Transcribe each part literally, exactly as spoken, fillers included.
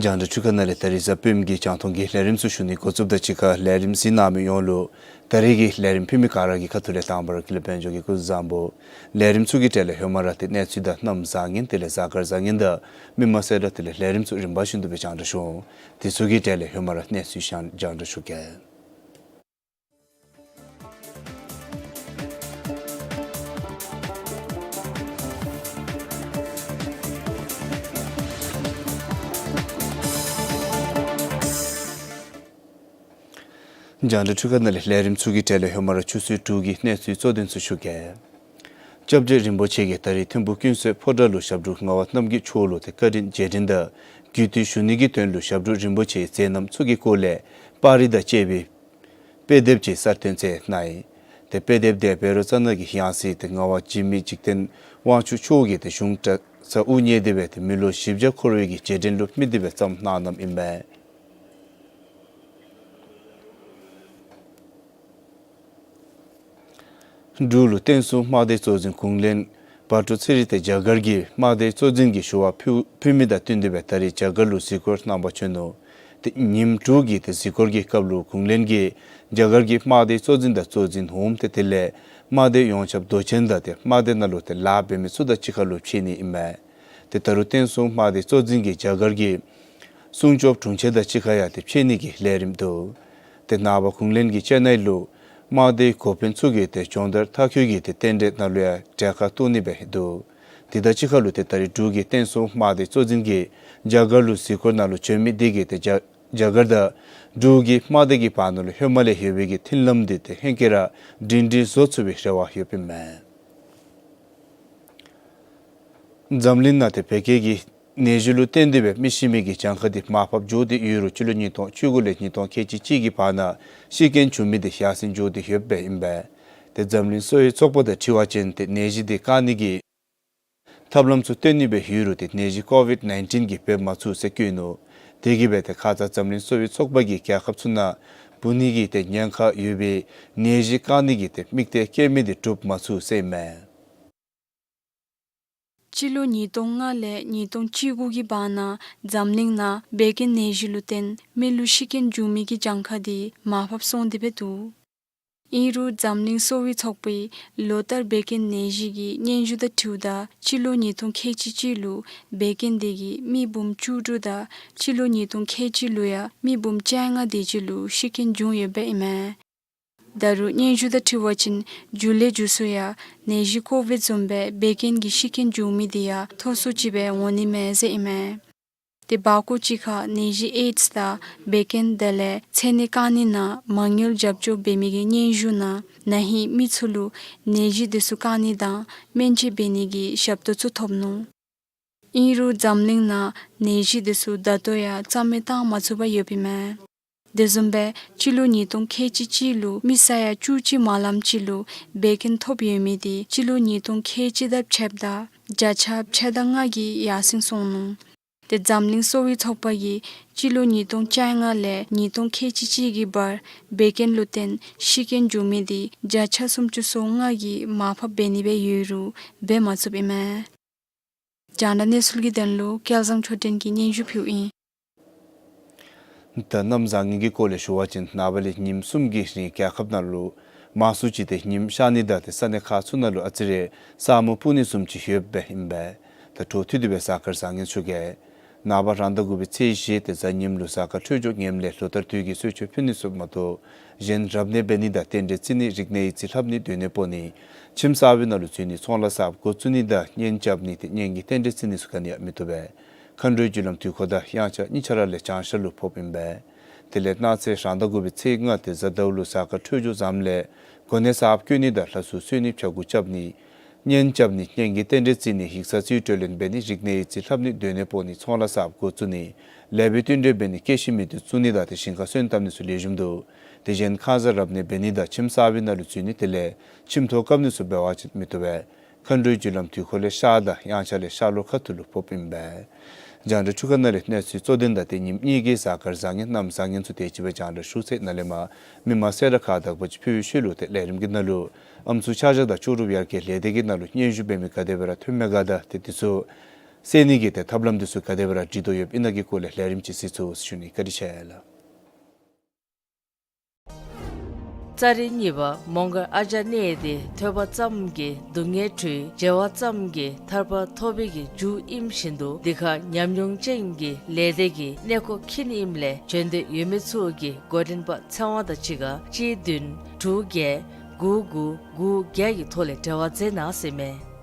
རྒྱང་བསྒྲགས་འཕྲུལ་ཁང་ནང་ལས་ད་རིས་གཟའ་སྤེནམ་གྱི་རྒྱང་མཐོང་གི་ལས་རིམ་ཚུ་ཞུ་ནི་འགོ་བཙུགསཔ་དང་གཅིག་ཁར་ལས་རིམ་གཟིགས་གནང་མི་ཡོངས་ལུ་ད་རིས་ཀྱི་ལས་རིམ་ཕུལ་མི་ག་ར་གི་ཁ་ཐུག་ལས་དང་པ་ར་དགེ་ལེགས་དཔལ་འབྱོར་གྱིས་སྐུ་གཟུགས་བཟང་པོ། ལས་རིམ་ཚུ་གི་གྲས་ལས་ཧེ་མ་ར་ཏེ་གནས་ཚུལ་དང་གནམ་བཟང་ངན་དེ་ལས་གཟའ་སྐར་བཟང་ངན་དང་མི་མ་གསལ་ར་དེ་ལས་ལས་རིམ་ཚུ་རིམ་པ་བཞིན་དུ་སྦེ་རྒྱང་བསྒྲགས་ཞུ་འོང་། དེ་ཚུ་གི་གྲས་ལས་ཧེ་མ་ར་གནས་ཚུལ་རྒྱང་རྒྱང་བསྒྲགས་ཞུ་གེ། རྒྱང་བསྒྲགས་འཕྲུལ་ཁང་ནང་ལས་ལས་རིམ་ཚུ་གི་གྲས་ལས་ཧེ་མ་ར་ཆུ་ཚོད་དྲུག་གི་གནས་ཚུལ་གཙོ་དོན་ཚུ་ཞུ་གེ། སྐྱབས་རྗེ་རིན་པོ་ཆེ་གིས་ད་རིས་ཐིམ་ཕུག་ཀུན་གསལ་ཕོ་བྲང་ལུ་ཞབས་དྲུང་ངག་དབང་རྣམ་རྒྱལ་མཆོག་ལུ་ཏེ་བཀའ་དྲིན་རྗེས་དྲན་དང་གུས་བཏུད་ཞུ་ནི་གི་དོན་ལུ་ཞབས་དྲུང་རིན་པོ་ཆེའི་མཛད་རྣམ་ཚུ་གི་སྐོར་ལས་པར་རིས་དང་བཅས་པའི་དཔེ་དེབ་ཅིག་གསར་བཏོན་མཛད་གནང་ཡི། ཏེ་དཔེ་དེབ་དེ་བཻ་རོ་ཙ་ན་གི་ཡང་སྲིད་ཏེ་ངག་དབང་འཇིགས་མེད་འཇིག་རྟེན་དབང་ཕྱུག་མཆོག་གིས་ཏེ་གཞུང་གྲྭ་ཚང་དབུ་བརྙེས་ཏེ་སྦེ་ཏེ་མི་ལོ་བཞི་བརྒྱ་འཁོར་བའི་གི་རྗེས་དྲན་ལུ་དམིགས་ཏེ་སྦེ་བརྩམས་གནང་གནངམ་ཨིན་པས། འབྲུག་ལུ་བསྟན་སྲུང་དམག་སྡེ་གཙོ་འཛིན་གུང་བློན་བ་ཏྲུ་ཚེ་རིང་ཏེ་རྒྱ་གར་གྱི་དམག་སྡེ་གཙོ་འཛིན་གྱི་ཞུ་བ་ཕུལ་ཕུལ་མི་དང་བསྟུན་ཏེ་སྦེ་ད་རིས་རྒྱ་གར་ལུ་གཟིགས་སྐོར་གནང་པར་བྱོན་ནུག། ཏེ་ཉིནམ་དྲུག་གི་ཏེ་གཟིགས་སྐོར་གྱི་སྐབས་ལུ་གུང་བློན་གྱིས་རྒྱ་གར་གྱི་དམག་སྡེ་གཙོ་འཛིན་དང་གཙོ་འཛིན་འོགམ་ཏེ་དེ་ལས་དམག་སྡེ་ཡོངས་ཁྱབ་མདོ་ཆེན་དང་ཏེ་དམག་སྡེ་ནང་ལུ་ཏེ་ལཱ་འབད་མི་ཚུ་དང་གཅིག་ཁར་ལུ་ཕྱད་ནི་ཨིན་མས། ཏེ་ད་རུང་བསྟན་སྲུང་དམག་སྡེ་གཙོ་འཛིན་གྱིས་རྒྱ་གར་གྱི་སྲུང་སྐྱོབ་དྲུང་ཆེན་དང་གཅིག་ཁར་ཡང་ཏེ་ཕྱད་ནི་གི་ལས་རིམ་འདུག། ཏེ་ནངས་པ་གུང་བློན་གྱིས་ཅེ་ནའི་ལུ་དམག་སྡེའི་འགོ་དཔོན་ཚུ་གི་ཏེ་སྦྱོང་བརྡར་མཐར་འཁྱོལ་གྱི་ཏེ་རྟེན་འབྲེལ་ནང་ལུ་ཡང་གྲལ་ཁར་གཏོགས་ནི་སྦེ་འདུག། དེ་དང་གཅིག་ཁར་ལུ་ཏེ་ད་རིས་འབྲུག་གི་བསྟན་སྲུང་དམག་སྡེ་གཙོ་འཛིན་གྱིས་རྒྱ་གར་ལུ་གཟིགས་སྐོར་ནང་ལུ་བྱོན་མི་དེ་གིས་ཏེ་རྒྱ་རྒྱ་གར་དང་འབྲུག་གི་དམག་སྡེ་གི་བར་ན་ལུ་ཧེ་མ་ལས་ཡོད་པའི་གི་མཐུན་ལམ་དེ་ཏེ་ཧེང་སྐལ་ར་སྒྲིང་སྒྲིང་བཟོ་ཚུགས་པའི་རེ་བ་ཡོདཔ་ཨིན་མས། འཛམ་གླིང་ནང་ཏེ་བད་ཀན་གྱི་ནད་གཞི་ལུ་བརྟེན་ཏེ་སྦེ་མི་ཤི་མི་གི་གྱངས་ཁ་དེ་མར་ཕབ་འགྱོ་སྟེ་ཡོད་རུང་སྤྱི་ལོ་ཉིས་སྟོང་བཅུ་དགུ་ལས་ཉིས་སྟོང་ཁལ་གཅིག་གཅིག་གི་བར་ན་ཤི་རྐྱེན་བྱུང་མི་དེ་ཡར་སེང་འགྱོ་སྟེ་ཡོདཔ་ཨིན་པས། ཏེ་འཛམ་གླིང་གསོ་བའི་ཚོགས་པ་དང་འཁྲིལ་བ་ཅིན་ཏེ་ནད་གཞི་དེ་བཀག་ནི་གི་ཐབས་ལམ་ཚུ་སྟོན་ནི་སྦེ་ཡོད་རུང་ཏེ་ནད་གཞི་ཀོ་བིཌ་ནའིན་ཊིན་གྱིས་འབད་མ་ཚུགས་ཟེར་བཀོད་ནུག། དེ་གིས་སྦེ་ཏེ་ཁ་ཙ་འཛམ་གླིང་གསོ་བའི་ཚོགས་པ་གིས་རྒྱལ་ཁབ་ཚུ་ནང་འབུ་ནི་གི་ཏེ་ཉེན་ཁ་ཡོད་པའི་ནད་གཞི་བཀག་ནི་གི་ཏེ་དམིགས་གཏད་བསྐྱེད་མི་དེ་འགྲུབ་མ་ཚུགས་ཟེར་ཨིན་མས། སྤྱི་ལོ་ཉིས་སྟོང་ལྔ་ལས་ཉིས་སྟོང་བཅུ་དགུ་གི་བར་ན་འཛམ་གླིང་ནང་བད་ཀན་ནད་གཞི་ལུ་བརྟེན་མི་ལུ་ཤི་རྐྱེན་བྱུང་མི་གི་གྱངས་ཁ་དེ་མར་ཕབ་སོང་སྟེ་སྦེ་འདུག། ཨིན་རུང་འཛམ་གླིང་གསོ་བའི་ཚོགས་པས་ལོ་ལྟར་བད་ཀན་ནད་གཞི་གི་སྙན་ཞུ་དང་འཁྲིལཝ་ད་སྤྱི་ལོ་ཉིས་སྟོང་ཁལ་གཅིག་གཅིག་ལུ་བད་ཀན་དེ་གིས་མི་འབུམ་བཅུ་དྲུག་དང་སྤྱི་ལོ་ཉིས་སྟོང་ཁལ་གཅིག་ལུ་ཡང་མི་འབུམ་བཅོ་ལྔ་དེ་ཅིག་ལུ་ཤི་རྐྱེན་བྱུང་ཡོདཔ་ཨིན་མས། ད་རུང་སྙན་ཞུ་དང་འཁྲིལ་བ་ཅིན་མཇུག་ལས་མཇུག་སུ་ཡང་ནད་གཞི་ཀོ་བིཌ་བཟུམ་སྦེ་བད་ཀན་གྱི་ཤི་རྐྱེན་བྱུང་མི་དེ་ཡང་མཐོ་སུ་ཅིག་སྦེ་འོང་ནི་མས་ཟེར་ཨིན་མས། ཏེ་འབད་སྒོ་ཅིག་ཁར་ནད་གཞི་ཨེཌསི་དང་བད་ཀན་དེ་ལས་ཚེ་ནད་བཀག་ནི་ནང་མ་དངུལ་རྒྱབ་སྐྱོར་འབད་མི་གི་སྙན་ཞུ་ནང་ན་ཧིང་མི་ཚུ་ལུ་ནད་གཞི་དེ་ཚུ་བཀག་ནི་དང་སྨན་བཅོས་འབད་ནི་གི་ཞབས་ཏོག་ཚུ་ཐོབ་ནུག། ཨིན་རུང་འཛམ་གླིང་ནང་ནད་གཞི་དེ་ཚུ་ད་ལྟོ་ཡང་རྩ་མེད་བཏང་མ་ཚུགས་པར་ཡོདཔ་ཨིན་མས། དེ་བཟུམ་སྦེ་སྤྱི་ལོ་ཉིས་སྟོང་ཁལ་གཅིག་གཅིག་ལུ་མི་ས་ཡ་བཅུ་གཅིག་མ་ལམ་ཅིག་ལུ་བད་ཀན་ཐོབ་ཡོད་མི་དེ་སྤྱི་ལོ་ཉིས་སྟོང་ཁལ་གཅིག་དང་ཕྱདཔ་ད་བརྒྱ་ཆ་ཕྱེད་དང་ལྔ་གིས་ཡར་སེང་སོང་ནུག། ཏེ་འཛམ་གླིང་གསོ་བའི་ཚོགས་པ་གིས་སྤྱི་ལོ་ཉིས་སྟོང་བཅོ་ལྔ་ལས་ཉིས་སྟོང་ཁལ་གཅིག་གཅིག་གི་བར་བད་ཀན་ལུ་བརྟེན་ཤི་རྐྱེན་བྱུང་མི་དེ་བརྒྱ་ཆ་སུམ་ཅུ་སོ་ལྔ་གིས་མར་ཕབ་འབད་ནི་སྦེ་ཡོད་རུང་འབད་མ་ཚུགསཔ་ཨིན་མས། རྒྱང་བསྒྲགས་གནས་ཚུལ་གྱི་དོན་ལུ་སྐལ་བཟང་ཆོས་སྒྲོན་གྱིས་སྙན་ཞུ་ཕུལཝ་ཨིན། ད་གནམ་བཟང་ངན་གྱི་སྐོར་ལས་ཞུ་བ་ཅིན་ནངས་པ་ལས་ཉིནམ་གསུམ་གྱི་རིང་རྒྱལ་ཁབ་ནང་ལུ་མང་སུ་ཅིག་ཏེ་ཉིམ་ཤར་ནི་དང་ཏེ་ས་གནས་ཁག་ཚུ་ནང་ལུ་ཨ་ཙི་རེ་ས་སྨུག་སྤུབས་ནི་བཟུམ་ཅིག་ཡོདཔ་ཨིན་པས། ད་འཕྲོ་མཐུད་དེ་སྦེ་གཟའ་སྐར་བཟང་ངན་ཞུ་གེ། ནངས་པ་རང་ཟླ་དགུ་པའི་ཚེས་བཞི་སྟེ་གཟའ་ཉིམ་ལུ་གཟའ་སྐར་འཕྲོད་སྦྱོར་ངནམ་ལས་ལོ་ལྟར་དུས་ཀྱི་གསོལ་མཆོད་ཕུལ་ནི་ཚུ་མ་གཏོགས་གཞན་རབ་གནས་འབད་ནི་དང་རྟེན་འབྲེལ་བརྩི་ནི་རིག་གནས་ཡིག་རྩིས་ལྷབ་ནི་སྡོད་གནས་སྤོ་ནི་ཁྱིམ་གསར་པའི་ནང་ལུ་འཛུལ་ནི་ཚོང་ལཱ་གསརཔ་འགོ་བཙུགས་ནི་དང་གཉེན་རྐྱབ་ནི་ཏེ་གཉེན་གྱི་རྟེན་འབྲེལ་བརྩི་ནི་ཚུ་ག་ནི་ཡང་མི་བཏུབ་པས། མཁའ་འགྲོའི་རྒྱུ་ལམ་དུས་འཁོར་དང་དབྱངས་འཆར་གཉིས་ཆ་ར་ལས་བྱང་ཤར་ལུ་ཕོགཔ་ཨིན་པས། དེ་ལས་གནངས་ཚེ་རང་ཟླ་དགུ་པའི་ཚེས་ལྔ་སྟེ་གཟའ་ཟླཝ་ལུ་གཟའ་སྐར་འཕྲོད་སྦྱོར་བཟངམ་ལས་གོ་གནས་གསརཔ་བསྐོ་ནི་དང་ལྷ་སྲུང་གསོལ་ནི་ཕྱྭ་འགུགས་རྐྱབ་ནི་གཉེན་རྐྱབ་ནི་གཉེན་གྱི་རྟེན་འབྲེལ་བརྩི་ནི་ཡིག་ཚང་རྩིས་སྤྲོད་ལེན་འབད་ནི་རིག་གནས་ཡིག་རྩིས་ལྷབ་ནི་སྡོད་གནས་སྤོ་ནི་ཚོང་ལཱ་གསརཔ་འགོ་བཙུགས་ནི་ལེགས་པའི་བསྟུན་གྲོས་འབད་ནི་སྐྱེད་ཤིང་མི་བདུན་བཙུགས་ནི་དང་ཏེ་ཞིང་ཁ་སོན་བཏབ་ནི་ཚུ་ལེགས་ཤོམ་འདུག། དེ་གཞན་ཁ་ཙ་རབ་གནས་འབད་ནི་དང་ཁྱིམ་གསར་པའི་ནང་ལུ་འཛུལ་ནི་དེ་ལས་ཁྱིམ་ཐོག་བཀབ་ནི་ཚུ་འབད་བ་ཅིན་མི་བཏུབ་པས། མཁའ་འགྲོའི་རྒྱུ་ལམ་དུས་འཁོར་ལས་ཤར་དང་དབྱངས་འཆར་ལས་ཤར་ལྷོ་ཁ་ཐུག་ལུ་ཕོགཔ་ཨིན་པས། རྒྱང་བསྒྲགས་འཕྲུལ་ཁང་ནང་ལས་གནས་ཚུལ་གཙོ་དོན་དང་ཏེ་ཉིནམ་གཉིས་ཀྱི་གཟའ་སྐར་བཟང་ངན་གནམ་བཟང་ངན་ཚུ་དེ་ཅིག་སྦེ་རྒྱང་བསྒྲགས་ཞུ་ཚར་ཡི། ནཱ་ལས་མར་མི་མང་གསལ་བསྒྲགས་ཁག་དག་པ་ཅིག་ཕུལ་བའི་ཤུལ་ལུ་ཏེ་ལས་རིམ་གྱི་ནང་ལུ་ཨམ་སྲུ་ཆ་བཞག་དང་ལྕོགས་གྲུབ་ཡར་རྒྱས་ལས་སྡེ་གི་ནང་ལུ་སྙན་ཞུ་འབད་མི་ག་དེ་སྦེ་ར་ཐོན་མས་ག་དང་ཏེ་དེ་ཚུ་སེལ་ནི་གི་ཏེ་ཐབས་ལམ་དེ་ཚུ་ག་དེ་སྦེ་ར་སྒྲིག་དོ་ཡོདཔ་ཨིན་ན་གི་སྐོར་ལས་ལས་རིམ་ཅིག་གཟིགས་ཚུགས་ཟེར་ཞུ་ནི། བཀའ་དྲིན་ཆེ་ལགས། ཙཱ་རི་གཉིས་པ་མོང་སྒར་ཨ་ཇ་གནས་ཏེ་ཐོས་པ་ཙམ་གྱིས་སྡུག་བསྔལ་གྲོལ། མཇལ་བ་ཙམ་གྱིས་ཐར་པ་ཐོབ་པའི་གི་མཇུག་ཨིནམ་བཞིན་དུ་འདི་ཁར་ཉམས་མྱོང་ཅན་གྱི་ལས་སྡེ་གི་གནས་སྐོར་འཁྱིད་ནི་ཨིནམ་ལས་བྱོན་འདོད་ཡོད་མི་ཚུ་གིས་འགོ་འདྲེན་པ་ཚེ་དབང་དང་གཅིག་ཁར་གཅིག་བདུན་དྲུག་བརྒྱད་དགུ་དགུ་དགུ་བརྒྱད་ཀྱི་ཐོག་ལས་འབྲེལ་བ་མཛད་གནང་ཟེར་མས།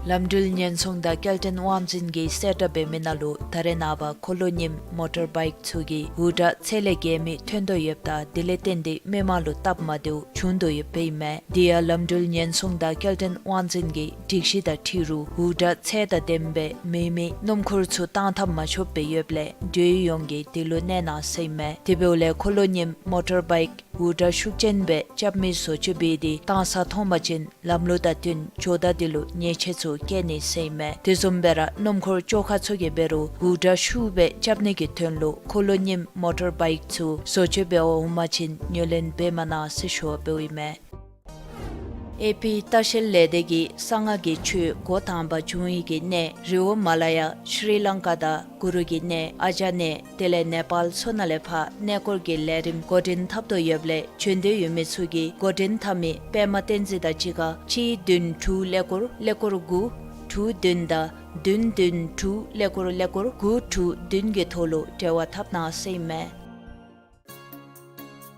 ལམ་འགྲུལ་ཉེན་སྲུང་དང་སྐྱེལ་འདྲེན་དབང་འཛིན་གྱིས་གསལ་བསྒྲགས་འབད་མི་ནང་ལུ་ད་རེས་ནངས་པ་འཁོར་ལོ་རྙིངམ་མོ་ཊར་བའིཀ་ཚུ་གིས་འུར་སྒྲ་ཚད་ལས་བརྒལ་མི་ཐོན་དོ་ཡོདཔ་ད་དེ་ལས་བརྟེན་ཏེ་མི་མང་ལུ་སྟབས་མ་བདེཝ་བྱུང་དོ་ཡོདཔ་ཨིན་མས། དེ་ཡང་ལམ་འགྲུལ་ཉེན་སྲུང་དང་སྐྱེལ་འདྲེན་དབང་འཛིན་གྱི་སྒྲིག་གཞི་དང་འཁྲིལ་རུང་འུར་སྒྲ་ཚད་དང་ལྡནམ་སྦེ་མེ་མེ་སྣུམ་འཁོར་ཚུ་བཏང་ཐངས་མ་ཆོགཔ་སྦེ་ཡོདཔ་ལས་འབྲེལ་ཡོད་ཡོངས་ཀྱིས་དེ་ལུ་གནས་གནང་ཟེར་ཨིན་མས། དེ་འབདཝ་ལས་འཁོར་ལོ་རྙིངམ་མོ་ཊར་བའིཀ་འུར་སྒྲ་ཤུགས་ཅན་སྦེ་རྐྱབ་མི་བཟོ་བཅོས་འབད་དེ་བཏང་ས་མཐོང་པ་ཅིན་ལམ་ལུགས་དང་བསྟུན་ཇོ་བདག་དེ་ལུ་ཉེས་ཆད་ཚུ་བཀལ་ནི་ཟེར་ཨིན་མས། དེ་བཟུམ་སྦེ་ར་སྣུམ་འཁོར་བཅོ་ཁ་ཚུ་གིས་འབད་རུང་འུར་སྒྲ་ཤུགས་སྦེ་རྐྱབ་ནི་གི་དོན་ལུ་འཁོར་ལོ་རྙིངམ་མོ་ཊར་བའིཀ་ཚུ་བཟོ་བཅོས་འབད་བར་འོང་པ་ཅིན་ངོས་ལེན་འབད་མ་གནང་ཟེར་ཞུ་བ་འབདཝ་ཨིན་མས། ཨེ་པི་ལྟ་བཤལ་ལས་སྡེ་གིས་གསང་སྔགས་ཀྱི་ཆོས་འགོ་དང་པ་བྱུང་བའི་གི་གནས་རི་བོ་མ་ལ་ཡ་ཤྲི་ལང་ཀ་དང་གུ་རུ་གི་གནས་ཨ་ཇ་གནས་དེ་ལས་ནེ་པཱལ་ཚུ་ནང་ལས་ཕར་གནས་སྐོར་གྱི་ལས་རིམ་འགོ་འདྲེན་འཐབ་དོ་ཡོདཔ་ལས་བྱོན་འདོད་ཡོད་མི་ཚུ་གིས་འགོ་འདྲེན་འཐབ་མི་པདྨ་བསྟན་འཛིན་དང་གཅིག་ཁར་གཅིག་བདུན་དྲུག་ཀླད་ཀོར་ཀླད་ཀོར་དགུ་དྲུག་བདུན་དང་བདུན་བདུན་དྲུག་ཀླད་ཀོར་ཀླད་ཀོར་དགུ་དྲུག་བདུན་གྱི་ཐོག་ལུ་འབྲེལ་བ་འཐབ་གནང་ཟེར་ཨིན་མས།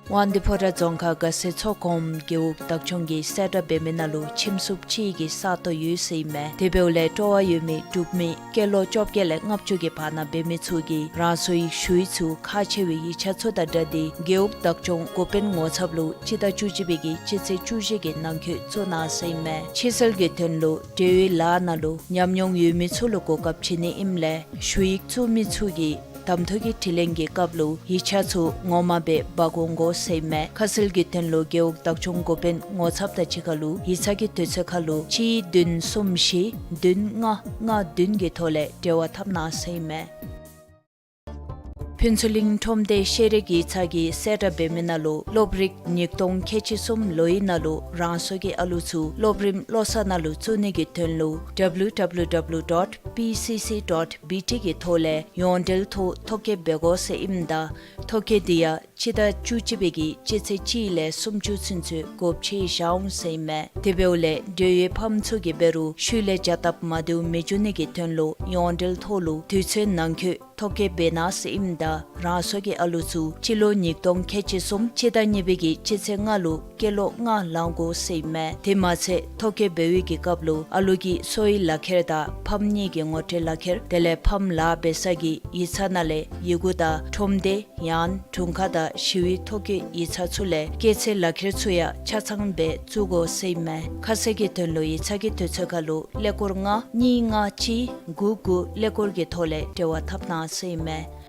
དབང་འདུས་ཕོ་བྲང་རྫོང་ཁག་དགའ་སེ་མཚོ་སྒོམ་རྒེད་འོག་བདག་སྐྱོང་གིས་གསལ་བསྒྲགས་འབད་མི་ནང་ལུ་ཁྱིམ་སྲུང་ཅིག་གི་ས་སྟོང་ཡོད་ཟེར་ཨིན་མས། དེ་འབདཝ་ལས་སྤྲོ་བ་ཡོད་མི་འབྲུག་མི་སྐྱེས་ལོ་བཅོ་བརྒྱད་ལས་ལྔ་བཅུ་གི་བར་ན་འབད་མི་ཚུ་གིས་རང་སོའི་ཞུ་ཡིག་ཚུ་ཁག་ཆེ་བའི་ཡིག་ཆ་ཚུ་དང་སྦྲགས་ཏེ་རྒེད་འོག་བདག་སྐྱོང་འགོ་དཔོན་ངོ་ཚབ་ལུ་སྤྱི་ཟླ་བཅུ་གཅིག་པའི་གི་སྤྱི་ཚེས་བཅུ་བཞི་གི་ནང་འཁོད་བཙུགས་གནང་ཟེར་ཨིན་མས། ཕྱིར་སེལ་གྱི་དོན་ལུ་འབྲེལ་ཡོད་ལཱ་ནང་ལུ་ཉམས་མྱོང་ཡོད་མི་ཚུ་ལུ་གོ་སྐབས་བྱིན་ནི་ཨིནམ་ལས་ཞུ་ཡིག་བཙུགས་མི་ཚུ་གིས་གདམ་འཐུ་གི་དྲི་ལན་གྱི་སྐབས་ལུ་ཡིག་ཆ་ཚུ་ངོ་མ་སྦེ་འབག་འོང་དགོ་ཟེར་ཨིན་མས། ཁ་གསལ་གྱི་དོན་ལུ་རྒེད་འོག་བདག་སྐྱོང་འགོ་དཔོན་ངོ་ཚབ་དང་གཅིག་ཁར་ལུ་ཡིག་ཚང་གི་དུས་ཚོད་ཁར་ལུ་གཅིག་བདུན་གསུམ་བཞི་བདུན་ལྔ་ལྔ་བདུན་གྱི་ཐོག་ལས་འབྲེལ་བ་འཐབ་གནང་ཟེར་ཨིན་མས། ཕུན་ཚོགས་གླིང་ཁྲོམ་སྡེ་ཤེས་རིག་ཡིག་ཚང་གིས་གསལ་བསྒྲགས་འབད་མི་ནང་ལུ་སློབ་རིག་ཉིས་སྟོང་ཁལ་གཅིག་གསུམ་ལོའི་ནང་ལུ་རང་སོའི་གི་ཨ་ལུ་ཚུ་སློབ་རིམ་བློ་གསར་ནང་ལུ་བཙུགས་ནི་གི་དོན་ལུ་W W W dot P C C dot B T གི་ཐོག་ལས་ཡོངས་འབྲེལ་ཐོག་ཐོ་བཀོད་འབད་དགོ་ཟེར་ཨིནམ་ད་ཐོ་བཀོད་འདི་ཡང་སྤྱི་ཟླ་བཅུ་གཅིག་པའི་གི་སྤྱི་ཚེས་གཅིག་ལས་སུམ་ཅུ་ཚུན་ཚོད་དགོཔ་ཆེ་བཞག་འོང་ཟེར་ཨིན་མས། དེ་འབདཝ་ལས་འབྲེལ་ཡོད་ཕམ་ཚུ་གིས་འབད་རུང་ཤུལ་ལས་བྱ་སྟབས་མ་བདེཝ་མི་འབྱུང་ནི་གི་དོན་ལུ་ཡོངས་འབྲེལ་ཐོག་ལུ་དུས་ཚོད་ནང་འཁོད་ཐོ་བཀོད་འབད་གནང་ཟེར་ཨིནམ་ད་རང་སོའི་གི་ཨ་ལུ་ཚུ་སྤྱི་ལོ་ཉིས་སྟོང་ཁལ་གཅིག་གསུམ་སྤྱི་ཟླ་གཉིས་པའི་གི་སྤྱི་ཚེས་ལྔ་ལུ་སྐྱེས་ལོ་ལྔ་ལང་དགོ་ཟེར་ཨིན་མས། དེ་མ་ཚད་ཐོ་བཀོད་འབད་བའི་གི་སྐབས་ལུ་ཨ་ལུ་གི་གསོ་བའི་ལག་ཁྱེར་དང་ཕམ་གཉིས་ཀྱི་ངོ་སྤྲོད་ལག་ཁྱེར་དེ་ལས་ཕམ་ལཱ་འབད་ས་གི་ཡིག་ཚང་ནང་ལས་ཡི་གུ་དང་ཁྲོམ་སྡེ་ཡང་དྲུང་ཁག་དང་ཞི་བའི་ཐོ་བཀོད་ཡིག་ཚང་ཚུ་ལས་སྐྱེས་ཚེས་ལག་ཁྱེར་ཚུ་ཡང་ཆ་ཚང་སྦེ་བཙུགས་དགོ་ཟེར་ཨིན་མས། ཁ་གསལ་གྱི་དོན་ལུ་ཡིག་ཚང་གི་དུས་ཚོད་ཁར་ལུ་ཀླད་ཀོར་ལྔ་གཉིས་ལྔ་གཅིག་དགུ་དགུ་ཀླད་ཀོར་གྱི་ཐོག་ལས་འབྲེལ་བ་འཐབ་གནང་ཟེར་ཨིན་མས།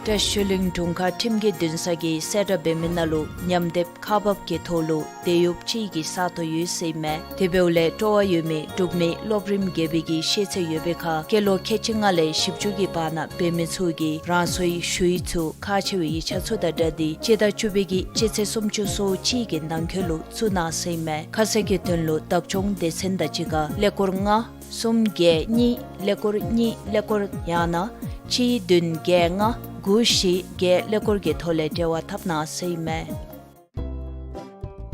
བཀྲ་ཤིས་ཆོས་གླིང་དྲུང་ཁག་ཁྲིམས་ཀྱི་འདུན་ས་གིས་གསལ་བསྒྲགས་འབད་མི་ནང་ལུ་ཉམས་འདེབས་ཁག་འབགཔ་གི་ཐོག་ལུ་དེད་གཡོགཔ་ཅིག་གི་ས་སྟོང་ཡོད་ཟེར་ཨིན་མས། དེ་འབདཝ་ལས་སྤྲོ་བ་ཡོད་མི་འབྲུག་མི་སློབ་རིམ་བརྒྱད་པའི་གི་ཤེས་ཚད་ཡོད་པའི་ཁར་སྐྱེས་ལོ་ཁལ་གཅིག་ལྔ་ལས་བཞི་བཅུ་གི་བར་ན་འབད་མི་ཚུ་གིས་རང་སོའི་ཞུ་ཡིག་ཚུ་ཁག་ཆེ་བའི་ཡིག་ཆ་ཚུ་དང་སྦྲགས་ཏེ་སྤྱི་ཟླ་བཅུ་པའི་གི་སྤྱི་ཚེས་སུམ་ཅུ་སོ་གཅིག་གི་ནང་འཁོད་ལུ་བཙུགས་གནང་ཟེར་ཨིན་མས། ཁ་གསལ་གྱི་དོན་ལུ་བདག་སྐྱོང་སྡེ་ཚན་དང་གཅིག་ཁར་ཀླད་ཀོར་ལྔ་གསུམ་བརྒྱད་གཉིས་ཀླད་ཀོར་གཉིས་ཀླད་ཀོར་ཡང་ན་གཅིག་བདུན་བརྒྱད་ལྔ་དགུ་བཞི་བརྒྱད་ཀླད་ཀོར་གྱི་ཐོག་ལས་འབྲེལ་བ་འཐབ་གནང་ཟེར་ཨིན་མས།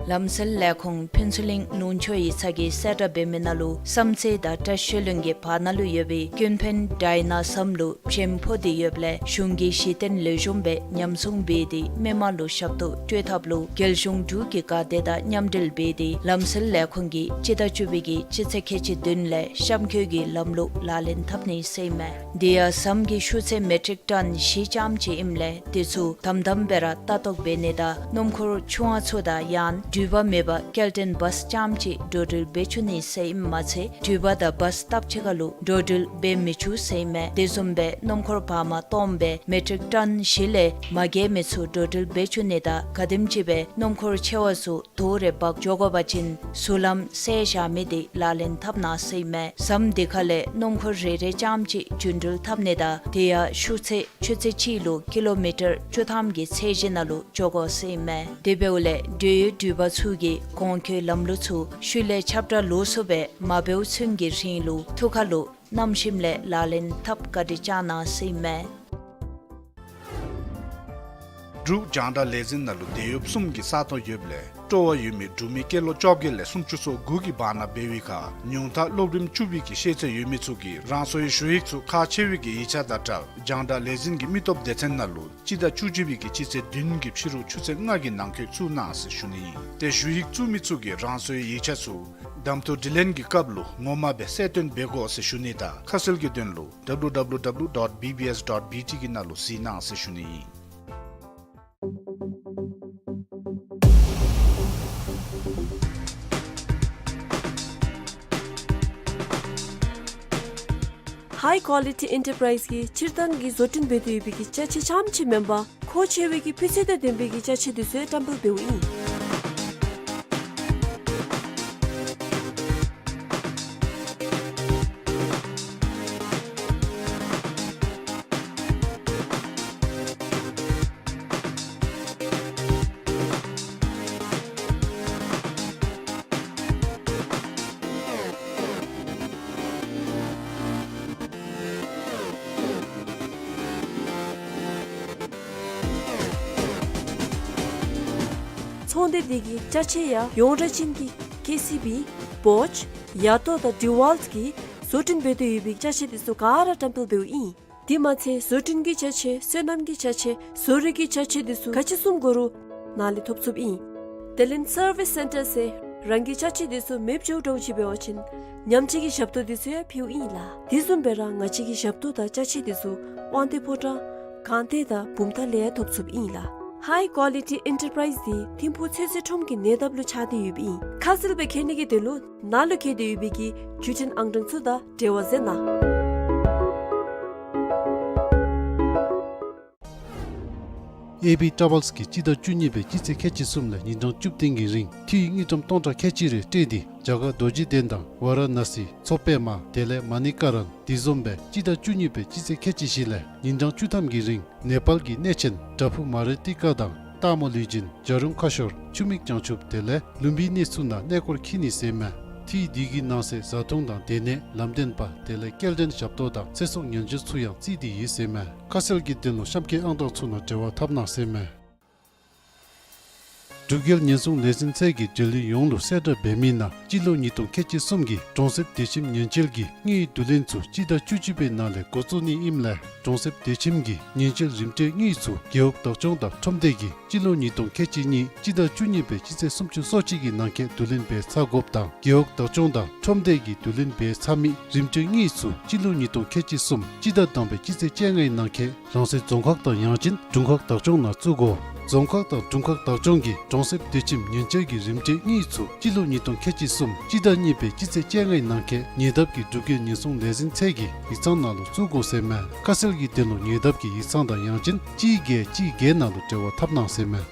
ལམ་སེལ་ལས་ཁུངས་ཕུན་ཚོགས་གླིང་ལུང་ཕྱོགས་ཡིག་ཚང་གིས་གསལ་བསྒྲགས་འབད་མི་ནང་ལུ་བསམ་རྩེ་དང་བཀྲིས་ཆོས་གླིང་གི་བར་ན་ལུ་ཡོད་པའི་ཀུན་ཕན་ཌའི་ན་ཟམ་ལུ་བྱེམ་ཕོག་སྟེ་ཡོདཔ་ལས་གཞུང་གི་གཞི་རྟེན་ལེགས་ཤོམ་སྦེ་ཉམས་སྲུང་འབད་དེ་མི་མང་ལུ་ཞབས་ཏོག་སྤྲོད་ཐབས་ལུ་རྒྱལ་གཞུང་འབྲུག་གི་འགག་སྡེ་དང་མཉམ་འབྲེལ་འབད་དེ་ལམ་སེལ་ལས་ཁུངས་ཀྱིས་སྤྱི་ཟླ་བཅུ་པའི་གི་སྤྱི་ཚེས་ཁལ་གཅིག་བདུན་ལས་གཤམ་འཁོད་ཀྱི་ལམ་ལུགས་ལག་ལེན་འཐབ་ནི་ཟེར་ཨིན་མས། དེ་ཡང་ཟམ་གྱི་ཤུགས་ཚད་མེ་ཊིག་ཊོན་བཞི་ཙམ་ཅིག་ཨིནམ་ལས་དེ་ཚུ་དམ་དམ་སྦེ་ར་ལྟ་རྟོག་འབད་ནི་དང་སྣུམ་འཁོར་ཆུང་བ་ཚུ་དང་ཡང་འགྲུལ་པ་མེད་པར་སྐྱེལ་འདྲེན་བཱས་ཙམ་ཅིག་འགྲོ་འགྲུལ་འབད་བཅུག་ནི་ཟེར་ཨིནམ་མ་ཚད་འགྲུལ་པ་དང་བཱས་སྟབས་གཅིག་ཁར་ལུ་འགྲོ་འགྲུལ་འབད་མི་བཅུག་ཟེར་ཨིན་མས། དེ་བཟུམ་སྦེ་སྣུམ་འཁོར་བར་མ་སྟོངམ་སྦེ་མེ་ཊིག་ཊོན་བཞི་ལས་མ་བརྒལ་མི་ཚུ་འགྲོ་འགྲུལ་འབད་བཅུག་ནི་དང་ག་དེམ་ཅིག་སྦེ་སྣུམ་འཁོར་ཆེ་བ་ཚུ་དོ་རེ་འབག་འགྱོ་དགོ་པ་ཅིན་ཟུར་ལམ་བསལ་བཞག་མི་དེ་ལག་ལེན་འཐབ་གནང་ཟེར་ཨིན་མས། ཟམ་དེ་ཁ་ལས་སྣུམ་འཁོར་རེ་རེ་ཙམ་ཅིག་རྒྱུན་འགྲུལ་འཐབ་ནི་དང་དེ་ཡང་ཤུགས་ཚད་ཆུ་ཚོད་གཅིག་ལུ་ཀི་ལོ་མི་ཊར་བཅུ་ཐམ་གྱི་ཚད་གཞི་ནང་ལུ་འགྱོ་དགོ་ཟེར་ཨིན་མས། དེ་འབདཝ་ལས་འགྲུལ་ཡོད་འགྲུལ་པ་ཚུ་གིས་གོང་འཁོད་ལམ་ལུགས་ཚུ་ཤུལ་ལས་ཁྱབ་བསྒྲགས་ལོགས་སུ་སྦེ་མ་འབདཝ་ཚུན་གྱི་རིང་ལུ་ཐུགས་ཁར་ལུ་བསྣམས་ཞིནམ་ལས་ལག་ལེན་འཐབ་བཀའ་དྲིན་བསྐྱང་གནང་ཟེར་ཨིན་མས། འབྲུག་རྒྱང་བསྒྲགས་ལས་འཛིན་ནང་ལུ་དེད་གཡོགཔ་གསུམ་གྱི་ས་སྟོང་ཡོདཔ་ལས་སྤྲོ་བ་ཡོད་མི་འབྲུག་མི་སྐྱེས་ལོ་བཅོ་བརྒྱད་ལས་སུམ་ཅུ་སོ་དགུ་གི་བར་ན་འབད་བའི་ཁར་ཉུང་མཐའ་སློབ་རིམ་བཅུ་པའི་གི་ཤེས་ཚད་ཡོད་མི་ཚུ་གིས་རང་སོའི་ཞུ་ཡིག་ཚུ་ཁག་ཆེ་བའི་གི་ཡིག་ཆ་དང་སྦྲགས་རྒྱང་བསྒྲགས་ལས་འཛིན་གྱི་མི་སྟོབས་སྡེ་ཚན་ནང་ལུ་སྤྱི་ཟླ་བཅུ་གཅིག་པའི་གི་སྤྱི་ཚེས་བདུན་གྱི་ཕྱི་རུ་ཆུ་ཚོད་ལྔ་གི་ནང་འཁོད་བཙུགས་གནང་ཟེར་ཞུ་ནི་ཨིན། ཏེ་ཞུ་ཡིག་བཙུགས་མི་ཚུ་གིས་རང་སོའི་ཡིག་ཆ་ཚུ་གདམ་འཐུ་དྲི་ལན་གྱི་སྐབས་ལུ་ངོ་མ་སྦེ་གསལ་སྟོན་འབད་དགོ་ཟེར་ཞུ་ནི་དང་ཁ་གསལ་གྱི་དོན་ལུ་W W W dot B B S dot B T གི་ནང་ལུ་གཟིགས་གནང་ཟེར་ཞུ་ནི་ཨིན། High Quality Enterprise གིས་སྤྱིར་བཏང་གི་བཟོ་སྐྲུན་འབད་དེ་ཡོད་པའི་གི་ཅ་ཆས་རྐྱངམ་ཅིག་མེན་པར་མཁོ་ཆེ་བའི་གི་སྤུས་ཚད་དང་ལྡན་པའི་གི་ཅ་ཆས་དེ་ཚུ་ཡང་བཀྲམ་སྤེལ་འབདཝ་ཨིན། ཚོང་སྡེ་འདི་གི་ཅ་ཆས་ཡང་ཡོངས་གྲགས་ཅན་གྱི་ཀེ་སི་བི་བོཆ་ཡ་ཏོ་དང་ཌི་ཝཱལཊ་གིས་བཟོ་སྐྲུན་འབད་དེ་ཡོད་པའི་ཅ་ཆས་དེ་ཚུ་ག་ར་བཀྲམ་སྤེལ་འབདཝ་ཨིན། དེ་མ་ཚད་བཟོ་སྐྲུན་གྱི་ཅ་ཆས་སོ་ནམ་གྱི་ཅ་ཆས་བཟོ་རིག་གི་ཅ་ཆས་དེ་ཚུ་ག་ཅི་བཟུམ་དགོ་རུང་ནཱ་ལས་ཐོབ་ཚུགསཔ་ཨིན། དེ་ལས་སར་བིས་སེན་ཊར་ཟེར་རང་གི་ཅ་ཆས་དེ་ཚུ་མེདཔ་འགྱོཝ་འདྲཝ་ཅིག་འབད་བ་ཅིན་ཉམས་བཅོས་ཀྱི་ཞབས་ཏོག་དེ་ཚུ་ཡང་ཕུལཝ་ཨིན་ལགས། དེ་བཟུམ་སྦེ་ར་ང་བཅས་ཀྱི་ཞབས་ཏོག་དང་ཅ་ཆས་དེ་ཚུ་དབང་འདུས་ཕོ་བྲང་སྒང་སྟེང་དང་བུམ་ཐང་ལས་ཡང་ཐོབ་ཚུགསཔ་ཨིན་ལགས། High Quality Enterprise འདི་ཐིམ་ཕུག་ཚོད་བསྲེ་ཁྲོམ་གྱི་ཉེ་འདབས་ལུ་ཆགས་ཏེ་ཡོདཔ་ཨིན། ཁ་གསལ་སྦེ་མཁྱེན་ནི་གི་དོན་ལུ་ནཱ་ལུ་བཀོད་དེ་ཡོད་པའི་གི་བརྒྱུད་འཕྲིན་ཨང་གྲངས་ཚུ་དང་འབྲེལ་བ་མཛད་གནང་། ཨེ་བི་ཊ་རེ་ཝེལསི་གིས་སྤྱི་ཟླ་བཅུ་གཉིས་པའི་སྤྱི་ཚེས་ཁལ་གཅིག་གསུམ་ལས་ཉིན་གྲངས་བཅུ་བདུན་གྱི་རིང་འཐུས་དངུལ་ཀྲམ་སྟོང་ཕྲག་ཁལ་གཅིག་རེ་སྤྲོད་དེ་རྒྱ་གར་རྡོ་རྗེ་གདན་དང་ཝཱ་ར་ཎ་སི་མཚོ་པདྨ་དེ་ལས་མ་ཎི་ཀ་རན་དེ་བཟུམ་སྦེ་སྤྱི་ཟླ་བཅུ་གཉིས་པའི་སྤྱི་ཚེས་ཁལ་གཅིག་བཞི་ལས་ཉིན་གྲངས་བཅུ་ཐམ་གྱི་རིང་ནེ་པཱལ་གྱི་གནས་ཆེན་བྲག་ཕུག་མ་རི་ཏི་ཀ་དང་སྟག་མོ་ལུས་སྦྱིན་བྱ་རུང་ཁ་ཤོར་ཆུ་མིག་བྱང་ཆུབ་དེ་ལས་ལུམ་བི་ནི་ཚུ་ནང་གནས་སྐོར་འཁྱིད་ནི་ཟེར་མས། འཐུས་འདི་གི་ནང་གསེས་བཟའ་འཐུང་དང་སྡོད་གནས་ལམ་སྟོན་པ་དེ་ལས་སྐྱེལ་འདྲེན་ཞབས་ཏོག་དང་ཚེ་སྲོག་ཉེན་བཅོལ་ཚུ་ཡང་རྩིས་ཏེ་ཡོད་ཟེར་མས། ཁ་གསལ་གྱི་དོན་ལུ་གཤམ་འཁོད་ཨང་གྲངས་ཚུ་ནང་འབྲེལ་བ་འཐབ་གནང་ཟེར་མས། འབྲུག་རྒྱལ་ཉེན་སྲུང་ལས་འཛིན་ཚད་ཀྱིས་འབྲེལ་ཡོད་ཡོངས་ལུ་གསལ་བསྒྲགས་འབད་མི་ནང་སྤྱི་ལོ་ཉིས་སྟོང་ཁལ་གཅིག་གསུམ་གྱི་གྲོང་གསེབ་སྡོད་ཁྱིམ་ཉེན་བཅོལ་གྱི་དངུལ་བསྡུ་ལེན་ཚུ་སྤྱི་ཟླ་བཅུ་གཅིག་པའི་ནང་ལས་འགོ་བཙུགས་ནི་ཨིནམ་ལས་གྲོང་གསེབ་སྡོད་ཁྱིམ་གྱི་ཉེན་བཅོལ་རིམ་གྲོའི་དངུལ་ཚུ་རྒེད་འོག་བདག་སྐྱོང་དང་ཁྲོམ་སྡེ་གིས་སྤྱི་ལོ་ཉིས་སྟོང་ཁལ་གཅིག་གཉིས་སྤྱི་ཟླ་བཅུ་གཉིས་པའི་སྤྱི་ཚེས་སུམ་ཅུ་སོ་གཅིག་གི་ནང་འཁོད་བསྡུ་ལེན་འབད་ཚར་དགོཔ་དང་རྒེད་འོག་བདག་སྐྱོང་དང་ཁྲོམ་སྡེ་གིས་བསྡུ་ལེན་འབད་ཚར་མི་རིམ་གྲོའི་དངུལ་ཚུ་སྤྱི་ལོ་ཉིས་སྟོང་ཁལ་གཅིག་གསུམ་སྤྱི་ཟླ་དང་པའི་སྤྱི་ཚེས་བཅོ་ལྔའི་ནང་འཁོད་རང་སོའི་རྫོང་ཁག་དང་ཡང་ཅིན་དྲུང་ཁག་བདག་སྐྱོང་ནང་བཙུགས་དགོ། རྫོང་ཁག་དང་དྲུང་ཁག་བདག་སྐྱོང་གིས་གྲོང་གསེབ་སྡོད་ཁྱིམ་ཉེན་བཅོལ་གྱི་རིམ་གྲོའི་དངུལ་ཚུ་སྤྱི་ལོ་ཉིས་སྟོང་ཁལ་གཅིག་གསུམ་སྤྱི་ཟླ་གཉིས་པའི་སྤྱི་ཚེས་བཅོ་ལྔའི་ནང་འཁོད་ཉེ་འདབས་ཀྱི་འབྲུག་རྒྱལ་ཉེན་སྲུང་ལས་འཛིན་ཚད་ཀྱི་ཡིག་ཚང་ནང་ལུ་བཙུགས་དགོ་ཟེར་མས། ཁ་གསལ་གྱི་དོན་ལུ་ཉེ་འདབས་ཀྱི་ཡིག་ཚང་དང་ཡང་ཅིན་གཅིག་བརྒྱད་གཅིག་བརྒྱད་ནང་ལུ་འབྲེལ་བ་འཐབ་གནང་ཟེར་མས།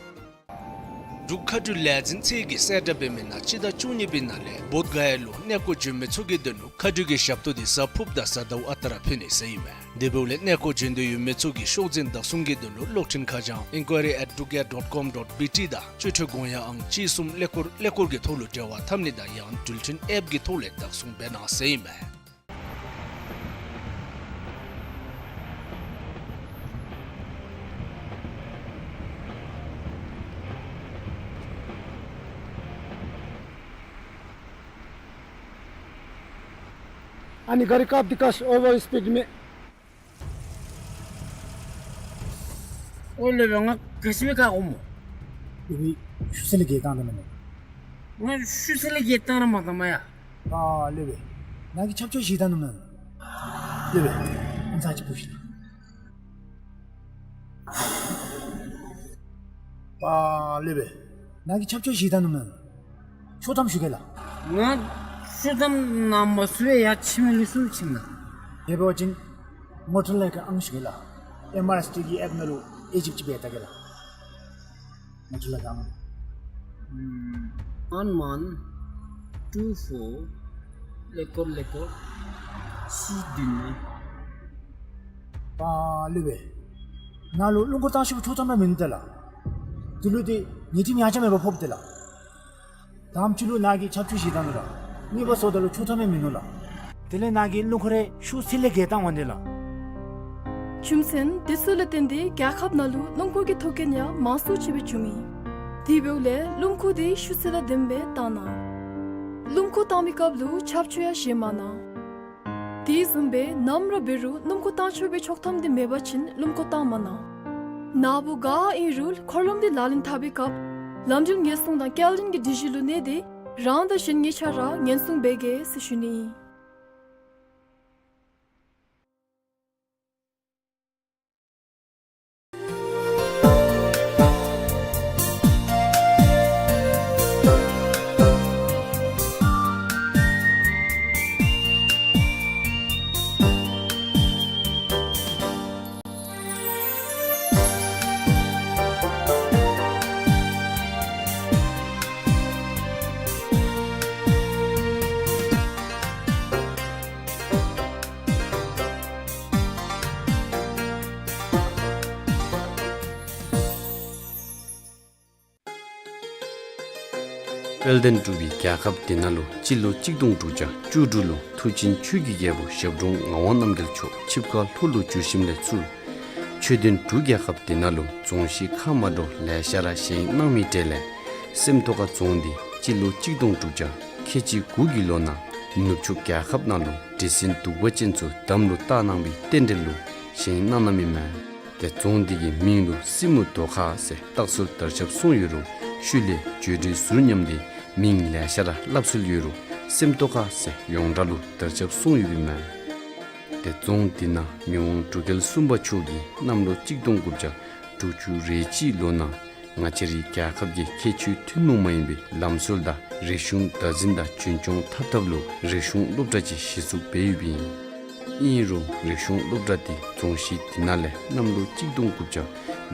འབྲུག་མཁའ་འགྲུལ་ལས་འཛིན་ཚད་ཀྱིས་གསལ་བསྒྲགས་འབད་མི་ནང་སྤྱི་ཟླ་བཅུ་གཉིས་པའི་ནང་ལས་བོདྷ་ག་ཡ་ལུ་གནས་སྐོར་འབྱོན་མི་ཚུ་གི་དོན་ལུ་མཁའ་འགྲུལ་གྱི་ཞབས་ཏོག་དེ་གཟའ་ཕུརཔ་དང་གཟའ་ཟླཝ་ཨ་རྟག་ར་ཕུལ་ནི་ཟེར་ཨིན་མས། དེ་འབདཝ་ལས་གནས་སྐོར་འབྱོན་འདོད་ཡོད་མི་ཚུ་གིས་ཤོག་འཛིན་བདག་བཟུང་གི་དོན་ལུ་གློག་འཕྲིན་ཁ་བྱང་enquiry at drukair dot com dot B T དང་སྤྱོད་ཁྲལ་དགོངས་ཡངས་ཨང་གཅིག་གསུམ་ཀླད་ཀོར་ཀླད་ཀོར་གྱི་ཐོག་ལུ་འབྲེལ་བ་འཐབ་ནི་དང་ཡང་འགྲུལ་འཕྲིན་ཨེཔ་གི་ཐོག་ལས་བདག་བཟུང་འབད་གནང་ཟེར་ཨིན་མས། ཨ་ནི་གཱ་རི་བཀག་སྟེ་བཀག་ཤིག། ཨོ་ཝར་སྤིཌ་མེད། ཨོ་ལེ་སྦེ་ང་ག་ཅི་སྦེ་བཀག་དགོཔ་སྨོ། ལེགས་སྦེ་ཤུགས་ཚད་ལས་བརྒལ་བཏང་ད་མེན་ན། ང་ཤུགས་ཚད་ལས་བརྒལ་བཏང་ར་མ་བཏང་མས་ཡ། ཨ་ལེགས་སྦེ། ནཱ་གིས་ཁྱབ་ཆོས་བཞེས་ད་ནུག་མེན་ན། ལེགས་སྦེ། ཨ་ཙི་ཅིག་འབུ་ཤིག། ཨ་ལེགས་སྦེ། ནཱ་གིས་ཁྱབ་ཆོས་བཞེས་ད་ནུག་མེན་ན། ཤོ་ཐམ་ཞུ་གེ་ལགས། ང་ཤོ་ཐམ་ནང་མ་ཚུད་པར་ཡར་ཕྱི་མི་ལུ་ཚུར་ཕྱིན་ན། དེ་འབད་བ་ཅིན་མོ་ཊ་ལས་ཀྱི་ཨང་ཞུ་གེ་ལགས། ཨེམ་ཨར་ཨེསི་ཊི་གི་ཨེཔ་ནང་ལུ་ཨེ་ཇིབ་ཅིག་འབད་ད་གེ་ལགས། མོ་ཊ་ལས་ཀྱི་ཨང་། ཨམ་ཝཱན་ཝཱན་ཊུ་ཕོར་ལེགས་སྐོར་ལེགས་སྐོར་ཤིག་བདུན་ནི། ཨ་ལེགས་སྦེ། ནཱ་ལུ་རླུང་འཁོར་བཏང་ཤོག་པའི་ཆོག་ཐམ་ར་མིན་འདུག་ལགས། དེ་ལུ་ཏེ་ཉེས་རྡུང་ཡང་ཅིན་མེད་པར་ཕོགཔ་ད་ལགས། དང་པ་ཅིག་ལུ་ནཱ་གིས་ཁྱབ་ཆོས་བཞེས་ད་ནུག་ལགས། གཉིས་པ་སོངམ་ད་ལུ་ཆོག་ཐམ་ཡང་མིན་ནུག་ལགས། དེ་ལས་ནཱ་གིས་རླུང་འཁོར་རེ་ཤུགས་ཚད་ལས་བརྒལ་བཏང་འོང་དེ་ལགས། རྒྱུ་མཚན་དེ་ཚུ་ལས་བརྟེན་ཏེ་རྒྱལ་ཁབ་ནང་ལུ་རླུང་འཁོར་གྱི་ཐོག་རྐྱེན་ཡང་མང་སུ་ཅིག་སྦེ་བྱུང་ཡི། དེ་འབདཝ་ལས་རླུང་འཁོར་དེ་ཤུགས་ཚད་དང་ལྡནམ་སྦེ་བཏང་གནང་། རླུང་འཁོར་བཏང་མིའི་སྐབས་ལུ་ཁྱབ་ཆོས་ཡང་བཞེས་མ་གནང་། དེ་བཟུམ་སྦེ་ནམ་ར་འབད་རུང་རླུང་འཁོར་བཏང་ཆོག་པའི་ཆོག་ཐམ་དེ་མེད་པ་ཅིན་རླུང་འཁོར་བཏང་མ་གནང་། ནཱ་བུ་ག་ཨིན་རུང་འཁོར་ལམ་དེ་ལག་ལེན་འཐབ་པའི་སྐབས་ལམ་འགྲུལ་ཉེན་སྲུང་དང་སྐྱེལ་འདྲེན་གྱི་སྒྲིག་གཞི་ལུ་གནས་ཏེ་རང་དང་གཞན་གཉིས་ཆ་ར་ཉེན་སྲུང་འབད་གེ་ཟེར་ཞུ་ནི་ཨིན། དཔལ་ལྡན་འབྲུག་པའི་རྒྱལ་ཁབ་འདི་ནང་ལུ་སྤྱི་ལོ་གཅིག་སྟོང་དྲུག་བརྒྱ་བཅུ་དྲུག་ལུ་མཐུ་ཆེན་ཆོས་ཀྱི་རྒྱལ་པོ་ཞབས་དྲུང་ངག་དབང་རྣམ་རྒྱལ་མཆོག་ཆིབས་ཁ་ལྷོ་ལུ་བསྒྱུར་ཞིནམ་ལས་ཚུར་ཆོས་ལྡན་འབྲུག་རྒྱལ་ཁབ་འདི་ནང་ལུ་རྫོང་གཞི་ཁག་མ་འདྲཝ་ལེ་ཤ་ར་བཞེངས་གནང་མི་གྲས་ལས་སེམས་རྟོགས་ཁ་རྫོང་འདི་སྤྱི་ལོ་གཅིག་སྟོང་དྲུག་བརྒྱ་ཁལ་གཅིག་དགུ་གི་ལོ་ནང་ནུབ་ཕྱོགས་རྒྱལ་ཁབ་ནང་ལུ་འདྲེ་སྲིན་གདུག་པ་ཅན་ཚུ་དམ་ལུ་བཏགས་གནང་བའི་རྟེན་འབྲེལ་ལུ་བཞེངས་གནང་གནང་མི་མས། ཏེ་རྫོང་འདི་གི་མིང་ལུ་སྲིན་མོ་རྡོ་ཁ་ཟེར་རྟགས་གསལ་དར་ཁྱབ་སོང་ཡོད་རུང་ཤུལ་ལས་བརྗོད་བྲིས་ཟུར་ཉམས་ཏེ་མིང་ལེ་ཤ་ར་སླབ་སྲོལ་ཡོད་རུང་སེམས་རྟོགས་ཁ་ཟེར་ཡོངས་གྲགས་ལུ་དར་ཁྱབ་སོང་ཡོདཔ་ཨིན་མས། ཏེ་རྫོང་འདི་ནང་མི་དབང་འབྲུག་རྒྱལ་གསུམ་པ་མཆོག་གིས་གནམ་ལོ་གཅིག་སྟོང་དགུ་བརྒྱ་དྲུག་ཅུ་རེ་གཅིག་ལོ་ནང་ང་བཅས་རའི་རྒྱལ་ཁབ་ཀྱི་ཁྱད་ཆོས་ཐུན་མོང་མ་ཡིན་པའི་ལམ་སྲོལ་དང་རིག་གཞུང་བདག་འཛིན་དང་རྒྱུན་སྐྱོང་འཐབ་ཐབས་ལུ་རིག་གཞུང་སློབ་གྲྭ་ཅིག་གཞི་བཙུགས་འབད་ཡོདཔ་ཨིན། ཨིན་རུང་རིག་གཞུང་སློབ་གྲྭ་འདི་རྫོང་གཞི་འདི་ནང་ལས་གནམ་ལོ་གཅིག་སྟོང་དགུ་བརྒྱ་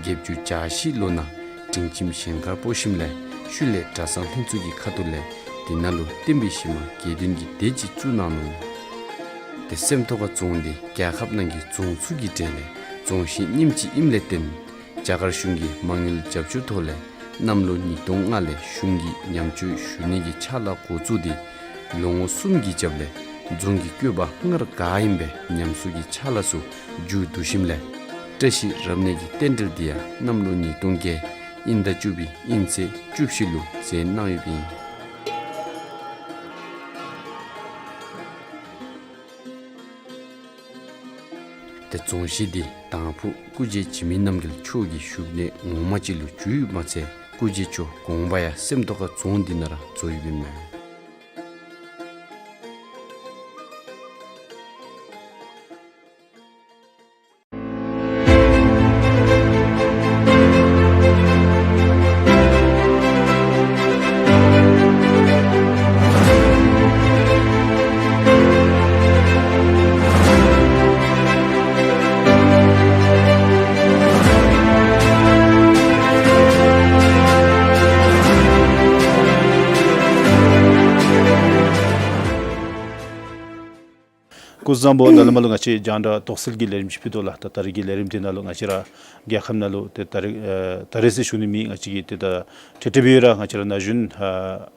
བརྒྱད་ཅུ་གྱ་བཞི་ལོ་ནང་སྒྲིང་ཁྱིམ་གཞན་ཁར་སྤོ་ཞིནམ་ལས་ཤུལ་ལས་གྲྭ་ཚང་ལྷན་ཚོགས་ཀྱི་ཁ་ཐུག་ལས་འདི་ནང་ལུ་བསྟན་པའི་གཞི་མ་དགེ་འདུན་གྱི་སྡེ་ཅིག་བཙུགས་གནང་ནུག། ཏེ་སེམས་རྟོགས་ཁ་རྫོང་འདི་རྒྱལ་ཁབ་ནང་གི་རྫོང་ཚུ་གི་གྲས་ལས་རྫོང་གཞི་རྙིངམ་ཅིག་ཨིནམ་ལས་བརྟེན་རྒྱ་གར་གཞུང་གི་མ་དངུལ་རྒྱབ་སྐྱོར་ཐོག་ལས་གནམ་ལོ་ཉིས་སྟོང་ལྔ་ལས་གཞུང་གིས་ཉམས་བཅོས་ཞུ་ནི་གི་ཕྱག་ལཱ་འགོ་བཙུགས་ཏེ་ལོ་ངོ་གསུམ་གྱི་རྒྱབ་ལས་རྫོང་གི་བཀོད་པ་སྔར་ག་ཨིནམ་སྦེ་ཉམས་གསོ་གི་ཕྱག་ལཱ་ཚུ་མཇུག་བསྡུ་ཞིནམ་ལས་བཀྲ་ཤིས་རབ་གནས་ཀྱི་རྟེན་འབྲེལ་འདི་ཡང་གནམ་ལོ་ཉིས་སྟོང་བརྒྱད་དབྱིན་ཟླ་བཅུ་པའི་དབྱིན་ཚེས་བཅུ་བཞི་ལུ་མཛད་གནང་ཡོདཔ་ཨིན། ཏེ་རྫོང་གཞི་འདི་དང་ཕུ་སྐུ་རྗེ་འཇིགས་མེད་རྣམ་རྒྱལ་མཆོག་གི་བཞུགས་གནས་ངོ་མ་ཅིག་ལུ་གྱུར་ཡོདཔ་མ་ཚད་སྐུ་རྗེས་མཆོག་དགོངས་པ་ཡང་སེམས་རྟོགས་ཁ་རྫོང་འདི་ནང་ར་རྫོགས་ཡོདཔ་ཨིན་མས། སྐུ་གཟུགས་བཟང་པོ། ད་ལས་མར་ལུ་ང་བཅས་རྒྱང་བསྒྲགས་དོགས་སེལ་གྱི་ལས་རིམ་ཅིག་ཕུལ་དོ་ལགས། ད་ད་རིས་ཀྱི་ལས་རིམ་འདི་ནང་ལུ་ང་བཅས་ར་རྒྱལ་ཁབ་ནང་ལུ་ཏེ་ད་རིས་ཨེ་ད་རིས་ཟེར་ཞུ་ནི་མེད། ང་བཅས་ཀྱི་ཏེ་ད་ཏེ་ཏེ་སྦེ་ར་ང་བཅས་ར་ན་གཞོན་ཨ་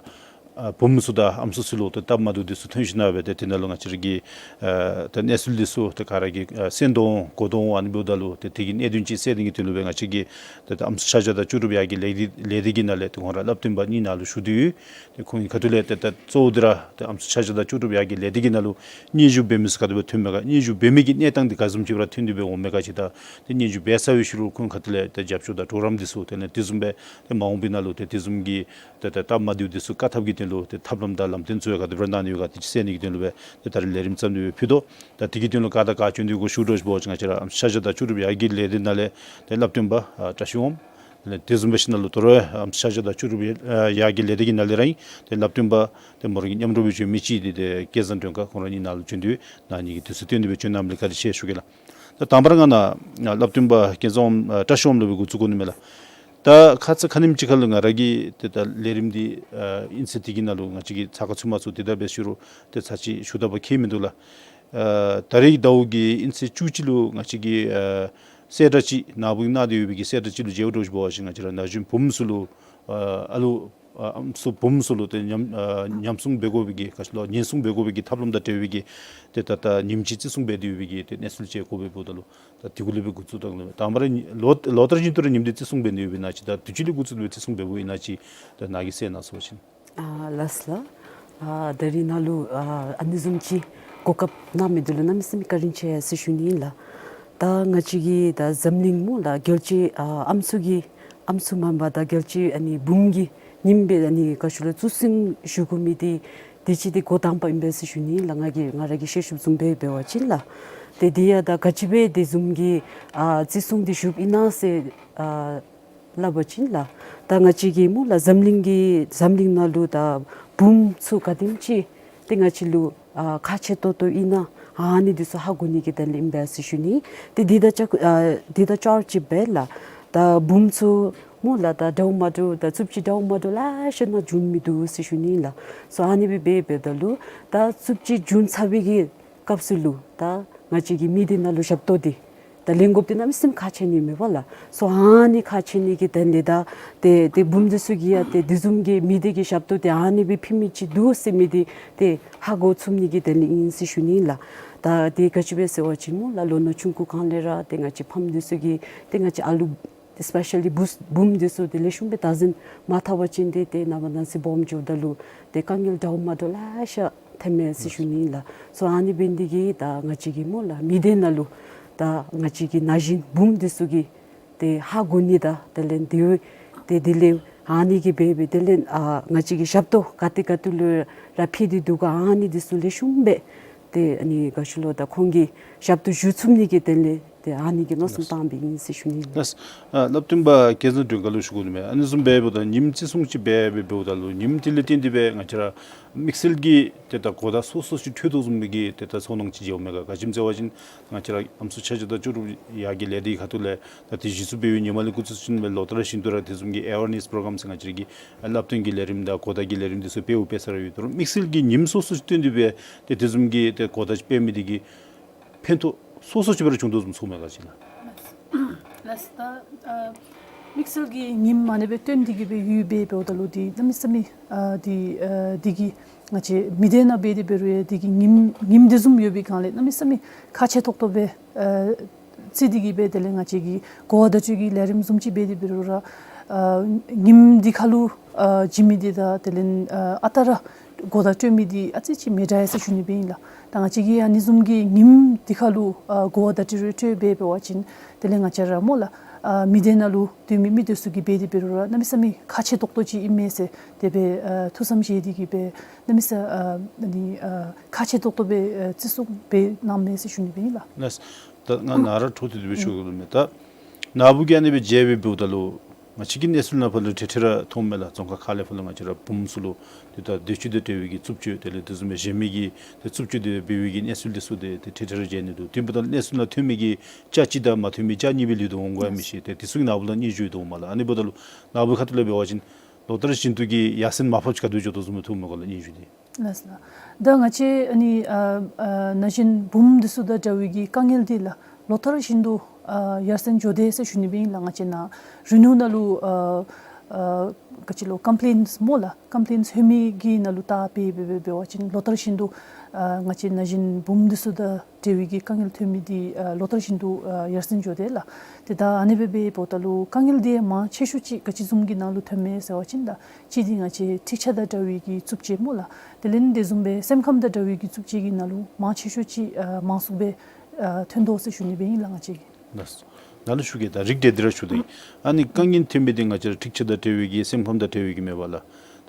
ཨ་བུམོ་ཚུ་དང་ཨམ་སྲུ་ཚུ་ལུ་ཏེ་སྟབས་མ་བདེཝ་འདི་ཚུ་ཐོན་ཞིནམ་ལས་སྦེ་ཏེ་དེ་ནང་ལུ་ང་བཅས་ར་གི་ཨ་ད་གནས་ཚུལ་འདི་ཚུ་ཏེ་ག་ར་གིས་ཨ་གསན་དོ་འོང་གོ་དོ་འོང་། ཨ་ནི་འབདཝ་ད་ལུ་ཏེ་དེ་གི་གནད་དོན་ཅིག་སེལ་ནི་གི་དོན་ལུ་སྦེ་ང་བཅས་ཀྱིས་ཏེ་ད་ཨམ་སྲུ་ཆ་བཞག་དང་ལྕོགས་གྲུབ་ཡར་རྒྱས་ལས་སྡེ་ལས་སྡེ་གི་ནང་ལས་ཏེ་ཁོང་ར་བསླབ་སྟོན་པ་གཉིས་ནང་ལུ་ཞུ་དོ་ཡོད། ཏེ་ཁོང་གི་ཁ་ཐུག་ལས་ཏེ་ད་གཙོ་བོ་འདི་ར་ཏེ་ཨམ་སྲུ་ཆ་བཞག་དང་ལྕོགས་གྲུབ་ཡར་རྒྱས་ལས་སྡེ་གི་ནང་ལུ་སྙན་ཞུ་འབད་མི་ཚུ་ག་དེ་སྦེ་ཐོན་མས་ག། སྙན་ཞུ་འབད་མི་གི་གནས་སྟངས་འདི་ག་བཟུམ་ཅིག་སྦེ་ར་ཐོན་ཏེ་སྦེ་འོང་མས་ག་ཅིག་དང་ཏེ་སྙན་ཞུ་འབད་ཚར་བའི་ཤུལ་ལུ་ཁོང་ཁ་ཐུག་ལས་ཏེ་རྒྱབ་སྐྱོར་དང་གྲོགས་རམ་འདི་ཚུ་དེ་ལས་དེ་བཟུམ་སྦེ་ཏེ་མ་འོངས་པའི་ནང་ལུ་ཏེ་དེ་བཟུམ་གྱི་ཏེ་ད་སྟབས་མ་བདེཝ་འདི་ཚུ་བཀག་ཐབས་ཀྱི་དོན་ལུ་ཏེ་ཐབས་ལམ་དང་ལམ་སྟོན་ཚུ་ཡང་ག་དེ་སྦེ་ར་གནང་ནི་ཡོད་ག་དེ་ཅིག་སེལ་ནི་གི་དོན་ལུ་སྦེ་ཏེ་ད་རིས་ལས་རིམ་བརྩམས་ཏེ་སྦེ་ཕུལ་དོ། ད་དེ་གི་དོན་ལུ་ག་དང་ག་བྱོན་ཏེ་ཡོད་ག་ཞུ་དོ་ཞུ་བ་ཅིན་ང་བཅས་ར་ཨམ་སྲུ་ཆ་བཞག་དང་ལྕོགས་གྲུབ་ཡར་རྒྱས་ལས་སྡེ་ནང་ལས་ཏེ་བསླབ་སྟོན་པ་ཨ་བཀྲ་ཤིས་འོགམ། དེ་ལས་དེ་བཟུམ་སྦེ་ཞིནམ་ལས་དོ་རུང་ཨམ་སྲུ་ཆ་བཞག་དང་ལྕོགས་གྲུབ་ཡར་ཡར་རྒྱས་ལས་སྡེ་གི་ནང་ལས་ར་ཨིན། ཏེ་བསླབ་སྟོན་པ་ཏེ་མོ་ར་གི་མཉམ་རོགས་སྦེ་བྱོན་མི་ཅིག་འདི་ཏེ་སྐལ་བཟང་སྒྲོལ་དཀར་ཁོང་ར་གཉིས་ནང་ལུ་བྱོན་ཏེ་གནང་ནི་གི་དུས་ཚོད་བཏོན་ཏེ་སྦེ་བྱོན་གནངམ་ལས་བཀའ་དྲིན་ཆེ་ཞུ་གེ་ལགས། ད་དང་པ་ར་ང་ནཱ་བསླབ་སྟོན་པ་སྐལ་བཟང་འོགམ་ཨ་བཀྲ་ཤིས་འོགམ་ལུ་སྦེ་འགོ་བཙུགས་དགོ་ནི་མས་ལགས། ད་ཁ་ཙ་ཁ་ཉིནམ་ཅིག་ཁ་ལུ་ང་ར་གིས་ཏེ་ད་ལས་རིམ་འདི་ཨ་དབྱིན་ཚེས་འདི་གི་ནང་ལུ་ང་བཅས་ཀྱིས་ཚ་ཁ་ཚུད་མ་ཚུད་དེ་ད་འབད་ཞུ་རུང་ཏེ་ཚར་གཅིག་ཞུ་དགོཔ་ཁྱད་མིན་འདུག་ལགས། ཨ་ད་རིས་ཟླཝ་གི་དབྱིན་ཚེས་བཅུ་གཅིག་ལུ་ང་བཅས་ཀྱིས་ཨ་གསལ་བསྒྲགས་ཅིག་ནཱ་བུ་གིས་གནང་སྟེ་ཡོད་པའི་གི་གསལ་བསྒྲགས་ཅིག་ལུ་མཇལཝ་འདྲཝ་ཅིག་འབད་བ་ཅིན་ང་བཅས་ར་ན་གཞོན་བུམོ་ཚུ་ལུ་ཨ་ཨ་ལུ་ཨ་ཨམ་སྲུ་བུམོ་ཚུ་ལུ་ཏེ་ཉམས་ཨ་ཉམས་སྲུང་འབད་དགོ་པའི་གི་ག་ཅི་ལོ་ཉེན་སྲུང་འབད་དགོ་པའི་གི་ཐབས་ལམ་དང་འབྲེལ་བའི་གི་ཏེ་ད་ད་ཉིནམ་གཅིག་བརྩི་སྲུང་འབད་དེ་ཡོད་པའི་གི་ཏེ་གནས་ཚུལ་ཅིག་གོ་བས། འབདཝ་ད་ལུ་ད་དེ་གུ་ལུ་སྦེ་འགོ་བཙུགས་ད་ལུ་དང་པ་ར་ལོ་ལོ་ལྟར་བཞིན་དུ་ར་ཉིནམ་འདི་བརྩི་སྲུང་འབད་ནི་ཡོད་པས་ན་ཅིག་ད་དུས་ཅི་ལས་འགོ་བཙུགས་ཏེ་སྦེ་བརྩི་སྲུང་འབདཝ་ཨིན་ན་ཅིག་ད་ནཱ་གིས་གསལ་གནང་ཟེར་བ་ཅིན། ཨ་ལགས་ལགས། ཨ་ད་རིས་ནཱ་ལུ་ཨ་ཨ་ནི་བཟུམ་ཅིག་གོ་སྐབས་གནང་མི་འདི་ལུ་གནམ་མེད་ས་མེད་བཀའ་དྲིན་ཆེ་ཟེར་ཞུ་ནི་ཨིན་ལགས། ད་ང་བཅས་ཀྱི་ད་འཛམ་གླིང་སྨོ་ལགས་རྒྱལ་སྤྱི་ཨ་ཨམ་སྲུ་གི་ཨམ་སྲུ་མེན་པར་ད་རྒྱལ་སྤྱི་ཨ་ནི་བུམོ་གི་ཉིནམ་སྦེ་ཨ་ནི་ག་ཅི་ལོ་བརྩི་སྲུང་ཞུ་དགོ་མི་འདི་དུས་ཅི་འདི་འགོ་དང་པ་ཨིན་པས་ཟེར་ཞུ་ནི་ཨིན་ལགས། ང་གིས་ང་ར་གིས་ཤེས་ཤེསཔ་བཟུམ་སྦེ་འབད་བ་ཅིན་ལགས། ཏེ་འདི་ཡང་ད་ག་ཅི་སྦེ་དེ་བཟུམ་གྱི་ཨ་བརྩི་སྲུང་འདི་ཞུཝ་ཨིན་ན་ཟེར་ཨ་སླབ་པ་ཅིན་ལགས། ད་ང་བཅས་ཀྱི་སྨོ་ལགས་འཛམ་གླིང་གི་འཛམ་གླིང་ནང་ལུ་ད་བུམོ་ཚུ་ག་དེམ་ཅིག་ཏེ་ང་བཅས་ལུ་ཨ་ཁག་ཆེ་ཏོག་ཏོ་ཨིན་ན་ཨ་ནི་འདི་ཚུ་ཧ་གོ་ནི་གི་དོན་ལས་ཨིན་པས་ཟེར་ཞུ་ནི། ཏེ་འདི་དང་ཅ་ཨ་འདི་དང་ཅོག་ར་གཅིགཔ་སྦེ་ལགས། ད་བུམོ་ཚུ་སྨོ་ལགས་ད་འདྲཝ་མ་འདྲཝ་ད་རྩུབ་སྤྱོད་འདྲཝ་མ་འདྲཝ་ལེ་ཤ་ནང་འབྱུང་མི་འདུག་ཟེར་ཞུ་ནི་ལགས། སོ་ཨ་ནི་སྦེ་འབད་འབདཝ་ད་ལུ་ད་རྩུབ་སྤྱོད་འབྱུང་ཚར་བའི་གི་སྐབས་སུ་ལུ་ད་ང་བཅས་ཀྱིས་མི་སྡེ་ནང་ལུ་ཞབས་ཏོག་འདི་ད་ལེན་དགོཔ་འདི་གནམ་མེད་ས་མེད་ཁག་ཆེ་ནི་མས་པ་ལགས། སོ་ཨ་ནི་ཁག་ཆེ་ནི་གི་དོན་ལས་ད་ཏེ་ཏེ་བུམོ་འདི་ཚུ་གིས་ཡང་ཏེ་དེ་བཟུམ་གྱི་མི་སྡེ་གི་ཞབས་ཏོག་འདི་ཨ་ནི་སྦེ་ཕུལ་མི་ཅིག་འདུག་ཟེར་མི་འདི་ཏེ་ཧ་གོ་ཚུགས་ནི་གི་དོན་ལས་ཨིན་ཟེར་ཞུ་ནི་ལགས། ད་ཏེ་ག་ཅི་སྦེ་ཟེར་བ་ཅིན་སྨོ་ལགས་ལོ་ན་ཆུང་ཀུ་སྒང་ལས་ར་ཏེ་ང་བཅས་ཕམ་འདི་ཚུ་གིས་ཏེ་ང་བཅས་ཨ་ལུ་ཨེསི་པེ་ཤ་ལི་བུམོ་འདི་ཚུ་ཏེ་ལེགས་ཤོམ་སྦེ་བདག་འཛིན་མ་འཐབ་པ་ཅིན་ཏེ་ཏེ་ནངས་པ་གནངས་ཚེ་སྦོམ་འགྱོཝ་ད་ལུ་ཏེ་དཀའ་ངལ་འདྲཝ་མ་འདྲཝ་ལེ་ཤ་ཐོནམ་མས་ཟེར་ཞུ་ནི་ལགས། སོ་ཨ་ནི་འབད་ནི་འདི་གིས་ད་ང་བཅས་ཀྱི་སྨོ་ལགས་མི་སྡེ་ནང་ལུ་ད་ང་བཅས་ཀྱི་ན་གཞོན་བུམོ་འདི་ཚུ་གིས་ཏེ་ཧ་གོ་ནི་དང་དེ་ལས་འདི་ཏེ་དེ་ལས་ཨ་ནི་གིས་འབད་འབད་དེ་ལས་ཨ་ང་བཅས་ཀྱིས་ཞབས་ཏོག་ག་ཏེ་ག་ཏེ་ལུ་ར་ཕུལ་ཏེ་འདུག་ག་ཨ་ནི་འདི་ཚུ་ལེགས་ཤོམ་སྦེ་ཏེ་ཨ་ནི་ག་ཅི་ལོ་ད་ཁོང་གིས་ཞབས་ཏོག་ཞུ་ཚུགས་ནི་གི་དོན་ལས་ཏེ་ཨ་ནི་གི་མནོ་བསམ་བཏང་སྦེ་ཨིན་ཟེར་ཞུ་ནི་ལགས། ལགས། ཨ་བསླབ་སྟོན་པ་སྐལ་བཟང་སྒྲོལ་དཀར་ལུ་ཞུ་དགོ་ནི་མས། ཨ་ནི་བཟུམ་འབད་འབདཝ་ད་ཉིནམ་བརྩི་སྲུང་ཅིག་འབད་འབད་འབདཝ་ད་ལུ་ཉིནམ་དེ་ལས་བརྟེན་ཏེ་སྦེ་ང་བཅས་ར་དམིགས་བསལ་གྱི་ཏེ་ད་གོ་བརྡ་སོ་སོ་ཅིག་འཕྲོད་དོ་བཟུམ་མའི་གི་ཏེ་ད་ཚོར་སྣང་ཅིག་ཡོད་མས་ག། ག་ཅི་སྨོ་ཟེར་བ་ཅིན་ང་བཅས་ར་ཨམ་སྲུ་ཆ་བཞག་དང་ལྕོགས་གྲུབ་ཡར་རྒྱས་ལས་སྡེ་ཁ་ཐུག་ལས་ད་ཏེ་གཞི་བཙུགས་འབད་བའི་ཉིནམ་ལས་འགོ་བཙུགས་ཞིནམ་ལས་ལོ་ལྟར་བཞིན་དུ་ར་དེ་བཟུམ་གྱི་ཨེ་ཝེར་ནེསི་པོརོ་གརམ་ཟེར་ང་བཅས་ར་གི་བསླབ་སྟོན་གྱི་ལས་རིམ་དང་གོ་བརྡ་གི་ལས་རིམ་འདི་ཚུ་འབདཝ་འབད་ས་ར་ཡོད། དོ་རུང་དམིགས་བསལ་གྱི་ཉིནམ་སོ་སོ་ཅིག་བཏོན་ཏེ་སྦེ་ཏེ་དེ་བཟུམ་གྱི་ཏེ་གོ་བརྡ་ཅིག་སྤེལ་མི་འདི་གིས་ཕན་ཐོགས་སོ་སོ་ཅིག་སྦེ་ར་བྱུང་དོ་བཟུམ་ཚོརཝ་མས་ག་ཅི་ལགས། ལགས་སོ། ད་ཨ་དམིགས་བསལ་གྱི་ཉིནམ་ཨ་ནི་སྦེ་བཏོན་ཏེ་གི་སྦེ་ཡོདཔ་འབདཝ་ད་ལུ་འདི་གནམ་མེད་ས་མེད་ཨ་འདི་ཨ་འདི་གིས་ང་བཅས་མི་སྡེ་ནང་འབད་དེ་འབད་རུང་ཡང་འདི་གིས་ཉིནམ་ཉིནམ་འདི་བཟུམ་ཡོད་པའི་སྒང་ལས་གནམ་མེད་ས་མེད་ཁག་ཆེ་ཏོག་ཏོ་སྦེ་ཨ་བརྩི་སྟེ་གི་སྦེ་དེ་ལས་ང་བཅས་ཀྱིས་གོ་བརྡ་སྤྲོད་ཀྱི་ལས་རིམ་བཟུམ་ཅིག་འབད་དེ་འབད་རུང་ར་ཨ་ཉིནམ་འདི་ཁ་ལུ་ཨ་བྱིན་མི་འདི་དང་དེ་ལས་ཨ་ཨ་རྟག་ར་གོ་བརྡ་སྤྲོད་མི་འདི་ཨ་ཙི་ཅིག་མི་འདྲ་བས་ཟེར་ཞུ་ནི་སྦེ་ཨིན་ལགས། ད་ང་བཅས་ཀྱིས་ཨ་ནི་བཟུམ་གྱི་ཉིནམ་འདི་ཁ་ལུ་ཨ་གོ་བརྡ་སྤྲོད་རུང་སྤྲོད་འབད་འབད་བ་ཅིན་དེ་ལས་ང་བཅས་ར་སྨོ་ལགས་ཨ་མི་སྡེ་ནང་ལུ་སྡོད་མི་མི་སྡེ་ཚུ་གིས་འབད་དེ་འབད་རུང་ར་གནམ་མེད་ས་མེད་ཁག་ཆེ་ཏོག་ཏོ་ཅིག་ཨིན་མས་ཟེར་དེ་སྦེ་ཨ་ཐུགས་བསམ་བཞེས་ཏེ་གི་སྦེ་གནམ་མེད་ས་ཨ་ནི་ཨ་ཁག་ཆེ་ཏོག་ཏོ་སྦེ་ཨ་བརྩི་སྲུང་འབད་གནངམ་མས་ཟེར་ཞུ་ནི་སྦེ་ཨིན་ལགས། ལགས། ད་ང་ནཱ་ར་འཕྲོ་མཐུད་དེ་སྦེ་ཞུ་དགོ་མནོཝ་མས། ད་ནཱ་བུ་གིས་ཨ་ནི་སྦེ་མཇལ་སྦེ་འབདཝ་ད་ལུ་ང་བཅས་ཀྱི་གནས་ཚུལ་ནང་ཕར་ལུ་ཏེ་ཏེ་ར་མཐོངམ་མས་ལགས། རྫོང་ཁག་ཁག་ལས་ཕར་ལུ་ང་བཅས་ར་བུམོ་ཚུ་ལུ་ཏེ་ད་འདོད་སྤྱོད་དང་འབྲེལ་བའི་གི་རྩུབ་སྤྱོད་དེ་ལས་དེ་བཟུམ་སྦེ་གཞན་མི་གིས་ཏེ་རྩུབ་སྤྱོད་དེ་འབད་བའི་གི་གནས་ཚུལ་འདི་ཚུ་ཏེ་ཏེ་ཏེ་ར་མཇལ་ནི་འདུག། དེ་འབདཝ་ད་གནས་ཚུལ་ནང་ཐོན་མི་གི་ཆ་གཅིག་དང་མ་ཐོན་མི་ཆ་གཉིས་སྦེ་ལུས་དོ་འོང་ག་མི་ཤེས། ཏེ་དེ་ཚུ་གི་ནང་ཕར་ལུ་སྙན་ཞུ་ཡོད་དོ་འོང་མས་ལགས། ཨ་ནི་འབདཝ་ད་ལུ་ནཱ་བུའི་ཁ་ཐུག་ལས་འབད་བ་ཅིན་ལོ་ལྟར་བཞིན་དུ་གི་ཡར་སེང་མར་ཕབ་ཅིག་ག་དེ་སྦེ་འགྱོ་དོ་བཟུམ་ཐོནམ་མས་ག་ལགས་སྙན་ཞུ་འདི། ལགས་སོ་ལགས། ད་ང་བཅས་ཨ་ནི་ཨ་ཨ་ན་གཞོན་བུམོ་འདི་ཚུ་དང་འདྲ་བའི་གི་དཀའ་ངལ་འདི་ལགས་ལོ་ལྟར་བཞིན་དུ་ཨ་ཡར་སེང་འགྱོ་དེས་ཟེར་ཞུ་ནི་སྦེ་ཨིན་ལགས། ང་བཅས་ནཱ་རི་ནོར་ནང་ལུ་ཨ་ ཨ་ག་ཅི་ལོ་ཀམ་པི་ལེནསི་སྨོ་ལགས། ཀམ་པི་ལེནསི་ལྷོད་མི་གི་ནང་ལུ་བལྟ་སྦེ་འབད་འབད་འབད་བ་ཅིན་ལོ་ལྟར་བཞིན་དུ་ཨ་ང་བཅས་ན་གཞོན་བུམོ་འདི་ཚུ་དང་འབྲེལ་བའི་གི་དཀའ་ངལ་ཐོན་མི་འདི་ཨ་ལོ་ལྟར་བཞིན་དུ་ཨ་ཡར་སེང་འགྱོ་དེས་ལགས། ཏེ་ད་ཨ་ནི་སྦེ་འབདཝ་ད་ལུ་དཀའ་ངལ་འདི་མང་ཆེ་ཤོས་ཅིག་ག་ཅི་བཟུམ་གྱི་ནང་ལུ་ཐོནམ་མས་ཟེར་བ་ཅིན་ད་གཅིག་འདི་ང་བཅས་འཁྲིག་ཆ་དང་འདྲ་བའི་གི་རྩུབ་སྤྱོད་སྨོ་ལགས། དེ་ལས་དེ་བཟུམ་སྦེ་སེམས་ཁམས་དང་འདྲ་བའི་གི་རྩུབ་སྤྱོད་ཀྱི་ནང་ལུ་མང་ཆེ་ཤོས་ཅིག་ཨ་མང་སུ་སྦེ་ཨ་ཐོན་དོ་ཟེར་ཞུ་ནི་སྦེ་ཨིན་ལགས་ང་བཅས་ཀྱིས། ལགས། ནཱ་ལུ་ཞུ་གེ། ད་རིགས་འགྲེ་འདི་ར་ཞུ་དོ་ཨིན། ཨ་ནི་དཀའ་ངལ་ཐོན་མི་འདི་ང་བཅས་ར་འཁྲིག་ཆ་དང་འབྲེལ་བའི་གི་སེམས་ཁམས་དང་འབྲེལ་བའི་གི་མས་པ་ལགས།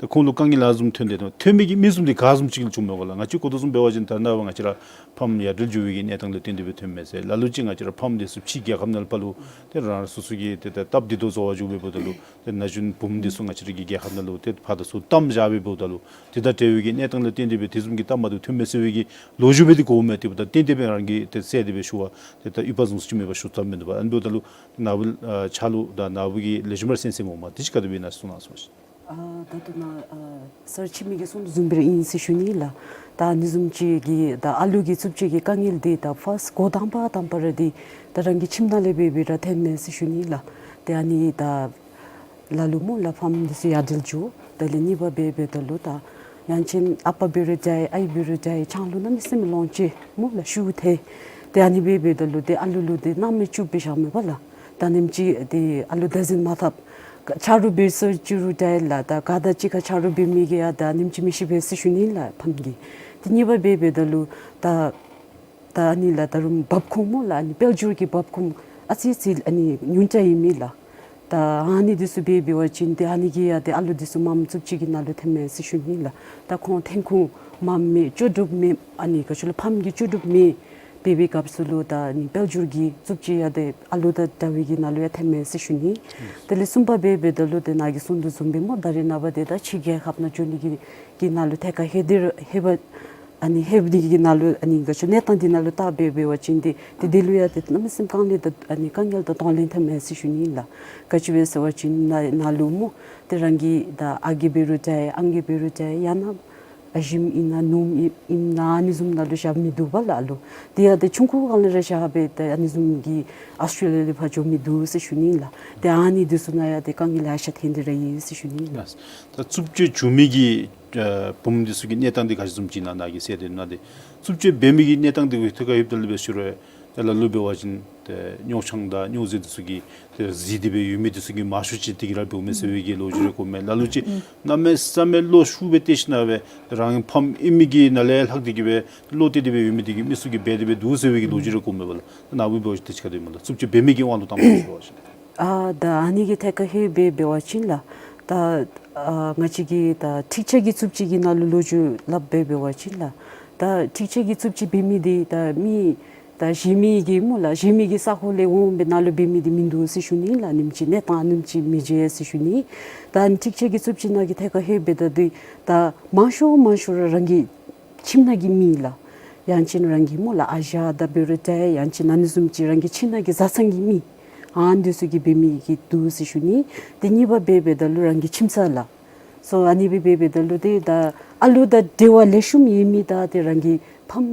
ད་ཁོང་ལུ་དཀའ་ངལ་ཨ་བཟུམ་ཐོན་དེས་ནོ། ཐོན་མི་གི་མི་བཟུམ་འདི་ག་བཟུམ་ཅིག་ལུ་བྱུངམ་མས་པ་ལགས། ང་བཅས་གོ་དོ་བཟུམ་འབད་བ་ཅིན་ད་རེས་ནངས་པ་ང་བཅས་ར་ཕམ་ཡ་བྲལ་འགྱོ་བའི་གི་གནས་སྟངས་ལས་བརྟེན་ཏེ་སྦེ་ཐོནམ་མས་ཟེར། ལ་ལུ་ཅིག་ང་བཅས་ར་ཕམ་འདི་ཚུ་ཕྱི་རྒྱལ་ཁབ་ནང་ལུ་ཕར་ལུ་ཏེ་རང་རང་སོ་སོ་གི་ཏེ་ད་སྟབས་བདེ་ཏོག་ཏོ་བཟོ་བར་འགྱོ་སྦེ་འབདཝ་ད་ལུ་ཏེ་ན་གཞོན་བུམོ་འདི་ཚུ་ང་བཅས་ར་གི་རྒྱལ་ཁབ་ནང་ལུ་ཏེ་ཕར་དང་ཚུར་བཏངམ་བཞག་སྦེ་འབདཝ་ད་ལུ་དེ་དང་འབྲེལ་བའི་གི་གནས་སྟངས་ལས་བརྟེན་ཏེ་སྦེ་དེ་བཟུམ་གྱི་སྟབས་མ་བདེཝ་ཐོནམ་མས་ཟེར་བའི་གི་ལོ་རྒྱུས་སྦེ་འདི་གོཝ་མས། དེ་འབདཝ་ད་ཏན་ཏན་སྦེ་རང་གིས་ཏེ་གསལ་ཏེ་སྦེ་ཞུ་བ་ཏེ་ད་འོས་འབབ་བཟུམ་ཅིག་མེད་པར་ཞུ་ཚར་མི་འདུག་པ། ཨ་ནི་འབདཝ་ད་ལུ་ནཱ་བུ་ཨ་ཆ་ལུ་དང་ནཱ་བུ་གི་ལེགས་ཤོམ་ར་སེམས་སེམས་འོང་མས། དེ་ཅིག་ག་དེ་སྦེ་ཨིན་ན་གསུང་གནང་ཟེར་ཞུ་ནི། ཨ་ད་ལྟོ་ནཱ་ཨ་སར་འཆི་མེད་ཀྱིས་གསུང་དོ་བཟུམ་སྦེ་ར་ཨིན་ཟེར་ཞུ་ནི་ལགས། ད་ཨ་ནི་བཟུམ་ཅིག་གི་ད་ཨ་ལུ་གི་རྩུབ་སྤྱོད་ཀྱི་དཀའ་ངལ་འདི་ད་ཕརསཊ་འགོ་དང་པ་དང་པ་ར་འདི་ད་རང་གི་ཁྱིམ་ནང་ལས་འབད་འབད་ར་ཐོནམ་མས་ཟེར་ཞུ་ནི་ལགས། ཏེ་ཨ་ནི་ད་ལ་ལུ་སྨོ་ལགས་ཕམ་འདི་ཚུ་ཡ་བྲལ་འགྱོ། དེ་ལས་གཉིས་པ་འབད་འབདཝ་ད་ལུ་ད་ཡང་ཅིན་ཨ་པ་འབད་རུང་འདྲ་ཨའི་འབད་རུང་འདྲ་ཆང་ལུ་གནམ་མེད་ས་མེད་ལོངས་སྤྱོད་སྨོ་ལགས་ཤུགས་ཐལ། ཏེ་ཨ་ནི་འབད་འབདཝ་ད་ལུ་ཏེ་ཨ་ལུ་ལུ་ཏེ་སྣང་མེད་བཅུག་སྦེ་བཞགཔ་མས་པ་ལགས། ད་ཉིནམ་གཅིག་ཏེ་ཨ་ལུ་བདག་འཛིན་མ་འཐབ། ཆ་རོགས་འབད་སོང་ཅི་རུང་འདྲ་ལགས། ད་ག་དང་གཅིག་ཁར་ཆ་རོགས་འབད་མི་གིས་ཡང་ད་ཉིནམ་གཅིག་མི་ཤི་པས་ཟེར་ཞུ་ནི་ལགས་ཕམ་གིས། ཏེ་གཉིས་པ་འབད་འབདཝ་ད་ལུ་ད་ད་ཨ་ནི་ལགས་ད་རུང་འབབ་ཁུངས་སྨོ་ལགས། ཨ་ནི་དཔལ་འབྱོར་གྱི་འབབ་ཁུངས་ཨ་ཙི་ཙི་ཨ་ནི་ཉུང་དྲགས་ཨིན་མས་ལགས། ད་ཨ་ནི་འདི་ཚུ་འབད་འབད་བ་ཅིན་ཏེ་ཨ་ནི་གིས་ཡང་ཏེ་ཨ་ལུ་འདི་ཚུ་མངམ་རྩུབ་སྤྱོད་ཀྱི་ནང་ལུ་ཐོནམ་མས་ཟེར་ཞུ་ནི་ལགས། ད་ཁོང་འཐོན་ཁུངས་མངམ་མེད་ལྕོགས་གྲུབ་མེད། ཨ་ནི་ག་ཅི་ལོ་ཕམ་གྱི་ལྕོགས་གྲུབ་མེད། འབད་བའི་སྐབས་སུ་ལུ་ད་ཨ་ནི་དཔལ་འབྱོར་གྱི་རྩུབ་སྤྱོད་ཡང་ཏེ་ཨ་ལུ་དང་འདྲ་བའི་གི་ནང་ལུ་ཡང་ཐོནམ་མས་ཟེར་ཞུ་ནི། དེ་ལས་གསུམ་པ་འབད་འབདཝ་ད་ལུ་ཏེ་ནཱ་གིས་གསུང་དོ་བཟུམ་སྦེ་སྨོ་ད་རེས་ནངས་པ་ཏེ་ད་ཕྱི་རྒྱལ་ཁབ་ནང་འགྱོ་ནི་གི་གི་ནང་ལུ་ཐད་ཀར་ལྷོད་དེ་ར་ལྷོད་པ་ཨ་ནི་ལྷོད་པའི་གི་ནང་ལུ་ཨ་ནི་ག་ཅི་གནས་སྟངས་འདི་ནང་ལུ་བལྟ་འབད་འབད་བ་ཅིན་ཏེ་ཏེ་དེ་ལུ་ཡང་ཏེ་གནམ་མེད་ས་མེད་དཀའ་ངལ་དང་ཨ་ནི་དཀའ་ངལ་དང་གདོང་ལེན་ཐོནམ་མས་ཟེར་ཞུ་ནི་ལགས། ག་ཅི་སྦེ་ཟེར་བ་ཅིན་ནཱ་ནཱ་ལུ་སྨོ་ཏེ་རང་གི་ད་ཨ་རྒས་འབད་རུང་འདྲ་ཨང་རྒས་འབད་རུང་འདྲ་ཡང་ན་ཨ་ཞིམ་ཨིན་ན་ནུམ་ཨིན་ན་ཨ་ནི་བཟུམ་ནང་ལུ་བཞག་མི་འདུག་པ་ལགས་ཨ་ལུ། ཏེ་ཡང་ཏེ་ཆུང་ཀུ་སྒང་ལས་ར་བཞག་སྦེ་ཏེ་ཨ་ནི་བཟུམ་གྱི་ཨཱོས་ཊྲེ་ལི་ཡ་ལས་ཕར་འགྱོ་མི་འདུག་ཟེར་ཞུ་ནི་ལགས། ཏེ་ཨ་ནི་འདི་ཚུ་ནང་ཡང་ཏེ་དཀའ་ངལ་ལེ་ཤ་ཐོན་ཏེ་ར་ཡོད་ཟེར་ཞུ་ནི་ལགས། ད་རྩུབ་སྤྱོད་བྱུང་མི་གི་ཨ་བུམོ་འདི་ཚུ་གི་གནས་སྟངས་འདི་ག་ཅི་བཟུམ་ཅིག་ཨིན་ན་ནཱ་གིས་གསལ་ཏེ་ནཱ་ཏེ་རྩུབ་སྤྱོད་འབད་མི་གི་གནས་སྟངས་འདི་གི་ཐད་ཁར་ལྷོདཔ་ད་ལུ་སྦེ་ཞུ་རུང་ད་ལ་ལུ་འབད་བ་ཅིན་ཏེ་རྙོག་ཆང་དང་རྙོག་ཟས་འདི་ཚུ་གིས་ཏེ་གཟིར་ཏེ་སྦེ་ཡོད་མི་འདི་ཚུ་གིས་མང་ཤོས་ཅིག་འདི་གིས་ར་འབདཝ་མས་ཟེར་བའི་གི་ལོ་རྒྱུས་རེ་གོཝ་མས། ལ་ལུ་ཅིག་གནམ་མེད་ས་མེད་བློ་ཤུགས་སྦེ་གཏད་ཞིནམ་ལས་རང་ཕམ་ཨིན་མི་གི་ནང་ལས་ལྷག་སྟེ་གི་སྦེ་བློ་གཏད་དེ་སྦེ་ཡོད་མི་འདི་གིས་མི་ཚུ་གིས་འབད་དེ་སྦེ་འདུག་ཟེར་བའི་གི་ལོ་རྒྱུས་རེ་གོཝ་མས་པ་ལགས། ནཱ་བུ་འབད་བ་ཅིན་དེ་ཅིག་ག་དེ་སྨོ་ལགས། རྩུབ་སྤྱོད་འབད་མི་གི་དབང་དུ་བཏང་བ་ཅིན་ལགས། ཨ་ད་ཨ་ནི་གི་ཐད་ཁར་ལྷོད་སྦེ་འབད་བ་ཅིན་ལགས། ད་ཨ་ང་བཅས་ཀྱིས་ད་འཁྲིག་ཆ་གི་རྩུབ་སྤྱོད་ཀྱི་ནང་ལུ་ལོ་རྒྱུས་སླབ་སྦེ་འབད་བ་ཅིན་ལགས། ད་འཁྲིག་ཆ་གི་རྩུབ་སྤྱོད་འབད་མི་འདི་ད་མི་ད་གཞན་མི་གིས་སྨོ་ལགས་གཞན་མི་གི་ས་ཁོངས་ལས་འོང་སྦེ་ནཱ་ལུ་འབད་མི་འདི་མིན་འདུག་ཟེར་ཞུ་ནི་ལགས། ཉིནམ་གཅིག་གནས་སྟངས་ཉིནམ་གཅིག་མི་མཇལ་ཟེར་ཞུ་ནི། ད་འཁྲིག་ཆ་གི་རྩུབ་སྤྱོད་ནང་གི་ཐད་ཁར་ལྷོད་འབདཝ་ད་འདི་ད་མང་ཤོས་མང་ཤོས་ར་རང་གི་ཁྱིམ་ནང་གི་མི་ལགས། ཡང་ཅིན་རང་གི་སྨོ་ལགས་ཨ་ཞང་དང་འབད་རུང་འདྲ་ཡང་ཅིན་ཨ་ནི་བཟུམ་ཅིག་རང་གི་ཁྱིམ་ནང་གི་བཟའ་ཚང་གི་མི་ཨ་ནི་འདི་ཚུ་གིས་འབད་མི་གི་འདུག་ཟེར་ཞུ་ནི། ཏེ་གཉིས་པ་འབད་འབདཝ་ད་ལུ་རང་གི་ཁྱིམ་ཚང་ལགས། སོ་ཨ་ནི་སྦེ་འབད་འབདཝ་ད་ལུ་ཏེ་ད་ཨ་ལུ་དང་འབྲེལ་བ་ལེགས་ཤོམ་ཡོད་མི་དང་ཏེ་རང་གི་ཕམ་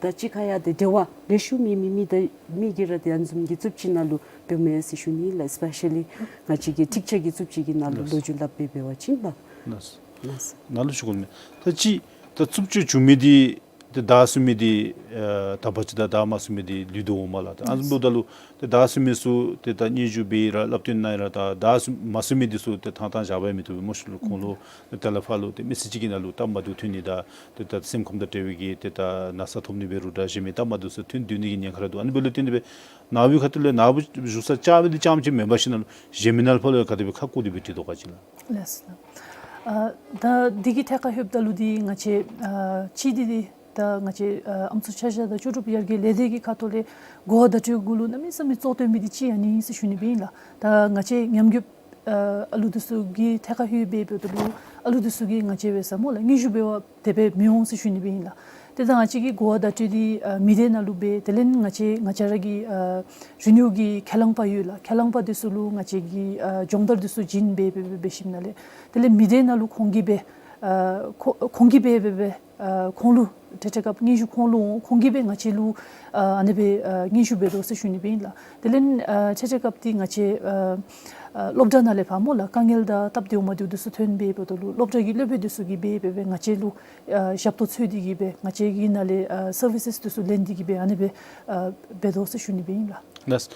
དང་གཅིག་ཁར་ཡང་ཏེ་འབྲེལ་བ་ལེགས་ཤོམ་ཡོད་མི་མི་དང་མི་གིས་ར་ཏེ་ཨ་ནི་བཟུམ་གྱི་རྩུབ་སྤྱོད་ནང་ལུ་འབདཝ་མས་ཟེར་ཞུ་ནི་ལགས། ཨེསི་པེ་ཤ་ལི་ང་བཅས་ཀྱི་འཁྲིག་ཆ་གི་རྩུབ་སྤྱོད་ཀྱི་ནང་ལུ་ལོ་རྒྱུས་སླབ་སྦེ་འབད་བ་ཅིན་ལགས། ལགས། ལགས། ནཱ་ལུ་ཞུ་དགོ་མི་ད་ཅི་ད་རྩུབ་སྤྱོད་བྱུང་མི་འདི་ཏེ་བདའ་ཟུན་མི་འདི་ཨ་དག་པ་ཅིག་དང་བདའ་མ་ཟུན་མི་འདི་ལུས་འདུག་འོང་མས་ལགས། ད་ཨ་ནི་འབདཝ་ད་ལུ་ཏེ་བདའ་ཟུན་མི་ཚུ་ཏེ་ད་སྙན་ཞུ་འབད་ར་སླབ་སྟོན་གནང་ར་ད་བདའ་ཟུན་མ་ཟུན་མི་འདི་ཚུ་ཏེ་ཐང་ཐང་བཞག་པ་མི་བཏུབ་པས་སྨོ་ཤིག་ལགས། ཁོང་ལུ་ཏེ་ད་ལས་ཕར་ལུ་ཏེ་མི་ཚེ་གཅིག་གི་ནང་ལུ་སྟབས་མ་བདེཝ་ཐོན་ནི་དང་ཏེ་ད་སེམས་ཁམས་དང་འབྲེལ་བའི་གི་ཏེ་ད་ན་ཚ་ཐོབ་ནི་འབད་རུང་ད་གཞན་མི་སྟབས་མ་བདེཝ་ཚུ་ཐོན་སྡོད་ནི་གི་ཉེན་ཁ་ར་འདུག། ཨ་ནི་འབདཝ་ལས་བརྟེན་ཏེ་སྦེ་ནཱ་བུའི་ཁ་ཐུག་ལས་ནཱ་བུ་བཞུགས་ས་ཅིག་འབད་དེ་ཙམ་ཅིག་མེན་པར་ཞིན་ན་ལུ་གཞན་མི་ནང་ལུ་ཕར་ལུ་ག་དེ་སྦེ་ཁ་བསྐུར་ཏེ་སྦེ་འདྲི་དོ་ག་ཅི་ལགས། ལགས་སོ། ཨ་ད་འདི་གི་ཐད་ཁར་ལྷོདཔ་ད་ལུ་འདི་ང་བཅས་ཨ་གཅིག་འདི་འདི་ད་ང་བཅས་ཨ་ཨམ་སྲུ་ཆ་བཞག་དང་ལྕོགས་གྲུབ་ཡར་རྒྱས་ལས་སྡེ་གི་ཁ་ཐུག་ལས་གོ་བ་བརྡ་སྤྲོད་གུ་ལུ་གནམ་མེད་ས་མེད་གཙོ་བཏོན་མི་འདི་གཅིག་ཨ་ནི་ཨིན་ཟེར་ཞུ་ནི་སྦེ་ཨིན་ལགས། ད་ང་བཅས་ཉམས་རྒུདཔ་ཨ་ཨ་ལུ་འདི་ཚུ་གི་ཐད་ཁར་ལྷོད་སྦེ་འབདཝ་ད་ལུ་ཨ་ལུ་འདི་ཚུ་གིས་ང་བཅས་འབད་ས་སྨོ་ལགས་སྙན་ཞུ་འབད་བར་དེ་སྦེ་མི་འོང་ཟེར་ཞུ་ནི་སྦེ་ཨིན་ལགས། ཏེ་ད་ང་བཅས་ཀྱིས་གོ་བ་བརྡ་སྤྲོད་འདི་ཨ་མི་སྡེ་ནང་ལུ་འབད་དེ་ལས་ང་བཅས་ང་བཅས་ར་གི་ཨ་རི་ནིའུ་གི་ཁས་བླངས་པ་ཡོད་ལགས། ཁས་བླངས་པ་འདི་ཚུ་ལུ་ང་བཅས་ཀྱིས་ཨ་སྦྱོང་བརྡར་འདི་ཚུ་བྱིན་སྦེ་འབད་འབད་འབད་འབད་ཞིནམ་ལས་དེ་ལས་མི་སྡེ་ནང་ལུ་ཁོང་གིས་འབད་ཨ་ཁོ་ཁོང་གིས་འབད་འབད་འབད་ཨ་ཁོང་ལུ་ འཕྲལ་འཕྲལ་སྐབས་སྙན་ཞུ་ཁོང་ལུ་འོང་། ཁོང་གིས་སྦེ་ང་བཅས་ལུ་ཨ་ཨ་ནི་སྦེ་ཨ་སྙན་ཞུ་འབད་དོ་ཟེར་ཞུ་ནི་སྦེ་ཨིན་ལགས། དེ་ལས་ཨ་འཕྲལ་འཕྲལ་སྐབས་འདི་ང་བཅས་ཨ་ཨ་སློབ་གྲྭ་ནང་ལས་ཕར་སྨོ་ལགས། དཀའ་ངལ་དང་སྟབས་བདེཝ་མ་བདེཝ་འདི་ཚུ་ཐོན་སྦེ་འབདཝ་ད་ལུ་སློབ་གྲྭ་གི་སློབ་དཔོན་འདི་ཚུ་གིས་སྦེ་སྦེ་སྦེ་ང་བཅས་ལུ་ཨ་ཞབས་ཏོག་འཚོལ་ཏེ་གིས་སྦེ་ང་བཅས་ཀྱི་ནང་ལས་ཨ་སར་བི་སེས་འདི་ཚུ་ལེན་ཏེ་གིས་སྦེ་ཨ་ནི་སྦེ་ཨ་འབད་དོ་ཟེར་ཞུ་ནི་སྦེ་ཨིན་ལགས། ལགས།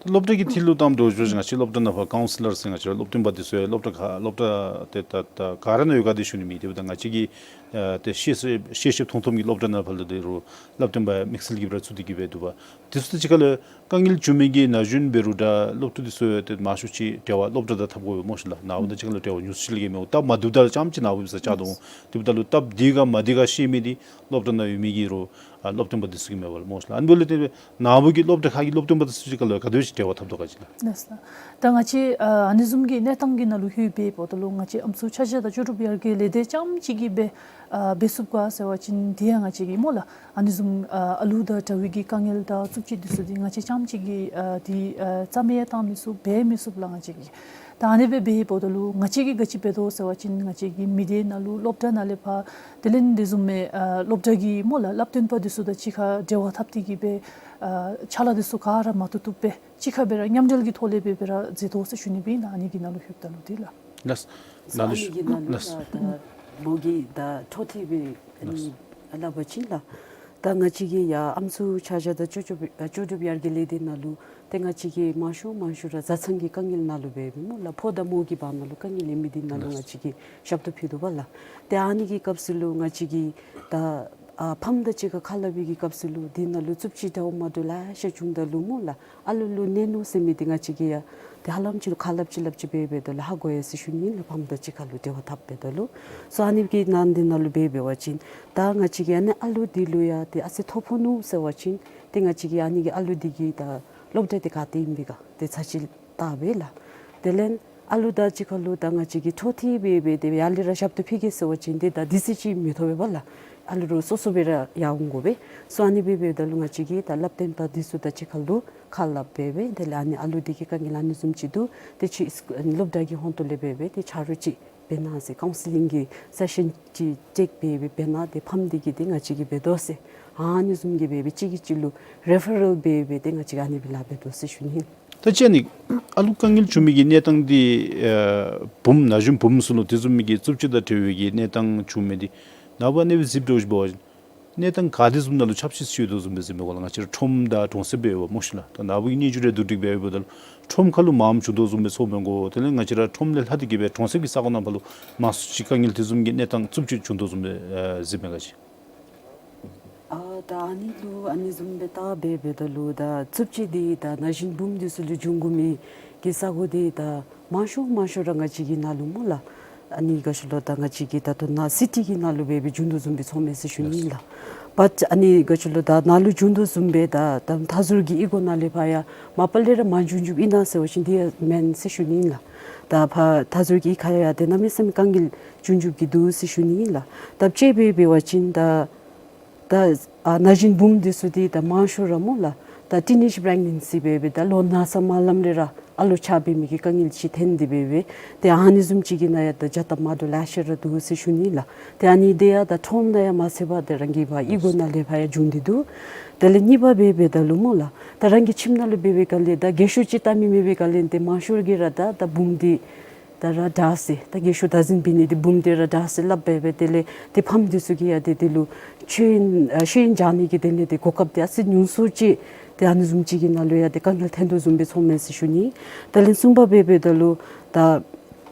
སློབ་གྲྭ་གི་ཐད་ལུ་གཏངམ་ད་འབད་བ་ཅིན་ང་བཅས་སློབ་གྲྭ་ནང་ཕར་ཀའུན་སི་ལར་ཟེར་ང་བཅས་སློབ་སྟོན་པ་འདི་ཚུ་ཡང་སློབ་གྲྭ་ཁག་སློབ་གྲྭ་ཏེ་ད་ད་ག་ར་ནང་ཡོད་ག་དེ་ཞུ་ནི་མེད། དེ་འབདཝ་ད་ང་བཅས་ཀྱི་ཨ་ཏེ་ཤེས་ཤེས་ཤེས་མཐོང་མཐོངམ་གྱི་སློབ་གྲྭ་ནང་ཕར་ལུ་ཏེ་རུང་སློབ་སྟོན་པ་དམིགས་བསལ་གྱིས་སྦེ་ར་ཚུད་དེ་གིས་སྦེ་འདུག་པ། དེ་ཚུ་དང་གཅིག་ཁར་ལུ་དཀའ་ངལ་བྱུང་མི་གི་ན་གཞོན་འབད་རུང་འདྲ་སློབ་ཕྲུག་འདི་ཚུ་ཡང་ཏེ་མང་ཤོས་ཅིག་འབྲེལ་བ་སློབ་གྲྭ་དང་འཐབ་དགོ་པས་སྨོ་ཤིག་ལགས། ནཱ་བུ་དང་གཅིག་ཁར་ལུ་འབྲེལ་བ་ཉུང་སུ་ཅིག་ལས་བརྒལ་མི་འོང་། སྟབས་མ་བདེཝ་ད་རྐྱངམ་ཅིག་ནཱ་བུ་འབད་ས་ཅིག་འོང་། དེ་འབདཝ་ད་ལུ་སྟབས་བདེ་ག་མ་བདེ་ག་ཤེས་མི་འདི་སློབ་གྲྭ་ནང་ཡོད་མི་གི་རུང་ཨ་སློབ་སྟོན་པ་འདི་ཚུ་གིས་མས་པ་ལགས་སྨོ་ཤིག་ལགས། ཨ་ནི་འབདཝ་ལས་ཏེ་ནཱ་བུ་གི་སློབ་གྲྭ་ཁག་གི་སློབ་སྟོན་པ་འདི་ཚུ་གཅིག་ཁར་ལུ་ག་དེ་སྦེ་ཅིག་འབྲེལ་བ་འཐབ་དོ་ག་ཅིག་ལགས། ལགས་སོ། ད་ང་བཅས་ཨ་ཨ་ནི་བཟུམ་གྱི་གནས་སྟངས་ཀྱི་ནང་ལུ་ལྷོད་པའི་འབདཝ་ད་ལུ་ང་བཅས་ཨམ་སྲུ་ཆ་བཞག་དང་ལྕོགས་གྲུབ་ཡར་རྒྱས་ལས་སྡེ་རྐྱངམ་ཅིག་གིས་སྦེ་ཨ་འབད་ཚུགས་ག་ཟེར་བ་ཅིན་དེ་ཡང་ང་བཅས་ཀྱིས་སྨོ་ལགས། ཨ་ནི་བཟུམ་ཨ་ཨ་ལུ་དང་འདྲ་བའི་གི་དཀའ་ངལ་དང་རྩུབ་སྤྱོད་འདི་ཚུ་འདི་ང་བཅས་རྐྱངམ་ཅིག་གིས་ཨ་འདི་ཨ་རྩ་མེད་བཏང་མི་ཚུགས་འབད་མི་ཚུགས་ལགས་ང་བཅས་ཀྱིས། ད་ཨ་ནི་སྦེ་འབདཝ་ད་ལུ་ང་བཅས་ཀྱིས་ག་ཅི་འབད་དོ་ཟེར་བ་ཅིན་ང་བཅས་ཀྱི་མི་སྡེ་ནང་ལུ་སློབ་གྲྭ་ནང་ལས་ཕར་དེ་ལས་དེ་བཟུམ་མའི་ཨ་སློབ་གྲྭ་གི་སྨོ་ལགས་སློབ་སྟོན་པ་འདི་ཚུ་དང་གཅིག་ཁར་འབྲེལ་བ་འཐབ་སྟེ་གིས་སྦེ་ཨ་ཕྱག་ལཱ་འདི་ཚུ་ག་ར་མ་བཏུབ་བཏུབ་སྦེ་གཅིག་ཁར་སྦེ་ར་མཉམ་འབྲེལ་གྱི་ཐོག་ལས་སྦེ་སྦེ་ར་མཛད་དོ་ཟེར་ཞུ་ནི་སྦེ་ཨིན་ལགས། ཨ་ནི་གི་ནང་ལུ་ལྷོདཔ་ད་ལུ་འདི་ལགས། ལགས། སོ་ཨ་ནི་གི་ནང་ལུ་ལགས། ད་མོ་གིས་ད་འཕྲོ་མཐུད་སྦེ་ཨ་ནི་ཨ་སླབ་པ་ཅིན་ལགས། ད་ང་བཅས་ཀྱི་ཡ་ཨམ་སྲུ་ཆ་བཞག་དང་ལྕོགས་གྲུབ་ཨ་ལྕོགས་གྲུབ་ཡར་རྒྱས་ལས་སྡེ་ནང་ལུ་ཏེ་ང་བཅས་ཀྱི་མང་ཤོས་མང་ཤོས་ར་བཟའ་ཚང་གི་དཀའ་ངལ་ནང་ལུ་འབད་འབདཝ་སྨོ་ལགས། ཕོ་དང་མོ་གི་བར་ན་ལུ་དཀའ་ངལ་ཡོད་མི་འདི་ནང་ལུ་ང་བཅས་ཀྱིས་ཞབས་ཏོག་ཕུལ་དོ་བ་ལགས། ཏེ་ཨ་ནི་གི་སྐབས་སུ་ལུ་ང་བཅས་ཀྱིས་ད་ཨ་ཕམ་དང་གཅིག་ཁར་ཁ་སླབ་པའི་གི་སྐབས་སུ་ལུ་འདི་ནང་ལུ་རྩུབ་སྤྱོད་འདྲཝ་མ་འདྲཝ་ལེ་ཤ་བྱུངམ་ད་ལུ་སྨོ་ལགས། ཨ་ལུ་ལུ་གནོད་ནུག་ཟེར་མི་འདི་ང་བཅས་ཀྱིས་ཡ་ཏེ་ཧ་ལམ་ཅིག་ལུ་ཁ་སླབ་ཅིག་སླབ་ཅིག་འབད་འབདཝ་ད་ལུ་ཧ་གོ་ཡི་ཟེར་ཞུ་ནི་ལགས། ཕམ་དང་གཅིག་ཁར་ལུ་འབྲེལ་བ་འཐབ་འབདཝ་ད་ལུ། སོ་ཨ་ནི་གི་ནང་འདི་ནང་ལུ་འབད་འབད་བ་ཅིན་ད་ང་བཅས་ཀྱིས་ཨ་ནི་ཨ་ལུ་འདི་ལུ་ཡ་ཏེ་ཨ་ཙི་ཐོ་ཕོག་ནུག་ཟེར་བ་ཅིན་ཏེ་ང་བཅས་ཀྱིས་ཨ་ནི་གི་ཨ་ལུ་འདི་གི་ད་སློབ་གྲྭ་འདི་ག་ཏེ་ཨིན་པས་ག་ཏེ་ཚར་གཅིག་བལྟ་སྦེ་ལགས། དེ་ལས་ཨ་ལུ་དང་གཅིག་ཁར་ལུ་ད་ང་བཅས་ཀྱིས་འཕྲོ་མཐུད་འབད་འབད་དེ་ཡར་ལས་ར་ཞབས་ཏོག་ཕུལ་གེ་ཟེར་བ་ཅིན་ཏེ་ད་དུས་ཚོད་ཅིག་མི་ཐོབ་པས་ལགས། ཨ་ལུ་ར་སོ་སོ་སྦེ་ར་ཡར་འོང་དགོ་པས། སོ་ཨ་ནི་འབད་འབདཝ་ད་ལུ་ང་བཅས་ཀྱིས་ད་སློབ་སྟོན་པ་འདི་ཚུ་དང་གཅིག་ཁར་ལུ་ཁ་སླབ་འབད་འབད་དེ་ལས་ཨ་ནི་ཨ་ལུ་འདི་གི་དཀའ་ངལ་ཨ་ནི་བཟུམ་ཅིག་འདུག། ཏེ་ཁྱོད་སི་སློབ་གྲྭ་གི་ཧོང་ཏོ་ལས་འབད་འབད་ཏེ་ཆ་རོགས་ཅིག་འབད་གནང་ཟེར་ཀའུན་སི་ལིང་གི་སེ་ཤཱན་ཅིག་ཅེཀ་འབད་འབད་འབད་གནང་། ཏེ་ཕམ་འདི་གིས་ཏེ་ང་བཅས་ཀྱིས་འབད་དོ་ཟེར་ཨ་ནི་བཟུམ་གྱི་འབད་འབད་གཅིག་གིས་གཅིག་ལུ་རེ་ཕ་རཱལ་འབད་འབད་ཏེ་ང་བཅས་ཨ་ནི་སྦེ་ལཱ་འབད་དོ་ཟེར་ཞུ་ནི། ད་ཅི་ཨ་ནི་ཨ་ལུ་དཀའ་ངལ་བྱུང་མི་གི་གནས་སྟངས་འདི་ཨ་བུམོ་ན་གཞོན་བུམོ་ཚུ་ལུ་དེ་བཟུམ་མའི་གི་རྩུབ་སྤྱོད་དང་འབྲེལ་བའི་གི་གནས་སྟངས་བྱུང་མི་འདི་ནཱ་བུ་ཨ་ནི་སྦེ་གཟིགསཔ་ད་འོང་ཞིན་འབད་བ་ཅིན་གནས་སྟངས་ག་དེ་བཟུམ་ནང་ལུ་ཁྱབ་ཆེ་སུ་ཡོད་དོ་བཟུམ་སྦེ་གཟིགས་མི་གོ་ལགས། ང་བཅས་ར་ཁྲོམ་དང་གྲོང་གསེབ་སྦེ་ཡོདཔ་སྨོ་ཤིག་ལགས། ད་ནཱ་བུ་གི་སྙན་ཞུ་རེ་བསྡུ་སྒྲིག་འབད་འབདཝ་ད་ལུ་ཁྲོམ་ཁར་ལུ་མངམ་བྱུང་དོ་བཟུམ་སྦེ་ཚོར་མི་གོ། དེ་ལས་ང་བཅས་ར་ཁྲོམ་ལས་ལྷག་སྟེ་གིས་སྦེ་གྲོང་གསེབ་ཀྱི་ས་གོ་ནང་ཕར་ལུ་མང་སུ་ཅིག་དཀའ་ངལ་དེ་བཟུམ་གྱི་གནས་སྟངས་རྩུབ་སྤྱོད་བྱུང་དོ་བཟུམ་སྦེ་ཨ་གཟིགས་མས་ག་ཅི། ཨ་ད་ཨ་ནི་ལུ་ཨ་ནི་བཟུམ་སྦེ་བལྟ་འབད་འབདཝ་ད་ལུ་ད་རྩུབ་སྤྱོད་འདི་ད་ན་གཞོན་བུམོ་འདི་ཚུ་ལུ་འབྱུང་དགོ་མི་གི་ས་གོ་འདི་ད་མང་ཤོས་མང་ཤོས་ར་ང་བཅས་ཀྱི་ནང་ལུ་སྨོ་ལགས། ཨ་ནི་ག་ཅི་ལོ་ད་ང་བཅས་ཀྱི་ད་ལྟོ་ནཱ་སི་ཊི་གི་ནང་ལུ་འབད་འབད་འབྱུང་དོ་བཟུམ་སྦེ་ཚོར་མས་ཟེར་ཞུ་ནི་ཨིན་ལགས། བཊ་ཨ་ནི་ག་ཅི་ལོ་ད་ནཱ་ལུ་འབྱུང་དོ་བཟུམ་སྦེ་ད་ད་མཐའ་ཟུར་གྱི་གཡུས་སྒོ་ནང་ལས་ཕར་ཡང་མ་པ་ལས་ར་མ་འབྱུང་འབྱུངམ་ཨིན་ན་ཟེར་བ་ཅིན་དེ་ཡང་མེན་ཟེར་ཞུ་ནི་ཨིན་ལགས། ད་ཕར་མཐའ་ཟུར་གྱི་གཡུས་ཁར་ཡང་ཏེ་གནམ་མེད་ས་མེད་དཀའ་ངལ་འབྱུང་འབྱུངམ་གི་འདུག་ཟེར་ཞུ་ནི་ཨིན་ལགས། ད་དཔྱེ་འབད་འབད་བ་ཅིན་ད་ད་ཨ་ན་གཞོན་བུམོ་འདི་ཚུ་འདི་ད་མང་ཤོས་ར་སྨོ་ལགས། ད་ཊིན་ཨེཇ་པི་རེག་ནེན་སི་འབད་འབད་ད་ལོ་ན་ཚ་མ་ལངམ་ལས་ར་ཨ་ལོ་ཆགས་པའི་མི་གི་དཀའ་ངལ་ཅིག་ཐོན་ཏེ་འབད་འབད་ཏེ་ཨ་ནི་བཟུམ་ཅིག་གི་ནང་ཡང་ད་བྱ་སྟབས་མ་བདེཝ་ལེ་ཤ་ར་འདུག་ཟེར་ཞུ་ནི་ལགས། ཏེ་ཨ་ནི་དེ་ཡང་ད་ཁྲོམ་ནང་ཡང་མ་ཚད་པར་ཏེ་རང་གི་ཕར་གཡུས་སྒོ་ནང་ལས་ཕར་ཡང་འབྱུང་སྟེ་འདུག། དེ་ལས་གཉིས་པ་འབད་འབདཝ་ད་ལུ་སྨོ་ལགས། ད་རང་གི་ཁྱིམ་ནང་ལུ་འབད་བའི་སྒང་ལས་ད་རྒས་ཤོས་ཅིག་བལྟ་མི་མེད་པའི་སྒང་ལས་ཏེ་མང་ཤོས་ཀྱིས་ར་ད་ད་བུམོ་འདི་ད་ར་དྲག་ཟེར་ད་རྒས་ཤོས་བདག་འཛིན་འབད་ནི་འདི་བུམོ་འདི་ར་དྲག་ཟེར་སླབ་འབད་འབད་དེ་ལས་ཏེ་ཕམ་འདི་ཚུ་གིས་ཡང་ཏེ་དེ་ལུ་ཤེས་ཡོན་ཨ་ཤེས་ཡོན་སྦྱང་ནི་གི་དེ་ལས་ཏེ་གོ་སྐབས་འདི་ཨ་ཙི་ཉུང་སུ་ཅིག་ཏེ་ཨ་ནི་བཟུམ་ཅིག་གི་ནང་ལུ་ཡང་ཏེ་དཀའ་ངལ་ཐོན་དོ་བཟུམ་སྦེ་ཚོར་མས་ཟེར་ཞུ་ནི། དེ་ལས་གསུམ་པ་འབད་འབདཝ་ད་ལུ་ད་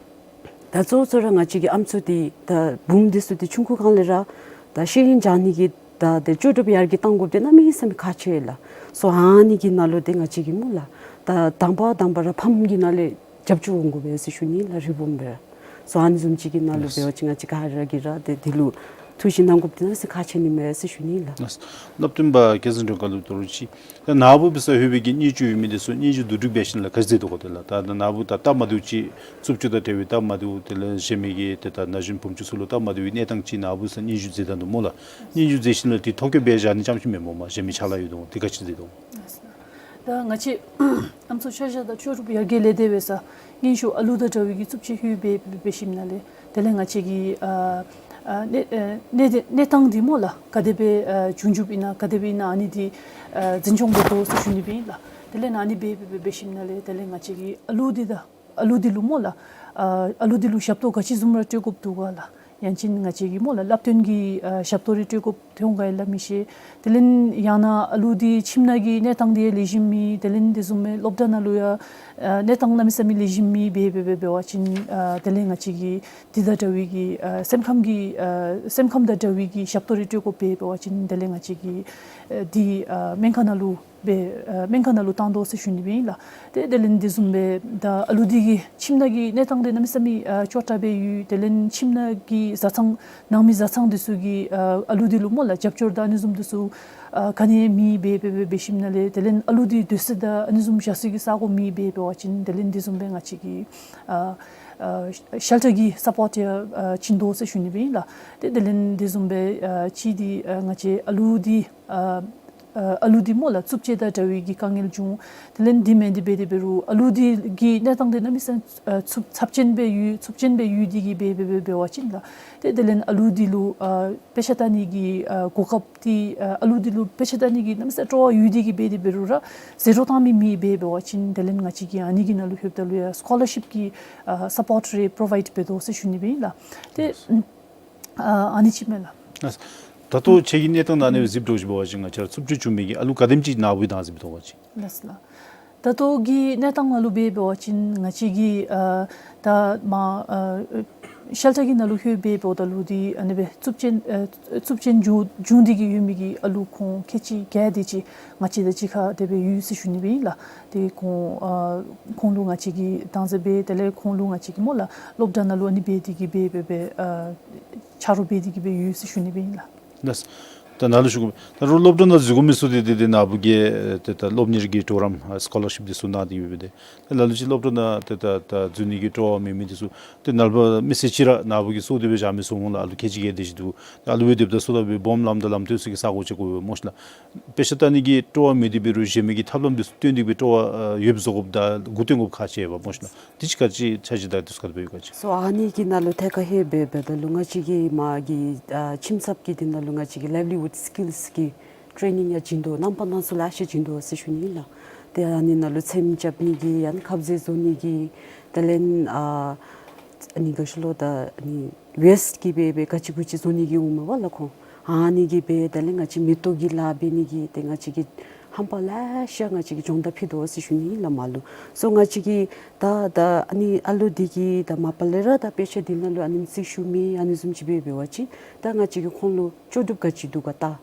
ད་གཙོ་བོ་གཙོ་ར་ང་བཅས་ཀྱི་ཨམ་སྲུ་འདི་ད་བུམོ་འདི་ཚུ་འདི་ཆུང་ཀུ་སྒང་ལས་ར་ད་ཤེས་ཡོན་སྦྱང་ནི་གི་ད་ཏེ་ལྕོགས་གྲུབ་ཡར་རྒྱས་གཏང་དགོཔ་འདི་གནམ་མེད་ས་མེད་ཁག་ཆེ་ལགས། སོ་ཨ་ནི་གི་ནང་ལུ་ཏེ་ང་བཅས་ཀྱིས་སྨོ་ལགས། ད་དང་པ་དང་པ་ར་ཕམ་གྱི་ནང་ལས་རྒྱབ་སྐྱོར་འོང་དགོ་པས་ཟེར་ཞུ་ནི་ལགས། རི་བོང་སྦེ་ར་སོ་ཨ་ནི་བཟུམ་ཅིག་གི་ནང་ལུ་འབད་བ་ཅིན་ང་བཅས་ག་ར་གིས་ར་ཏེ་དེ་ལུ་ཐུགས་ཞིབ་གནང་དགོཔ་འདི་གནམ་མེད་ས་མེད་ཁག་ཆེ་ནི་མས་ཟེར་ཞུ་ནི་ལགས། ལགས། སློབ་སྟོན་པ་སྐལ་བཟང་སྒྲོལ་དཀར་ལུ་དོ་རུང་ཅིག། ད་ནཱ་བུ་འབད་སར་ལྷོད་པའི་གི་སྙན་ཞུ་ཡོད་མི་འདི་ཚུ་སྙན་ཞུ་བསྡུ་སྒྲིག་འབད་ཞིནམ་ལས་ག་ཅི་མཛད་དོ་གོ། དེ་ལས་ད་ནཱ་བུ་ད་སྟབས་མ་བདེཝ་ཅིག་རྩུབ་སྤྱོད་དང་འབྲེལ་བའི་སྟབས་མ་བདེཝ་དེ་ལས་གཞན་མི་གི་ཏེ་ད་ན་གཞོན་བུམོ་ཚུ་ལུ་སྟབས་མ་བདེ་བའི་གནས་སྟངས་ཅིག་ནཱ་བུ་འབད་སར་སྙན་ཞུ་མཛད་ད་ནུག་སྨོ་ལགས། སྙན་ཞུ་མཛད་ཞིནམ་ལས་དེ་ཐོ་བཀོད་འབད་བཞག་ནི་ཙམ་ཅིག་མེན་པར་མ་གཞན་མི་ཕྱག་ལཱ་ཡོད་དོ་དེ་ག་ཅི་མཛད་དོ། ད་ང་བཅས་ཨམ་སྲུ་ཆ་བཞག་དང་ལྕོགས་གྲུབ་ཡར་རྒྱས་ལས་སྡེ་འབད་སར་སྙན་ཞུ་ཨ་ལུ་དང་འདྲ་བའི་གི་རྩུབ་སྤྱོད་ལྷོད་འབད་འབད་ཞིནམ་ལས་དེ་ལས་ང་བཅས་ཀྱི་ཨ་ ཨ་གནས་ཨ་གནས་དེ་གནས་སྟངས་འདི་སྨོ་ལགས། ག་དེ་སྦེ་ཨ་བྱུང་བྱུངམ་ཨིན་ན་ག་དེ་སྦེ་ཨིན་ན་ཨ་ནི་འདི་ཨ་འཛིན་སྐྱོང་འབད་དོ་ཟེར་ཞུ་ནི་སྦེ་ཨིན་ལགས། དེ་ལས་ཨ་ནི་འབད་འབད་འབད་འབད་ཞིནམ་ལས་དེ་ལས་ང་བཅས་ཀྱི་ཨ་ལུ་འདི་དང་ཨ་ལུ་འདི་ལུ་སྨོ་ལགས། ཨ་ཨ་ལུ་འདི་ལུ་ཞབས་ཏོག་ག་ཅི་བཟུམ་ར་སྤྲོད་དགོཔ་འདུག་ག་ལགས། ཡང་ཅིན་ང་བཅས་ཀྱི་སྨོ་ལགས་བསླབ་སྟོན་གྱི་ཨ་ཞབས་ཏོག་རེ་སྤྲོད་དགོཔ་འདུག་ག་ཡང་ལགས་མི་ཤེས། དེ་ལས་ཡང་ན་ཨ་ལུ་འདི་ཁྱིམ་ནང་གི་གནས་སྟངས་འདི་ལེགས་ཤོམ་མེད། དེ་ལས་འདི་བཟུམ་སྦེ་སློབ་གྲྭ་ནང་ལུ་ཡང་ཨ་གནས་སྟངས་གནམ་མེད་ས་མེད་ལེགས་ཤོམ་མེད་འབད་འབད་འབད་འབད་བ་ཅིན་ཨ་དེ་ལས་ང་བཅས་ཀྱི་འདི་དང་འདྲ་བའི་གི་ཨ་སེམས་ཁམས་ཀྱི་ཨ་སེམས་ཁམས་དང་འདྲ་བའི་གི་ཞབས་ཏོག་རེ་སྤྲོད་དགོཔ་འབད་འབད་བ་ཅིན་དེ་ལས་ང་བཅས་ཀྱི་ཨ་འདི་ཨ་སྨན་ཁང་ནང་ལུ་སྦེ་ཨ་སྨན་ཁང་ནང་ལུ་བཏང་དོ་ཟེར་ཞུ་ནི་སྦེ་ཨིན་ལགས། ཏེ་དེ་ལས་འདི་བཟུམ་སྦེ་ད་ཨ་ལུ་འདི་གི་ཁྱིམ་ནང་གི་གནས་སྟངས་འདི་གནམ་མེད་ས་མེད་ཨ་སྐྱོ་དྲགས་སྦེ་ཡོད། དེ་ལས་ཁྱིམ་ནང་གི་བཟའ་ཚང་ནང་མི་བཟའ་ཚང་འདི་ཚུ་གིས་ཨ་ཨ་ལུ་འདི་ལུ་སྨོ་ལགས་རྒྱབ་སྐྱོར་དང་ཨ་ནི་བཟུམ་འདི་ཚུ་ཨ་ག་ནི་མེད་འབད་འབད་འབད་འབད་ཞིནམ་ལས་དེ་ལས་ཨ་ལུ་འདི་སྡོད་ས་དང་ཨ་ནི་བཟུམ་བཞག་ས་གི་ས་གོ་མེད་འབད་འབད་བ་ཅིན་དེ་ལས་འདི་བཟུམ་སྦེ་ང་བཅས་ཀྱིས་ཨ་ཨ་ཤེལ་ཊར་གྱི་སཔོརཊ་ཡང་ཨ་བྱིན་དོ་ཟེར་ཞུ་ནི་སྦེ་ཨིན་ལགས། ཏེ་དེ་ལས་འདི་བཟུམ་སྦེ་ཨ་གཅིག་འདི་ཨ་ང་བཅས་ཨ་ལུ་འདི་ཨ་ཨ་ཨ་ལུ་འདི་སྨོ་ལགས་རྩུབ་སྤྱོད་དང་འདྲ་བའི་གི་དཀའ་ངལ་བྱུང་། དེ་ལས་འདི་མེན་འདི་འབད་དེ་འབད་རུང་ཨ་ལུ་འདི་གི་གནས་སྟངས་འདི་གནམ་མེད་ས་མེད་ཨ་ཚབས་ཚབས་ཆེན་སྦེ་ཡོད། ཚབས་ཆེན་སྦེ་ཡོད་འདི་གིས་འབད་འབད་འབད་འབད་བ་ཅིན་ལགས། ཏེ་དེ་ལས་ཨ་ལུ་འདི་ལུ་ཨ་དཔེ་ཆ་ལྟ་ནི་གི་ཨ་གོ་སྐབས་འདི་ཨ་ཨ་ལུ་འདི་ལུ་དཔེ་ཆ་ལྟ་ནི་གི་གནམ་མེད་ས་མེད་སྤྲོ་བ་ཡོད་འདི་གིས་འབད་དེ་འབད་རུང་ར་ཟད་འགྲོ་བཏང་མི་མེད་འབད་འབད་བ་ཅིན་དེ་ལས་ང་བཅས་ཀྱིས་ཨ་ནི་གི་ནང་ལུ་ལྷོདཔ་ད་ལུ་ཡང་སི་ཀོ་ལར་ཤིབ་ཀྱི་ཨ་སཔོརཊ་རེ་པྲོ་བའིཌ་འབད་དོ་ཟེར་ཞུ་ནི་སྦེ་ཨིན་ལགས། ཏེ་ཨ་ཨ་ནི་ཅིག་མས་ལགས། ལགས། ད་ལྟོ་ཁྱེད་ཀྱི་གནས་སྟངས་ནང་ཨ་ནི་སྦེ་གཟིགས་དོ་ཅིག་འབད་བ་ཅིན་ང་བཅས་ར་རྩུབ་སྤྱོད་བྱུང་མི་གི་ཨ་ལུ་ག་དེམ་ཅིག་ནཱ་བུ་བཏང་གཟིགས་དོ་ག་ཅིག། ལགས་ལགས། ད་ལྟོ་གི་གནས་སྟངས་ནང་ལུ་འབད་འབད་བ་ཅིན་ང་བཅས་ཀྱིས་ཨ་ད་མ་ཨ་ཤེལ་ཊར་གྱི་ནང་ལུ་ལྷོད་འབད་འབདཝ་ད་ལུ་འདི་ཨ་ནི་སྦེ་རྩུབ་སྤྱོད་ཨ་རྩུབ་སྤྱོད་བྱུང་བྱུང་འདི་གིས་ཡོད་མི་གི་ཨ་ལུ་ཁོང་ཁལ་གཅིག་བརྒྱད་དེ་ཅིག་ང་བཅས་དང་གཅིག་ཁར་དེ་སྦེ་ཡོད་ཟེར་ཞུ་ནི་སྦེ་ཨིན་ལགས། ཏེ་ཁོང་ཨ་ཁོང་ལུ་ང་བཅས་ཀྱིས་བཏང་ཟེར་སྦེ་དེ་ལས་ཁོང་ལུ་ང་བཅས་ཀྱིས་སྨོ་ལགས་སློབ་གྲྭ་ནང་ལུ་ཨ་ནི་སྦེ་འདི་གིས་འབད་འབད་འབད་ཨ་ཆ་རོགས་འབད་འདི་གིས་འབད་ཡོད་ཟེར་ཞུ་ནི་སྦེ་ཨིན་ལགས། ལགས། ད་ནཱ་ལུ་ཞུ་དགོ་པས། ད་རུང་སློབ་གྲྭ་ནང་འཛུལ་དགོ་མི་ཚུ་འདི་ཏེ་ཏེ་ནཱ་བུ་གིས་ཏེ་ད་སློབ་གཉེར་གྱི་གྲོགས་རམ་ཨ་སི་ཀོ་ལར་ཤིབ་འདི་ཚུ་གནང་སྟེ་ཡོད་པས། ཏེ་ལ་ལུ་ཅིག་སློབ་གྲྭ་ནང་ཏེ་ད་ད་འཛུལ་ནི་གི་སྤྲོ་བ་མེད་མི་འདི་ཚུ་ཏེ་ནཱ་ལུ་མི་སེར་ཅིག་ར་ནཱ་བུ་གིས་གསོ་སྟེ་སྦེ་བཞག་མི་ཚུ་འོང་ལགས། ཨ་ལུ་ཁལ་གཅིག་བརྒྱད་དེ་ཅིག་འདུག། ཨ་ལུ་སྦེ་སྡོདཔ་ད་གསོ་དང་སྦེ་སྦོམ་ལངམ་ད་ལམ་སྟོན་ས་གི་ས་གོ་ཅིག་དགོ་པས་སྨོ་ཤི་ལགས། དཔེ་ཆ་ལྟ་ནི་གི་སྤྲོ་བ་མེད་དེ་འབད་རུང་གཞན་མི་གི་ཐབས་ལམ་འདི་ཚུ་སྟོན་ཏེ་སྦེ་སྤྲོ་བ་ཨ་ཡོདཔ་བཟོ་དགོཔ་དང་མགུ་སྟོན་དགོཔ་ཁག་ཆེ་བས་སྨོ་ཤི་ལགས། དེ་ཅིག་ག་ཅི་ཆ་འཇོག་དང་དེ་ཚུ་ག་དེ་སྦེ་ཡོད་ག་ཅི། སོ་ཨ་ནི་གི་ནང་ལུ་ཐད་ཀར་ལྷོད་འབད་འབདཝ་ད་ལུ་ང་བཅས་ཀྱི་མ་གི་ཨ་ཁྱིམ་ཚབ་ཀྱི་འདི་ནང་ལུ་ང་བཅས་ཀྱི་ལའིབ་ལི་ཝུཌ་སི་ཀིལསི་གི་ཊེ་ནིང་ཡང་བྱིན་དོ། རྣམ་པ་སྣ་ཚོགས་ལེ་ཤ་བྱིན་དོ་ཟེར་ཞུ་ནི་ཨིན་ལགས། ཏེ་ཨ་ནི་ནང་ལུ་ཚེམ་རྐྱབ་ནི་གི་ཡང་ཁབ་ཟས་བཟོ་ནི་གི་དེ་ལས་ཨ་ཨ་ནི་ག་ཅི་ལོ་ད་ཨ་ནི་ཝེསཊ་ཀྱིས་སྦེ་སྦེ་ག་ཅི་གུ་ཅི་བཟོ་ནི་གི་འོང་མས་པ་ལགས་ཁོང་། ཨ་ནི་གིས་སྦེ་དེ་ལས་ང་བཅས་མེ་ཏོག་གི་ལཱ་འབད་ནི་གི་ཏེ་ང་བཅས་ཀྱིས་རྣམ་པ་ལེ་ཤ་ང་བཅས་ཀྱིས་སྦྱོང་བརྡར་ཕུལ་དོ་ཟེར་ཞུ་ནི་ཨིན་ལགས་མར་ལུ། སོ་ང་བཅས་ཀྱིས་ད་ད་ཨ་ནི་ཨ་ལུ་འདི་གིས་ད་མ་པ་ལས་ར་ད་དཔེ་ཆ་འདི་ནང་ལུ་ཨ་ནེམ་ཅིག་ཞུ་མི་ཨ་ནི་བཟུམ་ཅིག་སྦེ་འབད་བ་ཅིན་ད་ང་བཅས་ཀྱིས་ཁོང་ལུ་ལྕོགས་གྲུབ་ག་ཅི་འདུག་ག་བལྟ།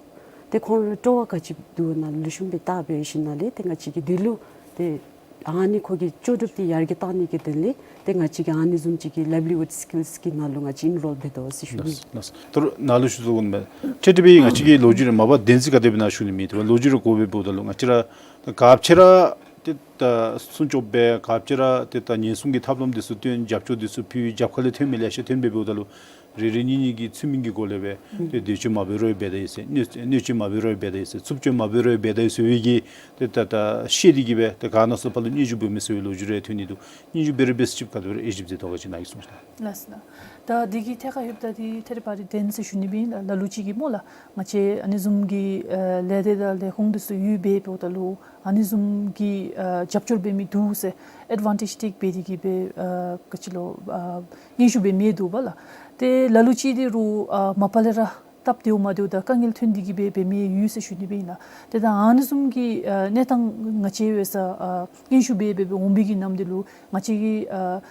ཏེ་ཁོང་ལུ་སྤྲོ་བ་ག་ཅི་འདུག་ནཱ་ལེགས་ཤོམ་སྦེ་བལྟ་འབད་ཞིནམ་ལས་ཏེ་ང་བཅས་ཀྱིས་འདི་ལུ་ཏེ་ཨ་ནི་ཁོ་གི་ལྕོགས་གྲུབ་འདི་ཡར་རྒྱས་གཏང་ནི་གི་དོན་ལས་ཏེ་ང་བཅས་ཀྱིས་ཨ་ནི་བཟུམ་ཅིག་གི་ལའིབ་ལི་ཝུཌ་སི་ཀིལསི་གི་ནང་ལུ་ང་བཅས་ཨིན་རོལ་འབད་དོ་ཟེར་ཞུ་ནི། ལགས་ལགས། ད་རུང་ནཱ་ལུ་ཞུ་དོ་གུན་མས། ཏེ་ཏེ་སྦེ་ང་བཅས་ཀྱིས་ལོ་རྒྱུས་རེ་མ་པ་བདེན་རྫུན་ག་དེ་སྦེ་ནཱ་ཞུ་ནི་མེད། ཏེ་ལོ་རྒྱུས་རེ་གོ་སྦེ་འབདཝ་ད་ལུ་ང་བཅས་ར་ད་ག་ཅི་ར་ཏེ་ད་སྲུང་སྐྱོབ་འབད་ག་ཅི་ར་ཏེ་ད་ཉེན་སྲུང་གི་ཐབས་ལམ་འདི་ཚུ་སྟོན་རྒྱབ་སྐྱོར་འདི་ཚུ་ཕུལ་རྒྱབ་ཁ་ལས་ཐོན་མི་ལེ་ཤ་ཐོན་སྦེ་འབདཝ་ད་ལུ་རེ་རེ་གཉིས་གཉིས་ཀྱིས་ཚུལ་མིན་གྱི་སྒོ་ལས་སྦེ་ཏེ་འདོད་སྤྱོད་མ་འབད་རུང་འབད་ད་ཡི་ཟེར་གནོད་གནོད་སྤྱོད་མ་འབད་རུང་འབད་ད་ཡི་ཟེར་རྩུབ་སྤྱོད་མ་འབད་རུང་འབད་ད་ཡི་ཟེར་བའི་གི་ཏེ་ད་ད་བཤད་དེ་གིས་སྦེ་ཏེ་ག་ནང་སོ་པ་ལུ་སྙན་ཞུ་འབད་མི་ཟེར་བའི་ལོ་རྒྱུས་རེ་ཐོན་ནི་འདུག། སྙན་ཞུ་འབད་རུང་འབད་ཟེར་ཅིག་ག་དེ་སྦེ་ཨེ་ཞིབ་འབད་དོ་ག་ཅི་ནཱ་གིས་གསུངས་ཤིག། ལགས་སོ་ལགས། ད་འདི་གི་ཐད་ཁར་ལྷོདཔ་ད་འདི་ཐད་རི་བ་རི་བདེན་ཟེར་ཞུ་ནི་སྦེ་ཨིན་ལགས། ལ་ལུ་ཅིག་གིས་སྨོ་ལགས་ང་བཅས་ཨ་ནི་བཟུམ་གྱི་ཨ་ལས་སྡེ་དང་ལས་ཁུངས་འདི་ཚུ་ཡོད་པའི་འབདཝ་ད་ལུ་ཨ་ནི་བཟུམ་གྱི་ཨ་རྒྱབ་སྐྱོར་འབད་མི་འདུག་ཟེར་ཨེཌ་ཝན་ཊེཇ་ཊེཀ་འབད་དེ་གིས་སྦེ་ཨ་ག་ཅི་ལོ་ཨ་སྙན་ཞུ་འབད་མི་འདུག་པ་ལགས། ཏེ་ལ་ལུ་ཅིག་འདི་རུང་ཨ་མ་པ་ལས་ར་སྟབས་བདེཝ་མ་བདེཝ་དང་དཀའ་ངལ་ཐོན་ཏེ་གིས་སྦེ་འབད་མི་ཡོད་ཟེར་ཞུ་ནི་སྦེ་ཨིན་ལགས། ཏེ་ད་ཨ་ནི་བཟུམ་གྱི་ཨ་གནས་སྟངས་ང་བཅས་འབད་སར་ཨ་སྙན་ཞུ་འབད་འབད་འབད་འོང་མི་གི་ནང་འདི་ལུ་ང་བཅས་ཀྱིས་ཨ་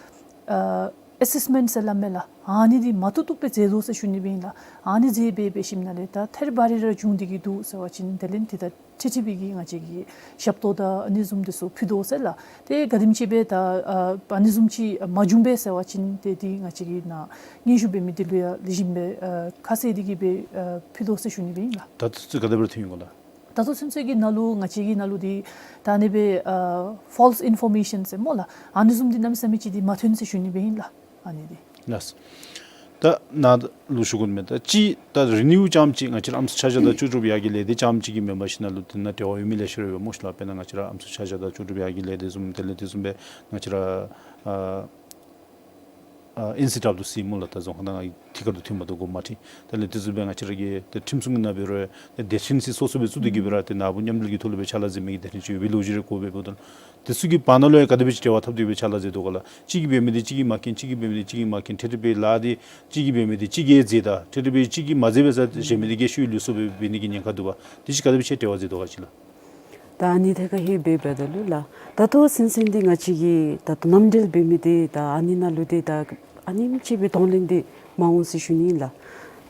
ཨ་ཨེ་སེསི་མེནཊ་ཟེར་སླབ་མས་ལགས། ཨ་ནི་འདི་མ་བཏུབ་བཏུབ་སྦེ་མཛད་དོ་ཟེར་ཞུ་ནི་སྦེ་ཨིན་ལགས། ཨ་ནི་མཛད་འབད་འབད་ཞིནམ་ལས་ད་ཐད་རི་བ་རི་ར་བྱུང་སྟེ་གིས་འདུག་ཟེར་བ་ཅིན་དེ་ལས་འདི་ད་ཁྲིག་ཁྲི་སྦེ་གིས་ང་བཅས་ཀྱིས་ཞབས་ཏོག་དང་ཨ་ནི་བཟུམ་འདི་ཚུ་ཕུལ་དོ་ཟེར་ལགས། ཏེ་ག་དེམ་ཅིག་སྦེ་ད་ཨ་ཨ་ནི་བཟུམ་ཅིག་མ་བྱུང་པས་ཟེར་བ་ཅིན་ཏེ་འདི་ང་བཅས་ཀྱིས་ནཱ་སྙན་ཞུ་འབད་མི་འདི་ལུ་ཡང་ལེགས་ཤོམ་སྦེ་ཨ་ཁ་གསལ་ཏེ་གིས་སྦེ་ཨ་ཕུལ་དོ་ཟེར་ཞུ་ནི་སྦེ་ཨིན་ལགས། ད་ཚུན་ཚོད་ག་དེ་སྦེ་ཐོན་ཡི་ག་ལགས། ད་ལྟོ་ཚུན་ཚོད་ཀྱི་ནང་ལུ་ང་བཅས་ཀྱི་ནང་ལུ་འདི་ད་ཨ་ནི་སྦེ་ཨ་ཕོལསི་ཨིན་ཕོར་མེ་ཤཱན་ཟེར་སྨོ་ལགས། ཨ་ནི་བཟུམ་འདི་གནམ་མེད་ས་མེད་ཅིག་འདི་མ་ཐོན་ཟེར་ཞུ་ནི་སྦེ་ཨིན་ལགས། ཨ་ནི་འདི། ལགས། ད་ནཱ་ལུ་ཞུ་དགོ་མས། ད་ཅི་ད་རི་ནིའུ་རྐྱངམ་ཅིག་ང་བཅས་ར་ཨམ་སྲུ་ཆ་བཞག་དང་ལྕོགས་གྲུབ་ཡར་རྒྱས་ལས་སྡེ་རྐྱངམ་ཅིག་གི་མེན་པར་ཞིན་ན་ལུ་དེ་ནང་འབྲེལ་བ་ཡོད་མི་ལེ་ཤ་ར་ཡོད་སྨོ་ཤི་ལགས། དཔེར་ན་ང་བཅས་ར་ཨམ་སྲུ་ཆ་བཞག་དང་ལྕོགས་གྲུབ་ཡར་རྒྱས་ལས་སྡེ་བཟུམ་དེ་ལས་དེ་བཟུམ་སྦེ་ང་བཅས་ར་ཨ་ ཨ་ཨེན་སི་ཌབ་ལིའུ་སི་སྨོ་ལགས། ད་རྫོང་ཁག་ནང་ཐད་ཀར་དུ་འཐུས་མི་དང་གོ་མ་འཐུས། དེ་ལས་དེ་ཚུ་སྦེ་ང་བཅས་ར་གི་ཏེ་ཁྲིམས་སྲུང་གི་ནང་འབད་རུང་ཏེ་སྡེ་ཚན་ཚུ་སོ་སོ་སྦེ་བཙུགས་ཏེ་གིས་འབད་རུང་ཏེ་ནཱ་བུ་མཉམ་འབྲེལ་གྱི་ཐོག་ལུ་སྦེ་ཕྱག་ལཱ་མཛད་མི་གི་སྡེ་ཚན་ཅིག་ཡོད་པའི་ལོ་རྒྱུས་རེ་གོ་བའི་སྦེ་འོང་། དེ་ཚུ་གི་བར་ན་ལུ་ཡང་ག་དེ་སྦེ་ཅིག་འབྲེལ་བ་འཐབ་སྟེ་སྦེ་ཕྱག་ལཱ་མཛད་དོ་ག་ལགས། གཅིག་གིས་འབད་མི་འདི་གཅིག་གིས་མ་མཁྱེན། གཅིག་གིས་འབད་མི་འདི་གཅིག་གིས་མ་མཁྱེན། ཏེ་དེ་སྦེ་ལཱ་འདི་གཅིག་གིས་འབད་མི་འདི་གཅིག་གིས་མ་མཛད་པས་ཟེར་གཞན་མི་འདི་གིས་ཤུལ་ལུས་སོང་སྦེ་འབད་ནི་གི་ཉེན་ཁ་འདུག་པ། དེ་ཅིག་ག་དེ་སྦེ་ཅིག་འབྲེལ་བ་མཛད་དོ་ག་ཅིག་ལགས། ད་ཨ་ནི་ཐད་ཁར་ཧེ་འབད་འབདཝ་ད་ལུ་ལགས། ད་ལྟོ་ཚུན་ཚོད་འདི་ང་བཅས་ཀྱིས་ད་ལྟོ་མཉམ་འབྲེལ་འབད་མི་འདི་ད་ཨ་ནི་ནང་ལུ་འདི་ད་ཨ་ནེམ་ཅིག་སྦེ་གདོང་ལེན་འདི་མ་འོང་ཟེར་ཞུ་ནི་ལགས།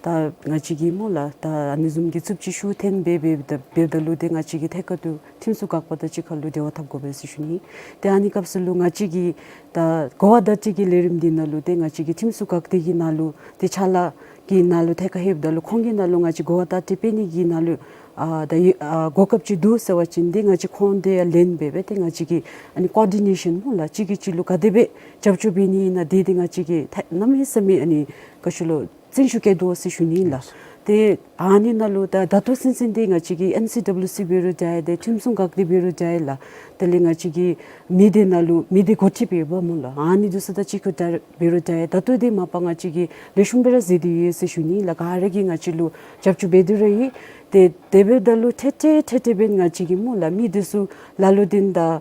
ད་ང་བཅས་ཀྱིས་སྨོ་ལགས། ད་ཨ་ནི་བཟུམ་གྱི་རྩུབ་སྤྱོད་ཤུགས་ཐོན་འབད་འབད་འབདཝ་ད་ལུ་འདི་ང་བཅས་ཀྱིས་ཐད་ཀར་དུ་ཁྲིམས་སྲུང་འགག་པ་དང་གཅིག་ཁར་ལུ་འབྲེལ་བ་འཐབ་དགོ་པས་ཟེར་ཞུ་ནི། ཏེ་ཨ་ནི་སྐབས་སུ་ལུ་ང་བཅས་ཀྱིས་ད་གོ་བརྡ་སྤྲོད་ཀྱི་ལས་རིམ་འདི་ནང་ལུ་ཏེ་ང་བཅས་ཀྱི་ཁྲིམས་སྲུང་འགག་སྡེ་གི་ནང་ལུ་ཏེ་ཕྱག་ལཱ་གི་ནང་ལུ་ཐད་ཁར་ལྷོདཔ་ད་ལུ་ཁོང་གི་ནང་ལུ་ང་བཅས་གོ་བརྡ་སྤྲོད་པའི་ནི་གི་ནང་ལུ་ཨ་ད་ཡི་ཨ་གོ་སྐབས་ཅིག་འདུག་ཟེར་བ་ཅིན་ཏེ་ང་བཅས་ཁོང་དེ་ཡང་ལེན་འབད་སྦེ་ཏེ་ང་བཅས་ཀྱིས་ཨ་ནི་ཀོ་ཨོར་ཌི་ནེ་ཤཱན་སྨོ་ལགས། གཅིག་གིས་གཅིག་ལུ་ག་དེ་སྦེ་རྒྱབ་སྐྱོར་འབད་ནི་ཨིན་ན་དེ་ཏེ་ང་བཅས་ཀྱིས་ཐད་གནམ་མེད་ས་མེད་ཨ་ནི་ག་ཅི་ལོ་བརྩོན་ཤུགས་བསྐྱེད་དོ་ཟེར་ཞུ་ནི་ལགས། ཏེ་ཨ་ནི་ནང་ལུ་ད་ད་ལྟོ་ཚུན་ཚོད་འདི་ང་བཅས་ཀྱིས་ཨེན་སི་ཌབ་ལིའུ་སི་འབད་རུང་འདྲ་ཏེ་ཁྲིམས་སྲུང་འགག་སྡེ་འབད་རུང་འདྲ་ལགས། དེ་ལས་ང་བཅས་ཀྱི་མི་སྡེ་ནང་ལུ་མི་སྡེ་འགོ་ཁྲིདཔ་ཡོདཔ་སྨོ་ལགས། ཨ་ནི་འདི་ཚུ་དང་གཅིག་ཁར་འདྲ་འབད་རུང་འདྲ་ད་ལྟོ་འདི་མ་པ་ང་བཅས་ཀྱིས་ལེགས་ཤོམ་སྦེ་ར་མཛད་དེ་ཡོད་ཟེར་ཞུ་ནི་ལགས། ག་ར་གིས་ང་བཅས་ལུ་རྒྱབ་སྐྱོར་འབད་དེ་ར་ཡོད། ཏེ་དེ་འབདཝ་ད་ལུ་ཏེ་ཏེ་ཏེ་ཏེ་འབདན་ང་བཅས་ཀྱིས་སྨོ་ལགས་མི་འདི་ཚུ་ལ་ལུ་འདི་ད་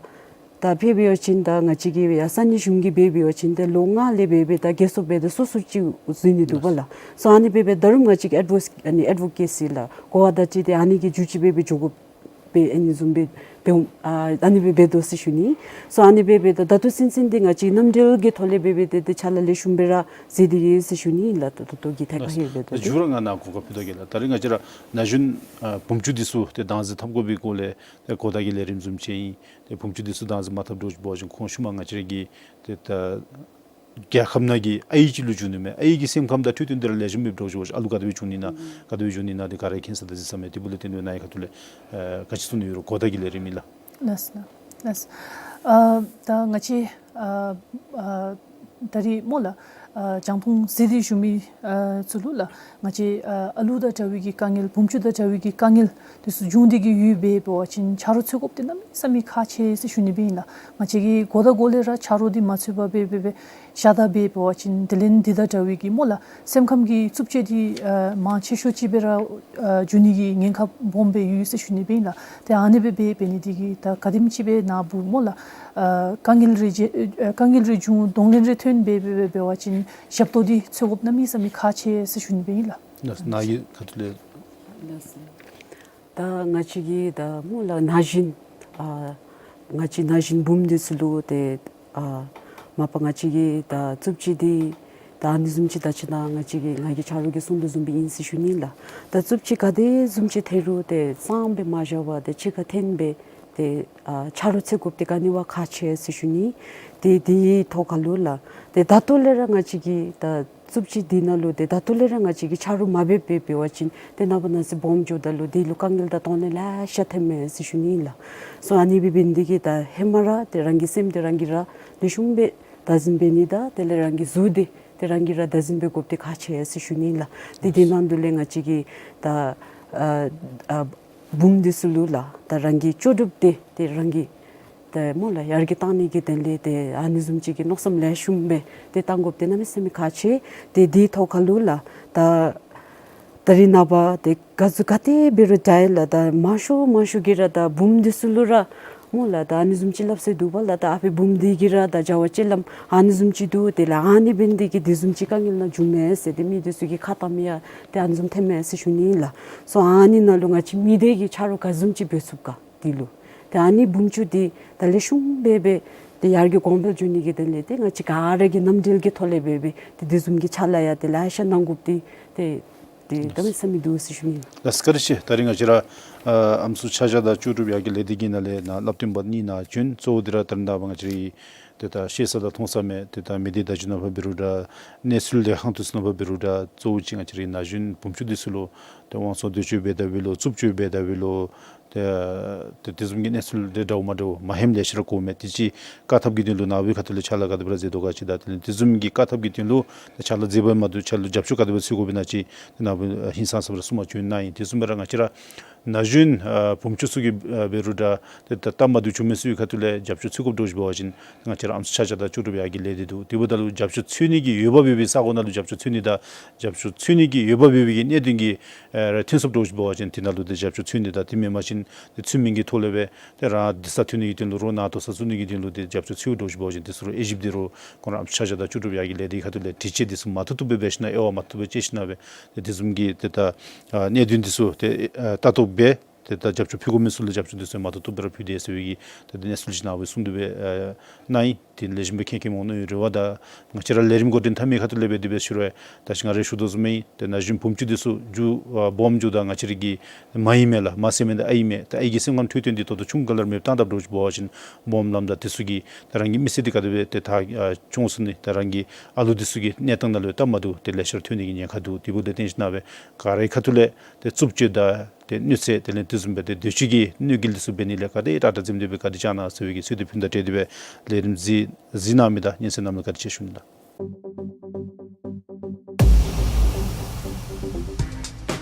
ད་དཔེ་འབད་བ་ཅིན་ད་ང་བཅས་ཀྱི་ཡ་ས་གནས་གཞུང་གིས་འབད་འབད་བ་ཅིན་ཏེ་ལོ་ལྔ་ལས་འབད་འབད་ད་རྒས་སོངམ་འབད་ད་སོ་སོ་ཅིག་འཛུལ་ནི་འདུག་པ་ལགས། སོ་ཨ་ནི་འབད་འབད་ད་རུང་ང་བཅས་ཀྱིས་ཨེཌ་བོ་ཨ་ནི་ཨེཌ་བོ་ཀེ་སི་ལགས་གོ་བརྡ་སྤྲོད་དེ་ཨ་ནི་གི་བརྒྱུད་ཅིག་འབད་འབད་འགྱོ་དགོ་པས། ཨ་ནི་བཟུམ་སྦེ་འབད་འོང་། ཨ་ཨ་ནི་སྦེ་འབད་དོ་ཟེར་ཞུ་ནི། སོ་ཨ་ནི་འབད་འབད་ད་ད་ལྟོ་ཚུན་ཚོད་འདི་ང་བཅས་མཉམ་འབྲེལ་གྱི་ཐོག་ལས་འབད་འབད་ཏེ་ཏེ་ཕྱག་ལཱ་ལེགས་ཤོམ་སྦེ་ར་མཛད་དེ་ཡོད་ཟེར་ཞུ་ནི་ལགས། ད་ད་ལྟོ་གི་ཐད་ཁར་ལགས། ཧེ་འབད་ད་ད་མཇུག་ར་ང་ནཱ་གོ་སྐབས་ཕུལ་དོ་གེ་ལགས། ད་རིས་ང་བཅས་ར་ན་གཞོན་ཨ་བུམ་ཅུ་འདི་ཚུ་ཏེ་བདག་འཛིན་འཐབ་དགོ་པའི་སྐོར་ལས་ཏེ་གོ་བརྡ་གི་ལས་རིམ་བཟུམ་ཅིག་ཨིན། ཏེ་བུམ་ཅུ་འདི་ཚུ་བདག་འཛིན་མ་འཐབ་འགྱོ་བ་ཅིན་ཁོང་ཤུལ་མ་ང་བཅས་ར་གི་ཏེ་ད་རྒྱལ་ཁབ་ནང་གི་ཨའི་ཅིག་ལུ་འགྱུར་ནི་མས། ཨའི་གི་སེམས་ཁམས་དང་འཕྲོད་བསྟེན་འདི་ར་ལེགས་ཤོམ་སྦེ་འགྱོ་བ་ཅིན་ཨ་ལུ་ག་དེ་སྦེ་འབྱུང་ནི་ཨིན་ན་ག་དེ་སྦེ་འབྱུང་ནི་ཨིན་ན་འདི་ག་ར་མཁྱེན་ས་ད་གཟིགས་ས་མས། དེ་འབདཝ་ལས་ཏེ་ནཱ་ནཱ་གི་ཁ་ཐུག་ལས་ཨེ་ག་ཅི་གསུང་ནི་ཡོད་རུང་གོ་བརྡ་གི་ལས་རིམ་ཨིན་ལགས། ལགས་སོ་ལགས། ལགས་སོ། ཨ་ད་ང་བཅས་ཨ་ཨ་ད་རིས་སྨོ་ལགས་ཨ་རྒྱང་མཐོང་གཟིགས་ཏེ་བཞུགས་མི་ཨ་ཚུ་ལུ་ལགས་ང་བཅས་ཨ་ཨ་ལུ་དང་འདྲ་བའི་གི་དཀའ་ངལ་བུམ་ཅུ་དང་འདྲ་བའི་གི་དཀའ་ངལ་འདི་ཚུ་འབྱུང་སྟེ་གི་ཡོདཔ་འབད་བ་ཅིན་ཆ་རོགས་འཚོལ་དགོཔ་འདི་གནམ་མེད་ས་མེད་ཁག་ཆེ་ཟེར་ཞུ་ནི་སྦེ་ཨིན་ལགས། ང་བཅས་ཀྱིས་གོ་བརྡ་གོ་ལས་ར་ཆ་རོགས་འདི་མ་འཚོལ་བར་སྦེ་སྦེ་སྦེ་ཤ་སྟག་སྦེ་འབད་བ་ཅིན་དེ་ལས་འདི་དང་འདྲ་བའི་གི་སྨོ་ལགས་སེམས་ཁམས་ཀྱི་རྩུབ་སྤྱོད་འདི་ཨ་མང་ཆེ་ཤོས་ཅིག་སྦེ་ར་ཨ་འགྱུར་ནི་གི་ཉེན་ཁ་སྦོམ་སྦེ་ཡོད་ཟེར་ཞུ་ནི་སྦེ་ཨིན་ལགས། ཏེ་ཨ་ནི་སྦེ་འབད་འབད་ནི་འདི་གིས་ད་ག་དེམ་ཅིག་སྦེ་ནཱ་བུ་སྨོ་ལགས་ཨ་དཀའ་ངལ་རེ་བྱུང་ཨ་དཀའ་ངལ་རེ་བྱུང་གདོང་ལེན་རེ་ཐོན་སྦེ་སྦེ་སྦེ་འབད་བ་ཅིན་ཞབས་ཏོག་འདི་འཚོལ་དགོཔ་གནམ་མེད་ས་མེད་ཁག་ཆེ་ཟེར་ཞུ་ནི་སྦེ་ཨིན་ལགས། ནཱ་གི་ཁ་ཐུག་ལས། ལགས་སོ། ད་ང་བཅས་ཀྱིས་ད་སྨོ་ལགས་ན་གཞོན་ཨ་ང་བཅས་ན་གཞོན་བུམོ་འདི་ཚུ་ལུ་ཏེ་ཨ་མ་པ་ང་བཅས་ཀྱིས་ད་རྩུབ་སྤྱོད་འདི་ད་ཨ་ནི་བཟུམ་ཅིག་ད་ཅི་ནཱ་ང་བཅས་ཀྱིས་ང་གི་ཆ་རོགས་ཀྱིས་གསུང་དོ་བཟུམ་སྦེ་ཨིན་ཟེར་ཞུ་ནི་ལགས། ད་རྩུབ་སྤྱོད་ག་དེ་བཟུམ་ཅིག་ཐོན་རུང་ཏེ་གཙང་སྦེ་མ་བཞག་པར་ཏེ་གཅིག་ཁར་འཐེན་སྦེ་ཏེ་ཨ་ཆ་རོགས་འཚོལ་དགོཔ་འདི་ག་ནི་བ་ཁག་ཆེ་ཟེར་ཞུ་ནི། ཏེ་དེའི་ཐོག་ཁ་ལུ་ལགས་ཏེ་ད་ལྟོ་ལས་ར་ང་བཅས་ཀྱིས་ད་རྩུབ་སྤྱོད་འདི་ནང་ལུ་ཏེ་ད་ལྟོ་ལས་ར་ང་བཅས་ཀྱིས་ཆ་རོགས་མ་འབད་འབད་འབད་བ་ཅིན་ཏེ་ནངས་པ་གནངས་ཚེ་སྦོམ་འགྱོཝ་ད་ལུ་དེ་ལུ་དཀའ་ངལ་དང་གདོང་ལེན་ལེ་ཤ་ཐོནམ་མས་ཟེར་ཞུ་ནི་ཨིན་ལགས། སོ་ཨ་ནི་སྦེ་འབད་ནི་འདི་གིས་ད་ཧེ་མ་ར་ཏེ་རང་གི་སེམས་འདི་རང་གིས་ར་ལེགས་ཤོམ་སྦེ་བདག་འཛིན་འབད་ནི་དང་དེ་ལས་རང་གི་གཟུགས་འདི་ཏེ་རང་གིས་ར་བདག་འཛིན་འབད་དགོཔ་འདི་ཁག་ཆེ་ཟེར་ཞུ་ནི་ཨིན་ལགས། ཏེ་དེ་ནང་དུ་ལས་ང་བཅས་ཀྱིས་ད་ཨ་ཨ་བུམོ་འདི་ཚུ་ལུ་ལགས་ད་རང་གི་ལྕོགས་གྲུབ་འདི་ཏེ་རང་གིས་ཏེ་སྨོ་ལགས་ཡར་རྒྱས་གཏང་ནི་གི་དོན་ལས་ཏེ་ཨ་ནི་བཟུམ་ཅིག་གི་མནོ་བསམ་ལེགས་ཤོམ་སྦེ་ཏེ་གཏང་དགོཔ་འདི་གནམ་མེད་ས་མེད་ཁག་ཆེ། ཏེ་དེའི་ཐོག་ཁ་ལུ་ལགས་ད་ད་རིས་ནངས་པ་ཏེ་ག་ཟུག་ག་ཏེ་འབད་རུང་འདྲ་ལགས་ད་མང་ཤོས་མང་ཤོས་ཀྱིས་ར་ད་བུམོ་འདི་ཚུ་ལུ་ར་སྨོ་ལགས་ད་ཨ་ནི་བཟུམ་ཅིག་སླབ་སྲོལ་འདུག་པ་ལགས། ད་ཨ་ཕི་བུམོ་འདི་གིས་ར་ད་བྱ་བ་ཅིག་ལམ་ཨ་ནི་བཟུམ་ཅིག་འདུག། དེ་ལས་ཨ་ནི་འབད་ནི་འདི་གིས་དེ་བཟུམ་ཅིག་དཀའ་ངལ་ནང་འགྱོཝ་མས་ཟེར་ཏེ་མི་འདི་ཚུ་གིས་ཁ་བཏངམ་ཡང་ཏེ་ཨ་ནི་བཟུམ་ཐོནམ་མས་ཟེར་ཞུ་ནི་ཨིན་ལགས། སོ་ཨ་ནི་ནང་ལུ་ང་བཅས་མི་སྡེ་གིས་ཆ་རོགས་ག་བཟུམ་ཅིག་འབད་ཚུགས་ག་འདི་ལུ། ཏེ་ཨ་ནི་བུམོ་ཅིག་འདི་ད་ལེགས་ཤོམ་སྦེ་སྦེ་ཏེ་ཡར་རྒྱས་གོང་འཕེལ་འགྱོ་ནི་གི་དོན་ལས་ཏེ་ང་བཅས་ག་ར་གིས་མཉམ་འབྲེལ་གྱི་ཐོག་ལས་སྦེ་སྦེ་ཏེ་དེ་བཟུམ་གྱི་ཕྱག་ལཱ་ཡང་ཏེ་ལེ་ཤ་གནང་དགོཔ་འདི་ཏེ་ཏེ་གནམ་མེད་ས་མེད་འདུག་ཟེར་ཞུ་ནི། ལགས་སོ་བཀའ་དྲིན་ཆེ། ད་རིས་ང་བཅས་ར་ཨ་ཨམ་སྲུ་ཆ་བཞག་དང་ལྕོགས་གྲུབ་ཡར་རྒྱས་ལས་སྡེ་གི་ནང་ལས་ནཱ་བསླབ་སྟོན་པ་གཉིས་ནཱ་བྱོན། གཙོ་བོ་འདི་ར་ད་རེས་ནངས་པ་ང་བཅས་རའི་ཏེ་ད་ཤེས་ས་དང་མཐོང་ས་མས། ཏེ་ད་མི་སྡེ་བརྡ་བརྒྱུད་ནང་ཕར་འབད་རུང་འདྲ་གནས་ཚུལ་ལས་ཁང་འདི་ཚུ་ནང་ཕར་འབད་རུང་འདྲ་གཙོ་བོ་ཅིག་ང་བཅས་རའི་ན་གཞོན་བུམོ་ཅིག་འདི་ཚུ་ལུ་ཏེ་དབང་བཙོང་འདོད་སྤྱོད་འབད་དེ་འབད་ལོ་རྩུབ་སྤྱོད་འབད་དེ་འབད་ལོ་ཏེ་ཏེ་དེ་བཟུམ་གྱི་གནས་ཚུལ་འདི་འདྲཝ་མ་འདྲཝ་མ་ཧེམ་ལེ་ཤ་ར་གོཝ་མས། དེ་ཅིག་བཀག་ཐབས་ཀྱི་དོན་ལུ་ནཱ་བུའི་ཁ་ཐུག་ལས་ཕྱག་ལཱ་ག་དེ་སྦེ་ར་མཛད་དོ་ག་ཅིག་དང་དེ་ལས་དེ་བཟུམ་གྱི་བཀག་ཐབས་ཀྱི་དོན་ལུ་ཏེ་ཕྱག་ལཱ་མཛད་པ་མ་གཏོགས་ཕྱག་ལཱ་རྒྱབ་སྐྱོར་ག་དེ་སྦེ་འཚོལ་དགོཔ་ཨིན་ན་ཅིག་ཏེ་ནཱ་བུ་ཧིང་སངས་ས་སྦེ་ར་གསུང་མ་བྱོན་གནང་ཡི། དེ་བཟུམ་སྦེ་ར་ང་བཅས་ར་ ན་གཞོན་ཨ་བུམ་ཅུ་ཚུ་གིས་ཨ་འབད་རུང་འདྲ་ཏེ་ད་སྟབས་མ་བདེཝ་བྱུང་མི་ཚུ་གི་ཁ་ཐུག་ལས་རྒྱབ་སྐྱོར་འཚོལ་དགོཔ་འདྲཝ་ཅིག་འབད་བ་ཅིན་ང་བཅས་ར་ཨམ་སྲུ་ཆ་བཞག་དང་ལྕོགས་གྲུབ་ཡར་རྒྱས་ལས་སྡེ་འདུག། དེ་འབདཝ་ད་ལུ་རྒྱབ་སྐྱོར་འཚོལ་ནི་གི་འོས་འབབ་ཡོད་པའི་ས་གོ་ནང་ལུ་རྒྱབ་སྐྱོར་འཚོལ་ནི་དང་རྒྱབ་སྐྱོར་འཚོལ་ནི་གི་འོས་འབབ་ཡོད་པའི་གི་གནད་དོན་གྱི་ཨ་ར་མཐུན་སོངམ་འདྲཝ་ཅིག་འབད་བ་ཅིན་དེ་ནང་ལུ་ཏེ་རྒྱབ་སྐྱོར་འཚོལ་ནི་དང་དེ་མེན་པ་ཅིན་ཏེ་ཚུལ་མིན་གྱི་ཐོག་ལས་སྦེ་ཏེ་རང་སྡིག་ས་ཐོན་ནི་གི་དོན་ལུ་རོགས་ནང་དོགས་ས་བཟོ་ནི་གི་དོན་ལུ་ཏེ་རྒྱབ་སྐྱོར་འཚོལཝ་འདྲཝ་ཅིག་འབད་བ་ཅིན་དེ་ཚུ་ར་དབྱེ་ཞིབ་དེ་རུ་ཁོང་ར་ཨམ་སྲུ་ཆ་བཞག་དང་ལྕོགས་གྲུབ་ཡར་རྒྱས་ལས་སྡེ་ཁ་ཐུག་ལས་དྲི་དཔྱད་དེ་ཚུ་མ་ཐུབ་ཐུབ་སྦེ་འབད་ཞིན་ན་དབྱེ་བ་མ་ཐུབ་པར་དཔྱད་ཞིན་ན་སྦེ་ཏེ་དེ་བཟུམ་གྱི་ཏེ་ད་ཨ་གནད་དོན་དེ་ཚུ་ཏེ་ཨ་ལྟ་རྟོག་འབད་ཏེ་ད་རྒྱབ་སྐྱོར་ཕུལ་དགོ་མི་ཚུ་ལུ་རྒྱབ་སྐྱོར་དེ་ཚུ་མ་ཐུབ་ཐུབ་སྦེ་ར་ཕུལ་དེས་ཟེར་བའི་གི་ཏེ་ད་གནས་ཚུལ་ཅིག་ནཱ་སྦེ་གསུངས་ཏེ་སྦེ་ཨ་གནང་ཡི། དེ་ལས་གཞན་པའི་མཁྱེན་མཁྱེན་འོང་མནོ་བའི་རེ་བ་དང་ང་བཅས་ར་ལས་རིམ་འགོ་འདྲེན་འཐབ་མི་ཁ་ཐུག་ལས་སྦེ་དེ་སྦེ་ཞུ་རུང་ད་ཅི་ང་ར་ཞུ་དོ་བཟུམ་སྦེ་ཏེ་ན་གཞོན་བུམ་ཅུ་དེ་ཚུ་རྒྱུ་ཨ་སྦོམ་རྒྱུ་དང་ང་བཅས་ར་གི་མ་ཨིན་མས་ལགས། མ་ཟེར་མི་དང་ཨའི་མས། ད་ཨའི་གི་སེམས་ཁར་འཁྲུལ་དོན་འདི་ད་ལྟོ་ཆུང་ཀུ་ལས་ར་མེདཔ་བཏང་དཔ་འདྲཝ་ཅིག་འབད་བ་ཅིན་སྦོམ་ལམ་དང་དེ་ཚུ་གིས་ད་རང་གི་མི་ཚེ་འདི་ག་དེ་སྦེ་ཏེ་ད་ཨ་སྐྱོང་ཚུགས་ནི། ད་རང་གི་ཨ་ལུ་དེ་ཚུ་གི་གནས་སྟངས་ནང་ལུ་སྟབས་མ་བདེཝ་ཏེ་ལེ་ཤ་ར་ཐོན་ནི་གི་ཉེན་ཁ་འདུག། དེ་འབདཝ་ད་བརྟེན་ཞིན་ན་སྦེ་ག་རའི་ཁ་ཐུག་ལས་ཏེ་རྩུབ་སྤྱོད་དང་ཏེ་གནོད་འཚེ་དེ་ལས་དེ་བཟུམ་སྦེ་ཏེ་འདོད་སྤྱོད་ཀྱི་གནོད་འགེལ་དེ་ཚུ་འབད་ནི་ལས་ག་དེ་དྲག་དྲག་འཛེམ་སྟེ་སྦེ་ག་དེ་བཅའ་གནང་ཟེར་བའི་གི་ཚུལ་དེ་ཕུལ་ནི་དང་འབྲེལ་ཏེ་སྦེ་ལས་རིམ་གཟིགས་གཟིགས་གནང་མི་དང་སྙན་གསན་གནང་མི་ལུ་བཀའ་དྲིན་ཆེ་ཞུ་ནི་ལགས།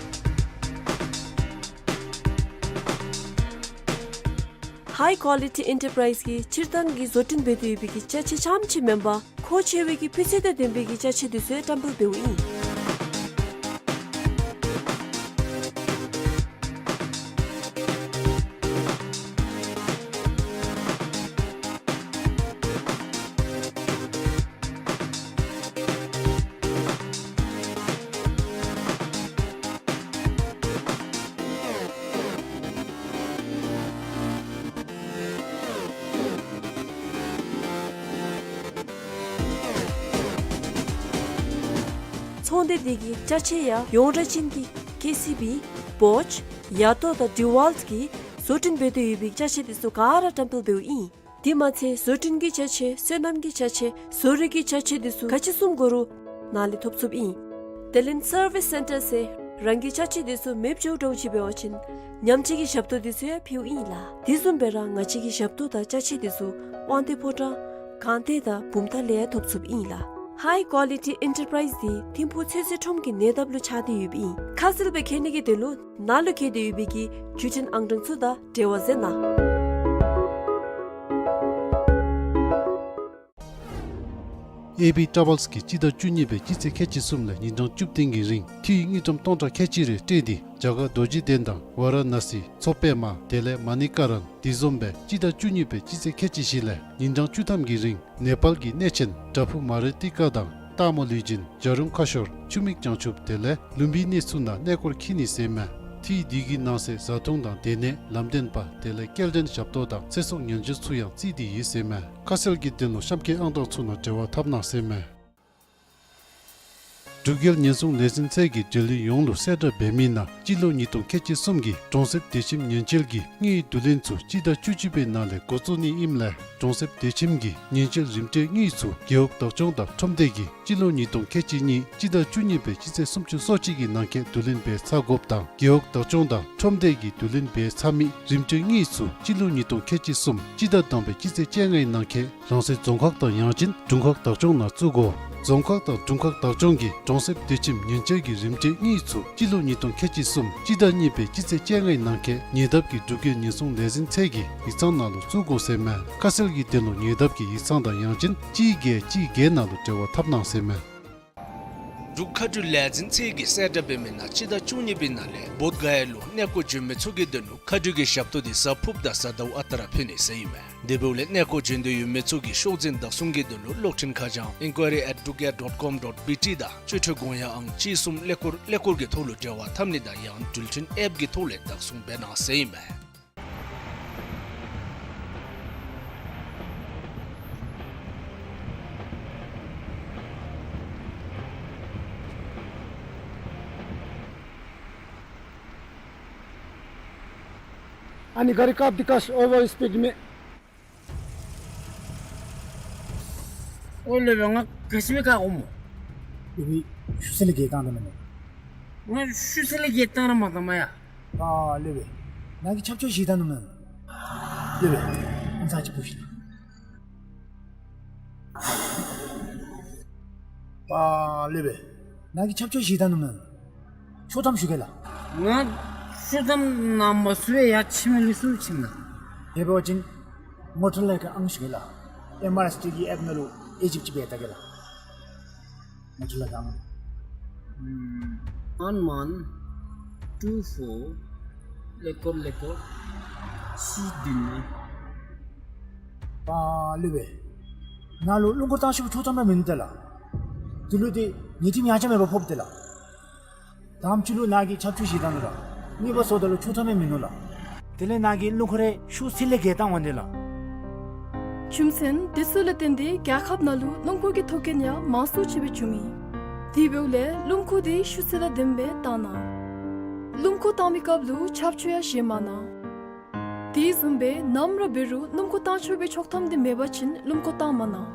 High Quality Enterprise གིས་སྤྱིར་བཏང་གི་བཟོ་སྐྲུན་འབད་དེ་ཡོད་པའི་གི་ཅ་ཆས་རྐྱངམ་ཅིག་མེན་པར་མཁོ་ཆེ་བའི་གི་སྤུས་ཚད་དང་ལྡན་པའི་གི་ཅ་ཆས་དེ་ཚུ་ཡང་བཀྲམ་སྤེལ་འབདཝ་ཨིན། ཚོང་སྡེ་འདི་གི་ཅ་ཆས་ཡང་ཡོངས་གྲགས་ཅན་གྱི་ཀེ་སི་བི། བོཇ། ཡ་ཏོ་དང་ཌི་ཝཱལཊ་གིས་བཟོ་སྐྲུན་འབད་དེ་ཡོད་པའི་ཅ་ཆས་དེ་ཚུ་ག་ར་བཀྲམ་སྤེལ་འབདཝ་ཨིན། དེ་མ་ཚད་བཟོ་སྐྲུན་གྱི་ཅ་ཆས་སོ་ནམ་གྱི་ཅ་ཆས་བཟོ་རིག་གི་ཅ་ཆས་དེ་ཚུ་ག་ཅི་བཟུམ་དགོ་རུང་ནཱ་ལས་ཐོབ་ཚུགསཔ་ཨིན། དེ་ལས་སར་བིས་སེན་ཊར་ཟེར་རང་གི་ཅ་ཆས་དེ་ཚུ་མེདཔ་འགྱོཝ་འདྲཝ་ཅིག་འབད་བ་ཅིན་ཉམས་བཅོས་ཀྱི་ཞབས་ཏོག་དེ་ཚུ་ཡང་ཕུལཝ་ཨིན་ལགས། དེ་བཟུམ་སྦེ་ར་ང་བཅས་ཀྱི་ཞབས་ཏོག་དང་ཅ་ཆས་དེ་ཚུ་དབང་འདུས་ཕོ་བྲང་སྒང་སྟེང་དང་བུམ་ཐང་ལས་ཡང་ཐོབ་ཚུགསཔ་ཨིན་ལགས། High Quality Enterprise འདི་ཐིམ་ཕུག་ཚོད་བསྲེ་ཁྲོམ་གྱི་ཉེ་འདབས་ལུ་ཆགས་ཏེ་ཡོདཔ་ཨིན། ཁ་གསལ་སྦེ་མཁྱེན་ནི་གི་དོན་ལུ་ནཱ་ལུ་བཀོད་དེ་ཡོད་པའི་གི་བརྒྱུད་འཕྲིན་ཨང་གྲངས་ཚུ་དང་འབྲེལ་བ་མཛད་གནང་། ཨེ་བི་ཊ་རེ་ཝེལསི་གིས་སྤྱི་ཟླ་བཅུ་གཉིས་པའི་སྤྱི་ཚེས་ཁལ་གཅིག་གསུམ་ལས་ཉིན་གྲངས་བཅུ་བདུན་གྱི་རིང་འཐུས་དངུལ་ཀྲམ་སྟོང་ཕྲག་ཁལ་གཅིག་རེ་སྤྲོད་དེ་རྒྱ་གར་རྡོ་རྗེ་གདན་དང་ཝཱ་ར་ཎ་སི་མཚོ་པདྨ་དེ་ལས་མ་ཎི་ཀ་རན་དེ་བཟུམ་སྦེ་སྤྱི་ཟླ་བཅུ་གཉིས་པའི་སྤྱི་ཚེས་ཁལ་གཅིག་བཞི་ལས་ཉིན་གྲངས་བཅུ་ཐམ་གྱི་རིང་ནེ་པཱལ་གྱི་གནས་ཆེན་བྲག་ཕུག་མ་རི་ཏི་ཀ་དང་སྟག་མོ་ལུས་སྦྱིན་བྱ་རུང་ཁ་ཤོར་ཆུ་མིག་བྱང་ཆུབ་དེ་ལས་ལུམ་བི་ནི་ཚུ་ནང་གནས་སྐོར་འཁྱིད་ནི་ཟེར་མས། འཐུས་དེ་གི་ནང་གསེས་བཟའ་འཐུང་དང་སྡོད་གནས་ལམ་སྟོན་པ་དེ་ལས་སྐྱེལ་འདྲེན་ཞབས་ཏོག་དང་ཚེ་སྲོག་ཉེན་བཅོལ་ཚུ་ཡང་བརྩིས་ཏེ་ཡོད་ཟེར་མས། ཁ་གསལ་གྱི་དོན་ལུ་གཤམ་འཁོད་ཨང་གྲངས་ཚུ་ནང་འབྲེལ་བ་འཐབ་གནང་ཟེར་མས། འབྲུག་རྒྱལ་ཉེན་སྲུང་ལས་འཛིན་ཚད་ཀྱིས་འབྲེལ་ཡོད་ཡོངས་ལུ་གསལ་བསྒྲགས་འབད་མི་ནང་སྤྱི་ལོ་ཉིས་སྟོང་ཁལ་གཅིག་གསུམ་གྱི་གྲོང་གསེབ་སྡོད་ཁྱིམ་ཉེན་བཅོལ་གྱི་དངུལ་བསྡུ་ལེན་ཚུ་སྤྱི་ཟླ་བཅུ་གཅིག་པའི་ནང་ལས་འགོ་བཙུགས་ནི་ཨིནམ་ལས་གྲོང་གསེབ་སྡོད་ཁྱིམ་གྱི་ཉེན་བཅོལ་རིམ་གྲོའི་དངུལ་ཚུ་རྒེད་འོག་བདག་སྐྱོང་དང་ཁྲོམ་སྡེ་གིས་སྤྱི་ལོ་ཉིས་སྟོང་ཁལ་གཅིག་གཉིས་སྤྱི་ཟླ་བཅུ་གཉིས་པའི་སྤྱི་ཚེས་སུམ་ཅུ་སོ་གཅིག་གི་ནང་འཁོད་བསྡུ་ལེན་འབད་ཚར་དགོཔ་དང་རྒེད་འོག་བདག་སྐྱོང་དང་ཁྲོམ་སྡེ་གིས་བསྡུ་ལེན་འབད་ཚར་མི་རིམ་གྲོའི་དངུལ་ཚུ་སྤྱི་ལོ་ཉིས་སྟོང་ཁལ་གཅིག་གསུམ་སྤྱི་ཟླ་དང་པའི་སྤྱི་ཚེས་བཅོ་ལྔའི་ནང་འཁོད་རང་སོའི་རྫོང་ཁག་དང་ཡང་ཅིན་དྲུང་ཁག་བདག་སྐྱོང་ནང་བཙུགས་དགོ། རྫོང་ཁག་དང་དྲུང་ཁག་བདག་སྐྱོང་གིས་གྲོང་གསེབ་སྡོད་ཁྱིམ་ཉེན་བཅོལ་གྱི་རིམ་གྲོའི་དངུལ་ཚུ་སྤྱི་ལོ་ཉིས་སྟོང་ཁལ་གཅིག་གསུམ་སྤྱི་ཟླ་གཉིས་པའི་སྤྱི་ཚེས་བཅོ་ལྔའི་ནང་འཁོད་ཉེ་འདབས་ཀྱི་འབྲུག་རྒྱལ་ཉེན་སྲུང་ལས་འཛིན་ཚད་ཀྱི་ཡིག་ཚང་ནང་ལུ་བཙུགས་དགོ་ཟེར་མས། ཁ་གསལ་གྱི་དོན་ལུ་ཉེ་འདབས་ཀྱི་ཡིག་ཚང་དང་ཡང་ཅིན་གཅིག་བརྒྱད་གཅིག་བརྒྱད་ནང་ལུ་འབྲེལ་བ་འཐབ་གནང་ཟེར་མས། འབྲུག་མཁའ་འགྲུལ་ལས་འཛིན་ཚད་ཀྱིས་གསལ་བསྒྲགས་འབད་མི་ནང་སྤྱི་ཟླ་བཅུ་གཉིས་པའི་ནང་ལས་བོདྷ་ག་ཡ་ལུ་གནས་སྐོར་འབྱོན་མི་ཚུ་གི་དོན་ལུ་མཁའ་འགྲུལ་གྱི་ཞབས་ཏོག་དེ་གཟའ་ཕུརཔ་དང་གཟའ་ཟླཝ་ཨ་རྟག་ར་ཕུལ་ནི་ཟེར་ཨིན་མས། དེ་འབདཝ་ལས་གནས་སྐོར་འབྱོན་འདོད་ཡོད་མི་ཚུ་གིས་ཤོག་འཛིན་བདག་བཟུང་གི་དོན་ལུ་གློག་འཕྲིན་ཁ་བྱང་inquiry at drugia dot com dot B T དང་སྤྱོད་འཕྲུལ་གོང་ཡངས་ཨང་གཅིག་གསུམ་ཀླད་ཀོར་ཀླད་ཀོར་གྱི་ཐོག་ལུ་འབྲེལ་བ་འཐབ་ནི་དང་ཡང་འགྲུལ་འཕྲིན་ཨེཔ་གི་ཐོག་ལས་བདག་བཟུང་འབད་གནང་ཟེར་ཨིན་མས། ཨ་ནི་ག་རི་བཀག་སྟེ་བཀག་ཤིག། ཨོ་ཝར་སྤིཌ་མས། ཨོ་ལེ་བེ་ང་ག་ཅི་སྦེ་བཀག་འོང་སྨོ། ལེ་བེ་ཤུལ་ས་ལས་བརྒལ་བཏང་ད་ནུག་མེན། ང་ཤུལ་ས་ལས་བརྒལ་བཏང་ར་མ་བཏང་མ་ཡ། ཨ་ལེ་བེ་ནཱ་གིས་ཆབ་ཆ་བཞེས་ད་ནུག་མེན། ལེ་བེ་ཨ་ཙི་ཅིག་འབོ་ཤིག། ཨ་ལེ་བེ་ནཱ་གིས་ཆབ་ཆ་བཞེས་ད་ནུག་མེན། ཤོག་ཐམ་ཞུ་གེ་ལགས། ང་ ཤུལ་ཙམ་ནང་མ་སུ་ཡང་ཡར་ཕྱིན་མི་ལུས་སུ་ཕྱིན་ན། དེ་འབད་བ་ཅིན་མོ་ཊ་ལས་ཀ་ཨང་ཞུ་གེ་ལགས། ཨེམ་ཨར་ཨེསི་ཊི་གི་ཨེཔ་ནང་ལུ་ཨི་ཇིབཊ་ཅིག་འབད་ད་གེ་ལགས། མོ་ཊ་ལས་ཀ་ཨང་། ཨམ་ཝཱན་ཝཱན་ཊུ་ཕོར་ཀླད་ཀོར་ཀླད་ཀོར་གཅིག་བདུན་ཨིན། པ་ལུ་སྦེ། ནཱ་ལུ་སྣུམ་འཁོར་བཏང་ཤོག་ཆོག་ཐབས་མིན་འདུག་ལགས། དེ་ལུ་ཏེ་ཉེས་རྡུང་ཡང་ཆ་མེད་པར་ཕོགཔ་འདུག་ལགས། དང་པ་ཅིག་ལུ་ནཱ་གིས་ཆབ་ཆུ་བཞེས་བཏང་ནུག་ལགས། གཉིས་པ་སོར་ད་ལུ་ཆོག་ཐབས་མེད་མིན་ནུག་ལགས། དེ་ལས་ནཱ་གིས་སྣུམ་འཁོར་རེ་ཤུགས་ཚད་ལས་བརྒལ་བཏང་འོང་ནི་ལགས། རྒྱུ་མཚན་དེ་ཚུ་ལས་བརྟེན་ཏེ་རྒྱལ་ཁབ་ནང་ལུ་སྣུམ་འཁོར་གྱི་ཐོག་རྐྱེན་ཡང་མང་སུ་ཅིག་སྦེ་བྱུང་ཡི། དེ་འབདཝ་ལས་སྣུམ་འཁོར་དེ་ཤུགས་ཚད་དང་ལྡནམ་སྦེ་བཏང་གནང་། སྣུམ་འཁོར་བཏང་མི་སྐབས་ལུ་ཆབ་ཆུ་ཡང་བཞེས་མ་གནང་། དེ་བཟུམ་སྦེ་ནམ་ར་འབད་རུང་སྣུམ་འཁོར་བཏང་ཆོག་པའི་ཆོག་ཐམ་དེ་མེད་པ་ཅིན་སྣུམ་འཁོར་བཏང་མ་གནང་།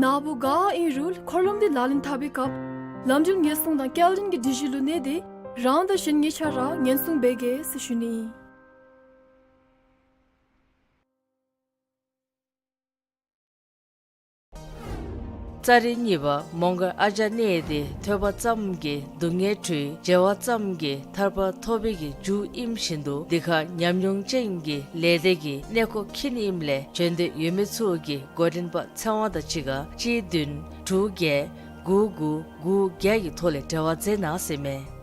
ནཱ་བུ་ག་ཨིན་རུང་འཁོར་ལམ་དེ་ལག་ལེན་འཐབ་པའི་སྐབས་ལམ་འགྲུལ་ཉེན་སྲུང་དང་སྐྱེལ་འདྲེན་གྱི་སྒྲིག་གཞི་ལུ་གནས་ཏེ་རང་དང་གཞན་གཉིས་ཆ་ར་ཉེན་སྲུང་འབད་གེ་ཟེར་ཞུ་ནི་ཨིན། ཙཱ་རི་གཉིས་པ་མོང་སྒར་ཨ་ཇ་ནེ་དེ་ཐོས་པ་ཙམ་གྱིས་སྡུག་བསྔལ་གྲོལ། མཇལ་བ་ཙམ་གྱིས་ཐར་པ་ཐོབ་པའི་གི་རྒྱུ་ཨིནམ་བཞིན་དུ་འདི་ཁར་ཉམས་མྱོང་ཅན་གྱི་ལས་སྡེ་གི་གནས་སྐོར་འཁྱིད་ནི་ཨིནམ་ལས་བྱོན་འདོད་ཡོད་མི་ཚུ་གིས་འགོ་འདྲེན་པ་ཚེ་དབང་དང་གཅིག་ཁར་གཅིག་བདུན་དྲུག་བརྒྱད་དགུ་དགུ་དགུ་བརྒྱད་ཀྱི་ཐོག་ལས་འབྲེལ་བ་མཛད་གནང་ཟེར་མས།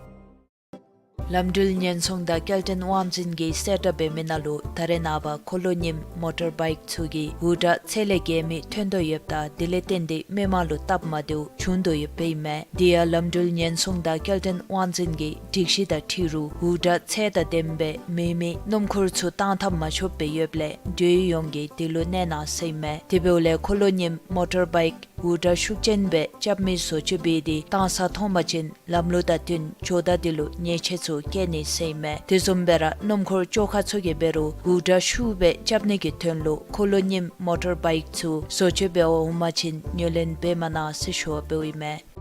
ལམ་འགྲུལ་ཉེན་སྲུང་དང་སྐྱེལ་འདྲེན་དབང་འཛིན་གྱིས་གསལ་བསྒྲགས་འབད་མི་ནང་ལུ་ད་རེས་ནངས་པ་འཁོར་ལོ་རྙིངམ་མོ་ཊར་བའིཀ་ཚུ་གིས་འུར་སྒྲ་ཚད་ལས་བརྒལ་མི་ཐོན་དོ་ཡོདཔ་ད་དེ་ལས་བརྟེན་ཏེ་མི་མང་ལུ་སྟབས་མ་བདེཝ་བྱུང་དོ་ཡོདཔ་ཨིན་མས། དེ་ཡང་ལམ་འགྲུལ་ཉེན་སྲུང་དང་སྐྱེལ་འདྲེན་དབང་འཛིན་གྱི་སྒྲིག་གཞི་དང་འཁྲིལ་རུང་འུར་སྒྲ་ཚད་དང་ལྡནམ་སྦེ་མེ་མེ་སྣུམ་འཁོར་ཚུ་བཏང་འཐབ་མ་ཆོགཔ་སྦེ་ཡོདཔ་ལས་འགྲུལ་ཡོངས་ཀྱིས་དེ་ལུ་གནས་གནང་ཟེར་ཨིན་མས། དེ་འབདཝ་ལས་འཁོར་ལོ་རྙིངམ་མོ་ཊར་བའིཀ་འུར་སྒྲ་ཤུགས་ཅན་སྦེ་རྐྱབ་མི་བཟོ་བཅོས་འབད་དེ་བཏང་ས་མཐོང་པ་ཅིན་ལམ་ལུགས་དང་བསྟུན་ཇོ་བདག་དེ་ལུ་ཉེས་ཆད་ཚུ་བཀལ་ནི་ཟེར་ཨིན་མས། དེ་བཟུམ་སྦེ་ར་སྣུམ་འཁོར་བཅོ་ཁ་ཚུ་གིས་འབད་རུང་འུར་སྒྲ་ཤུགས་སྦེ་རྐྱབ་ནི་གི་དོན་ལུ་འཁོར་ལོ་རྙིངམ་མོ་ཊར་བའིཀ་ཚུ་བཟོ་བཅོས་འབད་བར་འོང་པ་ཅིན་ཉོ་ལེན་འབད་མ་གནང་ཟེར་ཞུ་བ་འབདཝ་ཨིན་མས།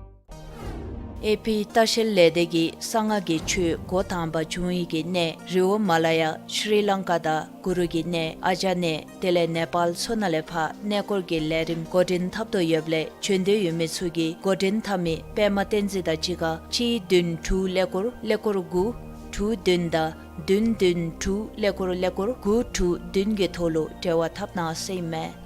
ཨེ་པི་ལྟ་བཤལ་ལས་སྡེ་གིས་གསང་སྔགས་ཀྱི་ཆོས་འགོ་དང་པ་འབྱུང་ཡི་གི་གནས་རི་བོ་མ་ལ་ཡ་ཤྲི་ལང་ཀ་དང་གུ་རུ་གི་གནས་ཨ་ཇ་ནེ་དེ་ལས་ནེ་པཱལ་ཚུ་ནང་ལས་ཕར་གནས་སྐོར་གྱི་ལས་རིམ་འགོ་འདྲེན་འཐབ་དོ་ཡོདཔ་ལས་བྱོན་འདོད་ཡོད་མི་ཚུ་གིས་འགོ་འདྲེན་འཐབ་མི་པདྨ་བསྟན་འཛིན་དང་གཅིག་ཁར་གཅིག་བདུན་དྲུག་ཀླད་ཀོར་ཀླད་ཀོར་དགུ་དྲུག་བདུན་དང་བདུན་བདུན་དྲུག་ཀླད་ཀོར་ཀླད་ཀོར་དགུ་དྲུག་བདུན་གྱི་ཐོག་ལུ་འབྲེལ་བ་འཐབ་གནང་ཟེར་ཨིན་མས།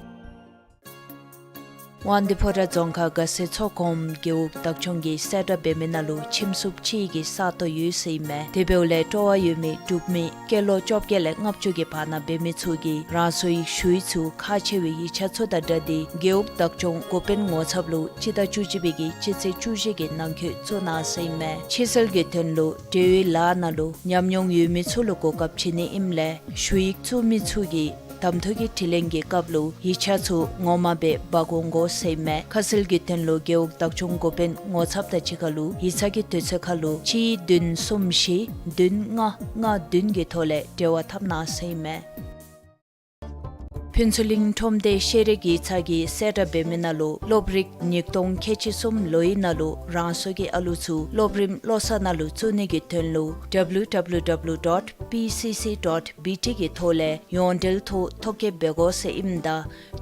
དབང་འདུས་ཕོ་བྲང་རྫོང་ཁག་དགའ་སེ་མཚོ་སྒོམ་རྒེད་འོག་བདག་སྐྱོང་གིས་གསལ་བསྒྲགས་འབད་མི་ནང་ལུ་ཁྱིམ་སྲུང་གཅིག་གི་ས་སྟོང་ཡོད་ཟེར་ཨིན་མས། དེ་འབདཝ་ལས་སྤྲོ་བ་ཡོད་མི་འབྲུག་མི་སྐྱེས་ལོ་བཅོ་བརྒྱད་ལས་ལྔ་བཅུ་གི་བར་ན་འབད་མི་ཚུ་གིས་རང་སོའི་ཞུ་ཡིག་ཚུ་ཁག་ཆེ་བའི་ཡིག་ཆ་ཚུ་དང་སྦྲགས་ཏེ་རྒེད་འོག་བདག་སྐྱོང་འགོ་དཔོན་ངོ་ཚབ་ལུ་སྤྱི་ཟླ་བཅུ་གཅིག་པའི་གི་སྤྱི་ཚེས་བཅུ་བཞི་གི་ནང་འཁོད་བཙུགས་གནང་ཟེར་ཨིན་མས། ཕྱིར་སེལ་གྱི་དོན་ལུ་འབྲེལ་ཡོད་ལཱ་ནང་ལུ་ཉམས་མྱོང་ཡོད་མི་ཚུ་ལུ་གོ་སྐབས་བྱིན་ནི་ཨིནམ་ལས་ཞུ་ཡིག་བཙུགས་མི་ཚུ་གིས་གདམ་འཐུ་གི་དྲི་ལན་གྱི་སྐབས་ལུ་ཡིག་ཆ་ཚུ་ངོ་མ་སྦེ་འབག་འོང་དགོ་ཟེར་ཨིན་མས། ཁ་གསལ་གྱི་དོན་ལུ་རྒེད་འོག་བདག་སྐྱོང་འགོ་དཔོན་ངོ་ཚབ་དང་གཅིག་ཁར་ལུ་ཡིག་ཚང་གི་དུས་ཚོད་ཁར་ལུ་གཅིག་བདུན་གསུམ་བཞི་བདུན་ལྔ་ལྔ་བདུན་གྱི་ཐོག་ལས་འབྲེལ་བ་འཐབ་གནང་ཟེར་ཨིན་མས། ཕུན་ཚོགས་གླིང་ཁྲོམ་སྡེ་ཤེས་རིག་ཡིག་ཚང་གིས་གསལ་བསྒྲགས་འབད་མི་ནང་ལུ་སློབ་རིགས་ཉིས་སྟོང་ཁལ་གཅིག་གསུམ་ལོ་ཡི་ནང་ལུ་རང་སོ་གི་ཨ་ལུ་ཚུ་སློབ་རིམ་བློ་གསར་ནང་ལུ་བཙུགས་ནི་གི་དོན་ལུ་ཌབ་ལིའུ་ཌབ་ལིའུ་ཌབ་ལིའུ་ཌོཊ་པི་སི་སི་ཌོཊ་བི་ཊི་གི་ཐོག་ལས་ཡོངས་འབྲེལ་ཐོག་ཐོ་བཀོད་འབད་དགོ་ཟེར་ཨིནམ་ད་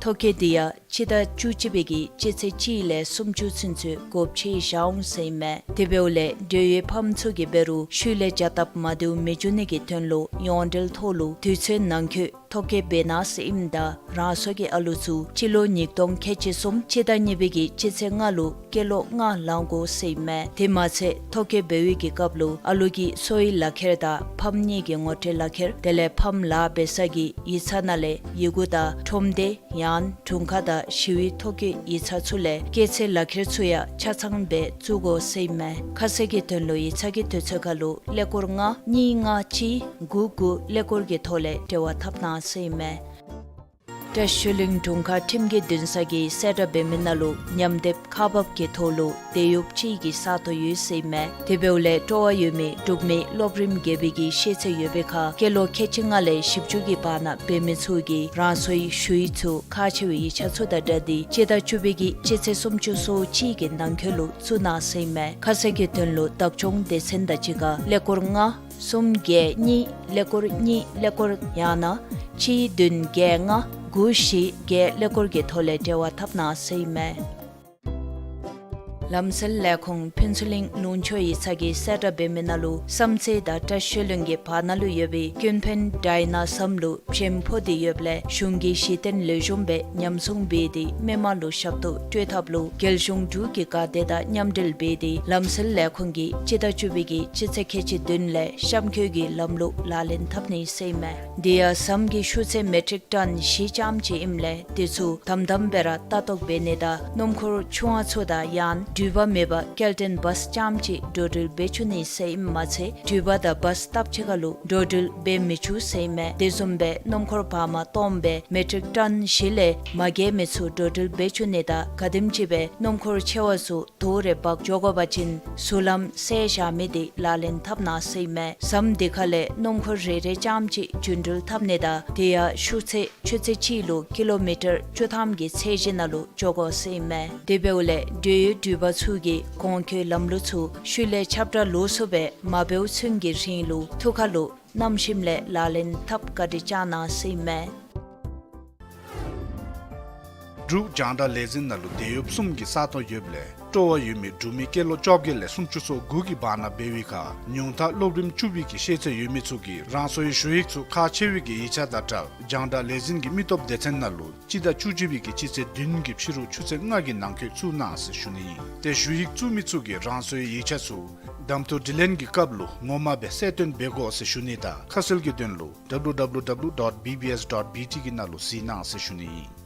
ཐོ་བཀོད་དེ་ཡང་སྤྱི་ཟླ་བཅུ་གཅིག་པའི་གི་སྤྱི་ཚེས་གཅིག་ལས་སུམ་ཅུ་ཚུན་ཚོད་དགོཔ་ཆེ་བཞག་འོང་ཟེར་ཨིན་མས། དེ་འབདཝ་ལས་འབྲེལ་ཡོད་ཕམ་ཚུ་གིས་འབད་རུང་ཤུལ་ལས་བྱ་སྟབས་མ་བདེཝ་མི་འབྱུང་ནི་གི་དོན་ལུ་ཡོངས་འབྲེལ་ཐོག་ལུ་དུས་ཚོད་ནང་འཁོད་ཐོ་བཀོད་འབད་གནང་ཟེར་ཨིནམ་ད་རང་སོ་གི་ཨ་ལུ་ཚུ་སྤྱི་ལོ་ཉིས་སྟོང་ཁལ་གཅིག་གསུམ་སྤྱི་ཟླ་གཉིས་པའི་གི་སྤྱི་ཚེས་ལྔ་ལུ་སྐྱེས་ལོ་ལྔ་ལང་དགོ་ཟེར་ཨིན་མས། དེ་མ་ཚད་ཐོ་བཀོད་འབད་བའི་གི་སྐབས་ལུ་ཨ་ལུ་གི་སོའི་ལག་ཁྱེར་དང་ཕམ་གཉིས་ཀྱི་ངོ་སྤྲོད་ལག་ཁྱེར་དེ་ལས་ཕམ་ལཱ་འབད་ས་གི་ཡིག་ཚང་ནང་ལས་ཡི་གུ་དང་ཁྲོམ་སྡེ་ཡང་དྲུང་ཁག་དང་ཞི་བའི་ཐོ་བཀོད་ཡིག་ཚང་ཚུ་ལས་སྐྱེས་ཚེས་ལག་ཁྱེར་ཚུ་ཡང་ཆ་ཚང་སྦེ་བཙུགས་དགོ་ཟེར་ཨིན་མས། ཁ་གསལ་གྱི་དོན་ལུ་ཡིག་ཚང་གི་དུས་ཚོད་ཁར་ལུ་ཀླད་ཀོར་ལྔ་གཉིས་ལྔ་གཅིག་དགུ་དགུ་ཀླད་ཀོར་གྱི་ཐོག་ལས་འབྲེལ་བ་འཐབ་གནང་ཟེར་ཨིན་མས། བཀྲ་ཤིས་གླིང་དྲུང་ཁག་ཁྲིམས་ཀྱི་འདུན་ས་གིས་གསལ་བསྒྲགས་འབད་མི་ནང་ལུ་ཉམས་འདེབས་ཁག་འབགཔ་གི་ཐོག་ལུ་དེད་གཡོགཔ་གཅིག་གི་ས་སྟོང་ཡོད་ཟེར་ཨིན་མས། དེ་འབདཝ་ལས་སྤྲོ་བ་ཡོད་མི་འབྲུག་མི་སློབ་རིམ་བརྒྱད་པའི་གི་ཤེས་ཚད་ཡོད་པའི་ཁར་སྐྱེས་ལོ་ཁལ་གཅིག་ལྔ་ལས་བཞི་བཅུ་གི་བར་ན་འབད་མི་ཚུ་གིས་རང་སོའི་ཞུ་ཡིག་ཚུ་ཁག་ཆེ་བའི་ཡིག་ཆ་ཚུ་དང་སྦྲགས་ཏེ་སྤྱི་ཟླ་བཅུ་པའི་གི་སྤྱི་ཚེས་སུམ་ཅུ་སོ་གཅིག་གི་ནང་འཁོད་ལུ་བཙུགས་གནང་ཟེར་ཨིན་མས། ཁ་གསལ་གྱི་དོན་ལུ་བདག་སྐྱོང་སྡེ་ཚན་དང་གཅིག་ཁར་ཀླད་ཀོར་ལྔ་གསུམ་བརྒྱད་གཉིས་ཀླད་ཀོར་གཉིས་ཀླད་ཀོར་ཡང་ན་གཅིག་བདུན་བརྒྱད་ལྔ་དགུ་བཞི་བརྒྱད་ཀླད་ཀོར་གྱི་ཐོག་ལས་འབྲེལ་བ་འཐབ་གནང་ཟེར་ཨིན་མས། ལམ་སེལ་ལས་ཁུངས་ཕུན་ཚོགས་གླིང་ལུང་ཕྱོགས་ཡིག་ཚང་གིས་གསལ་བསྒྲགས་འབད་མི་ནང་ལུ་བསམ་རྩེ་དང་བཀྲིས་ལྷུན་གྱི་བར་ན་ལུ་ཡོད་པའི་ཀུན་ཕན་ཌའི་ན་ཟམ་ལུ་བྱེམ་ཕོག་སྟེ་ཡོདཔ་ལས་གཞུང་གི་གཞི་རྟེན་ལེགས་ཤོམ་སྦེ་ཉམས་སྲུང་འབད་དེ་མི་མང་ལུ་ཞབས་ཏོག་སྤྲོད་ཐབས་ལུ་རྒྱལ་གཞུང་འབྲུག་གི་འགག་སྡེ་དང་མཉམ་འབྲེལ་འབད་དེ་ལམ་སེལ་ལས་ཁུངས་ཀྱིས་སྤྱི་ཟླ་བཅུ་པའི་གི་སྤྱི་ཚེས་ཁལ་གཅིག་བདུན་ལས་གཤམ་འཁོད་ཀྱི་ལམ་ལུགས་ལག་ལེན་འཐབ་ནི་ཟེར་ཨིན་མས། དེ་ཡང་ཟམ་གྱི་ཤུགས་ཚད་མེ་ཊིག་ཊོན་བཞི་ཙམ་ཅིག་ཨིནམ་ལས་དེ་ཚུ་དམ་དམ་སྦེ་ར་ལྟ་རྟོག་འབད་ནི་དང་སྣུམ་འཁོར་ཆུང་བ་ཚུ་དང་ཡང་འགྲུལ་པ་མེད་པར་སྐྱེལ་འདྲེན་བཱས་ཙམ་ཅིག་འགྲོ་འགྲུལ་འབད་བཅུག་ནི་ཟེར་ཨིནམ་མ་ཚད་འགྲུལ་པ་དང་བཱས་སྟབས་གཅིག་ཁར་ལུ་འགྲོ་འགྲུལ་འབད་མི་བཅུག་ཟེར་ཨིན་མས། དེ་བཟུམ་སྦེ་སྣུམ་འཁོར་བར་མ་སྟོངམ་སྦེ་མེ་ཊིག་ཊོན་བཞི་ལས་མ་བརྒལ་མི་ཚུ་འགྲོ་འགྲུལ་འབད་བཅུག་ནི་དང་ག་དེམ་ཅིག་སྦེ་སྣུམ་འཁོར་ཆེ་བ་ཚུ་དོ་རེ་འབག་འགྱོ་དགོ་པ་ཅིན་ཟུར་ལམ་བསལ་བཞག་མི་དེ་ལག་ལེན་འཐབ་གནང་ཟེར་ཨིན་མས། ཟམ་དེ་ཁ་ལས་སྣུམ་འཁོར་རེ་རེ་ཙམ་ཅིག་རྒྱུན་འགྲུལ་འཐབ་ནི་དང་དེ་ཡང་ཤུགས་ཚད་ཆུ་ཚོད་གཅིག་ལུ་ཀི་ལོ་མི་ཊར་བཅུ་ཐམ་གྱི་ཚད་གཞི་ནང་ལུ་འགྱོ་དགོ་ཟེར་ཨིན་མས། དེ་འབདཝ་ལས་འགྲུལ་ཡོད་འགྲུལ་པ་ཚུ་གིས་གོང་འཁོད་ལམ་ལུགས་ཚུ་ཤུལ་ལས་ཁྱབ་བསྒྲགས་ལོགས་སུ་སྦེ་མ་འབདཝ་ཚུན་གྱི་རིང་ལུ་ཐུགས་ཁར་ལུ་བསྣམས་ཞིནམ་ལས་ལག་ལེན་འཐབ་བཀའ་དྲིན་བསྐྱང་གནང་ཟེར་ཨིན་མས། འབྲུག་རྒྱང་བསྒྲགས་ལས་འཛིན་ནང་ལུ་དེད་གཡོགཔ་གསུམ་གྱི་ས་སྟོང་ཡོདཔ་ལས་སྤྲོ་བ་ཡོད་མི་འབྲུག་མི་སྐྱེས་ལོ་བཅོ་བརྒྱད་ལས་སུམ་ཅུ་སོ་དགུ་གི་བར་ན་འབད་བའི་ཁར་ཉུང་མཐའ་སློབ་རིམ་བཅུ་པའི་གི་ཤེས་ཚད་ཡོད་མི་ཚུ་གིས་རང་སོའི་ཞུ་ཡིག་ཚུ་ཁག་ཆེ་བའི་གི་ཡིག་ཆ་དང་སྦྲགས་རྒྱང་བསྒྲགས་ལས་འཛིན་གྱི་མི་སྟོབས་སྡེ་ཚན་ནང་ལུ་སྤྱི་ཟླ་བཅུ་གཅིག་པའི་གི་སྤྱི་ཚེས་བདུན་གྱི་ཕྱི་རུ་ཆུ་ཚོད་ལྔ་གི་ནང་འཁོད་བཙུགས་གནང་ཟེར་ཞུ་ནི་ཨིན། ཏེ་ཞུ་ཡིག་བཙུགས་མི་ཚུ་གིས་རང་སོའི་ཡིག་ཆ་ཚུ་གདམ་འཐུ་དྲི་ལན་གྱི་སྐབས་ལུ་ངོ་མ་སྦེ་གསལ་སྟོན་འབད་དགོ་ཟེར་ཞུ་ནི་དང་ཁ་གསལ་གྱི་དོན་ལུ་W W W dot B B S dot B T གི་ནང་ལུ་གཟིགས་གནང་ཟེར་ཞུ་ནི་ཨིན།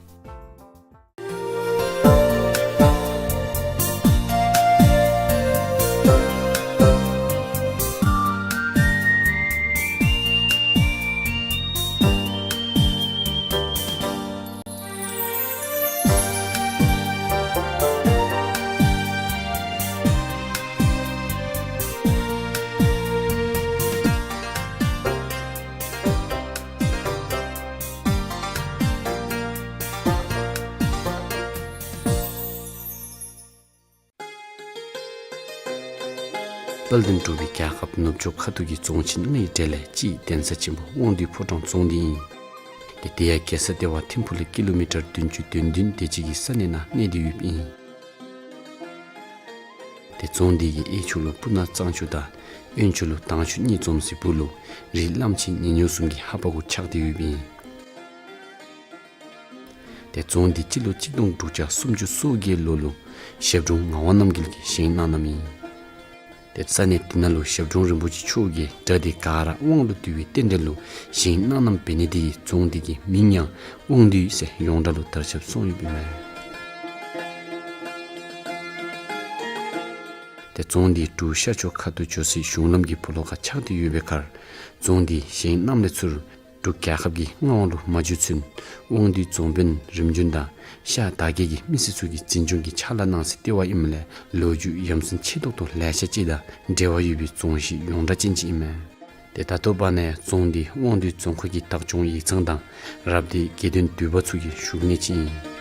དཔལ་ལྡན་འབྲུག་པའི་རྒྱལ་ཁབ་ནུབ་ཕྱོགས་ཁ་ཐུག་གི་རྫོང་ཆེན་ལྔའི་གྲས་ལས་གཅིག་གདན་ས་ཆེན་པོ་དབང་འདུས་ཕོ་བྲང་རྫོང་འདི་ཨིན། ཏེ་དེ་ཡང་རྒྱལ་ས་ལྟེ་བ་ཐིམ་ཕུག་ལས་ཀི་ལོ་མི་ཊར་བདུན་ཅུ་དོན་བདུན་དེ་ཅིག་གི་ས་གནས་ནང་གནས་ཏེ་ཡོདཔ་ཨིན། ཏེ་རྫོང་འདི་གི་གཡས་ཕྱོགས་ལུ་སྤུ་ན་གཙང་ཆུ་དང་གཡོན་ཕྱོགས་ལུ་དྭངས་ཆུ་གཉིས་འཛོམས་སའི་སྦུག་ལུ་རི་བླམ་ཆེན་ཉི་སྐྱོང་གསུམ་གྱི་ཧ་པ་གུ་ཆགས་ཏེ་ཡོདཔ་ཨིན། ཏེ་རྫོང་འདི་སྤྱི་ལོ་གཅིག་སྟོང་དྲུག་བརྒྱ་སུམ་ཅུ་སོ་བརྒྱད་ལོ་ལུ་ཞབས་དྲུང་ངག་དབང་རྣམ་རྒྱལ་གྱིས་བཞེངས་གནང་གནངམ་ཨིན། ཏེ་ས་གནས་འདི་ནང་ལུ་ཞབས་དྲུང་རིན་པོ་ཆེ་མཆོག་གིས་གྲྭ་འདི་ག་ར་དབང་ལུ་བསྡུ་བའི་རྟེན་འབྲེལ་ལུ་བཞེངས་གནང་གནངམ་འབད་ནི་དེ་གིས་རྫོང་འདི་གི་མིང་ཡང་དབང་འདུས་ཟེར་ཡོངས་གྲགས་ལུ་དར་ཁྱབ་སོང་ཡོདཔ་ཨིན་མས། ཏེ་རྫོང་འདི་འབྲུག་ཤར་ཕྱོགས་ཁ་ཐུག་འགྱོ་སའི་གཞུང་ལམ་གྱི་སྦོ་ལོགས་ཁར་ཆགས་ཏེ་ཡོད་པའི་ཁར་རྫོང་འདི་བཞེངས་གནངམ་ལས་ཚུར་འབྲུག་རྒྱལ་ཁབ་ཀྱི་མངའ་དབང་ལུ་མ་འགྱུར་ཚུན་དབང་འདུས་རྫོང་དཔོན་རིམ་བྱོན་དང་ཤར་དར་རྒྱས་ཀྱི་མི་སེར་ཚུ་གིས་འཛིན་སྐྱོང་གི་ཕྱག་ལཱ་གནང་སའི་ལྟེ་བ་ཨིནམ་ལས་ལོ་རྒྱུས་ཡ་མཚན་ཆེ་ཏོག་ཏོ་ལེ་ཤ་ཅིག་དང་འབྲེལ་བ་ཡོད་པའི་རྫོང་གཞི་ཡོངས་གྲགས་ཅན་ཅིག་ཨིན་མས། ཏེ་ད་ལྟོ་བར་ན་རྫོང་འདི་དབང་འདུས་རྫོང་ཁག་གི་བདག་སྐྱོང་ཡིག་ཚང་དང་རབ་སྡེའི་དགེ་འདུན་འདུས་པ་ཚུ་གི་བཞུགས་གནས་ཅིག་ཨིན།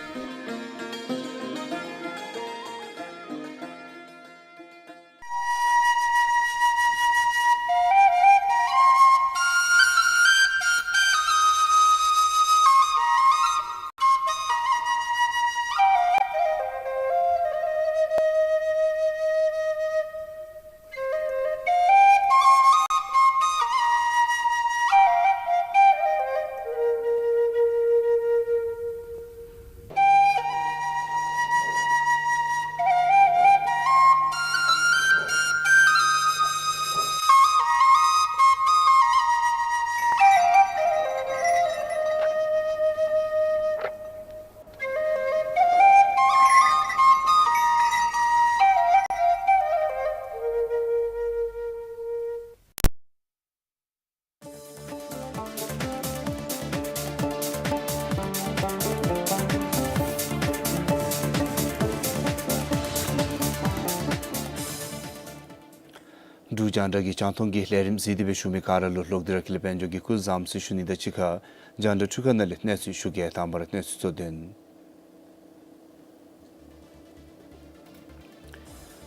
འབྲུག་རྒྱང་བསྒྲགས་ཀྱི་རྒྱང་མཐོང་གི་ལས་རིམ་གཟིགས་ཏེ་སྦེ་བཞུགས་མི་ག་ར་ལུ་ལོག་སྟེ་ར་ཀུན་ལེགས་དཔལ་འབྱོར་གྱིས་སྐུ་བཟང་ཟེར་ཞུ་ནི་དང་གཅིག་ཁར་རྒྱང་བསྒྲགས་འཕྲུལ་ཁང་ནང་ལས་གནས་ཚུལ་ཞུ་གེ། དང་པ་ར་གནས་ཚུལ་གཙོ་དོན།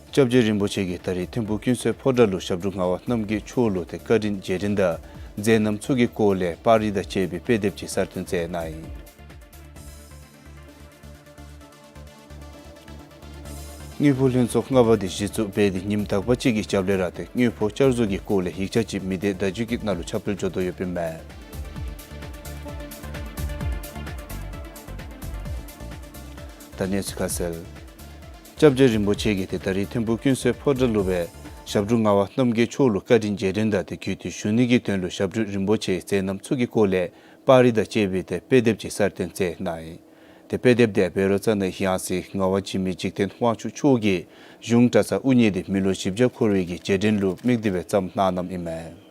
སྐྱབས་རྗེ་རིན་པོ་ཆེ་གིས་ད་རིས་ཐིམ་ཕུག་ཀུན་གསལ་ཕོ་བྲང་ལུ་ཞབས་དྲུང་ངག་དབང་རྣམ་རྒྱལ་མཆོག་ལུ་ཏེ་བཀའ་དྲིན་རྗེས་དྲན་དང་མཛད་རྣམ་ཚུ་གི་སྐོར་ལས་པར་རིས་དང་བཅས་པའི་དཔེ་དེབ་ཅིག་གསར་བཏོན་མཛད་གནང་ཡི། དངུལ་ཕོགས་ལྷན་ཚོགས་ལྔ་པ་དེ་གཞི་བཙུགས་འབད་དེ་ཉིནམ་དག་པ་ཅིག་གི་རྒྱབ་ལས་ར་ཏེ་དངུལ་ཕོགས་བསྐྱར་བཟོ་གི་སྐོར་ལས་ཡིག་ཆ་ཅིག་མི་སྡེ་བརྡ་བརྒྱུད་ཀྱི་ནང་ལུ་ཁྱབ་སྤེལ་འགྱོ་དོ་ཡོདཔ་ཨིན་མས། ད་གནས་ཚུལ་ཁ་གསལ། སྐྱབས་རྗེ་རིན་པོ་ཆེ་གིས་ཏེ་ད་རིས་ཐིམ་ཕུག་ཀུན་གསལ་ཕོ་བྲང་ལུ་སྦེ་ཞབས་དྲུང་ངག་དབང་རྣམ་རྒྱལ་མཆོག་ལུ་བཀའ་དྲིན་རྗེས་དྲན་དང་ཏེ་གུས་བཏུད་ཞུ་ནི་གི་དོན་ལུ་ཞབས་དྲུང་རིན་པོ་ཆེའི་མཛད་རྣམ་ཚུ་གི་སྐོར་ལས་པར་རིས་དང་བཅས་པའི་ཏེ་དཔེ་དེབ་ཅིག་གསར་བཏོན་མཛད་གནང་ཡི། ཏེ་དཔེ་དེབ་དེ་བཻ་རོ་ཙ་ན་ཡང་སྲིད་ངག་དབང་འཇིགས་མེད་འཇིག་རྟེན་དབང་ཕྱུག་མཆོག་གིས་གཞུང་གྲྭ་ཚང་དབུ་བརྙེས་ཏེ་མི་ལོ་བཞི་བརྒྱ་འཁོར་བའི་གི་རྗེས་དྲན་ལུ་དམིགས་ཏེ་སྦེ་བརྩམས་གནང་གནངམ་ཨིན་མས།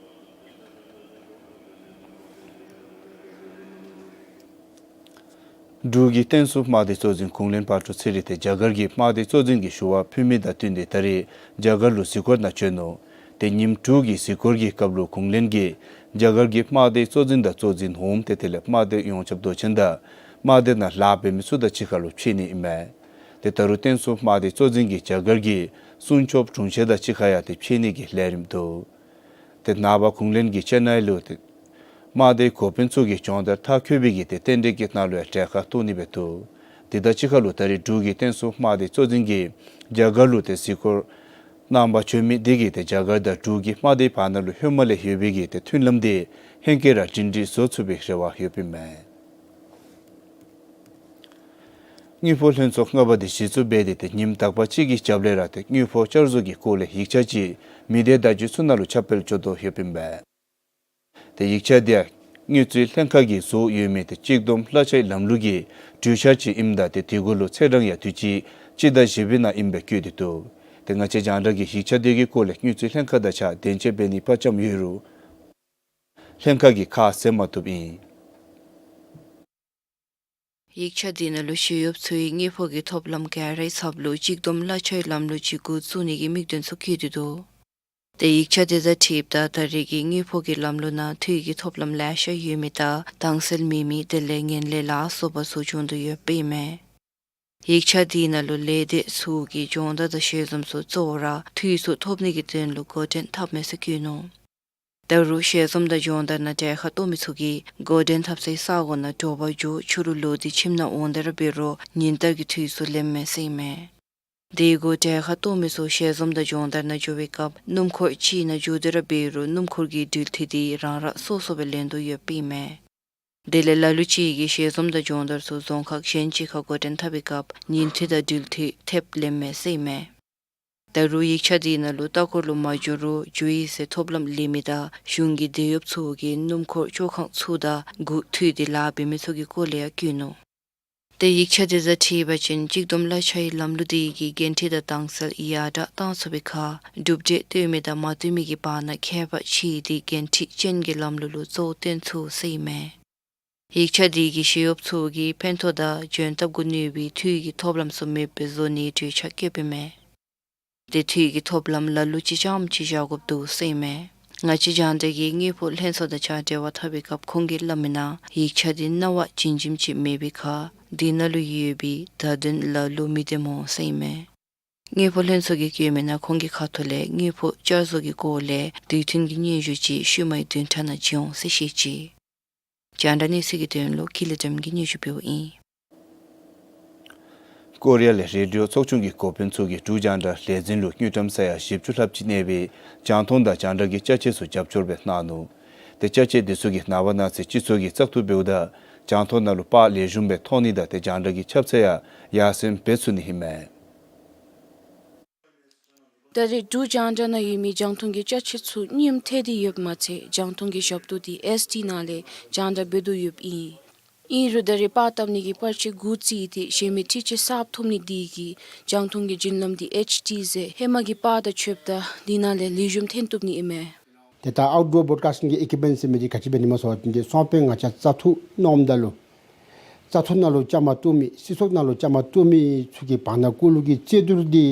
འབྲུག་གི་བསྟན་སྲུང་དམག་སྡེ་གཙོ་འཛིན་ཁུངས་ལྷན་ཕག་གྲུ་ཚེ་རིང་དེ་རྒྱ་གར་གྱི་དམག་སྡེ་གཙོ་འཛིན་གྱི་ཞུ་བ་ཕུལ་མི་དང་བསྟུན་ཏེ་ད་རིས་རྒྱ་གར་ལུ་གཟིགས་སྐོར་ནང་བྱོན་ནུག། ཏེ་ཉིནམ་དྲུག་གི་གཟིགས་སྐོར་གྱི་སྐབས་ལུ་ཁུངས་ལྷན་གྱིས་རྒྱ་གར་གྱི་དམག་སྡེ་གཙོ་འཛིན་དང་གཙོ་འཛིན་འོགམ་ཏེ་དེ་ལས་དམག་སྡེ་ཡོངས་ཁྱབ་མདོ་ཆེན་དང་དམག་སྡེ་ནང་ལཱ་འབད་མི་ཚུ་དང་གཅིག་ཁར་ལུ་ཕྱད་ནི་ཨིན་མས། ཏེ་ད་རུང་བསྟན་སྲུང་དམག་སྡེ་གཙོ་འཛིན་གྱིས་རྒྱ་གར་གྱི་སྲུང་སྐྱོབ་དྲུང་ཆེན་དང་གཅིག་ཁར་ཡང་ཏེ་ཕྱད་ནི་གི་ལས་རིམ་འདུག། ཏེ་ནངས་པ་ཁུངས་ལྷན་གྱིས་ཅེ་ནའི་ལུ་ཏེ་དམག་སྡེའི་འགོ་དཔོན་ཚུ་གི་སྦྱོང་བརྡར་མཐར་འཁྱོལ་བའི་གི་ཏེ་རྟེན་འབྲེལ་གྱི་ནང་ལུ་ཡང་གྲལ་ཁར་གཏོགས་ནི་སྦེ་འདུག། དེ་དང་གཅིག་ཁར་ལུ་ད་རིས་འབྲུག་གི་བསྟན་སྲུང་དམག་སྡེ་གཙོ་འཛིན་གྱིས་རྒྱ་གར་ལུ་ཏེ་གཟིགས་སྐོར་གནང་པར་བྱོན་མི་དེ་གིས་ཏེ་རྒྱ་གར་དང་འབྲུག་གི་དམག་སྡེའི་བར་ན་ལུ་ཧེ་མ་ལས་ཡོད་པའི་གི་ཏེ་མཐུན་ལམ་དེ་ཧེང་སྐལ་ར་སྒྲིང་སྒྲིང་བཟོ་ཚུགས་པའི་རེ་བ་ཡོདཔ་ཨིན་མས། དངུལ་ཕོགས་ལྷན་ཚོགས་ལྔ་པ་དེ་གཞི་བཙུགས་འབད་དེ་ཏེ་ཉིནམ་དག་པ་ཅིག་གི་རྒྱབ་ལས་ར་ཏེ་དངུལ་ཕོགས་བསྐྱར་བཟོ་གི་སྐོར་ལས་ཡིག་ཆ་ཅིག་མི་སྡེ་བརྡ་བརྒྱུད་ཚུ་ནང་ལུ་ཁྱབ་སྤེལ་འགྱོ་དོ་ཡོདཔ་ཨིན་མས། ཏེ་ཡིག་ཆ་དེ་ཡང་དངུལ་རྩིས་ལྷན་ཁག་གིས་བཟོ་ཡོད་མི་ཏེ་གཅིག་བསྡོམས་གླ་ཆའི་ལམ་ལུགས་ཀྱི་གྲོས་འཆར་ཅིག་ཨིནམ་ད་ཏེ་དེ་གུ་ལུ་ཚེས་གྲངས་ཡང་དུས་ཅི་སྤྱི་ཟླ་བཞི་པའི་ནང་ཨིནམ་སྦེ་བཀོད་དེ་འདུག། ཏེ་ང་བཅས་རྒྱང་བསྒྲགས་ཀྱིས་ཡིག་ཆ་དེ་གི་སྐོར་ལས་དངུལ་རྩིས་ལྷན་ཁག་དང་གཅིག་ཁར་བདེན་དཔྱད་འབད་ནིའི་དཔའ་བཅམ་ཡོད་རུང་ལྷན་ཁག་གིས་ཁ་གསལ་མ་བཏུབ་ཨིན། ཡིག་ཆ་དེ་ནང་ལུ་ཞི་གཡོགཔ་ཚུའི་དངུལ་ཕོགས་ཀྱི་ཐོབ་ལམ་ག་རའི་ཚབ་ལུ་གཅིག་བསྡོམས་གླ་ཆའི་ལམ་ལུགས་ཅིག་འགོ་བཙུགས་ནི་གི་དམིགས་དོན་ཚུ་བཀོད་དེ་འདུག། ཏེ་ཡིག་ཆ་དེ་དང་འཁྲིལཝ་ད་ད་རེས་ཀྱི་དངུལ་ཕོགས་ཀྱི་ལམ་ལུགས་ནང་འཐུས་ཀྱི་ཐོབ་ལམ་ལེ་ཤ་ཡོད་མི་དང་དྭངས་གསལ་མེད་མི་དེ་ལས་ངན་ལྷད་ལ་སོགས་པ་ཚུ་བྱུང་དོ་ཡོདཔ་ཨིན་མས། ཡིག་ཆ་དེ་ནང་ལུ་ལས་སྡེ་ཚུ་གི་སྦྱོང་བརྡར་དང་ཞལ་འཛོམས་ཚུ་གཙོ་བོ་ར་འཐུས་ཚུ་ཐོབ་ནི་གི་དོན་ལུ་འགོ་འདྲེན་འཐབ་མས་ཟེར་བཀོད་ནུག། ད་རུང་ཞལ་འཛོམས་དང་སྦྱོང་བརྡར་ནང་གྲལ་ཁར་གཏོགས་མི་ཚུ་གིས་འགོ་འདྲེན་འཐབ་སའི་ས་གོ་ནང་དྲོ་པ་འགྱོ་ཕྱི་རུ་ལོག་སྟེ་ཁྱིམ་ནང་འོང་སྟེ་ར་འབད་རུང་ཉིན་ལྟར་གྱི་འཐུས་ཚུ་ལེནམ་མས་ཟེར་ཨིན་མས། དེ་གུ་གྲལ་ཁར་གཏོགས་མི་ཚུ་ཞལ་འཛོམས་དང་སྦྱོང་བརྡར་ནང་འགྱོ་བའི་སྐབས་སྣུམ་འཁོར་ཅིག་ནང་འཛུལ་ཏེ་ར་འབད་རུང་སྣུམ་འཁོར་གྱི་འགྲུལ་འཐུས་དེ་རང་རང་སོ་སོ་སྦེ་ལེན་དོ་ཡོདཔ་ཨིན་མས། དེ་ལས་ལ་ལུ་ཅིག་གིས་ཞལ་འཛོམས་དང་སྦྱོང་བརྡར་ཚུ་རྫོང་ཁག་གཞན་ཅིག་ཁར་འགོ་འདྲེན་འཐབ་པའི་སྐབས་ཉིན་འཐུས་དང་འགྲུལ་འཐུས་ཐེབས་ལེནམ་མས་ཟེར་ཨིན་མས། ད་རུང་ཡིག་ཆ་དེ་ནང་ལུ་ལྟ་སྐོར་ལུ་མ་འགྱོ་རུང་འགྱོ་ཡི་ཟེར་ཐོབ་ལམ་ལེན་མི་དང་གཞུང་གི་སྡེ་གཡོགཔ་ཚུ་གིས་སྣུམ་འཁོར་བཅོ་ཁང་ཚུ་དང་སྒུག་འཐུས་དེ་ལཱ་འབད་མི་ཚུ་གི་སྐོར་ལས་ཡང་བཀོད་ནུག། ཏེ་ཡིག་ཆ་དེ་དང་འཁྲིལ་བ་ཅིན་གཅིག་བསྡོམས་གླ་ཆའི་ལམ་ལུགས་དེ་གིས་འགན་འཁྲི་དང་དྭངས་གསལ་ཡར་དྲག་བཏང་ཚུགས་པའི་ཁར་གྲུབ་འབྲས་བཏོན་མི་དང་མ་བཏོན་མི་གི་བར་ན་ཁྱད་པར་ཕྱེ་སྟེ་འགན་འཁྲི་ཅན་གྱི་ལམ་ལུགས་ལུ་གཙོ་བོ་བཏོན་ཚུགས་ཟེར་ཨིན་མས། ཡིག་ཆ་དེ་གིས་ཞི་གཡོགཔ་ཚུ་གིས་ཕན་ཐོགས་དང་འཇོན་ཐང་གུ་གནོད་པའི་འཐུས་ཀྱི་ཐོབ་ལམ་ཚུ་མེདཔ་བཟོ་ནིའི་གྲོས་འཆར་བཀོདཔ་ཨིན་མས། དེ་འཐུས་ཀྱི་ཐོབ་ལམ་ལ་ལུ་ཅིག་རྐྱངམ་ཅིག་བཞག་དགོཔ་འདུག་ཟེར་ཨིན་མས། ང་བཅས་རྒྱང་བསྒྲགས་ཀྱིས་དངུལ་ཕོགས་ལྷན་ཚོགས་དང་གཅིག་ཁར་འབྲེལ་བ་འཐབ་པའི་སྐབས་ཁོང་གིས་སླབ་མིའི་ནང་ཡིག་ཆ་དེ་སྣང་བ་ཇི་བཞིན་ཅིག་མེད་པའི་ཁར་དེ་ནང་ལུ་ཡོད་པའི་བརྡ་དོན་ལ་ལུ་མི་བདེ་མོ་ཟེར་ཨིན་མས། དངུལ་ཕོགས་ལྷན་ཚོགས་ཀྱིས་བཀོད་མིའི་ནང་ཁོང་གི་ཁ་ཐུག་ལས་དངུལ་ཕོགས་བསྐྱར་བཟོ་གི་སྐོར་ལས་དུས་མཐུན་གྱི་སྙན་ཞུ་ཅིག་ཤུལ་མའི་བདུན་ཕྲག་ནང་བྱིན་འོང་ཟེར་བཤད་ཅི། རྒྱང་བསྒྲགས་གནས་ཚུལ་གྱི་དོན་ལུ་ཀུན་ལེགས་སྒྲོལམ་གྱིས་སྙན་ཞུ་ཕུལཝ་ཨིན། ཀོ་རི་ཡ་ལས་རེ་ཌི་ཡོ་ཚོགས་ཆུང་གི་འགོ་དཔོན་ཚུ་གིས་འབྲུག་རྒྱང་བསྒྲགས་ལས་འཛིན་ལུ་དངུལ་ཀྲམ་ས་ཡ་བཞི་བཅུ་ལྷགཔ་ཅིག་གནས་པའི་རྒྱང་མཐོང་དང་རྒྱང་བསྒྲགས་ཀྱི་ཅ་ཆས་ཚུ་རྒྱབ་སྐྱོར་སྦེ་གནང་ནུག། ཏེ་ཅ་ཆས་དེ་ཚུ་གིས་ནངས་པ་གནངས་ཚེ་སྤྱི་ཚོགས་ཀྱིས་བཙག་འཐུ་འབདཝ་ད་རྒྱང་མཐོང་ནང་ལུ་པར་ལེགས་ཤོམ་སྦེ་མཐོང་ནི་དང་ཏེ་རྒྱང་བསྒྲགས་ཀྱི་ཁྱབ་ཚད་ཡང་ཡར་སེང་འབད་ཚུགས་ནི་ཨིན་མས། ད་རེས་འབྲུག་རྒྱང་བསྒྲགས་ནང་ཡོད་མི་རྒྱང་མཐོང་གི་ཅ་ཆས་ཚུ་རྙིངམ་ཐལ་ཏེ་ཡོདཔ་མ་ཚད་རྒྱང་མཐོང་གི་ཞབས་ཏོག་དེ་ཨེས་ཌི་ནང་ལས་རྒྱང་བསྒྲགས་འབད་དོ་ཡོདཔ་ཨིན། ཨིན་རུང་ད་རེས་པར་བཏབ་ནི་གི་པར་ཆས་འགོ་བཙུགས་ཏེ་གཞན་མི་འཕྲུལ་ཆས་གསརཔ་ཐོབ་ནི་དེ་གིས་རྒྱང་མཐོང་གི་བརྒྱུད་ལམ་དེ་ཨེཆ་ཌི་ཟེར་ཧེ་མ་གི་པར་དང་ཕྱདཔ་ད་དེ་ནང་ལས་ལེགས་ཤོམ་ཐོན་བཏུབ་ནི་ཨིན་མས། ཏེ་ད་ཨའུཊ་ཌོར་བོརོཌ་ཀཱསི་ཊིང་གི་ཨི་ཀུའིཔ་མེནཊ་ཟེར་མི་འདི་ག་ཅི་འབད་ནི་སྨོ་ཟེར་བ་ཅིན་ཏེ་སང་ཕོད་ང་བཅས་བཙག་འཐུ་གནངམ་ད་ལུ་བཙག་འཐུ་ནང་ལུ་བཅའ་མར་གཏོགས་མི་སྲིད་ཚོགས་ནང་ལུ་བཅའ་མར་གཏོགས་མི་ཚུ་གི་བར་ན་ཀུ་ལུ་གི་རྩོད་བསྡུར་འདི་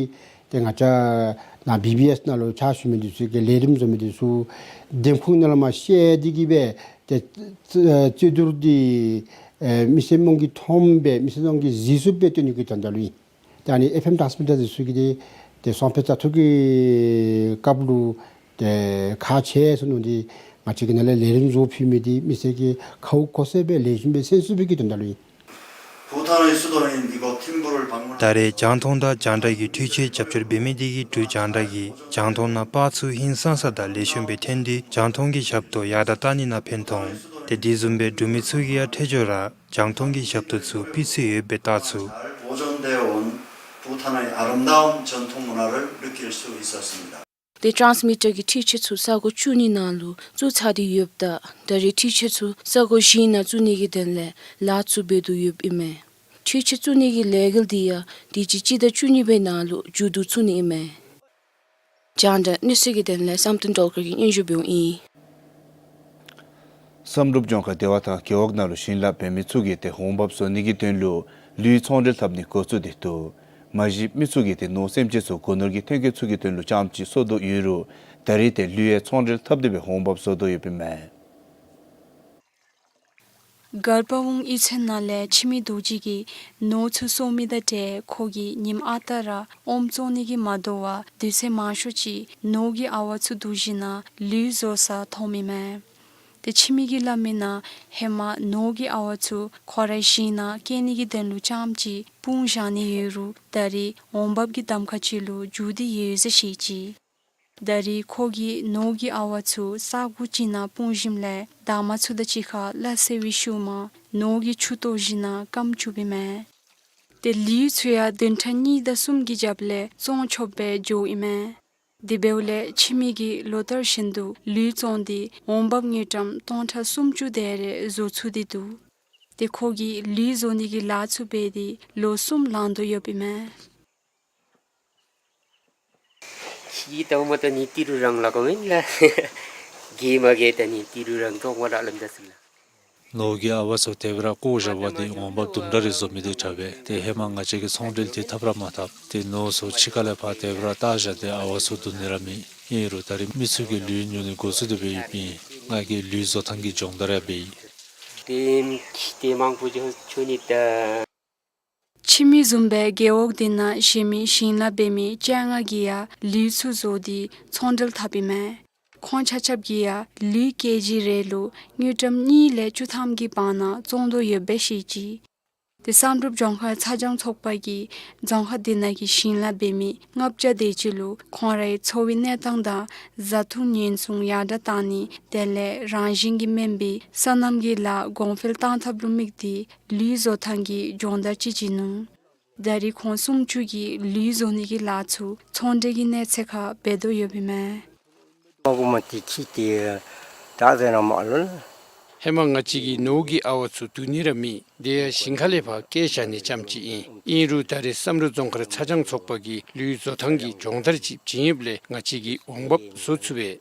ཏེ་ང་བཅས་ནཱ་བི་བི་ཨེསི་ནང་ལུ་ཕྱག་ཞུ་མི་འདི་ཚུ་གིས་ལས་རིམ་བཟོ་མི་འདི་ཚུ་འདེམས་ཁོངས་ནང་ལུ་མར་བཤལ་ཏེ་གིས་སྦེ་ཏེ་རྩོད་བསྡུར་འདི་ཨེ་མི་སེར་རྣམས་ཀྱིས་མཐོངམ་སྦེ་མི་སེར་རྣམས་ཀྱིས་གཟིགས་ཚུགསཔ་སྦེ་སྟོན་ནི་གི་དོན་དག་ལུ་ཨིན། ཏེ་ཨ་ནི་ཨེཕ་ཨེམ་ཊཱན་སི་མི་ཊར་འདི་ཚུ་གིས་ཏེ་ཏེ་སང་ཕོད་བཙག་འཐུ་གི་སྐབས་ལུ་ཏེ་ཁག་ཆེ་ཟེར་མནོ་སྟེ་ང་བཅས་ཀྱིས་ནཱ་ལས་ལས་རིམ་བཟོ་ཕུལ་མི་འདི་མི་སེར་གྱིས་ཁ་ཐུག་གོ་ས་སྦེ་ལེགས་ཤོམ་སྦེ་གསན་ཚུགས་པའི་གི་དོན་དག་ལུ་ཨིན། 부탄의 수도인 이곳 틴부를 방문한 ད་རེས་རྒྱང་མཐོང་དང་རྒྱང་བསྒྲགས་ཀྱི་འཕྲུལ་ཆས་རྒྱབ་སྐྱོར་འབད་མི་དེ་གིས་འབྲུག་རྒྱང་བསྒྲགས་ཀྱིས་རྒྱང་མཐོང་ནང་པར་ཚུ་ཧིང་སངས་ས་དང་ལེགས་ཤོམ་སྦེ་ཐོན་ཏེ་རྒྱང་མཐོང་གི་ཞབས་ཏོག་ཡར་དྲག་གཏང་ནི་ནང་ཕན་ཐོགས། ཏེ་དེ་བཟུམ་སྦེ་འབྲུག་མི་ཚུ་གིས་ཡང་འཕྲལ་མགྱོགས་ར་རྒྱང་མཐོང་གི་ཞབས་ཏོག་ཚུ་ཕུལ་ཚུལ་ཡོདཔ་སྦེ་བལྟ་ཚུགས། 잘 보존되어 온 부탄의 아름다운 전통 문화를 느낄 수 있었습니다. ཏེ་ཊཱནསི་མི་ཊར་གྱི་འཕྲུལ་ཆས་ཚུ་ས་གོ་བཅུ་གཉིས་ནང་ལུ་བཙུགས་ཚར་ཏེ་ཡོདཔ་ད་ད་རེས་འཕྲུལ་ཆས་ཚུ་ས་གོ་བཞི་ནང་བཙུགས་ནི་གི་དོན་ལས་ལཱ་ཚུ་འབད་དོ་ཡོདཔ་ཨིན་མས། འཕྲུལ་ཆས་བཙུགས་ནི་གི་ལས་འགུལ་འདི་ཡང་དུས་ཅི་སྤྱི་ཟླ་བཅུ་གཉིས་པའི་ནང་ལུ་མཇུག་བསྡུ་ཚུགས་ནི་ཨིན་མས། རྒྱང་བསྒྲགས་གནས་ཚུལ་གྱི་དོན་ལས་བསམ་གཏན་སྒྲོལ་དཀར་གྱིས་སྙན་ཞུ་འབདཝ་ཨིན། བསམ་གྲུབ་ལྗོངས་མཁར་བདེ་བ་ཐང་རྒེད་འོག་ནང་ལུ་ཞིང་ལཱ་འབད་མི་ཚུ་གིས་ཏེ་འོང་འབབ་བཟོ་ནི་གི་དོན་ལུ་ལུད་ཚོང་འབྲེལ་འཐབ་ནི་འགོ་བཙུགས་ཏེ་འདུག། མ་གཞི་མི་ཚུ་གིས་ཏེ་ནོར་སེམས་ཅན་ཚུ་སྒོ་ནོར་གྱི་ཐོན་སྐྱེད་ཚུ་གི་དོན་ལུ་རྐྱངམ་ཅིག་གསོ་དོ་ཡོད་རུང་ད་རེས་ཏེ་ལུད་ཡང་ཚོང་འབྲེལ་འཐབ་སྟེ་སྦེ་འོང་འབབ་བཟོ་དོ་ཡོདཔ་ཨིན་མས། མགར་པ་ཝང་གཡུས་ཚན་ནང་ལས་འཆི་མེད་རྡོ་རྗེ་གིས་ནོར་ཚུ་གསོ་མི་དང་འབྲེལ་ཁོ་གིས་ཉིནམ་ཨ་རྟག་ར་ཨོམ་བཙོང་ནི་གི་མ་དོ་བར་དུས་ཚོད་མང་ཤོས་ཅིག་ནོར་གྱི་ཨ་ཝ་ཚུ་བསྡུ་ཞིནམ་ལུད་བཟོ་སར་ཐོནམ་ཨིན་མས། ཏེ་འཆི་མེད་ཀྱིས་སླབ་མིའི་ནང་ཧེ་མ་ནོར་གྱི་ཨ་ཝ་ཚུ་ཁོ་རའི་ཞིང་ནང་སྐྱེ་ནི་གི་དོན་ལུ་རྐྱངམ་ཅིག་སྤུངས་བཞག་ནི་ཡོད་རུང་ད་རེས་འོང་འབབ་ཀྱི་གདམ་ཁ་ཅིག་ལུ་འགྱུར་ཏེ་ཡོད་ཟེར་བཤད་ཅི། ད་རེས་ཁོ་གིས་ནོར་གྱི་ཨ་ཝ་ཚུ་ས་གོ་ཅིག་ནང་སྤུངས་ཞིནམ་ལས་འདབ་མ་ཚུ་དང་གཅིག་ཁར་སླ་བསྲེ་བའི་ཤུལ་མ་ནོར་གྱི་ཆུ་གཏོར་ཞིནམ་སྐམ་བཅུགཔ་ཨིན་མས། ཏེ་ལུད་ཚུ་ཡང་བདུན་ཕྲག་གཉིས་དང་གསུམ་གྱི་རྒྱབ་ལས་བཙོང་ཆོགཔ་སྦེ་འགྱོཝ་ཨིན་མས། དེ་འབདཝ་ལས་འཆི་མེད་ཀྱིས་ལོ་ལྟར་བཞིན་དུ་ལུད་བཙོང་སྟེ་འོང་འབབ་དངུལ་ཀྲམ་སྟོང་ཕྲག་སུམ་ཅུ་དེ་རེ་བཟོ་ཚུགས་ཏེ་འདུག། ཏེ་ཁོ་གིས་ལུད་བཟོ་ནི་གི་ལཱ་ཚུ་འབད་དེ་ལོ་གསུམ་ལང་དོ་ཡོདཔ་ཨིན་མས། ཤི་ད་མ་ད་ནི་ཏི་རུ་རང་ལ་གོ་མེན་ལ། གེ་མ་གེ་ད་ནི་ཏི་རུ་རང་གྲོགས་མ་ར་ལམ་ད་སུ་ལ། ནོར་གྱི་ཨ་ཝ་ཚུ་དེ་སྦེ་ར་བཀོ་བཞག་པ་དེ་འོང་འབབ་དུམ་གྲ་རེ་བཟོ་མི་དེ་དྲག་པས། ཏེ་ཧེ་མ་ང་བཅས་ཀྱིས་ཚོང་འབྲེལ་དེ་འཐབ་ར་མ་འཐབ། ཏེ་ནོར་ཚུ་ཕྱི་ཁ་ལས་ཕར་དེ་སྦེ་ར་བཏགས་བཞག་སྟེ་ཨ་ཝ་ཚུ་བསྡུ་ནི་ར་མེད། ཨིན་རུང་ད་རེས་མི་ཚུ་གིས་ལུད་ཉོ་ནི་འགོ་བཙུགས་ཏེ་སྦེ་ཡོདཔ་ཨིན། ང་གིས་ལུད་བཟོ་ཐངས་ཀྱི་སྦྱོང་བརྡར་ཡང་འབད་ཡི། ཏེ་ཏེ་མང་པོ་ཅིག་ཆོ་ནི་ད། འཆི་མེད་བཟུམ་སྦེ་རྒེད་འོག་དེ་ནང་གཞན་མི་ཞིང་ལཱ་འབད་མི་བཅོ་ལྔ་གིས་ཡང་ལུད་ཚུ་བཟོ་སྟེ་ཚོང་འབྲེལ་འཐབ་ཨིན་མས། ཁོང་ཆ་ཁྱབ་ཀྱིས་ཡང་ལུད་ཀེ་ཇི་རེ་ལུ་དངུལ་ཀྲམ་གཉིས་ལས་བཅུ་ཐམ་གྱི་བར་ན་བཙོང་དོ་ཡོདཔ་སྦེ་བཤད་ཅི། ཏེ་བསམ་གྲུབ་ལྗོངས་མཁར་ཚ་གྱང་ཚོགས་པ་གིས་རྫོང་ཁག་དེ་ནང་གི་ཞིང་ལཱ་འབད་མི་ལྔ་བརྒྱ་དེ་ཅིག་ལུ་ཁོང་རའི་འཚོ་བའི་གནས་སྟངས་དང་བཟའ་འཐུང་ཉེན་སྲུང་ཡར་དྲག་གཏང་ནི་དེ་ལས་རང་བཞིན་གྱིས་སྨན་པའི་སོ་ནམ་གྱི་ལཱ་གོང་འཕེལ་གཏང་ཐབས་ལུ་དམིགས་ཏེ་ལུད་བཟོ་ཐངས་ཀྱི་སྦྱོང་བརྡར་ཅིག་བྱིན་ནུག། ད་རེས་ཁོང་སུམ་ཅུ་གིས་ལུད་བཟོ་ནི་གི་ལཱ་ཚུ་ཚོང་འབྲེལ་གྱི་གནས་ཚད་ཁར་འབད་དོ་ཡོདཔ་ཨིན་མས། མ་གོ་མ་ཏི་ཁི་ཏི་ད་ཟེར་ན་མ་ལོ་ལ། ཧེ་མ་ང་བཅས་ཀྱིས་ནོར་གྱི་ཨ་ཝ་ཚུ་བསྡུ་ནི་ར་མེད། དེ་ཡང་ཞིང་ཁ་ལས་ཕར་བསྐྱལ་བཞག་ནི་རྐྱངམ་ཅིག་ཨིན། ཨིན་རུང་ད་རེས་བསམ་གྲུབ་རྫོང་མཁར་ཚ་གྱང་ཚོགས་པ་གིས་ལུད་བཟོ་ཐངས་ཀྱི་སྦྱོང་བརྡར་ཅིག་བྱིན་ཡོདཔ་ལས་ང་བཅས་ཀྱིས་འོང་འབབ་བཟོ་ཚུགས་པས།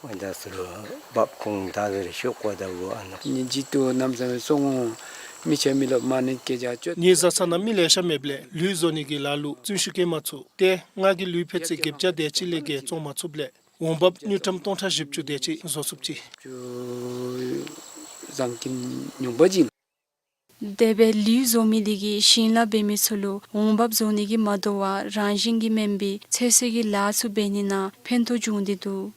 ཨོ་ད་སུ་ལུ་བབ་ཁུངས་ད་ཟེར་ཤོག་ཀོ་ད་གོ་ཨ་ནི། ནི་ཇི་ཏུ་ནམ་ས་མེད་སོང་ངོ་། མི་ཆ་མི་ལོ་མ་ནི་སྐད་ཆ་བཅོ། ངེའི་བཟའ་ཚང་ནང་མི་ལེ་ཤ་མེདཔ་ལས་ལུད་བཟོ་ནི་གི་ལཱ་ལུ་བརྩོན་ཤུགས་བསྐྱེད་མ་ཚུགས། ཏེ་ང་གིས་ལུད་ཕད་ཙེ་བརྒྱད་བརྒྱ་དེ་ཅིག་ལས་བརྒལ་བཙོང་མ་ཚུགསཔ་ལས་འོང་འབབ་དངུལ་ཀྲམ་སྟོང་ཕྲག་བཞི་བཅུ་དེ་ཅིག་བཟོ་ཚུགས་ཅི། ཅུ་བཟང་གི་ཉུང་པ་ཅིག། དེ་སྦེ་ལུད་བཟོ་མི་དེ་གིས་ཞིང་ལཱ་འབད་མི་ཚུ་ལུ་འོང་འབབ་བཟོ་ནི་གི་མ་དོ་བར་རང་བཞིན་གྱིས་སྨན་པའི་ཚོད་བསྲེ་གི་ལཱ་ཚུ་འབད་ནི་ནང་ཕན་ཐོགས་བྱུང་སྟེ་འདུག།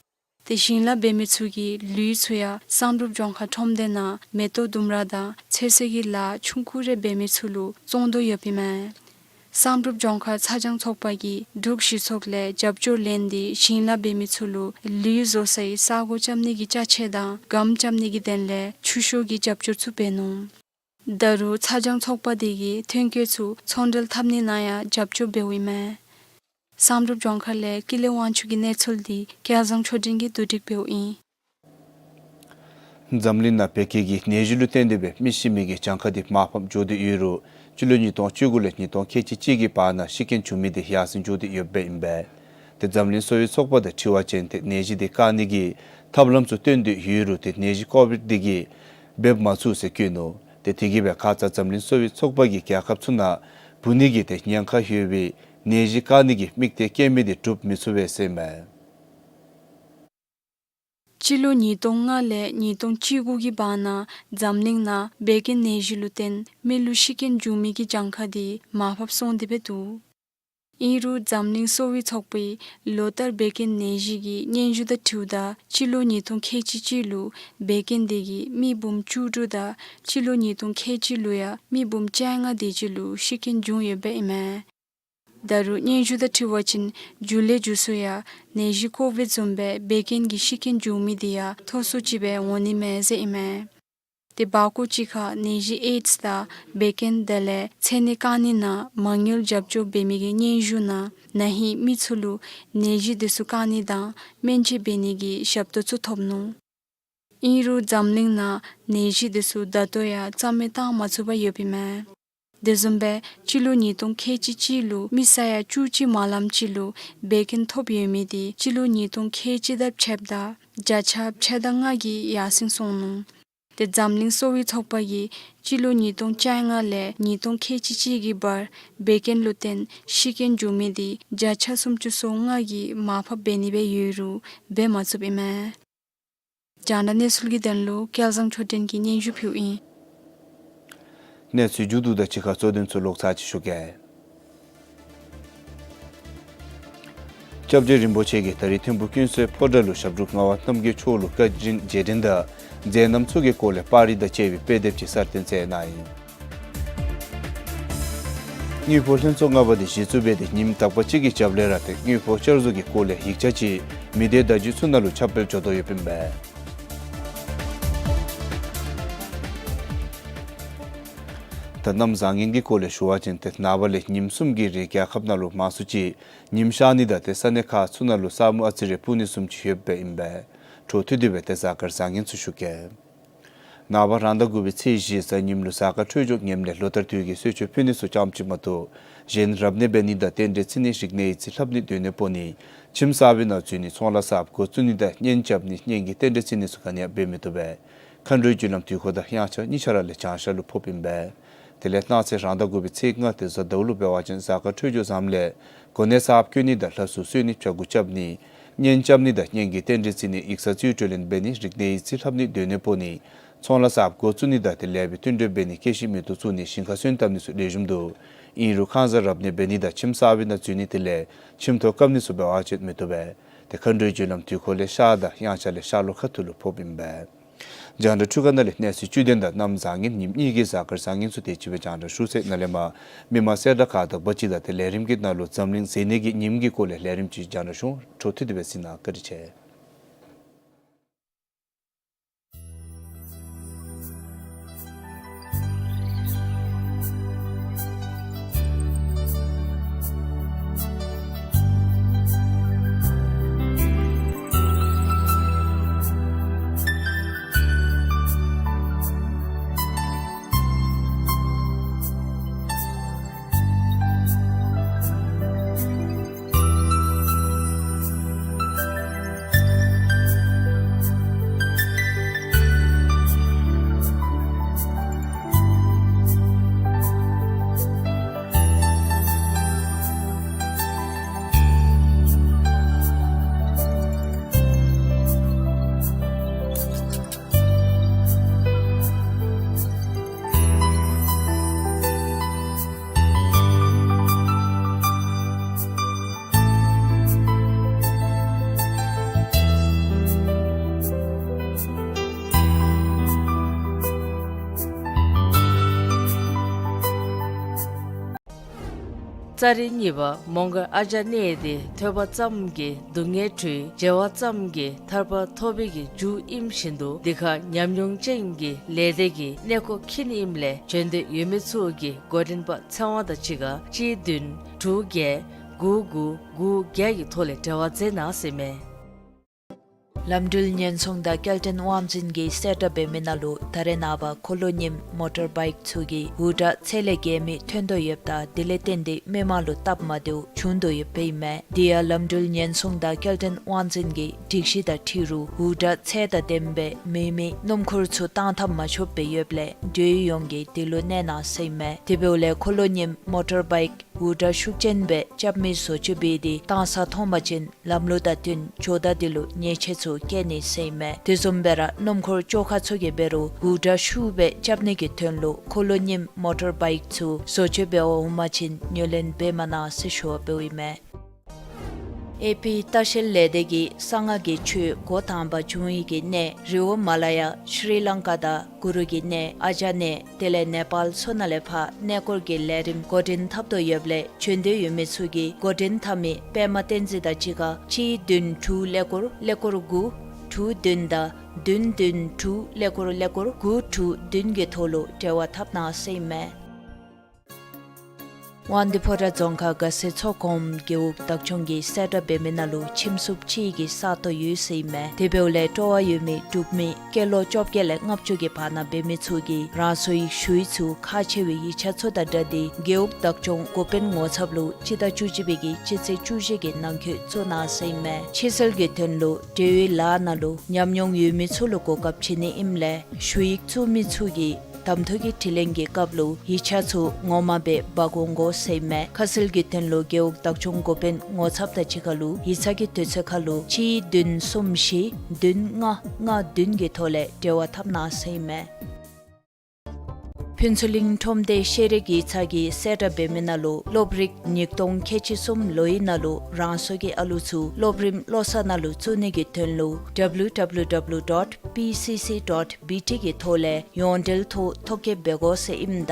ཏེ་ཞིང་ལཱ་འབད་མི་ཚུ་གིས་ལུད་ཚུ་ཡང་བསམ་གྲུབ་ལྗོངས་མཁར་ཁྲོམ་སྡེ་ནང་མེ་ཏོག་ལྡུམ་ར་དང་ཚོད་བསྲེ་གི་ལཱ་ཆུང་ཀུ་རེ་འབད་མི་ཚུ་ལུ་བཙོང་དོ་ཡོདཔ་ཨིན་མས། བསམ་གྲུབ་ལྗོངས་མཁར་ཚ་གྱང་ཚོགས་པ་གིས་འབྲུག་གཞི་ཚོགས་ལས་རྒྱབ་སྐྱོར་ལེན་ཏེ་ཞིང་ལཱ་འབད་མི་ཚུ་ལུ་ལུད་བཟོ་སའི་ས་གོ་རྐྱབ་ནི་གི་ཅ་ཆས་དང་སྒམ་རྐྱབ་ནི་གི་དོན་ལས་ཆུ་ཤོག་གི་རྒྱབ་སྐྱོར་ཚུ་འབད་ནུག། ད་རུང་ཚ་གྱང་ཚོགས་པ་དེ་གིས་ཐོན་སྐྱེད་ཚུ་ཚོང་འབྲེལ་འཐབ་ནི་ནང་ཡང་རྒྱབ་སྐྱོར་འབདཝ་ཨིན་མས། བསམ་གྲུབ་ལྗོངས་མཁར་ལས་ཀུན་ལེགས་དབང་ཕྱུག་གི་གནས་ཚུལ་འདི་སྐལ་བཟང་ཆོས་སྒྲོན་གྱིས་བསྡུ་སྒྲིག་འབདཝ་ཨིན། འཛམ་གླིང་ནང་བད་ཀན་གྱི་ནད་གཞི་ལུ་བརྟེན་ཏེ་སྦེ་མི་ཤི་མི་གི་གྱངས་ཁ་དེ་མར་ཕབ་འགྱོ་སྟེ་ཡོད་རུང་སྤྱི་ལོ་ཉིས་སྟོང་བཅུ་དགུ་ལས་ཉིས་སྟོང་ཁལ་གཅིག་གཅིག་གི་བར་ན་ཤི་རྐྱེན་བྱུང་མི་དེ་ཡར་སེང་འགྱོ་སྟེ་ཡོདཔ་ཨིན་པས། ཏེ་འཛམ་གླིང་གསོ་བའི་ཚོགས་པ་དང་དྲི་བ་ཅིན་ཏེ་ནད་གཞི་དེ་བཀག་ནི་གི་ཐབས་ལམ་ཚུ་སྟོན་ཏེ་ཡོད་རུང་ཏེ་ནད་གཞི་ཀོ་བིཌ་དེ་གིས་འབད་མ་ཚུགས་ཟེར་བཀོད་ནུག། ཏེ་དེ་གིས་སྦེ་ཁ་ཙ་འཛམ་གླིང་གསོ་བའི་ཚོགས་པ་གིས་རྒྱལ་ཁབ་ཚུ་ནང་འབུ་ནི་གི་ཏེ་ཉེན་ཁ་ཡོད་པའི་ནད་གཞི་བཀག་ནི་གི་དམིགས་གཏད་བསྐྱེད་མི་དེ་འགྲུབ་མི་ཚུགས་པས་ཟེར་མས། སྤྱི་ལོ་ཉིས་སྟོང་ལྔ་ལས་ཉིས་སྟོང་བཅུ་དགུ་གི་བར་ན་འཛམ་གླིང་ནང་བད་ཀན་ནད་གཞི་ལུ་བརྟེན་མི་ལུ་ཤི་རྐྱེན་བྱུང་མི་གི་གྱངས་ཁ་དེ་མར་ཕབ་སོང་སྟེ་སྦེ་འདུག། ཨིན་རུང་འཛམ་གླིང་གསོ་བའི་ཚོགས་པའི་ལོ་ལྟར་བད་ཀན་ནད་གཞི་གི་སྙན་ཞུ་དང་འཁྲིལཝ་ད་སྤྱི་ལོ་ཉིས་སྟོང་ཁལ་གཅིག་གཅིག་ལུ་བད་ཀན་དེ་གིས་མི་འབུམ་བཅུ་དྲུག་དང་སྤྱི་ལོ་ཉིས་སྟོང་ཁལ་གཅིག་ལུ་ཡང་མི་འབུམ་བཅོ་ལྔ་དེ་ཅིག་ལུ་ཤི་རྐྱེན་བྱུང་ཡོདཔ་ཨིན་མས། ད་རུང་སྙན་ཞུ་དང་འཁྲིལ་བ་ཅིན་མཇུག་ལས་མཇུག་སུ་ཡང་ནད་གཞི་ཀོ་བིཌ་བཟུམ་སྦེ་བད་ཀན་གྱི་ཤི་རྐྱེན་བྱུང་མི་དེ་ཡང་མཐོ་སུ་ཅིག་སྦེ་འོང་ནི་མས་ཟེར་ཨིན་མས། ཏེ་འབག་སྐོར་ཅིག་ཁར་ནད་གཞི་ཨེཌསི་དང་བད་ཀན་དེ་ལས་ཚེ་ནད་བཀག་ནི་ནང་མ་དངུལ་རྒྱབ་སྐྱོར་འབད་མི་གི་སྙན་ཞུ་ནང་ན་ཧིང་མི་ཚུ་ལུ་ནད་གཞི་དེ་ཚུ་བཀག་ནི་དང་སྨན་བཅོས་འབད་ནི་གི་ཞབས་ཏོག་ཚུ་ཐོབ་ནུག། ཨིན་རུང་འཛམ་གླིང་ནང་ནད་གཞི་དེ་ཚུ་ད་ལྟོ་ཡང་རྩ་མེད་བཏང་མ་ཚུགས་པར་ཡོདཔ་ཨིན་མས། དེ་བཟུམ་སྦེ་སྤྱི་ལོ་ཉིས་སྟོང་ཁལ་གཅིག་གཅིག་ལུ་མི་ས་ཡ་བཅུ་གཅིག་མ་ལམ་ཅིག་ལུ་བད་ཀན་ཐོབ་ཡོད་མི་དེ་སྤྱི་ལོ་ཉིས་སྟོང་ཁལ་གཅིག་དང་ཕྱདཔ་ད་བརྒྱ་ཆ་ཕྱེད་དང་ལྔ་གིས་ཡར་སེང་སོང་ནུག། ཏེ་འཛམ་གླིང་གསོ་བའི་ཚོགས་པ་གིས་སྤྱི་ལོ་ཉིས་སྟོང་བཅོ་ལྔ་ལས་ཉིས་སྟོང་ཁལ་གཅིག་གཅིག་གི་བར་བད་ཀན་ལུ་བརྟེན་ཤི་རྐྱེན་བྱུང་མི་དེ་བརྒྱ་ཆ་སུམ་ཅུ་སོ་ལྔ་གིས་མར་ཕབ་འབད་ནི་སྦེ་ཡོད་རུང་འབད་མ་ཚུགསཔ་ཨིན་མས། རྒྱང་བསྒྲགས་གནས་ཚུལ་གྱི་དོན་ལུ་སྐལ་བཟང་ཆོས་སྒྲོན་གྱིས་སྙན་ཞུ་ཕུལཝ་ཨིན། གནས་ཚུལ་མཇུག་བསྡུཝ་དང་གཅིག་ཁར་གཙོ་དོན་ཚུ་ལོག་ཚར་ཅིག་ཞུ་གེ། སྐྱབས་རྗེ་རིན་པོ་ཆེ་གིས་ད་རིས་ཐིམ་ཕུ་ཀུན་གསལ་ཕོ་བྲང་ལུ་ཞབས་དྲུང་ངག་དབང་རྣམ་རྒྱལ་མཆོག་ལུ་བཀའ་དྲིན་རྗེས་དྲན་དང་མཛད་རྣམ་ཚུ་གི་སྐོར་ལས་པར་རིས་དང་བཅས་པའི་དཔེ་དེབ་ཅིག་གསར་བཏོན་མཛད་གནང་ཡི། དངུལ་ཕོགས་ལྷན་ཚོགས་ལྔ་པ་དེ་གཞི་བཙུགས་འབད་དེ་ཉིནམ་དག་པ་ཅིག་གི་རྒྱབ་ལས་ར་ཏེ་དངུལ་ཕོགས་བསྐྱར་བཟོ་གི་སྐོར་ལས་ཡིག་ཆ་ཅིག་མི་སྡེ་བརྡ་བརྒྱུད་ཚུ་ནང་ལུ་ཁྱབ་སྤེལ་འགྱོ་དོ་ཡོདཔ་ཨིན་པས། ད་གནམ་བཟང་ངན་གྱི་སྐོར་ལས་ཞུ་བ་ཅིན་ཏེ་ནངས་པ་ལས་ཉིནམ་གསུམ་གྱི་རིང་རྒྱལ་ཁབ་ནང་ལུ་མང་སུ་ཅིག་ཉིམ་ཤར་ནི་དང་ཏེ་ས་གནས་ཁག་ཚུ་ནང་ལུ་ས་སྨུག་ཨ་ཙི་རེ་སྤུབ་ནི་བཟུམ་ཅིག་ཡོདཔ་ཨིན་པས། འཕྲོ་མཐུད་དེ་སྦེ་ཏེ་གཟའ་སྐར་བཟང་ངན་ཚུ་ཞུ་གེ། ནངས་པ་རང་ཟླ་དགུ་པའི་ཚེས་བཞི་གཟའ་ཉིམ་ལུ་གཟའ་སྐར་འཕྲོད་སྦྱོར་ངནམ་ལས་ལོ་ལྟར་དུས་ཀྱི་གསོལ་མཆོད་ཕུལ་ནི་ཚུ་ཙམ་ཅིག་མ་གཏོགས་གཞན་རབ་གནས་འབད་ནི་དང་རྟེན་འབྲེལ་བརྩི་ནི་རིག་གནས་ཡིག་རྩིས་ལྷབ་ནི་སྡོད་གནས་སྤོ་ནི་ཁྱིམ་གསར་པའི་ནང་འཛུལ་ནི་ཚོང་ལཱ་གསརཔ་འགོ་བཙུགས་ནི་དང་གཉེན་རྐྱབ་ནི་གཉེན་གྱི་རྟེན་འབྲེལ་བརྩི་ནི་ཚུ་ག་ནི་ཡང་འབད་མི་བཏུབ་པས། མཁའ་འགྲོའི་རྒྱུ་ལམ་དུས་འཁོར་དང་དབྱངས་འཆར་གཉིས་ཆ་ར་ལས་བྱང་ཤར་ལུ་ཕོགཔ་ཨིན་པས། དེ་ལས་གནངས་ཚེ་རང་ཟླ་དགུ་པའི་ཚེས་ལྔ་ཏེ་གཟའ་ཟླཝ་ལུ་འབད་བ་ཅིན་གཟའ་སྐར་འཕྲོད་སྦྱོར་བཟངམ་ལས་གོ་གནས་གསརཔ་བསྐོ་ནི་དང་ལྷ་སྲུང་གསོལ་ནི་བྱ་འགུག་རྐྱབ་ནི་གཉེན་རྐྱབ་ནི་དང་གཉེན་གྱི་རྟེན་འབྲེལ་བརྩི་ནི་ཡིག་ཚང་རྩིས་སྤྲོད་ལེན་འབད་ནི་རིག་གནས་ཡིག་རྩིས་ལྷབ་ནི་སྡོད་གནས་སྤོ་ནི་ཚོང་ལཱ་གསརཔ་འགོ་བཙུགས་ནི་དང་དེ་ལས་སྦེ་བསྟུན་གྲོས་འབད་ནི་སྐྱེད་ཤིང་མེ་ཏོག་བཙུགས་ནི་ཞིང་ཁར་སོན་བཏབ་ནི་ཚུ་ལེགས་ཤོམ་འདུག། ཨིན་རུང་ཁང་གསར་རབ་གནས་འབད་ནི་དང་ཁྱིམ་གསར་པའི་ནང་འཛུལ་ནི་དེ་ལས་ཁྱིམ་ཐོག་བཀབ་ནི་ཚུ་འབད་བ་ཅིན་མི་བཏུབ་པས། ཏེ་མཁའ་འགྲོའི་རྒྱུ་ལམ་དུས་འཁོར་ལས་ཤར་དང་དབྱངས་འཆར་ལས་ཤར་ལྷོ་ཁ་ཐུག་ལུ་ཕོགཔ་ཨིན་པས། རྒྱང་བསྒྲགས་འཕྲུལ་ཁང་ནང་ལས་གནས་ཚུལ་བཅུད་དོན་དང་གནམ་བཟང་ངན་ཉིནམ་གཉིས་ཀྱི་གཟའ་སྐར་བཟང་ངན་ཚུ་དེ་ཅིག་སྦེ་རྒྱང་བསྒྲགས་ཞུ་ཚར་ཡི། ནཱ་ལས་མར་མི་མང་གསལ་བསྒྲགས་ཁག་དག་པ་ཅིག་དང་ཏེ་ལས་རིམ་གྱི་ནང་ལུ་འཛམ་གླིང་མཛེས་གནས་ཀྱི་ཉིནམ་གྱི་སྐོར་ལས་ལས་རིམ་ཅིག་རྒྱང་བསྒྲགས་ཞུ། འཕྲོ་མཐུད་དེ་སྦེ་གཟིགས་གནང་། བཀའ་དྲིན་ཆེ། ཙ་རི་གཉིས་པ་མོང་སྒར་ཨ་ཅག་གནས་དེ་ཐོས་པ་ཙམ་གྱིས་སྡུག་བསྔལ་གྲོལ། མཇལ་བ་ཙམ་གྱིས་ཐར་པ་ཐོབ་པའི་གི་རྒྱུ་ཨིནམ་བཞིན་དུ་འདི་ཁར་ཉམས་མྱོང་ཅན་གྱི་ལས་སྡེ་གི་གནས་སྐོར་འཁྱིད་ནི་ཨིནམ་ལས་བྱོན་འདོད་ཡོད་མི་ཚུ་གིས་འགོ་འདྲེན་པ་ཚེ་དབང་དང་གཅིག་ཁར་གཅིག་བདུན་དྲུག་བརྒྱད་དགུ་དགུ་དགུ་བརྒྱད་ཀྱི་ཐོག་ལས་འབྲེལ་བ་མཛད་གནང་ཟེར་མས། ལམ་འགྲུལ་ཉེན་སྲུང་དང་སྐྱེལ་འདྲེན་དབང་འཛིན་གྱིས་གསལ་བསྒྲགས་འབད་མི་ནང་ལུ་ད་རེས་ནངས་པ་འཁོར་ལོ་རྙིངམ་མོ་ཊར་བའིཀ་ཚུ་གི་འུར་སྒྲ་ཚད་ལས་བརྒལ་མི་ཐོན་དོ་ཡོདཔ་ད་དེ་ལས་བརྟེན་ཏེ་མི་མང་ལུ་སྟབས་མ་བདེཝ་བྱུང་དོ་ཡོདཔ་ཨིན་མས། དེ་ཡང་ལམ་འགྲུལ་ཉེན་སྲུང་དང་སྐྱེལ་འདྲེན་དབང་འཛིན་གྱི་སྒྲིག་གཞི་དང་འཁྲིལ་རུང་འུར་སྒྲ་ཚད་དང་ལྡནམ་སྦེ་མེ་མེ་སྣུམ་འཁོར་ཚུ་བཏང་ཐངས་མ་ཆོགཔ་སྦེ་ཡོདཔ་ལས་འགྲུལ་འོང་གིས་དེ་ལུ་གནས་གནང་ཟེར་ཨིན་མས། དེ་འབདཝ་ལས་འཁོར་ལོ་རྙིངམ་མོ་ཊར་བའིཀ་ འུར་སྒྲ་ཤུགས་ཅན་སྦེ་རྐྱབ་མི་བཟོ་བཅོས་འབད་དེ་བཏང་ས་མཐོང་པ་ཅིན་ལམ་ལུགས་དང་བསྟུན་ཇོ་བདག་འདི་ལུ་ཉེས་ཆད་ཚུ་བཀལ་ནི་ཟེར་ཨིན་མས། དེ་བཟུམ་སྦེ་ར་སྣུམ་འཁོར་བཅོ་ཁ་ཚུ་གིས་འབད་རུང་འུར་སྒྲ་ཤུགས་སྦེ་རྐྱབ་ནི་གི་དོན་ལུ་འཁོར་ལོ་རྙིངམ་མོ་ཊར་བའིཀ་ཚུ་བཟོ་བཅོས་འབད་བར་འོང་པ་ཅིན་ཉོ་ལེན་འབད་མ་གནང་ཟེར་ཞུ་བ་འབདཝ་ཨིན་མས། ཨེ་པི་ལྟ་བཤལ་ལས་སྡེ་གིས་གསང་སྔགས་ཀྱི་ཆོས་འགོ་དང་པ་བྱུང་ཡི་གི་གནས་རི་བོ་མ་ལ་ཡ་ཤྲི་ལང་ཀ་དང་གུ་རུ་གི་གནས་ཨ་ཇ་གནས་དེ་ལས་ནེ་པཱལ་ཚུ་ནང་ལས་ཕར་གནས་སྐོར་གྱི་ལས་རིམ་འགོ་འདྲེན་འཐབ་དོ་ཡོདཔ་ལས་བྱོན་འདོད་ཡོད་མི་ཚུ་གིས་འགོ་འདྲེན་འཐབ་མི་པདྨ་བསྟན་འཛིན་དང་གཅིག་ཁར་གཅིག་བདུན་དྲུག་ཀླད་ཀོར་ཀླད་ཀོར་དགུ་དྲུག་བདུན་དང་བདུན་བདུན་དྲུག་ཀླད་ཀོར་ཀླད་ཀོར་དགུ་དྲུག་བདུན་གྱི་ཐོག་ལུ་འབྲེལ་བ་འཐབ་གནང་ཟེར་ཨིན་མས། དབང་འདུས་ཕོ་བྲང་རྫོང་ཁག་དགའ་སེ་མཚོ་སྒོམ་རྒེད་འོག་བདག་སྐྱོང་གིས་གསལ་བསྒྲགས་འབད་མི་ནང་ལུ་ཁྱིམ་སྲུང་ཅིག་གི་ས་སྟོང་ཡོད་ཟེར་ཨིན་མས། དེ་འབདཝ་ལས་སྤྲོ་བ་ཡོད་མི་འབྲུག་མི་སྐྱེས་ལོ་བཅོ་བརྒྱད་ལས་ལྔ་བཅུ་གི་བར་ན་འབད་མི་ཚུ་གིས་རང་སོའི་ཞུ་ཡིག་ཚུ་ཁག་ཆེ་བའི་ཡིག་ཆ་ཚུ་དང་སྦྲགས་ཏེ་རྒེད་འོག་བདག་སྐྱོང་འགོ་དཔོན་ངོ་ཚབ་ལུ་སྤྱི་ཟླ་བཅུ་གཅིག་པའི་གི་སྤྱི་ཚེས་བཅུ་བཞི་གི་ནང་འཁོད་བཙུགས་གནང་ཟེར་ཨིན་མས། ཕྱིར་སེལ་གྱི་དོན་ལུ་འབྲེལ་ཡོད་ལཱ་ནང་ལུ་ཉམས་མྱོང་ཡོད་མི་ཚུ་ལུ་གོ་སྐབས་བྱིན་ནི་ཨིནམ་ལས་ཞུ་ཡིག་བཙུགས་མི་ཚུ་གིས་གདམ་འཐུ་གི་དྲི་ལན་གྱི་སྐབས་ལུ་ཡིག་ཆ་ཚུ་ངོ་མ་སྦེ་འབག་འོང་དགོ་ཟེར་ཨིན་མས། ཁ་གསལ་གྱི་དོན་ལུ་རྒེད་འོག་བདག་སྐྱོང་འགོ་དཔོན་ངོ་ཚབ་དང་གཅིག་ཁར་ལུ་ཡིག་ཚང་གི་དུས་ཚོད་ཁར་ལུ་གཅིག་བདུན་གསུམ་བཞི་བདུན་ལྔ་ལྔ་བདུན་གྱི་ཐོག་ལས་འབྲེལ་བ་འཐབ་གནང་ཟེར་ཨིན་མས། ཕུན་ཚོགས་གླིང་ཁྲོམ་སྡེ་ཤེས་རིག་ཡིག་ཚང་གིས་གསལ་བསྒྲགས་འབད་མི་ནང་ལུ་སློབ་རིགས་ཉིས་སྟོང་ཁལ་གཅིག་གསུམ་ལོའི་ནང་ལུ་རང་སོ་གི་ཨ་ལུ་ཚུ་སློབ་རིམ་བློ་གསར་ནང་ལུ་བཙུགས་ནི་གི་དོན་ལུ་W W W dot P C C dot B T གི་ཐོག་ལས་ཡོངས་འབྲེལ་ཐོག་ཐོ་བཀོད་འབད་དགོ་ཟེར་ཨིནམ་ད་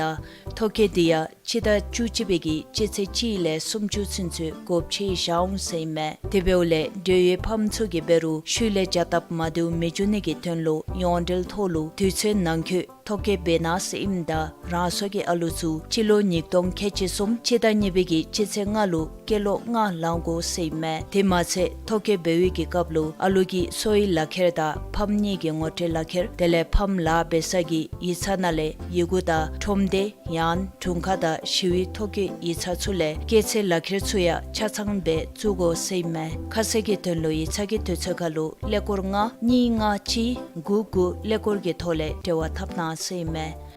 ཐོ་བཀོད་འདི་ཡང་སྤྱི་ཟླ་བཅུ་གཅིག་པའི་གི་སྤྱི་ཚེས་གཅིག་ལས་སུམ་ཅུ་ཚུན་ཚོད་དགོཔ་ཆེ་བཞག་འོང་ཟེར་ཨིན་མས། དེ་འབདཝ་ལས་འབྲེལ་ཡོད་ཕམ་ཚུ་གིས་འབད་རུང་ཤུལ་ལས་བྱ་སྟབས་མ་བདེཝ་མི་འབྱུང་ནི་གི་དོན་ལུ་ཡོངས་འབྲེལ་ཐོག་ལུ་དུས་ཚོད་ནང་འཁོད་ཐོ་བཀོད་འབད་གནང་ཟེར་ཨིནམ་ད་རང་སོ་གི་ཨ་ལུ་ཚུ་སྤྱི་ལོ་ཉིས་སྟོང་ཁལ་གཅིག་གསུམ་སྤྱི་ཟླ་གཉིས་པའི་གི་སྤྱི་ཚེས་ལྔ་ལུ་སྐྱེས་ལོ་ལྔ་ལང་དགོ་ཟེར་ཨིན་མས། དེ་མ་ཚད་ཐོ་བཀོད་འབད་བའི་གི་སྐབས་ལུ་ཨ་ལུ་གི་གསོ་བའི་ལག་ཁྱེར་དང་ཕམ་གཉིས་ཀྱི་ངོ་སྤྲོད་ལག་ཁྱེར་དེ་ལས་ཕམ་ལཱ་འབད་ས་གི་ཡིག་ཚང་ནང་ལས་ཡི་གུ་དང་ཁྲོམ་སྡེ་ཡང་ན་དྲུང་ཁག་དང་ཞི་བའི་ཐོ་བཀོད་ཡིག་ཚང་ཚུ་ལས་སྐྱེས་ཚེས་ལག་ཁྱེར་ཚུ་ཡང་ཆ་ཚང་སྦེ་བཙུགས་དགོ་ཟེར་ཨིན་མས། ཁ་གསལ་གྱི་དོན་ལུ་ཡིག་ཚང་གི་དུས་ཚོད་ཁར་ལུ་ཀླད་ཀོར་ལྔ་གཉིས་ལྔ་གཅིག་དགུ་དགུ་ཀླད་ཀོར་གྱི་ཐོག་ལས་འབྲེལ་བ་འཐབ་གནང་ཟེར་ཨིན་མས།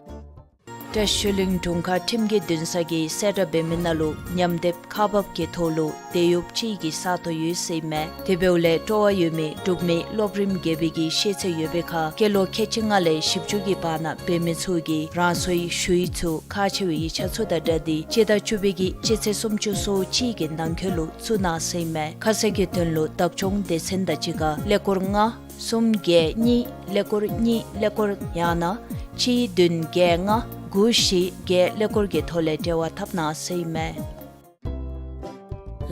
བཀྲ་ཤིས་ཆོས་གླིང་དྲུང་ཁག་ཁྲིམས་ཀྱི་འདུན་ས་གིས་གསལ་བསྒྲགས་འབད་མི་ནང་ལུ་ཉམས་དེབ་ཁག་འབག་གི་ཐོག་ལུ་དེད་གཡོགཔ་ཅིག་གི་ས་སྟོང་ཡོད་ཟེར་ཨིན་མས། དེ་འབདཝ་ལས་སྤྲོ་བ་ཡོད་མི་འབྲུག་མི་སློབ་རིམ་བརྒྱད་པའི་གི་ཤེས་ཚད་ཡོད་པའི་ཁར་སྐྱེས་ལོ་ཁལ་གཅིག་ལྔ་ལས་བཞི་བཅུ་གི་བར་ན་འབད་མི་ཚུ་གིས་རང་སོའི་ཞུ་ཡིག་ཚུ་ཁག་ཆེ་བའི་ཡིག་ཆ་ཚུ་དང་སྦྲགས་ཏེ་སྤྱི་ཟླ་བཅུ་པའི་གི་སྤྱི་ཚེས་སུམ་ཅུ་སོ་གཅིག་གི་ནང་འཁོད་ལུ་བཙུགས་གནང་ཟེར་ཨིན་མས། ཁ་གསལ་གྱི་དོན་ལུ་བདག་སྐྱོང་སྡེ་ཚན་དང་གཅིག་ཁར་ཀླད་ཀོར་ལྔ་གསུམ་བརྒྱད་གཉིས་ཀླད་ཀོར་གཉིས་ཀླད་ཀོར་ཡང་ན་གཅིག་བདུན་བརྒྱད་ལྔ་དགུ་བཞི་བརྒྱད་ཀླད་ཀོར་གྱི་ཐོག་ལས་འབྲེལ་བ་འཐབ་གནང་ཟེར་ཨིན་མས།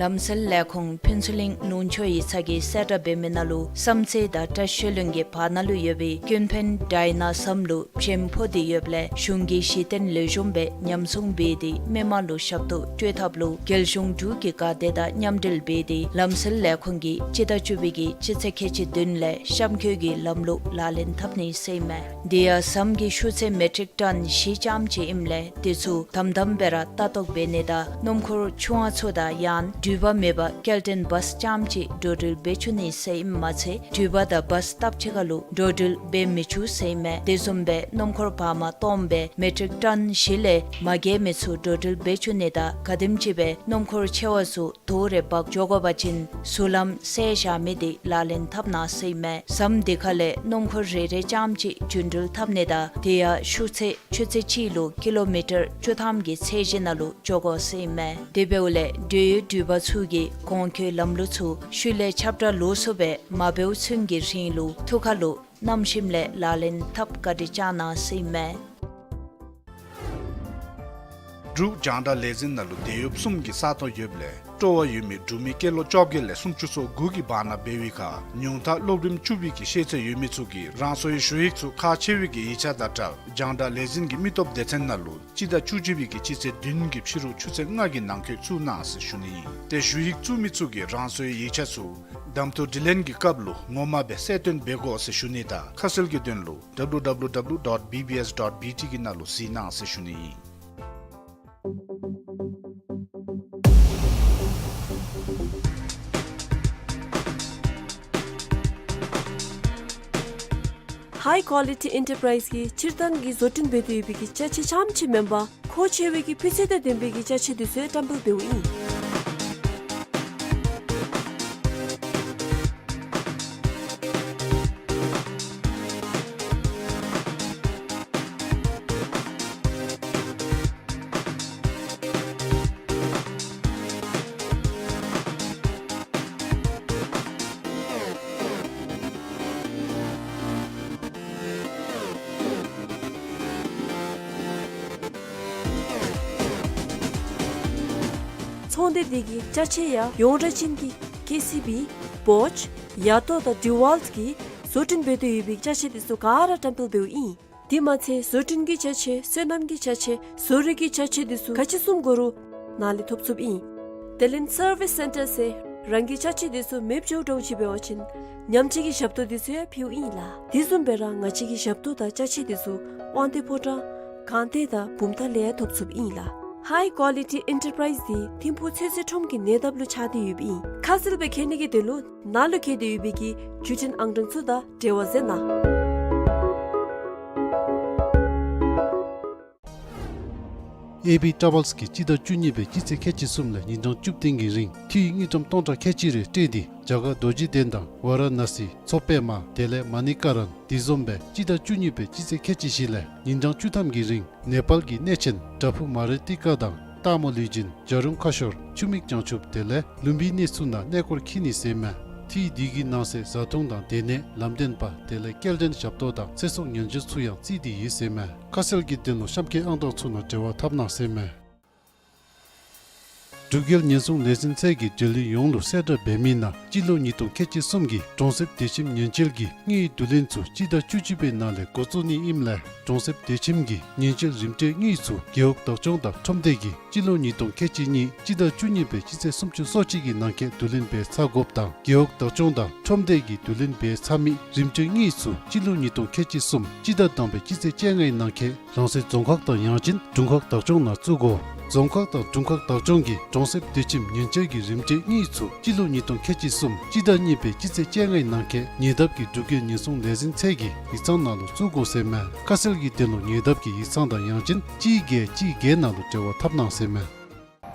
ལམ་སེལ་ལས་ཁུངས་ཕུན་ཚོགས་གླིང་ལུང་ཕྱོགས་ཡིག་ཚང་གིས་གསལ་བསྒྲགས་འབད་མི་ནང་ལུ་བསམ་རྩེ་དང་བཀྲ་ཤིས་ཆོས་གླིང་གི་བར་ན་ལུ་ཡོད་པའི་ཀུན་ཕན་ཌའི་ན་ཟམ་ལུ་བྱེམ་ཕོག་སྟེ་ཡོདཔ་ལས་གཞུང་གི་གཞི་རྟེན་ལེགས་ཤོམ་སྦེ་ཉམས་སྲུང་འབད་དེ་མི་མང་ལུ་ཞབས་ཏོག་སྤྲོད་ཐབས་ལུ་རྒྱལ་གཞུང་འབྲུག་གི་འགག་སྡེ་དང་མཉམ་འབྲེལ་འབད་དེ་ལམ་སེལ་ལས་ཁུངས་ཀྱིས་སྤྱི་ཟླ་བཅུ་པའི་གི་སྤྱི་ཚེས་ཁལ་གཅིག་བདུན་ལས་གཤམ་འཁོད་ཀྱི་ལམ་ལུགས་ལག་ལེན་འཐབ་ནི་ཟེར་ཨིན་མས། དེ་ཡང་ཟམ་གྱི་ཤུགས་ཚད་མེ་ཊིག་ཊོན་བཞི་ཙམ་ཅིག་ཨིནམ་ལས་དེ་ཚུ་དམ་དམ་སྦེ་ར་ལྟ་རྟོག་འབད་ནི་དང་སྣུམ་འཁོར་ཆུང་བ་ཚུ་དང་ཡང་ན་འགྲུལ་པ་མེད་པར་སྐྱེལ་འདྲེན་བཱས་ཙམ་ཅིག་འགྲོ་འགྲུལ་འབད་བཅུག་ནི་ཟེར་ཨིནམ་མ་ཚད་འགྲུལ་པ་དང་བཱས་སྟབས་གཅིག་ཁར་ལུ་འགྲོ་འགྲུལ་འབད་མི་བཅུག་ཟེར་ཨིན་མས། དེ་བཟུམ་སྦེ་སྣུམ་འཁོར་བར་མ་སྟོངམ་སྦེ་མེ་ཊིག་ཊོན་བཞི་ལས་མ་བརྒལ་མི་ཚུ་འགྲོ་འགྲུལ་འབད་བཅུག་ནི་དང་ག་དེམ་ཅིག་སྦེ་སྣུམ་འཁོར་ཆེ་བ་ཚུ་དོ་རུང་འབག་འགྱོ་དགོ་པ་ཅིན་ཟུར་ལམ་བསལ་བཞག་མི་དེ་ལག་ལེན་འཐབ་གནང་ཟེར་ཨིན་མས། ཟམ་དེ་ཁ་ལས་སྣུམ་འཁོར་རེ་རེ་ཙམ་ཅིག་རྒྱུ་འགྲུལ་འཐབ་ནི་དང་དེ་ཡང་ཤུགས་ཚད་ཆུ་ཚོད་གཅིག་ལུ་ཀི་ལོ་མི་ཊར་བཅུ་ཐམ་གྱི་ཚད་གཞི་ནང་ལུ་འགྱོ་དགོ་ཟེར་ཨིན་མས། དེ་འབདཝ་ལས་འབྲེལ་ཡོད་འགྲུལ་པ་ཚུ་གིས་གོང་འཁོད་ལམ་ལུགས་ཚུ་ཤུལ་ལས་ཁྱབ་བསྒྲགས་ལོགས་སུ་སྦེ་མ་འབདཝ་ཚུན་གྱི་རིང་ལུ་ཐུགས་ཁར་ལུ་བསྣམས་ཞིནམ་ལས་ལག་ལེན་འཐབ་བཀའ་དྲིན་བསྐྱང་གནང་ཟེར་ཨིན་མས། འབྲུག་རྒྱང་བསྒྲགས་ལས་འཛིན་ནང་ལུ་དེད་གཡོགཔ་གསུམ་གྱི་ས་སྟོང་ཡོདཔ་ལས་སྤྲོ་བ་ཡོད་མི་འབྲུག་མི་སྐྱེས་ལོ་བཅོ་བརྒྱད་ལས་སུམ་ཅུ་སོ་དགུ་གི་བར་ན་འབད་བའི་ཁར་ཉུང་མཐའ་སློབ་རིམ་བཅུ་པའི་གི་ཤེས་ཚད་ཡོད་མི་ཚུ་གིས་རང་སོའི་ཞུ་ཡིག་ཚུ་ཁག་ཆེ་བའི་གི་ཡིག་ཆ་དང་སྦྲགས་རྒྱང་བསྒྲགས་ལས་འཛིན་གྱི་མི་སྟོབས་སྡེ་ཚན་ནང་ལུ་སྤྱི་ཟླ་བཅུ་གཅིག་པའི་གི་སྤྱི་ཚེས་བདུན་གྱི་ཕྱི་རུ་ཆུ་ཚོད་ལྔ་གི་ནང་འཁོད་བཙུགས་གནང་ཟེར་ཞུ་ནི་ཨིན། ཏེ་ཞུ་ཡིག་བཙུགས་མི་ཚུ་གིས་རང་སོའི་ཡིག་ཆ་ཚུ་གདམ་འཐུ་དྲི་ལན་གྱི་སྐབས་ལུ་ངོ་མ་སྦེ་གསལ་སྟོན་འབད་དགོ་ཟེར་ཞུ་ནི་དང་ཁ་གསལ་གྱི་དོན་ལུ་W W W dot B B S dot B T གི་ནང་ལུ་གཟིགས་གནང་ཟེར་ཞུ་ནི་ཨིན། High Quality Enterprise གིས་སྤྱིར་བཏང་གི་བཟོ་སྐྲུན་འབད་དེ་ཡོད་པའི་གི་ཅ་ཆས་རྐྱངམ་ཅིག་མེན་པར་མཁོ་ཆེ་བའི་གི་སྤུས་ཚད་དང་ལྡན་པའི་གི་ཅ་ཆས་འདི་ཚུ་ཡང་བཀྲམ་སྤེལ་འབདཝ་ཨིན། ཚོང་སྡེ་འདི་གི་ཅ་ཆས་ཡང་ཡོངས་གྲགས་ཅན་གྱི་ཀེ་སི་བི། བོཆ། ཡ་ཏོ་དང་ཌི་ཝཱལཊ་གིས་བཟོ་སྐྲུན་འབད་དེ་ཡོད་པའི་ཅ་ཆས་འདི་ཚུ་ག་ར་བཀྲམ་སྤེལ་འབདཝ་ཨིན། དེ་མ་ཚད་བཟོ་སྐྲུན་གྱི་ཅ་ཆས། སོ་ནམ་གྱི་ཅ་ཆས། བཟོ་རིག་གི་ཅ་ཆས་འདི་ཚུ་ག་ཅི་བཟུམ་དགོ་རུང་ནཱ་ལས་ཐོབ་ཚུགསཔ་ཨིན། དེ་ལས་སར་བིས་སེན་ཊར་ཟེར་རང་གི་ཅ་ཆས་འདི་ཚུ་མེདཔ་འགྱོ་འགྱོཝ་ཅིག་འབད་བ་ཅིན་ཉམས་བཅོས་ཀྱི་ཞབས་ཏོག་འདི་ཚུ་ཡང་ཕུལཝ་ཨིན་ལགས། དེ་བཟུམ་སྦེ་ར་ང་བཅས་ཀྱི་ཞབས་ཏོག་དང་ཅ་ཆས་འདི་ཚུ་དབང་འདུས་ཕོ་བྲང་སྒང་སྟེང་དང་བུམ་ཐང་ལས་ཡང་ཐོབ་ཚུགསཔ་ཨིན་ལགས། High Quality Enterprise འདི་ཐིམ་ཕུག་ཚོད་བསྲེ་ཁྲོམ་གྱི་ཉེ་འདབས་ལུ་ཆགས་ཏེ་ཡོདཔ་ཨིན། ཁ་གསལ་སྦེ་མཁྱེན་ནི་གི་དོན་ལུ་ནཱ་ལུ་བཀལ་ཏེ་ཡོད་པའི་གི་བརྒྱུད་འཕྲིན་ཨང་གྲངས་ཚུ་དང་འབྲེལ་བ་མཛད་གནང་། ཨེ་བི་ཊ་རེ་ཝེལསི་གིས་སྤྱི་ཟླ་བཅུ་གཉིས་པའི་སྤྱི་ཚེས་ཁལ་གཅིག་གསུམ་ལས་ཉིན་གྲངས་བཅུ་བདུན་གྱི་རིང་ཐིག་དངུལ་ཀྲམ་སྟོང་ཕྲག་ཁལ་གཅིག་རེ་སྤྲོད་དེ་རྒྱ་གར་རྡོ་རྗེ་གདན་དང་ཝ་ར་ཎ་སི། མཚོ་པདྨ། དེ་ལས་མ་ནི་ཀ་རན། དེ་བཟུམ་སྦེ་སྤྱི་ཟླ་བཅུ་གཉིས་པའི་སྤྱི་ཚེས་ཁལ་གཅིག་བཞི་ལས་ཉིན་གྲངས་བཅུ་ཐམ་གྱི་རིང་ནེ་པཱལ་གྱི་གནས་ཆེན་བྲག་ཕུག་མ་རི་ཏི་ཀ་དང་སྟག་མོ་ལུས་སྦྱིན། བྱ་རུང་ཁ་ཤོར། ཆུ་མིག་བྱང་ཆུབ། དེ་ལས་ལུམ་བི་ནི་ཚུ་ནང་གནས་སྐོར་འཁྱིད་ནི་ཟེར་མས། ཐིག་འདི་གི་ནང་གསེས་བཟའ་འཐུང་དང་སྡོད་གནས། ལམ་སྟོན་པ། དེ་ལས་སྐྱེལ་འདྲེན་ཞབས་ཏོག་དང་ཚེ་སྲོག་ཉེན་བཅོལ་ཚུ་ཡང་བརྩིས་ཏེ་ཡོད་ཟེར་མས། ཁ་གསལ་གྱི་དོན་ལུ་གཤམ་འཁོད་ཨང་གྲངས་ཚུ་ནང་འབྲེལ་བ་འཐབ་གནང་ཟེར་མས། འབྲུག་རྒྱལ་ཉེན་སྲུང་ལས་འཛིན་ཚད་ཀྱིས་འབྲེལ་ཡོད་ཡོངས་ལུ་གསལ་བསྒྲགས་འབད་མི་ནང་སྤྱི་ལོ་ཉིས་སྟོང་ཁལ་གཅིག་གསུམ་གྱི་གྲོང་གསེབ་སྡོད་ཁྱིམ་ཉེན་བཅོལ་གྱི་དངུལ་བསྡུ་ལེན་ཚུ་སྤྱི་ཟླ་བཅུ་གཅིག་པའི་ནང་ལས་འགོ་བཙུགས་ནི་ཨིནམ་ལས་གྲོང་གསེབ་སྡོད་ཁྱིམ་གྱི་ཉེན་བཅོལ་རིམ་གྲོའི་དངུལ་ཚུ་རྒེད་འོག་བདག་སྐྱོང་དང་ཁྲོམ་སྡེ་གིས་སྤྱི་ལོ་ཉིས་སྟོང་ཁལ་གཅིག་གཉིས་སྤྱི་ཟླ་བཅུ་གཉིས་པའི་སྤྱི་ཚེས་སུམ་ཅུ་སོ་གཅིག་གི་ནང་འཁོད་བསྡུ་ལེན་འབད་ཚར་དགོཔ་དང་རྒེད་འོག་བདག་སྐྱོང་དང་ཁྲོམ་སྡེ་གིས་བསྡུ་ལེན་འབད་ཚར་མི་རིམ་གྲོའི་དངུལ་ཚུ་སྤྱི་ལོ་ཉིས་སྟོང་ཁལ་གཅིག་གསུམ་སྤྱི་ཟླ་དང་པའི་སྤྱི་ཚེས་བཅོ་ལྔའི་ནང་འཁོད་རང་སོའི་རྫོང་ཁག་དང་ཡང་ཅིན་དྲུང་ཁག་བདག་སྐྱོང་ནང་བཙུགས་དགོ། རྫོང་ཁག་དང་དྲུང་ཁག་བདག་སྐྱོང་གིས་གྲོང་གསེབ་སྡོད་ཁྱིམ་ཉེན་བཅོལ་གྱི་རིམ་གྲོའི་དངུལ་ཚུ་སྤྱི་ལོ་ཉིས་སྟོང་ཁལ་གཅིག་གསུམ་སྤྱི་ཟླ་གཉིས་པའི་སྤྱི་ཚེས་བཅོ་ལྔའི་ནང་འཁོད་ཉེ་འདབས་ཀྱི་འབྲུག་རྒྱལ་ཉེན་སྲུང་ལས་འཛིན་ཚད་ཀྱི་ཡིག་ཚང་ནང་ལུ་བཙུགས་དགོ་ཟེར་མས། ཁ་གསལ་གྱི་དོན་ལུ་ཉེ་འདབས་ཀྱི་ཡིག་ཚང་དང་ཡང་ཅིན་གཅིག་བརྒྱད་གཅིག་བརྒྱད་ནང་ལུ་འབྲེལ་བ་འཐབ་གནང་ཟེར་མས།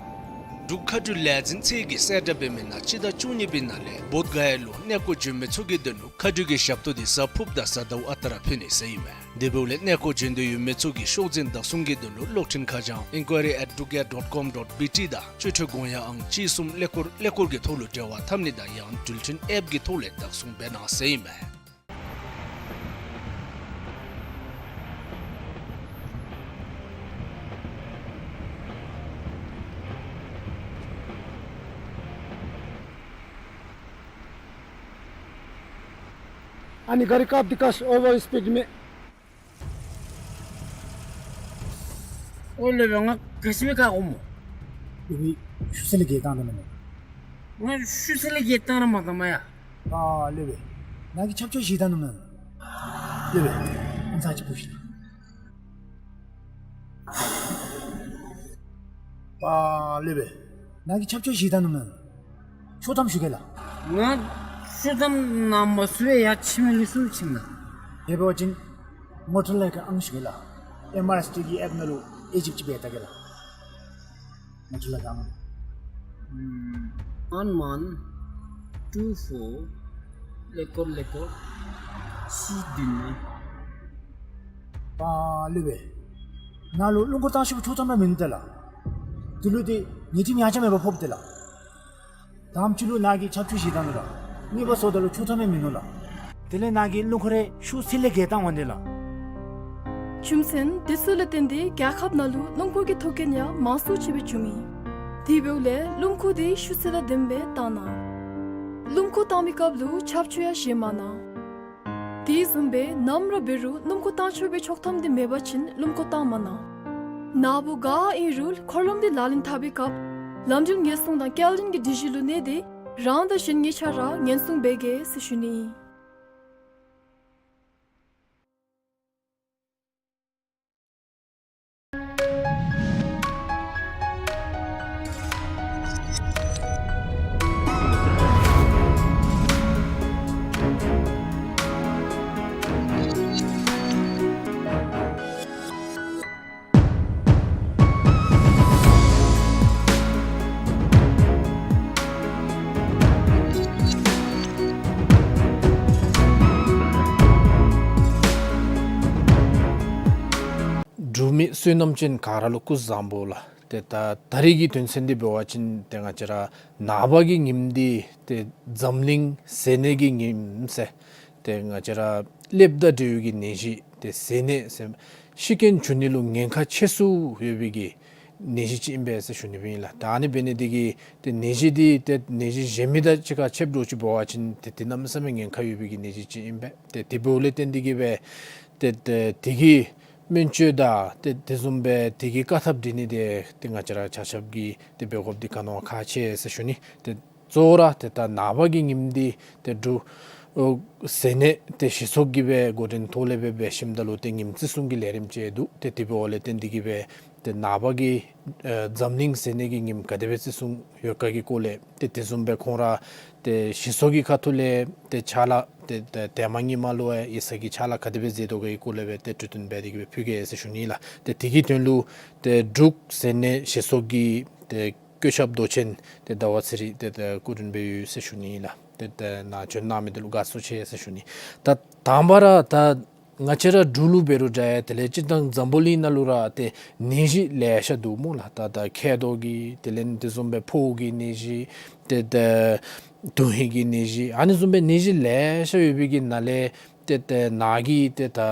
འབྲུག་མཁའ་འགྲུལ་ལས་འཛིན་ཚད་ཀྱིས་གསལ་བསྒྲགས་འབད་མི་ནང་སྤྱི་ཟླ་བཅུ་གཉིས་པའི་ནང་ལས་བོདྷ་ག་ཡ་ལུ་གནས་སྐོར་བྱོན་མི་ཚུ་གི་དོན་ལུ་མཁའ་འགྲུལ་གྱི་ཞབས་ཏོག་འདི་གཟའ་ཕུརཔ་དང་གཟའ་ཟླཝ་ཨ་རྟག་ར་ཕུལ་ནི་ཟེར་ཨིན་མས། དེ་འབདཝ་ལས་གནས་སྐོར་བྱོན་འདོད་ཡོད་མི་ཚུ་གིས་ཤོག་འཛིན་བདག་བཟུང་གི་དོན་ལུ་གློག་འཕྲིན་ཁ་བྱང་inquiry at drukair dot com dot B T དང་སྤྱོད་ཁྲལ་དགོངས་ཡངས་ཨང་གཅིག་གསུམ་ཀླད་ཀོར་ཀླད་ཀོར་གྱི་ཐོག་ལུ་འབྲེལ་བ་འཐབ་ནི་དང་ཡང་འགྲུལ་འཕྲིན་ཨེཔ་གི་ཐོག་ལས་བདག་བཟུང་འབད་གནང་ཟེར་ཨིན་མས། ཨ་ནི་ག་རི་བཀག་སྟེ་བཀག་ཤིག། ཨོ་ཝར་སྤིཌ་མས། ཨོ་ལེ་བེ་ང་ག་ཅི་སྦེ་བཀག་དགོཔ་སྨོ། ལེ་བེ་ཤུལ་ས་ལས་བརྒལ་བཏང་ད་མེན་ན། ང་ཤུལ་ས་ལས་བརྒལ་བཏང་ར་མ་བཏངམ་ཡ། ཨ་ལེ་བེ་ནཱ་གིས་ཆབ་ཆོས་བཞེས་བཏང་ནུག་མེན་ན། ལེ་བེ་ཨ་ཙི་ཅིག་འབུ་ཤིག་ལགས། ཨ་ལེ་བེ་ནཱ་གིས་ཆབ་ཆོས་བཞེས་བཏང་ནུག་མེན་ན། ཤོག་ཐམ་ཞུ་གེ་ལགས། ང་ཤོག་ཐམ་ནང་མ་ཚུད་པར་ཡར་ཕྱི་མི་ལུ་ཚུར་ཕྱིན་ན། དེ་འབད་བ་ཅིན་ངོ་སྤྲོད་ལས་ཀྱི་ཨང་ཞུ་གེ་ལགས། ཨེམ་ཨར་ཨེསི་ཊི་གི་ཨེཔ་ནང་ལུ་ཨེ་ཇིབཊ་ཅིག་འབད་བལྟ་གེ་ལགས། ངོ་སྤྲོད་ལས་ཀྱི་ཨང་། ཨམ་ཨན་ཝན་ཊུ་ཕོར་ཀླད་ཀོར་ཀླད་ཀོར་གཅིག་བདུན་གཉིས། ཨ་ལེ་བེ་ནཱ་ལུ་སྣུམ་འཁོར་བཏང་ཤོག་པའི་ཤོག་ཐམ་ར་མིན་འདུག་ལགས། དེ་ལུ་ཏེ་ཉེས་ཁྲིམས་ཡང་ཅིན་མེད་པར་ཕོགཔ་འདུག་ལགས། དང་པ་ཅིག་ལུ་ནཱ་གིས་ཆབ་ཆོས་བཞེས་བཏང་ནུག་ལགས། གཉིས་པ་སོངམ་ད་ལུ་ཤོག་ཐམ་ཡང་མིན་ནུག་ལགས། དེ་ལས་ནཱ་གིས་སྣུམ་འཁོར་རེ་ཤུལ་ས་ལས་བརྒལ་བཏང་འོང་དེས་ལགས། རྒྱུ་མཚན་དེ་ཚུ་ལས་བརྟེན་ཏེ་རྒྱལ་ཁབ་ནང་ལུ་སྣུམ་འཁོར་གྱི་ཐོག་རྐྱེན་ཡང་མང་སུ་ཅིག་སྦེ་བྱུང་ཡི། དེ་འབདཝ་ལས་སྣུམ་འཁོར་དེ་ཤུལ་ས་དང་ལྡནམ་སྦེ་བཏང་གནང་། སྣུམ་འཁོར་བཏང་མི་སྐབས་ལུ་ཆབ་ཆོས་ཡང་བཞེས་མ་གནང་། དེ་བཟུམ་སྦེ་ནམ་ར་འབད་རུང་སྣུམ་འཁོར་བཏང་ཆོག་པའི་ཆོག་ཐམ་དེ་མེད་པ་ཅིན་སྣུམ་འཁོར་བཏང་མ་གནང་། ནཱ་བུ་ག་ཨིན་རུང་འཁོར་ལམ་དེ་ལག་ལེན་འཐབ་པའི་སྐབས་ལམ་འགྲུལ་ཉེན་སྲུང་དང་སྐྱེལ་འདྲེན་གྱི་སྒྲིག་གཞི་ལུ་གནས་ཏེ་རང་དང་གཞན་གཉིས་ཆ་ར་ཉེན་སྲུང་འབད་གེ་ཟེར་ཞུ་ནི་ཨིན། བསོད་ནམས་ཅན་ག་ར་ལུ་སྐུ་གཟུགས་བཟང་པོ་ལགས། ཏེ་ད་ད་རིས་ཀྱི་དོན་ཚན་འདི་འབད་བ་ཅིན་ཏེ་ང་བཅས་ར་ནངས་པ་གི་ཉིནམ་འདི་ཏེ་འཛམ་གླིང་ཟས་གནས་ཀྱི་ཉིནམ་ཟེར་ཏེ་ང་བཅས་ར་ཀླདཔ་དང་འབྲེལ་བའི་གི་ནད་གཞི་ཏེ་ཟས་གནས་ཟེར་ཤི་རྐྱེན་བྱུང་ནི་ལུ་ཉེན་ཁ་ཆེ་སུ་ཡོད་པའི་གི་ནད་གཞི་ཅིག་ཨིན་པས་ཟེར་ཞུ་ནི་སྦེ་ཨིན་ལགས། ད་ཨ་ནི་འབད་ནི་འདི་གིས་ཏེ་ནད་གཞི་འདི་ཏེ་ནད་གཞི་གཞན་མི་དང་གཅིག་ཁར་ཕྱདཔ་འདྲཝ་ཅིག་འབད་བ་ཅིན་ཏེ་ཏེ་གནམ་མེད་ས་མེད་ཉེན་ཁ་ཡོད་པའི་གི་ནད་གཞི་ཅིག་ཨིན་པས། ཏེ་དེ་འབདཝ་ལས་བརྟེན་འདི་གིས་སྦེ་ཏེ་ཏེ་དེ་གི་སྨན་བཅོས་དང་ཏེ་དེ་བཟུམ་སྦེ་དེ་གི་བཀག་ཐབས་འབད་ནི་འདི་ཏེ་ང་བཅས་ར་ཆ་ཁྱབ་ཀྱིས་ཏེ་འབད་དགོཔ་འདི་ག་ནི་བ་ཁག་ཆེ་ཟེར་ཞུ་ནི། ཏེ་གཙོ་བོ་ར་ཏེ་ད་ནངས་པ་གི་ཉིནམ་འདི་ཏེ་འབྲུག་ཨོ་ཟས་གནས་ཏེ་ཞིག་ཚོགས་ཀྱིས་སྦེ་འགོ་འདྲེན་ཐོག་ལས་སྦེ་འབད་ཞིནམ་ད་ལུ་ཏེ་ཉིནམ་བརྩི་སྲུང་གི་ལས་རིམ་ཅིག་འདུག། ཏེ་དེ་འབདཝ་ལས་བརྟེན་འདི་གིས་སྦེ་ཏེ་ནངས་པ་གི་ཨེ་འཛམ་གླིང་ཟས་གནས་ཀྱི་ཉིནམ་ག་དེ་སྦེ་བརྩི་སྲུང་ཡོད་ག་གི་སྐོར་ལས་ཏེ་དེ་བཟུམ་སྦེ་ཁོང་ར་ཏེ་ཞིག་ཚོགས་ཀྱི་ཁ་ཐུག་ལས་ཏེ་ཕྱག་ལཱ་ཏེ་ཏེ་ཏེ་མ་ཉིནམ་ལུ་ཡེ་ས་གི་ཕྱག་ལཱ་ག་དེ་སྦེ་མཛད་དོ་ག་གི་སྐོར་ལས་སྦེ་ཏེ་གྲོས་བསྟུན་འབད་དེ་གི་སྦེ་ཕུལ་གེ་ཟེར་ཞུ་ནི་ལགས། ཏེ་དེ་གི་དོན་ལུ་ཏེ་འབྲུག་ཟས་གནས་ཞིག་ཚོགས་ཀྱི་ཏེ་བཀོད་ཁྱབ་མདོ་ཆེན་ཏེ་ཟླ་བ་ཚེ་རིང་ཏེ་ཏེ་སྐུ་མགྲོན་སྦེ་ཡོད་ཟེར་ཞུ་ནི་ལགས། ཏེ་ཏེ་ནཱ་བྱོན་གནང་མི་འདི་ལུ་དགའ་བསུ་ཆེ་ཟེར་ཞུ་ནི། ད་དང་པ་ར་ད་ང་བཅས་ར་འབྲུག་ལུ་འབད་རུང་འདྲ་ཡ་དེ་ལས་སྤྱིར་བཏང་འཛམ་བུ་གླིང་ནང་ལུ་ར་ཏེ་ནད་གཞི་ལེ་ཤ་འདུག་སྨོ་ལགས། ད་ད་མཁལ་རྡོག་གི་དེ་ལས་དེ་བཟུམ་སྦེ་ཕོཝ་གི་ནད་གཞི་ཏེ་ད་དོན་ཧིང་གི་ནད་གཞི་ཨ་ནི་བཟུམ་སྦེ་ནད་གཞི་ལེ་ཤ་ཡོད་པའི་གི་ནང་ལས་ཏེ་ཏེ་ནཱ་གིས་ཏེ་ད་ཨ་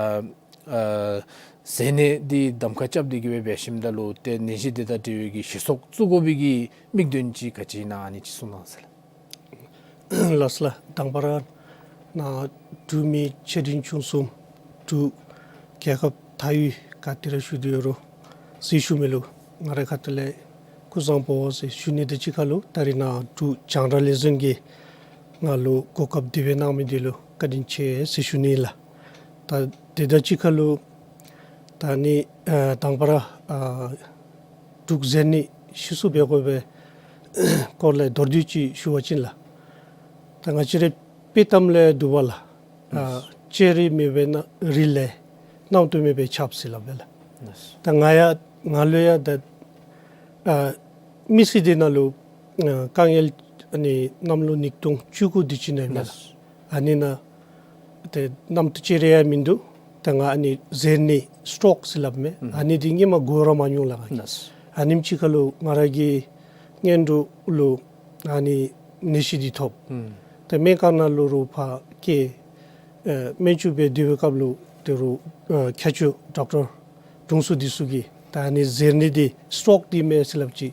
ཟས་གནས་འདི་གདམ་ཁ་རྐྱབ་སྟེ་གི་སྦེ་འབད་ཞིནམ་ད་ལུ་ཏེ་ནད་གཞི་འདི་དང་འབྲེལ་བའི་གི་ཞིག་ཚོགས་བཙུགས་དགོ་པའི་གི་དམིགས་དོན་ཅིག་ག་ཅི་ཨིན་ན་ཨ་ནི་ཅིག་གསུང་གནང་ཟེར་ལགས། ལགས་སོ་ལགས། དང་པ་ར་ནཱ་འབྲུག་མི་ཆེ་འབྲིང་ཆུང་གསུམ་འབྲུག་རྒྱལ་ཁབ་མཐའ་དབུས་ག་ཏེ་ར་བཞུགས་ཏེ་ཡོད་རུང་གཟིགས་བཞུགས་མི་ལུ་ང་རའི་ཁ་ཐུག་ལས་སྐུ་གཟུགས་བཟང་པོ་ཟེར་ཞུ་ནི་དང་གཅིག་ཁར་ལུ་ད་རིས་ནཱ་འབྲུག་རྒྱང་བསྒྲགས་ལས་འཛིན་གྱིས་ང་ལུ་གོ་སྐབས་དེ་སྦེ་གནང་མི་འདི་ལུ་བཀའ་དྲིན་ཆེ་ཟེར་ཞུ་ནི་ལགས། ད་དེ་དང་གཅིག་ཁར་ལུ་ད་ནི་ཨ་དང་པ་ར་ཨ་འབྲུག་ཟས་གནས་ཞིག་ཚོགས་འབད་དགོ་པའི་སྐོར་ལས་མདོར་བསྡུས་ཅིག་ཞུ་བ་ཅིན་ལགས། ད་ང་བཅས་ར་དཔྱེ་གཏམ་ལས་འདུག་པ་ལགས། ཨ་ལགས། ལྕེ་རིས་མེད་པའི་ན་རིལ་ལས་རྣམ་རྟོག་མེད་པའི་ཆབ་ཟེར་སླབ་པས་ལགས། ལགས། ད་ང་ཡང་ང་ལུ་ཡང་ད་ཨ་མི་ཚེ་འདི་ནང་ལུ་ཨ་དཀའ་ངལ་ཨ་ནི་གནམ་ལོ་ཉིས་སྟོང་བཅུ་དགུ་འདི་ཅིག་ནང་ཨིན་མས་ལགས། ལགས། ཨ་ནི་ནང་ཏེ་རྣམ་རྟོག་ཅིག་ར་ཡང་མིན་འདུག། ད་ང་ཨ་ནི་ཟས་གནས་སི་ཊོག་ཟེར་སླབ་མས། ཨུམ། ཨ་ནི་འདི་སྔོན་མ་གོ་ར་མ་མྱོང་ལགས། ལགས། ཨ་ནེམ་ཅིག་ཁར་ལུ་ང་ར་གི་གཉེན་གྲོགས་ལུ་ཨ་ནི་ནད་གཞི་འདི་ཐོབ། ཨུམ། ཏེ་སྨན་ཁང་ནང་ལུ་རུང་ཕར་བསྐྱལ། ཨེ་སྨན་བཅོས་འབད་སྡོད་པའི་སྐབས་ལུ་ཏེ་རུང་ཨེ་མཁས་མཆོག་ཌོག་ཊར་དྲུང་འཚོ་འདི་ཚུ་གིས་ད་ཨ་ནི་ཟས་གནས་འདི་སི་ཊོག་འདི་མས་ཟེར་སླབ་ཅི།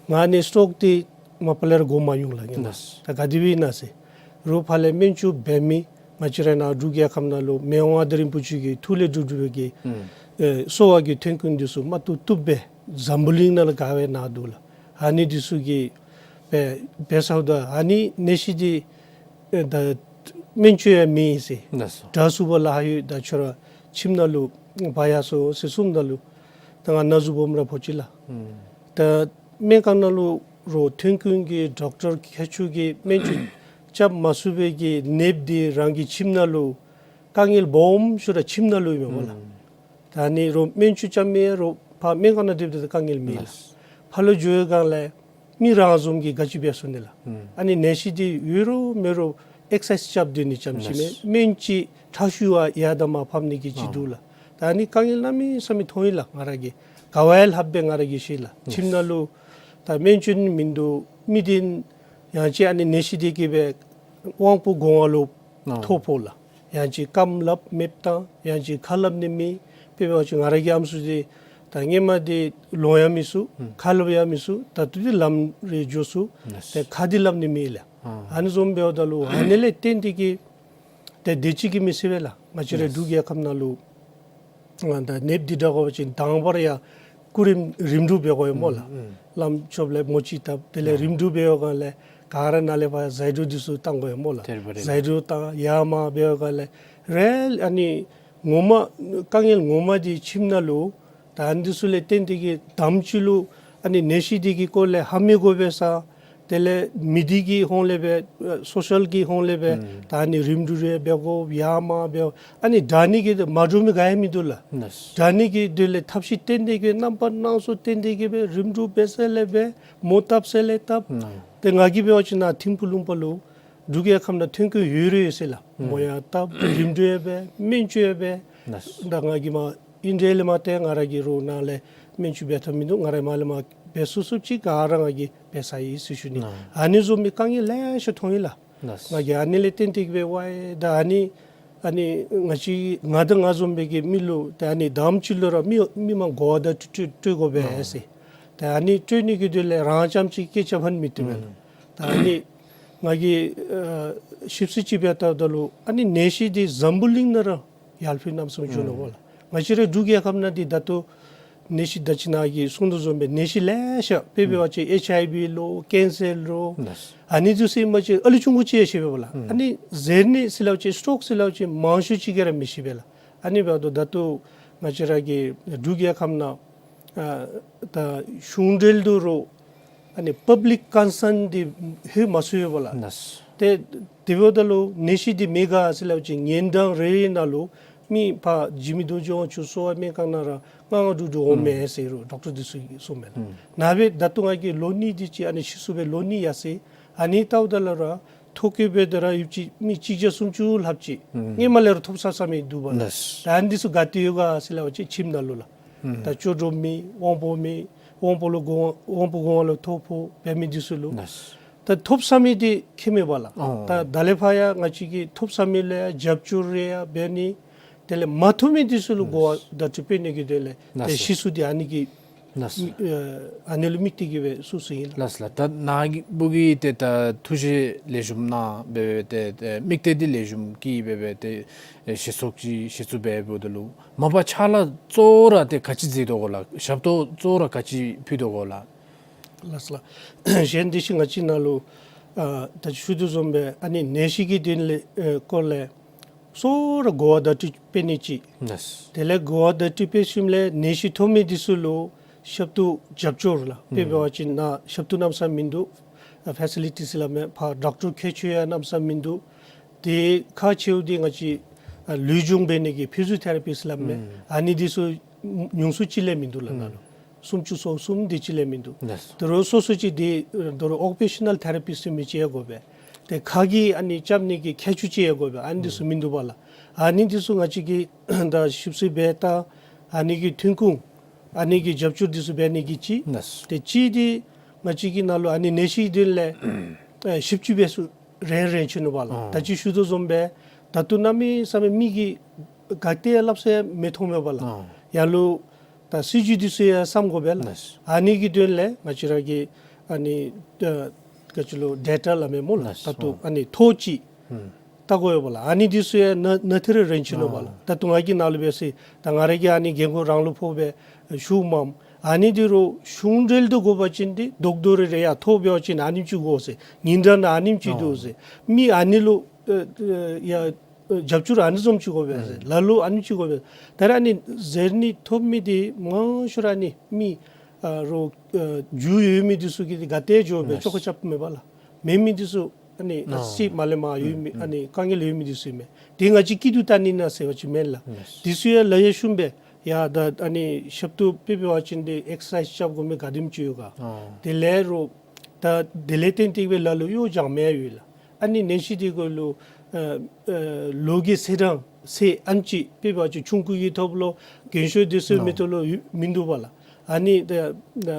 ང་ཨ་ནི་སི་ཊོག་འདི་མ་པ་ལས་ར་གོ་མ་མྱོང་ལགས་ངེ་མ། ལགས། ད་ག་དེ་སྦེ་ཨིན་ན་ཟེར། རུང་ཕར་ལས་སྨན་བཅོས་འབད་མི་ང་བཅས་ར་ནཱ་འབྲུག་རྒྱལ་ཁབ་ནང་ལུ་མི་དབང་མངའ་བདག་རིན་པོ་ཆེ་གི་ཐུགས་ལས་གྲུབ་གྲུབ་པའི་གི་ཨུམ་ཨེ་གསོ་བ་གི་ཐོན་ཁུངས་འདི་ཚུ་མ་བཏུབ་བཏུབ་སྦེ་འཛམ་བུ་གླིང་ནང་ལུ་ག་བའི་ནང་འདུག་ལགས། ཨ་ནི་འདི་ཚུ་གིས་འབད་འབད་ཚརཝ་ད་ཨ་ནི་ནད་གཞི་འདི་ཨེ་ད་སྨན་བཅོས་ཡང་མེད་ཟེར། ལགས་སོ། དྲག་ཤོས་པ་ལཱ་ཡོད། ད་ཁྱོད་ར་ཁྱིམ་ནང་ལུ་འབག་ཡར་སོང་ཟེར་གསུངམ་ད་ལུ་ད་ང་ན་ཟུག་སྦོམ་ར་ཕོག་ཅི་ལགས། ཨུམ། ད་སྨན་ཁང་ནང་ལུ་རུང་ཐོན་ཁུངས་ཀྱི་ཌོག་ཊར་མཁས་མཆོག་གིས་སྨན་བཅོས་རྐྱབ་མ་ཚུགས་པའི་གི་ནདཔ་འདི་རང་གི་ཁྱིམ་ནང་ལུ་དཀའ་ངལ་སྦོམ་ཤོས་ར་ཁྱིམ་ནང་ལུ་ཨིན་མས་སྨོ་ལགས། ཨུམ། ད་ཨ་ནི་རུང་སྨན་བཅོས་རྐྱབ་མི་རུང་ཕར་སྨན་ཁང་ནང་སྡོདཔ་ད་དཀའ་ངལ་མེད་ལགས། ལགས། ཕར་ལུ་འགྱོ་བའི་སྒང་ལས་མི་རང་བཟུམ་གྱིས་ག་ཅི་འབད་ཚུགས་ནི་ལགས། ཨུམ། ཨ་ནི་ནད་གཞི་འདི་ཡོད་རུང་མེད་རུང་ཨེག་སར་སའིཛ་རྐྱབ་སྡོད་ནི་ཙམ་ཅིག་མེན། ལགས། སྨན་ཅིག་ཁྲག་ཤུགས་ཡར་དང་མར་ཕབ་ནི་གི་ཅིག་ཨ་འདུག་ལགས། ད་ཨ་ནི་དཀའ་ངལ་གནམ་མེད་ས་མེད་མཐོང་ཡི་ལགས། ང་ར་གིས་ག་བ་ཡང་ལྷགཔ་སྦེ་ང་ར་གིས་ཤེས་ལགས། ལགས། ཁྱིམ་ནང་ལུ་ད་སྨན་བཅོས་མིན་འདུག། མི་འདི་ཡང་ཅིན་ཨ་ནི་ནད་གཞི་འདི་གིས་སྦེ་དབང་པོ་གོང་བ་ལུ་ཨ་ཐོ་ཕོག་ལགས། ཡང་ཅིན་རྐངམ་ལགཔ་མེདཔ་བཏང་། ཡང་ཅིན་ཁ་སླབ་ནི་མེད། དཔེ་འབད་བ་ཅིན་ང་ར་གི་ཨམ་སྲུ་འདི་ད་སྔོན་མ་འདི་ལོང་ཡང་མི་ཚུགས། ཨུམ། ཁ་སླབ་ཡང་མི་ཚུགས། ད་ལྟོ་འདི་ལམ་རེ་འགྱོ་ཚུགས། ལགས། ཏེ་ཁ་འདི་སླབ་ནི་མེད་ལགས། ཨ་ཨ་ནི་བཟུམ་འབདཝ་ད་ལུ་ཨ་ནི་ལས་བརྟེན་ཏེ་གིས་ཏེ་དེ་ཅིག་གིས་མི་ཚད་པས་ལགས། ང་བཅས་རའི་ལགས། འབྲུག་རྒྱལ་ཁབ་ནང་ལུ་ཨ་ད་ནདཔ་འདི་དྲག་དགོ་པ་ཅིན་དང་པ་ར་ཡར་སྐུ་རིམ་རིམ་གྲོ་འབད་དགོ་ཡོད་སྨོ་ལགས། ཨུམ་ཨུམ། བླམ་ཆོསཔ་ལས་མོ་ཅིག་བཏབ། དེ་ལས་ཨ་རིམ་གྲོ་འབད་བའི་སྒང་ལས་ག་ར་ནཱ་ལས་ཕར་ཟའི་འགྲོ་འདི་ཚུ་བཏང་དགོ་ཡོད་སྨོ་ལགས། དེ་རེད་པ་རེད། ཟའི་འགྲོ་བཏང་ཡར་མར་འབད་བའི་སྒང་ལས་རེ་ཨ་ནི་ངོ་མ་དཀའ་ངལ་ངོ་མ་འདི་ཁྱིམ་ནང་ལུ་ད་ཨ་ནི་འདི་ཚུ་ལས་བརྟེན་ཏེ་གིས་དམ་ཅིག་ལུ་ཨ་ནི་ནད་གཞི་འདི་གི་སྐོར་ལས་ཧ་མི་གོ་བའི་ས། དེ་ལས་མི་སྡེ་གི་ཧོང་ལས་སྦེ་ཨ་སོ་ཤལ་གྱི་ཧོང་ལས་སྦེ་ཨུམ་ད་ཨ་ནི་རིམ་གྲོ་རེ་འབད་དགོ། ཡར་མར་འབད་དགོ། ཨ་ནི་དྲག་ནི་གི་མ་འདྲོག་མི་ག་ཡང་མིན་འདུག་ལགས། ལགས། དྲག་ནི་གི་དེ་ལས་ཐབས་ཤེས་བཏོན་ཏེ་གིས་རྣམ་པ་སྣ་ཚོགས་བཏོན་ཏེ་གིས་སྦེ་རིམ་གྲོ་འབད་ས་ལས་འབད། མོ་བཏབ་ས་ལས་བཏབ། ཨུམ་ཏེ་ང་གིས་འབད་བ་ཅིན་ནཱ་ཐིམ་ཕུག་ལུང་པ་ལུ་འབྲུག་རྒྱལ་ཁབ་ནང་ཐོན་ཁུངས་ཡོད་རུང་ཡོད་ཟེར་ལགས། ཨུམ་མོ་ཡང་བཏབ། རིམ་གྲོ་ཡང་འབད། སྨན་བཅོས་ཡང་འབད། ལགས། ད་ང་གིས་མར་ ཨིན་དེ་ལས་མར་ཏེ་ང་ར་གིས་རོགས་ནཱ་ལས་སྨན་བཅོས་འབད་ཐབས་མིན་འདུག། ང་ར་མར་ལས་མར་འབད་ཚུགས་ཚུགསཔ་ཅིག་ག་ར་ང་གིས་འབད་ཚར་ཡི་ཟེར་ཞུ་ནི། ཨ་ནི་བཟུམ་མའི་དཀའ་ངལ་ལེ་ཤ་མཐོང་ཡི་ལགས། ང་གིས་ཨ་ནི་ལས་བརྟེན་ཏེ་གིས་འབད་ཝའི་ད་ཨ་ནི་ཨ་ནི་ང་བཅས་ང་དང་ང་བཟུམ་མའི་གི་མི་ལུ་ཏེ་ཨ་ནི་དང་པ་ཅིག་ལུ་ར་མི་མི་མང་གོ་བ་བརྡ་སྤྲོད་སྤྲོད་དགོ་པས་ཟེར། ཏེ་ཨ་ནི་སྤྲོད་ནི་གི་དོན་ལས་རང་རྐྱངམ་ཅིག་སྐད་ཆ་ཕན་མི་བཏུབ་པས་ལགས། ད་ཨ་ནི་ང་གིས་ཨ་ཞིབ་འཚོལ་ཅིག་འབད་བལྟཝ་ད་ལུ་ཨ་ནི་ནད་གཞི་འདི་འཛམ་བུ་གླིང་ནང་ར་ཡར་ལྷོད་གནམ་མེད་ས་མེད་བྱུང་ནུག་པ་ལགས། ང་བཅས་རའི་འབྲུག་རྒྱལ་ཁབ་ནང་འདི་ད་ལྟོ་ནད་གཞི་ད་ཅི་ནཱ་གིས་གསུངས་དོ་བཟུམ་སྦེ་ནད་གཞི་ལེ་ཤ་དཔེ་འབད་བ་ཅིན་ཨེཆ་ཨའི་བི་ལོ་ཀེན་སར་ལོ་ཨ་ནི་ཚུ་ཟེར་མ་ཅིག་ཨ་ལུ་ཆུང་ཀུ་ཅིག་ཡང་ཤི་བས་པ་ལགས། ཨ་ནི་གཟེར་ནད་ཟེར་སླབ་ཅིན་སི་ཊོག་ཟེར་སླབ་ཅིན་མང་ཤོས་ཅིག་གིས་ར་མི་ཤི་བས་ལགས། ཨ་ནི་འབདཝ་ད་ད་ལྟོ་ང་བཅས་ར་གི་འབྲུག་རྒྱལ་ཁབ་ནང་ཨ་ད་གཞུང་འབྲེལ་དུ་རོགས་ཨ་ནི་པབ་ལིཀ་ཀོན་སརན་འདི་ཧེ་མ་སོང་ཡོད་པ་ལགས། ཏེ་དེ་འབདཝ་ད་ལུ་ནད་གཞི་འདི་མེད་ག་ཟེར་སླབ་ཅིན་ཉིན་གྲངས་རེ་རེ་ནང་ལུ་མི་ཕར་འཇིགས་མེད་རྡོ་རྗེ་དབང་ཕྱུག་གསོ་བ་སྨན་ཁང་ནང་ར་ལྔ་ལྔ་དྲུག་དྲུག་འོང་མས་ཟེར་རུང་ཌོག་ཊར་འདི་ཚུ་གིས་གསུངམ་མས་ལགས། ནཱ་སྦེ་ད་ལྟོ་ང་གིས་ལོ་གཉིས་དེ་ཅིག་ཨ་ནི་ཤི་སོང་པའི་ལོ་གཉིས་ཡར་སོང་ཨ་ནི་ལྟཝ་ད་ལུ་ར་ཐོ་བཀོད་འབད་དེ་ར་ཡོད་ཅི་མི་གཅིག་བརྒྱ་སུམ་ཅུ་ལྷགཔ་ཅིག་སྔོན་མ་ལས་ར་ཐོབ་ཚར་ཚར་མི་འདུག་པ་ལགས། ད་ཨ་ནི་འདི་ཚུ་ག་ཏེ་ཡོད་ག་ཟེར་སླབ་པ་ཅིན་ཁྱིམ་ནང་ལུ་ལགས། ད་ལྕོགས་གྲུབ་མེད་དབང་པོ་མེད་དབང་པོ་ལུ་དགོ་དབང་པོ་དགོ་པ་ལུ་ཐོ་ཕོག་འབད་མི་འདི་ཚུ་ལུ་ད་ཐོབ་ཚར་མི་འདི་ཁྱད་མེད་པ་ལགས། ད་ད་ལས་ཕར་ཡང་ང་བཅས་ཀྱིས་ཐོབ་ཚར་མི་ལུ་ཡང་རྒྱབ་སྐྱོར་རེ་ཡང་འབད་ནི། དེ་ལས་མ་ཐོབ་མི་འདི་ཚུ་ལུ་གོ་བ་བརྡ་སྤྲོད་འབད་ནི་གི་དོན་ལས་ཏེ་ཤི་སོང་འདི་ཨ་ནི་གི་ལགས། ཨ་ནི་ལུ་དམིགས་ཏེ་གིས་སྦེ་གསུངས་གསུངསམ་ཨིན་ལགས། ལགས་ལགས། ད་ནཱ་གི་བུ་གིས་ཏེ་ད་ཐུགས་བཞེད་ལེགས་ཤོམ་གནང་སྦེ་ཏེ་ཏེ་དམིགས་གཏད་འདི་ལེགས་ཤོམ་བསྐྱེད་སྦེ་ཏེ་ཞེ་ཚོགས་ཅིག་ཞེ་ཚོགས་འབདཝ་ད་ལུ་མ་པ་ཕྱག་ལཱ་གཙོ་བོ་ར་ཏེ་ག་ཅི་མཛད་དོ་གོ་ལགས། ཞབས་ཏོག་གཙོ་བོ་ར་ག་ཅི་ཕུལ་དོ་གོ་ལགས། ལགས་ལགས། གཞན་འདི་ཅིག་ང་བཅས་ནང་ལུ་ཨ་ད་ཞུ་དོ་བཟུམ་སྦེ་ཨ་ནི་ནད་གཞི་གི་དོན་ལས་ཨ་སྐོར་ལས་གཙོ་བོ་ར་གོ་བ་བརྡ་སྤྲོད་འབད་ནི་ཅིག། དེ་ལས་གོ་བ་བརྡ་སྤྲོད་འབད་ཞིནམ་ལས་ནད་གཞི་ཐོབ་མི་འདི་ཚུ་ལུ་ཞབས་ཏོག་རྒྱབ་སྐྱོར་ལགས། དཔེ་འབད་བ་ཅིན་ནཱ་ཞབས་ཏོག་གནམ་མེད་ས་མེད་མིན་འདུག། ཨ་ཕེ་སི་ལི་ཊི་ཟེར་སླབ་མས། ཕར་ཌོག་ཊར་མཁས་མཆོག་ཡང་གནམ་མེད་ས་མེད་མིན་འདུག། དེ་ཁག་ཆེཝ་འདི་ང་བཅས་ཨ་ལུས་སྦྱོང་འབད་ནི་གི་ཕི་ཟི་ཡོ་ཐེ་ར་པི་ཟེར་སླབ་མས། ཨ་ནི་འདི་ཚུ་ཉུང་སུ་ཅིག་ལས་མིན་འདུག་ལགས་ནཱ་ལུ། སུམ་ཅུ་སོ་གསུམ་དེ་ཅིག་ལས་མིན་འདུག། དོ་རུང་སོ་སོ་ཅིག་དེ་དོ་རུང་ཨོ་ཀུ་པེ་ཤ་ནཱལ་ཐེ་ར་པིསཊ་མི་ཅིག་ཡང་དགོ་པས། ཏེ་ཁ་གིས་ཨ་ནི་རྐྱབ་ནི་གི་མཁས་མཆོག་ཅིག་ཡང་དགོ་པས། ཨ་ནི་འདི་ཚུ་མིན་འདུག་པ་ལགས། ཨ་ནི་འདི་ཚུ་ང་བཅས་ཀྱིས་ད་ཞིབ་འཚོལ་འབད་ད་ཨ་ནི་གི་ཐོན་ཁུངས་ཨ་ནི་གི་རྒྱབ་སྐྱོར་འདི་ཚུ་འབད་ནི་གི་ཅིག། ཏེ་གཅིག་འདི་ང་བཅས་ཀྱི་ནང་ལུ་ཨ་ནི་ནད་གཞི་དོན་ལས་ཨེ་ཞིབ་དཔྱད་འབད་ས་རན་རན་ཅིག་ནུག་པ་ལགས། ད་ཅི་ཞུ་དོ་བཟུམ་སྦེ་ད་ལྟོ་གནམ་མེད་ས་མེད་མི་གིས་ག་ཏེ་ཡང་སླབ་ས་ཡང་མི་མཐོང་མས་པ་ལགས། ཡང་ལུ་ད་སྲིད་བྱུས་འདི་ཚུ་ཡང་བསམ་དགོ་པས་ལགས། ཨ་ནི་གི་དོན་ལས་ང་བཅས་ར་གིས་ཨ་ནི་ཨ་ག་ཅི་ལོ་ཌེ་ཊ་སླབ་མས་སྨོ་ལགས། ད་ལྟོ་ཨ་ནི་ཐོ་ཅིག་བལྟ་དགོ་པས་པ་ལགས། ཨ་ནི་འདི་ཚུ་ཡང་ནཱ་ནཱ་ཐེ་རེ་རན་ཅིག་ནུག་པ་ལགས། ད་ལྟོ་ང་གི་ནང་ལུ་འབད་ས་ད་ང་ར་གིས་ཨ་ནི་རྒན་རྒོན་རང་ལུ་ཕོག་སྦེ་ཞུཝ་མས། ཨ་ནི་འདི་རུང་གཞུང་འབྲེལ་དུ་དགོ་པ་ཅིན་འདི་དོག་དོ་རེ་རེ་ཡ་ཐོ་འབད་བ་ཅིན་ཨ་ནེམ་ཅིག་དགོ་ཟེར། ཉིན་གྲངས་ནང་ཨ་ནེམ་ཅིག་འདུག་ཟེར། མི་ཨ་ནི་ལུ་ཨ་ཨ་ཡ་ཨ་རྒྱབ་སྐྱོར་ཨ་ནི་བཟུམ་ཅིག་དགོ་པས་ཟེར། ལ་ལུ་ཨ་ནེམ་ཅིག་དགོ་པས། ད་ར་ཨ་ནི་གཟེར་ནད་ཐོབ་མི་འདི་མང་ཤོས་ར་ཨ་ནི་མི་ཨ་རོགས་ཨ་རྒྱུས་ཡོད་མི་འདི་ཚུ་གིས་འདི་ག་ཏེ་འགྱོ་སྦེ་ཨ་ཅོག་ཁ་རྐྱབ་མས་པ་ལགས། མེད་མི་འདི་ཚུ་ཨ་ནི་ཨ་སྲིད་མ་ལེགས་མ་ཡོད་མི་ཨ་ནི་དཀའ་ངལ་ཡོད་མི་འདི་ཚུ་ཨིན་མས། དེ་ང་བཅས་སྐྱིད་སྡུག་བལྟ་ནི་ནང་ཟེར་བ་ཅིན་མེན་ལགས། འདི་ཚུ་ཡང་ལག་ལེན་ཤོམ་སྦེ་ཡ་ད་ཨ་ནི་ཞབས་ཏོག་དཔེ་འབད་བ་ཅིན་འདི་ཨེག་སར་སའིཛ་རྐྱབ་དགོ་མི་ག་དེམ་ཅིག་ཡོད་ག། དེ་ལས་རོགས་ད་དེ་ལས་བརྟེན་ཏེ་སྦེ་ལ་ལུ་གཡོག་བྱང་མི་ཡང་ཡོད་ལགས། ཨ་ནི་ནད་གཞི་འདི་གུ་ལུ་ཨ་ཨ་ལོ་གི་ཚེས་གྲངས་ཚེས་ཨ་ནེམ་ཅིག་དཔེ་འབད་བ་ཅིན་ཆུང་ཀུ་གིས་ཐོབ་ལོ་རྒན་ཤོས་འདི་ཚུ་མི་ཐོབ་ལོ་མིན་འདུག་པ་ལགས། ཨ་ནི་ད་ད་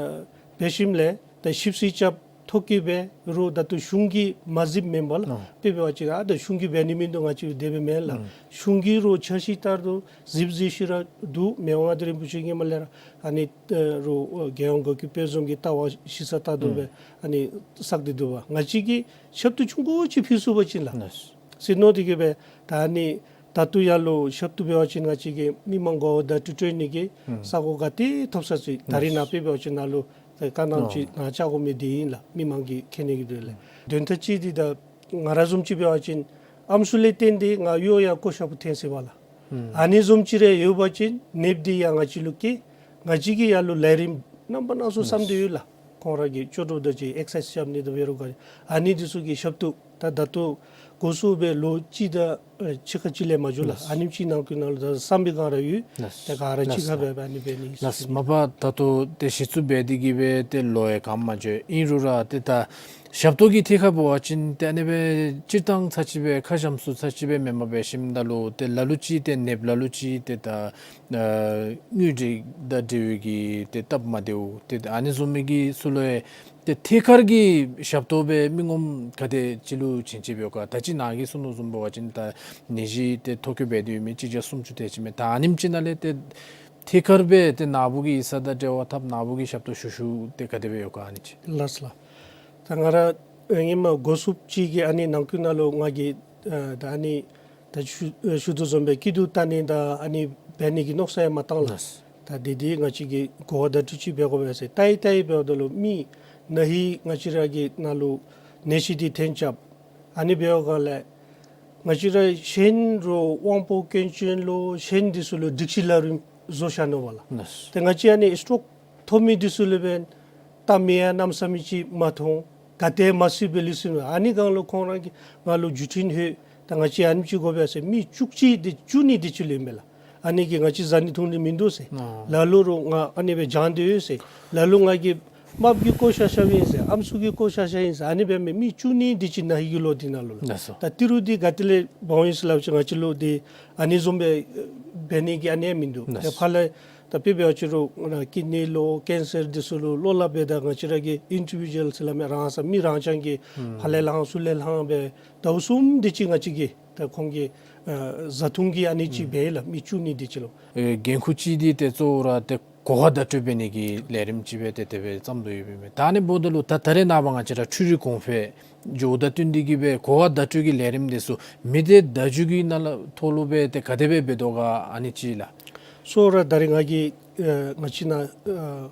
འབད་ཞིནམ་ལས་ད་ཞིབ་འཚོལ་རྐྱབ་ཐོ་བཀོད་འབད་རུང་ད་ལྟོ་གཞུང་གིས་མ་གཟིགསཔ་མེན་པ་ལགས། དཔེ་འབད་བ་ཅིན་ཨ་ད་གཞུང་གིས་འབད་ནི་མིན་འདུག་ང་བཅས་དེ་སྦེ་མེན་ལགས། གཞུང་གིས་རོགས་འཆར་གཞི་ལྟར་དུ་གཟིགས་གཟིགས་ཤིག་ར་འདུག། མི་དབང་མངའ་བདག་རིན་པོ་ཆེ་སྔོན་མ་ལས་ར་ཨ་ནི་ཨ་རོགས་ཨ་རྒྱལ་ཡོངས་དགའ་སྐྱིད་དཔལ་འཛོམས་ཀྱི་ལྟ་བ་ཞིབ་ཚགས་ལྟར་དུ་སྦེ་ཨ་ནི་བསགས་ཏེ་འདུག་པ། ང་བཅས་ཀྱིས་ཞབས་ཏོག་ཆུང་ཀུ་ཅིག་ཕུལ་ཚུགས་པ་ཅིན་ལགས། ཟེར་མནོ་སྟེ་གིས་སྦེ་ད་ཨ་ནི་ད་ལྟོ་ཡར་ལུ་ཞབས་ཏོག་འབད་བ་ཅིན་ང་བཅས་ཀྱིས་མི་མང་གོ་བ་བརྡ་སྤྲོད་སྤྲོད་ནི་གི་ས་གོ་ག་ཏེ་ཐོབ་ས་ཅིག། ད་རིས་ནཱ་དཔེ་འབད་བ་ཅིན་ནཱ་ལུ་ད་ཁ་ནང་ཅིག་ནཱ་བཅར་དགོ་མི་འདི་ཨིན་ལགས། མི་མང་གིས་མཁྱེན་ནི་གི་དོན་ལས། དོན་དག་ཅིག་འདི་ད་ང་ར་བཟུམ་ཅིག་འབད་བ་ཅིན་ཨམ་སྲུ་ལས་བརྟེན་ཏེ་ང་གཡོག་ཡང་བཀོ་བཞག་པ་ཐོན་སོ་པ་ལགས། ཨ་ནི་བཟུམ་ཅིག་རེ་ཡོད་པ་ཅིན་ནདཔ་འདི་ཡང་ང་བཅས་ལུ་བཀལ། ང་བཅས་ཀྱིས་ཡར་ལུ་ལས་རིམ་རྣམ་པ་སྣ་ཚོགས་བསམ་སྟེ་ཡོད་ལགས། ཁོང་ར་གི་ལྕོགས་གྲུབ་དང་གཅིག་ཨེག་སར་སའིཛ་རྐྱབ་ནི་དང་འབད་རུང་ག་ཨ་ནི་འདི་ཚུ་གི་ཞབས་ཏོག་ ད་ད་ལྟོ་འགོ་བཙུགས་སྦེ་ལོ་གཅིག་དང་ཨེ་ཕྱེད་ཀ་ཅིག་ལས་མ་འགྱོ་ལགས། ལགས། ཨ་ནེམ་ཅིག་ནང་འཁོད་ནང་ལུ་ད་བསམ་པའི་སྒང་ར་ཡོད། ལགས། ད་ག་ར་གཅིག་ཁར་ལགས། སྦེ་སྦེ་ཨ་ནི་འབད་ནི་ཨིན་ཟེར་ལགས། ཞུ་ནི། མ་པ་ད་ལྟོ་ཏེ་གཞི་བཙུགས་འབད་དེ་གིས་སྦེ་ཏེ་ལོ་ཡང་གང་མ་འགྱོ། ཨིན་རུང་ར་ཏེ་ད་ཞབས་ཏོག་གི་ཐད་ཁར་འབད་བ་ཅིན་ཏེ་ཨ་ནི་སྦེ་སྤྱིར་བཏང་ཚར་གཅིག་སྦེ་ཁ་འཇམ་སུ་ཚར་གཅིག་སྦེ་མེན་པར་འབད་ཞིནམ་ད་ལུ་ཏེ་ལ་ལུ་ཅིག་ཏེ་ནདཔ་ལ་ལུ་ཅིག་ཏེ་ད་ཨ་དངུལ་འབྲེལ་དང་འབྲེལ་བའི་གི་ཏེ་སྟབས་མ་བདེཝ་ཏེ་ཨ་ནི་བཟུམ་མའི་གི་ཚུ་ལུ་ཡང་ཏེ་ཐད་ཀར་གྱི་ཞབས་ཏོག་སྦེ་མི་ངོམ་ག་དེ་ཅིག་ལུ་བྱིན་ཅི་འབད་ག། ད་ཅི་ནཱ་གིས་གསུངས་དོ་བཟུམ་འབད་བ་ཅིན་ད་ནད་གཞི་ཏེ་ཐོ་བཀོད་འབད་དེ་ཡོད་མི་གཅིག་བརྒྱ་སུམ་ཅུ་དེ་ཅིག་མས། ད་ཨ་ནེམ་ཅིག་ནང་ལས་ཏེ་ཐད་ཀར་སྦེ་ཏེ་ནཱ་བུ་གི་ཡིག་ཚང་དང་འབྲེལ་བ་འཐབ་ནཱ་བུ་གི་ཞབས་ཏོག་ཞུ་ཞུཝ་ཏེ་ག་དེ་སྦེ་ཡོད་ག་ཨ་ནི་ཅིག། ལགས་ལགས། ད་ང་ར་ཨེ་ཧེ་མ་འགོ་བཙུགསཔ་ཅིག་གི་ཨ་ནི་ནང་འཁོད་ནང་ལུ་ང་གིས་ཨ་ད་ཨ་ནི་ད་ཞུ་ཨེ་ཞུ་དོ་བཟུམ་སྦེ་སྐྱིད་སྡུག་བལྟ་ནི་དང་ཨ་ནི་འབད་ནི་གི་མནོ་བསམ་ཡང་མ་བཏང་ལགས། ལགས། ད་དེ་འདི་ང་བཅས་ཀྱིས་གོ་བ་བརྡ་སྤྲོད་ཅིག་འབད་དགོ་པས་ཟེར་བལྟ་ཡི་བལྟ་ཡི་འབདཝ་ད་ལུ་མི་ན་ཧིང་ང་བཅས་ར་གི་ནང་ལུ་ནད་གཞི་འདི་ཐོན་རྐྱབ། ཨ་ནི་འབདཝ་ལས་ང་བཅས་ར་གཞན་རོགས་དབང་པོ་སྐྱོན་ཅན་ལོ་གཞན་འདི་ཚུ་ལུ་སྒྲིག་གཞི་ལག་ལེན་བཟོ་བཞག་ནུག་པ་ལགས། ལགས། ཏེ་ང་བཅས་ཨ་ནི་སི་ཊོག་ཐོབ་མི་འདི་ཚུ་ལུ་འབདན་བལྟ་མི་ཡང་གནམ་མེད་ས་མེད་ཅིག་མ་མཐོང་། ག་ཏེ་མ་སུ་སྦེ་ལུས་སོང་ན་ཨ་ནི་སྒང་ལུ་ཁོང་ར་གིས་ང་ལུ་བརྒྱུད་འཕྲིན་ལྷོད། ད་ང་བཅས་ཨ་ནེམ་ཅིག་དགོ་པས་ཟེར་མི་བཅུ་གཅིག་འདི་བཅུ་གཉིས་འདི་ཅིག་ལུས་ཨིན་པས་ལགས། ཨ་ནི་གིས་ང་བཅས་བཟའ་ནི་འཐུང་ནི་མིན་འདུག་ཟེར། ཨ་ལ་ལུ་རོགས་ང་ཨ་ནི་སྦེ་སྦྱང་སྟེ་ཡོད་ཟེར། ལ་ལུ་ང་གི་རྨགཔ་གིས་བཀོ་བཞག་བཞགཔ་ཨིན་ཟེར། ཨམ་སྲུ་གིས་བཀོ་བཞག་བཞགཔ་ཨིན་ཟེར། ཨ་ནི་སྦེ་མི་མི་བཅུ་གཉིས་འདི་ཅིག་ན་ཧིང་གི་ལོ་འདི་ནང་ལུ་ལགས། ལགས་སོ། ད་ཏི་རུ་འདི་ག་ཏེ་ལས་འབག་འོང་ཡི་ཟེར་སླབ་ཅི། ང་བཅས་ལུ་འདི་ཨ་ནི་བཟུམ་སྦེ་འབད་ནི་གི་ཨ་ནི་ཡང་མིན་འདུག། ལགས། ཏེ་ཕར་ལས་ད་དཔེ་འབད་བ་ཅིན་རོགས་ཀིཌ་ནི་ལོ་ཀེན་སར་འདི་ཚུ་ལུ་བློ་སླབ་སྦེ་ད་ང་བཅས་ར་གི་ཨིན་ཌི་བི་ཌུ་ཨལ་ཟེར་སླབ་མི་རང་ས་མི་རང་རྐྱང་གིས་ཨུམ་ཕར་ལས་ལྷང་ཚུར་ལས་ལྷང་སྦེ་ཟླཝ་གསུམ་འདི་ཅིག་ང་བཅས་ཀྱིས་ད་ཁོང་གི་ཨ་བཟའ་འཐུང་གི་ཨ་ནི་ཅིག་ཨུམ་འབད་ཡི་ལགས། མི་བཅུ་གཉིས་འདི་ཅིག་ལུ། ཨེ་འགན་ཁུར་ཅིག་འདི་ཏེ་གཙོ་བོ་ར་ཏེ་གོ་བ་བརྡ་སྤྲོད་འབད་ནི་གི་ལས་རིམ་ཅིག་སྦེ་ཏེ་དེ་སྦེ་བརྩམས་དོ་ཡོདཔ་ཨིན་མས། ད་ཨ་ནི་འབདཝ་ད་ལུ་ད་ད་རེས་ནངས་པ་ང་བཅས་ར་འཕྲུལ་རིག་གོང་འཕེལ་འགྱོཝ་དང་བསྟུན་ཏེ་གིས་སྦེ་གོ་བ་བརྡ་སྤྲོད་ཀྱི་ལས་རིམ་འདི་ཚུ་མི་སྡེ་བརྡ་བརྒྱུད་ཀྱི་ནང་ལུ་ཐོག་ལུ་སྦེ་ཏེ་ག་དེ་སྦེ་འབད་དོ་ག་ཨ་ནི་ཅིག་ལགས། གཙོ་བོ་ར་ད་རེས་ང་གིས་ཨེ་ང་བཅས་ནཱ་ཨེ་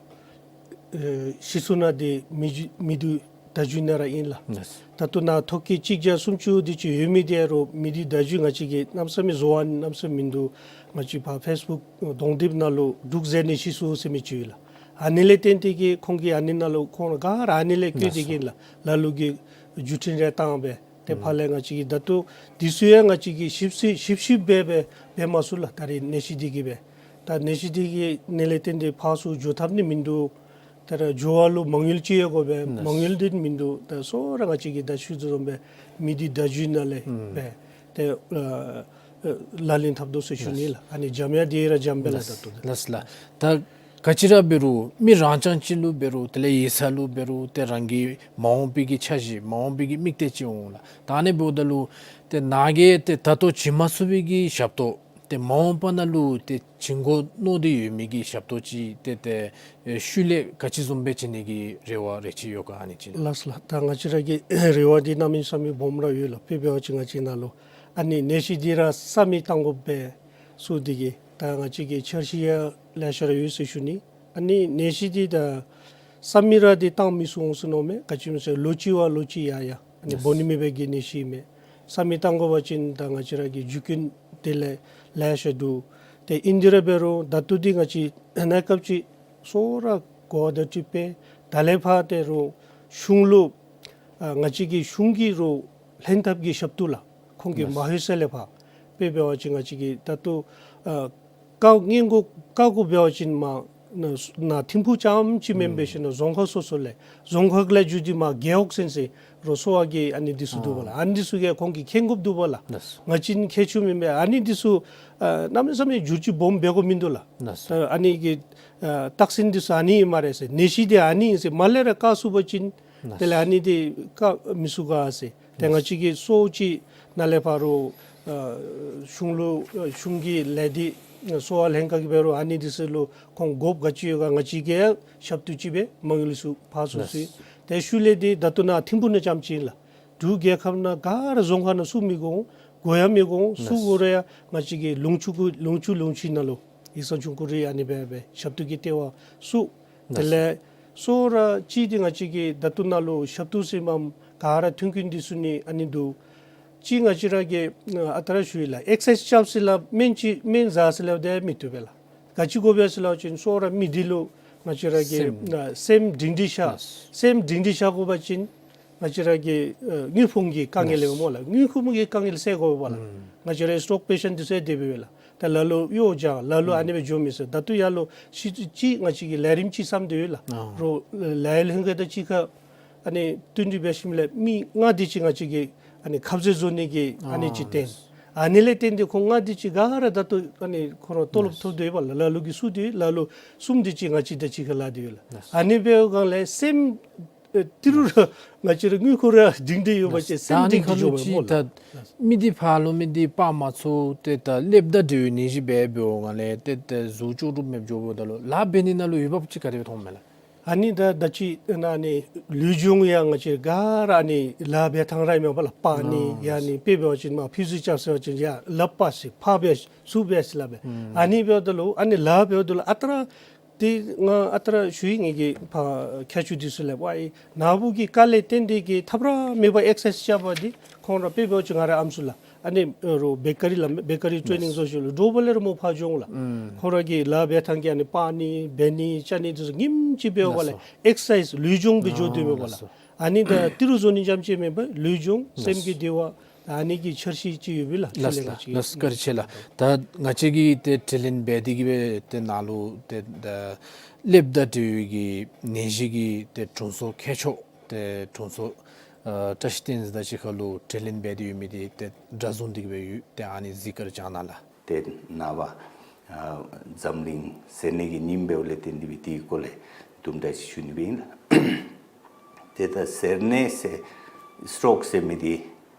ཨེ་གཞི་བཙུགས་གནང་སྟེ་མི་བརྒྱུད་མི་སྡེ་བརྡ་བརྒྱུད་ནང་ར་ཨིན་ལགས། ལགས། ད་ལྟོ་ནཱ་ཐོ་བཀོད་གཅིག་བརྒྱ་སུམ་ཅུ་འདི་ཅིག་ཡོད་མི་འདི་རོགས་མི་སྡེ་བརྡ་བརྒྱུད་ང་བཅས་ཀྱིས་གནམ་མེད་ས་མེད་བཟོ་བ་གནམ་མེད་ས་མེད་མིན་འདུག། ང་བཅས་ཕར་ཕེསི་བུཀ་གདོང་དེབ་ནང་ལུ་འབྲུག་མཛེས་ནད་གཞི་གསོ་ཟེར་མི་ཅིག་ཡོད་ལགས། ཨ་ནི་ལས་བརྟེན་ཏེ་གིས་ཁོང་གིས་ཨ་ནི་ནང་ལུ་ཁོང་ར་ག་ར་ཨ་ནི་ལས་བཀོད་དེ་གིས་ལགས་ལ་ལུ་གིས་བརྒྱུད་འཕྲིན་རེ་བཏང་སྦེ་ཏེ་ཨུམ་ཕར་ལས་ང་བཅས་ཀྱིས་ད་ལྟོ་འདི་ཚུ་ཡང་ང་བཅས་ཀྱིས་ཞིབ་ཞིབ་ཞིབ་ཞིབ་སྦེ་སྦེ་འབད་མ་ཚུགས་ལགས། ད་རེས་ནད་གཞི་འདི་གིས་སྦེ་ད་ནད་གཞི་འདི་གིས་ཨ་ནི་ལས་བརྟེན་ཏེ་ཕར་ཚུར་འགྱོ་ཐབས་ནི་མིན་འདུག། ད་ར་འགྱོ་བ་ལུ་མ་དངུལ་ཅིག་ཡང་དགོ་པས། ལགས། མ་དངུལ་འདི་མིན་འདུག། ད་གཙོ་བོ་ར་ང་བཅས་ཀྱིས་ད་ཞུ་དོ་བཟུམ་སྦེ་མི་སྡེ་བརྡ་བརྒྱུད་ནང་ལས་ཨུམ་སྦེ་ཏེ་ཨ་ཨ་ལག་ལེན་འཐབ་དོ་ཟེར་ཞུ་ནི་ལགས། ཨ་ནི་འཇམ་ཡང་འདི་ར་འཇམ་པས་ལགས། ལགས། ད་ལྟོ་ལགས་ལགས། ད་ག་ཅི་ར་འབད་རུང་མི་རང་རྐྱང་ཅིག་ལུ་འབད་རུང་དེ་ལས་ཡིག་ཚང་ལུ་འབད་རུང་ཏེ་རང་གི་མ་འོངས་པའི་གི་འཆར་གཞི་མ་འོངས་པའི་གི་དམིགས་གཏད་ཅིག་འོང་ལགས། ད་ཨ་ནི་འབདཝ་ད་ལུ་ཏེ་ནཱ་གིས་ཏེ་ད་ལྟོ་བྱིན་མ་ཚུགས་པའི་གི་ཞབས་ཏོག་ཏེ་མ་འོངས་པ་ནང་ལུ་ཏེ་བྱིན་དགོ་མནོ་སྟེ་ཡོད་མི་གི་ཞབས་ཏོག་ཅིག་ཏེ་ཏེ་ཨེ་ཤུལ་ལས་ག་ཅི་བཟུམ་སྦེ་བྱིན་ནི་གི་རེ་བ་རེ་ཅིག་ཡོད་ག་ཨ་ནི་ཅིག། ལགས་ལགས། ད་ང་བཅས་ར་གི་རེ་བ་འདི་གནམ་མེད་ས་མེད་སྦོམ་ར་ཡོད་ལགས། དཔེ་འབད་བ་ཅིན་ང་བཅས་ནཱ་ལུ་ཨ་ནི་ནད་གཞི་འདི་ར་ས་མེད་བཏང་དགོ་པས་ཟེར་འདི་གིས་ད་ང་བཅས་ཀྱི་འཆར་གཞི་ཡང་ལེ་ཤ་ར་ཡོད་ཟེར་ཞུ་ནི། ཨ་ནི་ནད་གཞི་འདི་ད་ས་མེད་ར་འདི་བཏང་མི་ཚུགས་འོང་ཟེར་མནོཝ་མས། ག་ཅི་སྨོ་ཟེར་ལོ་གཅིག་བ་ལོ་གཅིག་ཡར་ཡར་ཨ་ནི་ལགས། འབོ་ནི་མེད་པའི་གི་ནད་གཞི་མས། ས་མེད་བཏང་དགོ་པ་ཅིན་ད་ང་བཅས་ར་གི་རྒྱུ་རྐྱེན་དེ་ལས་ལེ་ཤ་འདུག། ཏེ་ཨིན་དེ་ར་འབད་རུང་ད་ལྟོ་འདི་ང་བཅས་གནས་སྐབས་ཅིག་གཙོ་བོ་ར་གོ་བརྡ་སྤྲོད་སྦེ་ད་ལས་ཕར་ཏེ་རོགས་གཞུང་ལུ་ཨ་ང་བཅས་ཀྱི་གཞུང་གི་རོགས་ལྷན་ཐབས་ཀྱི་ཞབས་ཏོག་ལགས་ཁོང་གིས་ལགས། མ་ལྷོད་ས་ལས་ཕར་དཔེ་འབད་བ་ཅིན་ང་བཅས་ཀྱི་ད་ལྟོ་ཨ་བཀའ་སྔོན་འགོག་བཀའ་བཀོད་འབད་བ་ཅིན་མར་ནཱ་ནཱ་ཐིམ་ཕུག་རྐྱངམ་ཅིག་མེན་པར་ཨུམ་ཞིནམ་ལས་རྫོང་ཁག་སོ་སོ་ལས་རྫོང་ཁག་ལས་བརྒྱུད་དེ་མར་རྒེད་འོག་ཚུན་ཚོད་རོགས་གསོ་བ་གི་ཨ་ནི་འདི་ཚུ་འདུག་པ་ལགས། ཨ་ནི་འདི་ཚུ་གིས་ཁོང་གིས་མཁྱེན་དགོཔ་འདུག་པ་ལགས། ལགས། ང་བཅས་མཁྱེན་ཚུགས་མེན་པས། ཨ་ནི་འདི་ཚུ་ཨ་གནམ་མེད་ས་མེད་བསྒྱུར་བཅོས་སྦོམ་འབད་དགོཔ་མིན་འདུག་ལགས། ལགས། ཨ་ཨ་ནི་གི་ཨ་རྟགས་མཚན་འདི་ཚུ་ཨ་ནི་ཨིན་སྨ་རེ་ཟེར། ནད་གཞི་འདི་ཨ་ནི་ཨིན་ཟེར་མར་ལས་ར་བཀག་ཚུགས་པ་ཅིན་ལགས། དེ་ལས་ཨ་ནི་འདི་བཀག་མི་ཚུགས་ག་ཟེར། ཏེ་ང་བཅས་ཀྱིས་གཙོ་བོ་ཅིག་ནཱ་ལས་ཕར་རོགས་ཨ་གཞུང་ལུ་ཨ་གཞུང་གི་ལས་སྡེ་གསོ་བ་ལྷན་ཁག་གིས་འབད་རུང་ཨ་ནི་འདི་ཚུ་ལུ་ཁོང་དགོཔ་ག་ཅི་ཡོད་ག་ང་བཅས་ཀྱིས་ཡང་ཞབས་ཏོག་ཅིག་སྦེ་མ་དངུལ་ཚུ་ཕར་ཚུར་ལགས། ཚུ་ཏེ་ཤུལ་ལས་འདི་ད་ལྟོ་ནཱ་ཐིམ་ཕུག་ནང་རྐྱངམ་ཅིག་ཨིན་ལགས། འབྲུག་རྒྱལ་ཁབ་ནང་ག་ར་རྫོང་ཁག་ནང་ཚུ་མི་དགོ་དགོ་ཡང་མི་དགོ་ཚུ་ལགས། དགོ་རུང་ཡང་ང་བཅས་ཀྱི་ལུང་ཕྱོགས་གུ་ལུང་ཕྱོགས་ལུང་ཕྱོགས་ནང་ལུ་ཡིག་ཚང་ཆུང་ཀུ་རེ་ཨ་ནི་སྦེ་སྦེ་ཞབས་ཏོག་གི་ལྟེ་བ་ཚུ། དེ་ལགས། ལགས་སོ། ར་གཅིག་འདི་ང་བཅས་ཀྱི་ད་ལྟོ་ནཱ་ལུ་ཞབས་ཏོག་ཟེར་མི་ག་ར་མཐུན་རྐྱེན་འདི་ཚུ་ནི་ཨ་ནི་འདུག། གཅིག་ང་བཅས་ར་གིས་ཨ་ད་ར་ཞུ་ཡི་ལགས། ཨེག་སའིཛ་རྐྱབ་ཟེར་སླབ་སྨན་ཅིག་སྨན་ཟ་ཟེར་སླབ་དེ་མི་བཏུབ་པས་ལགས། ག་ཅི་དགོ་པས་ཟེར་སླབ་ཅིན་གཙོ་བོ་ར་མི་སྡེ་ལུ་ང་བཅས་ར་གིས་སེམས། ཨ་སེམས་སྒྲིང་སྒྲིང་བཞག། ལགས། སེམས་སྒྲིང་སྒྲིང་བཞག་དགོ་པ་ཅིན་ ང་བཅས་ར་གི་ཨ་དངུལ་ཕོངས་ཀྱི་དཀའ་ངལ་ཡོདཔ་སྨོ་ལགས། དངུལ་ཕོངས་ཀྱི་དཀའ་ངལ་སེལ་དགོ་པས་ལགས། ང་བཅས་ར་སི་ཊོག་པེ་ཤེནཊ་འདི་ཚུ་ཡང་དེ་སྦེ་ཡོད་ལགས། ད་ལ་ལུ་གཡོག་བྱང་ལ་ལུ་ཨ་ནི་སྦེ་འགྱོ་མི་ཚུ་ད་ལྟོ་ཡར་ལུ་ཤི་ཅིག་ང་བཅས་ཀྱིས་ལས་རིམ་ཅིག་བསམ་སྟེ་ཡོད་ལགས། རོགས་ལས་ལྷན་ཁག་དང་གཅིག་ཁར་ཨ་ནི་བསྟུན་གྲོས་འབད་ཞིནམ་ལས་མི་ལྔ་དེ་ཅིག་ང་བཅས་ཀྱིས་ཨ་ནི་ཁ་གསལ་བཟོ་ནི་གི་ཨ་ནི་ཅིག་བཏོན། ཨ་ནི་ལས་བརྟེན་ཏེ་ཁོང་ལྔ་དེ་ཅིག་ག་ར་ད་ལྟོ་ཨ་ནི་ཁོང་ར་ཏོ་ལོབ་ཐོབ་སྟེ་ཡོད་པས་ལགས། ལ་ལུ་གིས་བསུ་སྟེ་ཡོད། ལ་ལུ་གསུམ་དེ་ཅིག་ང་བཅས་དང་གཅིག་ཁར་ལཱ་འབད་དེ་ཡོད་ལགས། ཨ་ནི་འབདཝ་སྒང་ལས་སེམས་ཨེ་ཏི་རུ་ར་ང་བཅས་ར་དངུལ་ཁོ་ར་སྒྲིང་སྒྲི་ཡོད་པ་ཅིན་སེམས་ད་ཨ་ནི་སྒྲིང་སྒྲི་ཁ་ལུ་འགྱོཝ་ཅིག་སྨོ་ལགས། ད་མི་འདི་ཕར་ལུ་མི་འདི་པར་མ་འཚོལ་ཏེ་ད་ཀླདཔ་དང་འབྲེལ་བའི་ནད་གཞི་འབད་འབདཝ་སྒང་ལས་ཏེ་ད་གཟུགས་ལྕོགས་གྲུབ་མེདཔ་འགྱོ་འབདཝ་ད་ལུ་ལཱ་འབད་ནི་ནང་ལུ་འོས་འབབ་ཅིག་ག་དེ་སྦེ་མཐོངམ་མས་ལགས། ཨ་ནི་ད་ད་ཅི་ཨ་ནི་ལུས་སྦྱོང་ཡང་ང་བཅས་ག་ར་ཨ་ནི་ལཱ་འབད་ཐངས་ར་མེད་པས་ལགས། པ་ནི་ཡ་ནི་དཔེ་འབད་བ་ཅིན་མར་ཕི་ཟི་ཅཱལ་ཟེར་བ་ཅིན་ཡར་ལགཔ་པ་ཟེར་ཕར་འབད་ཚུར་འབད་ཟེར་སླབ་པས། ཨ་ནི་འབདཝ་ད་ལུ་ཨ་ནི་ལཱ་འབདཝ་ད་ལུ་ཨ་རྟག་ར་ཏེ་ང་ཨ་རྟག་ར་ཞུ་ཡི། ངེ་གི་ཕར་ཁྱད་ཆོས་འདི་ཚུ་ལས་པ་ཨིན། ནཱ་བུ་གི་དཀའ་ལས་བརྟེན་ཏེ་གིས་ཐབས་ར་མེད་པར་ཨེག་སར་སའིཛ་རྐྱབ་པ་འདི་ཁོང་ར་དཔེ་འབད་བ་ཅིན་ང་རའི་ཨམ་སྲུ་ལགས། ཨ་ནི་རོགས་བེ་ཀ་རི་ལགས། བེ་ཀ་རི་ཊེ་ནིང་ཟེར་ཞུ་ལགས། འགྱོཝ་ལས་ར་མོ་ཕར་འགྱོ་འོང་ལགས། ཁོང་ར་གི་ལཱ་འབད་ཐངས་ཀྱི་ཨ་ནི་པ་ནི་འབད་ནི་རྐྱབ་ནི་འདི་ཚུ་ཉིནམ་གཅིག་འབདཝ་ལས་ཨེག་སར་སའིཛ་ལུས་སྦྱོང་སྦེ་འགྱོ་སྡོདཔ་མས་པ་ལགས། ཨ་ནི་ད་ཏི་རུ་བཟོ་ནི་རྐྱངམ་ཅིག་མེན་པར་ལུས་སྦྱོང་སེམས་ཀྱི་བདེ་བ་ཨ་ནི་གི་འཆར་གཞི་ཅིག་ཡོད་པས་ལགས། ལགས་ལགས། ལགས་ལགས། བཀའ་དྲིན་ཆེ་ལགས། ད་ང་བཅས་ཀྱིས་ཏེ་དྲི་ལན་འབད་དེ་གིས་སྦེ་ཏེ་ནཱ་ལུ་ཏེ་ད་ཀླདཔ་དང་འབྲེལ་བའི་གི་ནད་གཞི་གི་ཏེ་དྲུང་འཚོ་མཁས་མཆོག་ཏེ་དྲུང་འཚོ་ཨ་བཀྲ་ཤིས་བསྟན་འཛིན་དང་གཅིག་ཁར་ལུ་དྲི་ལན་འབད་དེ་ཡོད་མི་འདི་ཏེ་སྒྲ་བཟུང་སྟེ་གིས་སྦེ་ཡོད། ཏེ་ཨ་ནི་གཟིགས་སྐོར་བྱང་གནང་ལགས། ཏེ་ནངས་པ་ཨ་འཛམ་གླིང་གཟེར་ནད་ཀྱི་ཉིནམ་འབདཝ་ལས་བརྟེན་ཏེ་སྦེ་དེའི་སྐོར་ལས་དུམ་གྲ་ཅིག་ཞུ་ནི་སྦེ་ཨིན་ལགས། ཏེ་ད་གཟེར་ནད་ཟེར་སི་ཊོག་ཟེར་མི་འདི་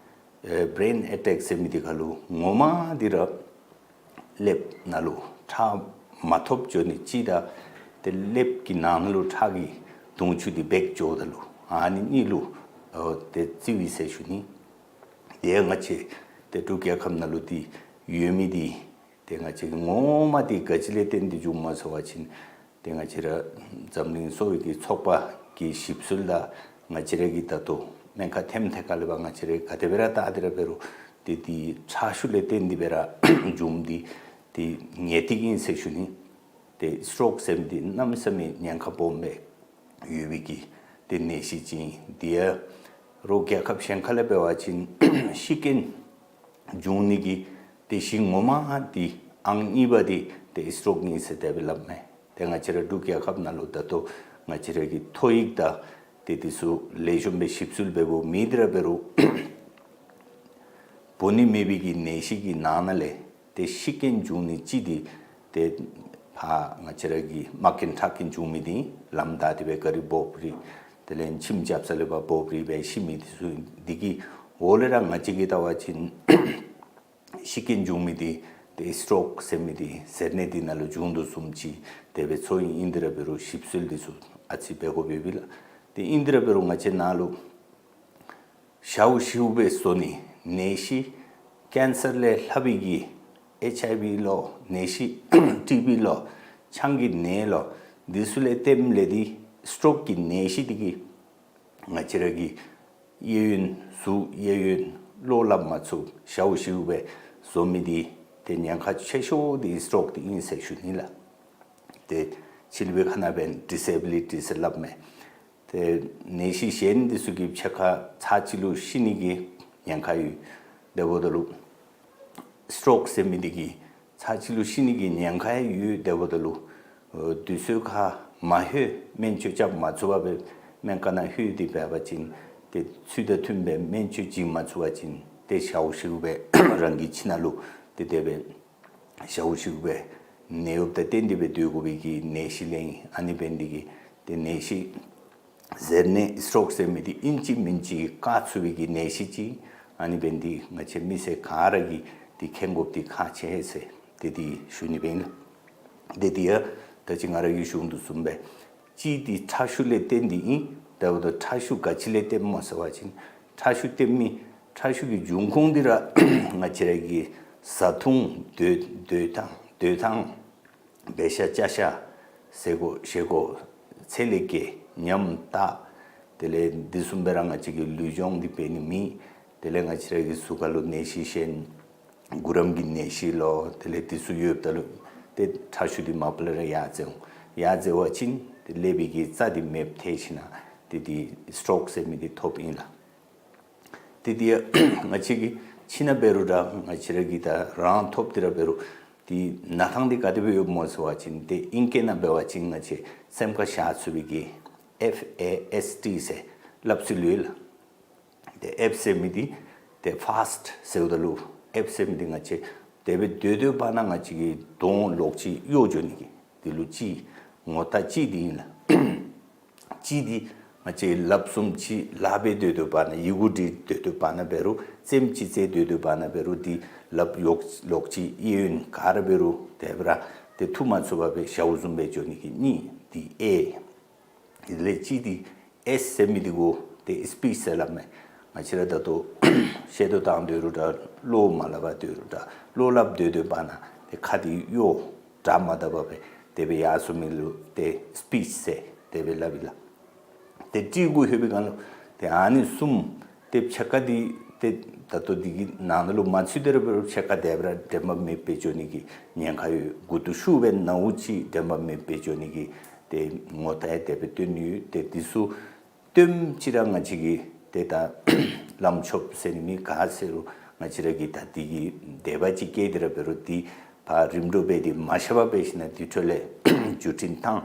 ཨེ་བེརེན་ཨེ་ཊེཀ་ཟེར་མི་འདི་ཁར་ལུ་ངོ་མ་འདི་ར་ཀླདཔ་ནང་ལུ་ཁྲག་མ་ཐོབ་འགྱོ་ནི་གཅིག་དང་ཏེ་ཀླདཔ་གི་ནང་ན་ལུ་ཁྲག་གི་དུང་ཆུ་འདི་འབད་འགྱོཝ་ད་ལུ་ཨ་ནི་གཉིས་ལུ་ཨོ་ཏེ་རྩིཝ་ཨིན་ཟེར་ཞུ་ནི། ཏེ་ང་བཅས་ཏེ་འབྲུག་རྒྱལ་ཁབ་ནང་ལུ་འདི་ཡོད་མི་འདི་ཏེ་ང་བཅས་ངོ་མ་འདི་ག་ཅི་ལས་བརྟེན་ཏེ་བྱུངམ་སྨོ་ཟེར་བ་ཅིན་ཏེ་ང་བཅས་ར་འཛམ་གླིང་གསོ་བའི་གི་ཚོགས་པ་གི་ཞིབ་འཚོལ་དང་ང་བཅས་ར་གི་ད་ལྟོ་སྨན་ཁང་ཐེམ་ཐེ་ཁ་ལས་ཕར་ང་བཅས་ར་ག་དེ་སྦེ་ར་བལྟ་སྟེ་ར་འབད་རུང་ཏེ་འདི་ཁྲག་ཤུགས་ལས་བརྟེན་ཏེ་སྦེ་ར་བྱུངམ་འདི་ཏེ་ངེས་ཏིག་ཨིན་ཟེར་ཞུ་ནི། ཏེ་སི་ཊོག་ཟེར་མི་འདི་གནམ་མེད་ས་མེད་ཉེན་ཁ་སྦོམ་སྦེ་ཡོད་པའི་གི་ཏེ་ནད་གཞི་ཅིག་ཨིན། འདི་ཡང་རོགས་རྒྱལ་ཁབ་གཞན་ཁ་ལས་འབད་བ་ཅིན་ཤི་རྐྱེན་འབྱུང་ནི་གི་ཏེ་གཞི་ངོ་མ་འདི་ཨང་གཉིས་པ་འདི་ཏེ་སི་ཊོག་ཨིན་ཟེར་དེ་སྦེ་སླབ་མས། ཏེ་ང་བཅས་ར་འབྲུག་རྒྱལ་ཁབ་ནང་ལུ་ད་ལྟོ་ང་བཅས་ར་གི་ཐོ་ཡིག་དང་ཏེ་འདི་ཚུ་ལེགས་ཤོམ་སྦེ་ཞིབ་འཚོལ་འབད་བའི་མི་འདི་ར་འབད་རུང་འབོ་ནི་མེད་པའི་གི་ནད་གཞི་གི་ནང་ན་ལས་ཏེ་ཤི་རྐྱེན་འབྱུང་ནི་གཅིག་འདི་ཏེ་ཕར་ང་བཅས་ར་གི་རྨ་རྐྱེན་ཁྲག་རྐྱེན་འབྱུང་མི་འདི་ལམ་བདའ་སྟེ་སྦེ་ག་རི་འབོབ་རི་དེ་ལས་ཁྱིམ་རྐྱབ་ས་ལས་ཕར་འབོབ་རི་སྦེ་ཤི་མི་འདི་ཚུ་འདི་གི་འོག་ལས་ར་ང་བཅས་ཀྱིས་བལྟ་བ་ཅིན་ཤི་རྐྱེན་འབྱུང་མི་འདི་ཏེ་སི་ཊོག་ཟེར་མི་འདི་གཟེར་ནད་འདི་ནང་ལུ་འབྱུང་དོ་བཟུམ་ཅིག་དེ་སྦེ་ཚོར་ཡི། ཨིན་དེ་ར་འབད་རུང་ཞིབ་འཚོལ་འདི་ཚུ་ཨ་ཙི་འབད་དགོཔ་ཡོདཔ་ཨིན་ལགས། ཏེ་ཨིན་དེ་ར་འབད་རུང་ང་བཅས་ནཱ་ལུ་ཞཝ་ཞིཝ་སྦེ་བཟོ་ནི་ནད་གཞི་ཀེན་སར་ལས་ལྷག་པའི་གི་ཨེཆ་ཨའི་ཝི་ལོ་ནད་གཞི་ཊི་བི་ལོ་ཆང་གི་ནད་ལོ་འདི་ཚུ་ལས་བརྟེན་ལས་འདི་སི་ཊོག་གི་ནད་གཞི་འདི་གིས་ང་བཅས་ར་གི་གཡས་གཡོན་གཟུགས་གཡས་གཡོན་བློ་སླབ་མ་ཚུགས་ཞཝ་ཞིཝ་སྦེ་བཟོ་མི་འདི་ཏེ་ཉེན་ཁ་ཆེ་ཤོས་འདི་སི་ཊོག་འདི་ཨིན་ཟེར་ཞུ་ནི་ལགས། ཏེ་ཕྱི་གླིང་པའི་ཁ་ནང་འབདན་ཌི་སེ་བི་ལི་ཊི་ཟེར་སླབ་མས། ཏེ་ནད་གཞི་གཞན་འདི་ཚུ་གི་ཕྱེད་ཀ་ཚར་གཅིག་ལུ་ཤི་ནི་གི་ཉེན་ཁ་ཡོད། དེ་འབདཝ་ད་ལུ་སི་ཊོག་ཟེར་མི་འདི་གིས་ཚར་གཅིག་ལུ་ཤི་ནི་གི་ཉེན་ཁ་ཡང་ཡོད། དེ་འབདཝ་ད་ལུ་ཨོ་དུས་ཚོད་ཁར་མ་ལྷོད་སྨན་བཅོས་རྐྱབ་མ་ཚུགས་པར་སྦེ་སྨན་ཁང་ནང་ལྷོད་དེ་འབད་བ་ཅིན་ཏེ་ཚུལ་དང་མཐུནམ་སྦེ་སྨན་བཅོས་བྱིན་མ་ཚུགས་པ་ཅིན་ཏེ་ཞཝ་ཞིཝ་སྦེ་རང་གི་ཁྱིམ་ནང་ལུ་ཏེ་དེ་སྦེ་ཞཝ་ཞིཝ་སྦེ་ནད་གཡོགཔ་དང་གཏན་དེ་སྦེ་སྡོད་དགོ་པའི་གི་ནད་གཞི་ལེན། ཨ་ནི་འབད་ནི་འདི་གིས་ཏེ་ནད་གཞི་གཟེར་ནད་སི་ཊོག་ཟེར་མི་འདི་ཨིན་ཅི་མིན་ཅི་བཀག་ཚུགས་པའི་གི་ནད་གཞི་ཅིག། ཨ་ནི་འབད་ནི་འདི་ང་བཅས་མི་སེར་ག་ར་གིས་འདི་མཁྱེན་དགོཔ་འདི་ཁག་ཆེ་ཟེར་ཏེ་འདི་ཞུ་ནི་སྦེ་ཨིན་ལགས། ཏེ་འདི་ཡང་ད་ཅི་ང་ར་གིས་ཞུ་དོ་བཟུམ་སྦེ་གཅིག་འདི་ཁྲག་ཤུགས་ལས་བརྟེན་ཏེ་ཨིན། དེ་འབདཝ་ད་ཁྲག་ཤུགས་ག་ཅི་ལས་བརྟེན་སྨོ་ཟེར་བ་ཅིན་ཁྲག་ཤུགས་བརྟེན་མི་ཁྲག་ཤུགས་ཀྱི་འབྱུང་ཁུངས་འདི་ར་ང་བཅས་ར་གི་བཟའ་འཐུང་སྡོད་སྡོད་ཐངས་སྡོད་ཐངས་འབད་བཞག་བཅའ་བཞག་ཟས་གོ་བཞེས་གོ་ཚད་ལས་བརྒལ་ཉམས་ལྟ། དེ་ལས་འདི་བཟུམ་སྦེ་ར་ང་བཅས་ཀྱིས་ལུས་སྦྱོང་འདི་འབད་ནི་མེད། དེ་ལས་ང་བཅས་ར་གི་གཟུགས་ཁར་ལུ་ནད་གཞི་གཞན་གུ་རམ་གྱི་ནད་གཞི་ལོ་དེ་ལས་འདི་ཚུ་ཡོདཔ་ད་ལུ་ཏེ་ཁྲག་ཤུགས་འདི་མ་པ་ལས་ར་ཡར་འཛེག་འོང་། ཡར་འཛེག་པ་ཅིན་ཏེ་ཀླད་པའི་གི་རྩ་འདི་མེདཔ་ཐལ་ཞིནམ་ལས་ དེ་དེ་སི་ཊོག་ཟེར་མི་དེ་ཐོབ་ཨིན་ལགས། དེ་དེ་ང་བཅས་ཀྱིས་ཕྱི་ནང་འབད་རུང་ར་ང་བཅས་ར་གིས་ད་རང་ཐོབ་སྟེ་ར་འབད་རུང་དེ་གནས་སྟངས་དེ་ག་དེ་སྦེ་ཡོདཔ་སྨོ་ཟེར་བ་ཅིན་དེ་ཨིང་སྐད་ནང་འབད་བ་ཅིན་ང་བཅས་སེམས་ཁར་བཞག་ཚུགས་པའི་གི་ཨེཕ་ཨེ་ཨེསི་ཊི་ཟེར་སླབ་སྲོལ་ཡོད་ལགས། དེ་ཨེཕ་ཟེར་མི་དེ་དེ་ཕཱསཊ་ཟེརཝ་ད་ལུ་ཨེཕ་ཟེར་མི་དེ་ང་བཅས་དེ་སྦེ་སྡོད་སྡོད་པ་ན་ང་བཅས་ཀྱི་གདོང་ལོག་ཅིག་གཡོ་འགྱོ་ནི་གི་དེ་ལུ་གཅིག་ངོ་རྟགས་གཅིག་དེ་ཨིན་ལགས། གཅིག་དེ་ང་བཅས་ལགཔ་བཟུམ་ཅིག་ལགཔ་སྦེ་སྡོད་སྡོད་པ་ན་ཡི་གུ་འབྲི་སྡོད་སྡོད་པ་ན་འབད་རུང་རྩེདམོ་ཅིག་རྩེ་སྡོད་སྡོད་པ་ན་འབད་རུང་དེ་ལགཔ་གཡོ་ལོག་ཅིག་གཡོ་ཡོད་ནི་ག་ར་འབད་རུང་དེ་སྦེ་ར་དེ་འཐུ་མ་ཚུགས་པར་སྦེ་ཞཝ་བཟུམ་སྦེ་འགྱོ་ནི་གི་གཉིས་དེ་ཨེ། དེ་ལས་གཅིག་དེ་ཨེསི་ཟེར་མི་དེ་གུ་དེ་སི་པིཆ་ཟེར་སླབ་མས། ང་བཅས་ར་ད་ལྟོ་བཤད་དོ་བཏང་སྡོད་རུང་འདྲ་བློ་མ་སླབ་པར་སྡོད་རུང་འདྲ་བློ་སླབ་སྡོད་སྡོད་པ་ན་དེ་ཁ་དེ་གཡོ་སྒྲ་མ་བཏབ་པར་སྦེ་དེ་སྦེ་ཡར་སོང་མི་ལུ་དེ་སི་པིཆ་ཟེར་དེ་སྦེ་སླབ་ཨིན་ལགས། དེ་ཊི་གུ་ལྷོད་པའི་སྒང་ལུ་དེ་ཨ་ནི་གསུམ་དེ་ཕྱེད་ཀ་དེ་དེ་ད་ལྟོ་དེ་གི་ནང་ན་ལུ་མ་ཚུད་དེ་ར་འབད་རུང་ཕྱེད་ཀ་དེ་སྦེ་ར་དྲན་པ་མེདཔ་སྦེ་འགྱོ་ནི་གི་ཉེན་ཁ་ཡོད། མགུ་ཏོ་ཤུགས་སྦེ་ན་འུ་ཅིག་དྲན་པ་མེདཔ་སྦེ་འགྱོ་ནི་གི་དེ་ངོ་རྟགས་ཡང་དེ་སྦེ་སྟོན་ནི་ཡོད། དེ་དེ་ཚུ་སྟོནམ་ཅིག་ར་ང་བཅས་ཀྱིས་དེ་ད་བླམ་ཆོསཔ་ཟེར་ནི་མེད་ག་ཟེར་རུང་ང་བཅས་ར་གིས་ད་དེ་གི་དད་པ་ཅིག་སྐྱེས་ཏེ་ར་འབད་རུང་དེ་ཕར་རིམ་གྲོ་འབད་དེ་མ་ཤེས་པར་འབད་ཞིན་ན་དེ་འཕྲོ་ལས་བརྒྱུད་འཕྲིན་བཏང་།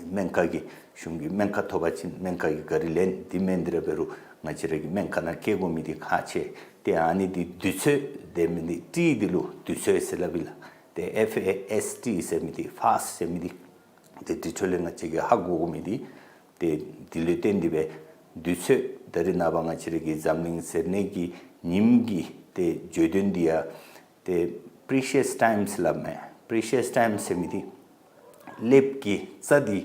སྨན་ཁང་གི་གཞུང་གི་སྨན་ཁང་ཐོབ་པ་ཅིན་སྨན་ཁང་གིས་གཱ་རི་ལེན། དེ་མེན་ཏེ་ར་འབད་རུང་ང་བཅས་ར་གི་སྨན་ཁང་ནང་སྐྱེལ་དགོ་མི་དེ་ཁག་ཆེ། ཏེ་ཨ་ནི་དེ་དུས་ཚོད་དེ་མི་དེ་ཊི་དེ་ལུ་དུས་ཚོད་ཟེར་སླབ་ཨིན་ལགས། ཏེ་ཨེཕ་ཨེ་ཨེསི་ཊི་ཟེར་མི་དེ་ཕཱསཊ་ཟེར་མི་དེ་ཏེ་དེ་འཕྲོ་ལས་ང་བཅས་ཀྱིས་ཧ་གོ་དགོ་མི་དེ་ཏེ་དེ་ལུ་བརྟེན་ཏེ་སྦེ་དུས་ཚོད་ད་རེས་ནངས་པ་ང་བཅས་ར་གི་འཛམ་གླིང་ཟེར་ནི་གི་ཉིནམ་གྱི་ཏེ་བརྗོད་དོན་དེ་ཡང་ཏེ་པི་རི་ཤཱསི་ཊའིམ་ཟེར་སླབ་མས། པི་རི་ཤཱསི་ཊའིམ་ཟེར་མི་དེ་ལེབ་ཀྱི་རྩ་དེ་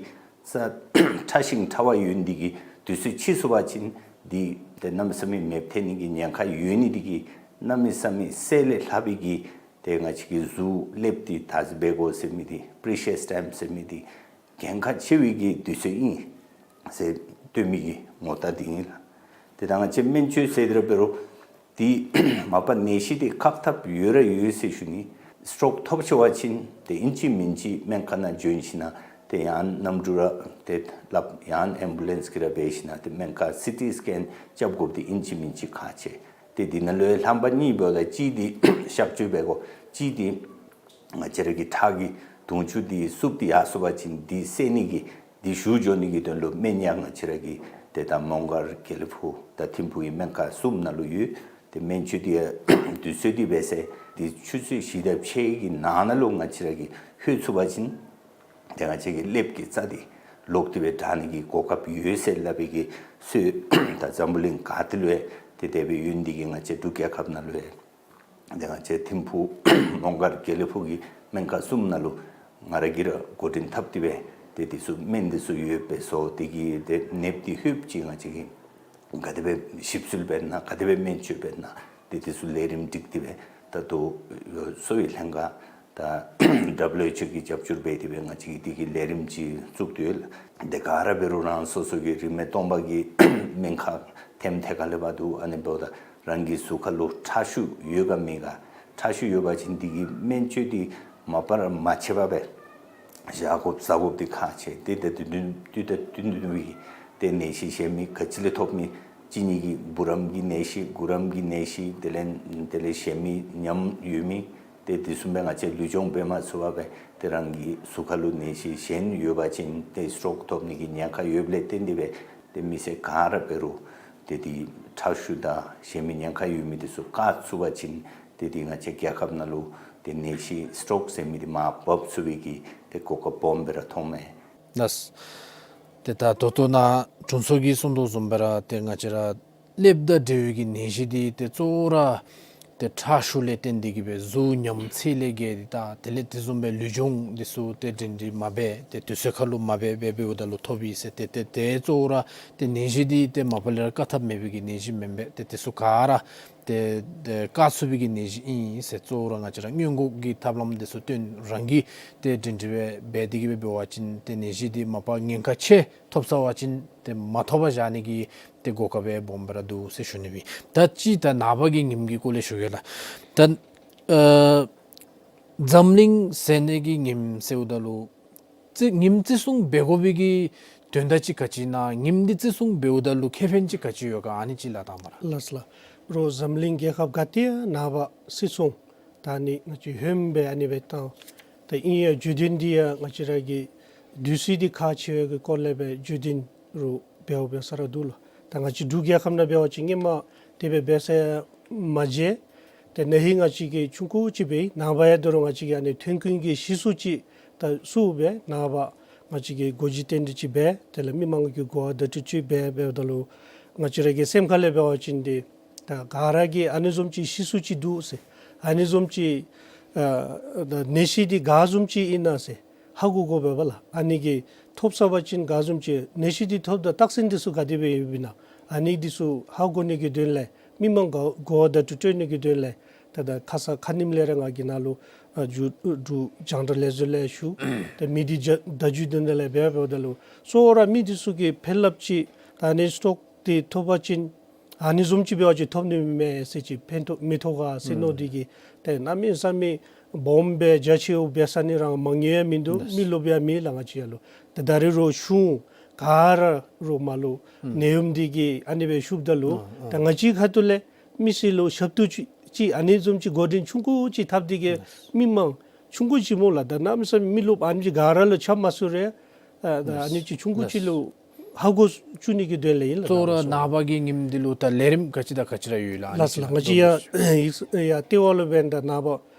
རྩ་ཕྲ་ཞིང་ཕྲ་བ་ཡོད་ནི་དེ་གིས་དུས་ཚོད་ཕྱིས་སོང་པ་ཅིན་དེ་ཏེ་གནམ་མེད་ས་མེད་མེདཔ་ཐལ་ནི་གི་ཉེན་ཁ་ཡོད་ནི་དེ་གིས་གནམ་མེད་ས་མེད་གསལ་ལས་ལྷག་པའི་གི་ཏེ་ང་བཅས་ཀྱི་གཟུགས་ལེབ་དེ་དར་སི་འབད་དགོ་ཟེར་མི་དེ་པི་རི་ཤཱསི་ཊའིམ་ཟེར་མི་དེ་གལ་ཁག་ཆེ་བའི་གི་དུས་ཚོད་ཨིན་ཟེར་སྟོན་མི་གི་ངོ་རྟགས་དེ་ཨིན་ལགས། ཏེ་ད་ང་བཅས་སྨན་བཅོས་ཟེར་དེ་ར་འབད་རུང་དེ་མ་པ་ནད་གཞི་དེ་བཀག་ཐབས་ཡོད་ར་ཡོད་ཟེར་ཞུ་ནི། སི་ཊོག་ཐོབ་ཚར་བ་ཅིན་ཏེ་ཨིན་ཅི་མིན་ཅི་སྨན་ཁང་ནང་འབྱོན་ཞིན་ན་ཏེ་ཡང་གནམ་གྲུ་ར་ཏེ་སླབ་ཡང་ཨེམ་བུ་ལེནསི་གིས་ར་འབད་ཞིན་ན་ཏེ་སྨན་ཁང་སི་ཊི་སི་ཀེན་རྐྱབ་དགོཔ་དེ་ཨིན་ཅི་མིན་ཅི་ཁག་ཆེ། ཏེ་དེ་ནང་ལུ་ཡང་རྣམ་པ་གཉིས་འབདཝ་ད་གཅིག་དེ་གཤག་བཅོས་འབད་དགོ། གཅིག་དེ་ང་བཅས་ར་གི་ཁྲག་གི་དུང་ཆུ་དེ་བསུབ་སྟེ་ཡར་སོང་པ་ཅིན་དེ་བསལ་ནི་གི་དེ་ཞུ་འགྱོ་ནི་གི་དོན་ལུ་སྨན་ཡང་ང་བཅས་ར་གི་ཏེ་ད་མོང་སྒར་དགེ་ལེགས་ཕུག་དང་ཐིམ་ཕུག་གི་སྨན་ཁང་གསུམ་ནང་ལུ་ཡོད། ཏེ་སྨན་བཅོས་དེ་དུས་ཚོད་དེ་འབད་ཟེར་དེ་ཆུ་ཚོད་བཞི་དང་ཕྱེད་ཀྱི་ནང་ན་ལུ་ང་བཅས་ར་གིས་ལྷོད་ཚུགས་པ་ཅིན་ཏེ་ང་བཅས་ཀྱི་ལེབ་ཀྱི་རྩ་དེ་ལོག་སྟེ་སྦེ་དྲག་ནི་གི་གོ་སྐབས་ཡོད་ཟེར་སླབ་པའི་གི་སྲོལ་ད་འཛམ་བུ་གླིང་ག་ཏེ་ལུ་ཡང་ཏེ་དེ་སྦེ་ཡོད་ནི་དེ་གིས་ང་བཅས་འབྲུག་རྒྱལ་ཁབ་ནང་ལུ་ཡང་ཏེ་ང་བཅས་ཐིམ་ཕུག་མོང་སྒར་དགེ་ལེགས་ཕུག་གི་སྨན་ཁང་གསུམ་ནང་ལུ་ང་ར་གིས་ར་འགོ་འདྲེན་འཐབ་སྟེ་སྦེ་ཏེ་དེ་ཚུ་སྨན་དེ་ཚུ་ཡོདཔ་སྦེ་བཟོ་སྟེ་གིས་ཏེ་ནདཔ་དེ་ལྷོདཔ་ཅིག་ང་བཅས་ཀྱིས་ག་དེ་སྦེ་ཞིབ་འཚོལ་འབད་ན་ག་དེ་སྦེ་སྨན་བཅོས་འབད་ན་ཏེ་དེ་ཚུ་ལས་རིམ་སྒྲིག་སྟེ་སྦེ་ད་ལྟོ་གསོ་བའི་ལྷན་ཁག་ད་ཌབ་ལུ་ཨེཆ་ཨོ་གིས་རྒྱབ་སྐྱོར་འབད་དེ་སྦེ་ང་བཅས་ཀྱིས་དེ་གི་ལས་རིམ་ཅིག་བཙུགས་ཏེ་ཡོད། དེ་ག་ར་འབད་རུང་རང་སོ་སོ་གི་རིན་མེད་སྟོང་པ་གི་སྨན་ཁང་ཐེམ་ཐེ་ག་ལས་འབད་འདུག། ཨ་ནི་འབདཝ་ད་རང་གི་གཟུགས་ཁར་ལུ་ཁྲག་ཤུགས་ཡོད་ག་མེད་ག། ཁྲག་ཤུགས་ཡོད་པ་ཅིན་དེ་གི་སྨན་བཅོས་དེ་མ་པ་ར་མ་ཆད་པར་སྦེ་བཞག་དགོཔ་ཟ་དགོཔ་དེ་ཁག་ཆེ། ཏེ་ད་དུས་བསྟུན་དུས་ད་དུས་བསྟུན་པའི་ཏེ་ནད་གཞི་གཞན་མི་ག་ཅི་ལས་ཐོབ་མི་གཅིག་གཉིས་ཀྱི་བུ་རམ་གྱི་ནད་གཞི་གུ་རམ་གྱི་ནད་གཞི་དེ་ལས་དེ་ལས་གཞན་མི་ཉམས་ཡོད་མི་ཏེ་དེ་བཟུམ་སྦེ་ང་བཅས་ལུས་སྦྱོང་འབད་མ་ཚུགས་པར་སྦེ་ཏེ་རང་གི་གཟུགས་ཁར་ལུ་ནད་གཞི་གཞན་ཡོད་པ་ཅིན་ཏེ་སི་ཊོག་ཐོབ་ནི་གི་ཉེན་ཁ་ཡོདཔ་ལས་བརྟེན་ཏེ་སྦེ་ཏེ་མི་སེར་ག་ར་འབད་རུང་ཏེ་དེ་ཁྲག་ཤུགས་དང་གཞན་མི་ཉེན་ཁ་ཡོད་མི་དེ་ཚུ་བཀག་ཚུགས་པ་ཅིན་ཏེ་དེ་ང་བཅས་རྒྱལ་ཁབ་ནང་ལུ་ཏེ་ནད་གཞི་སི་ཊོག་ཟེར་མི་དེ་མར་འབབ་ཚུགས་པའི་གི་ཏེ་གོ་སྐབས་སྦོམ་སྦེ་ར་མཐོངམ་མས། ལགས། ཏེ་ད་ད་ལྟོ་ནཱ་དྲུང་འཚོ་གིས་གསུངས་དོ་བཟུམ་སྦེ་ར་ཏེ་ང་བཅས་ར་ཀླད་པ་དང་འབྲེལ་བའི་གི་ནད་གཞི་འདི་ཏེ་གཙོ་བོ་ར་ཏེ་ཁྲག་ཤུགས་ལས་བརྟེན་ཏེ་གིས་སྦེ་གཟུགས་ཉམས་ཚད་ལས་བརྒལ་ཏེ་ད་དེ་ལས་དེ་བཟུམ་སྦེ་ལུས་སྦྱོང་འདི་ཚུ་ཏེ་སྒྲིང་སྒྲི་མ་འབད་ཏེ་དུས་ཚོད་ཁར་ལུ་མ་འབད་འབད་འབདཝ་ད་ལུ་ཐོབ་ཨིན་ཟེར། ཏེ་ཏེ་ཏེ་གཙོ་བོ་ར་ཏེ་ནད་གཞི་འདི་ཏེ་མ་པ་ལས་ར་བཀག་ཐབས་མེད་པའི་གི་ནད་གཞི་མེན་པས། ཏེ་དེ་ཚུ་ག་ར་ཏེ་ཏེ་བཀག་ཚུགས་པའི་གི་ནད་གཞི་ཨིན་ཟེར། གཙོ་བོ་ར་ང་བཅས་ར་སྔོན་འགོག་གི་ཐབས་ལམ་དེ་ཚུ་སྟོན་རང་གིས་ཏེ་སྒྲིང་སྒྲི་སྦེ་འབད་དེ་གིས་སྦེ་འབད་བ་ཅིན་ཏེ་ནད་གཞི་འདི་མ་པ་ཉེན་ཁ་ཆེ་ཐོབ་ཚར་བ་ཅིན་ཏེ་མ་ཐོབ་པར་བཞག་ནི་གི་ཏེ་གོ་སྐབས་སྦོམ་སྦེ་ར་འདུག་ཟེར་ཞུ་ནི་ཨིན། ད་ཅི་ད་ནངས་པ་གི་ཉིནམ་གྱི་སྐོར་ལས་ཞུ་གེ་ལགས། ད་ཨ་འཛམ་གླིང་ཟེར་ནི་གི་ཉིནམ་ཟེརཝ་ད་ལུ་རྩི་ཉིནམ་བརྩི་སྲུང་འབད་དགོ་པའི་གི་ དོན་དག་ཅིག་ག་ཅི་ཨིན་ན་ཉིནམ་འདི་བརྩི་སྲུང་འབདཝ་ད་ལུ་ཁེ་ཕན་ཅིག་ག་ཅི་ཡོད་ག་ཨ་ནི་ཅིག་ལགས་དང་པ་ར། ལགས་ལགས། རོགས་འཛམ་གླིང་རྒྱལ་ཁབ་ག་ཏེ་ཡང་ནངས་པ་བརྩི་སྲུང་ད་ཨ་ནི་ང་བཅས་ཧོནམ་སྦེ་ཨ་ནི་སྦེ་བཏང་། ད་ཨིན་ཡང་བརྗོད་དོན་འདི་ཡང་ང་བཅས་ར་གི་དུས་ཚོད་འདི་ཁག་ཆེ་བའི་གི་སྐོར་ལས་སྦེ་བརྗོད་དོན་རོགས་འབདཝ་འབད་ས་ར་འདུག་ལགས། ད་ང་བཅས་འབྲུག་རྒྱལ་ཁབ་ནང་འབད་བ་ཅིན་སྔོན་མ་དེ་སྦེ་འབད་ས་ཡང་མ་མཇལ། ཏེ་ན་ཧིང་ང་བཅས་ཀྱིས་ཆུང་ཀུ་ཅིག་འབད་ནངས་པ་ཡང་དོ་རུང་ང་བཅས་ཀྱིས་ཨ་ནི་ཐོན་ཁུངས་ཀྱི་གཞི་བཙུགས་ཅིག་ད་བཙུགས་སྦེ་ནངས་པ་ང་བཅས་ཀྱིས་སྒོ་འབྱེད་རྟེན་འབྲེལ་ཅིག་འབད། དེ་ལས་མི་མང་གི་གོ་བ་བརྡ་སྤྲོད་ཅིག་འབད་འབདཝ་ད་ལུ་ང་བཅས་ར་གི་སེམས་ཁ་ལས་འབད་བ་ཅིན་ཏེ་ད་ག་ར་གིས་ཨ་ནི་བཟུམ་ཅིག་གཞི་བཙུགས་ཅིག་འདུག་ཟེར། ཨ་ནི་བཟུམ་ཅིག་ཨ་ད་ནད་གཞི་འདི་ག་བཟུམ་ཅིག་ཨིན་ན་ཟེར་ཧ་གོ་དགོ་པས་པ་ལགས། ཨ་ནི་གི་ཐོབ་ཚར་བ་ཅིན་ག་བཟུམ་ཅིག་ནད་གཞི་འདི་ཐོབ་ད་རྟགས་མཚན་འདི་ཚུ་ག་དེ་སྦེ་ཡོདཔ་ཨིན་ན་ཨ་ནི་འདི་ཚུ་ཧ་གོ་ནི་གི་དོན་ལས་མི་མང་ག་གོ་བ་བརྡ་སྤྲོད་སྤྲོད་ནི་གི་དོན་ལས་ད་ད་ཁ་ཙ་ཁ་ཉིནམ་ལས་ར་ང་གིས་ནཱ་ལུ་ཨ་འབྲུག་འབྲུག་རྒྱང་བསྒྲགས་ལས་འཛིན་ལས་ཞུ་ཏེ་མི་སྡེ་བརྡ་བརྒྱུད་དེ་ནང་ལས་འབད་འབདཝ་ད་ལུ་གཙོ་བོ་ར་མི་འདི་ཚུ་གིས་ཕན་རླབས་ཅིག་ད་ཨ་ནི་སི་ཊོག་འདི་ཐོབ་པ་ཅིན་ཨ་ནི་བཟུམ་ཅིག་འབད་བ་ཅིན་ཐོབ་ནི་མས་ཟེར་ཅིག་ཕན་ཐོགས་མི་ཐོགས་ག་ཟེར་མནོ་སྟེ་གིས་ཏེ་གནམ་མེད་ས་མེད་སྦོམ་སྦེ་རྒྱ་ཆེཝ་འབད་ས་ནི་རང་མང་ཉུང་ཡང་མིན་འདུག། མི་རློབས་ཡང་མེད་ལགས། ང་བཅས་ཡར་ལུ་ཏེ་ད་རེས་རོགས་གཞུང་ག་ར་རོགས་མར་ལུ་ནད་ཡམས་འདི་གིས་ཨ་ནི་སྦེ་ཤུགས་ད་ལུ་ད་ང་བཅས་ཁ་ཐུག་ལས་མི་སེར་ལུ་ཞབས་ཏོག་ཅིག་ཅིག་ཨ་ནི་བཟུམ་ཅིག་འགོ་འདྲེན་ཆུང་ཀུ་ཅིག་འཐབ་སྟེ་གིས་མི་མང་ཆུང་ཀུ་ཅིག་སྨོ་ལགས། ད་གནམ་མེད་ས་མེད་མི་རློབས་ཨ་ནི་ཅིག་ག་ར་ལུ་ཁྱབ་མ་ཚུགས་རུང་ཨ་ད་ཨ་ནི་ཅིག་ཆུང་ཀུ་ཅིག་ལུ་ཧ་གོ་བཅུག་ནི་གི་དོན་ལས་ཨིན་ལགས། གཙོ་བོ་ར་ནངས་པ་གི་ཉིནམ་འདི་ལུ་ད་ལས་རིམ་ག་ཅི་དང་ག་ཅི་ར་ཡོད་ལགས། ཨ་ནི་ལགས་ལགས། ང་བཅས་ཡར་ཡར་ལྟེ་བ་ལུ་འབདན་ད་ནངས་པ་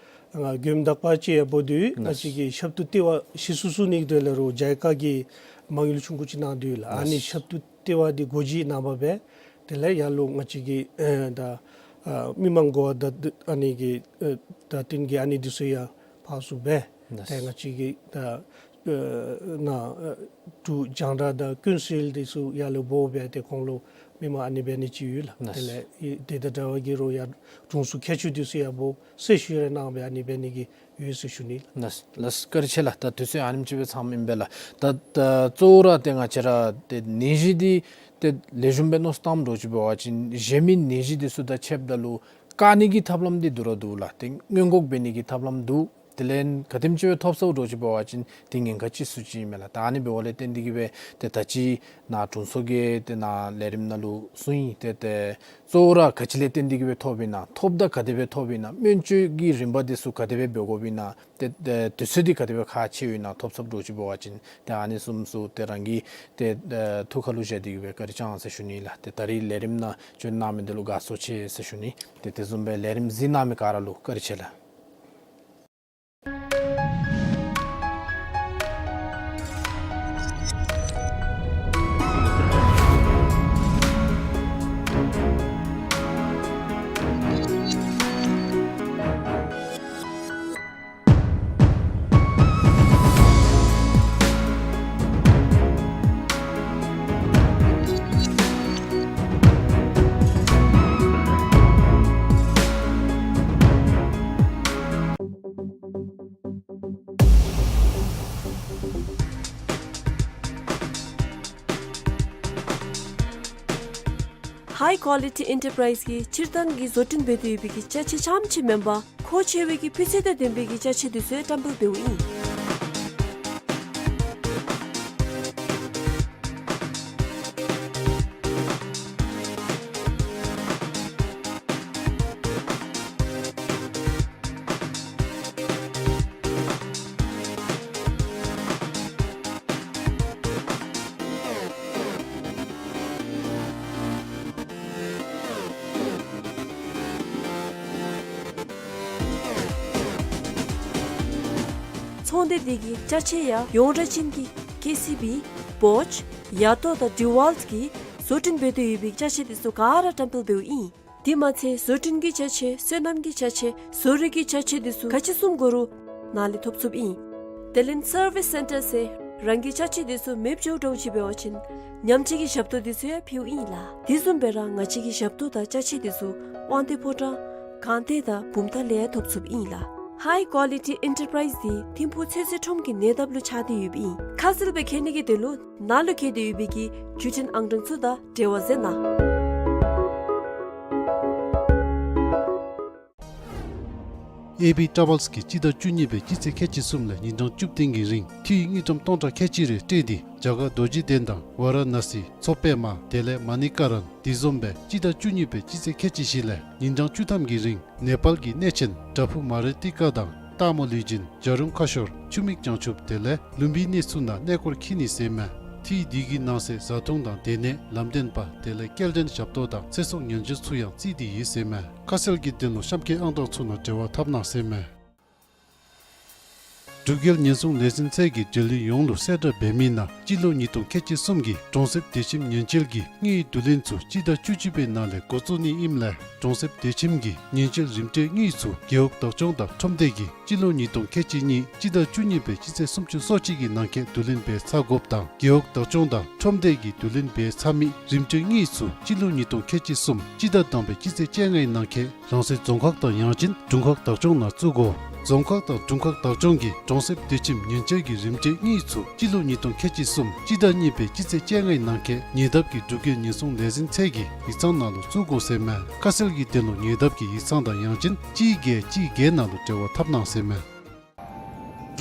ང་མགྱོནམ་དག་པ་ཅིག་ཡང་འབོ་དོ་ཡོད། ང་བཅས་ཀྱིས་ཞབས་ཏོག་ལྟེ་བ་གཞི་བཙུགས་ནི་གི་དོན་ལས་རོགས་ཇཱི་ཀ་གིས་མ་དངུལ་ཆུང་ཀུ་ཅིག་གནང་དོ་ཡོད་ལགས། ཨ་ནི་ཞབས་ཏོག་ལྟེ་བ་འདི་སྒོ་འབྱེད་ནངས་པ་འབད། དེ་ལས་ཡར་ལུ་ང་བཅས་ཀྱི་ཨེ་ད་ཨ་མི་མང་གོ་བ་བརྡ་ཨ་ནི་གི་ཨེ་བརྡ་སྟོན་གྱི་ཨ་ནི་འདི་ཚུ་ཡང་ཕར་ཚུར་འབད། ཏེ་ང་བཅས་ཀྱི་ད་ཨེ་ནཱ་ཨེ་འབྲུག་རྒྱང་བསྒྲགས་དང་ཀུན་གསལ་འདི་ཚུ་ཡར་ལུ་འབོ་འབད་དེ་ཁོང་ལུ་མི་མང་ཨ་ནི་འབད་ནི་ཅིག་ཡོད་ལགས། དེ་ལས་ཨེ་དེ་དང་འདྲ་བ་གི་རོགས་ཡར་དྲུང་འཚོ་མཁས་མཆོག་འདི་ཚུ་ཡང་འབོ་གསལ་ཞུ་རེ་གནང་སྦེ་ཨ་ནི་འབད་ནི་གི་ཡོད་ཟེར་ཞུ་ནི་ལགས། ལགས་ལགས། བཀའ་དྲིན་ཆེ་ལགས། ད་དུས་ཚོད་ཨ་ནེམ་ཅིག་སྦེ་ཚངམ་ཨིན་པས་ལགས། ད་ད་གཙོ་བོ་ར་ཏེ་ང་བཅས་ར་ཏེ་ནད་གཞི་འདི་ཏེ་ལེགས་ཤོམ་སྦེ་མནོ་བསམ་བཏངམ་འདྲཝ་ཅིག་འབད་བ་ཅིན་གཞན་མི་ནད་གཞི་འདི་ཚུ་དང་ཕྱདཔ་ད་ལུ་བཀག་ནི་གི་ཐབས་ལམ་འདི་འདུག་ར་འདུག་ལགས། ཏེ་སྔོན་འགོག་འབད་ནི་གི་ཐབས་ལམ་འདུག། དེ་ལས་ག་དེམ་ཅིག་སྦེ་ཐོབ་ཚརཝ་འདྲཝ་ཅིག་འབད་བ་ཅིན་ཏེ་ཉེན་ཁ་ཅིག་ཚུ་ཅིག་ཨིན་མས་ལགས། ད་ཨ་ནི་འབདཝ་ལས་བརྟེན་ཏེ་གིས་སྦེ་ཏེ་ད་ཅི་ནཱ་དྲུང་འཚོ་གིས་ཏེ་ནཱ་ལས་རིམ་ནང་ལུ་གསུངས་ཡི། ཏེ་ཏེ་གཙོ་བོ་ར་ག་ཅི་ལས་བརྟེན་ཏེ་གིས་སྦེ་ཐོབ་ཨིན་ན་ཐོབ་ད་ག་དེ་སྦེ་ཐོབ་ཨིན་ན་སྨན་བཅོས་ཀྱི་རིམ་པ་འདི་ཚུ་ག་དེ་སྦེ་འབད་དགོཔ་ཨིན་ན་ཏེ་ཏེ་དུས་ཚོད་འདི་ག་དེ་སྦེ་ཁག་ཆེཝ་ཨིན་ན་ཐོབ་ཚརཝ་འདྲཝ་ཅིག་འབད་བ་ཅིན་ཏེ་ཨ་ནི་བཟུམ་ཚུ་ཏེ་རང་གི་ཏེ་ཨེ་ཐུགས་ཁར་ལུ་བཞག་སྟེ་གིས་སྦེ་བཀའ་དྲིན་བསྐྱང་ཟེར་ཞུ་ནི་ལགས། ཏེ་ད་རིས་ལས་རིམ་ནང་བྱོན་གནང་མི་འདི་ལུ་དགའ་ཚོར་ཆེ་ཟེར་ཞུ་ནི། ཏེ་དེ་བཟུམ་སྦེ་ལས་རིམ་གཟིགས་གནང་མི་ག་ར་ལུ་བཀའ་དྲིན་ཆེ་ལགས། ཧའི་ཀོ་ལི་ཊི་ཨེན་ཊར་པ་རའིཛ་གིས་སྤྱིར་བཏང་གི་བཟོ་སྐྲུན་འབད་དེ་ཡོད་པའི་གི་ཅ་ཆས་རྐྱངམ་ཅིག་མེན་པར་མཁོ་ཆེ་བའི་གི་སྤུས་ཚད་དང་ལྡན་པའི་གི་ཅ་ཆས་འདི་ཚུ་ཡང་བཀྲམ་སྤེལ་འབདཝ་ཨིན། ཚོང་སྡེ་འདི་གི་ཅ་ཆས་ཡང་ཡོངས་གྲགས་ཅན་གྱི་ཀེ་སི་བི། བོཆ། ཡ་ཏོ་དང་ཌི་ཝཱལཊ་གིས་བཟོ་སྐྲུན་འབད་དེ་ཡོད་པའི་ཅ་ཆས་འདི་ཚུ་ག་ར་བཀྲམ་སྤེལ་འབདཝ་ཨིན། དེ་མ་ཚད་བཟོ་སྐྲུན་གྱི་ཅ་ཆས་སོ་ནམ་གྱི་ཅ་ཆས་བཟོ་རིག་གི་ཅ་ཆས་འདི་ཚུ་ག་ཅི་བཟུམ་དགོ་རུང་ནཱ་ལས་ཐོབ་ཚུགསཔ་ཨིན། དེ་ལས་སར་བིསི་སེན་ཊར་ཟེར་རང་གི་ཅ་ཆས་འདི་ཚུ་མེདཔ་འགྱོཝ་འདྲཝ་ཅིག་འབད་བ་ཅིན་ཉམས་བཅོས་ཀྱི་ཞབས་ཏོག་འདི་ཚུ་ཡང་ཕུལཝ་ཨིན་ལགས། དེ་བཟུམ་སྦེ་ར་ང་བཅས་ཀྱི་ཞབས་ཏོག་དང་ཅ་ཆས་འདི་ཚུ་དབང་འདུས་ཕོ་བྲང་སྒང་སྟེང་དང་བུམ་ཐང་ལས་ཡང་ཐོབ་ཚུགསཔ་ཨིན་ལགས། ཧའི་ཀོ་ལི་ཊི་ཨེན་ཊར་པ་རའིཛ་འདི་ཐིམ་ཕུག་ཚོད་བསྲེ་ཁྲོམ་གྱི་ཉེ་འདབས་ལུ་ཆགས་ཏེ་ཡོདཔ་ཨིན། ཁ་གསལ་སྦེ་མཁྱེན་ནི་གི་དོན་ལུ་ནཱ་ལུ་བཀོད་དེ་ཡོད་པའི་གི་བརྒྱུད་འཕྲིན་ཨང་གྲངས་ཚུ་དང་འབྲེལ་བ་མཛད་གནང་། ཨེ་བི་ཊ་རེ་བཱལསི་གིས་སྤྱི་ཟླ་བཅུ་གཉིས་པའི་སྤྱི་ཚེས་ཁལ་གཅིག་གསུམ་ལས་ཉིན་གྲངས་བཅུ་བདུན་གྱི་རིང་འཐུས་དངུལ་ཀྲམ་སྟོང་ཕྲག་ཁལ་གཅིག་རེ་སྤྲོད་དེ་རྒྱ་གར་རྡོ་རྗེ་གདན་དང་ཝཱ་ར་ཎ་སི་མཚོ་པདྨ་དེ་ལས་མ་ཎི་ཀ་རན་དེ་བཟུམ་སྦེ་སྤྱི་ཟླ་བཅུ་གཉིས་པའི་སྤྱི་ཚེས་ཁལ་གཅིག་བཞི་ལས་ཉིན་གྲངས་བཅུ་ཐམ་གྱི་རིང་ནེ་པཱལ་གྱི་གནས་ཆེན་བྲག་ཕུག་མ་རི་ཏི་ཀ་དང་སྟག་མོ་ལུས་སྦྱིན་བྱ་རུང་ཁ་ཤོར་ཆུ་མིག་བྱང་ཆུབ་དེ་ལས་ལུམ་བི་ནི་ཚུ་ནང་གནས་སྐོར་འཁྱིད་ནི་ཟེར་མས། འཐུས་དེ་གི་ནང་གསེས་བཟའ་འཐུང་དང་སྡོད་གནས་ལམ་སྟོན་པ་དེ་ལས་སྐྱེལ་འདྲེན་ཞབས་ཏོག་དང་ཚེ་སྲོག་ཉེན་བཅོལ་ཚུ་ཡང་བརྩིས་ཏེ་ཡོད་ཟེར་མས། ཁ་གསལ་གྱི་དོན་ལུ་གཤམ་འཁོད་ཨང་གྲངས་ཚུ་ནང་འབྲེལ་བ་འཐབ་གནང་ཟེར་མས། འབྲུག་རྒྱལ་ཉེན་སྲུང་ལས་འཛིན་ཚད་ཀྱིས་འབྲེལ་ཡོད་ཡོངས་ལུ་གསལ་བསྒྲགས་འབད་མི་ནང་སྤྱི་ལོ་ཉིས་སྟོང་ཁལ་གཅིག་གསུམ་གྱི་གྲོང་གསེབ་སྡོད་ཁྱིམ་ཉེན་བཅོལ་གྱི་དངུལ་བསྡུ་ལེན་ཚུ་སྤྱི་ཟླ་བཅུ་གཅིག་པའི་ནང་ལས་འགོ་བཙུགས་ནི་ཨིནམ་ལས་གྲོང་གསེབ་སྡོད་ཁྱིམ་གྱི་ཉེན་བཅོལ་རིམ་གྲོའི་དངུལ་ཚུ་རྒེད་འོག་བདག་སྐྱོང་དང་ཁྲོམ་སྡེ་གིས་སྤྱི་ལོ་ཉིས་སྟོང་ཁལ་གཅིག་གཉིས་སྤྱི་ཟླ་བཅུ་གཉིས་པའི་སྤྱི་ཚེས་སུམ་ཅུ་སོ་གཅིག་གི་ནང་འཁོད་བསྡུ་ལེན་འབད་ཚར་དགོཔ་དང་རྒེད་འོག་བདག་སྐྱོང་དང་ཁྲོམ་སྡེ་གིས་བསྡུ་ལེན་འབད་ཚར་མི་རིམ་གྲོའི་དངུལ་ཚུ་སྤྱི་ལོ་ཉིས་སྟོང་ཁལ་གཅིག་གསུམ་སྤྱི་ཟླ་དང་པའི་སྤྱི་ཚེས་བཅོ་ལྔའི་ནང་འཁོད་རང་སོའི་རྫོང་ཁག་དང་ཡང་ཅིན་དྲུང་ཁག་བདག་སྐྱོང་ནང་བཙུགས་དགོ། རྫོང་ཁག་དང་དྲུང་ཁག་བདག་སྐྱོང་གིས་གྲོང་གསེབ་སྡོད་ཁྱིམ་ཉེན་བཅོལ་གྱི་རིམ་གྲོའི་དངུལ་ཚུ་སྤྱི་ལོ་ཉིས་སྟོང་ཁལ་གཅིག་གསུམ་སྤྱི་ཟླ་གཉིས་པའི་སྤྱི་ཚེས་བཅོ་ལྔའི་ནང་འཁོད་ཉེ་འདབས་ཀྱི་འབྲུག་རྒྱལ་ཉེན་སྲུང་ལས་འཛིན་ཚད་ཀྱི་ཡིག་ཚང་ནང་ལུ་བཙུགས་དགོ་ཟེར་མས། ཁ་གསལ་གྱི་དོན་ལུ་ཉེ་འདབས་ཀྱི་ཡིག་ཚང་དང་ཡང་ཅིན་གཅིག་བརྒྱད་གཅིག་བརྒྱད་ནང་ལུ་འབྲེལ་བ་འཐབ་གནང་ཟེར་མས།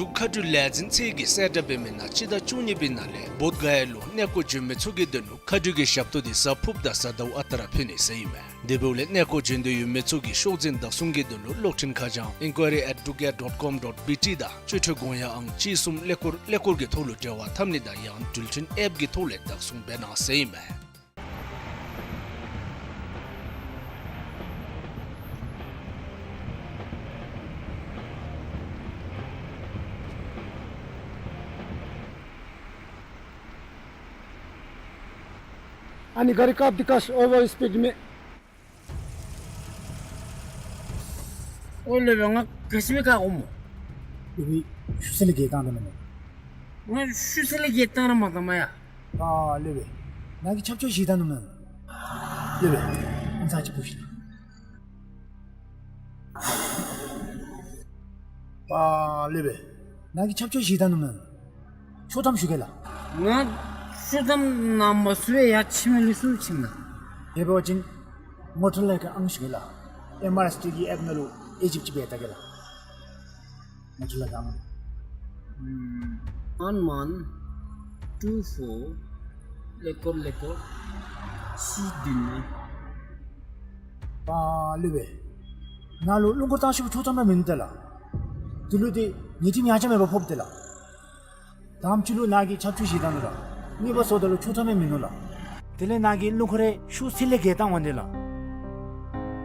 འབྲུག་མཁའ་འགྲུལ་ལས་འཛིན་ཚད་ཀྱིས་གསལ་བསྒྲགས་འབད་མི་ནང་སྤྱི་ཟླ་བཅུ་གཉིས་པའི་ནང་ལས་བོདྷ་ག་ཡ་ལུ་གནས་སྐོར་འབྱོན་མི་ཚུ་གི་དོན་ལུ་མཁའ་འགྲུལ་གྱི་ཞབས་ཏོག་དེ་གཟའ་ཕུརཔ་དང་གཟའ་ཟླཝ་ཨ་རྟག་ར་ཕུལ་ནི་ཟེར་ཨིན་མས། དེ་འབདཝ་ལས་གནས་སྐོར་འབྱོན་འདོད་ཡོད་མི་ཚུ་གིས་ཤོག་འཛིན་བདག་བཟུང་གི་དོན་ལུ་གློག་འཕྲིན་ཁ་བྱང་inquiry at drukair dot com dot B T དང་སྤྱོད་ཁྲལ་དགོངས་ཡངས་ཨང་གཅིག་གསུམ་ཀླད་ཀོར་ཀླད་ཀོར་གྱི་ཐོག་ལུ་འབྲེལ་བ་འཐབ་ནི་དང་ཡང་འགྲུལ་འཕྲིན་ཨེཔ་གི་ཐོག་ལས་བདག་བཟུང་འབད་གནང་ཟེར་ཨིན་མས། ཨ་ནི་ག་རི་བཀབ་སྟེ་བཀག་ཤིག། ཨོ་ཝར་སྤིཌ་མས། ཨོ་ལེ་བེ་ང་ག་ཅི་སྦེ་བཀག་འོང་སྨོ། ལེ་བེ་ཤུལ་ས་ལས་བརྒལ་བཏང་ད་མེན་ན། ང་ཤུལ་ས་ལས་བརྒལ་བཏང་ར་མ་བཏང་མ་ཡ། ཨ་ལེ་བེ་ནཱ་གིས་ཆབ་ཆོས་བཞེས་ད་ནུག་མེན་ན། ལེ་བེ་ཨམ་ཚ་ཅིག་ཕུ་ཤིག། ཨ་ལེ་བེ་ནཱ་གིས་ཆབ་ཆོས་བཞེས་ད་ནུག་མེན་ན། ཆོག་ཐམ་ཞུ་གེ་ལགས། ང་ཆོག་ཐམ་ནང་མ་ཚུད་པས་ཡར་ཕྱིན་མི་ལུས་སུ་ཕྱིན་ན། དེ་འབད་བ་ཅིན་ངོ་སྤྲོད་ལས་ཀ་ཨང་ཞུ་གེ་ལགས། ཨེམ་ཨར་ཨེསི་ཊི་གི་ཨེཔ་ནང་ལུ་ཨེ་ཇིབཊ་ཅིག་འབད་ད་གེ་ལགས། ངོ་སྤྲོད་ལས་ཀ་ཨང་། ཨམ་ཝན་ཝན་ཊུ་ཕོར་ཀླད་ཀོར་ཀླད་ཀོར་གཅིག་བདུན་ལྔ། ཨ་ལེ་བེ་ནཱ་ལུ་རླུང་འཁོར་བཏང་ཤོག་ཆོག་ཐམ་ར་མིན་འདུག་ལགས། དེ་ལུ་ཏེ་ཉེས་ཁྲིམས་ཡང་ཆ་མེད་པར་ཕོགཔ་ཏེ་ལགས། དང་པ་ཅིག་ལུ་ནཱ་གིས་ཆབ་ཆོས་བཞེས་ད་ནུག་ལགས། གཉིས་པ་སོངམ་ད་ལུ་ཆོག་ཐམ་ཡང་མིན་ནུག་ལགས། དེ་ལས་ནཱ་གིས་རླུང་འཁོར་རེ་ཤུལ་ས་ལས་བརྒལ་བཏང་འོང་དེ་ལགས།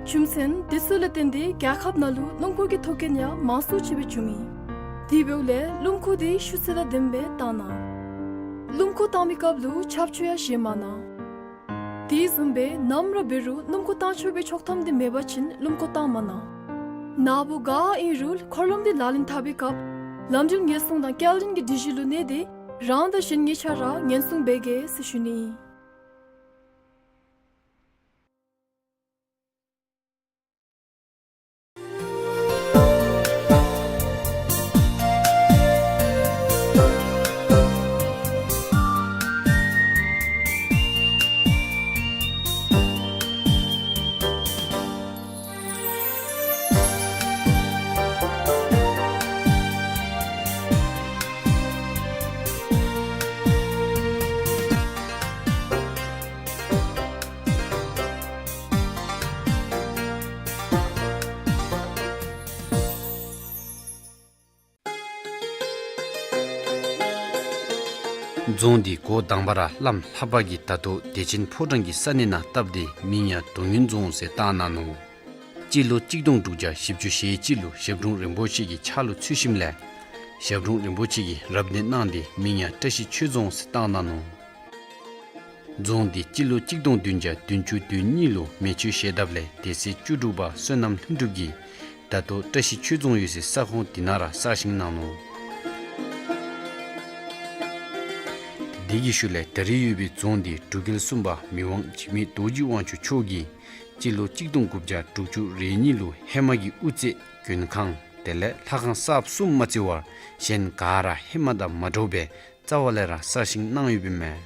རྒྱུ་མཚན་དེ་ཚུ་ལས་བརྟེན་ཏེ་རྒྱལ་ཁབ་ནང་ལུ་རླུང་འཁོར་གྱི་ཐོག་རྐྱེན་ཡང་མང་སུ་ཅིག་སྦེ་འབྱུང་མས། དེ་འབདཝ་ལས་རླུང་འཁོར་དེ་ཤུལ་ས་དང་ལྡནམ་སྦེ་བཏང་གནང་། རླུང་འཁོར་བཏང་མི་སྐབས་ལུ་ཆབ་ཆོས་ཡང་བཞེས་མ་གནང་། དེ་བཟུམ་སྦེ་ནམ་ར་འབད་རུང་རླུང་འཁོར་བཏང་ཆོག་པའི་ཆོག་ཐམ་དེ་མེད་པ་ཅིན་རླུང་འཁོར་བཏང་མ་གནང་། ནཱ་བུ་ག་ཨིན་རུང་འཁོར་ལམ་དེ་ལག་ལེན་འཐབ་པའི་སྐབས་ལམ་འགྲུལ་ཉེན་སྲུང་དང་སྐྱེལ་འདྲེན་གྱི་སྒྲིག་གཞི་ལུ་གནས་ཏེ་རང་དང་གཞན་གཉིས་ཆ་ར་ཉེན་སྲུང་འབད་གེ་ཟེར་ཞུ་ནི་ཨིན། རྫོང་འདི་འགོ་དང་པ་ར་བླམ་ལྷ་པ་གིས་ད་ལྟོ་བདེ་ཆེན་ཕོ་བྲང་གི་ས་གནས་ནང་བཏབ་སྟེ་མིང་ཡང་དོ་ཉུན་རྫོང་ཟེར་བཏགས་གནང་ནུག། སྤྱི་ལོ་གཅིག་སྟོང་དྲུག་བརྒྱ་བཞི་བཅུ་ཞེ་གཅིག་ལུ་ཞབས་དྲུང་རིན་པོ་ཆེ་གིས་ཕྱག་ལུ་ཚུད་ཞིནམ་ལས་ཞབས་དྲུང་རིན་པོ་ཆེ་གིས་རབ་གནས་གནང་སྟེ་མིང་ཡང་བཀྲ་ཤིས་ཆོས་རྫོང་ཟེར་བཏགས་གནང་ནུག། རྫོང་འདི་སྤྱི་ལོ་གཅིག་སྟོང་བདུན་བརྒྱ་བདུན་ཅུ་དོན་གཉིས་ལུ་མེ་མཆོད་ཞལ་གདབ་ལས་སྡེ་སྲིད་བཅུ་དྲུག་པ་བསོད་ནམས་ལྷུན་གྲུབ་ཀྱིས་ད་ལྟོ་བཀྲ་ཤིས་ཆོས་རྫོང་ཡོད་སའི་ས་ཁོངས་འདི་ནང་ར་གསར་བཞེངས་གནང་ནུག། དེ་གི་ཤུལ་ལས་ད་རེས་ཡོད་པའི་རྫོང་འདི་འབྲུག་རྒྱལ་གསུམ་པ་མི་དབང་འཇིགས་མེད་རྡོ་རྗེ་དབང་ཕྱུག་མཆོག་གིས་སྤྱི་ལོ་གཅིག་སྟོང་དགུ་བརྒྱ་དྲུག་ཅུ་རེ་གཉིས་ལུ་ཧེ་མ་གི་དབུ་རྩེ་མགོན་ཁང་དེ་ལས་ལྷ་ཁང་གསརཔ་གསུམ་མ་བརྩི་བར་གཞན་ག་ར་ཧེ་མ་དང་མ་འདྲཝ་སྦེ་རྩ་བ་ལས་ར་གསར་བཞེངས་གནང་ཡོདཔ་ཨིན་མས།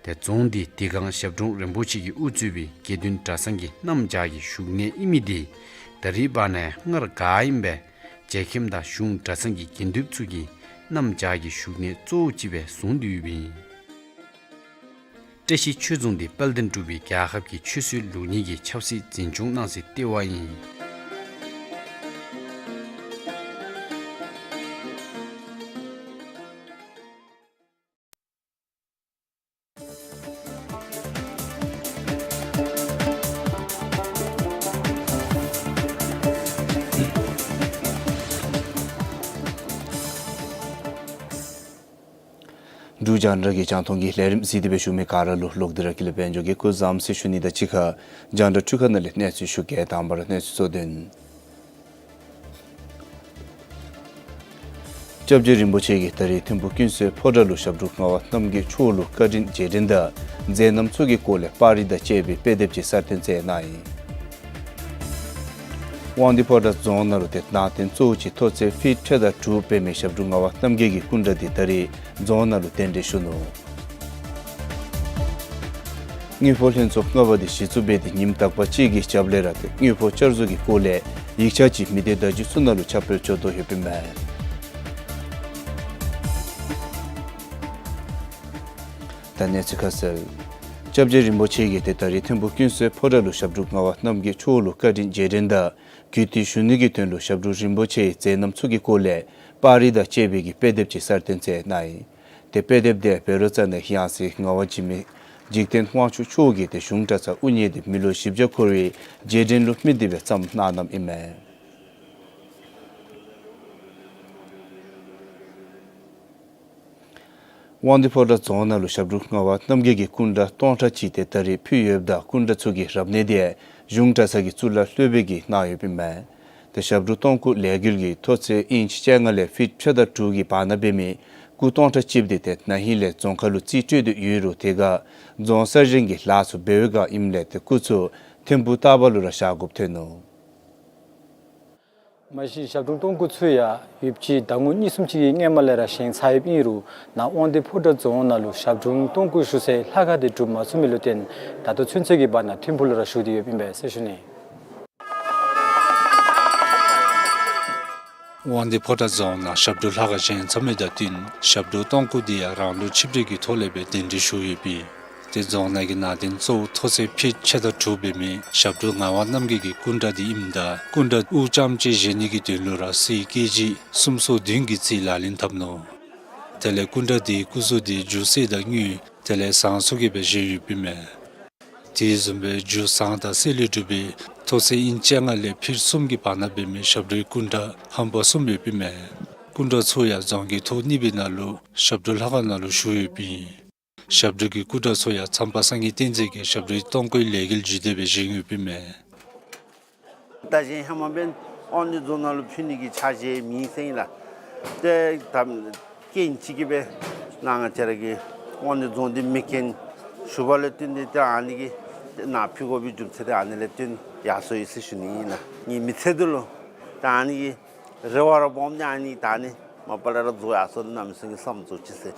ཏེ་རྫོང་འདི་དེ་སྒང་ཞབས་དྲུང་རིན་པོ་ཆེ་གིས་དབུ་གཙོས་པའི་དགེ་འདུན་གྲྭ་ཚང་གི་གནམ་བྱཱར་གྱི་བཞུགས་གནས་ཨིན་མི་འདི་ད་རེས་བར་ན་ཡང་སྔར་ག་ཨིནམ་སྦེ་ རྒྱལ་ཁམས་དང་གཞུང་གྲྭ་ཚང་གི་དགེ་འདུན་ཚུ་གིས་གནམ་བྱཱར་གྱི་བཞུགས་གནས་གཙོ་བོ་ཅིག་སྦེ་བཟུང་སྟེ་ཡོདཔ་ཨིན། བཀྲ་ཤིས་ཆོས་རྫོང་འདི་དཔལ་ལྡན་འབྲུག་པའི་རྒྱལ་ཁབ་ཀྱི་ཆོས་སྲིད་ལུགས་གཉིས་ཀྱི་ཆབ་སྲིད་འཛིན་སྐྱོང་གནང་སའི་ལྟེ་བ་ཨིན། འབྲུག་རྒྱང་བསྒྲགས་ཀྱི་རྒྱང་མཐོང་གི་ལས་རིམ་གཟིགས་ཏེ་སྦེ་བཞུགས་མི་ག་ར་ལུ་ལོག་སྟེ་ར་སྐུ་ལས་སྦེ་འཇོག་གེ། སྐུ་བཟང་ཟེར་ཞུ་ནི་དང་གཅིག་ཁར་རྒྱང་བསྒྲགས་འཕྲུལ་ཁང་ནང་ལས་གནས་ཚུལ་ཞུ་གེ། དང་པ་ར་གནས་ཚུལ་གཙོ་དོན། སྐྱབས་རྗེ་རིན་པོ་ཆེ་གིས་ད་རིས་ཐིམ་ཕུ་ཀུན་གསལ་ཕོ་བྲང་ལུ་ཞབས་དྲུང་ངག་དབང་རྣམ་རྒྱལ་མཆོག་ལུ་བཀའ་དྲིན་རྗེས་དྲན་དང་མཛད་རྣམ་ཚུ་གི་སྐོར་ལས་པར་རིས་དང་བཅས་པའི་དཔེ་དེབ་ཅིག་གསར་བཏོན་མཛད་གནང་ཡི། དབང་འདུས་ཕོ་བྲང་རྫོང་ནང་ལུ་ཏེ་ནང་རྟེན་གཙོ་བོ་ཅིག་མཐོ་ཚད་ཕིཊ་ཕྱེད་དང་དྲུག་འབད་མི་ཞབས་དྲུང་ངག་དབང་རྣམ་རྒྱལ་གྱི་སྐུ་འདྲ་འདི་ད་རིས་རྫོང་ནང་ལུ་གདན་འདྲེན་ཞུ་ནུག། དངུལ་ཕོགས་ལྷན་ཚོགས་ལྔ་པ་འདི་གཞི་བཙུགས་འབད་དེ་ཉིནམ་དག་པ་གཅིག་གི་རྒྱབ་ལས་ར་ཏེ་དངུལ་ཕོགས་བསྐྱར་བཟོ་གི་སྐོར་ལས་ཡིག་ཆ་ཅིག་མི་སྡེ་བརྡ་བརྒྱུད་ཚུ་ནང་ལུ་ཁྱབ་སྤེལ་འགྱོ་དོ་ཡོདཔ་ཨིན་མས། ད་གནས་ཚུལ་ཁ་གསལ། སྐྱབས་རྗེ་རིན་པོ་ཆེ་གིས་ཏེ་ད་རིས་ཐིམ་ཕུ་ཀུན་གསལ་ཕོ་བྲང་ལུ་ཞབས་དྲུང་ངག་དབང་རྣམ་རྒྱལ་མཆོག་ལུ་བཀའ་དྲིན་རྗེས་དྲན་དང་གུས་བཏུད་ཞུ་ནི་གི་དོན་ལུ་ཞབས་དྲུང་རིན་པོ་ཆེའི་མཛད་རྣམ་ཚུ་གི་སྐོར་ལས་པར་རིས་དང་བཅས་པའི་གི་དཔེ་དེབ་ཅིག་གསར་བཏོན་མཛད་གནང་ཡི། ཏེ་དཔེ་དེབ་འདི་བཻ་རོ་ཙ་ན་ཡང་སྲིད་ངག་དབང་འཇིགས་མེད་འཇིག་རྟེན་དབང་ཕྱུག་མཆོག་གིས་ཏེ་གཞུང་གྲྭ་ཚང་དབུ་བརྙེས་ཏེ་མི་ལོ་བཞི་བརྒྱ་འཁོར་བའི་རྗེས་དྲན་ལུ་དམིགས་ཏེ་སྦེ་བརྩམས་གནང་གནངམ་ཨིན་མས། དབང་འདུས་ཕོ་བྲང་རྫོང་ནང་ལུ་ཞབས་དྲུང་ངག་དབང་རྣམ་རྒྱལ་གྱི་སྐུ་འདྲ་སྟོང་ཕྲག་གཅིག་ཏེ་ད་རིས་ཕུལ་ཡོདཔ་ད་སྐུ་འདྲ་ཚུ་གི་རབ་གནས་འདི་གཞུང་གྲྭ་ཚང་གི་གཙུག་ལག་སློབ་དཔོན་གྱིས་གནང་ཡོདཔ་ཨིན་མས། ཏེ་ཞབས་དྲུང་སྟོང་སྐུ་ལས་འགུལ་གྱི་མཐོ་ཚད་ཨིན་ཅི་བཅོ་ལྔ་ལས་ཕིཊ་ཕྱེད་དང་དྲུག་གི་བར་ན་འབད་མི་སྐུ་སྟོང་ཕྲག་གཅིག་འདི་ཏེ་ན་ཧིང་ལས་རྫོང་ཁ་ལུ་རྩིས་སྤྲོད་དེ་ཡོད་རུང་དེ་ཁར་རྫོང་གསར་བཞེངས་ཀྱི་ལཱ་ཚུ་འབད་བའི་སྒང་ཨིནམ་ལས་ཏེ་སྐུ་ཚུ་ཐིམ་ཕུ་ལྟག་པ་ལུ་ར་བཞག་དགོཔ་ཐོན་ནུག། མ་གཞི་ཞབས་དྲུང་སྟོང་སྐུ་ཚུ་ཡང་ཡོདཔ་ཅིག་ཟླ་ངོ་གཉིས་གསུམ་ཅིག་གི་སྔོན་མ་ལས་ར་བཞེངས་ཚར་ཡོདཔ་ཨིན་རུང་ནཱ་དབང་འདུས་ཕོ་བྲང་རྫོང་ནང་ལུ་ཞབས་དྲུང་སྟོང་སྐུ་བཞུགས་སའི་ལྷ་ཁང་འདི་གྲུབ་མ་ཚུགས་མི་ལུ་བརྟེན་ད་ལྟོ་ཚུན་ཚོད་ཀྱི་བར་ན་ཐིམ་ཕུ་ལུ་ར་བཞུགས་ཏེ་ཡོདཔ་ཨིན་པས་ཟེར་ཞུ་ནི། དབང་འདུས་ཕོ་བྲང་རྫོང་ནང་ཞབས་དྲུང་ལྷ་ཁང་བཞེངས་ཚར་མི་དང་བསྟུན་ཞབས་དྲུང་སྟོང་སྐུ་འདི་ཡང་རང་ལུགས་ཆིབས་གྲལ་གྱི་ཐོག་ལས་སྦེ་གདན་འདྲེན་ཞུ་ཡོདཔ་ཨིན། ཏེ་རྫོང་ནང་གི་ནང་རྟེན་གཙོ་བོ་མཐོ་ཚད་ཕིཊ་ཕྱེད་དང་དྲུག་འབད་མི་ཞབས་དྲུང་ངག་དབང་རྣམ་རྒྱལ་གྱི་སྐུ་འདྲ་འདི་ཨིནམ་ད་སྐུ་འདྲ་དབུ་ཙམ་ཅིག་བཞེངས་ནི་གི་དོན་ལུ་ར་སྲིད་ཀེ་ཇི་སུམ་སོ་བདུན་གྱི་རྩིས་ལག་ལེན་འཐབ་ནུག། དེ་ལས་སྐུ་འདྲ་འདིའི་སྐུ་གཟུགས་འདི་རྒྱུ་གསེར་དང་དངུལ་དེ་ལས་ཟངས་ཚུ་གིས་སྦེ་བཞེངས་ཡོདཔ་ཨིན་མས། དེ་བཟུམ་སྦེ་རྒྱུ་ཟངས་དང་གསེར་ལས་གྲུབ་པའི་མཐོ་ཚད་ཨིན་ཅི་བཅོ་ལྔ་ལས་ཕིཊ་གསུམ་གྱི་བར་ན་འབད་མི་ཞབས་དྲུང་སྐུ་འདྲ་ཧམ་པ་གསུམ་ཡོདཔ་ཨིན་མས། སྐུ་འདྲ་ཚུ་ཡང་རྫོང་གི་ཐོག་གཉིས་པའི་ནང་ལུ་ཞབས་དྲུང་ལྷ་ཁང་ནང་ལུ་བཞུགས་ཡོདཔ་ཨིན། ཞབས་དྲུང་གི་སྐུ་འདྲ་ཚུ་ཡང་མཚམས་པ་སངས་རྒྱས་བསྟན་འཛིན་གྱིས་ཞབས་དྲུང་སྟོང་སྐུའི་ལས་འགུལ་བརྒྱུད་དེ་སྦེ་བཞེངས་ཡོདཔ་ཨིན་མས། ད་གཞན་ཧེ་མ་འབདན་དབང་འདུས་རྫོང་ནང་ལུ་ཕུལ་ནི་གི་ཆ་བཞག་མེད་ཟེར་ཨིན་ལགས། ཏེ་ད་རྐྱེན་ཅིག་གིས་སྦེ་ནཱ་ང་བཅས་ར་གི་དབང་འདུས་རྫོང་འདི་མེད་རྐྱེན་ཞུ་བ་ལས་བརྟེན་ཏེ་ཏེ་ཨ་ནི་གི་ཏེ་ནཱ་ཕུལ་དགོ་པའི་རྒྱུ་མཚན་འདི་ཨ་ནི་ལས་བརྟེན་ཡར་སོ་ཡི་ཟེར་ཞུ་ནི་ཨིན་ལགས། ངེའི་མི་ཚེ་འདི་ལུ་ད་ཨ་ནི་གི་རེ་བ་ར་སྦོམ་འདི་ཨ་ནི་ད་ཨ་ནི་མ་པ་ལས་ར་རྫོགས་ཡར་སོ་ནི་གནམ་མེད་ས་མེད་ཀྱི་བསམ་རྫོགས་ཅི་ཟེར།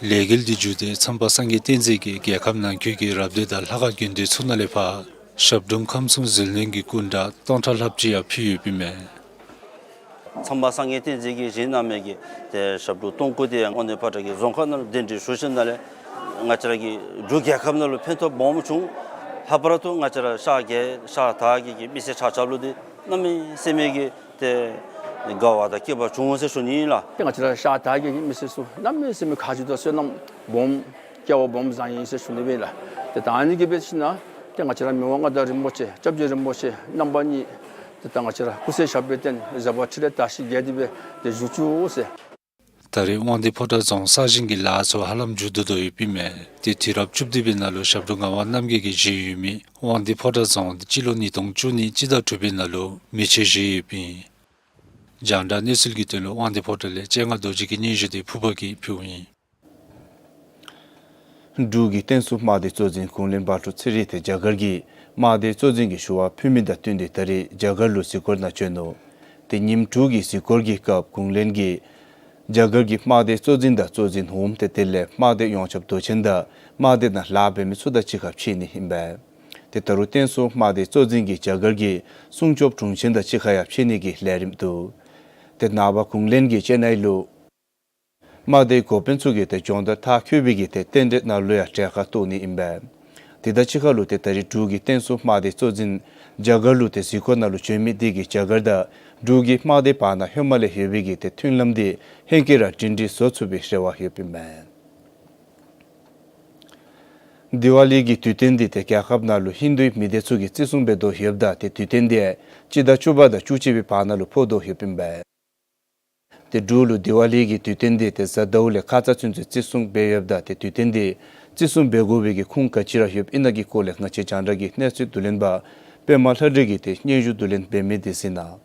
ལས་འགུལ་འདི་བརྒྱུད་དེ་མཚམས་པ་སངས་རྒྱས་བསྟན་འཛིན་གྱིས་རྒྱལ་ཁབ་ནང་འཁོད་ཀྱི་རབ་སྡེ་དང་ལྷ་ཁང་དགོན་སྡེ་ཚུ་ནང་ལས་ཕར་ཞབས་དྲུང་ཁམས་གསུམ་ཟིལ་གནོན་གྱི་སྐུ་འདྲ་སྟོང་ཕྲག་ལྷགཔ་ཅིག་ཡང་ཕུལ་ཡོདཔ་ཨིན་མས། མཚམས་པ་སངས་རྒྱས་བསྟན་འཛིན་གྱིས་བཞེངས་གནང་མི་གི་ཏེ་ཞབས་དྲུང་སྟོང་སྐུ་འདི་ཡང་དབང་འདུས་ཕོ་བྲང་གི་རྫོང་ཁ་ནང་ལུ་གདན་འདྲེན་ཞུ་ཞིནམ་ལས་ང་བཅས་ར་གི་འབྲུག་རྒྱལ་ཁབ་ནང་ལུ་ཕན་ཐོགས་སྦོམ་བྱུང་། ལྷག་པར་དུ་ང་བཅས་ར་ཤར་རྒྱལ་ཤར་དར་རྒྱས་ཀྱི་མི་སེར་ཆ་ཁྱབ་ལུ་འདི་གནམ་མེད་ས་མེད་ཀྱི་ཏེ་དགའ་བ་དང་སྐྱིད་པ་བྱུང་ཟེར་ཞུ་ནི་ཨིན་ལགས། ཏེ་ང་བཅས་ར་ཤར་དར་རྒྱས་ཀྱི་མི་སེར་ཚུ་གནམ་མེད་ས་མེད་ཁ་རྗེ་དང་བསོད་ནམས་སྦོམ་སྐལ་བ་སྦོམ་བཟང་ཡི་ཟེར་ཞུ་ནི་སྦེ་ལགས། ཏེ་ད་ཨ་ནི་གིས་འབད་ཞིནམ་ཏེ་ང་བཅས་ར་མི་དབང་མངའ་བདག་རིན་པོ་ཆེ་སྐྱབས་རྗེ་རིན་པོ་ཆེ་རྣམ་པ་གཉིས་ཏེ་ད་ང་བཅས་ར་སྐུ་ཚེ་ཞབས་པད་བརྟན་བཟའ་དཔལ་འཕྲིན་ལས་དར་ཞིང་རྒྱས་ཏེ་སྦེ་ཏེ་བཞུགས་བཅུག་ཟེར། ད་རེས་དབང་འདུས་ཕོ་བྲང་རྫོང་གསར་བཞེངས་ཀྱི་ལཱ་ཚུ་ཧ་ལམ་མཇུག་བསྡུ་དོ་ཡོདཔ་ཨིན་མས། ཏེ་དུས་རབས་བཅུ་བདུན་པའི་ནང་ལུ་ཞབས་དྲུང་ངག་དབང་རྣམ་རྒྱལ་གྱིས་བཞེངས་ཡོད་མི་དབང་འདུས་ཕོ་བྲང་རྫོང་འདི་སྤྱི་ལོ་ཉིས་སྟོང་བཅུ་གཉིས་སྤྱི་ཟླ་དྲུག་པའི་ནང་ལུ་མེ་མཆོད་བཞེངས་ཡོདཔ་ཨིན། རྒྱང་བསྒྲགས་གནས་ཚུལ་གྱི་དོན་ལུ་དབང་འདུས་ཕོ་བྲང་ལས་སྤྱན་སྔ་རྡོ་རྗེ་གི་སྙན་ཞུ་འདི་ཕུར་པ་གིས་ཕུལཝ་ཨིན། འབྲུག་གི་བསྟན་སྲུང་དམག་སྡེ་གཙོ་འཛིན་གུང་བློན་འབར་འཕྲོག་ཚེ་རིང་དེ་རྒྱ་གར་གྱི་དམག་སྡེ་གཙོ་འཛིན་གྱི་ཞུ་བ་ཕུལ་མི་དང་བསྟུན་ཏེ་ད་རེས་རྒྱ་གར་ལུ་གཟིགས་སྐོར་ནང་བྱོན་ནུག། ཏེ་ཉིནམ་དྲུག་གི་གཟིགས་སྐོར་གྱི་སྐབས་གུང་བློན་གྱིས་རྒྱ་གར་གྱི་དམག་སྡེ་གཙོ་འཛིན་དང་གཙོ་འཛིན་འོགམ་ཏེ་དེ་ལས་དམག་སྡེ་ཡོངས་ཁྱབ་མདོ་ཆེན་དང་དམག་སྡེ་ནང་ལཱ་འབད་མི་ཚུ་དང་གཅིག་ཁར་ཕྱད་ནི་ཨིན་པས། ཏེ་ད་རུང་བསྟན་སྲུང་དམག་སྡེ་གཙོ་འཛིན་གྱིས་རྒྱ་གར་གྱི་སྲུང་སྐྱོབ་དྲུང་ཆེན་དང་གཅིག་ཁར་ཡང་ཕྱད་ནི་གི་ལས་རིམ་འདུག། ཏེ་ནངས་པ་གུང་ལེན་གྱི་སྤྱན་ནའི་ལུ་དམག་སྡེའི་འགོ་དཔོན་ཚུ་གིས་ཏེ་སྦྱོང་བརྡར་མཐར་འཁྱོལ་བའི་གི་ཏེ་རྟེན་འབྲེལ་ནང་ལུ་ཡང་གྲལ་ཁར་གཏོགས་ནི་ཨིན་པས། དེ་དང་གཅིག་ཁར་ལུ་ཏེ་ད་རེས་འབྲུག་གི་བསྟན་སྲུང་དམག་སྡེ་གཙོ་འཛིན་རྒྱ་གར་ལུ་ཏེ་གཟིགས་སྐོར་ནང་ལུ་བྱོན་མི་དེ་གིས་རྒྱ་གར་དང་འབྲུག་གི་དམག་སྡེ་བར་ན་ཧེ་མ་ལས་ཡོད་པའི་གི་ཏེ་མཐུན་ལམ་དེ་ཧེང་སྐལ་ར་སྒྲིང་སྒྲིང་བཟོ་ཚུགས་པའི་རེ་བ་ཡོདཔ་ཨིན་མས། དི་ཝ་ལི་གི་དུས་སྟོན་འདི་ཏེ་རྒྱལ་ཁབ་ནང་ལུ་ཧིན་དུའི་མི་སྡེ་ཚུ་གིས་བརྩི་སྲུང་འབད་དོ་ཡོདཔ་ད་ཏེ་དུས་སྟོན་འདི་སྤྱི་ཟླ་བཅུ་པ་དང་བཅུ་གཅིག་པའི་བར་ན་ལུ་ཕོག་དོ་ཡོདཔ་ཨིན་པས། ཏེ་འབྲུག་ལུ་དི་ཝ་ལི་གི་དུས་སྟོན་འདི་ཏེ་གཟའ་ཟླཝ་ལས་ཁ་ཙ་ཚུན་ཚོད་བརྩི་སྲུང་འབད་ཡོདཔ་ད་ཏེ་དུས་སྟོན་འདི་བརྩི་སྲུང་འབད་དགོ་པའི་གི་ཁུངས་ག་ཅི་ར་ཡོདཔ་ཨིན་ན་གི་སྐོར་ལས་ང་བཅས་རྒྱང་བསྒྲགས་ཀྱི་གནས་ཚུལ་བསྡུ་ལེན་པ་པདྨ་ལྷ་སྒྲོན་གྱིས་ཏེ་སྙན་ཞུ་བསྡུ་ལེན་འབད་མི་འདི་གཟིགས་གནང་།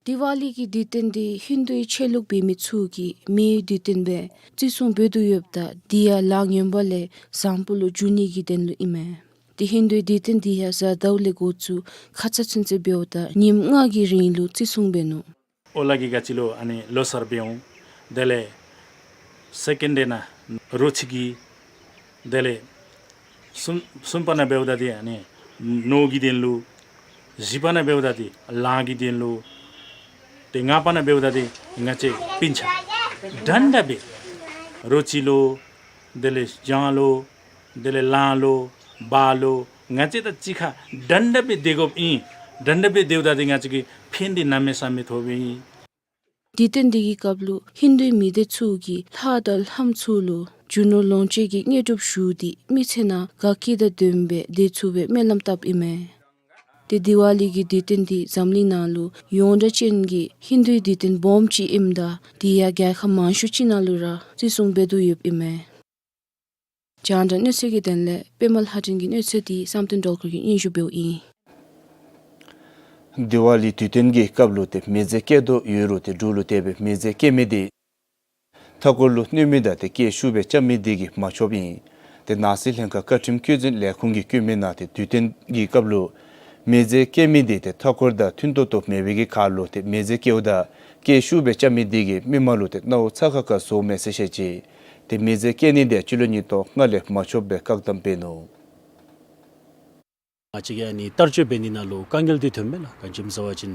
དི་ཝ་ལི་གི་དུས་སྟོན་འདི་ཧིན་དུའི་ཆོས་ལུགས་འབད་མི་ཚུ་གིས་མེའི་དུས་སྟོན་སྦེ་བརྩི་སྲུང་འབད་དོ་ཡོདཔ་ད་དེ་ཡང་ལཱ་ངན་པ་ལས་བཟང་པོ་ལུ་འགྱུར་ནི་གི་དོན་ལུ་ཨིན་མས། ཏེ་ཧིན་དུའི་དུས་སྟོན་འདི་ཡང་གཟའ་ཟླཝ་ལས་འགོ་བཙུགས་ཁ་ཙ་ཚུན་ཚོད་འབདཝ་ད་ཉིནམ་ལྔ་གི་རིང་ལུ་བརྩི་སྲུང་འབད་ནུག། ཨོ་ལ་གི་ག་ཅི་ལུ་ཨ་ནི་ལོ་གསར་འབད་འོང་། དེ་ལས་སེ་ཀེནཌ་ནང་རོ་ཁྱི་གི། དེ་ལས་གསུམ་གསུམ་པ་ནང་འབདཝ་ད་འདི་ཨ་ནི་ནོར་གྱི་དོན་ལུ། བཞི་པ་ནང་འབདཝ་ད་འདི་གླང་གི་དོན་ལུ། ཏེ་ལྔ་པ་ནང་འབདཝ་ད་འདི་ང་བཅས་སྤུན་ཆ་འདྲན་འདྲ་སྦེ་རོ་ཁྱི་ལུ། དེ་ལས་སྤྱང་ལུ། དེ་ལས་གླང་ལུ། སྦ་ལུ། ང་བཅས་དང་གཅིག་ཁར་འདྲན་འདྲ་སྦེ་སྡོད་དགོཔ་ཨིན། འདྲན་འདྲ་སྦེ་སྡོདཔ་ད་འདི་ང་བཅས་ཀྱི་ཕན་བདེ་གནམ་མེད་ས་མེད་ཐོབ་ཨིན། དུས་སྟོན་འདི་གི་སྐབས་ལུ་ཧིན་དུའི་མི་སྡེ་ཚུ་གིས་ལྷ་དང་ལྷམོ་ཚུ་ལུ་རྒྱུ་ནོར་ལོངས་སྤྱོད་ཀྱི་དངོས་གྲུབ་ཞུ་སྟེ་མི་ཚེ་ནང་དགའ་སྐྱིད་དང་ལྡནམ་སྦེ་སྡོད་ཚུགས་པའི་སྨོན་ལམ་བཏབ་ཨིན་མས། ཏེ་དི་ཝ་ལི་གི་དུས་སྟོན་འདི་འཛམ་གླིང་ནང་ལུ་ཡོངས་གྲགས་ཅན་གྱི་ཧིན་དུའི་དུས་སྟོན་སྦོམ་ཅིག་ཨིནམ་ད་དེ་ཡང་རྒྱལ་ཁབ་མང་ཤོས་ཅིག་ནང་ལུ་ར་བརྩི་སྲུང་འབད་དོ་ཡོདཔ་ཨིན་མས། རྒྱང་བསྒྲགས་གནས་ཚུལ་གྱི་དོན་ལས་པདྨ་ལྷ་སྒྲོན་གྱི་གནས་ཚུལ་འདི་བསམ་གཏན་སྒྲོལ་དཀར་གྱིས་སྙན་ཞུ་འབདཝ་ཨིན། དི་ཝ་ལི་དུས་སྟོན་གྱི་སྐབས་ལུ་ཏེ་མེ་རྫས་སྐྱེལ་དོ་ཡོད་རུང་ཏེ་འབྲུག་ལུ་དེ་སྦེ་མེ་རྫས་སྐྱེལ་མི་འདི་མཐའ་འཁོར་ལུ་གནོད་མི་དང་ཏེ་སྐད་ཤུགས་སྦེ་རྐྱབ་མི་འདི་གིས་མ་ཆོགཔ་ཨིན། ཏེ་ནང་སྲིད་ལྷན་ཁག་བཀའ་ཁྲིམས་བཀོད་འཛིན་ལས་ཁུངས་ཀྱིས་བཀོད་མི་ནང་ཏེ་དུས་སྟོན་གྱི་སྐབས་ལུ་མེ་རྫས་སྐྱེལ་མི་འདི་ཏེ་མཐའ་འཁོར་དང་མཐུན་ཏོག་ཏོ་མེད་པའི་གི་ཁར་ལུ་ཏེ་མེ་རྫས་སྐྱེལཝ་ད་སྐད་ཤུགས་སྦེ་རྐྱབ་མི་འདི་གིས་མི་མང་ལུ་ཏེ་མནར་ཚ་ཁ་ཁ་བཟོཝ་མས་ཟེར་བཤད་ཅི། ཏེ་མེ་རྫས་སྐྱེལ་ནི་འདི་སྤྱི་ལོ་ཉིས་སྟོང་ལྔ་ལས་མ་ཆོགཔ་སྦེ་བཀག་དམ་འབད་ནུག། ང་བཅས་ཀྱིས་ཨ་ནི་བསྟར་སྤྱོད་འབད་ནི་ནང་ལུ་དཀའ་ངལ་འདི་ཐོན་མས་ལགས། ག་ཅི་སྨོ་ཟེར་བ་ཅིན་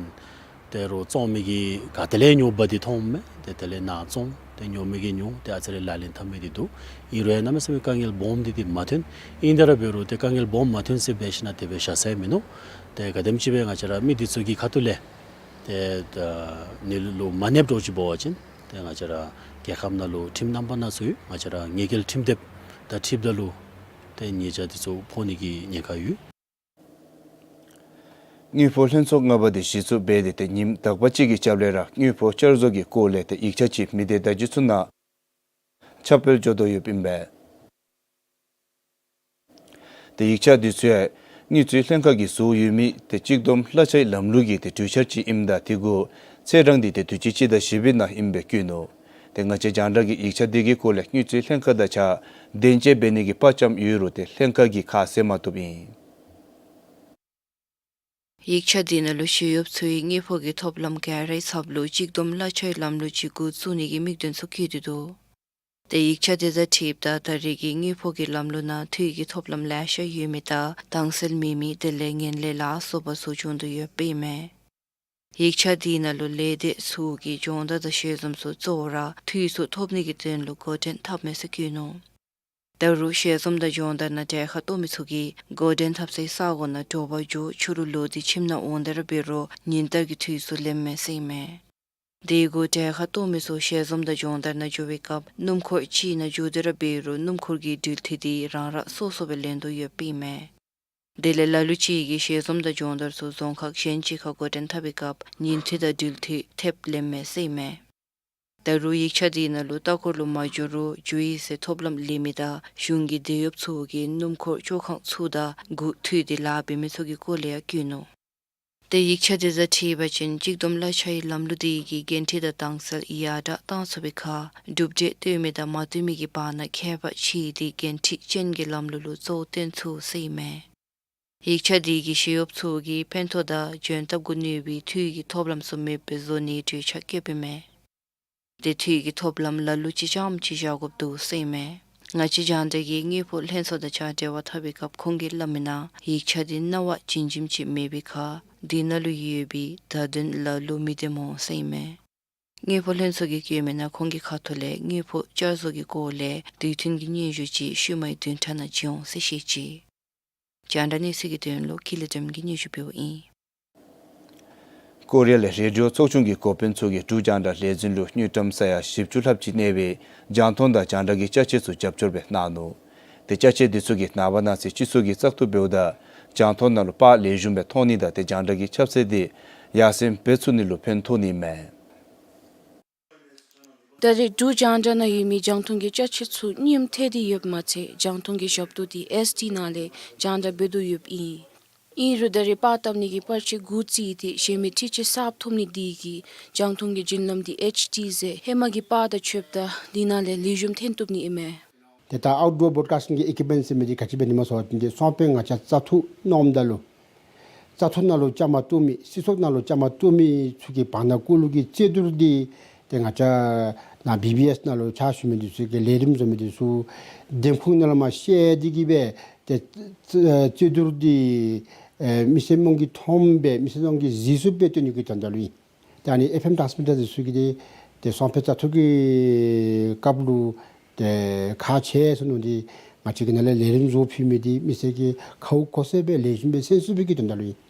ཏེ་རོགས་བཙོང་མི་གིས་ག་ཏེ་ལས་ཉོཝ་འདི་མཐོངམ་མས། ཏེ་དེ་ལས་ནཱ་བཙོང་ཏེ་ཉོ་མི་གིས་ཉོ་ཏེ་ཨ་ཙི་རེ་ལག་ལེན་འཐབ་མི་འདི་འདུག། ཨིན་རུང་ཡང་གནམ་མེད་ས་མེད་དཀའ་ངལ་སྦོམ་འདི་འདི་མ་ཐོན། ཨིན་ཏེ་ར་འབད་རུང་ཏེ་དཀའ་ངལ་སྦོམ་མ་ཐོན་ཟེར་འབད་ཞིན་ན་དེ་སྦེ་བཞག་ས་མིན་ནུག། ཏེ་ག་དེམ་ཅིག་སྦེ་ང་བཅས་ར་མི་འདི་ཚུ་གི་ཁ་ཐུག་ལས་ཏེ་ད་ནི་ལུ་མ་གནསཔ་འདྲཝ་ཅིག་འབད་བ་ཅིན་ཏེ་ང་བཅས་ར་རྒྱལ་ཁབ་ནང་ལུ་ཁྲིམས་རྣམ་པ་སྣ་ཚོགས་ཡོད། ང་བཅས་ར་ཉེས་འགེལ་ཁྲིམས་དེབ་དང་འཁྲིལཝ་ད་ལུ་ཏེ་ཉེས་བྱ་འདི་ཚུ་ཕོག་ནི་གི་ཉེན་ཁ་ཡོད། དངུལ་ཕོགས་ལྷན་ཚོགས་ལྔ་པ་འདི་གཞི་བཙུགས་འབད་དེ་ཏེ་ཉིནམ་དག་པ་ཅིག་གི་རྒྱབ་ལས་ར་དངུལ་ཕོགས་བསྐྱར་བཟོ་གི་སྐོར་ལས་ཏེ་ཡིག་ཆ་ཅིག་མི་སྡེ་བརྡ་བརྒྱུད་ཚུ་ནང་ཁྱབ་སྤེལ་འགྱོ་དོ་ཡོདཔ་ཨིན་པས། ཏེ་ཡིག་ཆ་འདི་ཚུ་ཡང་དངུལ་རྩིས་ལྷན་ཁག་གིས་བཟོ་ཡོད་མི་ཏེ་གཅིག་བསྡོམས་གླ་ཆའི་ལམ་ལུགས་ཀྱི་ཏེ་གྲོས་འཆར་ཅིག་ཨིནམ་ད་དེ་གུ་ཚེས་གྲངས་འདི་ཏེ་དུས་ཅི་སྤྱི་ཟླ་བཞི་པའི་ནང་ཨིནམ་སྦེ་བཀོད་ནུག། ཏེ་ང་བཅས་རྒྱང་བསྒྲགས་ཀྱིས་ཡིག་ཆ་འདི་གི་སྐོར་ལས་དངུལ་རྩིས་ལྷན་ཁག་དང་གཅིག་ཁར་གདན་འདྲེན་འབད་ནི་གི་དཔའ་བཅམ་ཡོད་རུང་ཏེ་ལྷན་ཁག་གིས་ཁ་བཟེད་མ་བཏུབ་ཨིན། ཡིག་ཆ་འདི་ནང་ལུ་ཞི་གཡོགཔ་ཚུའི་དངུལ་ཕོགས་ཀྱི་ཐོབ་ལམ་ག་རའི་ཚབ་ལུ་གཅིག་བསྡོམས་གླ་ཆའི་ལམ་ལུགས་ཅིག་འགོ་བཙུགས་ནི་གི་དམིགས་དོན་ཚུ་བཀོད་དེ་འདུག། ཏེ་ཡིག་ཆ་འདི་དང་འཁྲིལཝ་ད་ད་རེས་ཀྱི་དངུལ་ཕོགས་ཀྱི་ལམ་ལུགས་ནང་འཐུས་ཀྱི་ཐོབ་ལམ་ལེ་ཤ་ཡོད་མི་དང་དྭངས་གསལ་མེད་མི་དེ་ལས་ངན་ལྷད་ལ་སོགས་པ་ཚུ་བྱུང་དོ་ཡོདཔ་ཨིན་མས། ཡིག་ཆ་འདི་ནང་ལུ་ལས་སྡེ་ཚུ་གི་སྦྱོང་བརྡར་དང་ཞལ་འཛོམས་ཚུ་གཙོ་བོ་ར་འཐུས་ཚུ་ཐོབ་ནི་གི་དོན་ལུ་འགོ་འདྲེན་འཐབ་མས་ཟེར་བཀོད་ནུག། ད་རུང་ཞལ་འཛོམས་དང་སྦྱོང་བརྡར་ནང་གྲལ་ཁར་གཏོགས་མི་ཚུ་གིས་འགོ་འདྲེན་འཐབ་སའི་ས་གོ་ནང་དྲོ་པ་འགྱོ་ཕྱི་རུ་ལོག་སྟེ་ཁྱིམ་ནང་འོང་སྟེ་ར་འབད་རུང་ཉིན་ལྟར་གྱི་འཐུས་ཚུ་ལེནམ་མས་ཟེར་ཨིན་མས། དེ་གུ་གྲལ་ཁར་གཏོགས་མི་ཚུ་ཞལ་འཛོམས་དང་སྦྱོང་བརྡར་ནང་འགྱོ་བའི་སྐབས་སྣུམ་འཁོར་ཅིག་ནང་འཛུལ་ཏེ་ར་འབད་རུང་སྣུམ་འཁོར་གྱི་འགྲུལ་འཐུས་འདི་རང་རང་སོ་སོ་སྦེ་ལེན་དོ་ཡོདཔ་ཨིན་མས། དེ་ལས་ལ་ལུ་ཅིག་གིས་ཞལ་འཛོམས་དང་སྦྱོང་བརྡར་ཚུ་རྫོང་ཁག་གཞན་ཅིག་ཁར་འགོ་འདྲེན་འཐབ་པའི་སྐབས་ཉིན་འཐུས་དང་འགྲུལ་འཐུས་ཐེབས་ལེནམ་མས་ཟེར་ཨིན་མས། ད་རུང་ཡིག་ཆ་འདི་ནང་ལུ་ལྟ་སྐོར་ལུ་མ་འགྱོ་རུང་འགྱོ་ཡི་ཟེར་ཐོབ་ལམ་ལེན་མི་དང་གཞུང་གི་འབྲེལ་ཡོད་ཚུ་གིས་སྣུམ་འཁོར་བཅོ་ཁང་ཚུ་དང་སྒུག་འཐུས་འདི་ལཱ་འབད་མི་ཚུ་གི་སྐོར་ལས་ཡང་བཀོད་ནུག། ཏེ་ཡིག་ཆ་འདི་དང་འཁྲིལ་བ་ཅིན་གཅིག་བསྡོམས་གླ་ཆའི་ལམ་ལུགས་འདི་གི་འགན་འཁྲི་དང་དྭངས་གསལ་ཡར་དྲག་བཏང་ཚུགས་པའི་ཁར་གྲུབ་འབྲས་བཏོན་མི་དང་མ་བཏོན་མི་གི་བར་ན་ཁྱད་པར་ཕྱེ་སྟེ་འགན་འཁྲི་ཅན་གྱི་ལམ་ལུགས་ལུ་གཙོ་བོ་བཏོན་ཚུགས་ཟེར་ཨིན་མས། ཡིག་ཆ་འདི་གིས་ཞི་གཡོགཔ་ཚུ་གི་ཕན་ཐོགས་དང་འཇོན་ཐབས་གུ་གནོད་པའི་འཐུས་ཀྱི་ཐོབ་ལམ་ཚུ་མེདཔ་བཟོ་ནིའི་གྲོས་འཆར་བཀོདཔ་ཨིན་མས། ཏེ་འཐུས་ཀྱི་ཐོབ་ལམ་ལ་ལུ་ཅིག་རྐྱངམ་ཅིག་བཞག་དགོཔ་འདུག་ཟེར་ཨིན་མས། ང་བཅས་རྒྱང་བསྒྲགས་ཀྱིས་དངུལ་ཕོགས་ལྷན་ཚོགས་དང་བཅར་འདྲི་བ་འཐབ་པའི་སྐབས་ཁོང་གིས་སླབ་མི་ནང་ཡིག་ཆ་འདི་གནང་བ་ཇི་བཞིན་ཅིག་མེད་པའི་ཁར་འདི་ནང་ལུ་ཡོད་པའི་བརྡ་དོན་ལ་ལུ་མི་བདེན་སྨོ་ཟེར་ཨིན་མས། དངུལ་ཕོགས་ལྷན་ཚོགས་ཀྱིས་བཀོད་མི་ནང་ཁོང་གི་ཁ་ཐུག་ལས་དངུལ་ཕོགས་བསྐྱར་བཟོ་གི་སྐོར་ལས་དུས་མཐུན་གྱི་སྙན་ཞུ་ཅིག་ཤུལ་མའི་བདུན་ཕྲག་ནང་བྱིན་འོང་ཟེར་བཤད་ཅི། རྒྱང་བསྒྲགས་གནས་ཚུལ་གྱི་དོན་ལུ་ཀུན་ལེགས་སྒྲོལམ་གིས་སྙན་ཞུ་ཕུལཝ་ཨིན། ཀོ་རི་ཡ་ལས་རེ་ཌི་ཡོ་ཚོགས་ཆུང་གི་འགོ་དཔོན་ཚུ་གིས་འབྲུག་རྒྱང་བསྒྲགས་ལས་འཛིན་ལུ་དངུལ་ཀྲམ་ས་ཡ་བཞི་བཅུ་ལྷགཔ་ཅིག་གནས་པའི་རྒྱང་མཐོང་དང་རྒྱང་བསྒྲགས་ཀྱི་ཅ་ཆས་ཚུ་རྒྱབ་སྐྱོར་སྦེ་གནང་ནུག། ཏེ་ཅ་ཆས་འདི་ཚུ་གིས་ནངས་པ་གནངས་ཚེ་སྤྱི་ཚོགས་ཀྱིས་བཙག་འཐུ་འབདཝ་ད་རྒྱང་མཐོང་ནང་ལུ་པར་ལེགས་ཤོམ་སྦེ་མཐོང་ནི་དང་ཏེ་རྒྱང་བསྒྲགས་ཀྱི་ཁྱབ་ཚད་འདི་ཡར་སེང་འབད་ཚུགས་ནི་ལུ་ཕན་ཐོགས་ནི་མས། ད་རེས་འབྲུག་རྒྱང་བསྒྲགས་ནང་ཡོད་མི་རྒྱང་མཐོང་གི་ཅ་ཆས་ཚུ་རྙིངམ་ཐལ་ཏེ་ཡོདཔ་མ་ཚད་རྒྱང་མཐོང་གི་ཞབས་ཏོག་འདི་ཨེསི་ཌི་ནང་ལས་རྒྱང་བསྒྲགས་འབད་དོ་ཡོདཔ་ཨིན། ཨིན་རུང་ད་རེས་པར་བཏབ་ནི་གི་པར་ཆས་འགོ་བཙུགས་ཏེ་གཞན་མི་འཕྲུལ་ཆས་གསརཔ་ཐོབ་ནི་འདི་གིས་རྒྱང་མཐོང་གི་བརྒྱུད་ལམ་འདི་ཨེཆ་ཌི་ཟེར་ཧེ་མ་གི་པར་དང་ཕྱདཔ་ད་འདི་ནང་ལས་ལེགས་ཤོམ་ཐོན་བཏུབ་ནི་ཨིན་མས། ཏེ་ད་ཨའུཊ་ཌོར་བོརོཌ་ཀཱསི་ཊིང་གི་ཨི་ཀུ་ཡིབ་མེནཊ་ཟེར་མི་འདི་ག་ཅི་འབད་ནི་སྨོ་ཟེར་བ་ཅིན་ཏེ་སང་ཕོད་ང་བཅས་བཙག་འཐུ་གནངམ་ད་ལུ་བཙག་འཐུ་ནང་ལུ་བཅའ་མར་གཏོགས་མི་སྲིད་ཚོགས་ནང་ལུ་བཅའ་མར་གཏོགས་མི་ཚུ་གི་བར་ན་ཀུ་ལུ་གི་རྩོད་བསྡུར་འདི་ཏེ་ང་བཅས་ནཱ་བི་བི་ཨེསི་ནང་ལུ་ཕྱག་ཞུ་མི་འདི་ཚུ་གིས་ལས་རིམ་བཟོ་མི་འདི་ཚུ་འདེམས་ཁོངས་ནང་ལས་མར་བཤལ་ཏེ་གིས་སྦེ་ཏེ་རྩོད་བསྡུར་འདི་ཨེ་མི་སེར་རྣམས་ཀྱིས་མཐོངམ་སྦེ་མི་སེར་རྣམས་ཀྱིས་གཟིགས་ཚུགསཔ་སྦེ་སྟོན་ནི་གི་དོན་དག་ལུ་ཨིན། ཏེ་ཨ་ནི་ཨེཕ་ཨེམ་ཊཱནསི་མི་ཊར་འདི་ཚུ་གིས་ཏེ་ཏེ་སང་ཕོད་བཙག་འཐུ་གི་སྐབས་ལུ་ཏེ་ཁག་ཆེ་སོ་ནུག། འདི་ང་བཅས་ཀྱིས་ནཱ་ལས་ལས་རིམ་བཟོ་ཕུལ་མི་འདི་མི་སེར་གྱིས་ཁཝ་གོ་ཚད་སྦེ་ལེགས་ཤོམ་སྦེ་གསན་ཚུགས་པའི་གི་དོན་དག་ལུ་ཨིན།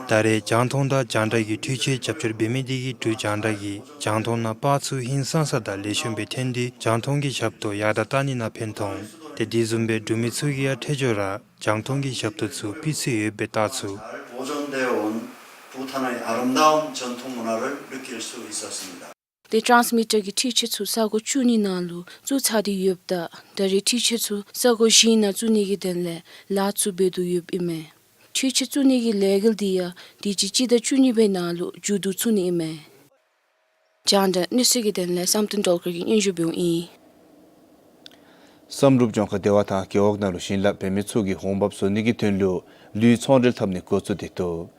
ད་རེས་རྒྱང་མཐོང་དང་རྒྱང་བསྒྲགས་ཀྱི་འཕྲུལ་ཆས་རྒྱབ་སྐྱོར་འབད་མི་འདི་གིས་འབྲུག་རྒྱང་བསྒྲགས་ཀྱིས་རྒྱང་མཐོང་ནང་པར་ཚུ་ཧིང་སངས་ས་དང་ལེགས་ཤོམ་སྦེ་ཐོན་ཏེ་རྒྱང་མཐོང་གི་ཞབས་ཏོག་ཡར་དྲག་གཏང་ནི་ནང་ཕན་ཐོགས། ཏེ་དེ་བཟུམ་སྦེ་འབྲུག་མི་ཚུ་གིས་ཡང་ཐད་སྦྱོར་ར་རྒྱང་མཐོང་གི་ཞབས་ཏོག་ཚུ་སྤུས་ཚད་ཡོདཔ་སྦེ་བལྟ་ཚུགས། 잘 보존되어 온 부탄의 아름다운 전통 문화를 느낄 수 있었습니다. ཏེ་ཊཱནསི་མི་ཊར་གྱི་འཕྲུལ་ཆས་ཚུ་ས་གོ་བཅུ་གཉིས་ནང་ལུ་བཙུགས་ཚར་ཏེ་ཡོདཔ་ད་ད་རེས་འཕྲུལ་ཆས་ཚུ་ས་གོ་བཞི་ནང་བཙུགས་ནི་གི་དོན་ལས་ལཱ་ཚུ་འབད་དོ་ཡོདཔ་ཨིན་མས། འཕྲུལ་ཆས་བཙུགས་ནི་གི་ལས་འགུལ་འདི་ཡང་དུས་ཅི་སྤྱི་ཟླ་བཅུ་གཉིས་པའི་ནང་ལུ་མཇུག་བསྡུ་ཚུགས་ནི་ཨིན་མས། རྒྱང་བསྒྲགས་གནས་ཚུལ་གྱི་དོན་ལས་བསམ་གཏན་སྒྲོལ་དཀར་གྱིས་སྙན་ཞུ་འབདཝ་ཨིན། བསམ་གྲུབ་ལྗོངས་མཁར་སྡེ་བ་དང་རྒེད་འོག་ནང་ལུ་ཞིང་ལཱ་འབད་མི་ཚུ་གིས་འོང་འབབ་བཟོ་ནི་གི་དོན་ལུ་ལུད་ཚོང་འབྲེལ་འཐབ་ནི་འགོ་བཙུགས་ཏེ་འདུག།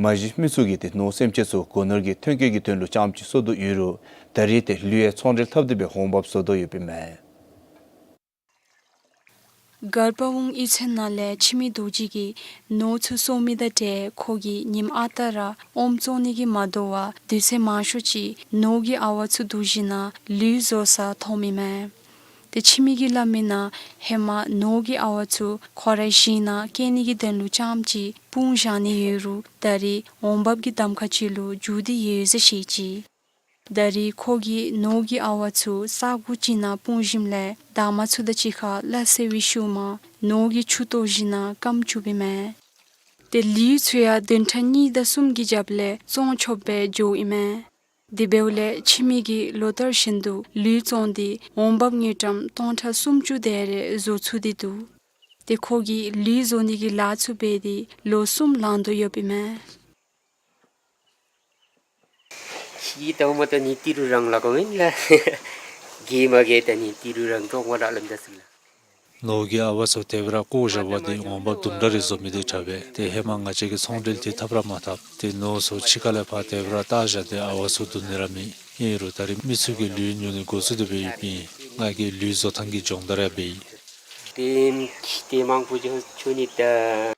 མ་གཞི་མི་ཚུ་གིས་ཏེ་ནོར་སེམས་ཅན་ཚུ་སྒོ་ནོར་གྱི་ཐོན་སྐྱེད་ཀྱི་དོན་ལུ་རྐྱངམ་ཅིག་བཟོ་དོ་ཡོད་རུང་ད་རེས་ཏེ་ལུད་ཡང་ཚོང་འབྲེལ་འཐབ་སྟེ་སྦེ་འོང་འབབ་བཟོ་དོ་ཡོདཔ་ཨིན་མས། སྒར་པ་ཝུན་གཡུས་ཚན་ནང་ལས་འཆི་མེད་རྡོ་རྗེ་གིས་ནོར་ཚུ་གསོ་མི་དང་འབྲེལ་ཁོ་གིས་ཉིནམ་ཨ་རྟག་ར་ཨོམ་བཙོང་ནི་གིས་མ་དོ་བར་དུས་ཚོད་མང་ཤོས་ཅིག་ནོར་གྱི་ཨ་ཝ་ཚུ་བསྡུ་ཞིན་ན་ལུད་བཟོ་སར་འཐོནམ་ཨིན་མས། ཏེ་འཆི་མེད་ཀྱིས་སླབ་མི་ནང་ཧེ་མ་ནོར་གྱི་ཨ་ཝ་ཚུ་ཁོ་རའི་ཞིང་ནང་སྐྱེ་ནི་གི་དོན་ལུ་རྐྱངམ་ཅིག་སྤུངས་བཞག་ནི་ཡོད་རུང་ད་རེས་འོང་འབབ་ཀྱི་གདམ་ཁ་ཅིག་ལུ་འགྱུར་ཏེ་ཡོད་ཟེར་བཤད་ཅི། ད་རེས་ཁོ་གིས་ནོར་གྱི་ཨ་ཝ་ཚུ་ས་སྒོ་ཅིག་ནང་སྤུངས་ཞིནམ་ལས་འདབ་མ་ཚུ་དང་གཅིག་ཁར་སླ་བསྲེ་བའི་ཤུལ་མ་ནོར་གྱི་ཆུ་གཏོར་ཞིན་ན་སྐམ་བཅུགཔ་ཨིན་མས། ཏེ་ལུད་ཚུ་ཡང་བདུན་ཕྲག་གཉིས་དང་གསུམ་གྱི་རྒྱབ་ལས་བཙོང་ཆོགཔ་སྦེ་འགྱོཝ་ཨིན་མས། དེ་འབདཝ་ལས་འཆི་མེད་ཀྱིས་ལོ་ལྟར་བཞིན་དུ་ལུད་བཙོང་སྟེ་འོང་འབབ་དངུལ་ཀྲམ་སྟོང་ཕྲག་སུམ་ཅུ་དེ་རེ་བཟོ་ཚུགས་ཏེ་འདུག། ཏེ་ཁོ་གིས་ལུད་བཟོ་ནི་གི་ལཱ་ཚུ་འབད་དེ་ལོ་གསུམ་ལང་དོ་ཡོདཔ་ཨིན་མས། ཤི་ད་མ་ད་ནི་ཏི་རུ་རང་ལ་གོ་མེན་ལ། གི་མ་གི་ད་ནི་ཏི་རུ་རང་འབྲོག་མ་ར་ལམ་ད་སུ་ལ། ནོར་གྱི་ཨ་ཝ་ཚུ་དེ་སྦེ་ར་བཀོ་བཞག་པ་འདི་འོང་འབབ་དུམ་གྲ་རེ་བཟོ་མི་འདི་དྲག་པས། ཏེ་ཧེ་མ་ང་བཅས་ཀྱིས་ཚོང་འབྲེལ་འདི་འཐབ་ར་མ་འཐབ། ཏེ་ནོར་ཚུ་ཕྱི་ཁ་ལས་ཕར་དེ་སྦེ་ར་བཏགས་བཞག་སྟེ་ཨ་ཝ་ཚུ་བསྡུ་ནི་ར་མེད། ཨིན་རུང་ད་རེས་མི་ཚུ་གིས་ལུད་ཉོ་ནི་འགོ་བཙུགས་ཏེ་སྦེ་ཡོདཔ་ཨིན། ང་གིས་ལུད་བཟོ་ཐངས་ཀྱི་སྦྱོང་བརྡར་ཡང་འབད་ཡི། ཏེ་ཏེ་མང་པོ་ཅིག་ཆུ་ནི་ད།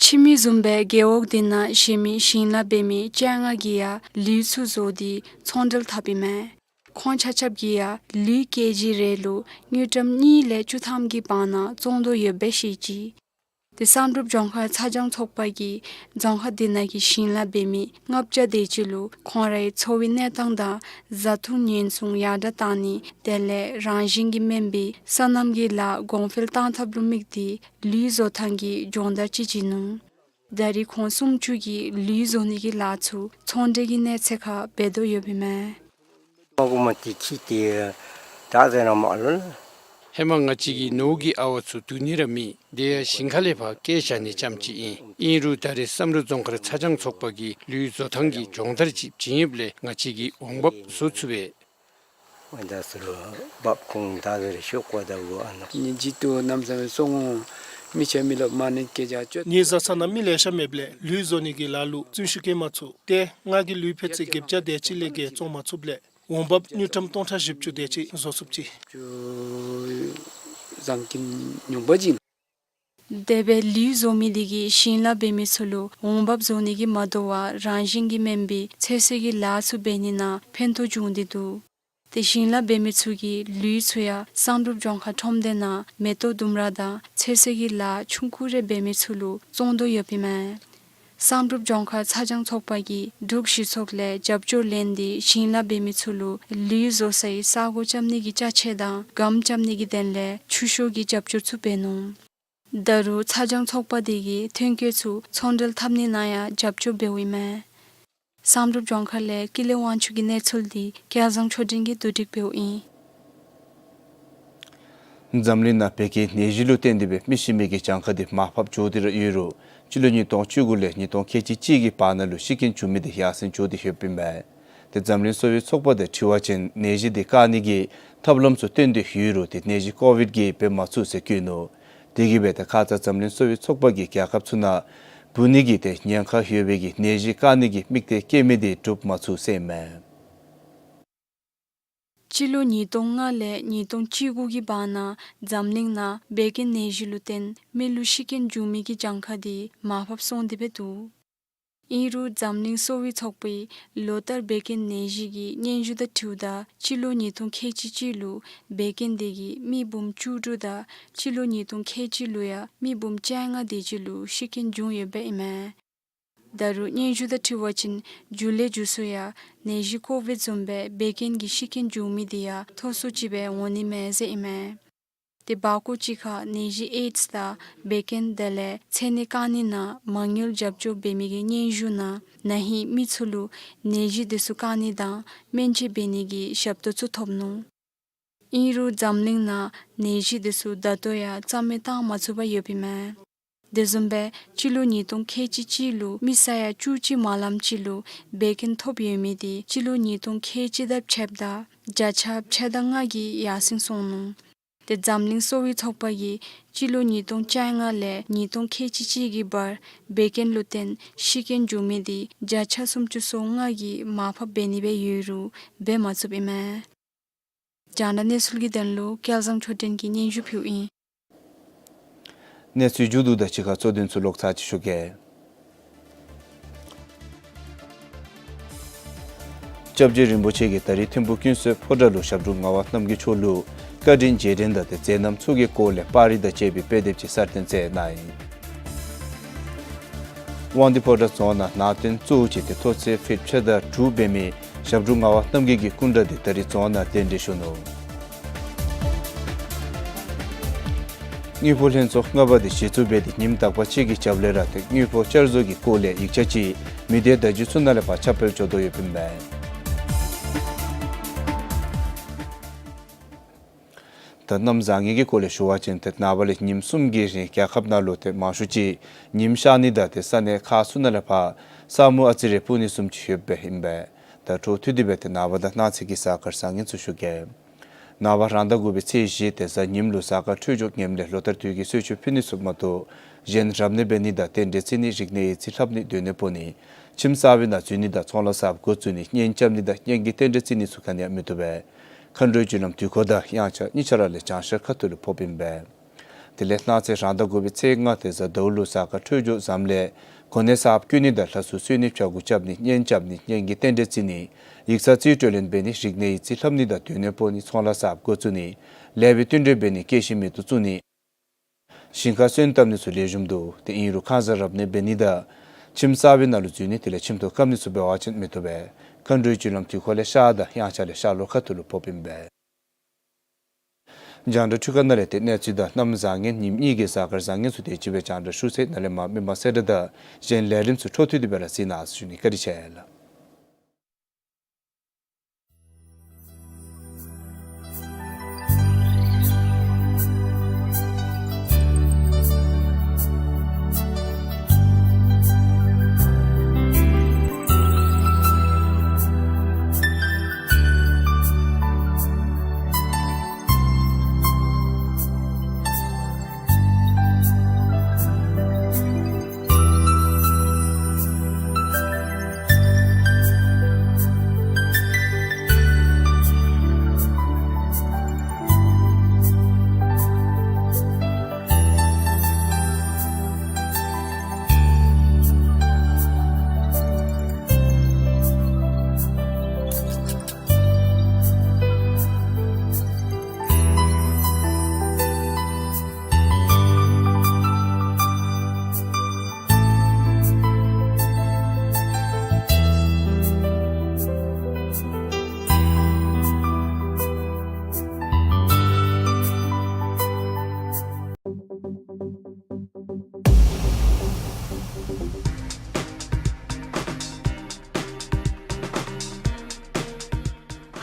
འཆི་མེད་བཟུམ་སྦེ་རྒེད་འོག་འདི་ནང་གཞན་མི་ཞིང་ལཱ་འབད་མི་བཅོ་ལྔ་གིས་ཡང་ལུད་ཚུ་བཟོ་སྟེ་ཚོང་འབྲེལ་འཐབ་ཨིན་མས། ཁོང་ཆ་ཁྱབ་ཀྱིས་ཡང་ལུད་ཀེ་ཇི་རེ་ལུ་དངུལ་ཀྲམ་གཉིས་ལས་བཅུ་ཐམ་གྱི་བར་ན་བཙོང་དོ་ཡོདཔ་སྦེ་བཤད་ཅི། ཏེ་བསམ་གྲུབ་ལྗོངས་མཁར་ཚ་གྱང་ཚོགས་པ་གིས་རྫོང་ཁག་འདི་ནང་གི་ཞིང་ལཱ་འབད་མི་ལྔ་བརྒྱ་དེ་ཅིག་ལུ་ཁོང་རའི་འཚོ་བའི་གནས་སྟངས་དང་བཟའ་འཐུང་ཉེན་སྲུང་ཡར་དྲག་གཏང་ནི་དེ་ལས་རང་བཞིན་གྱིས་སྨན་པའི་སོ་ནམ་གྱི་ལཱ་གོང་འཕེལ་གཏང་ཐབས་ལུ་དམིགས་ཏེ་ལུད་བཟོ་ཐངས་ཀྱི་སྦྱོང་བརྡར་ཅིག་བྱིན་ནུག། ད་རེས་ཁོང་སུམ་ཅུ་གིས་ལུད་བཟོ་ནི་གི་ལཱ་ཚུ་ཚོང་འབྲེལ་གྱི་གནས་ཚད་ཁར་འབད་དོ་ཡོདཔ་ཨིན་མས། མ་གོ་མ་ཏི་ཁྱི་ཏེ་ད་ཟེར་ན་མ་ལོ་ལ། ཧེ་མ་ང་བཅས་ཀྱིས་ནོར་གྱི་ཨ་ཝ་ཚུ་བསྡུ་ནི་ར་མེད། དེ་ཡང་ཞིང་ཁ་ལས་ཕར་བསྐྱལ་བཞག་ནི་རྐྱངམ་ཅིག་ཨིན། ཨིན་རུང་ད་རེས་བསམ་གྲུབ་རྫོང་མཁར་ཚ་གྱང་ཚོགས་པ་གིས་ལུད་བཟོ་ཐངས་ཀྱི་སྦྱོང་བརྡར་ཅིག་བྱིན་ཡོདཔ་ལས་ང་བཅས་ཀྱིས་འོང་འབབ་བཟོ་ཚུགས་པས། འོ་ད་སུ་རུ་འབབ་ཁུངས་ད་ཟེར་ཤོག་ཀོ་ད་གོ་ཨ་ནོ། ནི་ཇི་ཏུ་ནམ་ས་མེད་སོང་ངོ་མི་ཆ་མི་ལོ་མ་ནི་སྐད་ཆ་བཅོ། ངེའི་བཟའ་ཚང་ནང་མི་ལེ་ཤ་མེདཔ་ལས་ལུད་བཟོ་ནི་གི་ལཱ་ལུ་བརྩོན་ཤུགས་བསྐྱེད་མ་ཚུགས། ཏེ་ང་གིས་ལུད་ཕད་ཚོད་བརྒྱད་བརྒྱ་དེ་ཅིག་ལས་བརྒལ་བཙོང་མ་ཚུགསཔ་ལས་ འོང་འབབ་དངུལ་ཀྲམ་སྟོང་ཕྲག་བཞི་བཅུ་དེ་ཅིག་བཟོ་ཚུགསཔ་ཅིག། བཟང་ཀིན་ཉུང་པ་ཅིག། དེ་སྦེ་ལུད་བཟོ་མི་དེ་གིས་ཞིང་ལཱ་འབད་མི་ཚུ་ལུ་འོང་འབབ་བཟོ་ནི་གིས་མ་དོ་བར་རང་བཞིན་གྱིས་སྨིན་པའི་ཚོད་བསྲེ་གི་ལཱ་ཚུ་འབད་ནི་ནང་ཕན་ཐོགས་བྱུང་སྟེ་འདུག། ཏེ་ཞིང་ལཱ་འབད་མི་ཚུ་གིས་ལུད་ཚུ་ཡང་བསམ་གྲུབ་ལྗོངས་མཁར་ཁྲོམ་སྡེ་ནང་མེ་ཏོག་ལྡུམ་ར་དང་ཚོད་བསྲེ་གི་ལཱ་ཆུང་ཀུ་རེ་འབད་མི་ཚུ་ལུ་བཙོང་དོ་ཡོདཔ་ཨིན་མས། བསམ་གྲུབ་ལྗོངས་མཁར་ཚ་གྱང་ཚོགས་པ་གིས་འབྲུག་གཞི་ཚོགས་ལས་རྒྱབ་སྐྱོར་ལེན་ཏེ་ཞིང་ལཱ་འབད་མི་ཚུ་ལུ་ལུད་བཟོ་སའི་ས་སྒོ་རྐྱབ་ནི་གི་ཅ་ཆས་དང་སྒམ་རྐྱབ་ནི་གི་དོན་ལས་ཆུ་ཤོག་གི་རྒྱབ་སྐྱོར་ཚུ་འབད་ནུག། ད་རུང་ཚ་གྱང་ཚོགས་པ་དེ་གིས་ཐོན་སྐྱེད་ཚུ་ཚོང་འབྲེལ་འཐབ་ནི་ནང་ཡང་རྒྱབ་སྐྱོར་འབདཝ་ཨིན་མས། བསམ་གྲུབ་ལྗོངས་མཁར་ལས་ཀུན་ལེགས་དབང་ཕྱུག་གི་གནས་ཚུལ་འདི་སྐལ་བཟང་ཆོས་སྒྲོན་གྱིས་བསྡུ་སྒྲིག་འབདཝ་ཨིན། འཛམ་གླིང་ནང་བད་ཀན་ནད་གཞི་ལུ་བརྟེན་ཏེ་སྦེ་མི་ཤི་མི་གི་གྱངས་ཁ་འདི་མར་ཕབ་འགྱོ་སྟེ་ར་ཡོད་རུང་སྤྱི་ལོ་ཉིས་སྟོང་བཅུ་དགུ་ལས་ཉིས་སྟོང་ཁལ་གཅིག་གཅིག་གི་བར་ན་ལུ་ཤི་རྐྱེན་བྱུང་མི་འདི་ཡར་སེང་འགྱོ་སྟེ་ཡོདཔ་ཨིན་མས། ཏེ་འཛམ་གླིང་གསོ་བའི་ཚོགས་པ་དང་འཁྲིལ་བ་ཅིན་ནད་གཞི་འདི་བཀག་ནི་གི་ཐབས་ལམ་ཚུ་བཏོན་ཏེ་ཡོད་རུང་ཏེ་ནད་གཞི་ཀོ་ཝིཌ་གིས་འབད་མ་ཚུགས་ཟེར་བཀོད་ནུག། དེ་གིས་འབད་ཏེ་ཁ་ཙ་འཛམ་གླིང་གསོ་བའི་ཚོགས་པ་གིས་རྒྱལ་ཁབ་ཚུ་ནང་འབུ་ནི་གི་ཏེ་ཉེན་ཁ་ཡོད་པའི་གི་ནད་གཞི་བཀག་ནི་གི་དམིགས་གཏད་བསྐྱེད་མི་འདི་འགྲུབ་མ་ཚུགས་ཟེར་ཨིན་མས། སྤྱི་ལོ་ཉིས་སྟོང་ལྔ་ལས་ཉིས་སྟོང་བཅུ་དགུ་གི་བར་ན་འཛམ་གླིང་ནང་བད་ཀན་ནད་གཞི་ལུ་བརྟེན་མི་ལུ་ཤི་རྐྱེན་བྱུང་མི་གི་གྱངས་ཁ་འདི་མར་ཕབ་སོང་སྟེ་སྦེ་འདུག། ཨིན་རུང་འཛམ་གླིང་གསོ་བའི་ཚོགས་པས་ལོ་ལྟར་བད་ཀན་ནད་གཞི་གི་སྙན་ཞུ་དང་འཁྲིལཝ་ད་སྤྱི་ལོ་ཉིས་སྟོང་ཁལ་གཅིག་གཅིག་ལུ་བད་ཀན་དེ་གིས་མི་འབུམ་བཅུ་དྲུག་དང་སྤྱི་ལོ་ཉིས་སྟོང་ཁལ་གཅིག་ལུ་ཡང་མི་འབུམ་བཅོ་ལྔ་དེ་ཅིག་ལུ་ཤི་རྐྱེན་བྱུང་ཡོདཔ་ཨིན་མས། ད་རུང་སྙན་ཞུ་དང་འཁྲིལ་བ་ཅིན་མཇུག་ལས་མཇུག་སུ་ཡང་ནད་གཞི་ཀོ་ཝིཌ་བཟུམ་སྦེ་བད་ཀན་གྱི་ཤི་རྐྱེན་བྱུང་མི་དེ་ཡང་མཐོ་སུ་ཅིག་སྦེ་འོང་ནི་མས་ཟེར་ཨིན་མས། ཏེ་བར་སྐོར་ཅིག་ཁར་ནད་གཞི་ཨེཌསི་དང་བད་ཀན་དེ་ལས་ཚེ་ནད་བཀག་ནི་ནང་མ་དངུལ་རྒྱབ་སྐྱོར་འབད་མི་གི་སྙན་ཞུ་ནང་ན་ཧིང་མི་ཚུ་ལུ་ནད་གཞི་དེ་ཚུ་བཀག་ནི་དང་སྨན་བཅོས་འབད་ནི་གི་ཞབས་ཏོག་ཚུ་ཐོབ་ནུག། ཨིན་རུང་འཛམ་གླིང་ནང་ནད་གཞི་དེ་ཚུ་ད་ལྟོ་ཡང་རྩ་མེད་བཏང་མ་ཚུགས་པར་ཡོདཔ་ཨིན་མས། དེ་བཟུམ་སྦེ་སྤྱི་ལོ་ཉིས་སྟོང་ཁལ་གཅིག་གཅིག་ལུ་མི་ས་ཡ་བཅུ་གཅིག་མ་ལམ་ཅིག་ལུ་བད་ཀན་ཐོབ་ཡོད་མི་དེ་སྤྱི་ལོ་ཉིས་སྟོང་ཁལ་གཅིག་དང་ཕྱེད་དང་བརྒྱ་ཆ་ཕྱེད་དང་ལྔ་གིས་ཡར་སེང་སོང་ནུག། ཏེ་འཛམ་གླིང་གསོ་བའི་ཚོགས་པ་གིས་སྤྱི་ལོ་ཉིས་སྟོང་བཅོ་ལྔ་ལས་ཉིས་སྟོང་ཁལ་གཅིག་གཅིག་གི་བར་བད་ཀན་ལུ་བརྟེན་ཤི་རྐྱེན་བྱུང་མི་དེ་བརྒྱ་ཆ་སུམ་ཅུ་སོ་ལྔ་གིས་མར་ཕབ་འབད་ནི་སྦེ་ཡོད་རུང་འབད་མ་ཚུགསཔ་ཨིན་མས། རྒྱང་བསྒྲགས་གནས་ཚུལ་གྱི་དོན་ལུ་སྐལ་བཟང་ཆོས་སྒྲོན་གྱིས་སྙན་ཞུ་ཕུལཝ་ཨིན། གནས་ཚུལ་མཇུག་བསྡུཝ་ད་གཅིག་ཁར་གཙོ་དོན་ཚུ་ལོག་ཚར་ཅིག་ཞུ་གེ། སྐྱབས་རྗེ་རིན་པོ་ཆེ་གིས་ད་རིས་ཐིམ་ཕུག་ཀུན་གསལ་ཕོ་བྲང་ལུ་ཞབས་དྲུང་ངག་དབང་རྣམ་རྒྱལ་མཆོག་ལུ་བཀའ་དྲིན་རྗེས་དྲན་དང་ཏེ་མཛད་རྣམ་ཚུ་གི་སྐོར་ལས་པར་རིས་དང་བཅས་པའི་དཔེ་དེབ་ཅིག་གསར་བཏོན་མཛད་གནང་ཡི། དབང་འདུས་ཕོ་བྲང་རྫོང་ནང་ནང་རྟེན་གཙོ་བོ་ཅིག་ཏེ་མཐོ་ཚད་ཕིཊ་ཕྱེད་དང་དྲུག་འབད་མི་ཞབས་དྲུང་ངག་དབང་རྣམ་རྒྱལ་གྱི་སྐུ་འདྲ་དེ་ད་རིས་རྫོང་ནང་གདན་འདྲེན་ཞུ་ནུག། དངུལ་ཕོགས་ལྷན་ཚོགས་ལྔ་པ་དེ་གཞི་བཙུགས་འབད་དེ་ཉིནམ་དག་པ་ཅིག་གི་རྒྱབ་ལས་ར་ཏེ་དངུལ་ཕོགས་བསྐྱར་བཟོ་གི་སྐོར་ལས་ཡིག་ཆ་ཅིག་མི་སྡེ་བརྡ་བརྒྱུད་ཚུ་ནང་ལས་ཕར་ཁྱབ་སྤེལ་འགྱོ་དོ་ཡོདཔ་ཨིན་པས། ད་གནམ་བཟང་ངན་གྱི་སྐོར་ལས་ཞུ་བ་ཅིན་ཏེ་ནངས་པ་ལས་ཉིནམ་གསུམ་གྱི་རིང་རྒྱལ་ཁབ་ནང་ལུ་ཏེ་མང་ཤོས་ཅིག་ཉིམ་ཤར་ནི་དང་ཏེ་ས་གནས་ཁག་ཚུ་ནང་ལས་ཕར་ས་སྨུག་ཨ་ཙི་རེ་སྤུབ་ནི་བཟུམ་ཅིག་ཡོདཔ་ཨིན་པས། ད་འཕྲོ་མཐུད་དེ་སྦེ་ཏེ་ནངས་པ་དང་གནངས་ཚེ་གི་གཟའ་སྐར་བཟང་ངན་ཚུ་ཞུ་གེ། ནངས་པ་རང་ཟླ་དགུ་པའི་ཚེས་བཞི་ཏེ་གཟའ་ཉིམ་ལུ་གཟའ་སྐར་འཕྲོད་སྦྱོར་ངནམ་ལས་ལོ་ལྟར་དུས་ཀྱི་གསོལ་མཆོད་ཕུལ་ནི་ཚུ་མ་གཏོགས་གཞན་རབ་གནས་འབད་ནི་དང་རྟེན་འབྲེལ་བརྩི་ནི་རིག་གནས་ཡིག་རྩིས་ལྷབ་ནི་སྡོད་གནས་སྤོ་ནི་ཁྱིམ་གསར་པའི་ནང་འཛུལ་ནི་དང་ཚོང་ལཱ་གསརཔ་འགོ་བཙུགས་ནི་གཉེན་རྐྱབ་ནི་དང་གཉེན་གྱི་རྟེན་འབྲེལ་བརྩི་ནི་ཚུ་ག་ནི་ཡང་མི་བཏུབ་པས། མཁའ་འགྲོའི་རྒྱུ་ལམ་དུས་འཁོར་དང་དབྱངས་འཆར་གཉིས་ཆ་ར་ལས་བྱང་ཤར་ཁ་ཐུག་ལུ་ཕོགཔ་ཨིན་པས། དེ་ལས་གནངས་ཚེ་རང་ཟླ་དགུ་པའི་ཚེས་ལྔ་ཏེ་གཟའ་ཟླཝ་ལུ་གཟའ་སྐར་འཕྲོད་སྦྱོར་བཟངམ་ལས་གོ་གནས་གསརཔ་བསྐོ་ནི་དང་ལྷ་གསོལ་གསོལ་ནི་ཕྱྭ་འགུགས་རྐྱབ་ནི་གཉེན་རྐྱབ་ནི་གཉེན་གྱི་རྟེན་འབྲེལ་བརྩི་ནི་ཡིག་ཚང་རྩིས་སྤྲོད་ལེན་འབད་ནི་རིག་གནས་ཡིག་རྩིས་ལྷབ་ནི་དང་སྡོད་གནས་སྤོ་ནི་ཚོང་ལཱ་གསརཔ་འགོ་བཙུགས་ནི་ལེགས་པའི་བསྟུན་གྲོས་འབད་ནི་སྐྱེད་ཤིང་མེ་ཏོག་བཙུགས་ནི་ཞིང་ཁར་སོན་བཏབ་ནི་ཚུ་ལེགས་ཤོམ་འདུག། ཏེ་ཨིན་རུང་ཁང་གསར་རབ་གནས་འབད་ནི་དང་ཁྱིམ་གསར་པའི་ནང་ལུ་འཛུལ་ནི་དེ་ལས་ཁྱིམ་ཐོག་བཀབ་ནི་ཚུ་འབད་བ་ཅིན་མི་བཏུབ་པས། མཁའ་འགྲོའི་རྒྱུ་ལམ་དུས་འཁོར་ལས་ཤར་དང་དབྱངས་འཆར་ལས་ཤར་ལྷོ་ཁ་ཐུག་ལུ་ཕོགཔ་ཨིན་པས། རྒྱང་བསྒྲགས་འཕྲུལ་ཁང་ནང་ལས་ཏེ་གནས་ཚུལ་དང་གནམ་བཟང་ངན་ཉིནམ་གཉིས་ཀྱི་གཟའ་སྐར་བཟང་ངན་ཚུ་དེ་ཅིག་སྦེ་རྒྱང་བསྒྲགས་ཞུ་ཚར་ཡི། ནཱ་ལས་མར་མི་མང་གསལ་བསྒྲགས་དང་གཞན་ལས་རིམ་ཚུ་འཕྲོ་མཐུད་དེ་སྦེ་ར་གཟིགས་གནང་ཟེར་ཞུ་ནི། བཀའ་དྲིན་ཆེ་ལགས།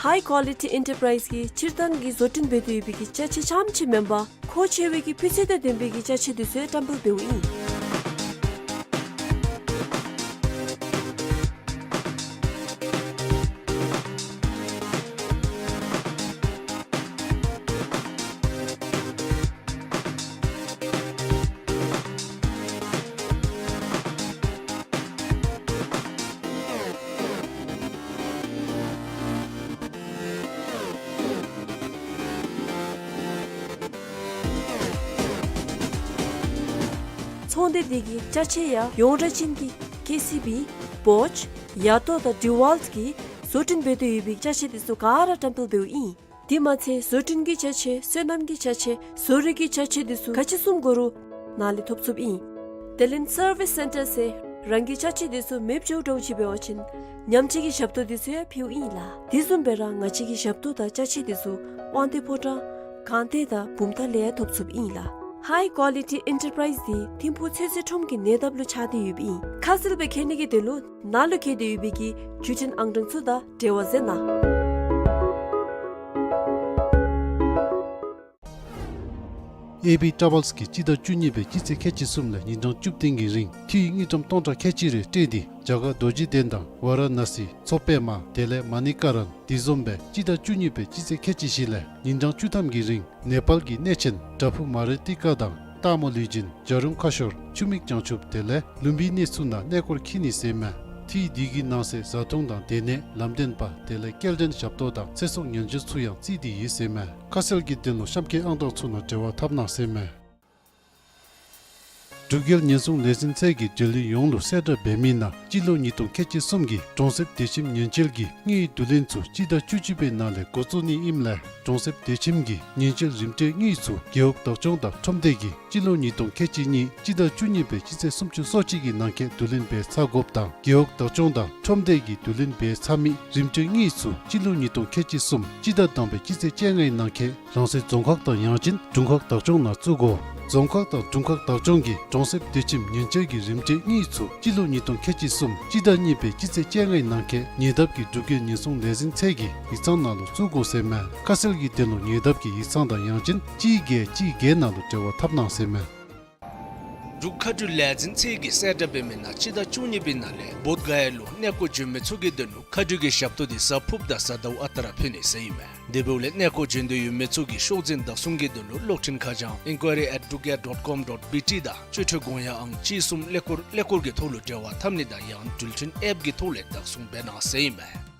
High Quality Enterprise གིས་སྤྱིར་བཏང་གི་བཟོ་སྐྲུན་འབད་དེ་ཡོད་པའི་གི་ཅ་ཆས་རྐྱངམ་ཅིག་མེན་པར་མཁོ་ཆེ་བའི་གི་སྤུས་ཚད་དང་ལྡན་པའི་གི་ཅ་ཆས་འདི་ཚུ་ཡང་བཀྲམ་སྤེལ་འབདཝ་ཨིན། ཚོང་སྡེ་འདི་གི་ཅ་ཆས་ཡང་ཡོངས་གྲགས་ཅན་གྱི་ཀེ་སི་བི། བོཆ། ཡ་ཏོ་དང་ཌི་ཝཱལཊ་གིས་བཟོ་སྐྲུན་འབད་དེ་ཡོད་པའི་ཅ་ཆས་འདི་ཚུ་ག་ར་བཀྲམ་སྤེལ་འབདཝ་ཨིན། དེ་མ་ཚད་བཟོ་སྐྲུན་གྱི་ཅ་ཆས། སོ་ནམ་གྱི་ཅ་ཆས། བཟོ་རིག་གི་ཅ་ཆས་འདི་ཚུ་ག་ཅི་བཟུམ་དགོ་རུང་ནཱ་ལས་ཐོབ་ཚུགསཔ་ཨིན། དེ་ལས་སར་བིས་སེན་ཊར་ཟེར་རང་གི་ཅ་ཆས་འདི་ཚུ་མེདཔ་འགྱོ་འགྱོཝ་ཅིག་འབད་བ་ཅིན་ཉམས་བཅོས་ཀྱི་ཞབས་ཏོག་འདི་ཚུ་ཡང་ཕུལཝ་ཨིན་ལགས། དེ་བཟུམ་སྦེ་ར་ང་བཅས་ཀྱི་ཞབས་ཏོག་དང་ཅ་ཆས་འདི་ཚུ་དབང་འདུས་ཕོ་བྲང་སྒང་སྟེང་དང་བུམ་ཐང་ལས་ཡང་ཐོབ་ཚུགསཔ་ཨིན་ལགས། High Quality Enterprise འདི་ཐིམ་ཕུག་ཚོད་བསྲེ་ཁྲོམ་གྱི་ཉེ་འདབས་ལུ་ཆགས་ཏེ་ཡོདཔ་ཨིན། ཁ་གསལ་སྦེ་མཁྱེན་ནི་གི་དོན་ལུ་ནཱ་ལུ་བཀོད་དེ་ཡོད་པའི་གི་བརྒྱུད་འཕྲིན་ཨང་གྲངས་ཚུ་དང་འབྲེལ་བ་མཛད་གནང་། ཨེ་བི་ཊ་རེ་ཝེལསི་གིས་སྤྱི་ཟླ་བཅུ་གཉིས་པའི་སྤྱི་ཚེས་ཁལ་གཅིག་གསུམ་ལས་ཉིན་གྲངས་བཅུ་བདུན་གྱི་རིང་འཐུས་དངུལ་ཀྲམ་སྟོང་ཕྲག་ཁལ་གཅིག་རེ་སྤྲོད་དེ་རྒྱ་གར་རྡོ་རྗེ་གདན་དང་ཝཱ་ར་ཎ་སི། མཚོ་པདྨ། དེ་ལས་མ་ནི་ཀ་རན། དེ་བཟུམ་སྦེ་སྤྱི་ཟླ་བཅུ་གཉིས་པའི་སྤྱི་ཚེས་ཁལ་གཅིག་བཞི་ལས་ཉིན་གྲངས་བཅུ་ཐམ་གྱི་རིང་ནེ་པཱལ་གྱི་གནས་ཆེན་བྲག་ཕུག་མ་རི་ཏི་ཀ་དང་སྟག་མོ་ལུས་སྦྱིན། བྱ་རུང་ཁ་ཤོར། ཆུ་མིག་བྱང་ཆུབ། དེ་ལས་ལུམ་བི་ནི་ཚུ་ནང་གནས་སྐོར་འཁྱིད་ནི་ཟེར་མས། འཐུས་འདི་གི་ནང་གསེས་བཟའ་འཐུང་དང་སྡོད་གནས། ལམ་སྟོན་པ། དེ་ལས་སྐྱེལ་འདྲེན་ཞབས་ཏོག་དང་ཚེ་སྲོག་ཉེན་བཅོལ་ཚུ་ཡང་བརྩིས་ཏེ་ཡོད་ཟེར་མས། ཁ་གསལ་གྱི་དོན་ལུ་གཤམ་འཁོད་ཨང་གྲངས་ཚུ་ནང་འབྲེལ་བ་འཐབ་གནང་ཟེར་མས། འབྲུག་རྒྱལ་ཉེན་སྲུང་ལས་འཛིན་ཚད་ཀྱིས་འབྲེལ་ཡོད་ཡོངས་ལུ་གསལ་བསྒྲགས་འབད་མི་ནང་སྤྱི་ལོ་ཉིས་སྟོང་ཁལ་གཅིག་གསུམ་གྱི་གྲོང་གསེབ་སྡོད་ཁྱིམ་ཉེན་བཅོལ་གྱི་དངུལ་བསྡུ་ལེན་ཚུ་སྤྱི་ཟླ་བཅུ་གཅིག་པའི་ནང་ལས་འགོ་བཙུགས་ནི་ཨིནམ་ལས་གྲོང་གསེབ་སྡོད་ཁྱིམ་གྱི་ཉེན་བཅོལ་རིམ་གྲོའི་དངུལ་ཚུ་རྒེད་འོག་བདག་སྐྱོང་དང་ཁྲོམ་སྡེ་གིས་སྤྱི་ལོ་ཉིས་སྟོང་ཁལ་གཅིག་གཉིས་སྤྱི་ཟླ་བཅུ་གཉིས་པའི་སྤྱི་ཚེས་སུམ་ཅུ་སོ་གཅིག་གི་ནང་འཁོད་བསྡུ་ལེན་འབད་ཚར་དགོཔ་དང་རྒེད་འོག་བདག་སྐྱོང་དང་ཁྲོམ་སྡེ་གིས་བསྡུ་ལེན་འབད་ཚར་མི་རིམ་གྲོའི་དངུལ་ཚུ་སྤྱི་ལོ་ཉིས་སྟོང་ཁལ་གཅིག་གསུམ་སྤྱི་ཟླ་དང་པའི་སྤྱི་ཚེས་བཅོ་ལྔའི་ནང་འཁོད་རང་སོའི་རྫོང་ཁག་དང་ཡང་ཅིན་དྲུང་ཁག་བདག་སྐྱོང་ནང་བཙུགས་དགོ། རྫོང་ཁག་དང་དྲུང་ཁག་བདག་སྐྱོང་གིས་གྲོང་གསེབ་སྡོད་ཁྱིམ་ཉེན་བཅོལ་གྱི་རིམ་གྲོའི་དངུལ་ཚུ་སྤྱི་ལོ་ཉིས་སྟོང་ཁལ་གཅིག་གསུམ་སྤྱི་ཟླ་གཉིས་པའི་སྤྱི་ཚེས་བཅོ་ལྔའི་ནང་འཁོད་ཉེ་འདབས་ཀྱི་འབྲུག་རྒྱལ་ཉེན་སྲུང་ལས་འཛིན་ཚད་ཀྱི་ཡིག་ཚང་ནང་ལུ་བཙུགས་དགོ་ཟེར་མས། ཁ་གསལ་གྱི་དོན་ལུ་ཉེ་འདབས་ཀྱི་ཡིག་ཚང་དང་ཡང་ཅིན་གཅིག་བརྒྱད་གཅིག་བརྒྱད་ནང་ལུ་འབྲེལ་བ་འཐབ་གནང་ཟེར་མས། འབྲུག་མཁའ་འགྲུལ་ལས་འཛིན་ཚད་ཀྱིས་གསལ་བསྒྲགས་འབད་མི་ནང་སྤྱི་ཟླ་བཅུ་གཉིས་པའི་ནང་ལས་བོདྷ་ག་ཡ་ལུ་གནས་སྐོར་འབྱོན་མི་ཚུ་གི་དོན་ལུ་མཁའ་འགྲུལ་གྱི་ཞབས་ཏོག་འདི་གཟའ་ཕུརཔ་དང་གཟའ་ཟླཝ་ཨ་རྟག་ར་ཕུལ་ནི་ཟེར་ཨིན་མས། དེ་འབདཝ་ལས་གནས་སྐོར་འབྱོན་འདོད་ཡོད་མི་ཚུ་གིས་ཤོག་འཛིན་བདག་བཟུང་གི་དོན་ལུ་གློག་འཕྲིན་ཁ་བྱང་inquiry at drukair dot com dot B T དང་སྤྱོད་ཁྲལ་དགོངས་ཡངས་ཨང་གཅིག་གསུམ་ཀླད་ཀོར་ཀླད་ཀོར་གྱི་ཐོག་ལུ་འབྲེལ་བ་འཐབ་ནི་དང་ཡང་འགྲུལ་འཕྲིན་ཨེཔ་གི་ཐོག་ལས་བདག་བཟུང་འབད་གནང་ཟེར་ཨིན་མས།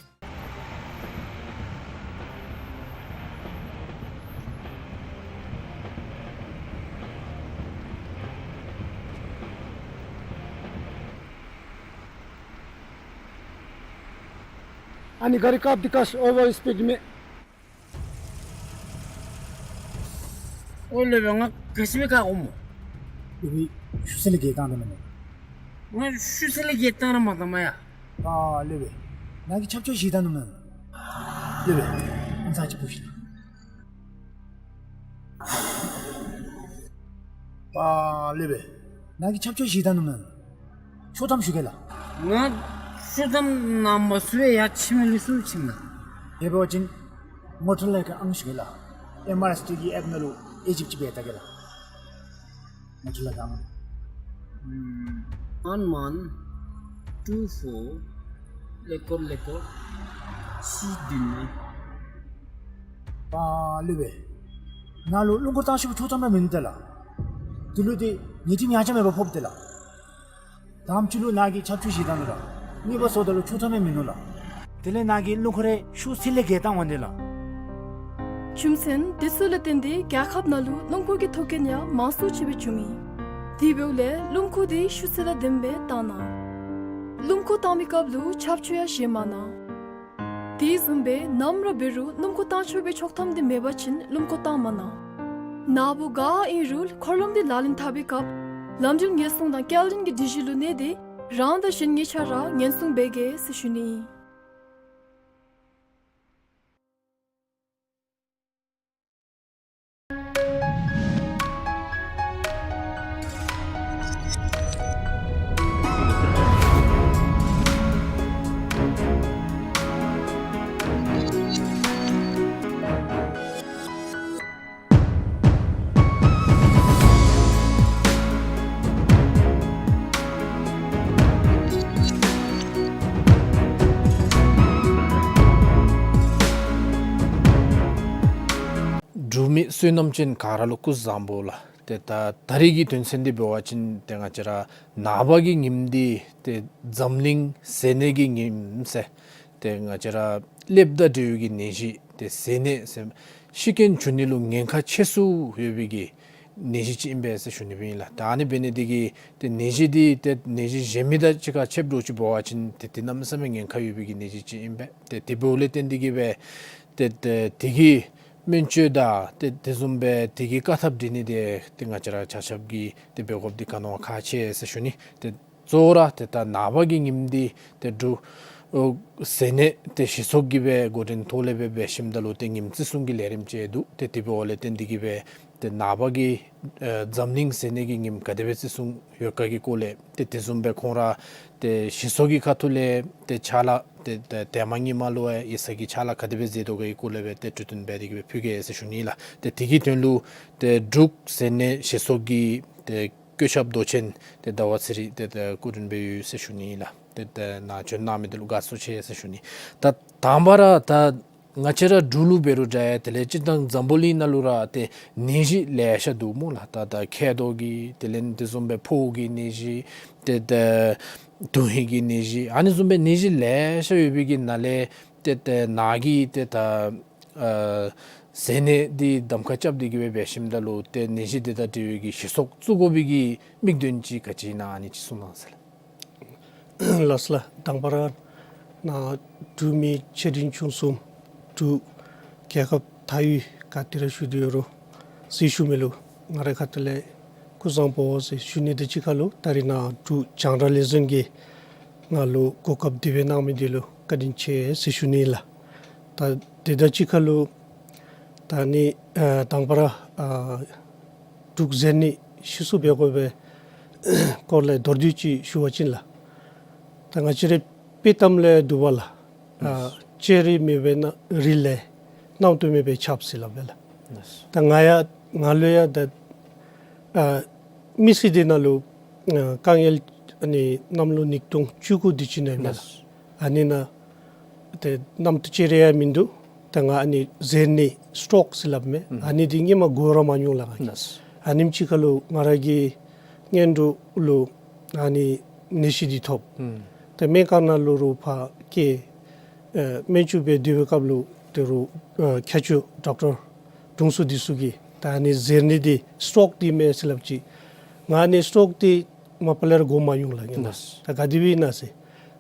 ཨ་ནི་ག་རི་བཀག་སྟེ་བཀག་སོ། ཨོ་ཝར་སྤིཌ་མས། ཨོ་ལེ་བེ་ང་ག་ཅི་སྦེ་བཀག་འོང་སྨོ། ལེ་བེ་ཤུལ་ས་ལས་བརྒལ་བཏང་ད་ནུག་མེན་ན། ང་ཤུལ་ས་ལས་བརྒལ་བཏང་ར་མ་བཏང་མ་ཡ། ཨ་ལེ་བེ་ནཱ་གིས་ཆབ་ཆ་བཞེས་ད་ནུག་མེན་ན། ལེ་བེ་ཨ་ཙི་ཅིག་འབུ་ཤིག་ལགས། ཨ་ལེ་བེ་ནཱ་གིས་ཆབ་ཆ་བཞེས་ད་ནུག་མེན་ན། ཆོག་ཐམ་ཞུ་གེ་ལགས། ང་ཆོག་ཐམ་ནང་མ་ཚུད་པར་ཡར་ཕྱིན་མི་ལུས་སུ་ཕྱིན་ན། དེ་འབད་བ་ཅིན་མོ་ཊ་ལས་ཀྱི་ཨང་ཞུ་གེ་ལགས། ཨེམ་ཨར་ཨེསི་ཊི་གི་ཨེཔ་ནང་ལུ་ཨེ་ཇིབ་ཅིག་འབད་ད་གེ་ལགས། མོ་ཊ་ལས་ཀྱི་ཨང་། ཨམ་ཝཱན་ཝཱན་ཊུ་ཕོར་ཀླད་ཀོར་ཀླད་ཀོར་གཅིག་བདུན་ཨིན། ཨ་ལེ་བེ་ནཱ་ལུ་རླུང་འཁོར་བཏང་ཤོག་ཆོག་ཐམ་ར་མིན་འདུག་ལགས། དེ་ལུ་ཏེ་ཉེས་ཁྲིམས་ཡང་ཆ་མེད་པར་ཕོགཔ་འདུག་ལགས། དང་པ་ཅིག་ལུ་ནཱ་གིས་ཆབ་ཆ་བཞེས་ད་ནུག་ལགས། གཉིས་པ་སོངམ་ད་ལུ་ཆོག་ཐམ་ཡང་མིན་ནུག་ལགས། དེ་ལས་ནཱ་གིས་རླུང་འཁོར་རེ་ཤུལ་ས་ལས་བརྒལ་བཏང་འོང་ནི་ལགས། རྒྱུ་མཚན་དེ་ཚུ་ལས་བརྟེན་ཏེ་རྒྱལ་ཁབ་ནང་ལུ་རླུང་འཁོར་གྱི་ཐོག་རྐྱེན་ཡང་མང་སུ་ཆེ་སྦེ་བྱུང་ཡི། དེ་འབདཝ་ལས་རླུང་འཁོར་དེ་ཤུལ་ས་དང་ལྡནམ་སྦེ་བཏང་གནང་། རླུང་འཁོར་བཏང་མི་སྐབས་ལུ་ཆབ་ཆ་ཡང་བཞེས་མ་གནང་། དེ་བཟུམ་སྦེ་ནམ་ར་འབད་རུང་རླུང་འཁོར་བཏང་ཆོག་པའི་ཆོག་ཐམ་དེ་མེད་པ་ཅིན་རླུང་འཁོར་བཏང་མ་གནང་། ནཱ་བུ་ག་ཨིན་རུང་འཁོར་ལམ་དེ་ལག་ལེན་འཐབ་པའི་སྐབས་ལམ་འགྲུལ་ཉེན་སྲུང་དང་སྐྱེལ་འདྲེན་གྱི་སྒྲིག་གཞི་ལུ་གནས་ཏེ་རང་དང་གཞན་གཉིས་ཆ་ར་ཉེན་སྲུང་འབད་གེ་ཟེར་ཞུ་ནི་ཨིན། བསོད་ནམས་ཅན་ག་ར་ལུ་སྐུ་གཟུགས་བཟང་པོ་ལགས། ཏེ་ད་ད་རིས་ཀྱི་དོན་ཚན་འདི་འབད་བ་ཅིན་ཏེ་ང་བཅས་ར་ནངས་པ་གི་ཉིནམ་འདི་ཏེ་འཛམ་གླིང་ཟས་གནས་ཀྱི་ཉིནམ་ཟེར་ཏེ་ང་བཅས་ར་ཀླདཔ་དང་འབྲེལ་བའི་གི་ནད་གཞི་ཏེ་ཟས་གནས་ཟེར་ཤི་རྐྱེན་བྱུང་ནི་ལུ་ཉེན་ཁ་ཆེ་སུ་ཡོད་པའི་གི་ནད་གཞི་ཅིག་ཨིན་པས་ཟེར་ཞུ་ནི་སྦེ་ཨིན་ལགས། ད་ཨ་ནི་འབད་ནི་འདི་གིས་ཏེ་ནད་གཞི་འདི་ཏེ་ནད་གཞི་གཞན་མི་དང་གཅིག་ཁར་ཕྱདཔ་འདྲཝ་ཅིག་འབད་བ་ཅིན་ཏེ་དེ་གནམ་མེད་ས་མེད་ཉེན་ཁ་ཡོད་པའི་གི་ནད་གཞི་ཅིག་ཨིན་པས། ཏེ་དེ་འབདཝ་ལས་བརྟེན་འདི་གིས་སྦེ་ཏེ་ཏེ་དེ་གི་སྨན་བཅོས་དང་ཏེ་དེ་བཟུམ་སྦེ་དེ་གི་བཀག་ཐབས་འབད་ནི་འདི་ཏེ་ང་བཅས་ར་ཆ་ཁྱབ་ཀྱིས་ཏེ་འབད་དགོཔ་འདི་ག་ནི་བ་ཁག་ཆེ་ཟེར་ཞུ་ནི། ཏེ་གཙོ་བོ་ར་ཏེ་ད་ནངས་པ་གི་ཉིནམ་འདི་ཏེ་འབྲུག་ཨོ་ཟས་གནས་ཏེ་ཞིག་ཚོགས་ཀྱིས་སྦེ་འགོ་འདྲེན་ཐོག་ལས་སྦེ་འབད་ཞིནམ་ད་ལུ་ཏེ་ཉིནམ་བརྩི་སྲུང་གི་ལས་རིམ་ཅིག་འདུག། ཏེ་དེ་འབདཝ་ལས་བརྟེན་འདི་གིས་སྦེ་ཏེ་ནངས་པ་གི་ཨེ་འཛམ་གླིང་ཟས་གནས་ཀྱི་ཉིནམ་ག་དེ་སྦེ་བརྩི་སྲུང་ཡོད་ག་གི་སྐོར་ལས་ཏེ་དེ་བཟུམ་སྦེ་ཁོང་ར་ཏེ་ཞིག་ཚོགས་ཀྱི་ཁ་ཐུག་ལས་ཏེ་ཕྱག་ལཱ་ཏེ་ཏེ་ཏེ་མ་ཉིནམ་ལུ་ཡི་ས་གི་ཕྱག་ལཱ་ག་དེ་སྦེ་མཛད་དོ་ག་གི་སྐོར་ལས་སྦེ་ཏེ་གྲོས་བསྟུན་འབད་དེ་གི་སྦེ་ཕུལ་གེ་ཟེར་ཞུ་ནི་ལགས། ཏེ་དེ་གི་དོན་ལུ་ཏེ་འབྲུག་ཟས་གནས་ཞིག་ཚོགས་ཀྱི་ཏེ་བཀོད་ཁྱབ་མདོ་ཆེན་ཏེ་ཟླ་བ་ཚེ་རིང་ཏེ་ཏེ་སྐུ་མགྲོན་སྦེ་ཡོད་ཟེར་ཞུ་ནི་ལགས། ཏེ་ཏེ་ནཱ་བྱོན་གནང་མི་འདི་ལུ་དགའ་བསུ་ཆེ་ཟེར་ཞུ་ནི། ད་དང་པ་ར་ད་ང་བཅས་ར་འབྲུག་ལུ་འབད་རུང་འདྲ་ཡ་དེ་ལས་སྤྱིར་བཏང་འཛམ་བུ་གླིང་ནང་ལུ་ར་ཏེ་ནད་གཞི་ལེ་ཤ་འདུག་སྨོ་ལགས། ད་ད་མཁལ་རྡོག་གི་དེ་ལས་དེ་བཟུམ་སྦེ་ཕོཝ་གི་ནད་གཞི་ཏེ་ད་དོན་ཧིང་གི་ནད་གཞི་ཨ་ནི་བཟུམ་སྦེ་ནད་གཞི་ལེ་ཤ་ཡོད་པའི་གི་ནང་ལས་ཏེ་ཏེ་ནཱ་གིས་ཏེ་ད་ཨ་ཟས་གནས་འདི་གདམ་ཁ་རྐྱབ་སྟེ་གི་སྦེ་འབད་ཞིནམ་ད་ལུ་ཏེ་ནད་གཞི་འདི་དང་འབྲེལ་བའི་གི་ཞིག་ཚོགས་བཙུགས་དགོ་པའི་གི་དམིགས་དོན་ཅིག་ག་ཅི་ཨིན་ན་ཨ་ནི་ཅིག་གསུང་གནང་ཟེར་ལགས། ལགས་སོ་ལགས། དང་པ་ར་ནཱ་འབྲུག་མི་ཆེ་འབྲིང་ཆུང་གསུམ་འབྲུག་རྒྱལ་ཁབ་མཐའ་དབུས་ག་ཏེ་ར་བཞུགས་ཏེ་ཡོད་རུང་གཟིགས་ཞུ་མི་ལུ་ང་རའི་ཁ་ཐུག་ལས་སྐུ་གཟུགས་བཟང་པོ་ཟེར་ཞུ་ནི་དང་གཅིག་ཁར་ལུ་ད་རིས་ནཱ་འབྲུག་རྒྱང་བསྒྲགས་ལས་འཛིན་གྱིས་ང་ལུ་གོ་སྐབས་འདི་སྦེ་གནང་མི་འདི་ལུ་བཀའ་དྲིན་ཆེ་ཟེར་ཞུ་ནི་ལགས། ད་དེ་དང་གཅིག་ཁར་ལུ་ད་ནི་ཨ་དང་པ་ར་ཨ་འབྲུག་ཟས་གནས་ཞིག་ཚོགས་འབད་དགོ་པའི་སྐོར་ལས་མདོར་བསྡུས་ཅིག་ཞུ་བ་ཅིན་ལགས། ད་ང་བཅས་རའི་དཔྱེ་གཏམ་ལས་འདུག་པ་ལགས། ཨ་ལགས། ལྕེ་རིས་མེད་པའི་ན་རིལ་ལས་རྣམ་རྟོག་མེད་པའི་ཆབ་ཟེར་སླབ་པས་ལགས། ལགས། ད་ང་ཡང་ང་ལུ་ཡང་ད་ཨ་མི་ཚེ་འདི་ནང་ལུ་ཨ་དཀའ་ངལ་ཨ་ནི་གནམ་ལོ་ཉིས་སྟོང་བཅུ་དགུ་འདི་ཅིག་ནང་ཨིན་མས་ལགས། ལགས། ཨ་ནི་ནང་ཏེ་རྣམ་རྟོག་ཅིག་ར་ཡང་མིན་འདུག། ད་ང་ཨ་ནི་ཟས་གནས་སི་ཊོག་ཟེར་སླབ་མས། ཨུམ། ཨ་ནི་འདི་སྔོན་མ་གོ་ར་མ་མྱོང་ལགས་ང་གིས། ལགས། ཨ་ནེམ་ཅིག་ཁར་ལུ་ང་ར་གི་གཉེན་གྲོགས་ལུ་ཨ་ནི་ནད་གཞི་འདི་ཐོབ། ཨུམ། ཏེ་སྨན་ཁང་ནང་ལུ་རུང་ཕར་བསྐྱལ། ཨེ་སྨན་བཅོས་འབད་སྡོད་པའི་སྐབས་ལུ་ཏེ་རུང་ཨེ་མཁས་མཆོག་ཌོག་ཊར་དྲུང་འཚོ་འདི་ཚུ་གིས་ད་ཨ་ནི་ཟས་གནས་འདི་སི་ཊོག་འདི་མས་ཟེར་སླབ་ཅི། ང་ཨ་ནི་སི་ཊོག་འདི་མ་པ་ལས་ར་གོ་མ་མྱོང་ལགས་ངེ་ལགས། ད་ག་དེ་སྦེ་ཨིན་ན་ཟེར།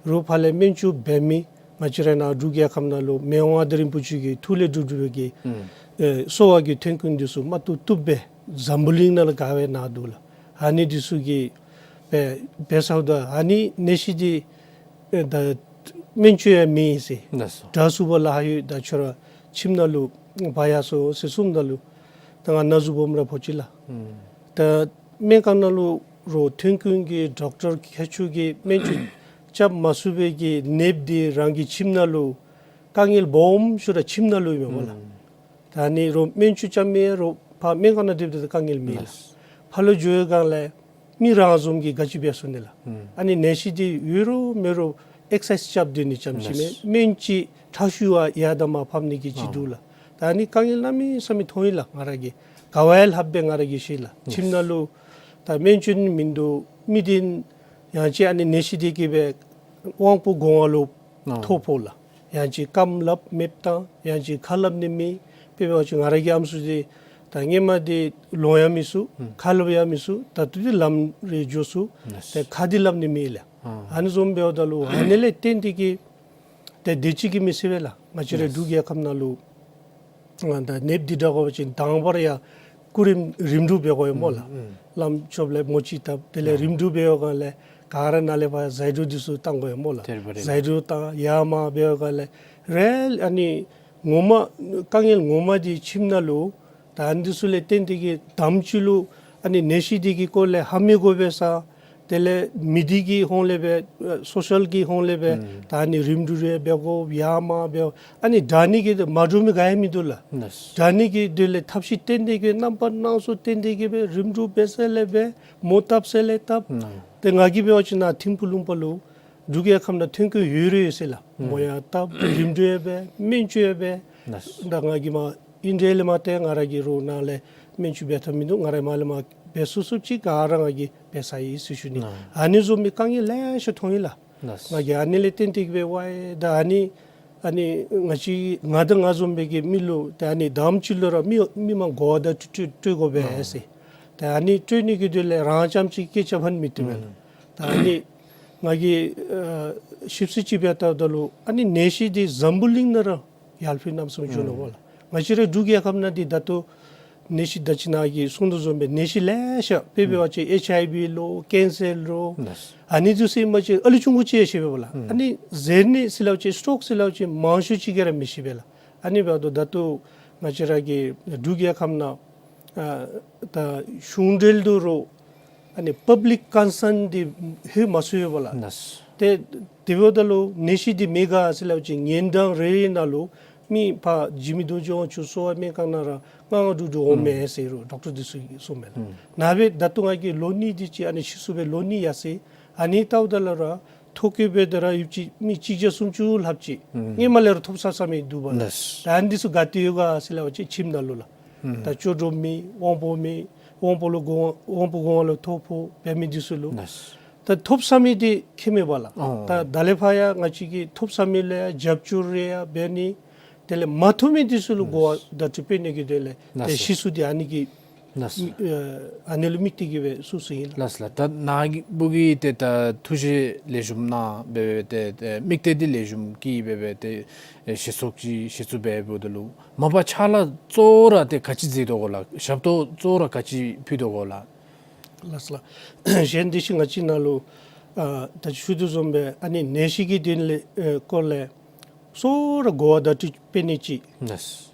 རུང་ཕར་ལས་སྨན་བཅོས་འབད་མི་ང་བཅས་ར་ནཱ་འབྲུག་རྒྱལ་ཁབ་ནང་ལུ་མི་དབང་མངའ་བདག་རིན་པོ་ཆེ་གི་ཐུགས་ལས་གྲུབ་གྲུབ་པའི་གི་ཨུམ་ཨེ་གསོ་བ་གི་ཐོན་ཁུངས་འདི་ཚུ་མ་བཏུབ་བཏུབ་སྦེ་འཛམ་བུ་གླིང་ནང་ལུ་ག་བའི་ནང་འདུག་ལགས། ཨ་ནི་འདི་ཚུ་གིས་འབད་འབད་ཚརཝ་ད་ཨ་ནི་ནད་གཞི་འདི་ཨེ་ད་སྨན་བཅོས་ཡང་མེད་ཟེར། ལགས་སོ། དྲག་ཤོས་པ་ལགས་ཧ་ཡོད། ད་ཁྱོད་ར་ཁྱིམ་ནང་ལུ་འབག་ཡར་སོང་ཟེར་གསུངམ་ད་ལུ་ད་ང་ན་ཟུག་སྦོམ་ར་ཕོག་ཅི་ལགས། ཨུམ། ད་སྨན་ཁང་ནང་ལུ་རུང་ཐོན་ཁུངས་ཀྱི་ཌོག་ཊར་མཁས་མཆོག་གིས་སྨན་བཅོས་རྐྱབ་མ་ཚུགས་པའི་གི་ནདཔ་འདི་རང་གི་ཁྱིམ་ནང་ལུ་དཀའ་ངལ་སྦོམ་ཤོས་ར་ཁྱིམ་ནང་ལུ་ཨིན་མས་སྨོ་ལགས། ཨུམ། ད་ཨ་ནི་རུང་སྨན་བཅོས་རྐྱབ་མི་རུང་ཕར་སྨན་ཁང་ནང་སྡོདཔ་ད་དཀའ་ངལ་མེད་ལགས། ལགས། ཕར་ལུ་འགྱོ་བའི་སྒང་ལས་མི་རང་བཟུམ་གྱིས་ག་ཅི་འབད་ཚུགས་ནི་ལགས། ཨུམ། ཨ་ནི་ནད་གཞི་འདི་ཡོད་རུང་མེད་རུང་ཨེག་སར་སའིཛ་རྐྱབ་སྡོད་ནི་ཙམ་ཅིག་མེན། ལགས། སྨན་ཅིག་ཁྲག་ཤུ་བ་ཡར་དང་མར་ཕབ་ནི་གི་ཅིག་ཨ་འདུག་ལགས། ད་ཨ་ནི་དཀའ་ངལ་གནམ་མེད་ས་མེད་མཐོང་ཡི་ལགས་ང་ར་གིས། ག་བ་ཡང་ལྷགཔ་སྦེ་ང་ར་གིས་ཤེས་ལགས། ལགས། ཁྱིམ་ནང་ལུ་ད་སྨན་བཅོས་ནི་མིན་འདུག། མི་འདི་ཡང་ཅིན་ཨ་ནི་ནད་གཞི་འདི་གིས་སྦེ་དབང་པོ་གོང་བ་ལུ་ཨ་ཐོ་ཕོག་ལགས། ཡང་ཅིན་རྐངམ་ལགཔ་མེདཔ་བཏང་། ཡང་ཅིན་ཁ་སླབ་ནི་མེད། དཔེ་འབད་བ་ཅིན་ང་ར་གི་ཨམ་སྲུ་འདི་ད་སྔོན་མ་འདི་ལོང་ཡང་མི་ཚུགས། ཨུམ། ཁ་སླབ་ཡང་མི་ཚུགས། ད་ལྟོ་འདི་ལམ་རེ་འགྱོ་ཚུགས། ལགས། ཏེ་ཁ་འདི་སླབ་ནི་མེད་ལགས། ཨ་ཨ་ནི་བཟུམ་འབདཝ་ད་ལུ་ཨ་ནི་ལས་བརྟེན་ཏེ་གིས་ཏེ་དེ་ཅིག་གིས་མི་ཚད་པས་ལགས། ང་བཅས་རའི་ལགས། འབྲུག་རྒྱལ་ཁབ་ནང་ལུ་ཨ་ད་ནདཔ་འདི་དྲག་དགོ་པ་ཅིན་དང་པ་ར་ཡར་སྐུ་རིམ་རིམ་གྲོ་འབད་དགོ་ཡོད་སྨོ་ལགས། ཨུམ་ཨུམ། ལམ་ཕྱོགས་ལས་མོ་ཅིག་བཏབ། དེ་ལས་ཨ་རིམ་གྲོ་འབད་བའི་སྒང་ལས་ག་ར་ནཱ་ལས་ཕར་ཟའི་འགྲོ་འདི་ཚུ་བཏང་དགོ་ཡོད་སྨོ་ལགས། དེ་རེད་པ་རེད། ཟའི་འགྲོ་བཏང་ཡར་མར་འབད་བའི་སྒང་ལས་རེ་ཨ་ནི་ངོ་མ་དཀའ་ངལ་ངོ་མ་འདི་ཁྱིམ་ནང་ལུ་ད་ཨ་ནི་འདི་ཚུ་ལས་བརྟེན་ཏེ་གིས་དང་པ་ཅིག་ལུ་ཨ་ནི་ནད་གཞི་འདི་གི་སྐོར་ལས་ཧ་མི་གོ་བའི་ས། དེ་ལས་མི་སྡེ་གི་ཧོང་ལས་སྦེ་ཨ་སོ་ཤལ་གྱི་ཧོང་ལས་སྦེ་ཨུམ་ད་ཨ་ནི་རིམ་གྲོ་རེ་འབད་དགོ། ཡར་མར་འབད་དགོ། ཨ་ནི་དྲག་ནི་གི་མ་འདྲོག་མི་ག་ཡང་མིན་འདུག་ལགས། ལགས། དྲག་ནི་གི་དེ་ལས་ཐབས་ཤེས་བཏོན་ཏེ་གིས་རྣམ་པ་སྣ་ཚོགས་བཏོན་ཏེ་གིས་སྦེ་རིམ་གྲོ་འབད་ས་ལས་འབད། མོ་བཏབ་ས་ལས་བཏབ། ཨུམ་ཏེ་ང་གིས་འབད་བ་ཅིན་ནཱ་ཐིམ་ཕུག་ལུང་པ་ལུ་འབྲུག་རྒྱལ་ཁབ་ནང་ཐོན་ཁུངས་ཡོད་རུང་ཡོད་ཟེར་ལགས། ཨུམ་མོ་ཡང་བཏབ། རིམ་གྲོ་ཡང་འབད། སྨན་བཅོས་ཡང་འབད། ལགས། ད་ང་གིས་མར་ ཨིན་དེ་ལས་མར་ཏེ་ང་ར་གིས་རོགས་ནཱ་ལས་སྨན་བཅོས་འབད་ཐངས་མིན་འདུག། ང་ར་མར་ལས་མར་འབད་ཚུགས་ཚུགསཔ་ཅིག་ག་ར་ང་གིས་འབད་ཚར་ཡི་ཟེར་ཞུ་ནི། ཨ་ནི་བཟུམ་མའི་དཀའ་ངལ་ལེ་ཤ་མཐོང་ཡི་ལགས། ང་གིས་ཨ་ནི་ལས་བརྟེན་ཏེ་གི་འབད་ཝའི་ད་ཨ་ནི་ཨ་ནི་ང་བཅས་ང་དང་ང་བཟུམ་སྦེ་གི་མི་ལུ་ཏེ་ཨ་ནི་དང་པ་ཅིག་ལུ་ར་མི་མི་མང་གོ་བ་བརྡ་སྤྲོད་སྤྲོད་དགོ་པས་ཟེར། ཏེ་ཨ་ནི་སྤྲོད་ནི་གི་དོན་ལས་རང་རྐྱངམ་ཅིག་སྐད་ཆ་ཕན་མི་བཏུབ་པས་ལགས། ད་ཨ་ནི་ང་གིས་ཨ་ཞིབ་འཚོལ་ཅིག་འབད་བལྟཝ་ད་ལུ་ཨ་ནི་ནད་གཞི་འདི་འཛམ་བུ་གླིང་ནང་ར་ཡར་ལྷོད་གནམ་མེད་ས་མེད་འགྱོ་ནུག་པ་ལགས། ང་བཅས་རའི་འབྲུག་རྒྱལ་ཁབ་ནང་འདི་ད་ལྟོ་ནད་གཞི་ད་ཅི་ནཱ་གིས་གསུང་དོ་བཟུམ་སྦེ་ནད་གཞི་ལེ་ཤ་དཔེ་འབད་བ་ཅིན་ཨེཆ་ཨའི་བི་ལོ་ཀེན་སར་ལོ་ཨ་ནི་འདི་ཚུ་ཨིན་པ་ཅིན་ཨ་ལུ་ཆུང་ཀུ་ཅིག་ཡང་ཤི་བས་པ་ལགས། ཨ་ནི་གཟེར་ནད་ཟེར་སླབ་ཅིན་སི་ཊོག་ཟེར་སླབ་ཅིན་མང་ཤོས་ཅིག་གིས་ར་མི་ཤི་བས་ལགས། ཨ་ནི་འབདཝ་ད་ད་ལྟོ་ང་བཅས་ར་གི་འབྲུག་རྒྱལ་ཁབ་ནང་ཨ་ད་གཞུང་འབྲེལ་དུ་རོགས་ཨ་ནི་པབ་ལིཀ་ཀོན་སརན་འདི་ཧེ་མ་སོང་ཡོད་པ་ལགས། ཏེ་དེ་འབདཝ་ད་ལུ་ནད་གཞི་འདི་མེད་ག་ཟེར་སླབ་ཅིན་ཉིན་གྲངས་རེ་རེ་ནང་ལུ་མི་ཕར་འཇིགས་མེད་རྡོ་རྗེ་དབང་ཕྱུག་གསོ་བ་སྨན་ཁང་ནང་ར་ལྔ་ལྔ་དྲུག་དྲུག་འོང་མས་ཟེར་རུང་ཌོག་ཊར་འདི་ཚུ་གིས་གསུངམ་མས་ལགས། ནཱ་སྦེ་ད་ལྟོ་ང་གིས་ལོ་གཉིས་དེ་ཅིག་ཨ་ནི་ཤི་སོང་པའི་ལོ་གཉིས་ཡར་སོང་ཨ་ནི་བལྟཝ་ད་ལུ་ར་ཐོ་བཀོད་འབད་དེ་ར་ཡོད་ཅི་མི་གཅིག་བརྒྱ་སུམ་ཅུ་ལྷགཔ་ཅིག་སྔོན་མ་ལས་ར་ཐོབ་ཚར་ཚར་མི་འདུག་པ་ལགས། ད་ཨ་ནི་འདི་ཚུ་ག་ཏེ་ཡོད་ག་ཟེར་སླབ་པ་ཅིན་ཁྱིམ་ནང་ལུ་ལགས། ད་ལྕོགས་གྲུབ་མེད་དབང་པོ་མེད་དབང་པོ་ལུ་དགོ་དབང་པོ་དགོ་པ་ལུ་ཐོ་ཕོག་འབད་མི་འདི་ཚུ་ལུ་ད་ཐོབ་ཚར་མི་འདི་ཁྱད་མེད་པ་ལགས། ད་ད་ལས་ཕར་ཡང་ང་བཅས་ཀྱིས་ཐོབ་ཚར་མི་ལུ་ཡང་རྒྱབ་སྐྱོར་རེ་ཡང་འབད་ནི། དེ་ལས་མ་ཐོབ་མི་འདི་ཚུ་ལུ་གོ་བ་བརྡ་སྤྲོད་འབད་ནི་གི་དོན་ལས་ཏེ་ཤི་སོང་འདི་ཨ་ནི་གི་ཨ་ནི་ལུ་དམིགས་ཏེ་གི་སྦེ་གསུངས་གསུངསམ་ཨིན་ལགས། ལགས་ལགས། ད་ནཱ་གི་བུ་གིས་ཏེ་ད་ཐུགས་བཞེད་ལེགས་ཤོམ་གནང་སྦེ་ཏེ་ཏེ་དམིགས་གཏད་འདི་ལེགས་ཤོམ་བསྐྱེད་སྦེ་ཏེ་ཞེ་ཚོགས་ཅིག་ཞེ་ཚོགས་འབད་འབདཝ་ད་ལུ་མ་པ་ཕྱག་ལཱ་གཙོ་བོ་ར་ཏེ་ག་ཅི་མཛད་དོ་གོ་ལགས། ཞབས་ཏོག་གཙོ་བོ་ར་ག་ཅི་ཕུལ་དོ་གོ་ལགས། ལགས་ལགས། གཞན་འདི་ཅིག་ང་བཅས་ནང་ལུ་ཨ་ད་ཅི་ཞུ་དོ་བཟུམ་སྦེ་ཨ་ནི་ནད་གཞི་གི་དོན་ལས་ཨེ་སྐོར་ལས་གཙོ་བོ་ར་གོ་བ་བརྡ་སྤྲོད་འབད་ནི་ཅིག།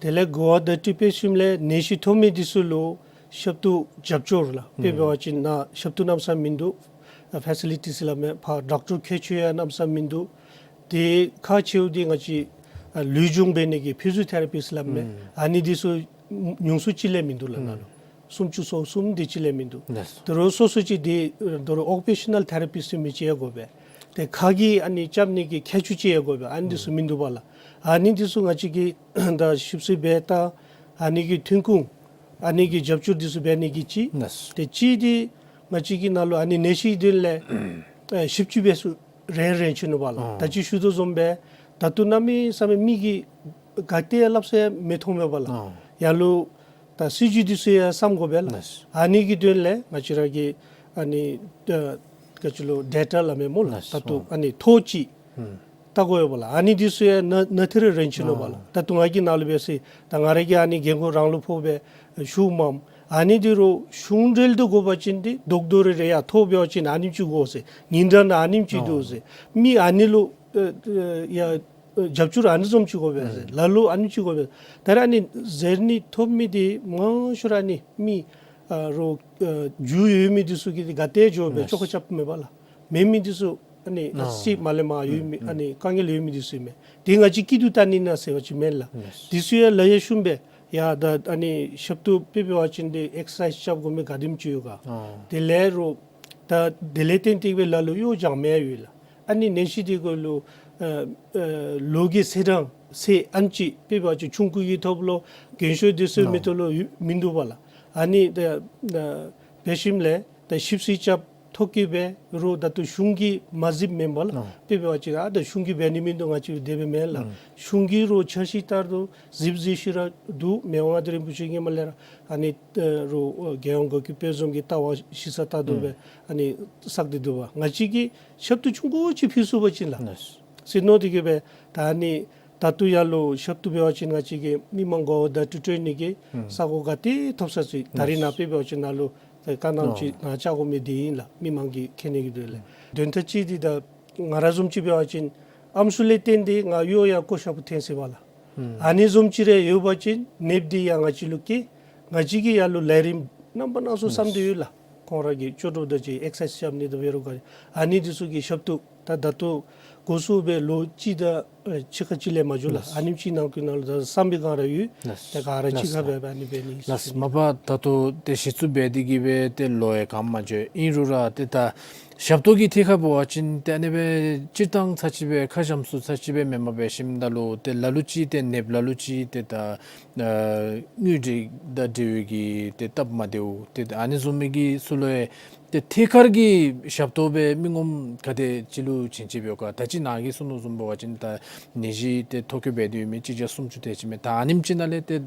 དེ་ལས་གོ་བ་བརྡ་སྤྲོད་འབད་ཞིནམ་ལས་ནད་གཞི་ཐོབ་མི་འདི་ཚུ་ལུ་ཞབས་ཏོག་རྒྱབ་སྐྱོར་ལགས། དཔེ་འབད་བ་ཅིན་ནཱ་ཞབས་ཏོག་གནམ་མེད་ས་མེད་མིན་འདུག། ཨ་ཕེ་སི་ལི་ཊི་ཟེར་སླབ་མས། ཕར་ཌོག་ཊར་མཁས་མཆོག་ཡང་གནམ་མེད་ས་མེད་མིན་འདུག། དེ་ཁག་ཆེཝ་འདི་ང་བཅས་ཨ་ལུས་སྦྱོང་འབད་ནི་གི་ཕི་ཟི་ཡོ་ཐེ་ར་པིསཊ་ཟེར་སླབ་མས། ཨ་ནི་འདི་ཚུ་ཉུང་སུ་ཅིག་ལས་མིན་འདུག་ལགས། ནཱ་ལུ་སུམ་ཅུ་སོ་གསུམ་དེ་ཅིག་ལས་མིན་འདུག། དོ་རུང་སོ་སོ་ཅིག་དེ་དོ་རུང་ཨོ་ཀུ་པེ་ཤ་ནཱལ་ཐེ་ར་པིསཊ་མི་ཅིག་ཡང་དགོ་པས། ཏེ་ཁ་གིས་ཨ་ནི་རྐྱབ་ནི་གི་མཁས་མཆོག་ཅིག་ཡང་དགོ་པས། ཨ་ནི་འདི་ཚུ་མིན་འདུག་པ་ལགས། ཨ་ནི་འདི་ཚུ་ང་བཅས་ཀྱིས་ད་ཞིབ་འཚོལ་འབད་ད་ཨ་ནི་གི་ཐོན་ཁུངས་ཨ་ནི་གི་རྒྱབ་སྐྱོར་འདི་ཚུ་འབད་ནི་གི་ཅིག། ཏེ་གཅིག་འདི་ང་བཅས་ཀྱི་ནང་ལུ་ཨ་ནི་ནད་གཞི་དོན་ལས་ཨེ་ཞིབ་དཔྱད་འབད་ས་རན་རན་ཅིག་ནུག་པ་ལགས། ད་ཅི་ཞུ་དོ་བཟུམ་སྦེ་ད་ལྟོ་གནམ་མེད་ས་མེད་མི་གིས་ག་ཏེ་ཡང་སླབ་ས་ཡང་མི་མཐོང་མས་པ་ལགས། ཡང་ལུ་ད་སྲིད་བྱུས་འདི་ཚུ་ཡང་བསམ་དགོ་པས་ལགས། ཨ་ནི་གི་དོན་ལས་ང་བཅས་ར་གིས་ཨ་ནི་ད་ག་ཅི་ལོ་ཌེ་ཊ་སླབ་མས་སྨོ་ལགས། ད་ལྟོ་ཨ་ནི་ཐོ་ཅིག་བལྟ་དགོ་པས་ལགས། ཨ་ནི་འདི་ཚུ་ཡང་ནང་ནང་ཐེ་རེ་རན་ཅིག་ནུག་པ་ལགས། ད་ལྟོ་ང་གི་ནང་ལུ་འབད་ས་ད་ང་ར་གིས་ཨ་ནི་རྒན་རྒོན་རང་ལུ་ཕོག་སྦེ་ཞུཝ་མས། ཨ་ནི་འདི་རུང་གཞུང་འབྲེལ་དུ་དགོ་པ་ཅིན་འདི་རྡོག་རྡོག་རེ་རེ་ཡང་ཐོ་འབད་བ་ཅིན་ཨ་ནེམ་ཅིག་དགོ་ཟེར། ཉིན་གྲངས་ནང་ཨ་ནེམ་ཅིག་འདུག་ཟེར། མི་ཨ་ནི་ལུ་ཨེ་ཨེ་ཡ་ཨེ་རྒྱབ་སྐྱོར་ཨ་ནི་བཟུམ་ཅིག་དགོ་པས་ཟེར། ལ་ལུ་ཨ་ནེམ་ཅིག་དགོ་པས། ད་ར་ཨ་ནི་གཟེར་ནད་ཐོབ་མི་འདི་མང་ཤོས་ར་ཨ་ནི་མི་ཨ་རོགས་ཨེ་རྒྱུ་ཡོད་མི་འདི་ཚུ་གིས་འདི་ག་ཏེ་འགྱོ་སྦེ་བཅོ་ཁ་རྐྱབ་མས་པ་ལགས། མེད་མི་འདི་ཚུ་ཨ་ནི་ཨ་སི་མ་ལེ་མ་ཡོད་མི་ཨ་ནི་དཀའ་ངལ་ཡོད་མི་འདི་ཚུ་ཨིན་མས། དེ་ང་བཅས་སྐྱིད་སྡུག་བལྟ་ནི་ན་ཟེར་བ་ཅིན་མེན་ལགས། འདི་ཚུ་ཡང་ལག་ལེན་ཤོམ་སྦེ་ཡ་ད་ཨ་ནི་ཞབས་ཏོག་དཔེ་འབད་བ་ཅིན་འདི་ཨེག་སར་སའིཛ་རྐྱབ་དགོ་མི་ག་དེམ་ཅིག་ཡོད་ག། དེ་ལས་རོགས་ད་དེ་ལས་བརྟེན་ཏེ་སྦེ་ལ་ལུ་གཡོག་བྱང་མི་ཡང་ཡོད་ལགས། ཨ་ནི་ནད་གཞི་འདི་གུ་ལུ་ཨ་ཨ་ལོ་གི་ཚེས་གྲངས་ཚེས་ཨ་ནེམ་ཅིག་དཔེ་འབད་བ་ཅིན་ཆུང་ཀུ་གིས་ཐོབ་ལོ་རྒན་ཤོས་འདི་ཚུ་མི་ཐོབ་ལོ་མིན་འདུག་པ་ལགས། ཨ་ནི་ད་ཨ་འབད་ཞིནམ་ལས་ད་ཞིབ་འཚོལ་རྐྱབ་ཐོ་བཀོད་འབད་རུང་ད་ལྟོ་གཞུང་གིས་མ་གཟིགསཔ་མེན་པ་ལགས། དཔེ་འབད་བ་ཅིན་ཨ་ད་གཞུང་གིས་འབད་ནི་མིན་འདུག། ང་བཅས་དེ་སྦེ་མེན་ལགས། གཞུང་གིས་རོགས་འཆར་གཞི་ལྟར་དུ་གཟིགས་གཟིགས་ཤིག་ར་འདུག། མི་དབང་མངའ་བདག་རིན་པོ་ཆེ་སྔོན་མ་ལས་ར་ཨ་ནི་ཨ་རོགས་ཨ་རྒྱལ་ཡོངས་དགའ་སྐྱིད་དཔལ་འཛོམས་ཀྱི་ལྟ་བ་ཞིབ་ཚགས་ལྟར་དུ་སྦེ་ཨ་ནི་བསགས་ཏེ་འདུག་པ། ང་བཅས་ཀྱིས་ཞབས་ཏོག་ཆུང་ཀུ་ཅིག་ཕུལ་ཚུགས་པ་ཅིན་ལགས། ཟེར་མནོ་སྟེ་གི་སྦེ་ད་ཨ་ནི་ད་ལྟོ་ཡར་ལུ་ཞབས་ཏོག་འབད་བ་ཅིན་ང་བཅས་ཀྱིས་མི་མང་གོ་བ་བརྡ་སྤྲོད་སྤྲོད་ནི་གི་ས་གོ་ག་ཏེ་ཐོབ་ས་ཅིག། ད་རིས་ནཱ་དཔེ་འབད་བ་ཅིན་ནཱ་ལུ་ད་ཁ་ནང་ཅིག་ནཱ་བཅར་དགོ་མི་འདི་ཨིན་ལགས། མི་མང་གིས་མཁྱེན་ནི་གི་དོན་ལས། དོན་དག་ཅིག་འདི་ད་ང་ར་བཟུམ་ཅིག་འབད་བ་ཅིན་ཨམ་སྲུ་ལས་བརྟེན་ཏེ་ང་གཡོག་ཡང་བཀོ་བཞག་པ་ཐོན་སོ་པ་ལགས། ཨ་ནི་བཟུམ་ཅིག་རེ་ཡོད་པ་ཅིན་ནདཔ་འདི་ཡང་ང་བཅས་ལུ་བཀལ། ང་བཅས་ཀྱིས་ཡར་ལུ་ལས་རིམ་རྣམ་པ་སྣ་ཚོགས་བསམ་སྟེ་ཡོད་ལགས། ཁོང་ར་གི་ལྕོགས་གྲུབ་དང་གཅིག་ཨེག་སར་སའིཛ་རྐྱབ་ནི་དང་འབད་རུང་ག་ཨ་ནི་འདི་ཚུ་གི་ཞབས་ཏོག་ ད་ད་ལྟོ་འགོ་བཙུགས་སྦེ་ལོ་གཅིག་དང་ཨེ་ཕྱེད་ཀ་ཅིག་ལས་མ་འགྱོ་ལགས། ལགས། ཨ་ནེམ་ཅིག་ནང་འཁོད་ནང་ལུ་ད་བསམ་པའི་སྒང་ར་ཡོད། ལགས། ད་ག་ར་གཅིག་ཁར་སྦེ་ལགས། ཨ་ནི་འབད་ནི་ཨིན་ཟེར་ཞུ་ནི། ལགས། མ་པ་ད་ལྟོ་ཏེ་གཞི་བཙུགས་འབད་དེ་གིས་སྦེ་ཏེ་ལོ་ཡང་གང་མ་འགྱོ། ཨིན་རུང་ར་ཏེ་ད་ཞབས་ཏོག་གི་ཐད་ཁར་འབད་བ་ཅིན་ཏེ་ཨ་ནི་སྦེ་སྤྱིར་བཏང་ཚར་གཅིག་སྦེ་ཁ་འཇམ་སུ་ཚར་གཅིག་སྦེ་མེན་པར་འབད་ཞིནམ་ད་ལུ་ཏེ་ལ་ལུ་ཅིག་ཏེ་ནདཔ་ལ་ལུ་ཅིག་ཏེ་ད་ཨ་དངུལ་འབྲེལ་དང་འབྲེལ་བའི་གི་ཏེ་སྟབས་མ་བདེཝ་ཏེ་ཨ་ནི་བཟུམ་མའི་གི་ཚུ་ལུ་ཡང་ཏེ་ཐད་ཀར་གྱི་ཞབས་ཏོག་སྦེ་མི་ངོམ་ག་དེ་ཅིག་ལུ་བྱིན་ཅི་འབད་ག། ད་ཅི་ནཱ་གིས་གསུངས་དོ་བཟུམ་འབད་བ་ཅིན་ད་ནད་གཞི་ཏེ་ཐོ་བཀོད་འབད་དེ་ཡོད་མི་གཅིག་བརྒྱ་སུམ་ཅུ་དེ་ཅིག་མས། ད་ཨ་ནེམ་ཅིག་ནང་ལས་ཏེ་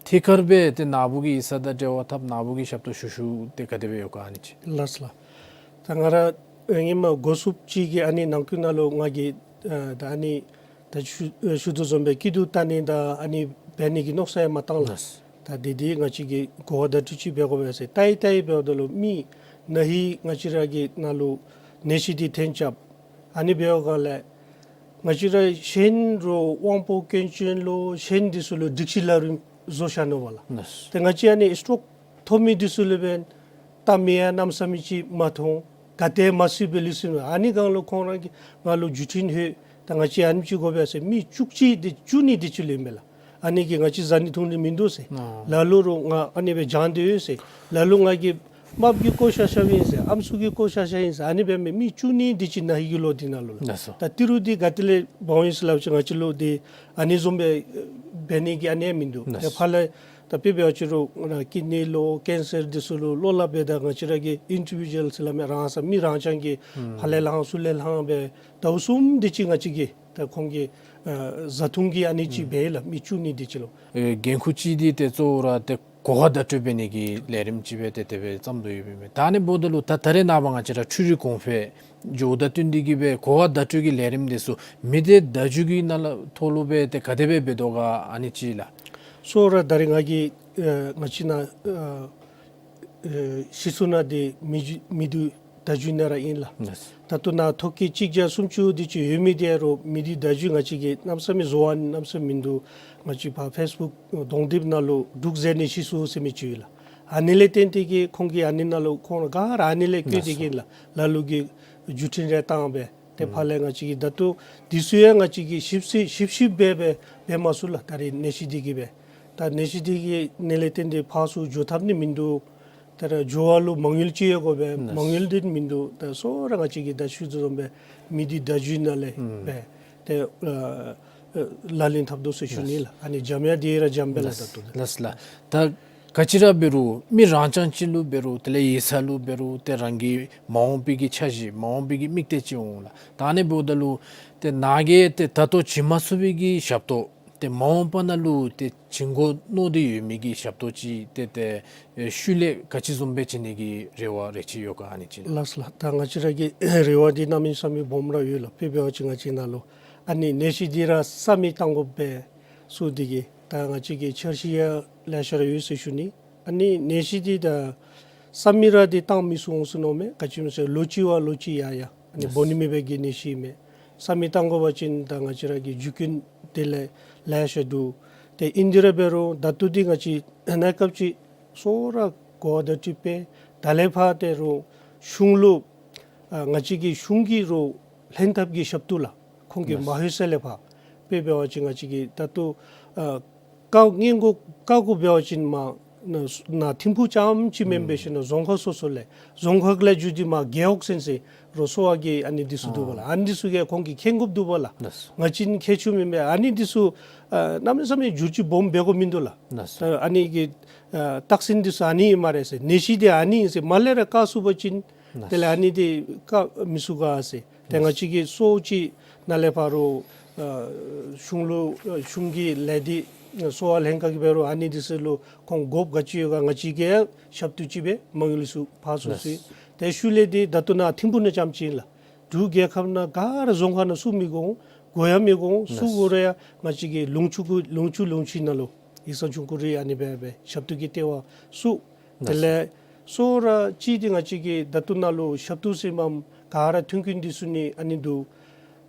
ཐད་ཀར་སྦེ་ཏེ་ནཱ་བུ་གི་ཡིག་ཚང་དང་འབྲེལ་བ་འཐབ་ནཱ་བུ་གི་ཞབས་ཏོག་ཞུ་ཞུཝ་ཏེ་ག་དེ་སྦེ་ཡོད་ག་ཨ་ནི་ཅིག། ལགས་ལགས། ད་ང་ར་ཨེ་ཧེ་མ་འགོ་བཙུགསཔ་ཅིག་གི་ཨ་ནི་ནང་འཁོད་ནང་ལུ་ང་གིས་ཨ་ད་ཨ་ནི་ད་ཞུ་ཨེ་ཞུ་དོ་བཟུམ་སྦེ་སྐྱིད་སྡུག་བལྟ་ནི་དང་ཨ་ནི་འབད་ནི་གི་མནོ་བསམ་ཡང་མ་བཏང་ལགས། ལགས། ད་དེ་འདི་ང་བཅས་ཀྱིས་གོ་བ་བརྡ་སྤྲོད་ཅིག་འབད་དགོ་པས་ཟེར་བལྟ་ཡི་བལྟ་ཡི་འབདཝ་ད་ལུ་མི་ན་ཧིང་ང་བཅས་ར་གི་ནང་ལུ་ནད་གཞི་འདི་ཐོན་རྐྱབ། ཨ་ནི་འབདཝ་སྒང་ལས་ང་བཅས་ར་གཞན་རོགས་དབང་པོ་སྐྱོན་ཅན་ལོ་གཞན་འདི་ཚུ་ལུ་སྒྲིག་གཞི་ལག་ལེན་བཟོ་བཞག་ནུག་པ་ལགས། ལགས། ཏེ་ང་བཅས་ཨ་ནི་སི་ཊོག་ཐོབ་མི་འདི་ཚུ་ལུ་འབདན་བལྟ་མི་ཡང་གནམ་མེད་ས་མེད་ཅིག་མ་མཐོང་། ག་ཏེ་མ་སུ་སྦེ་ལུས་སོང་ན་ཨ་ནི་སྒང་ལུ་ཁོང་ར་གིས་ང་ལུ་བརྒྱུད་འཕྲིན་ལྷོད། ད་ང་བཅས་ཨ་ནེམ་ཅིག་དགོ་པས་ཟེར་མི་བཅུ་གཅིག་དེ་བཅུ་གཉིས་དེ་ཅིག་ལུས་མས་ལགས། ཨ་ནི་གིས་ང་བཅས་བཟའ་ནི་འཐུང་ནི་མིན་འདུག་ཟེར། ཨ་ལ་ལུ་རོགས་ང་ཨ་ནི་སྦེ་སྦྱང་སྟེ་ཡོད་ཟེར། ལ་ལུ་ང་གི་རྨགཔ་གིས་བཀོ་བཞག་བཞགཔ་ཨིན་ཟེར། ཨམ་སྲུ་གིས་བཀོ་བཞག་བཞགཔ་ཨིན་ཟེར། ཨ་ནི་འབད་མི་མི་བཅུ་གཉིས་དེ་ཅིག་ན་ཧིང་གི་ལོ་འདི་ནང་ལུ་ལགས། ལགས་སོ། ད་ཏི་རུ་འདི་ག་ཏེ་ལས་འབག་འོང་ཡི་ཟེར་སླབ་ཅི། ང་བཅས་ལུ་འདི་ཨ་ནི་བཟུམ་སྦེ་འབད་ནི་གི་ཨ་ནི་མིན་འདུག། ལགས། ཏེ་ཕར་ལས་ད་དཔེ་འབད་བ་ཅིན་རོགས་ཀིཌ་ནི་ལོ་ཀེན་སར་འདི་ཚུ་ལུ་བློ་སླབ་སྦེ་ད་ང་བཅས་ར་གི་ཨིན་ཌི་བི་ཌུ་ཨལ་ཟེར་སླབ་མི་རང་ས་མི་རང་རྐྱང་གིས་ཨུམ་ཕར་ལས་ལྷང་ཚུར་ལས་ལྷང་སྦེ་ཟླཝ་གསུམ་དེ་ཅིག་ང་བཅས་ཀྱིས་ད་ཁོང་གི་ཨ་བཟའ་འཐུང་གི་ཨ་ནི་ཅིག་ཨུམ་འབད་ཡི་ལགས། མི་བཅུ་གཉིས་དེ་ཅིག་ལུ། ཨེ་འགན་ཁུར་ཅིག་འདི་ཏེ་གཙོ་བོ་ར་ཏེ་གོ་བ་བརྡ་སྤྲོད་འབད་ནི་གི་ལས་རིམ་ཅིག་སྦེ་ཏེ་དེ་སྦེ་བརྩམས་དོ་ཡོདཔ་ཨིན་མས། ད་ཨ་ནི་འབདཝ་ད་ལུ་ད་ད་རེས་ནངས་པ་ང་བཅས་ར་འཕྲུལ་རིག་གོང་འཕེལ་འགྱོཝ་དང་བསྟུན་ཏེ་གིས་སྦེ་གོ་བ་བརྡ་སྤྲོད་ཀྱི་ལས་རིམ་འདི་ཚུ་མི་སྡེ་བརྡ་བརྒྱུད་ཀྱི་ནང་ལུ་ཐོག་ལུ་སྦེ་ཏེ་ག་དེ་སྦེ་འབད་དོ་ག་ཨ་ནི་ཅིག་ལགས། གཙོ་བོ་ར་ད་རེས་ང་གིས་ཨེ་ང་བཅས་ནཱ་ཨེ་ཨེ་གཞི་བཙུགས་གནང་སྟེ་མི་རྒྱུད་མི་སྡེ་བརྡ་བརྒྱུད་ནང་ར་ཨིན་ལགས། ལགས། ད་ལྟོ་ནཱ་ཐོ་བཀོད་གཅིག་བརྒྱ་སུམ་ཅུ་དེ་ཅིག་ཡོད་མི་དེ་རོགས་མི་སྡེ་བརྡ་བརྒྱུད་ང་བཅས་ཀྱིས་གནམ་མེད་ས་མེད་བཟོ་བ་གནམ་མེད་ས་མེད་མིན་འདུག། ང་བཅས་ཕར་ཕེསི་བུཀ་གདོང་དེབ་ནང་ལུ་འབྲུག་མཛེས་སྣེ་གཞི་བཙུགས་ཟེར་མི་ཅིག་ཡོད་ལགས། ཨ་ནི་ལས་བརྟེན་ཏེ་གིས་ཁོང་གིས་ཨ་ནི་ནང་ལུ་ཁོང་ར་ག་ར་ཨ་ནི་ལས་བཀོད་དེ་གིས་ལགས། ལ་ལུ་གིས་བརྒྱུད་འཕྲིན་རེ་བཏང་སྦེ་ཏེ་ཨུམ་ཕར་ལས་ང་བཅས་ཀྱིས་ད་ལྟོ་འདི་ཚུ་ཡང་ང་བཅས་ཀྱིས་ཞིབ་ཞིབ་ཞིབ་ཞིབ་སྦེ་སྦེ་འབད་མ་ཚུགས་ལགས། ད་རེས་ནད་གཞི་འདི་གིས་སྦེ། ད་ནད་གཞི་འདི་གིས་ཨ་ནི་ལས་བརྟེན་ཏེ་ཕར་ཚུར་འགྱོ་ཐབས་ནི་མིན་འདུག། ད་ར་འགྱོ་བ་ལུ་མ་དངུལ་ཅིག་ཡོད་དགོ་པས། ལགས། མ་དངུལ་འདི་མིན་འདུག། ད་གཙོ་བོ་ར་ང་བཅས་ཀྱིས་ད་ཞུ་དོ་བཟུམ་སྦེ་མི་སྡེ་བརྡ་བརྒྱུད་ནང་ལས་ཨུམ་སྦེ་ཏེ་ཨ་ཨ་ལག་ལེན་འཐབ་དོ་ཟེར་ཞུ་ནི་ལགས། ཨ་ནི་འཇམ་ཡང་འདི་ར་འཇམ་སྦེ་ལགས། ལགས། ད་ལྟོ་ལགས་ལགས། ད་ག་ཅི་ར་འབད་རུང་མི་རང་རྐྱང་ཅིག་ལུ་འབད་རུང་དེ་ལས་ཡིག་ཚང་ལུ་འབད་རུང་ཏེ་རང་གི་མ་འོངས་པའི་གི་འཆར་གཞི་མ་འོངས་པའི་གི་དམིགས་གཏད་ཅིག་འོང་ལགས། ད་ཨ་ནི་འབདཝ་ད་ལུ་ཏེ་ནཱ་གིས་ཏེ་ད་ལྟོ་བྱིན་མ་ཚུགས་པའི་གི་ཞབས་ཏོག་ཏེ་མ་འོངས་པ་ནང་ལུ་ཏེ་བྱིན་དགོ་མནོ་སྟེ་ཡོད་མི་གི་ཞབས་ཏོག་ཅིག་ཏེ་ཏེ་ཨེ་ཤུལ་ལས་ག་ཅི་བཟུམ་སྦེ་བྱིན་ནི་གི་རེ་བ་རེ་ཅིག་ཡོད་ག་ཨ་ནི་ཅིག་ལགས། ལགས་ལགས། ད་ང་བཅས་ར་གི་རེ་བ་འདི་གནམ་མེད་ས་མེད་སྦོམ་ར་ཡོད་ལགས། དཔེ་འབད་བ་ཅིན་ང་བཅས་ནཱ་ལུ་ཨ་ནི་ནད་གཞི་འདི་ར་ས་མེད་བཏང་དགོ་པས་ཟེར་འདི་གིས་ད་ང་བཅས་ཀྱི་འཆར་གཞི་ཡང་ལེ་ཤ་ར་ཡོད་ཟེར་ཞུ་ནི། ཨ་ནི་ནད་གཞི་འདི་ད་ས་མེད་ར་འདི་བཏང་མི་ཚུགས་འོང་ཟེར་མནོཝ་མས། ག་ཅི་སྨོ་ཟེར་ལོ་གཅིག་བ་ལོ་གཅིག་ཡར་ཡར་ཨ་ནི་ལགས། འབོ་ནི་མེད་པའི་གི་ནད་གཞི་མས། ས་མེད་བཏང་དགོ་པ་ཅིན་ད་ང་བཅས་ར་གི་རྒྱུ་རྐྱེན་དེ་ལས་ལེ་ཤ་འདུག། ཏེ་ཨིན་དེ་ར་འབད་རུང་ད་ལྟོ་འདི་ང་བཅས་གནས་སྐབས་ཅིག་གཙོ་བོ་ར་གོ་བརྡ་སྤྲོད་སྦེ་ད་ལས་ཕར་ཏེ་རོགས་གཞུང་ལུ་ཨ་ང་བཅས་ཀྱི་གཞུང་གི་རོགས་ལྷན་ཐབས་ཀྱི་ཞབས་ཏོག་ལགས། ཁོང་གིས་ལགས། མ་ལྷོད་ས་ལས་ཕར་དཔེ་འབད་བ་ཅིན་ང་བཅས་ཀྱི་ད་ལྟོ་ཨ་བཀའ་སྔོན་འགོག་བཀའ་བཀོད་འབད་བ་ཅིན་མར་ནཱ་ནཱ་ཐིམ་ཕུག་རྐྱངམ་ཅིག་མེན་པར་ཨུམ་ཞིན་ན་རྫོང་ཁག་སོ་སོ་ལས་རྫོང་ཁག་ལས་བརྒྱུད་དེ་མར་རྒེད་འོག་ཚུན་ཚོད་རོགས་གསོ་བ་གི་ཨ་ནི་འདི་ཚུ་འདུག་པ་ལགས། ཨ་ཨ་ཨ་ནི་འདི་ཚུ་གིས་ཁོང་གིས་མཁྱེན་དགོཔ་འདུག་པ་ལགས། ལགས། ང་བཅས་མཁྱེན་ཚུགས་མེན་པས། ཨ་ནི་འདི་ཚུ་ཨ་གནམ་མེད་ས་མེད་བསྒྱུར་བཅོས་སྦོམ་འབད་དགོཔ་མིན་འདུག་ལགས། ལགས། ད་ཨ་ནི་གི་ཨ་རྟགས་མཚན་འདི་ཚུ་ཨ་ནི་ཨིན་སྨ་རེ་ཟེར། ནད་གཞི་འདི་ཨ་ནི་ཨིན་ཟེར་མར་ལས་ར་བཀག་ཚུགས་པ་ཅིན་ལགས། དེ་ལས་ཨ་ནི་འདི་བཀག་མི་ཚུགས་ག་ཟེར། ཏེ་ང་བཅས་ཀྱིས་གཙོ་བོ་ཅིག་ནཱ་ལས་ཕར་རོགས་ཨ་གཞུང་ལུ་ཨ་གཞུང་གི་ལས་སྡེ་གསོ་བ་ལྷན་ཁག་གིས་འབད་རུང་ཨ་ནི་འདི་ཚུ་ལུ་ཁོང་དགོཔ་ག་ཅི་ཡོད་ག་ང་བཅས་ཀྱིས་ཡང་ཞབས་ཏོག་ཅིག་སྦེ་མ་དངུལ་ཚུ་ཕར་ཚུར་ལགས། ཚུ་ཏེ་ཤུལ་ལས་འདི་ད་ལྟོ་ནཱ་ཐིམ་ཕུག་ནང་རྐྱངམ་ཅིག་ཨིན་ལགས། འབྲུག་རྒྱལ་ཁབ་ནང་ག་ར་རྫོང་ཁག་ནང་ཚུ་མི་དགོ་དགོ་ཡང་མི་དགོ་ཚུ་ལགས། དགོ་རུང་ཡང་ང་བཅས་ཀྱི་ལུང་ཕྱོགས་གུ་ལུང་ཕྱོགས་ལུང་ཕྱོགས་ནང་ལུ་ཡིག་ཚང་ཆུང་ཀུ་རེ་ཨ་ནི་སྦེ་སྦེ་ཞབས་ཏོག་གི་ལྟེ་བ་ཚུགས། དེ་ལགས། ལགས་སོ། གཙོ་བོ་ར་གཅིག་འདི་ང་བཅས་ཀྱི་ད་ལྟོ་ནཱ་ལུ་ཞབས་ཏོག་ཟེར་མི་ག་ར་མཐུན་རྐྱེན་འདི་ཚུ་ནི་ཨ་ནི་འདུག།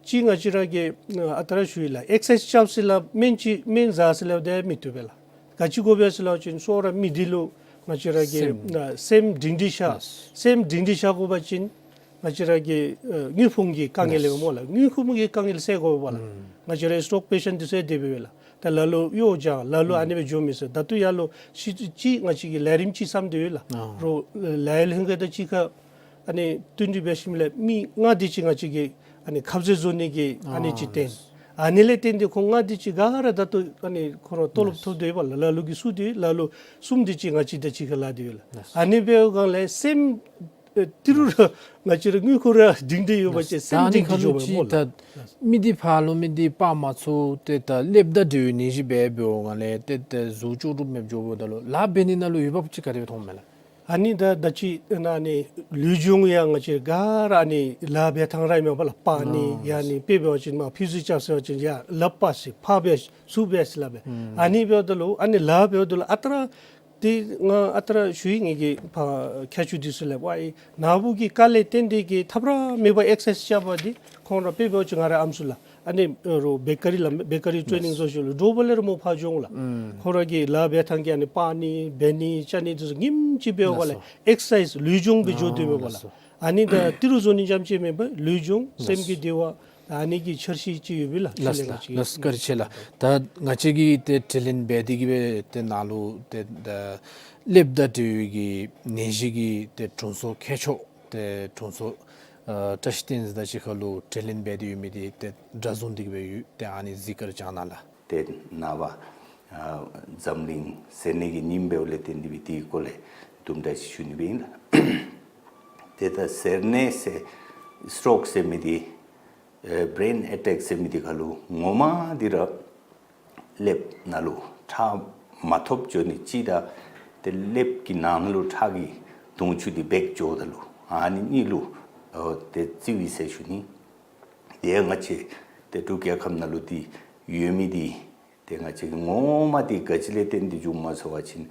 གཅིག་ང་བཅས་ར་གིས་ཨ་ད་ར་ཞུ་ཡི་ལགས། ཨེག་སར་སའིཛ་རྐྱབ་ཟེར་སླབ་སྨན་ཅིག་སྨན་ཟ་ཟེར་སླབ་དེ་མི་བཏུབ་པས་ལགས། ག་ཅི་དགོ་པས་ཟེར་སླབ་པ་ཅིན་གཙོ་བོ་ར་མི་འདི་ལུ་ང་བཅས་ར་གི་སེམས། ཨ་སེམས་སྒྲིང་སྒྲིང་ཤར། ལགས། སེམས་སྒྲིང་སྒྲིང་ཤར་དགོ་པ་ཅིན་ ང་བཅས་ར་གི་ཨ་དངུལ་ཕོངས་ཀྱི་དཀའ་ངལ་ལས་སྨོ་ལགས། དངུལ་ཕོངས་ཀྱི་དཀའ་ངལ་སེལ་དགོ་པས་ལགས། ང་བཅས་ར་སི་ཊོག་པེ་ཤེནཊ་འདི་ཚུ་ཡང་དེ་སྦེ་ལགས། ད་ལ་ལུ་གཡོག་སྦྱང་ལ་ལུ་ཨ་ནི་སྦེ་འགྱོ་མི་ཚུ་ད་ལྟོ་ཡར་ལུ་ཤེས་ཚད་ཅིག་ང་བཅས་ཀྱིས་ལས་རིམ་ཅིག་བསམ་སྟེ་ཡོད་ལགས། རོགས་ལཱ་ཡུལ་ལྷན་ཁག་དང་གཅིག་ཁར་ཨ་ནི་བསྟུན་གྲོས་འབད་ཞིནམ་ལས་མི་ལྔ་དེ་ཅིག་ང་བཅས་ཀྱིས་ཨ་ནི་ཁ་གསལ་བཟོ་ནི་གི་ཨ་ནི་ཅིག་བཏོན། ཨ་ནི་ལས་བརྟེན་ཏེ་ཁོང་ལྔ་དེ་ཅིག་ག་ར་ད་ལྟོ་ཨ་ནི་ཁོང་ར་ཏོ་ལོབ་ཐོབ་སྟེ་ཡོད་པས་ལགས། ལ་ལུ་གིས་བསུ་སྟེ་ཡོད། ལ་ལུ་གསུམ་དེ་ཅིག་ང་བཅས་དང་གཅིག་ཁར་ལཱ་འབད་དེ་ཡོད་ལགས། ཨ་ནི་འབདཝ་སྒང་ལས་སེམས་ཨེ་ཏི་རུ་ར་ང་བཅས་ར་དངུལ་ཁོ་ར་སྒྲིང་སྟེ་ཡོད་པ་ཅིན་སེམས་ད་ཨ་ནི་སྒྲིང་སྟེ་ཁ་ལུ་འགྱོ་མས་སྨོ་ཅིག་ད་ལགས། མི་འདི་ཕར་ལུ་མི་འདི་སྤར་མ་ཚུགས་ཏེ་ད་ཀླདཔ་དང་འབྲེལ་བའི་ནད་གཞི་སྦེ་འབདཝ་སྒང་ལས་ཏེ་ད་གཟུགས་ལྕོགས་གྲུབ་མེདཔ་འགྱོཝ་ད་ལུ་ལཱ་འབད་ནི་ནང་ལུ་འོས་འབབ་ཅིག་ག་དེ་སྦེ་མཐོངམ་མས་ལགས། ཨ་ནི་ད་ད་ཅི་ཨ་ནི་ལུས་སྦྱོང་ཡང་ང་བཅས་ག་ར་ཨ་ནི་ལཱ་འབད་ཐངས་ར་ཨིན་མས་པ་ལགས། སྤར་ནི་ཡར་ནི་དཔེ་འབད་བ་ཅིན་མར་ཕི་ཟི་ཅཱལ་ཟེར་བ་ཅིན་ཡར་ལགཔ་སྤར་ཤིག་ཕར་འབད་ཤིག་ཚུར་འབད་ཤིག་ལགས་པས། ཨ་ནི་འབདཝ་ད་ལུ་ཨ་ནི་ལཱ་འབདཝ་ད་ལུ་ཨ་རྟག་ར་ཏེ་ང་ཨ་རྟག་ར་ཞུ་ཡི། ངེ་གི་ཕར་ཁྱད་ཆོས་འདི་ཚུ་ལས་པ་ཨིན། ནཱ་བུ་གི་དཀའ་ལས་བརྟེན་ཏེ་གིས་ཐབས་ར་མེད་པར་ཨེག་སར་སའིཛ་རྐྱབ་པ་འདི་ཁོང་ར་དཔེ་འབད་བ་ཅིན་ང་རའི་ཨམ་སྲུ་ལགས། ཨ་ནི་རོགས་བེ་ཀ་རི་ལགས། བེ་ཀ་རི་ཊེ་ནིང་ཟེར་ཞུ་ལགས། འགྱོཝ་ལས་ར་མོ་ཕར་འགྱོ་འོང་ལགས། ཁོང་ར་གི་ལཱ་འབད་ཐངས་ཀྱི་ཨ་ནི་སྤར་ནི་འབད་ནི་རྐྱབ་ནི་འདི་ཚུ་ཉིནམ་གཅིག་འབདཝ་ལས་ཨེག་སར་སའིཛ་ལུས་སྦྱོང་སྦེ་འགྱོ་སྡོདཔ་མས་པ་ལགས། ཨ་ནི་ད་ཏི་རུ་བཟོ་ནི་རྐྱངམ་ཅིག་མེན་པར་ལུས་སྦྱོང་སེམས་ཀྱི་བདེ་བ་ཨ་ནི་གི་འཆར་གཞི་ཅིག་ཡོད་པས་ལགས། ལགས་ལགས། ལགས་བཀའ་དྲིན་ཆེ་ལགས། ད་ང་བཅས་ཀྱིས་ཏེ་དྲི་ལན་འབད་དེ་གིས་སྦེ་ཏེ་ནཱ་ལུ་ཏེ་ད་ཀླདཔ་དང་འབྲེལ་བའི་གི་ནད་གཞི་གི་ཏེ་དྲུང་འཚོ་མཁས་མཆོག་ཏེ་དྲུང་འཚོ་ཨ་བཀྲ་ཤིས་བསྟན་འཛིན་དང་གཅིག་ཁར་ལུ་དྲི་ལན་འབད་དེ་ཡོད་མི་འདི་ཏེ་སྒྲ་བཟུང་སྟེ་གིས་སྦེ་ཡོད། ཏེ་ཨ་ནི་གཟིགས་སྐོར་བྱང་གནང་ལགས། ཏེ་ནངས་པ་ཨ་འཛམ་གླིང་གཟེར་ནད་ཀྱི་ཉིནམ་འབདཝ་ལས་བརྟེན་ཏེ་སྦེ་དེའི་སྐོར་ལས་དུམ་གྲ་ཅིག་ཞུ་ནི་སྦེ་ཨིན་ལགས། ཏེ་ད་གཟེར་ནད་ཟེར་སི་ཊོག་ཟེར་མི་འདི་ཨེ་བེརེན་ཨེ་ཊེཀ་ཟེར་མི་འདི་ཁར་ལུ་ངོ་མ་འདི་ར་ཀླདཔ་ནང་ལུ་ཁྲག་མ་ཐོབ་འགྱོ་ནི་གཅིག་དང་ཏེ་ཀླདཔ་གི་ནང་ན་ལུ་ཁྲག་གི་དུང་ཆུ་འདི་འབད་འགྱོཝ་ད་ལུ་ཨ་ནི་གཉིས་ལུ་ཨོ་ཏེ་རྩིཝ་ཨིན་ཟེར་ཞུ་ནི། ཏེ་ང་བཅས་ཏེ་འབྲུག་རྒྱལ་ཁབ་ནང་ལུ་འདི་ཡོད་མི་འདི་ཏེ་ང་བཅས་ཀྱི་ངོ་མ་འདི་ག་ཅི་ལས་བརྟེན་ཏེ་བྱུངམ་སྨོ་ཟེར་བ་ཅིན་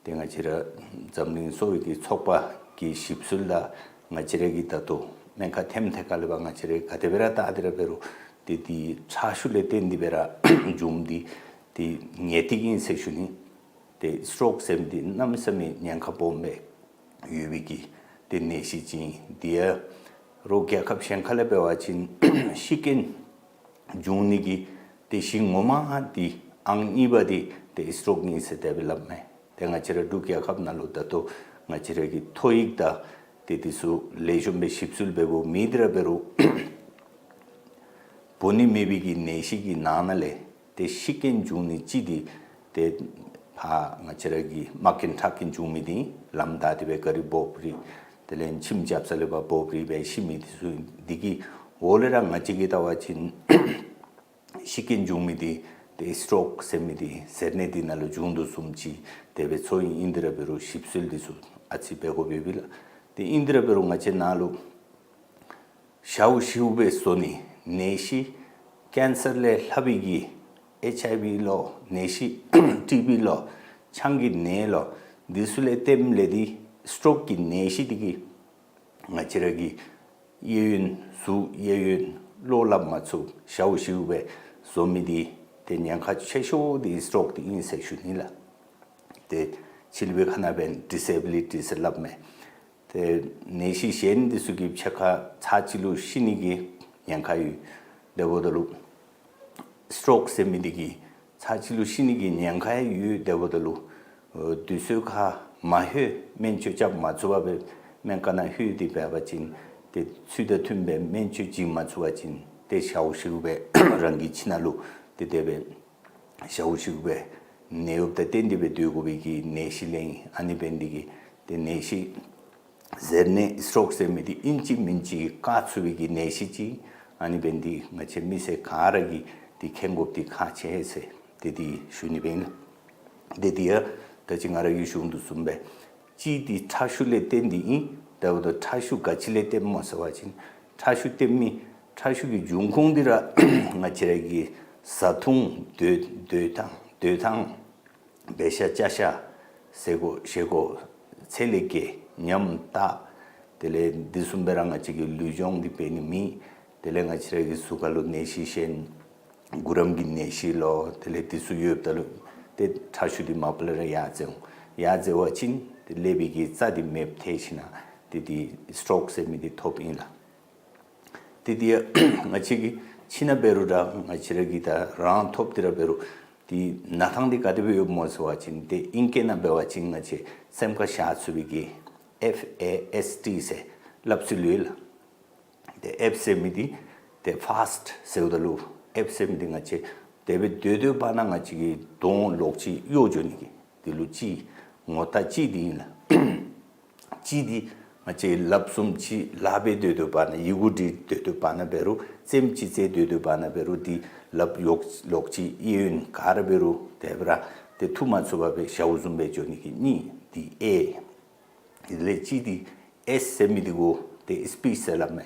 ཏེ་ང་བཅས་ར་འཛམ་གླིང་གསོ་བའི་གི་ཚོགས་པ་གི་ཞིབ་འཚོལ་དང་ང་བཅས་ར་གི་ད་ལྟོ་སྨན་ཁང་ཐེམ་ཐེ་ཁ་ལས་ཕར་ང་བཅས་ར་ག་དེ་སྦེ་ར་བལྟ་སྟེ་ར་འབད་རུང་ཏེ་འདི་ཁྲག་ཤུགས་ལས་བརྟེན་ཏེ་སྦེ་ར་བྱུངམ་འདི་ཏེ་ངེས་ཏིག་ཨིན་ཟེར་ཞུ་ནི། ཏེ་སི་ཊོག་ཟེར་མི་འདི་གནམ་མེད་ས་མེད་ཉེན་ཁ་སྦོམ་སྦེ་ཡོད་པའི་གི་ཏེ་ནད་གཞི་ཅིག་ཨིན། འདི་ཡང་རོགས་རྒྱལ་ཁབ་གཞན་ཁ་ལས་འབད་བ་ཅིན་ཤི་རྐྱེན་བྱུང་ནི་གི་ཏེ་གཞི་ངོ་མ་འདི་ཨང་གཉིས་པ་འདི་ཏེ་སི་ཊོག་ཨིན་ཟེར་དེ་སྦེ་སླབ་མས། ཏེ་ང་བཅས་ར་འབྲུག་རྒྱལ་ཁབ་ནང་ལུ་ད་ལྟོ་ང་བཅས་ར་གི་ཐོ་ཡིག་དང་ཏེ་འདི་ཚུ་ལེགས་ཤོམ་སྦེ་ཞིབ་འཚོལ་འབད་བའི་མི་འདི་ར་འབད་རུང་འབོ་ནི་མེད་པའི་གི་ནད་གཞི་གི་ནང་ན་ལས་ཏེ་ཤི་རྐྱེན་བྱུང་ནི་གཅིག་འདི་ཏེ་ཕར་ང་བཅས་ར་གི་མ་རྐྱེན་ཁྲག་རྐྱེན་བྱུང་མི་འདི་ལམ་བདའ་སྟེ་སྦེ་ག་རི་བོག་རི་དེ་ལས་ཁྱིམ་རྒྱབ་ས་ལས་ཕར་བོག་རི་སྦེ་ཤི་མི་འདི་ཚུ་འདི་གི་འོག་ལས་ར་ང་བཅས་ཀྱིས་བལྟ་བ་ཅིན་ཤི་རྐྱེན་བྱུང་མི་འདི་ཏེ་སི་ཊོག་ཟེར་མི་འདི་གཟེར་ནད་འདི་ནང་ལུ་བྱུང་དོ་བཟུམ་ཅིག་དེ་སྦེ་ཚོར་ཡི། ཨིན་ཏེ་ར་འབད་རུང་ཞིབ་འཚོལ་འདི་ཚུ་ཨ་ཙི་འབད་དགོཔ་ཡོདཔ་ཨིན་ལགས། ཏེ་ཨིན་ཏེ་ར་འབད་རུང་ང་བཅས་ནཱ་ལུ་ཞཝ་ཞིཝ་སྦེ་བཟོ་ནི་ནད་གཞི་ཀེན་སར་ལས་ལྷག་པའི་གི་ཨེཆ་ཨའི་ཝི་ལོ་ནད་གཞི་ཊི་བི་ལོ་ཆང་གི་ནད་ལོ་འདི་ཚུ་ལས་བརྟེན་ལས་འདི་སི་ཊོག་གི་ནད་གཞི་འདི་གིས་ང་བཅས་ར་གི་གཡས་གཡོན་གཟུགས་གཡས་གཡོན་བློ་སླབ་མ་ཚུགས་ཞཝ་ཞིཝ་སྦེ་བཟོ་མི་འདི་ཏེ་ཉེན་ཁ་ཆེ་ཤོས་འདི་སི་ཊོག་འདི་ཨིན་ཟེར་ཞུ་ནི་ལགས། ཏེ་ཕྱི་གླིང་པའི་ཁ་ནང་འབདན་ཌི་སེ་བི་ལི་ཊི་ཟེར་སླབ་མས། ཏེ་ནད་གཞི་གཞན་འདི་ཚུ་གི་ཕྱེད་ཀ་ཚར་གཅིག་ལུ་ཤི་ནི་གི་ཉེན་ཁ་ཡོད། དེ་འབདཝ་ད་ལུ་སི་ཊོག་ཟེར་མི་འདི་གིས་ཚར་གཅིག་ལུ་ཤི་ནི་གི་ཉེན་ཁ་ཡང་ཡོད། དེ་འབདཝ་ད་ལུ་ཨོ་དུས་ཚོད་ཁར་མ་ལྷོད་སྨན་བཅོས་རྐྱབ་མ་ཚུགས་པར་སྦེ་སྨན་ཁང་ནང་ལྷོད་དེ་འབད་བ་ཅིན་ཏེ་ཚུལ་དང་མཐུནམ་སྦེ་སྨན་བཅོས་བྱིན་མ་ཚུགས་པ་ཅིན་ཏེ་ཞཝ་ཞིཝ་སྦེ་རང་གི་ཁྱིམ་ནང་ལུ་ཏེ་དེ་སྦེ་ཞཝ་ཞིཝ་སྦེ་ནད་གཡོགཔ་དང་གཏན་དེ་སྦེ་སྡོད་དགོ་པའི་གི་ནད་གཞི་ལེན། ཨ་ནི་འབད་ནི་འདི་གིས་ཏེ་ནད་གཞི་གཟེར་ནད་སི་ཊོག་ཟེར་མི་འདི་ཨིན་ཅི་མིན་ཅི་བཀག་ཚུགས་པའི་གི་ནད་གཞི་ཅིག། ཨ་ནི་འབད་ནི་འདི་ང་བཅས་མི་སེར་ག་ར་གིས་འདི་མཁྱེན་དགོཔ་འདི་ཁག་ཆེ་ཟེར་ཏེ་འདི་ཞུ་ནི་སྦེ་ཨིན། ཏེ་འདི་ཡང་ད་ཅི་ང་ར་གིས་ཞུ་དོ་བཟུམ་སྦེ་གཅིག་འདི་ཁྲག་ཤུགས་ལས་བརྟེན་ཏེ་ཨིན། དེ་འབདཝ་ད་ཁྲག་ཤུགས་ག་ཅི་ལས་བརྟེན་སྨོ་ཟེར་བ་ཅིན་ཁྲག་ཤུགས་བརྟེན་མི་ཁྲག་ཤུགས་ཀྱི་འབྱུང་ཁུངས་འདི་ར་ང་བཅས་ར་གི་བཟའ་འཐུང་སྡོད་སྡོད་ཐངས་སྡོད་ཐངས་འབད་བཞག་བཅའ་བཞག་ཟས་གོ་བཞེས་སྒོ་ཚད་ལས་བརྒལ་ཉམས་ལྟ། དེ་ལས་འདི་བཟུམ་སྦེ་ར་ང་བཅས་ཀྱིས་ལུས་སྦྱོང་འདི་འབད་ནི་མེད། དེ་ལས་ང་བཅས་ར་གི་གཟུགས་ཁར་ལུ་ནད་གཞི་གཞན་གུ་རམ་གྱི་ནད་གཞི་ལོ་དེ་ལས་འདི་ཚུ་ཡོདཔ་ད་ལུ་ཏེ་ཁྲག་ཤུགས་འདི་མ་པ་ལས་ར་ཡར་འཛེག་འོང་། ཡར་འཛེག་པ་ཅིན་ཏེ་ཀླད་པའི་གི་རྩ་འདི་མེདཔ་ཐལ་ཞིནམ་ལས་ ཏེ་འདི་སི་ཊོག་ཟེར་མི་འདི་ཐོབ་ཨིན་ལགས། ཏེ་འདི་ང་བཅས་ཀྱིས་ཕྱི་ནང་འབད་རུང་ར་ང་བཅས་ར་གིས་ད་རང་ཐོབ་སྟེ་ར་འབད་རུང་འདི་གནས་སྟངས་འདི་ག་དེ་སྦེ་ཡོདཔ་སྨོ་ཟེར་བ་ཅིན་ཏེ་ཨིང་སྐད་ནང་འབད་བ་ཅིན་ང་བཅས་སེམས་ཁར་བཞག་ཚུགས་པའི་གི་ཨེཕ་ཨེ་ཨེསི་ཊི་ཟེར་སླབ་སྲོལ་ཡོད་ལགས། ཏེ་ཨེཕ་ཟེར་མི་འདི་ཏེ་ཕཱསཊ་ཟེརཝ་ད་ལུ་ཨེཕ་ཟེར་མི་འདི་ང་བཅས་དེ་སྦེ་སྡོད་སྡོད་པ་ན་ང་བཅས་ཀྱི་གདོང་ལོག་ཅིག་གཡོ་འགྱོ་ནི་གི་འདི་ལུ་གཅིག་ངོ་རྟགས་གཅིག་འདི་ཨིན་ལགས། གཅིག་འདི་ང་བཅས་ལགཔ་བཟུམ་ཅིག་ལགཔ་སྦེ་སྡོད་སྡོད་པ་ན་ཡི་གུ་འབྲི་སྡོད་སྡོད་པ་ན་འབད་རུང་རྩེདམོ་ཅིག་རྩེད་སྡོད་སྡོད་པ་ན་འབད་རུང་འདི་ལགཔ་གཡོ་ལོག་ཅིག་གཡོ་ཡོད་ནི་ག་ར་འབད་རུང་དེ་སྦེ་ར་ཏེ་འཐུ་མ་ཚུགས་པར་སྦེ་ཞཝ་བཟུམ་སྦེ་འགྱོ་ནི་གི་གཉིས་འདི་ཨེ། དེ་ལས་གཅིག་འདི་ཨེསི་ཟེར་མི་འདི་གུ་ཏེ་སི་པིཆ་ཟེར་སླབ་མས།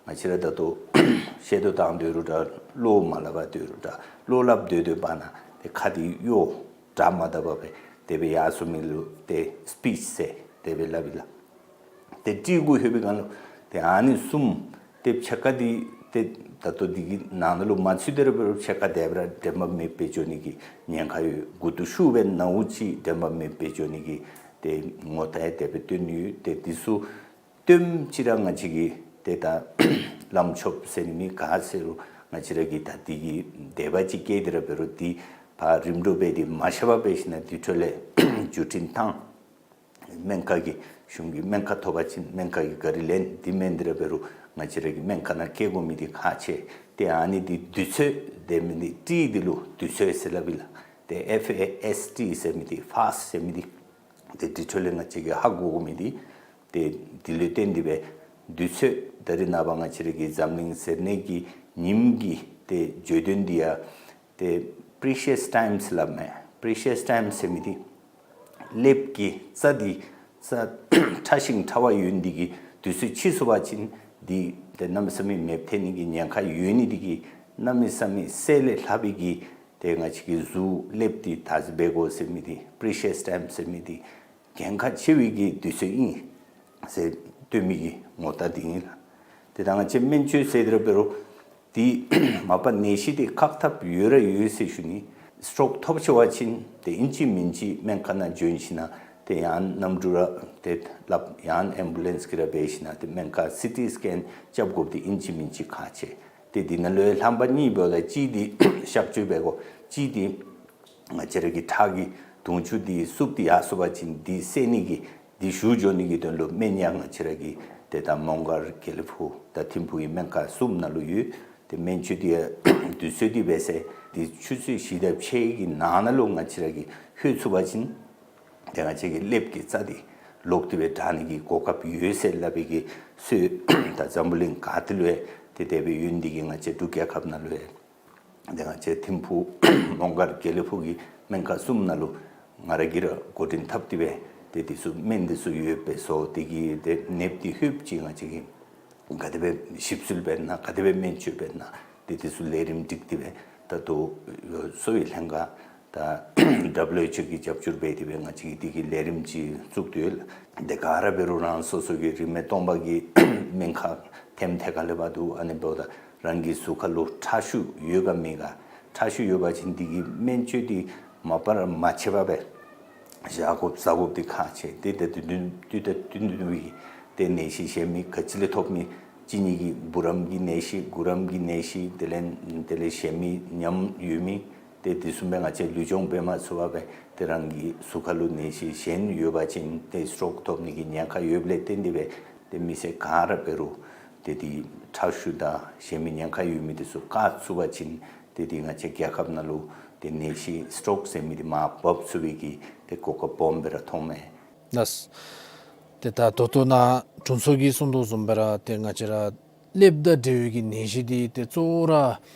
ང་བཅས་ར་ད་ལྟོ་བཤད་དོ་བཏང་སྡོད་རུང་འདྲ་བློ་མ་སླབ་པར་སྡོད་རུང་འདྲ་བློ་སླབ་སྡོད་སྡོད་པ་ན་ཏེ་ཁ་འདི་གཡོ་སྒྲ་མ་བཏབ་པར་སྦེ་དེ་སྦེ་ཡར་སོང་མི་ལུ་ཏེ་སི་པིཆ་ཟེར་དེ་སྦེ་སླབ་ཨིན་ལགས། ཏེ་ཊི་གུ་ལྷོད་པའི་སྒང་ལུ་ཏེ་ཨ་ནི་གསུམ་ཏེ་ཕྱེད་ཀ་འདི་ཏེ་ད་ལྟོ་འདི་གི་ནང་ན་ལུ་མ་ཚུད་དེ་ར་འབད་རུང་ཕྱེད་ཀ་དེ་སྦེ་ར་དྲན་པ་མེདཔ་སྦེ་འགྱོ་ནི་གི་ཉེན་ཁ་ཡོད། མགུ་ཏོ་ཤུགས་སྦེ་ནཝ་ཅིག་དྲན་པ་མེདཔ་སྦེ་འགྱོ་ནི་གི་ཏེ་ངོ་རྟགས་ཡང་དེ་སྦེ་སྟོན་ནི་ཡོད། ཏེ་འདི་ཚུ་སྟོནམ་ཅིག་ར་ང་བཅས་ཀྱིས་ཏེ་ད་བླམ་ཆོསཔ་ཟེར་ནི་མེད་ག་ཟེར་རུང་ང་བཅས་ར་གིས་ད་འདི་གི་དད་པ་ཅིག་བསྐྱེད་དེ་ར་འབད་རུང་འདི་ཕར་རིམ་གྲོ་འབད་དེ་མ་ཤེས་པར་འབད་ཞིན་ན་འདི་འཕྲོ་ལས་བརྒྱུད་འཕྲིན་བཏང་། སྨན་ཁང་གི་གཞུང་གི་སྨན་ཁང་ཐོབ་པ་ཅིན་སྨན་ཁང་གིས་གཱ་རི་ལེན། འདི་མེན་ཏེ་ར་འབད་རུང་ང་བཅས་ར་གི་སྨན་ཁང་ནང་སྐྱེལ་དགོ་མི་འདི་ཁག་ཆེ། ཏེ་ཨ་ནི་འདི་དུས་ཚོད་དེ་མི་འདི་ཊི་འདི་ལུ་དུས་ཚོད་ཟེར་སླབ་ཨིན་ལགས། ཏེ་ཨེཕ་ཨེ་ཨེསི་ཊི་ཟེར་མི་འདི་ཕཱསཊ་ཟེར་མི་འདི་ཏེ་འདི་འཕྲོ་ལས་ང་བཅས་ཀྱིས་ཧ་གོ་དགོ་མི་འདི་ཏེ་འདི་ལུ་བརྟེན་ཏེ་སྦེ་དུས་ཚོད་ད་རེས་ནངས་པ་ང་བཅས་ར་གི་འཛམ་གླིང་ཟེར་ནི་གི་ཉིནམ་གྱི་ཏེ་བརྗོད་དོན་འདི་ཡང་ཏེ་པི་རི་ཤི་ཡས་ཊའིམ་ཟེར་སླབ་མས། པི་རི་ཤི་ཡས་ཊའིམ་ཟེར་མི་འདི་ཀླདཔ་གི་རྩ་འདི་རྩ་ཕྲ་ཞིང་ཕྲ་བ་ཡོད་ནི་འདི་གིས་དུས་ཚོད་ཕྱིས་སོང་པ་ཅིན་འདི་ཏེ་གནམ་མེད་ས་མེད་མེདཔ་ཐལ་ནི་གི་ཉེན་ཁ་ཡོད་ནི་འདི་གིས་གནམ་མེད་ས་མེད་གསལ་ལས་ལྷག་པའི་གི་ཏེ་ང་བཅས་ཀྱི་གཟུགས་ཀླདཔ་འདི་དར་སི་འབད་དགོ་ཟེར་མི་འདི་པི་རི་ཤི་ཡས་ཊའིམ་ཟེར་མི་འདི་གལ་ཁག་ཆེ་བའི་གི་དུས་ཚོད་ཨིན་ཟེར་སྟོན་མི་གི་ངོ་རྟགས་འདི་ཨིན་ལགས། ཏེ་ད་ང་བཅས་སྨན་བཅོས་ཟེར་དེ་ར་འབད་རུང་འདི་མ་པ་ནད་གཞི་འདི་བཀག་ཐབས་ཡོད་ར་ཡོད་ཟེར་ཞུ་ནི། སི་ཊོག་ཐོབ་ཚར་བ་ཅིན་ཏེ་ཨིན་ཅི་མིན་ཅི་སྨན་ཁང་ནང་འབྱོན་ཞིན་ན་ཏེ་ཡང་གནམ་གྲུ་ར་ཏེ་སླབ་ཡང་ཨེམ་བུ་ལེནསི་གིས་ར་འབད་ཞིན་ན་ཏེ་སྨན་ཁང་སི་ཊི་སི་ཀེན་རྐྱབ་དགོཔ་འདི་ཨིན་ཅི་མིན་ཅི་ཁག་ཆེ། ཏེ་འདི་ནང་ལུ་ཡང་རྣམ་པ་གཉིས་འབདཝ་ད་གཅིག་འདི་གཤག་བཅོས་འབད་དགོ། གཅིག་འདི་ང་བཅས་ར་གི་ཁྲག་གི་དུང་ཆུ་འདི་བསུབ་སྟེ་ཡར་སོང་པ་ཅིན་འདི་བསལ་ནི་གི་འདི་ཞུ་འགྱོ་ནི་གི་དོན་ལུ་སྨན་ཡང་ང་བཅས་ར་གི་ཏེ་ད་མོང་སྒར་དགེ་ལེགས་ཕུག་དང་ཐིམ་ཕུག་གི་སྨན་ཁང་གསུམ་ནང་ལུ་ཡོད། ཏེ་སྨན་བཅོས་འདི་ཡང་དུས་ཚོད་འདི་འབད་ཟེར་འདི་ཆུ་ཚོད་བཞི་དང་ཕྱེད་ཀྱི་ནང་ན་ལུ་ང་བཅས་ར་གིས་ལྷོད་ཚུགས་པ་ཅིན་ཏེ་ང་བཅས་ཀྱི་ཀླདཔ་གི་རྩ་འདི་ལོག་སྟེ་སྦེ་དྲག་ནི་གི་གོ་སྐབས་ཡོད་ཟེར་སླབ་པའི་གི་སྲོལ་ད་འཛམ་བུ་གླིང་ག་ཏེ་ལུ་ཡང་ཏེ་དེ་སྦེ་ཡོད་ནི་འདི་གིས་ང་བཅས་འབྲུག་རྒྱལ་ཁབ་ནང་ལུ་ཡང་ཏེ་ང་བཅས་ཐིམ་ཕུག་མོང་སྒར་དགེ་ལེགས་ཕུག་གི་སྨན་ཁང་གསུམ་ནང་ལུ་ང་ར་གིས་ར་འགོ་འདྲེན་འཐབ་སྟེ་སྦེ་ཏེ་འདི་ཚུ་སྨན་འདི་ཚུ་ཡོདཔ་སྦེ་བཟོ་སྟེ་གིས་ཏེ་ནདཔ་འདི་ལྷོདཔ་ཅིག་ང་བཅས་ཀྱིས་ག་དེ་སྦེ་ཞིབ་འཚོལ་འབད་ན་ག་དེ་སྦེ་སྨན་བཅོས་འབད་ན་ཏེ་འདི་ཚུ་ལས་རིམ་སྒྲིག་སྟེ་སྦེ་ད་ལྟོ་གསོ་བའི་ལྷན་ཁག་ད་ཌབ་ལུ་ཨེཆ་ཨོ་གིས་རྒྱབ་སྐྱོར་འབད་དེ་སྦེ་ང་བཅས་ཀྱིས་འདི་གི་ལས་རིམ་ཅིག་བཙུགས་ཏེ་ཡོད། ཏེ་ག་ར་འབད་རུང་རང་སོ་སོ་གི་རིན་མེད་སྟོང་པ་གི་སྨན་ཁང་ཐེམ་ཐེ་ག་ལས་འབད་འདུག། ཨ་ནི་འབདཝ་ད་རང་གི་གཟུགས་ཁར་ལུ་ཁྲག་ཤུགས་ཡོད་ག་མེད་ག། ཁྲག་ཤུགས་ཡོད་པ་ཅིན་འདི་གི་སྨན་བཅོས་འདི་མ་པ་ར་མ་ཆད་པར་སྦེ་བཞག་དགོཔ་ཟ་དགོཔ་འདི་ཁག་ཆེ། ཏེ་ད་དུས་དུས་དུས་ད་དུས་དུས་དུས་ཀྱི་ཏེ་ནད་གཞི་གཞན་མི་ག་ཅི་ལས་ཐོབ་མི་གཅིག་གཉིས་ཀྱིས་བུ་རམ་གྱི་ནད་གཞི་གུ་རམ་གྱི་ནད་གཞི་དེ་ལས་དེ་ལས་གཞན་མི་ཉམས་ཡོད་མི་ཏེ་དེ་བཟུམ་སྦེ་ང་བཅས་ལུས་སྦྱོང་འབད་མ་ཚུགས་པར་སྦེ་ཏེ་རང་གི་གཟུགས་ཁར་ལུ་ནད་གཞི་གཞན་ཡོད་པ་ཅིན་ཏེ་སི་ཊོག་ཐོབ་ནི་གི་ཉེན་ཁ་ཡོདཔ་ལས་བརྟེན་ཏེ་སྦེ་ཏེ་མི་སེར་ག་ར་འབད་རུང་ཏེ་འདི་ཁྲག་ཤུགས་དང་གཞན་མི་ཉེན་ཁ་ཡོད་མི་འདི་ཚུ་བཀག་ཚུགས་པ་ཅིན་ཏེ་འདི་ང་བཅས་རྒྱལ་ཁབ་ནང་ལུ་ཏེ་ནད་གཞི་སི་ཊོག་ཟེར་མི་འདི་མར་འབབ་ཚུགས་པའི་གི་ཏེ་གོ་སྐབས་སྦོམ་སྦེ་ར་མཐོངམ་མས། ལགས། ཏེ་ད་ད་ལྟོ་ནཱ་དྲུང་འཚོ་གིས་གསུངས་དོ་བཟུམ་སྦེ་ར་ཏེ་ང་བཅས་ར་ཀླདཔ་དང་འབྲེལ་བའི་གི་ནད་གཞི་འདི་ཏེ་གཙོ་བོ་ར་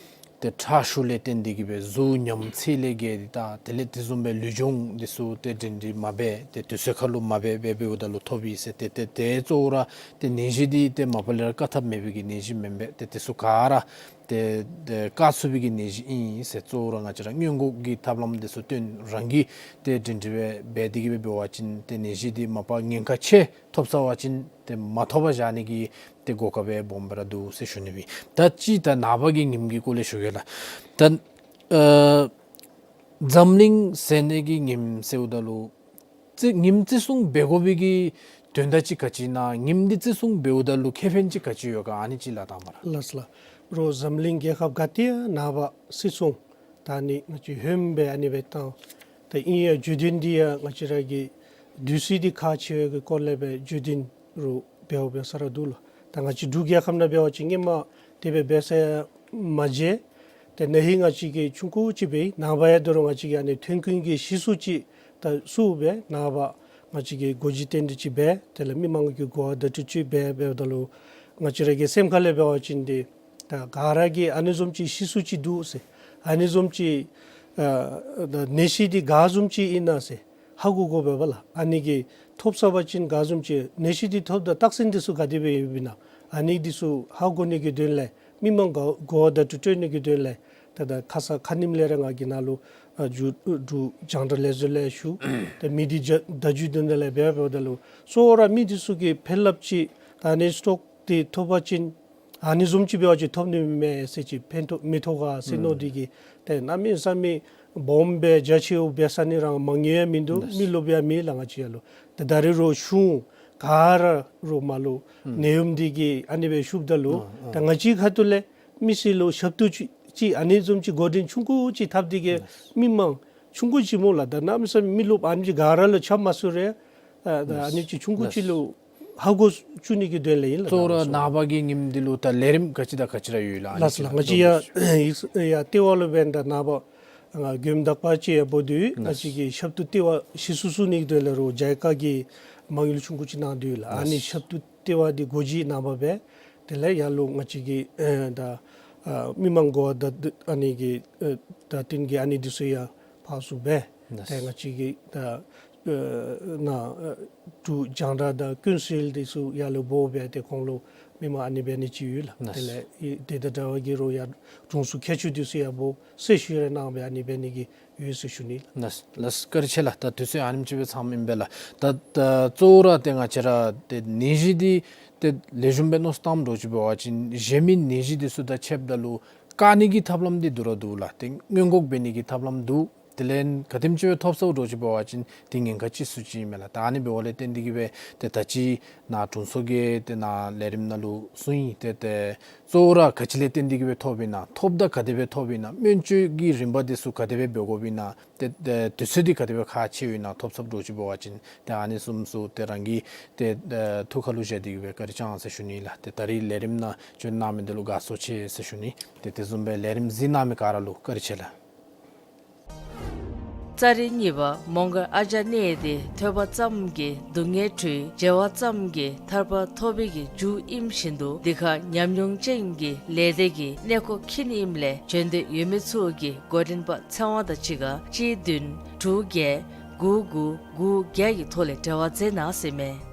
ཏེ་ཁྲག་ཤུགས་ལས་བརྟེན་ཏེ་གིས་སྦེ་གཟུགས་ཉམས་ཚད་ལས་བརྒལ་ཏེ་ད་དེ་ལས་དེ་བཟུམ་སྦེ་ལུས་སྦྱོང་འདི་ཚུ་ཏེ་སྒྲིང་སྒྲི་མ་འབད་ཏེ་དུས་ཚོད་ཁར་ལུ་མ་འབད་འབད་འབདཝ་ད་ལུ་ཐོབ་ཨིན་ཟེར། ཏེ་ཏེ་ཏེ་གཙོ་བོ་ར་ཏེ་ནད་གཞི་འདི་ཏེ་མ་པ་ལས་ར་བཀག་ཐབས་མེད་པའི་གི་ནད་གཞི་མེན་པས། ཏེ་དེ་ཚུ་ག་ར་ཏེ་ཏེ་བཀག་ཚུགས་པའི་གི་ནད་གཞི་ཨིན་ཟེར། གཙོ་བོ་ར་ང་བཅས་ར་སྔོན་འགོག་གི་ཐབས་ལམ་འདི་ཚུ་སྟོན་རང་གིས་ཏེ་སྒྲིང་སྒྲི་སྦེ་འབད་དེ་གིས་སྦེ་འབད་བ་ཅིན་ཏེ་ནད་གཞི་འདི་མ་པ་ཉེན་ཁ་ཆེ་ཐོབ་ཚར་བ་ཅིན་ཏེ་མ་ཐོབ་པར་བཞག་ནི་གི་ཏེ་གོ་སྐབས་སྦེ་སྦོམ་སྦེ་ར་འདུག་ཟེར་ཞུ་ནི་ཨིན། ད་ཅི་ད་ནངས་པ་གི་ཉིནམ་གྱི་སྐོར་ལས་ཞུ་གེ་ལགས། ད་ཨ་འཛམ་གླིང་ཟེར་ནི་གི་ཉིནམ་ཟེརཝ་ད་ལུ་བརྩི་ཉིནམ་བརྩི་སྲུང་འབད་དགོ་པའི་གི་ དོན་དག་ཅིག་ག་ཅི་ཨིན་ན་ཉིནམ་འདི་བརྩི་སྲུང་འབདཝ་ད་ལུ་ཁེ་ཕན་ཅིག་ག་ཅི་ཡོད་ག་ཨ་ནི་ཅིག་ལགས་དང་པ་ར། ལགས་ལགས། རོགས་འཛམ་གླིང་རྒྱལ་ཁབ་ག་ཏེ་ཡང་ནངས་པ་བརྩི་སྲུང་ད་ཨ་ནི་ང་བཅས་ཧོནམ་སྦེ་ཨ་ནི་སྦེ་བཏང་། ད་ཨིན་ཡང་བརྗོད་དོན་འདི་ཡང་ང་བཅས་ར་གི་དུས་ཚོད་འདི་ཁག་ཆེ་བའི་གི་སྐོར་ལས་སྦེ་བརྗོད་དོན་རོགས་འབདཝ་འབད་ས་ར་འདུག་ལགས། ད་ང་བཅས་འབྲུག་རྒྱལ་ཁབ་ནང་འབད་བ་ཅིན་སྔོན་མ་དེ་སྦེ་འབད་ས་ཡང་མ་མཇལ། ཏེ་ན་ཧིང་ང་བཅས་ཀྱིས་ཆུང་ཀུ་ཅིག་འབད་ནངས་པ་ཡང་དོ་རུང་ང་བཅས་ཀྱིས་ཨ་ནི་ཐོན་ཁུངས་ཀྱི་གཞི་བཙུགས་ཅིག་ད་བཙུགས་སྦེ་ནངས་པ་ང་བཅས་ཀྱིས་སྒོ་འབྱེད་རྟེན་འབྲེལ་ཅིག་འབད། དེ་ལས་མི་མང་གི་གོ་བརྡ་སྤྲོད་ཅིག་འབད་འབདཝ་ད་ལུ་ང་བཅས་ར་གི་སེམས་ཁ་ལས་འབད་བ་ཅིན་ཏེ་ད་ག་ར་གིས་ཨ་ནི་བཟུམ་ཅིག་གཞི་བཙུགས་ཅིག་འདུག་ཟེར། ཨ་ནི་བཟུམ་ཅིག་ཨ་ད་ནད་གཞི་འདི་ག་བཟུམ་ཅིག་ཨིན་ན་ཟེར་ཧ་གོ་དགོ་པས་པ་ལགས། ཨ་ནི་གི་ཐོབ་ཚར་བ་ཅིན་ག་བཟུམ་ཅིག་ནད་གཞི་འདི་ཐོབ་ད་རྟགས་མཚན་འདི་ཚུ་ག་དེ་སྦེ་ཡོདཔ་ཨིན་ན་ཨ་ནི་འདི་ཚུ་ཧ་གོ་ནི་གི་དོན་ལས་མི་མང་ག་གོ་བརྡ་སྤྲོད་ནི་གི་དོན་ལས་ད་ད་ཁ་ས་ཁ་ཉིནམ་ལས་ར་ང་གིས་ནཱ་ལུ་ཨ་འབྲུག་འབྲུག་རྒྱང་བསྒྲགས་ལས་འཛིན་ལས་ཞུ། ད་མི་སྡེ་བརྡ་བརྡ་བརྒྱུད་དེ་ནང་ལས་འབད་འབདཝ་ད་ལུ་གཙོ་བོ་ར་མི་འདི་ཚུ་གིས་ཕན་རླབས་ཅིག་ད་ཨ་ནི་སི་ཊོག་འདི་ཐོབ་པ་ཅིན་ཨ་ནི་བཟུམ་ཅིག་འབད་བ་ཅིན་ཐོབ་ནི་མས་ཟེར་ཅིག་ཕན་ཐོགས་མི་ཐོགས་ག་ཟེར་མནོ་སྟེ་གིས་ཏེ་གནམ་མེད་ས་མེད་སྦོམ་སྦེ་རྒྱ་ཆེཝ་འབད་ས་ནི་རང་མང་ཉུང་ཡང་མིན་འདུག། མི་རློབས་ཡང་མེད་ལགས། ང་བཅས་ཡར་ལུ་ད་ད་རེས་རོགས་གཞུང་ག་ར་རོགས་མར་ལུ་ནད་ཡམས་འདི་གིས་ཨ་ནི་སྦེ་ཤུགས་ད་ལུ་ད་ང་བཅས་ཁ་ཐུག་ལས་མི་སེར་ལུ་ཞབས་ཏོག་ཅིག་ཅིག་ཨ་ནི་བཟུམ་ཅིག་འགོ་འདྲེན་ཆུང་ཀུ་ཅིག་འཐབ་སྟེ་གིས་མི་མང་ཆུང་ཀུ་ཅིག་སྨོ་ལགས། ད་གནམ་མེད་ས་མེད་མི་རློབས་ཨ་ནི་ཅིག་ག་ར་ལུ་ཁྱབ་མ་ཚུགས་རུང་ཨ་ད་ཨ་ནི་ཅིག་ཆུང་ཀུ་ཅིག་ལུ་ཧ་གོ་བཅུག་ནི་གི་དོན་ལས་ཨིན་ལགས། གཙོ་བོ་ར་ནངས་པ་གི་ཉིནམ་འདི་ལུ་ད་ལས་རིམ་ག་ཅི་དང་ག་ཅི་ར་ཡོད་ལགས། ཨ་ནི་ལགས་ལགས། ང་བཅས་ཡར་ཡར་ལྟེ་བ་ལུ་འབདན་ད་ནངས་པ་ང་མགྱོནམ་དག་པ་ཅིག་ཡང་འབོ་དོ་ཡོད། ང་བཅས་ཀྱིས་ཞབས་ཏོག་ལྟེ་བ་གཞི་བཙུགས་ནི་གི་དོན་ལས་རོགས་ཇའི་ཀ་གིས་མ་དངུལ་ཆུང་ཀུ་ཅིག་གནང་དོ་ཡོད་ལགས། ཨ་ནི་ཞབས་ཏོག་ལྟེ་བ་འདི་སྒོ་འབྱེད་ནངས་པ་འབད། དེ་ལས་ཡར་ལུ་ང་བཅས་ཀྱི་ཨེ་ད་ཨ་མི་མང་གོ་བརྡ་ཨ་ནི་གི་ཨེ་ད་བསྟུན་གྱི་ཨ་ནི་འདི་ཚུ་ཡང་ཕར་ཚུར་འབད། ཏེ་ང་བཅས་ཀྱི་ད་ཨེ་ནཱ་ཨེ་འབྲུག་རྒྱང་བསྒྲགས་དང་ཀུན་གསལ་འདི་ཚུ་ཡར་ལུ་འབོ་འབད་དེ་ཁོང་ལུ་མི་མང་ཨ་ནི་འབད་ནི་ཅིག་ཡོད་ལགས། དེ་ལས་ཨེ་དེ་དང་འདྲ་བ་གི་རོགས་ཡར་དྲུང་འཚོ་མཁས་མཆོག་འདི་ཚུ་ཡང་འབོ་གསལ་ཞུ་རེ་གནང་སྦེ་ཨ་ནི་འབད་ནི་གི་ཡོད་ཟེར་ཞུ་ནི་ལགས། ལགས་ལགས། བཀའ་དྲིན་ཆེ་ལགས། ད་དུས་ཚོད་ཨ་ནེམ་ཅིག་སྦེ་ཚངམ་ཨིན་པས་ལགས། ད་ད་གཙོ་བོ་ར་ཏེ་ང་བཅས་ར་ཏེ་ནད་གཞི་འདི་ཏེ་ལེགས་ཤོམ་སྦེ་མནོ་བསམ་བཏངམ་འདྲཝ་ཅིག་འབད་བ་ཅིན་གཞན་མི་ནད་གཞི་འདི་ཚུ་དང་ཕྱདཔ་ད་ལུ་བཀག་ནི་གི་ཐབས་ལམ་འདི་འདུག་ར་འདུག་ལགས། ཏེ་སྔོན་འགོག་འབད་ནི་གི་ཐབས་ལམ་འདུག། དེ་ལས་ག་དེམ་ཅིག་སྦེ་ཐོབ་ཚརཝ་འདྲཝ་ཅིག་འབད་བ་ཅིན་ཏེ་ཉེན་ཁ་ཅིག་སུ་ཅིག་ཨིན་མས་ལགས། ད་ཨ་ནི་འབདཝ་ལས་བརྟེན་ཏེ་གིས་སྦེ་ཏེ་ད་ཅི་ནཱ་དྲུང་འཚོ་གིས་ཏེ་ནཱ་ལས་རིམ་ནང་ལུ་གསུངས་ཡི། ཏེ་ཏེ་གཙོ་བོ་ར་ག་ཅི་ལས་བརྟེན་ཏེ་གིས་སྦེ་ཐོབ་ཨིན་ན་ཐོབ་ད་ག་དེ་སྦེ་ཐོབ་ཨིན་ན་སྨན་བཅོས་ཀྱི་རིམ་པ་འདི་ཚུ་ག་དེ་སྦེ་འབད་དགོཔ་ཨིན་ན་ཏེ་ཏེ་དུས་ཚོད་འདི་ག་དེ་སྦེ་ཁག་ཆེཝ་ཨིན་ན་ཐོབ་ཚརཝ་འདྲཝ་ཅིག་འབད་བ་ཅིན་ཏེ་ཨ་ནི་བཟུམ་ཚུ་ཏེ་རང་གི་ཏེ་ཨེ་ཐུགས་ཁར་ལུ་བཞག་སྟེ་གིས་སྦེ་བཀའ་དྲིན་བསྐྱང་ཟེར་ཞུ་ནི་ལགས། ཏེ་ད་རིས་ལས་རིམ་ནང་བྱོན་གནང་མི་འདི་ལུ་དགའ་ཚོར་ཆེ་ཟེར་ཞུ་ནི། ཏེ་དེ་བཟུམ་སྦེ་ལས་རིམ་གཟིགས་གནང་མི་ག་ར་ལུ་བཀའ་དྲིན་ཆེ་ལགས། ཙཱ་རི་གཉིས་པ་མོང་སྒར་ཨ་ཇ་གནས་ཏེ་ཐོས་པ་ཙམ་གྱིས་སྡུག་བསྔལ་གྲོལ། བརྗེ་བ་ཙམ་གྱིས་ཐར་པ་ཐོབ་པའི་གི་མཇུག་ཨིནམ་བཞིན་དུ་འདི་ཁར་ཉམས་མྱོང་ཅན་གྱི་ལས་སྡེ་གི་གནས་སྐོར་འཁྱིད་ནི་ཨིནམ་ལས་བྱོན་འདོད་ཡོད་མི་ཚུ་གིས་འགོ་འདྲེན་པ་ཚེ་དབང་དང་གཅིག་ཁར་གཅིག་བདུན་དྲུག་བརྒྱད་དགུ་དགུ་དགུ་བརྒྱད་ཀྱི་ཐོག་ལས་འབྲེལ་བ་མཛད་གནང་ཟེར་མས།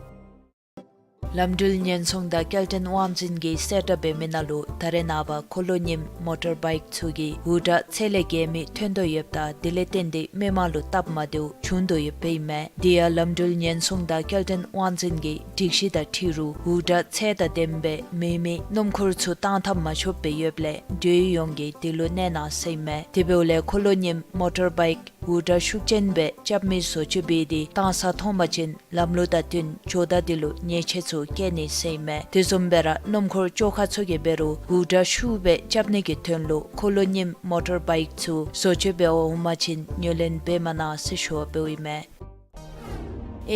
ལམ་འགྲུལ་ཉེན་སྲུང་དང་སྐྱེལ་འདྲེན་དབང་འཛིན་གྱིས་གསལ་བསྒྲགས་འབད་མི་ནང་ལུ་ད་རེས་ནངས་པ་འཁོར་ལོ་རྙིངམ་མོ་ཊར་བའིཀ་ཚུ་གིས་འུར་སྒྲ་ཚད་ལས་བརྒལ་མི་ཐོན་དོ་ཡོདཔ་ད་དེ་ལས་བརྟེན་ཏེ་མི་མང་ལུ་སྟབས་མ་བདེཝ་བྱུང་དོ་ཡོདཔ་ཨིན་མས། དེ་ཡང་ལམ་འགྲུལ་ཉེན་སྲུང་དང་སྐྱེལ་འདྲེན་དབང་འཛིན་གྱི་སྒྲིག་གཞི་དང་འཁྲིལ་རུང་འུར་སྒྲ་ཚད་དང་ལྡནམ་སྦེ་མེ་མེ་སྣུམ་འཁོར་ཚུ་བཏང་ཐབས་མ་ཆོགཔ་སྦེ་ཡོདཔ་ལས་འབྲེལ་ཡོད་ཡོངས་ཀྱིས་དེ་ལུ་གནས་གནང་ཟེར་ཨིན་མས། དེ་འབདཝ་ལས་འཁོར་ལོ་རྙིངམ་མོ་ཊར་བའིཀ་འུར་སྒྲ་ཤུགས་ཅན་སྦེ་རྐྱབ་མི་བཟོ་བཅོས་འབད་དེ་བཏང་ས་མཐོང་པ་ཅིན་ལམ་ལུགས་དང་བསྟུན་ཇོ་བདག་དེ་ལུ་ཉེས་ཆད་ཚུ་བཀལ་ནི་ཟེར་ཨིན་མས། དེ་བཟུམ་སྦེ་ར་སྣུམ་འཁོར་བཅོ་ཁ་ཚུ་གིས་འབད་རུང་འུར་སྒྲ་ཤུགས་སྦེ་རྐྱབ་ནི་གི་དོན་ལུ་འཁོར་ལོ་རྙིངམ་མོ་ཊར་བའིཀ་ཚུ་བཟོ་བཅོས་འབད་བར་འོང་པ་ཅིན་ཉོ་ལེན་འབད་མ་གནང་ཟེར་ཞུ་བ་འབདཝ་ཨིན་མས།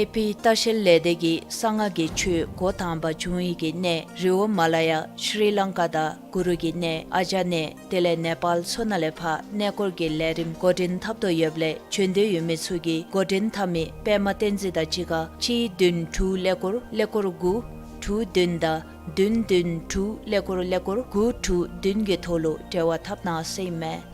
ཨེ་ཕི་ལྟ་བཤལ་ལས་སྡེ་གིས་གསང་སྔགས་ཀྱི་ཆོས་འགོ་དང་པ་འབྱུང་བའི་གི་གནས་རི་བོ་མ་ལ་ཡ་ཤྲི་ལང་ཀ་དང་གུ་རུ་གི་གནས་ཨ་ཇ་གནས་དེ་ལས་ནེ་པཱལ་ཚུ་ནང་ལས་ཕར་གནས་སྐོར་གྱི་ལས་རིམ་འགོ་འདྲེན་འཐབ་དོ་ཡོདཔ་ལས་བྱོན་འདོད་ཡོད་མི་ཚུ་གིས་འགོ་འདྲེན་འཐབ་མི་པདྨ་བསྟན་འཛིན་དང་གཅིག་ཁར་གཅིག་བདུན་དྲུག་ཀླད་ཀོར་ཀླད་ཀོར་དགུ་དྲུག་བདུན་དང་བདུན་བདུན་དྲུག་ཀླད་ཀོར་ཀླད་ཀོར་དགུ་དྲུག་བདུན་གྱི་ཐོག་ལུ་འབྲེལ་བ་འཐབ་གནང་ཟེར་ཨིན་མས།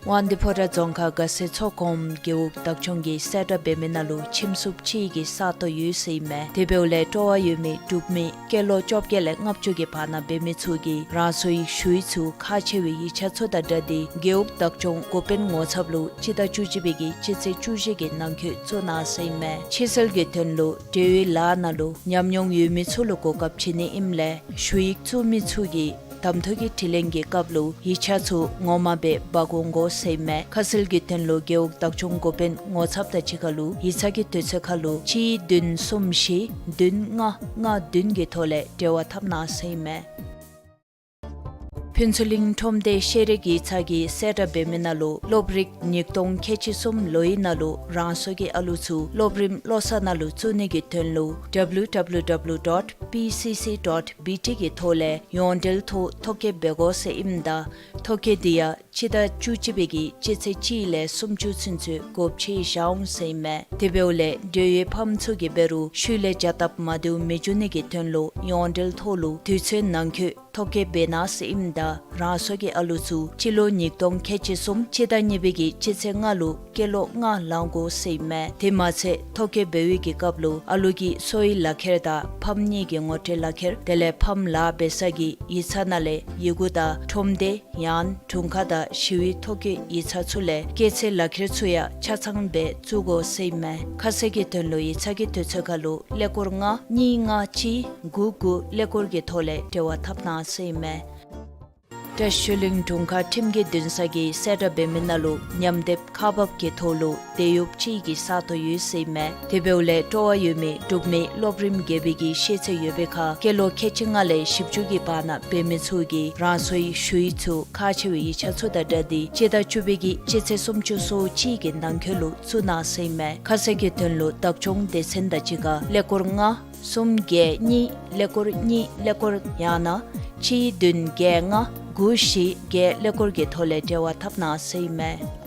དབང་འདུས་ཕོ་བྲང་རྫོང་ཁག་དགའ་སེ་མཚོ་སྒོམ་རྒེད་འོག་བདག་སྐྱོང་གིས་གསལ་བསྒྲགས་འབད་མི་ནང་ལུ་ཁྱིམ་སྲུང་ཅིག་གི་ས་སྟོང་ཡོད་ཟེར་ཨིན་མས། དེ་འབདཝ་ལས་སྤྲོ་བ་ཡོད་མི་འབྲུག་མི་སྐྱེས་ལོ་བཅོ་བརྒྱད་ལས་ལྔ་བཅུ་གི་བར་ན་འབད་མི་ཚུ་གིས་རང་སོའི་ཞུ་ཡིག་ཚུ་ཁག་ཆེ་བའི་ཡིག་ཆ་ཚུ་དང་སྦྲགས་ཏེ་རྒེད་འོག་བདག་སྐྱོང་འགོ་དཔོན་ངོ་ཚབ་ལུ་སྤྱི་ཟླ་བཅུ་གཅིག་པའི་གི་སྤྱི་ཚེས་བཅུ་བཞི་གི་ནང་འཁོད་བཙུགས་གནང་ཟེར་ཨིན་མས། ཕྱིར་སེལ་གྱི་དོན་ལུ་འབྲེལ་ཡོད་ལཱ་ནང་ལུ་ཉམས་མྱོང་ཡོད་མི་ཚུ་ལུ་གོ་སྐབས་བྱིན་ནི་ཨིནམ་ལས་ཞུ་ཡིག་བཙུགས་མི་ཚུ་གིས་ གདམ་འཐུ་གི་དྲི་ལན་གྱི་སྐབས་ལུ་ཡིག་ཆ་ཚུ་ངོ་མ་སྦེ་འབག་འོང་དགོ་ཟེར་ཨིན་མས། ཁ་གསལ་གྱི་དོན་ལུ་རྒེད་འོག་བདག་སྐྱོང་འགོ་དཔོན་ངོ་ཚབ་དང་གཅིག་ཁར་ལུ་ཡིག་ཚང་གི་དུས་ཚོད་ཁར་ལུ་གཅིག་བདུན་གསུམ་བཞི་བདུན་ལྔ་ལྔ་བདུན་གྱི་ཐོག་ལས་འབྲེལ་བ་འཐབ་གནང་ཟེར་ཨིན་མས། ཕུན་ཚོགས་གླིང་ཁྲོམ་སྡེ་ཤེས་རིག་ཡིག་ཚང་གིས་གསལ་བསྒྲགས་འབད་མི་ནང་ལུ་སློབ་རིག་ཉིས་སྟོང་ཁལ་གཅིག་གསུམ་ལོའི་ནང་ལུ་རང་སོའི་གི་ཨ་ལུ་ཚུ་སློབ་རིམ་བློ་གསར་ནང་ལུ་བཙུགས་ནི་གི་དོན་ལུ་W W W dot P C C dot B T གི་ཐོག་ལས་ཡོངས་འབྲེལ་ཐོག་ཐོ་བཀོད་འབད་དགོ་ཟེར་ཨིནམ་ད་ཐོ་བཀོད་འདི་ཡང་སྤྱི་ཟླ་བཅུ་གཅིག་པའི་གི་སྤྱི་ཚེས་གཅིག་ལས་སུམ་ཅུ་ཚུན་ཚོད་དགོཔ་ཆེ་བཞག་འོང་ཟེར་ཨིན་མས། དེ་འབདཝ་ལས་འབྲེལ་ཡོད་ཕམ་ཚུ་གིས་འབད་རུང་ཤུལ་ལས་བྱ་སྟབས་མ་བདེཝ་མི་འབྱུང་ནི་གི་དོན་ལུ་ཡོངས་འབྲེལ་ཐོག་ལུ་དུས་ཚོད་ནང་འཁོད་ཐོ་བཀོད་འབད་གནང་ཟེར་ཨིནམ་ད་རང་སོའི་གི་ཨ་ལུ་ཚུ་སྤྱི་ལོ་ཉིས་སྟོང་ཁལ་གཅིག་གསུམ་སྤྱི་ཟླ་གཉིས་པའི་གི་སྤྱི་ཚེས་ལྔ་ལུ་སྐྱེས་ལོ་ལྔ་ལང་དགོ་ཟེར་ཨིན་མས། དེ་མ་ཚད་ཐོ་བཀོད་འབད་བའི་གི་སྐབས་ལུ་ཨ་ལུ་གི་གསོ་བའི་ལག་ཁྱེར་དང་ཕམ་གཉིས་ཀྱི་ངོ་སྤྲོད་ལག་ཁྱེར་དེ་ལས་ཕམ་ལཱ་འབད་ས་གི་ཡིག་ཚང་ནང་ལས་ཡི་གུ་དང་ཁྲོམ་སྡེ་ཡང་ན་དྲུང་ཁག་དང་ཞི་བའི་ཐོ་བཀོད་ཡིག་ཚང་ཚུ་ལས་སྐྱེས་ཚེས་ལག་ཁྱེར་ཚུ་ཡང་ཆ་ཚང་སྦེ་བཙུགས་དགོ་ཟེར་ཨིན་མས། ཁ་གསལ་གྱི་དོན་ལུ་ཡིག་ཚང་གི་དུས་ཚོད་ཁར་ལུ་ཀླད་ཀོར་ལྔ་གཉིས་ལྔ་གཅིག་དགུ་དགུ་ཀླད་ཀོར་གྱི་ཐོག་ལས་འབྲེལ་བ་འཐབ་གནང་ཟེར་ཨིན་མས། བཀྲ་ཤིས་ཆོས་གླིང་དྲུང་ཁག་ཁྲིམས་ཀྱི་འདུན་ས་གིས་གསལ་བསྒྲགས་འབད་མི་ནང་ལུ་ཉམས་དེབ་ཁག་འབག་གི་ཐོག་ལུ་དེད་གཡོགཔ་ཅིག་གི་ས་སྟོང་ཡོད་ཟེར་ཨིན་མས། དེ་འབདཝ་ལས་སྤྲོ་བ་ཡོད་མི་འབྲུག་མི་སློབ་རིམ་བརྒྱད་པའི་གི་ཤེས་ཚད་ཡོད་པའི་ཁར་སྐྱེས་ལོ་ཁལ་གཅིག་ལྔ་ལས་བཞི་བཅུ་གི་བར་ན་འབད་མི་ཚུ་གིས་རང་སོའི་ཞུ་ཡིག་ཚུ་ཁག་ཆེ་བའི་ཡིག་ཆ་ཚུ་དང་སྦྲགས་ཏེ་སྤྱི་ཟླ་བཅུ་པའི་གི་སྤྱི་ཚེས་སུམ་ཅུ་སོ་གཅིག་གི་ནང་འཁོད་ལུ་བཙུགས་གནང་ཟེར་ཨིན་མས། ཁ་གསལ་གྱི་དོན་ལུ་བདག་སྐྱོང་སྡེ་ཚན་དང་གཅིག་ཁར་ཀླད་ཀོར་ལྔ་གསུམ་བརྒྱད་གཉིས་ཀླད་ཀོར་གཉིས་ཀླད་ཀོར་ཡང་ན་གཅིག་བདུན་བརྒྱད་ལྔ་དགུ་བཞི་བརྒྱད་ཀླད་ཀོར་གྱི་ཐོག་ལས་འབྲེལ་བ་འཐབ་གནང་ཟེར་ཨིན་མས།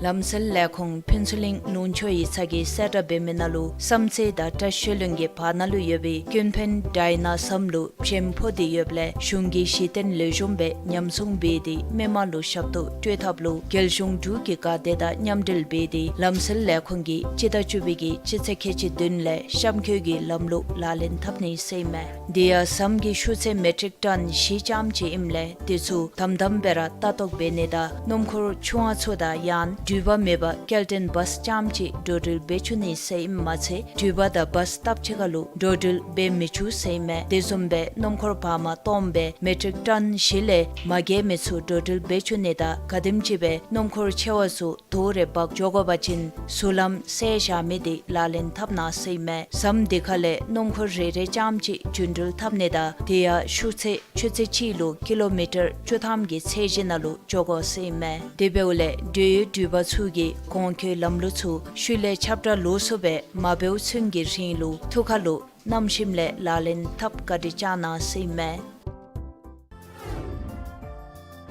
ལམ་སེལ་ལས་ཁུངས་ཕུན་ཚོགས་གླིང་ལུང་ཕྱོགས་ཡིག་ཚང་གིས་གསལ་བསྒྲགས་འབད་མི་ནང་ལུ་བསམ་རྩེ་དང་བཀྲ་ཤིས་ཆོས་གླིང་གི་བར་ན་ལུ་ཡོད་པའི་ཀུན་ཕན་ཌའི་ན་ཟམ་ལུ་བྱེམ་ཕོག་སྟེ་ཡོདཔ་ལས་གཞུང་གི་གཞི་རྟེན་ལེགས་ཤོམ་སྦེ་ཉམས་སྲུང་འབད་དེ་མི་མང་ལུ་ཞབས་ཏོག་སྤྲོད་ཐབས་ལུ་རྒྱལ་གཞུང་འབྲུག་གི་འགག་སྡེ་དང་མཉམ་འབྲེལ་འབད་དེ་ལམ་སེལ་ལས་ཁུངས་ཀྱིས་སྤྱི་ཟླ་བཅུ་པའི་གི་སྤྱི་ཚེས་ཁལ་གཅིག་བདུན་ལས་གཤམ་འཁོད་ཀྱི་ལམ་ལུགས་ལག་ལེན་འཐབ་ནི་ཟེར་ཨིན་མས། དེ་ཡང་ཟམ་གྱི་ཤུགས་ཚད་མེ་ཊིག་ཊོན་བཞི་ཙམ་ཅིག་ཨིནམ་ལས་དེ་ཚུ་དམ་དམ་སྦེ་ར་ལྟ་རྟོག་འབད་ནི་དང་སྣུམ་འཁོར་ཆུང་བ་ཚུ་དང་ཡང་ན་འགྲུལ་པ་མེད་པར་སྐྱེལ་འདྲེན་བཱས་ཙམ་ཅིག་འགྲོ་འགྲུལ་འབད་བཅུག་ནི་ཟེར་ཨིནམ་མ་ཚད་འགྲུལ་པ་དང་བཱས་སྟབས་གཅིག་ཁར་ལུ་འགྲོ་འགྲུལ་འབད་མི་བཅུག་ཟེར་ཨིན་མས། དེ་བཟུམ་སྦེ་སྣུམ་འཁོར་བར་མ་སྟོངམ་སྦེ་མེ་ཊིག་ཊོན་བཞི་ལས་མ་བརྒལ་མི་ཚུ་འགྲོ་འགྲུལ་འབད་བཅུག་ནི་དང་ག་དེམ་ཅིག་སྦེ་སྣུམ་འཁོར་ཆེ་བ་ཚུ་དོ་རུང་འབག་འགྱོ་དགོ་པ་ཅིན་ཟུར་ལམ་བསལ་བཞག་མི་དེ་ལག་ལེན་འཐབ་གནང་ཟེར་ཨིན་མས། ཟམ་དེ་ཁ་ལས་སྣུམ་འཁོར་རེ་རེ་ཙམ་ཅིག་རྒྱུ་འགྲུལ་འཐབ་ནི་དང་དེ་ཡང་ཤུགས་ཚད་ཆུ་ཚོད་གཅིག་ལུ་ཀི་ལོ་མི་ཊར་བཅུ་ཐམ་གྱི་ཚད་གཞི་ནང་ལུ་འགྱོ་དགོ་ཟེར་ཨིན་མས། དེ་འབདཝ་ལས་འབྲེལ་ཡོད་འགྲུལ་པ་ཚུ་གིས་གོང་འཁོད་ལམ་ལུགས་ཚུ་ཤུལ་ལས་ཁྱབ་བསྒྲགས་ལོགས་སུ་སྦེ་མ་འབདཝ་ཚུན་གྱི་རིང་ལུ་ཐུགས་ཁར་ལུ་བསྣམས་ཞིནམ་ལས་ལག་ལེན་འཐབ་བཀའ་དྲིན་བསྐྱང་གནང་ཟེར་ཨིན་མས།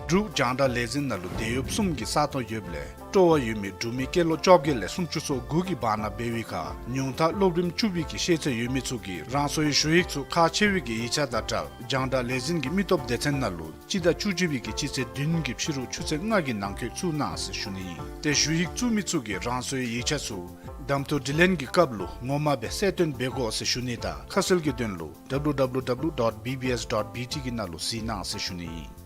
འབྲུག་རྒྱང་བསྒྲགས་ལས་འཛིན་ནང་ལུ་དེད་གཡོགཔ་གསུམ་གྱི་ས་སྟོང་ཡོདཔ་ལས་སྤྲོ་བ་ཡོད་མི་འབྲུག་མི་སྐྱེས་ལོ་བཅོ་བརྒྱད་ལས་སུམ་ཅུ་སོ་དགུ་གི་བར་ན་འབད་བའི་ཁར་ཉུང་མཐའ་སློབ་རིམ་བཅུ་པའི་གི་ཤེས་ཚད་ཡོད་མི་ཚུ་གིས་རང་སོའི་ཞུ་ཡིག་ཚུ་ཁག་ཆེ་བའི་གི་ཡིག་ཆ་དང་སྦྲགས་རྒྱང་བསྒྲགས་ལས་འཛིན་གྱི་མི་སྟོབས་སྡེ་ཚན་ནང་ལུ་སྤྱི་ཟླ་བཅུ་གཅིག་པའི་གི་སྤྱི་ཚེས་བདུན་གྱི་ཕྱི་རུ་ཆུ་ཚོད་ལྔ་གི་ནང་འཁོད་བཙུགས་གནང་ཟེར་ཞུ་ནི་ཨིན། ཏེ་ཞུ་ཡིག་བཙུགས་མི་ཚུ་གིས་རང་སོའི་ཡིག་ཆ་ཚུ་གདམ་འཐུ་དྲི་ལན་གྱི་སྐབས་ལུ་ངོ་མ་སྦེ་གསལ་སྟོན་འབད་དགོ་ཟེར་ཞུ་ནི་དང་ཁ་གསལ་གྱི་དོན་ལུ་W W W dot B B S dot B T གི་ནང་ལུ་གཟིགས་གནང་ཟེར་ཞུ་ནི་ཨིན།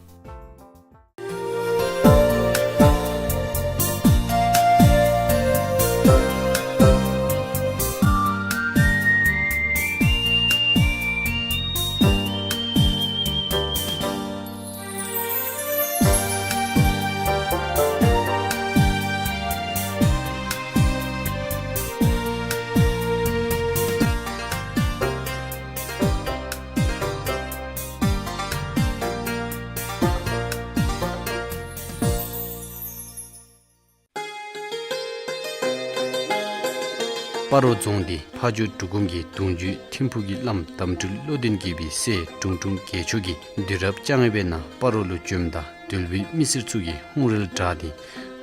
སྤ་རོ་རྫོང་འདི་ཕ་ཇོ་འབྲུག་སྒོམ་གྱི་གདུང་བརྒྱུད་ཐིམ་ཕུག་གི་བླམ་དམ་སྤྲུལ་བློ་ལྡན་དགྱེས་པའི་སྲས་དྲུང་དྲུང་རྒྱལ་མཆོག་གིས་དུས་རབས་བཅོ་ལྔ་པའི་ནང་སྤ་རོ་ལུ་བྱོནམ་ད་དོལ་པོའི་མི་སེར་ཚུ་གིས་ཧཱུྃ་རལ་དྲངས་ཏེ་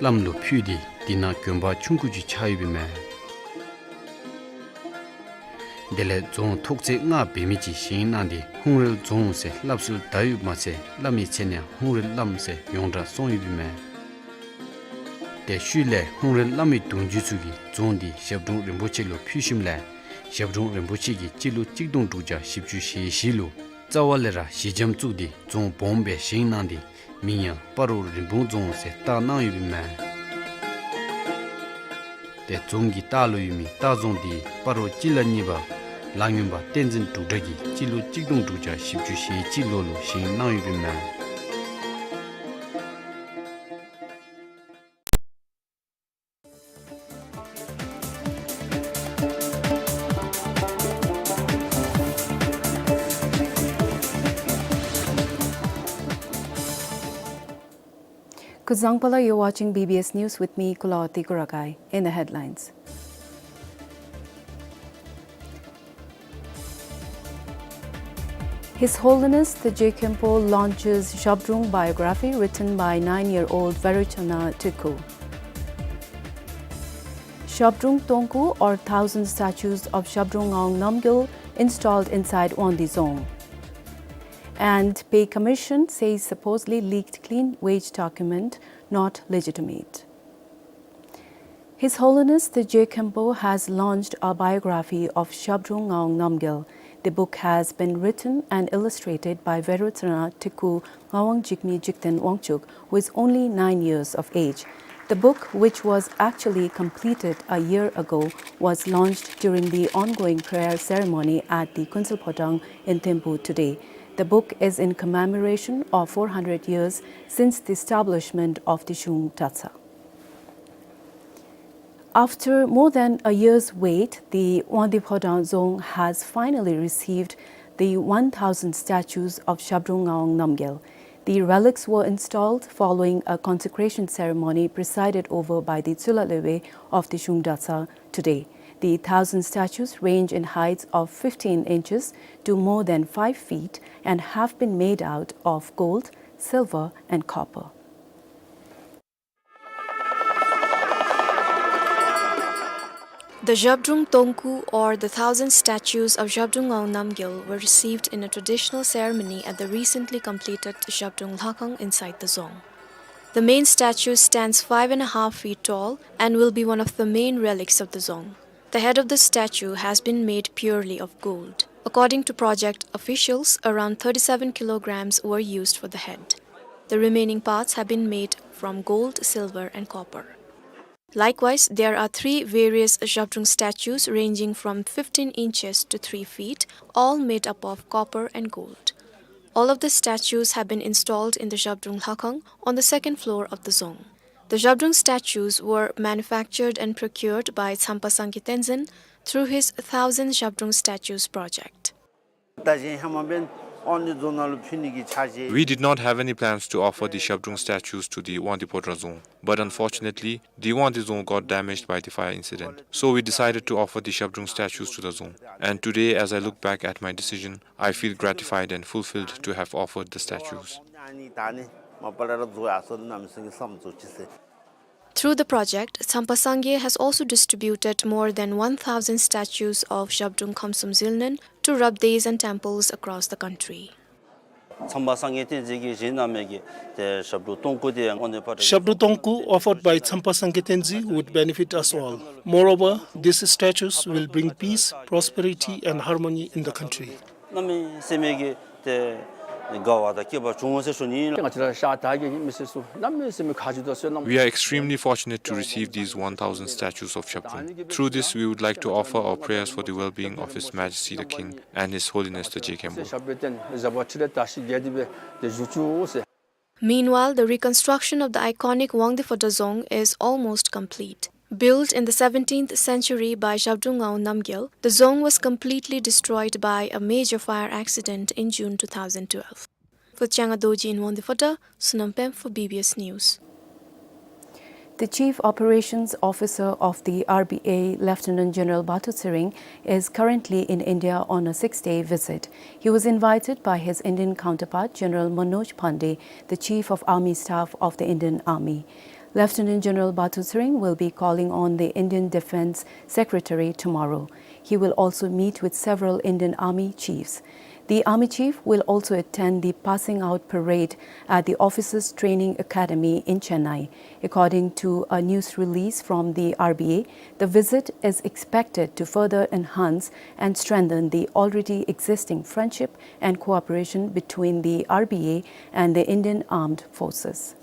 བླམ་ལུ་ཕུལ་ཏེ་དེ་ནང་དགོན་པ་ཆུང་ཀུ་ཅིག་ཆགས་ཡོདཔ་ཨིན་མས། དེ་ལས་རྫོང་ཐོག་བརྩེགས་ལྔ་འབད་མི་ཅིག་བཞེངས་གནང་སྟེ་ཧཱུྃ་རལ་རྫོང་ཟེར་སླབ་སྲོལ་དར་ཡོདཔ་མ་ཚད་བླ་མའི་མཚན་ཡང་ཧཱུྃ་རལ་བླམ་ཟེར་ཡོངས་གྲགས་སོང་ཡོདཔ་ཨིན་མས། ཏེ་ཤུལ་ལས་ཧཱུྃ་རལ་བླ་མའི་གདུང་བརྒྱུད་ཚུ་གིས་རྫོང་འདི་ཞབས་དྲུང་རིན་པོ་ཆེ་ལུ་ཕུལ་ཞིནམ་ལས་ཞབས་དྲུང་རིན་པོ་ཆེ་གིས་སྤྱི་ལོ་གཅིག་སྟོང་དྲུག་བརྒྱ་བཞི་བཅུ་ཞེ་བཞི་ལུ་རྩ་བ་ལས་ར་ཞི་འཇམ་བཙུགས་ཏེ་རྫོང་སྦོམ་སྦེ་བཞེངས་གནང་སྟེ་མིང་ཡང་སྤ་རོ་རིན་སྤུངས་རྫོང་ཟེར་བཏགས་གནང་ཡོདཔ་ཨིན་མས། ཏེ་རྫོང་གི་ལྟག་ལུ་ཡོད་མི་ལྟ་རྫོང་འདི་སྤ་རོ་སྤྱི་བླ་གཉིས་པ་ ལག་གཉོམ་པ་བསྟན་འཛིན་འབྲུག་སྒྲ་གིས་སྤྱི་ལོ་གཅིག་སྟོང་དྲུག་བརྒྱ་བཞི་བཅུ་ཞེ་གཅིག་ལོ་ལུ་བཞེངས་གནང་ཡོདཔ་ཨིན་མས། Kuzuzangpo la, you're watching B B S News with me, Kulawati Kurakai. In the headlines. His Holiness the Je Khenpo launches Zhabdrung biography written by nine-year-old Verochana Teku. Zhabdrung Tongku, or thousand statues of Zhabdrung Ngawang Namgyal, installed inside Wangdue Dzong. And Pei Commission says supposedly leaked clean wage document not legitimate. His Holiness the Je Khenpo has launched a biography of Zhabdrung Ngawang Namgyal. The book has been written and illustrated by Verochana Teku Ngawang Jigme Jigten Wangchuck, who is only nine years of age. The book, which was actually completed a year ago, was launched during the ongoing prayer ceremony at the Kunsel Phodrang in Thimphu today. The book is in commemoration of four hundred years since the establishment of the Dzung Dratshang. After more than a year's wait, the Wangdue Phodrang Dzong has finally received the one thousand statues of Zhabdrung Ngawang Namgyal. The relics were installed following a consecration ceremony presided over by the Tsulak Loewe of the Dzung Dratshang today. The thousand statues range in heights of fifteen inches to more than five feet and have been made out of gold, silver, and copper. The Zhabdrung Tongku, or the thousand statues of Zhabdrung Ngawang Namgyal, were received in a traditional ceremony at the recently completed Zhabdrung Lhakhang inside the Dzong. The main statue stands five and a half feet tall and will be one of the main relics of the Dzong. The head of the statue has been made purely of gold. According to project officials, around thirty-seven kilograms were used for the head. The remaining parts have been made from gold, silver, and copper. Likewise, there are three various Zhabdrung statues ranging from fifteen inches to three feet, all made up of copper and gold. All of the statues have been installed in the Zhabdrung Lhakhang on the second floor of the Dzong. The Zhabdrung statues were manufactured and procured by Tsampa Sangye Tenzin through his Thousand Zhabdrung Statues project. ད་གཞན་ཧེ་མ་འབདན་ཨོ་ནི་རྫོང་ནང་ལུ་ཕུལ་ནི་གི་འཆར་གཞི། We did not have any plans to offer the Zhabdrung statues to the Wangdue Phodrang Dzong, but unfortunately, the Wangdue Dzong got damaged by the fire incident. So we decided to offer the Zhabdrung statues to the Dzong. And today, as I look back at my decision, I feel gratified and fulfilled to have offered the statues. ཨ་ནི་ད་ནི་མ་པ་ལས་ར་རྫོང་ཡར་སོང་ནི་གནམ་མེད་ས་མེད་བསམ་རྫོགས་ཅི་ཟེར། Through the project, Tsampa Sangye has also distributed more than one thousand statues of Zhabdrung Khamsum Zilnun to rabdeis and temples across the country. མཚམས་པ་སངས་རྒྱས་བསྟན་འཛིན་གྱིས་བཞེངས་གནང་མི་གི་ཏེ་ཞབས་དྲུང་སྟོང་སྐུ་དེ་ཡང་ཨོ་ནི་ཕ་Zhabdrung Tongku offered by Tsampa Sangye Tenzin would benefit us all. Moreover, these statues will bring peace, prosperity and harmony in the country. གནམ་མེད་ས་མེད་ཀྱི་ཏེ་དགའ་བ་དང་སྐྱིད་པ་བྱུང་ཟེར་ཞུ་ནི་ཨིན། ང་བཅས་ར་ཤར་དར་རྒྱས་ཀྱི་མི་སེར་ཚུ་གནམ་མེད་ས་མེད་ཁ་རྗེ་དོ་བསོད་ནམས། We are extremely fortunate to receive these one thousand statues of Zhabdrung. Through this, we would like to offer our prayers for the well-being of His Majesty the King and His Holiness the Je Khenpo. ཞབས་པད་བརྟན་བཞག་པ་ཁྲི་ལས་དར་ཞིང་རྒྱས་ཏེ་སྦེ་ཏེ་བཞུགས་བཅུག་ཟེར། Meanwhile, the reconstruction of the iconic Wangdue Phodrang Dzong is almost complete. Built in the seventeenth century by Zhabdrung Ngawang Namgyal, the Dzong was completely destroyed by a major fire accident in June two thousand twelve. For Changa Dorji in Wangdue Phodrang, Sonam Pem for B B S News. The Chief Operations Officer of the R B A, Lieutenant General Batu Tshering, is currently in India on a six-day visit. He was invited by his Indian counterpart, General Manoj Pandey, the Chief of Army Staff of the Indian Army. Lieutenant General Batu Tshering will be calling on the Indian Defense Secretary tomorrow. He will also meet with several Indian Army chiefs. The Army Chief will also attend the passing out parade at the Officers Training Academy in Chennai. According to a news release from the R B A, the visit is expected to further enhance and strengthen the already existing friendship and cooperation between the R B A and the Indian Armed Forces.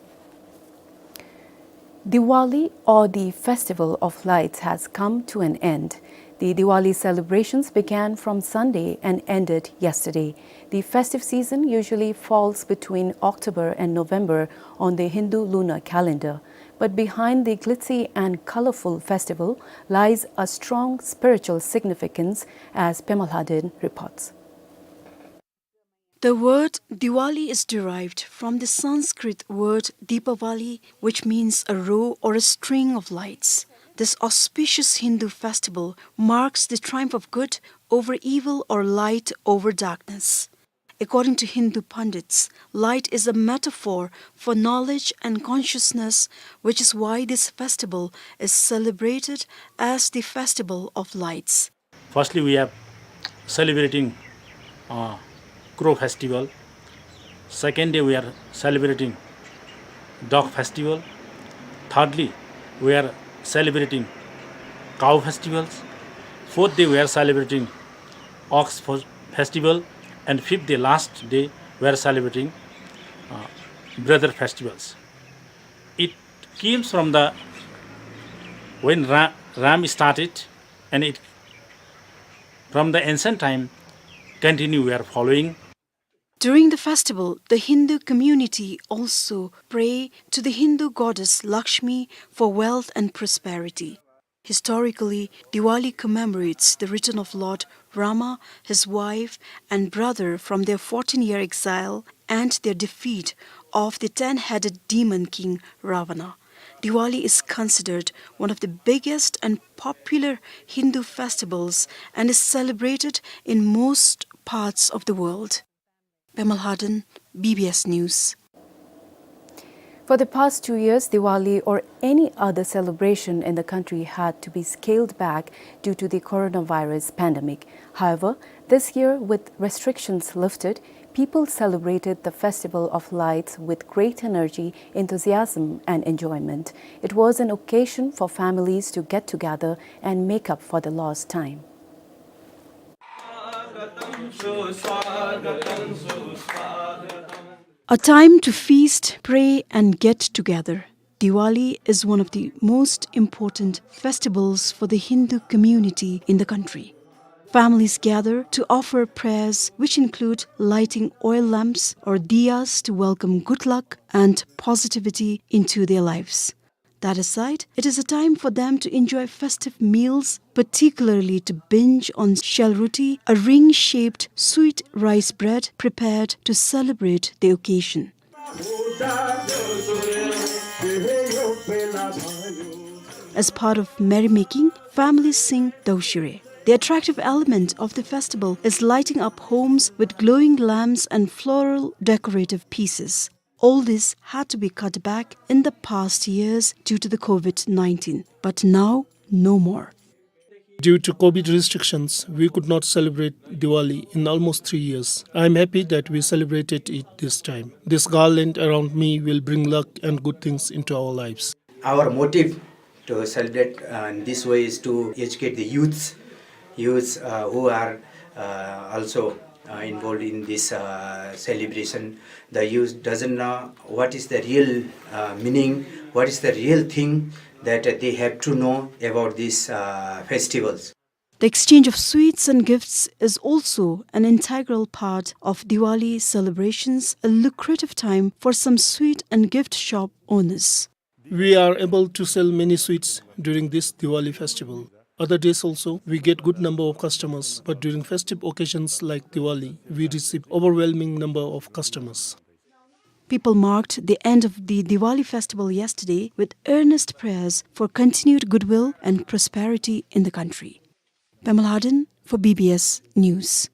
Diwali, or the Festival of Lights, has come to an end. The Diwali celebrations began from Sunday and ended yesterday. The festive season usually falls between October and November on the Hindu lunar calendar. But behind the glitzy and colorful festival lies a strong spiritual significance, as Pema Lhaden reports. The word Diwali is derived from the Sanskrit word Deepavali, which means a row or a string of lights. This auspicious Hindu festival marks the triumph of good over evil or light over darkness. According to Hindu pundits, light is a metaphor for knowledge and consciousness, which is why this festival is celebrated as the Festival of Lights. Firstly, we are celebrating, uh, Crow Festival. Second day, we are celebrating Dog Festival. Thirdly, we are celebrating Cow Festivals. Fourth day, we are celebrating Ox Fos-, Festival. And fifth day, last day, we are celebrating, uh, Brother Festivals. It came from the, when Ra-, Ram started, and it, from the ancient time, continue we are following. During the festival, the Hindu community also pray to the Hindu goddess Lakshmi for wealth and prosperity. Historically, Diwali commemorates the return of Lord Rama, his wife, and brother from their fourteen-year exile and their defeat of the ten-headed demon king Ravana. Diwali is considered one of the biggest and popular Hindu festivals and is celebrated in most parts of the world. Pema Lhaden, B B S News. For the past two years, Diwali or any other celebration in the country had to be scaled back due to the coronavirus pandemic. However, this year, with restrictions lifted, people celebrated the Festival of Lights with great energy, enthusiasm, and enjoyment. It was an occasion for families to get together and make up for the lost time. A time to feast, pray, and get together. Diwali is one of the most important festivals for the Hindu community in the country. Families gather to offer prayers, which include lighting oil lamps or diyas to welcome good luck and positivity into their lives. That aside, it is a time for them to enjoy festive meals, particularly to binge on shell roti, a ring-shaped sweet rice bread prepared to celebrate the occasion. As part of merrymaking, families sing Daoshire. The attractive element of the festival is lighting up homes with glowing lamps and floral decorative pieces. All this had to be cut back in the past years due to the COVID nineteen, but now no more. Due to COVID restrictions, we could not celebrate Diwali in almost three years. I am happy that we celebrated it this time. This garland around me will bring luck and good things into our lives. Our motive to celebrate, uh, in this way is to educate the youths, youths, uh, who are, uh, also, uh, involved in this, uh, celebration. The youth doesn't know what is the real, uh, meaning, what is the real thing that they have to know about these, uh, festivals. The exchange of sweets and gifts is also an integral part of Diwali celebrations, a lucrative time for some sweet and gift shop owners. We are able to sell many sweets during this Diwali festival. Other days also, we get good number of customers, but during festive occasions like Diwali, we receive overwhelming number of customers. People marked the end of the Diwali festival yesterday with earnest prayers for continued goodwill and prosperity in the country. Pema Lhaden for B B S News.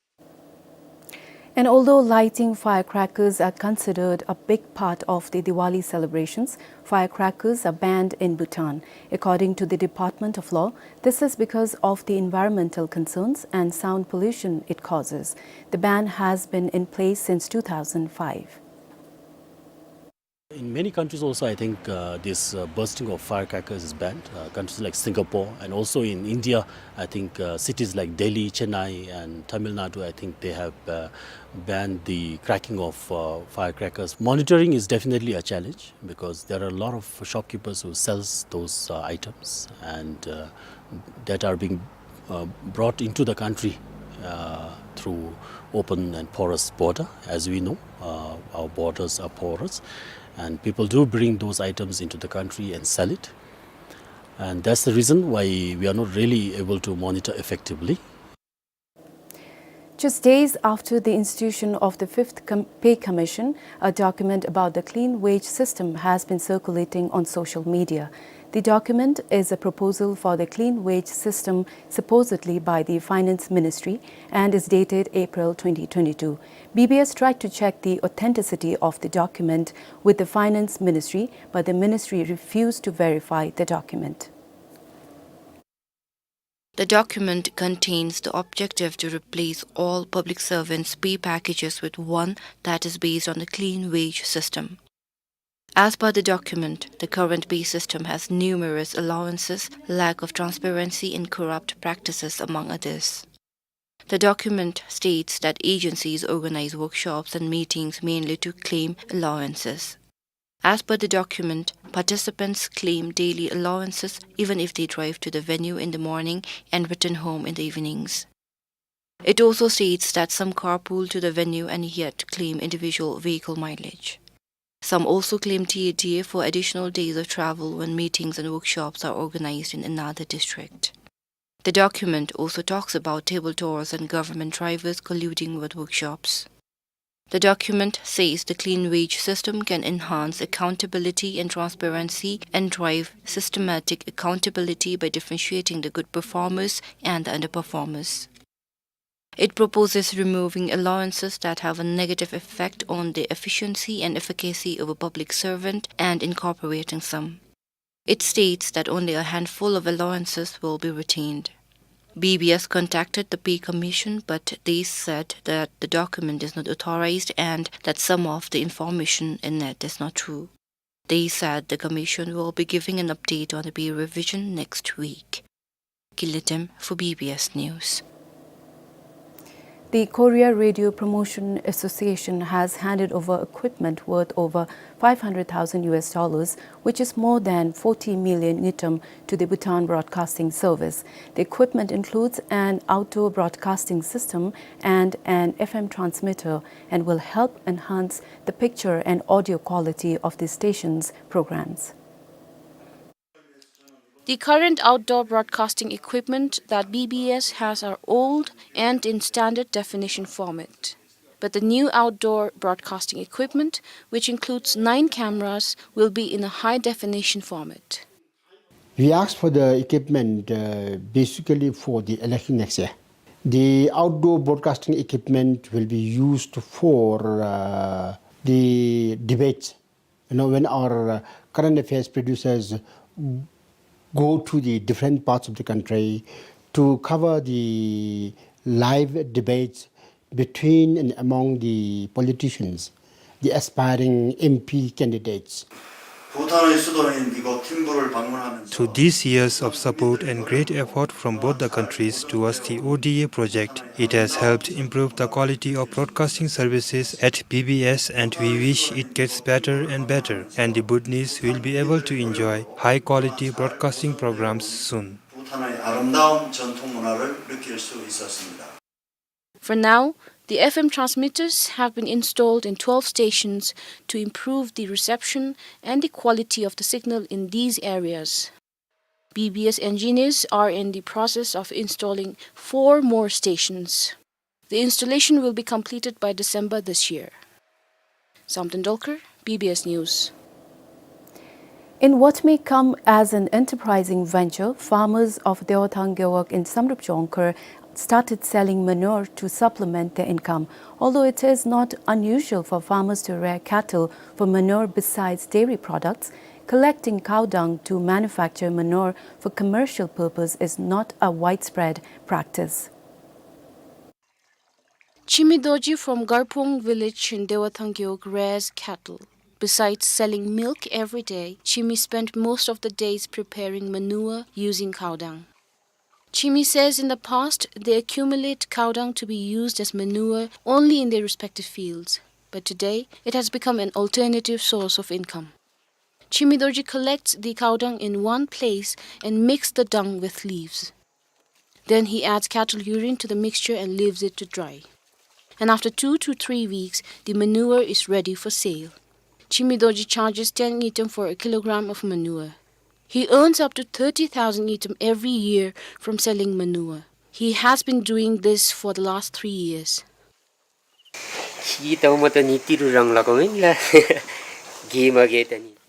And although lighting firecrackers are considered a big part of the Diwali celebrations, firecrackers are banned in Bhutan. According to the Department of Law, this is because of the environmental concerns and sound pollution it causes. The ban has been in place since two thousand five. In many countries also, I think, uh, this, uh, bursting of firecrackers is banned. Uh, countries like Singapore and also in India, I think, uh, cities like Delhi, Chennai, and Tamil Nadu, I think they have, uh, banned the cracking of, uh, firecrackers. Monitoring is definitely a challenge because there are a lot of shopkeepers who sells those, uh, items and, uh, that are being uh, brought into the country, uh, through open and porous border. As we know, uh, our borders are porous, and people do bring those items into the country and sell it. And that's the reason why we are not really able to monitor effectively. Just days after the institution of the Fifth Com-, Pay Commission, a document about the clean wage system has been circulating on social media. The document is a proposal for the clean wage system, supposedly by the Finance Ministry, and is dated April twenty twenty-two. B B S tried to check the authenticity of the document with the Finance Ministry, but the ministry refused to verify the document. The document contains the objective to replace all public servants' pay packages with one that is based on the clean wage system. As per the document, the current pay system has numerous allowances, lack of transparency, and corrupt practices, among others. The document states that agencies organize workshops and meetings mainly to claim allowances. As per the document, participants claim daily allowances even if they drive to the venue in the morning and return home in the evenings. It also states that some carpool to the venue and yet claim individual vehicle mileage. Some also claim T A D A for additional days of travel when meetings and workshops are organized in another district. The document also talks about table tours and government drivers colluding with workshops. The document says the clean wage system can enhance accountability and transparency and drive systematic accountability by differentiating the good performers and the underperformers. It proposes removing allowances that have a negative effect on the efficiency and efficacy of a public servant and incorporating some. It states that only a handful of allowances will be retained. B B S contacted the Pay Commission, but they said that the document is not authorized and that some of the information in it is not true. They said the commission will be giving an update on the pay revision next week. Kiletem for B B S News. The Korea Radio Promotion Association has handed over equipment worth over five hundred thousand U S dollars, which is more than forty million ngultrum, to the Bhutan Broadcasting Service. The equipment includes an outdoor broadcasting system and an F M transmitter and will help enhance the picture and audio quality of the station's programs. The current outdoor broadcasting equipment that B B S has are old and in standard definition format. But the new outdoor broadcasting equipment, which includes nine cameras, will be in a high definition format. We asked for the equipment, uh, basically for the election next year. The outdoor broadcasting equipment will be used for, uh, the debates. You know, when our, uh, current affairs producers go to the different parts of the country to cover the live debates between and among the politicians, the aspiring M P candidates. 부탄의 수도인 이곳 팀부를 방문하면서 Through these years of support and great effort from both the countries towards the O D A project, it has helped improve the quality of broadcasting services at B B S, and we wish it gets better and better, and the Bhutanese will be able to enjoy high quality broadcasting programs soon. 부탄의 아름다운 전통 문화를 느낄 수 있었습니다. For now, the F M transmitters have been installed in twelve stations to improve the reception and the quality of the signal in these areas. B B S engineers are in the process of installing four more stations. The installation will be completed by December this year. Samten Dolkar, B B S News. In what may come as an enterprising venture, farmers of Dewathang Gewog in Samdrup Jongkhar started selling manure to supplement their income. Although it is not unusual for farmers to rear cattle for manure besides dairy products, collecting cow dung to manufacture manure for commercial purpose is not a widespread practice. Chimi Dorji from Garpong village in Dewathang Gewog rears cattle. Besides selling milk every day, Chimi spent most of the days preparing manure using cow dung. Chimi says in the past, they accumulate cow dung to be used as manure only in their respective fields. But today, it has become an alternative source of income. Chimi Dorji collects the cow dung in one place and mix the dung with leaves. Then he adds cattle urine to the mixture and leaves it to dry. And after two to three weeks, the manure is ready for sale. Chimi Dorji charges ten ngultrum for a kilogram of manure. He earns up to thirty thousand ngultrum every year from selling manure. He has been doing this for the last three years.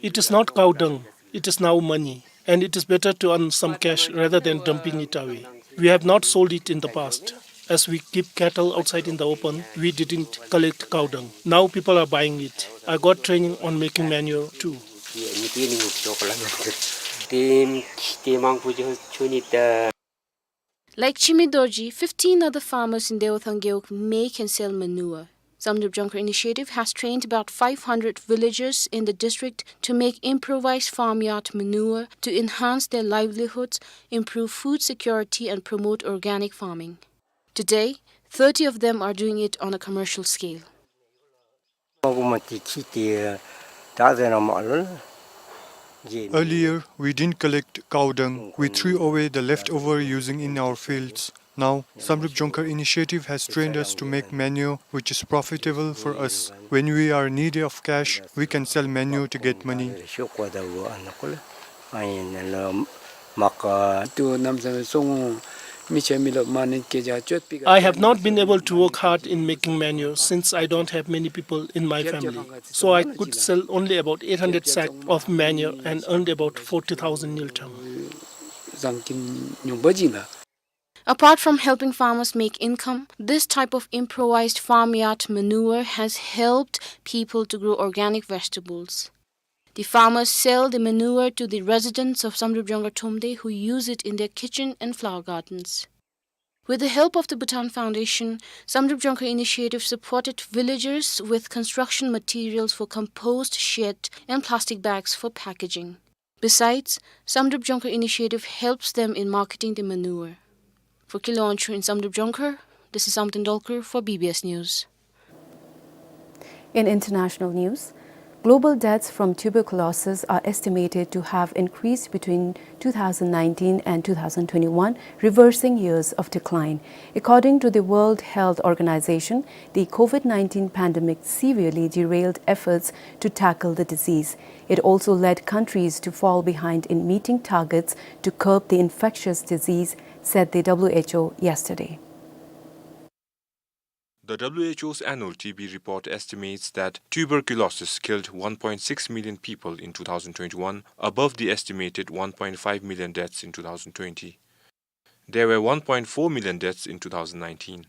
It is not cow dung. It is now money, and it is better to earn some cash rather than dumping it away. We have not sold it in the past. As we keep cattle outside in the open, we didn't collect cow dung. Now people are buying it. I got training on making manure too. Like Chimi Dorji, fifteen other farmers in Dewa Thang Gewog make and sell manure. Samdrup Jongkhar Initiative has trained about five hundred villagers in the district to make improvised farmyard manure to enhance their livelihoods, improve food security, and promote organic farming. Today, thirty of them are doing it on a commercial scale. Earlier, we didn't collect cow dung. We threw away the leftover using in our fields. Now, Samdrup Jongkhar Initiative has trained us to make manure which is profitable for us. When we are in need of cash, we can sell manure to get money. I have not been able to work hard in making manure since I don't have many people in my family. So I could sell only about eight hundred sack of manure and earned about forty thousand ngultrum. Apart from helping farmers make income, this type of improvised farmyard manure has helped people to grow organic vegetables. The farmers sell the manure to the residents of Samdrup Jongkhar Thromde who use it in their kitchen and flower gardens. With the help of the Bhutan Foundation, Samdrup Jongkhar Initiative supported villagers with construction materials for compost shed and plastic bags for packaging. Besides, Samdrup Jongkhar Initiative helps them in marketing the manure. For Kilo Wangchuck in Samdrup Jongkhar, this is Amten Dolkar for B B S News. In international news, global deaths from tuberculosis are estimated to have increased between two thousand nineteen and two thousand twenty-one, reversing years of decline. According to the World Health Organization, the COVID nineteen pandemic severely derailed efforts to tackle the disease. It also led countries to fall behind in meeting targets to curb the infectious disease, said the W H O yesterday. The W H O's annual T B report estimates that tuberculosis killed one point six million people in two thousand twenty-one, above the estimated one point five million deaths in two thousand twenty. There were one point four million deaths in two thousand nineteen.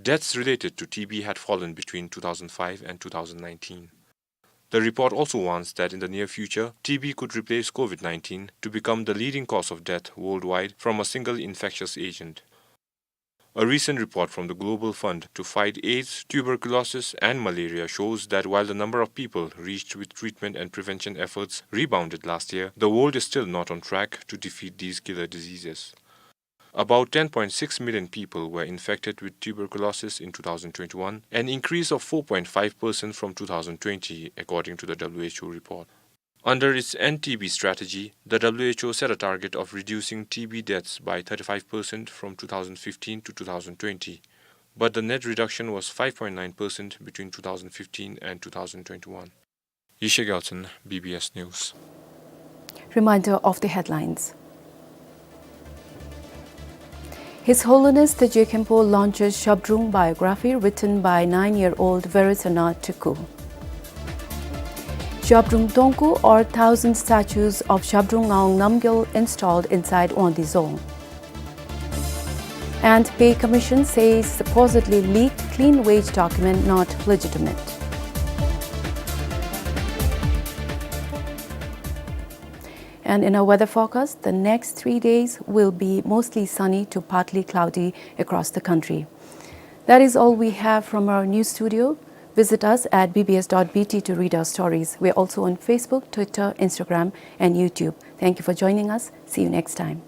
Deaths related to T B had fallen between two thousand five and two thousand nineteen. The report also warns that in the near future, T B could replace COVID nineteen to become the leading cause of death worldwide from a single infectious agent. A recent report from the Global Fund to Fight AIDS, Tuberculosis and Malaria shows that while the number of people reached with treatment and prevention efforts rebounded last year, the world is still not on track to defeat these killer diseases. About ten point six million people were infected with tuberculosis in two thousand twenty-one, an increase of four point five percent from two thousand twenty, according to the W H O report. Under its end T B strategy, the W H O set a target of reducing T B deaths by thirty-five percent from two thousand fifteen to two thousand twenty, but the net reduction was five point nine percent between two thousand fifteen and two thousand twenty-one. Yeshe Gyaltsen, B B S News. Reminder of the headlines. His Holiness Teje Khenpo launches Zhabdrung biography written by nine-year-old Veresena Teku. Zhabdrung Tongku or thousand statues of Zhabdrung Ngawang Namgyal installed inside Wangdue Dzong. And Pay Commission says supposedly leaked clean wage document not legitimate. And in our weather forecast, the next three days will be mostly sunny to partly cloudy across the country. That is all we have from our news studio. Visit us at B B S dot B T to read our stories. We're also on Facebook, Twitter, Instagram, and YouTube. Thank you for joining us. See you next time.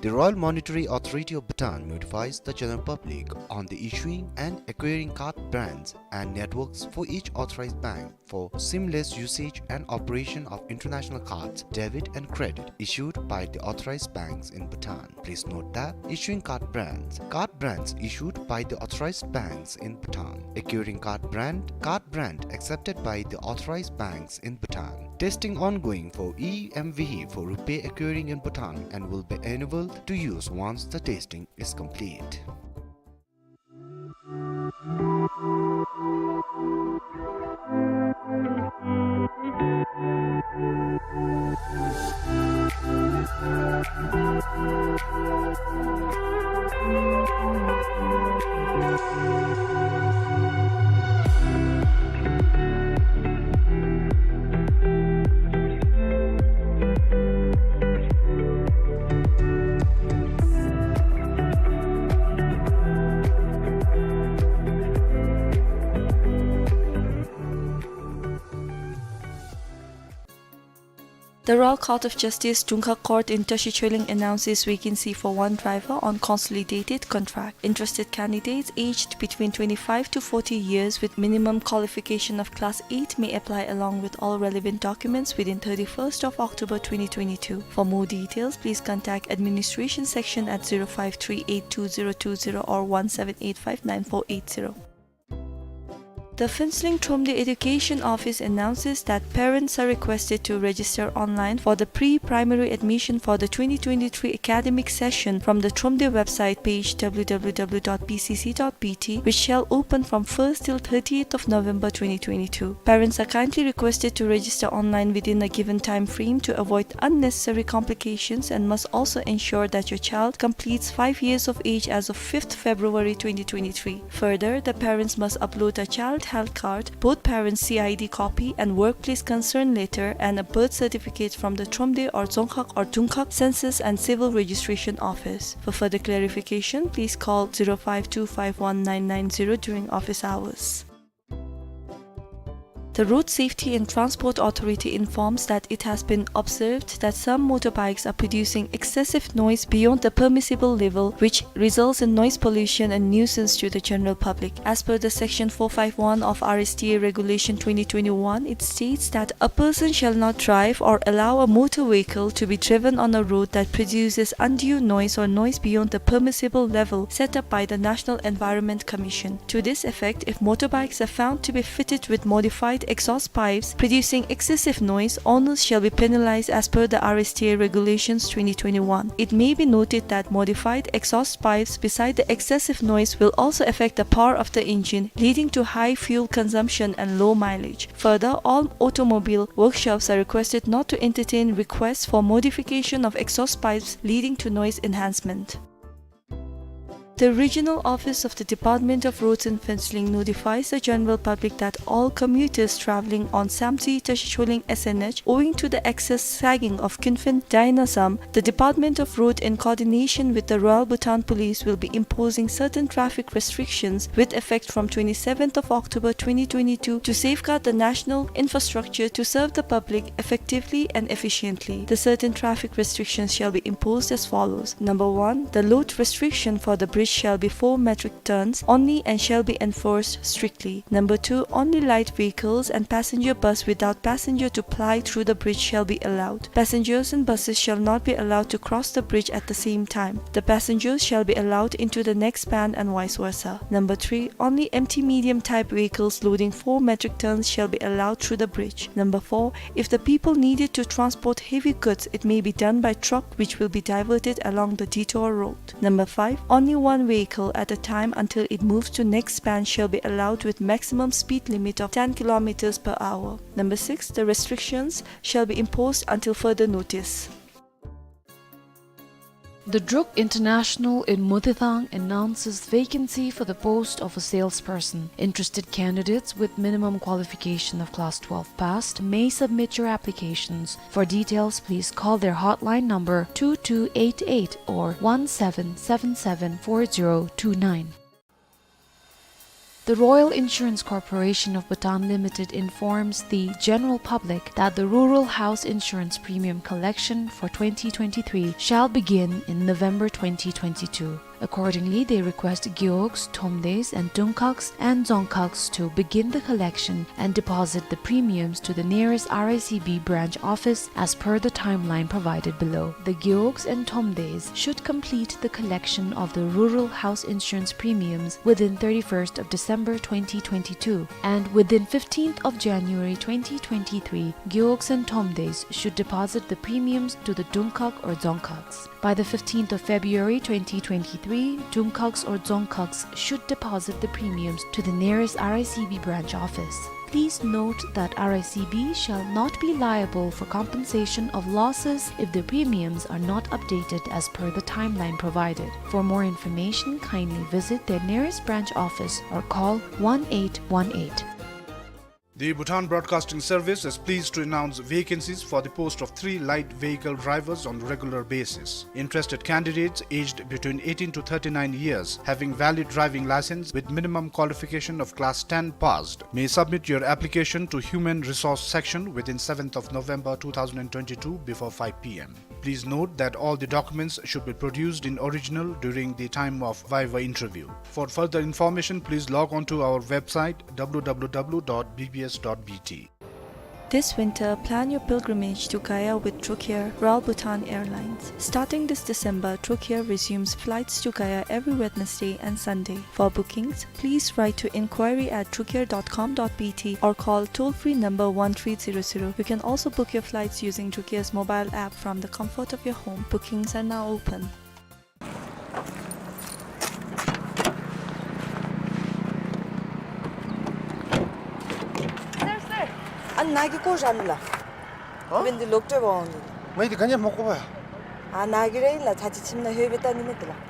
The Royal Monetary Authority of Bhutan notifies the general public on the issuing and acquiring card brands and networks for each authorized bank for seamless usage and operation of international cards, debit and credit, issued by the authorized banks in Bhutan. Please note that issuing card brands, card brands issued by the authorized banks in Bhutan. Acquiring card brand, card brand accepted by the authorized banks in Bhutan. Testing ongoing for e-M V for RuPay acquiring in Bhutan and will be enabled to use once the testing is complete. The Royal Court of Justice, Dungkhag Court in Tashi Choeling announces vacancy for one driver on consolidated contract. Interested candidates aged between twenty-five to forty years with minimum qualification of Class eight may apply along with all relevant documents within thirty-first of October twenty twenty-two. For more details, please contact administration section at zero five three eight two zero two zero or one seven eight five nine four eight zero. The Phuentsholing Thromde Education Office announces that parents are requested to register online for the pre-primary admission for the twenty twenty-three academic session from the Thromde website page, W W W dot P C C dot B T, which shall open from first till thirtieth of November twenty twenty-two. Parents are kindly requested to register online within a given time frame to avoid unnecessary complications and must also ensure that your child completes five years of age as of fifth February twenty twenty-three. Further, the parents must upload a child health card, both parents' C I D copy and workplace concern letter and a birth certificate from the Thromde or Dzongkhag or Dungkhag Census and Civil Registration Office. For further clarification, please call zero five two five one nine nine zero during office hours. The Road Safety and Transport Authority informs that it has been observed that some motorbikes are producing excessive noise beyond the permissible level, which results in noise pollution and nuisance to the general public. As per the Section four five one of R S T A Regulation twenty twenty-one, it states that a person shall not drive or allow a motor vehicle to be driven on a road that produces undue noise or noise beyond the permissible level set up by the National Environment Commission. To this effect, if motorbikes are found to be fitted with modified exhaust pipes producing excessive noise, owners shall be penalized as per the R S T A Regulations twenty twenty-one. It may be noted that modified exhaust pipes beside the excessive noise will also affect the power of the engine, leading to high fuel consumption and low mileage. Further, all automobile workshops are requested not to entertain requests for modification of exhaust pipes leading to noise enhancement. The Regional Office of the Department of Roads in Phuentsholing notifies the general public that all commuters travelling on Samtse Tashi Choeling S N H, owing to the excess sagging of Kinfen Dynasam, the Department of Road, in coordination with the Royal Bhutan Police, will be imposing certain traffic restrictions with effect from twenty-seventh of October twenty twenty-two to safeguard the national infrastructure to serve the public effectively and efficiently. The certain traffic restrictions shall be imposed as follows. Number one, the load restriction for the bridge shall be four metric tons only and shall be enforced strictly. Number two, only light vehicles and passenger bus without passenger to ply through the bridge shall be allowed. Passengers and buses shall not be allowed to cross the bridge at the same time. The passengers shall be allowed into the next span and vice versa. Number three, only empty medium type vehicles loading four metric tons shall be allowed through the bridge. Number four, if the people needed to transport heavy goods, it may be done by truck, which will be diverted along the detour road. Number five, only one vehicle at a time until it moves to next span shall be allowed with maximum speed limit of ten kilometers per hour. Number six, the restrictions shall be imposed until further notice. The Druk International in Motithang announces vacancy for the post of a salesperson. Interested candidates with minimum qualification of class twelve passed may submit your applications. For details, please call their hotline number two two eight eight or one seven seven seven four zero two nine. The Royal Insurance Corporation of Bhutan Limited informs the general public that the Rural House Insurance premium collection for twenty twenty-three shall begin in November twenty twenty-two. Accordingly, they request Gewogs, Thromdeys and Dungkaks and Dzongkhaks to begin the collection and deposit the premiums to the nearest R I C B branch office as per the timeline provided below. The Gewogs and Thromdeys should complete the collection of the Rural House Insurance premiums within thirty-first of December twenty twenty-two, and within fifteenth of January twenty twenty-three, Gewogs and Thromdeys should deposit the premiums to the Dungkhak or Dzongkhaks. By the fifteenth of February twenty twenty-three, Dungkhaks or Dzongkhaks should deposit the premiums to the nearest R I C B branch office. Please note that R I C B shall not be liable for compensation of losses if the premiums are not updated as per the timeline provided. For more information, kindly visit their nearest branch office or call one eight one eight. The Bhutan Broadcasting Service is pleased to announce vacancies for the post of three light vehicle drivers on regular basis. Interested candidates aged between eighteen to thirty-nine years, having valid driving license with minimum qualification of class ten passed, may submit your application to Human Resource Section within seventh of November two thousand and twenty-two before five P M. Please note that all the documents should be produced in original during the time of viva interview. For further information, please log on to our website, W W W dot B B S dot B T. This winter, plan your pilgrimage to Gaya with Trocair, Royal Bhutan Airlines. Starting this December, Trocair resumes flights to Gaya every Wednesday and Sunday. For bookings, please write to inquiry at trocair dot com dot B T or call toll-free number one three zero zero. You can also book your flights using Trocair's mobile app from the comfort of your home. Bookings are now open. Sir, sir. ཨ་ནཱ་གི་ཀོ་ར་ནི་ལགས། ཨ། ཁོ་བན་དི་ལོག་སྤྲོད་པ་འོང་ནི། ང་ཡི་དི་ག་ཉེ་མོ་ཀོ་བ། ཨ་ནཱ་གི་རེད་ལགས། ཚ་ཅིག་ཁྱིམ་ནང་ལྷོད་སྦེ་ལྟ་ནི་མེད་དི་ལགས།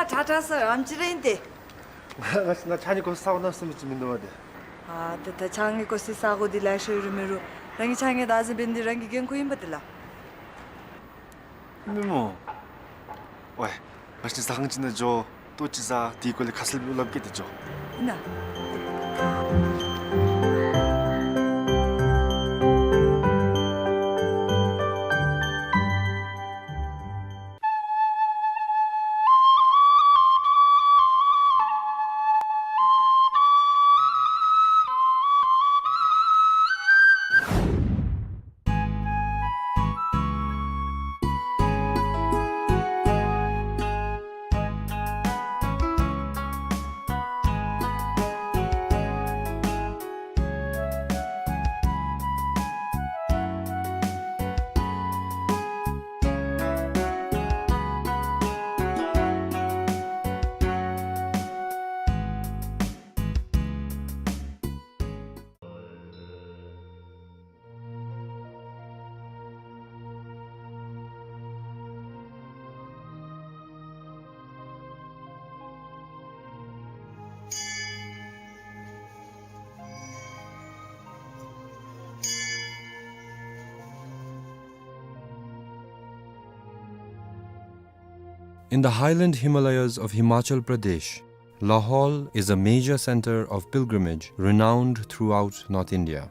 པ་ཊ་ཊ་སར་ཨམ་ཅི་རེད་དེ། ང་ང་ཕྱི་ནང་ཕྱགས་སྙིགས་ཀོ་སི་ས་གོ་ནང་སེམས་ཅིག་མིན་འདུག་པ་དེ། ཨ་ད་ད་ཕྱགས་སྙིགས་ཀོ་སི་ས་གོ་འདི་ལེ་ཤ་ཡོད་རུང་མེད་རུང་རང་གི་ཕྱགས་སྙིགས་བདག་འཛིན་འབད་ནི་འདི་རང་གི་འགན་ཁུར་ཨིན་པ་དེ་ལགས། མི་མོ། ཝའི། ང་ཕྱི་ཟ་ཁང་ཅིག་ནང་འགྱོ། ལྟོ་ཅིག་ཟ། དེའི་སྐོར་ལས་ཁ་གསལ་སླབ་སྐད་དེ་འགྱོ། ཨིན་ན། In the highland Himalayas of Himachal Pradesh, Lahaul is a major center of pilgrimage renowned throughout North India.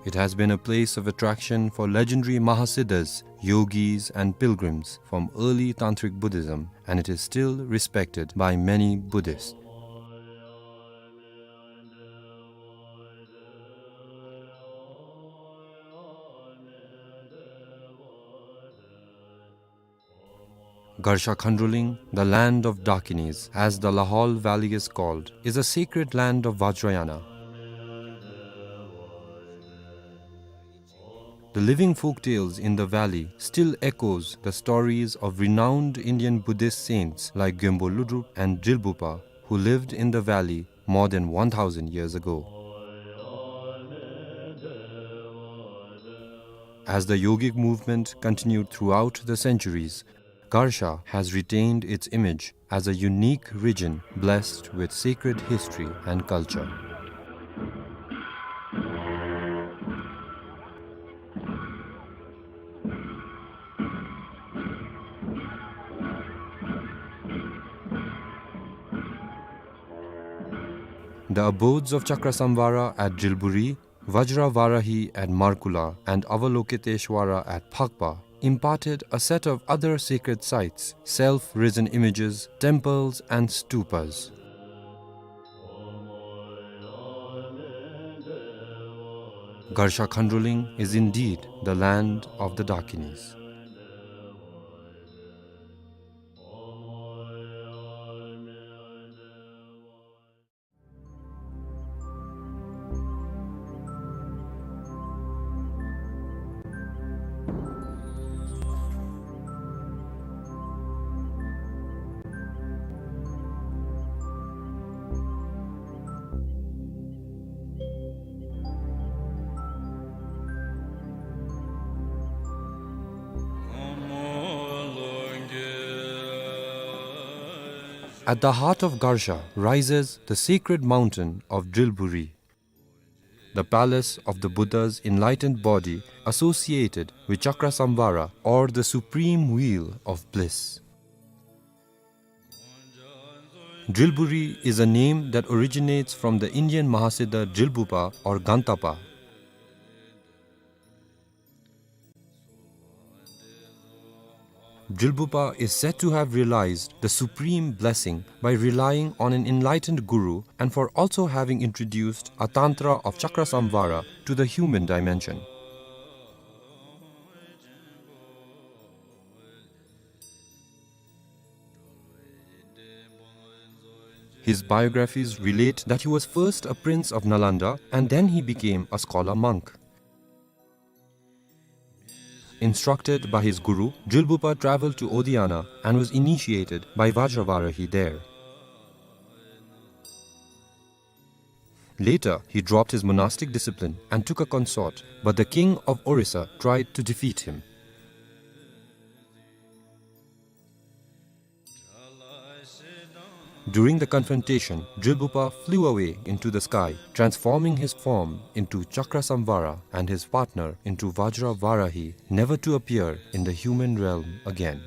It has been a place of attraction for legendary Mahasiddhas, yogis, and pilgrims from early Tantric Buddhism, and it is still respected by many Buddhists. Garsha Khandroling, the land of Dakinis, as the Lahaul Valley is called, is a sacred land of Vajrayana. The living folk tales in the valley still echoes the stories of renowned Indian Buddhist saints like Gyönpo Lodrop and Drilbugpa, who lived in the valley more than one thousand years ago. As the yogic movement continued throughout the centuries, Garsha has retained its image as a unique region blessed with sacred history and culture. The abodes of Chakrasamvara at Drilburi, Vajravarahi at Markula, and Avalokiteshvara at Phakpa imparted a set of other sacred sites, self-risen images, temples, and stupas. Garsha Khandroling is indeed the land of the Dakinis. At the heart of Garsha rises the sacred mountain of Drilburi, the palace of the Buddha's enlightened body associated with Chakrasamvara, or the supreme wheel of bliss. Drilburi is a name that originates from the Indian Mahasiddha Drilbugpa or Gantapa. Drilbugpa is said to have realized the supreme blessing by relying on an enlightened guru and for also having introduced a tantra of Chakrasamvara to the human dimension. His biographies relate that he was first a prince of Nalanda and then he became a scholar monk. Instructed by his guru, Drilbugpa traveled to Odiyana and was initiated by Vajravarahi there. Later, he dropped his monastic discipline and took a consort, but the king of Orissa tried to defeat him. During the confrontation, Drilbugpa flew away into the sky, transforming his form into Chakrasamvara and his partner into Vajravarahi, never to appear in the human realm again.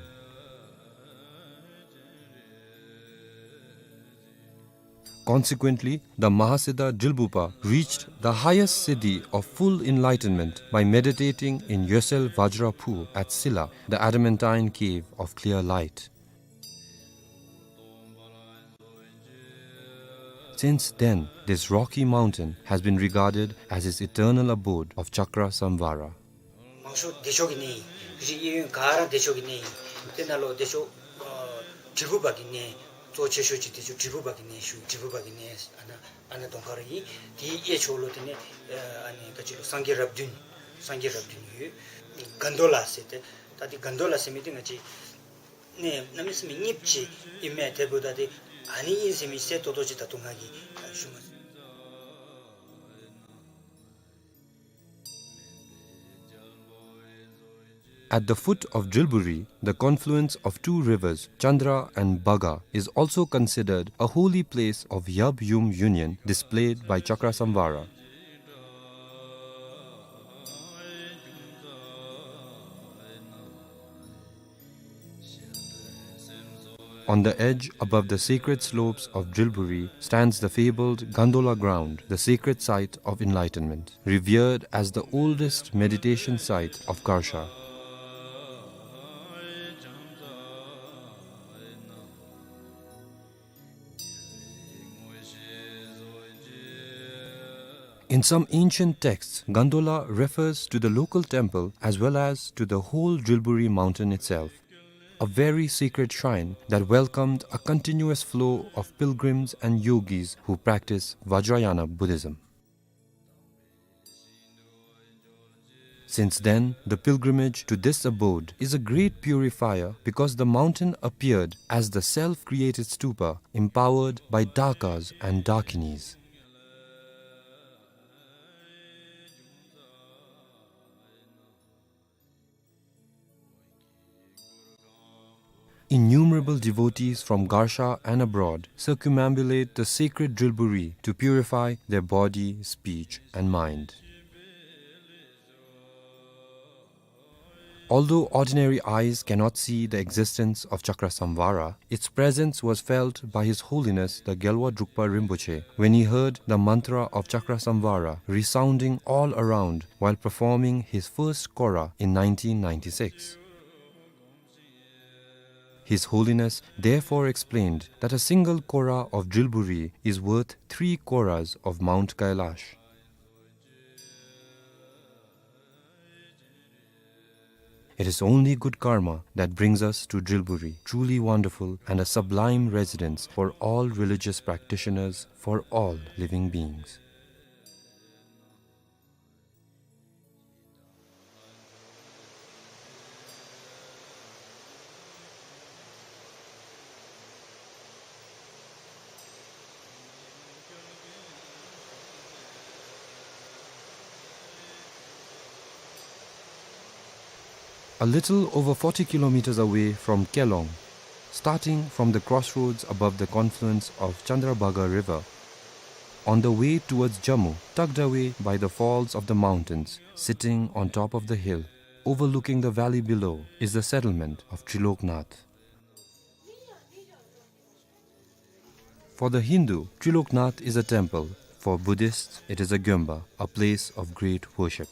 Consequently, the Mahasiddha Drilbugpa reached the highest siddhi of full enlightenment by meditating in Yosel Vajra Phu at Silla, the adamantine cave of clear light. Since then, this rocky mountain has been regarded as his eternal abode of Chakrasamvara. མང་ཤོས་བདེ་མཆོག་གི་གནས་ཨིན། རིགས་གཡས་གཡོན་ག་ར་བདེ་མཆོག་གི་གནས་ཨིན། དེ་ནང་ལུ་བདེ་མཆོག་ཨ་དྲིལ་བུ་པ་གི་གནས་གཙོ་ཆེ་ཤོས་ཅིག་བདེ་མཆོག་དྲིལ་བུ་པ་གི་གནས་ཞུ། དྲིལ་བུ་པ་གི་གནས་ཨ་ནཱ་ཨ་ནཱ་གདོང་ཁར་ཨིན། དེའི་གཡས་ཕྱོགས་ལུ་དེ་ནི་ཨ་ནི་ག་ཅི་ལོ་སངས་རྒྱས་རབས་བདུན། སངས་རྒྱས་རབས་བདུན་ཡོད། གནྡྷོ་ལ་ཟེར་ཏེ། ད་དེ་གནྡྷོ་ལ་ཟེར་མི་དེ་ང་བཅས་གནས་གནམ་མེད་ས་མེད་རྙིངམ་ཅིག་ཨིན་མས། དེ་འབདཝ་ད་དེ་ཨ་ནི་ཨིན་ཟེར་མི་གསལ་ཏོག་ཏོ་ཅིག་ད་ལྟོ་ང་གིས་ཞུ་མ་ཚུགས། At the foot of Drilburi, the confluence of two rivers, Chandra and Bhaga, is also considered a holy place of Yab Yum union displayed by Chakrasamvara. On the edge, above the sacred slopes of Drilburi, stands the fabled Gandola ground, the sacred site of enlightenment, revered as the oldest meditation site of Garsha. In some ancient texts, Gandola refers to the local temple as well as to the whole Drilburi mountain itself, a very sacred shrine that welcomed a continuous flow of pilgrims and yogis who practice Vajrayana Buddhism. Since then, the pilgrimage to this abode is a great purifier because the mountain appeared as the self-created stupa empowered by Dakas and Dakinis. Innumerable devotees from Garsha and abroad circumambulate the sacred Drilburi to purify their body, speech, and mind. Although ordinary eyes cannot see the existence of Chakrasamvara, its presence was felt by His Holiness the Gyalwa Drukpa Rinpoche when he heard the mantra of Chakrasamvara resounding all around while performing his first kora in nineteen ninety-six. His Holiness therefore explained that a single kora of Drilburi is worth three koras of Mount Kailash. It is only good karma that brings us to Drilburi, truly wonderful and a sublime residence for all religious practitioners, for all living beings. A little over forty kilometers away from Kelong, starting from the crossroads above the confluence of Chandrabhaga River, on the way towards Jammu, tucked away by the falls of the mountains, sitting on top of the hill, overlooking the valley below, is the settlement of Triloknath. For the Hindu, Triloknath is a temple. For Buddhists, it is a Gyomba, a place of great worship.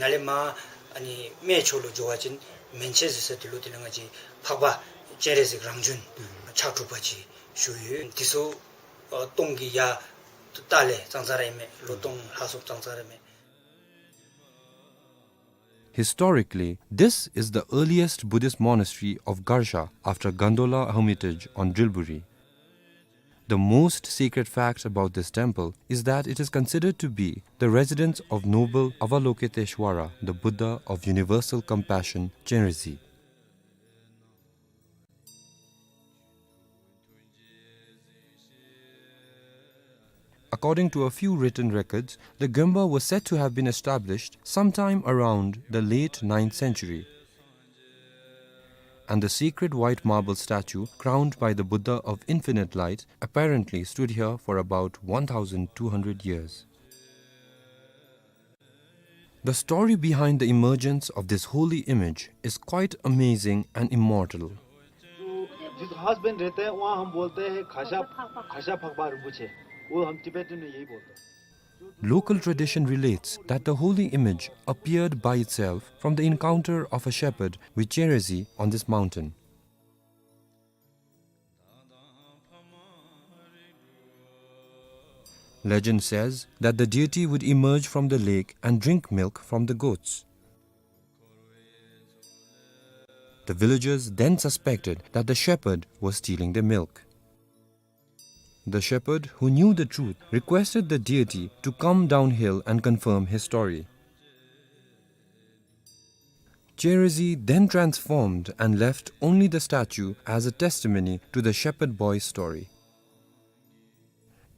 ནཱ་ལས་མར་ཨ་ནི་སྨད་ཕྱོགས་ལུ་འགྱོ་བ་ཅིན་མན་ཆད་ཟེར་ས་དེ་ལུ་དེ་ལས་ང་བཅས་འཕགས་པ་སྤྱན་རས་གཟིགས་རང་བྱོན་ཕྱག་དྲུག་པ་ཅིག་བཞུགས་ཡོད། དེ་ཚུ་ཨ་སྟོང་གི་ཡ་ཏ་ལས་ཙང་ཙ་ར་ཨིན་མས། ལོ་སྟོང་ལྷག་སོངམ་ཙང་ཙ་ར་ཨིན་མས། Historically, this is the earliest Buddhist monastery of Garsha after Gondola Hermitage on Drilburi. The most sacred fact about this temple is that it is considered to be the residence of noble Avalokiteshvara, the Buddha of universal compassion, Chenrezig. According to a few written records, the Gyomba was said to have been established sometime around the late ninth century. And the sacred white marble statue crowned by the Buddha of Infinite Light apparently stood here for about one thousand two hundred years. The story behind the emergence of this holy image is quite amazing and immortal. जो जिस हस्बैंड रहते हैं, वहाँ हम बोलते हैं खासा, खासा फकबा रिम्पोछे। वो हम टिबेटन में यही बोलते हैं। Local tradition relates that the holy image appeared by itself from the encounter of a shepherd with Chenrezig on this mountain. Legend says that the deity would emerge from the lake and drink milk from the goats. The villagers then suspected that the shepherd was stealing their milk. The shepherd, who knew the truth, requested the deity to come downhill and confirm his story. Chenrezig then transformed and left only the statue as a testimony to the shepherd boy's story.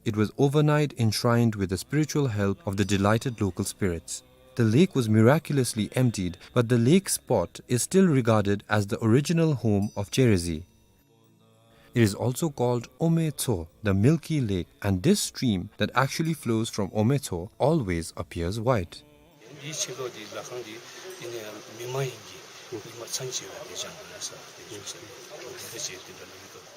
It was overnight enshrined with the spiritual help of the delighted local spirits. The lake was miraculously emptied, but the lake's spot is still regarded as the original home of Chenrezig. It is also called Ome Tso, the milky lake, and this stream that actually flows from Ome Tso always appears white. འདི་ཕྱི་ལོགས་འདི་ལ་ཁང་འདི་འདི་ནི་མི་མ་ཡིན་གྱི་ ཉི་མ་ཚན་ཅིག་ཡོད་པ་དེ་སྦྱང་དགོས་ས་དེ་ཞུ་ས་དེ་འདྲ་ཅིག་དེ་འདྲ་ལུས་འདུག།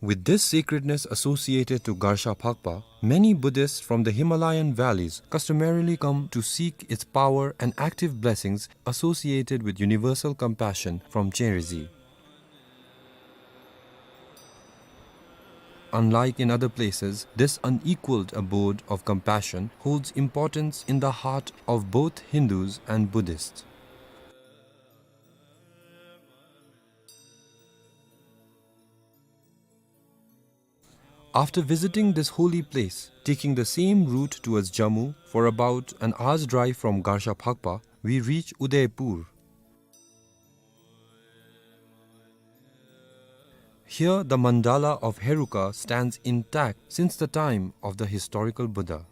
With this sacredness associated to Garsha Phakpa, many Buddhists from the Himalayan valleys customarily come to seek its power and active blessings associated with universal compassion from Chenrezig. Unlike in other places, this unequaled abode of compassion holds importance in the heart of both Hindus and Buddhists. After visiting this holy place, taking the same route towards Jammu for about an hour's drive from Garsha Phakpa, we reach Udaipur. Here, the mandala of Heruka stands intact since the time of the historical Buddha.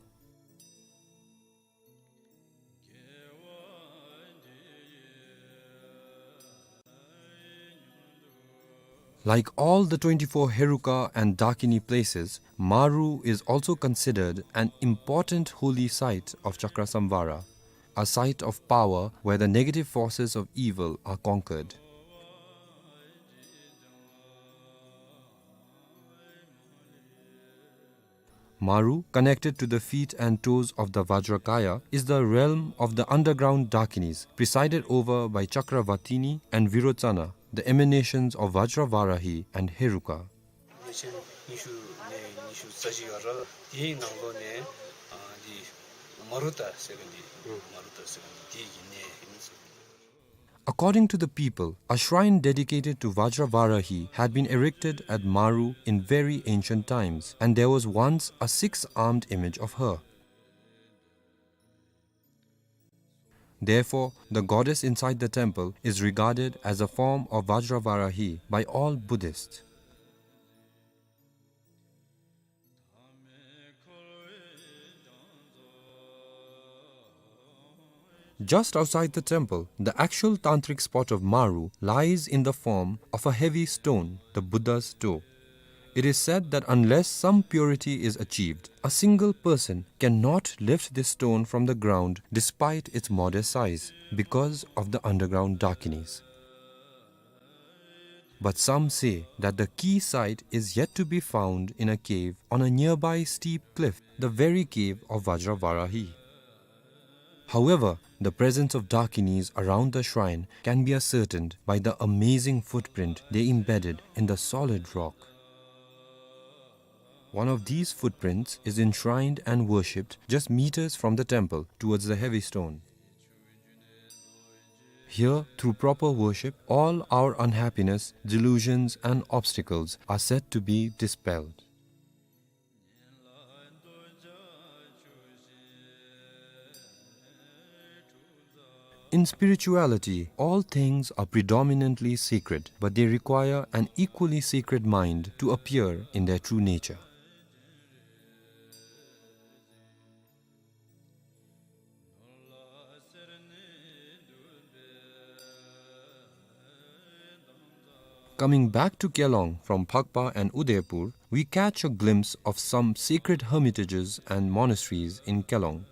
Like all the twenty-four Heruka and Dakini places, Maru is also considered an important holy site of Chakrasamvara, a site of power where the negative forces of evil are conquered. Maru, connected to the feet and toes of the Vajrakaya, is the realm of the underground Dakinis, presided over by Chakravatini and Virochana, the emanations of Vajravarahi and Heruka. ཉིས་སྟོང་ཉི་ཤུ་ནས་ཉི་ཤུ་རྩ་གཅིག་བར་དེའི་ནང་ལོགས་ནས་ཨ་འདི་མ་རུ་ཏ་ཟེར་མཁན་འདི་མ་རུ་ཏ་ཟེར་མཁན་འདི་དེའི་གི་གནས་ཨིན་ཟེར། According to the people, a shrine dedicated to Vajravarahi had been erected at Maru in very ancient times, and there was once a six-armed image of her. Therefore, the goddess inside the temple is regarded as a form of Vajravarahi by all Buddhists. Just outside the temple, the actual tantric spot of Maru lies in the form of a heavy stone, the Buddha's toe. It is said that unless some purity is achieved, a single person cannot lift this stone from the ground despite its modest size, because of the underground Dakinis. But some say that the key site is yet to be found in a cave on a nearby steep cliff, the very cave of Vajravarahi. However, the presence of Dakinis around the shrine can be ascertained by the amazing footprint they embedded in the solid rock. One of these footprints is enshrined and worshipped just meters from the temple towards the heavy stone. Here, through proper worship, all our unhappiness, delusions, and obstacles are said to be dispelled. In spirituality, all things are predominantly sacred, but they require an equally sacred mind to appear in their true nature. Coming back to Kelong from Phakpa and Udaipur, we catch a glimpse of some sacred hermitages and monasteries in Kelong.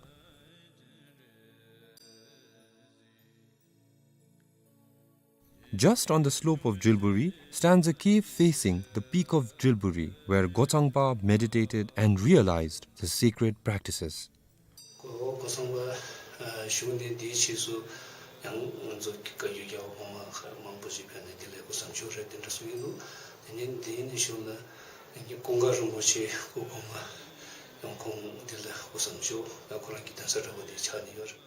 Just on the slope of Drilburi stands a cave facing the peak of Drilburi, where Gochangpa meditated and realized the sacred practices. གོ་གོ་ཚང་པ་ཨ་བཞུགས་གནས་འདིའི་ཕྱིས་སུ་ཡང་ང་ཚོ་བཀའ་བརྒྱུད་རྒྱལ་བ་གོང་མ་མང་པོ་ཅིག་ཕེབས་ནས་འདི་ལས་སྐུ་མཚམས་འཇོག་རེད་དེ་འདྲ་གསུངས་ཡོད་འདུག། དེ་ནས་འདི་ནས་བཞུགས་ན་ཀུན་དགའ་རིན་པོ་ཆེ་སྐུ་གོང་མ་ཡང་ཁོང་འདི་ལས་སྐུ་མཚམས་འཇོག་ད་ཁོ་རང་གི་གདན་ས་འདྲ་པོ་དེ་ཆགས་ནས་ཡོད་རེད།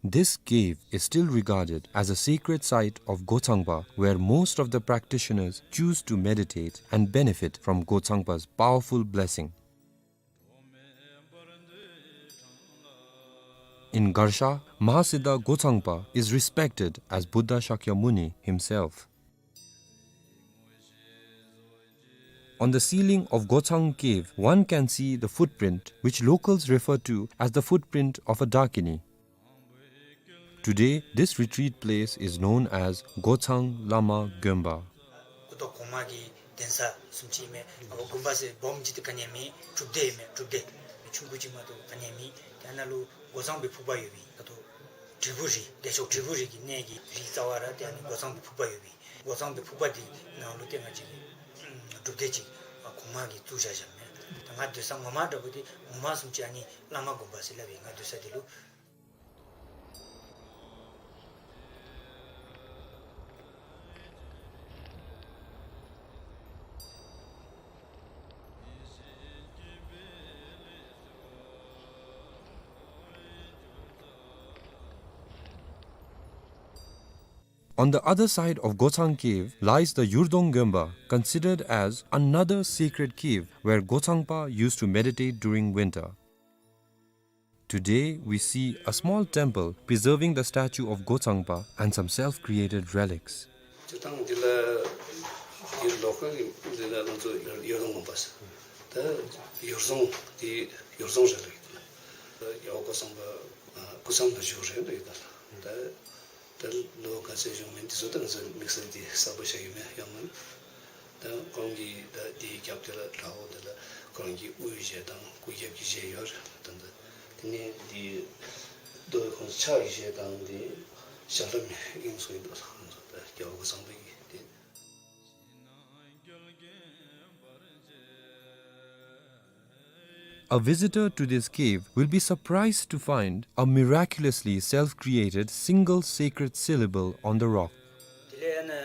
This cave is still regarded as a sacred site of Gochangpa, where most of the practitioners choose to meditate and benefit from Gochangpa's powerful blessing. In Garsha, Mahasiddha Gochangpa is respected as Buddha Shakyamuni himself. On the ceiling of Gochang Cave, one can see the footprint which locals refer to as the footprint of a Dakini. Today, this retreat place is known as Gochang Lama Gonpa. སྐུ་ཐོག་གོང་མ་གི་གདན་ས་བཟུམ་ཅིག་མས། ཨ་དགོན་པ་ཟེར་སྦོམ་ཅིག་དེ་ག་ནི་ཡང་མེད། གྲུབ་སྡེ་མས། གྲུབ་སྡེ་ཆུང་ཀུ་ཅིག་མ་གཏོགས་ག་ནི་ཡང་མེད། དེ་ནང་ལུ་སྒོ་མཚམས་སྦེ་ཕུག་པ་ཡོད་པས། ད་ལྟོ་ དྲིལ་བུ་རི་བདེ་མཆོག་དྲིལ་བུ་རི་གི་གནས་ཀྱི་རི་རྩ་བར་ཏེ་ཨ་ནི་སྒོ་ཚང་པའི་ཕུག་པ་ཡོད་པས། སྒོ་ཚང་པའི་ཕུག་པ་འདི་ནང་ལུ་ཏེ་ང་བཅས་ཀྱི་སྒྲུབ་སྡེ་ཅིག་གོང་མ་གིས་བཙུགས་བཞག་བཞགཔ་མས། ད་ང་སྡོད་ས་ངོ་མ་འདྲ་པོ་འདི་ངོ་མ་བཟུམ་ཅིག་ཨ་ནི་བླ་མ་དགོན་པ་ཟེར་སླབ་ཨིན། ང་སྡོད་ས་འདི་ལུ། On the other side of Gochang Cave lies the Yurdong Gemba, considered as another sacred cave where Gochangpa used to meditate during winter. Today, we see a small temple preserving the statue of Gochangpa and some self-created relics. སྤྱིར་བཏང་འདི་ལུ་འདི་ལོགས་ཀ་གི་འདི་ལུ་ང་བཅས་ཡུར་རྫོང་དགོན་པ་ཟེར། ད་ཡུར་རྫོང་འདི་ཡུར་རྫོང་རེད་ལགས། ད་རྒྱལ་བ་སྐུ་ཚང་པ་སྐུ་མཚམས་ལ་བཞུགས་རེད་ལགས། ད་ད་ད་ལོ་ག་ཚོད་བཞུགས་མིན་འདི་ཚུ་ད་ང་ཚོ་དམིགས་བསལ་འདི་གསལ་པོ་ཤར་ཡོད་མེད་ཡང་མིན། ད་ཁོང་གི་ད་འདི་རྒྱབ་དེ་ལ་དྲ་བོ་དེ་ལ་ཁོང་གི་དབུའི་གཞས་དང་སྐུ་རྒྱབ་ཀྱི་གཞས་ཡོད་རེད། ད་ད་དེ་ནས་འདི་རྡོ་ཁོང་ཕྱག་གི་གཞས་དང་འདི་ཞབས་བྲོ་མི་ཨིན་སོ་ཡིན་འདུག་ལགས། ང་ཚོ་ད་རྒྱལ་བ་སྐུ་ཚང་པའི་གི་འདི། A visitor to this cave will be surprised to find a miraculously self-created single sacred syllable on the rock. དེ་ལས་ཨ་ནི་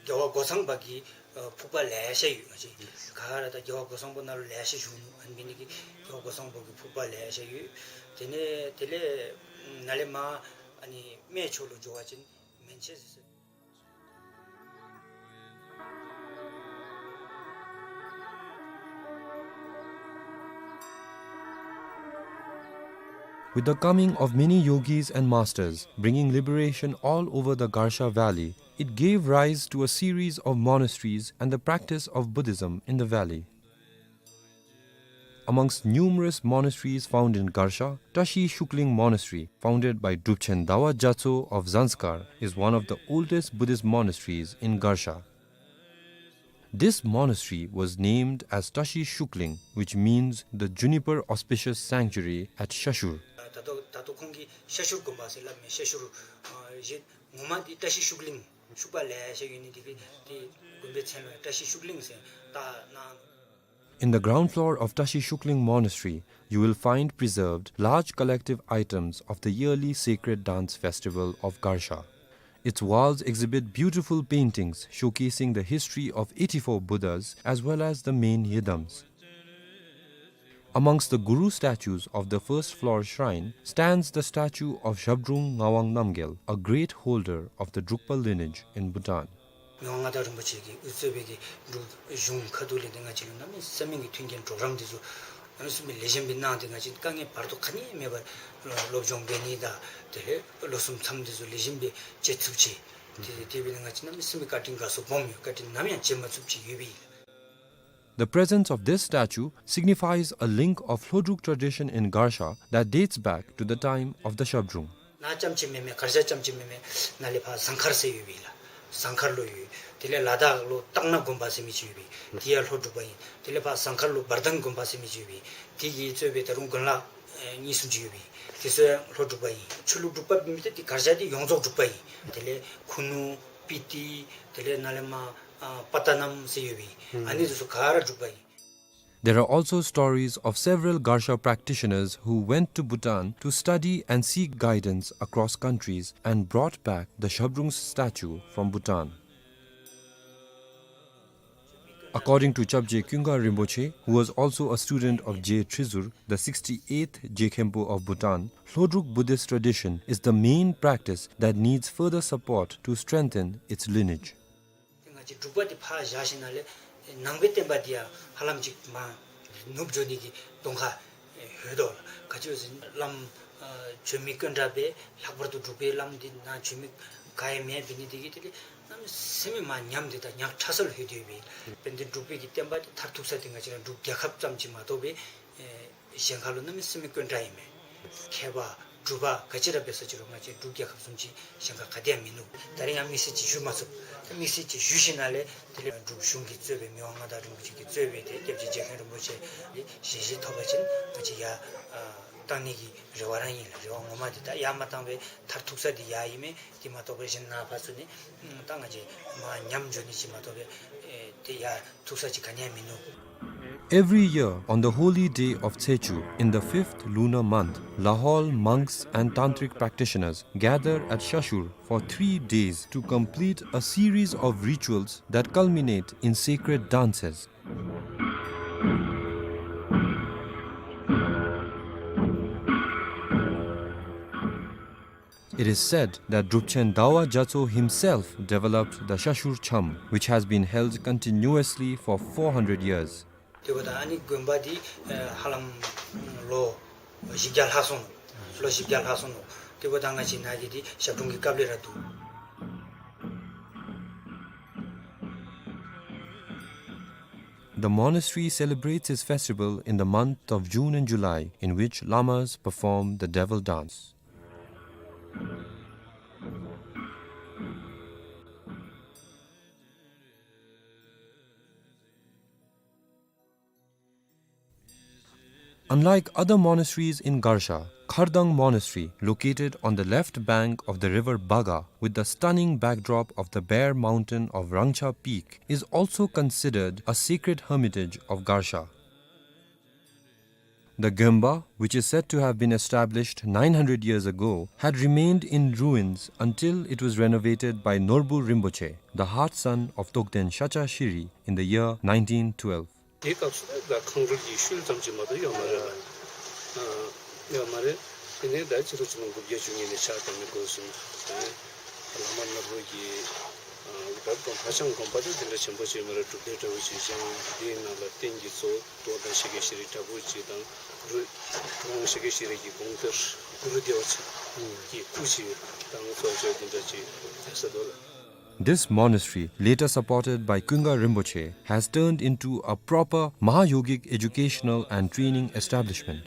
རྒྱལ་བ་སྒོ་ཚང་པ་གི་ཕུག་པ་ལེ་ཤ་ཡོད། ང་བཅས་ག་ར་ད་རྒྱལ་བ་སྒོ་ཚང་པ་ནང་ལུ་ལེ་ཤ་བཞུགས་ནུག། ཨ་ནི་འབད་ནི་དེ་གིས་རྒྱལ་བ་སྒོ་ཚང་པ་གི་ཕུག་པ་ལེ་ཤ་ཡོད། དེ་ནས་དེ་ལས་ནཱ་ལས་མར་ཨ་ནི་སྨད་ཕྱོགས་ལུ་འགྱོ་བ་ཅིན་མན་ཆད་ཟེར། With the coming of many yogis and masters bringing liberation all over the Garsha Valley, it gave rise to a series of monasteries and the practice of Buddhism in the valley. Amongst numerous monasteries found in Garsha, Tashi Shukling Monastery, founded by Drupchen Dawa Gyatso of Zanskar, is one of the oldest Buddhist monasteries in Garsha. This monastery was named as Tashi Shukling, which means the juniper auspicious sanctuary at Shashur. ད་ལྟོ་ད་ལྟོ་ཁོང་གིས་ཤ་ཤུར་དགོན་པ་ཟེར་སླབ་མས། ཤ་ཤུར་ཨ་ཡིན། ངོ་མ་འདི་བཀྲ་ཤིས་ཤུགས་གླིང་ཤུག་པ་ལེ་ཤ་ཡོད་ནི་འདི་གིས་འདི་དགོན་པའི་མཚན་ལུ་བཀྲ་ཤིས་ཤུགས་གླིང་ཟེར་བཏགས་གནང་། In the ground floor of Tashi Shukling Monastery, you will find preserved large collective items of the yearly sacred dance festival of Garsha. Its walls exhibit beautiful paintings showcasing the history of eighty-four Buddhas as well as the main yidams. Amongst the Guru statues of the first floor shrine stands the statue of Zhabdrung Ngawang Namgyel, a great holder of the Drukpa lineage in Bhutan. མི་དབང་མངའ་བདག་རིན་པོ་ཆེ་གིས་དབུ་གཙོས་པའི་གི་འབྲུག་གཞུང་ཁ་ཐུག་ལས་ཏེ་ང་བཅས་ལུ་གནམ་མེད་ས་མེད་ཀྱི་མཐུན་རྐྱེན་གྲོགས་རམ་འདི་ཚུ་གནམ་མེད་ས་མེད་ལེགས་ཤོམ་སྦེ་གནང་སྟེ་ང་བཅས་དཀའ་ངལ་བར་དོ་ག་ནི་མེད་པར་སློབ་སྦྱོང་འབད་ནི་དང་དེ་ལས་ལོ་གསུམ་མཚམས་འདི་ཚུ་ལེགས་ཤོམ་སྦེ་བཅད་ཚུགས་ཅི། དེ་དེ་འབད་ནི་ང་བཅས་གནམ་མེད་ས་མེད་བཀའ་དྲིན་དགའ་ཚོར་སྦོམ་ཡོད། བཀའ་དྲིན་ནམ་ཡང་བརྗེད་མ་ཚུགསཔ་ཅིག་ཡོད་པས། The presence of this statue signifies a link of Lhodruk tradition in Garsha that dates back to the time of the Zhabdrung. ནཱ་རྐྱངམ་ཅིག་མེན་མས། གར་ཞ་རྐྱངམ་ཅིག་མེན་མས། ནཱ་ལས་ཕར་ཟངས་དཀར་ཟེར་ཡོད་པས་ལགས། ཟངས་དཀར་ལུ་ཡོད། དེ་ལས་ལ་དྭགས་ལུ་སྟག་སྣ་དགོན་པ་ཟེར་མི་ཅིག་ཡོད་པས། དེ་ཡང་ལྷོ་འབྲུག་པ་ཨིན། དེ་ལས་ཕར་ཟངས་དཀར་ལུ་བར་ཐང་དགོན་པ་ཟེར་མི་ཅིག་ཡོད་པས། དེ་གིས་གཙོས་པའི་ད་རུང་དགོན་ལག་ཨེ་གཉིས་གསུམ་ཅིག་ཡོད་པས། དེ་ཚུ་ཡང་ལྷོ་འབྲུག་པ་ཨིན། ཆོས་ལུགས་འབྲུག་པ་མེན་ཏེ་དེ་གར་ཞ་འདི་ཡོངས་རྫོགས་འབྲུག་པ་ཨིན། དེ་ལས་ཁུ་ནུ་སྤི་ཏི་དེ་ལས་ནཱ་ལས་མར་ཨ་པ་ཏ་ནམ་ཟེར་ཡོད་པས། ཨ་ནི་འདི་ཚུ་ག་ར་འབྲུག་པ་ཨིན། There are also stories of several Garsha practitioners who went to Bhutan to study and seek guidance across countries and brought back the Zhabdrung's statue from Bhutan. According to Chapje Kyunga Rinpoche, who was also a student of Je Trizur, the sixty-eighth Je Khenpo of Bhutan, Lhodruk Buddhist tradition is the main practice that needs further support to strengthen its lineage. ཏེ་ང་བཅས་འབྲུག་པ་འདི་ཕར་བཞག་ཞིནམ་ལས་ནང་པའི་བསྟན་པ་འདི་ཡང་ཧ་ལམ་ཅིག་མར་ནུབ་འགྱོ་ནི་གི་གདོང་ཁ་ཡོད་དོ་ལགས། ག་ཅི་ཟེར་བ་ཅིན་བླམ་ཨ་བྱོན་མི་དཀོན་དྲགས་སྦེ་ལྷག་པར་དུ་འབྲུག་པའི་བླམ་འདི་ནཱ་བྱོན་མི་ག་ཡང་མེདཔ་འབད་ནི་འདི་གིས་དེ་ལས་གནམ་མེད་ས་མེད་མར་ཉམས་ཏེ་ད་ཉག་ཕྲ་ས་ལུ་ལྷོད་དེ་ཡོད་པས། དཔེར་ན་འབྲུག་པའི་གི་བསྟན་པ་འདི་མཐར་ཐུག་ས་འདི་ང་བཅས་ར་འབྲུག་རྒྱལ་ཁབ་ཙམ་ཅིག་མ་གཏོགས་སྦེ་ཨེ་གཞན་ཁ་ལུ་གནམ་མེད་ས་མེད་དཀོན་དྲགས་ཨིན་མས། མཁས་པ་འབྲུག་པ་ག་ཅི་ར་འབད་ས་ཅི་རུང་ང་བཅས་འབྲུག་རྒྱལ་ཁབ་བཟུམ་ཅིག་གཞན་ཁ་ག་ཏེ་ཡང་མིན་ནུག། ད་རིས་ཡང་དམིགས་བསལ་ཅིག་ཞུ་མ་ཚུགས། དམིགས་བསལ་ཅིག་ཞུ་ཞིནམ་ལས་དེ་ལས་འབྲུག་གཞུང་གིས་གཙོས་པའི་མི་དབང་མངའ་བདག་རིན་པོ་ཆེ་གིས་གཙོས་པའི་ཏེ་སྐྱབས་རྗེ་རྗེ་མཁན་རིན་པོ་ཆེ་གི་ཞལ་བཞེས་ཐོབ་པ་ཅིན་ང་བཅས་ཡར་ཨ་ བཏང་ནི་གི་རེ་བ་རང་ཨིན་ལགས། རེ་བ་ངོ་མ་འདི་ད་ཡར་མ་བཏང་པའི་མཐར་ཐུག་ས་འདི་ཡར་ཨིན་མས། དེ་མ་གཏོགས་པའི་གཞན་ནཱ་ཕར་ཚུར་ནི་ད་ང་བཅས་མར་ཉམས་འགྱོ་ནི་ཅིག་མ་གཏོགས་པའི་ཨེ་དེ་ཡར་ཐུག་ས་ཅིག་ག་ནི་ཡང་མིན་ནུག། Every year, on the holy day of Tsechu, in the fifth lunar month, Lahaul monks and tantric practitioners gather at Shashur for three days to complete a series of rituals that culminate in sacred dances. It is said that Drupchen Dawa Gyatso himself developed the Shashur Cham, which has been held continuously for four hundred years. དེ་འབདཝ་ད་ཨ་ནི་དགོན་པ་འདི་ཧ་ལམ་ལོ་བཞི་བརྒྱ་ལྷག་སོང་ནུག། ལོ་བཞི་བརྒྱ་ལྷག་སོང་ནུག། དེ་འབདཝ་ད་ང་བཅས་ནཱ་གི་འདི་ཞབས་དྲུང་གི་སྐབས་ལས་ར་འདུག། The monastery celebrates its festival in the month of June and July, in which lamas perform the devil dance. Unlike other monasteries in Garsha, Khardang Monastery, located on the left bank of the river Baga, with the stunning backdrop of the bare mountain of Rangcha Peak, is also considered a sacred hermitage of Garsha. The Gyomba, which is said to have been established nine hundred years ago, had remained in ruins until it was renovated by Norbu Rinpoche, the heart son of Tokden Shacha Shiri, in the year nineteen twelve. དེའི་སྐབས་སུ་ད་ཁང་རུལ་གྱི་ཤུལ་ཙམ་ཅིག་མ་གཏོགས་ཡོད་མ་རེད། ཨ་ཡོད་མ་རེད། དེ་ནས་ད་ཕྱི་ལོ་ཆིག་སྟོང་དགུ་བརྒྱ་བཅུ་གཉིས་ནས་ཕྱག་བཏབ་ནས་འགོ་བཟུང་། དེ་ནས་བླ་མ་ནོར་བུ་གིས་ཨ་ད་དགོན་ཕ་བྱང་དགོན་པ་དེ་དེ་འདྲ་ཆེན་པོ་ཅིག་མ་རེད། སྒྲུབ་སྡེ་འདྲ་བོ་ཅིག་བཞེངས། དེའི་ནང་ལ་རྟེན་གྱི་གཙོ་བོ་རྡོ་དང་ཤཱཀྱ་ཤྲཱི་དྲག་པོ་ཅིག་དང་གུ་རུ་ཤཱཀྱ་ཤྲཱི་གི་དགོངས་གཏེར་གུ་རུ་བདེ་བ་ཅན་གྱི་སྐུ་ཅིག་དང་གཙོ་བོ་དེ་འདྲ་ཅིག་ཡོད་ས་འདུག་ལགས། This monastery, later supported by Kunga Rinpoche, has turned into a proper Mahayogic educational and training establishment.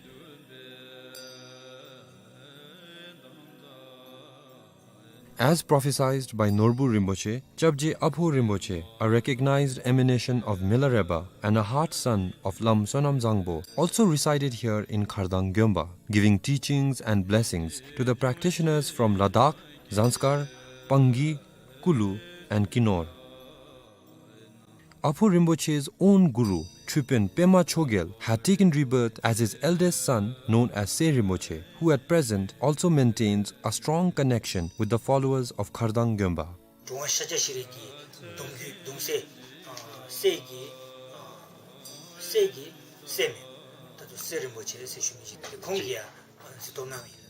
As prophesied by Norbu Rinpoche, Chapje Apho Rinpoche, a recognized emanation of Milarepa and a heart son of Lam Sonam Zangpo, also resided here in Khardang Gyomba, giving teachings and blessings to the practitioners from Ladakh, Zanskar, Pangi, Kulu, and Kinor. Apho Rinpoche's own guru, Tripin Pema Chogyal, had taken rebirth as his eldest son, known as Se Rinpoche, who at present also maintains a strong connection with the followers of Khardang Gyomba. དྲུང་པ་ཤཱཀྱ་ཤྲཱི་གི་གདུང་བརྒྱུད་གདུང་སྲས་ཨ་སྲས་ཀྱི་ཨ་སྲས་ཀྱི་སྲས་མོ་ད་ལྟོ་སེ་རིན་པོ་ཆེ་ཟེར་ཞུ་མི་ཅིག་ཁོང་གིས་ཡང་གཟིགས་རྟོག་གནང་ཡི།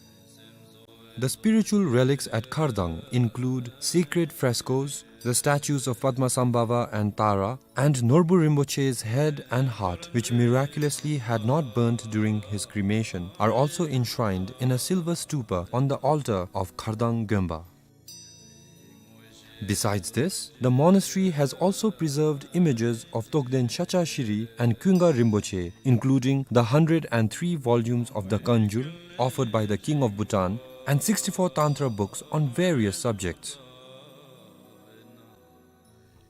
The spiritual relics at Khardang include sacred frescoes, the statues of Padmasambhava and Tara, and Norbu Rinpoche's head and heart, which miraculously had not burnt during his cremation, are also enshrined in a silver stupa on the altar of Khardang Gyomba. Besides this, the monastery has also preserved images of Togden Shacha Shiri and Kunga Rinpoche, including the hundred and three volumes of the Kanjur offered by the King of Bhutan and sixty-four Tantra books on various subjects.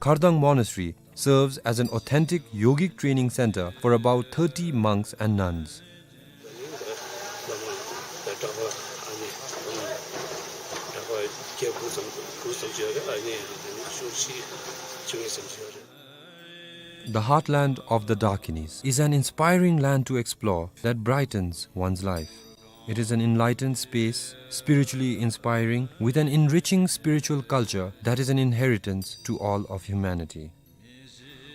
Khardang Monastery serves as an authentic yogic training center for about thirty monks and nuns. The heartland of the Dakinis is an inspiring land to explore that brightens one's life. It is an enlightened space, spiritually inspiring, with an enriching spiritual culture that is an inheritance to all of humanity.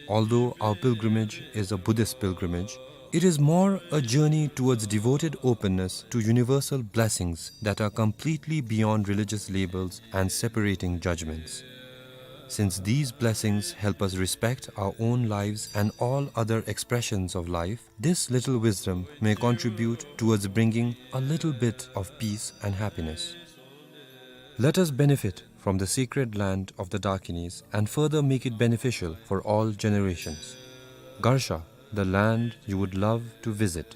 Although our pilgrimage is a Buddhist pilgrimage, it is more a journey towards devoted openness to universal blessings that are completely beyond religious labels and separating judgments. Since these blessings help us respect our own lives and all other expressions of life, this little wisdom may contribute towards bringing a little bit of peace and happiness. Let us benefit from the sacred land of the Dakinis and further make it beneficial for all generations. Garsha, the land you would love to visit.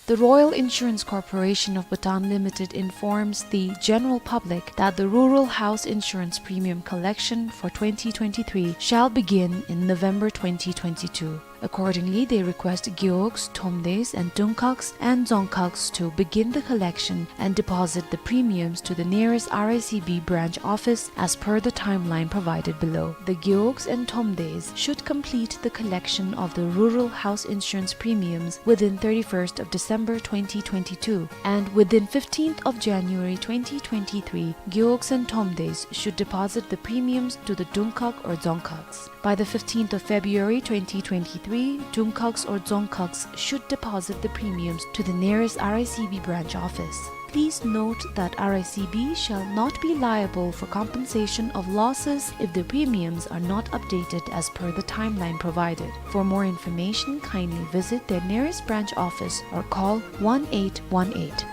The Royal Insurance Corporation of Bhutan Limited informs the general public that the Rural House Insurance premium collection for twenty twenty-three shall begin in November twenty twenty-two. Accordingly, they request Gewogs, Thomdes and Dungkaks and Dzongkhaks to begin the collection and deposit the premiums to the nearest R I C B branch office as per the timeline provided below. The Gewogs and Thomdes should complete the collection of the Rural House Insurance premiums within thirty-first of December twenty twenty-two, and within fifteenth of January twenty twenty-three, Gewogs and Thomdes should deposit the premiums to the Dungkhak or Dzongkhaks. By the fifteenth of February twenty twenty-three, Dungkhaks or Dzongkhaks should deposit the premiums to the nearest R I C B branch office. Please note that R I C B shall not be liable for compensation of losses if the premiums are not updated as per the timeline provided. For more information, kindly visit their nearest branch office or call one eight one eight.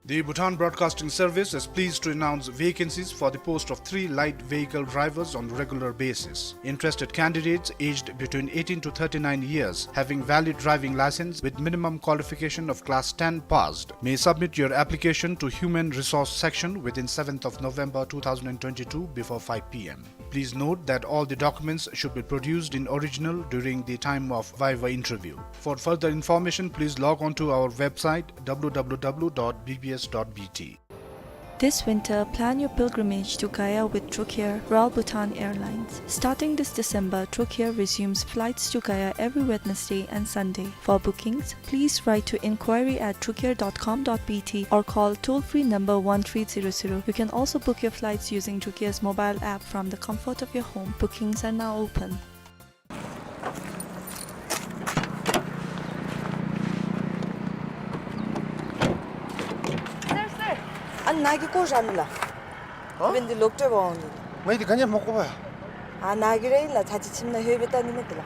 The Bhutan Broadcasting Service is pleased to announce vacancies for the post of three light vehicle drivers on regular basis. Interested candidates aged between eighteen to thirty-nine years, having valid driving license with minimum qualification of class ten passed, may submit your application to Human Resource Section within seventh of November two thousand and twenty-two before five P M. Please note that all the documents should be produced in original during the time of viva interview. For further information, please log on to our website, W W W dot B B S dot B T. This winter, plan your pilgrimage to Gaya with Trocair, Royal Bhutan Airlines. Starting this December, Trocair resumes flights to Gaya every Wednesday and Sunday. For bookings, please write to inquiry at trocair dot com dot B T or call toll-free number one three zero zero. You can also book your flights using Trocair's mobile app from the comfort of your home. Bookings are now open. Sir, sir. ཨ་ནཱ་གི་ཀོ་ར་ནི་ལ། ཨ། བན་དི་ལོག་སྤྲོད་འོང་ནི། ངས་འདི་ག་ནས་མ་གོ་བ། ཨ་ནཱ་གི་རེད་ལ། ཚ་ཅི་ཆིམ་ན་ཧོད་བེ་ཏ་ནི་མེད་དི་ལ།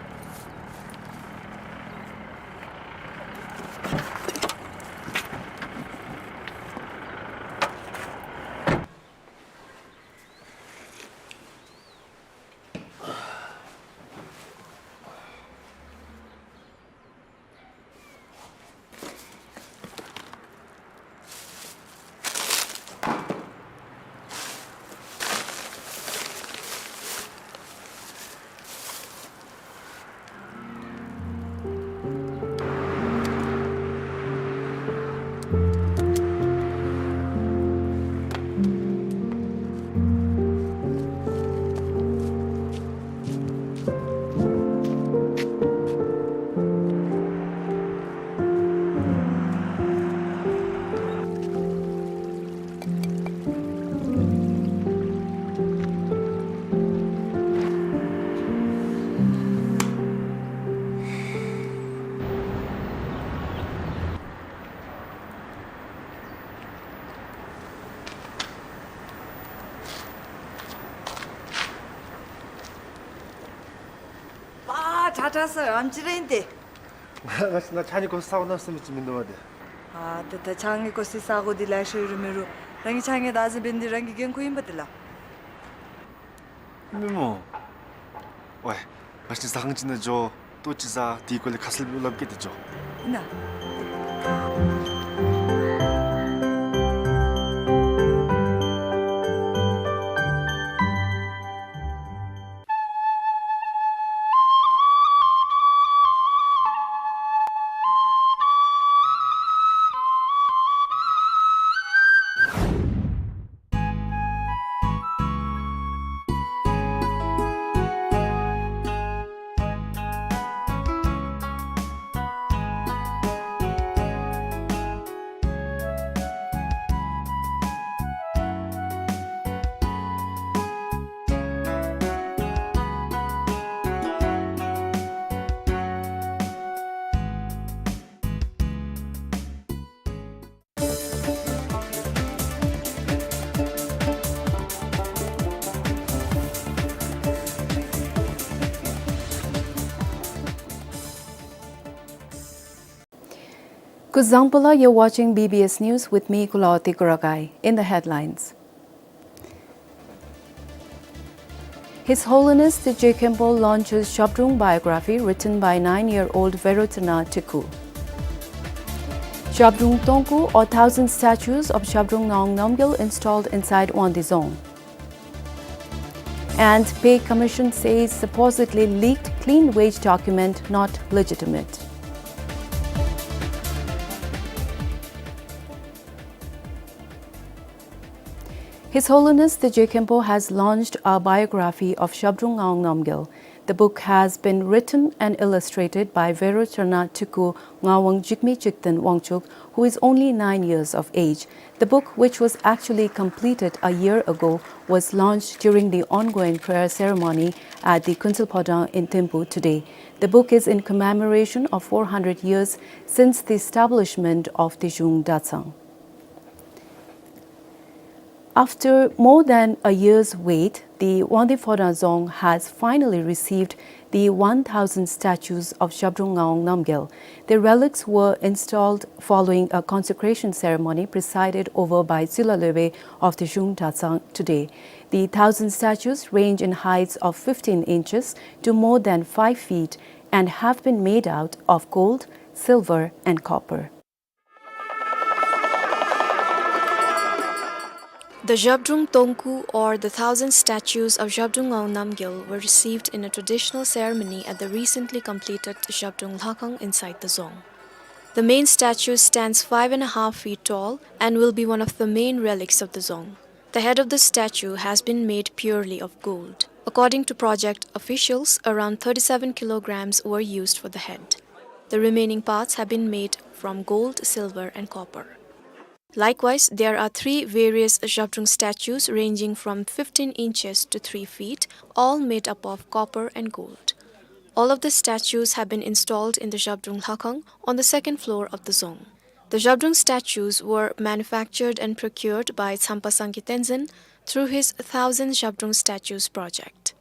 པ་ཊ་ཊ་སར་ཨམ་ཅི་རེད་དེ། ང་ང་ཅི་ན་ཆ་ནི་གོ་ས་འོ་ན་སེམས་མི་ཅི་མི་འདུག་བ་དེ། ཨ་ད་ད་ཆ་ངི་གོ་སི་ས་གོ་དི་ལ་ཤོད་རུ་མི་རུ། རང་གི་ཆ་ངི་ད་ཟི་བན་དི་རང་གི་འགན་ཁུར་ཡིན་པ་དི་ལ། མི་མོ། ཝེ། ང་ཅི་ཟ་ཁང་ཅིག་ན་འགྱོ། ལྟོ་ཅིག་ཟ། དེའི་སྐོར་ལས་ཁ་གསལ་སླབ་གེ་དེ་འགྱོ། ཨིན་ན། Kuzuzangpo la, you're watching B B S News with me, Kulawati Kuragai. In the headlines. His Holiness Teje Khenpo launches Shabdrung biography written by nine-year-old Verotana Teku. Zhabdrung Tongku or Thousand Statues of Zhabdrung Ngawang Namgyal installed inside Wangdue Dzong. And Pei Commission says supposedly leaked clean wage document not legitimate. His Holiness the Je Khenpo has launched a biography of Zhabdrung Ngawang Namgyal. The book has been written and illustrated by Verochana Teku Ngawang Jigme Jigten Wangchuck, who is only nine years of age. The book, which was actually completed a year ago, was launched during the ongoing prayer ceremony at the Kunsel Phodrang in Thimphu today. The book is in commemoration of four hundred years since the establishment of Teshung Datsang. After more than a year's wait, the Wangdue Phodrang Dzong has finally received the one thousand statues of Zhabdrung Ngawang Namgyal. Their relics were installed following a consecration ceremony presided over by Tshila Lopen of Teshung Datsang today. The thousand statues range in heights of fifteen inches to more than five feet and have been made out of gold, silver, and copper. The Zhabdrung Tongku, or the thousand statues of Zhabdrung Ngawang Namgyal, were received in a traditional ceremony at the recently completed Zhabdrung Lhakhang inside the Dzong. The main statue stands five and a half feet tall and will be one of the main relics of the Dzong. The head of the statue has been made purely of gold. According to project officials, around thirty-seven kilograms were used for the head. The remaining parts have been made from gold, silver, and copper. Likewise, there are three various Zhabdrung statues ranging from fifteen inches to three feet, all made up of copper and gold. All of the statues have been installed in the Zhabdrung Lhakhang on the second floor of the Dzong. The Zhabdrung statues were manufactured and procured by Tsampa Sangye Tenzin through his Thousand Zhabdrung Statues project.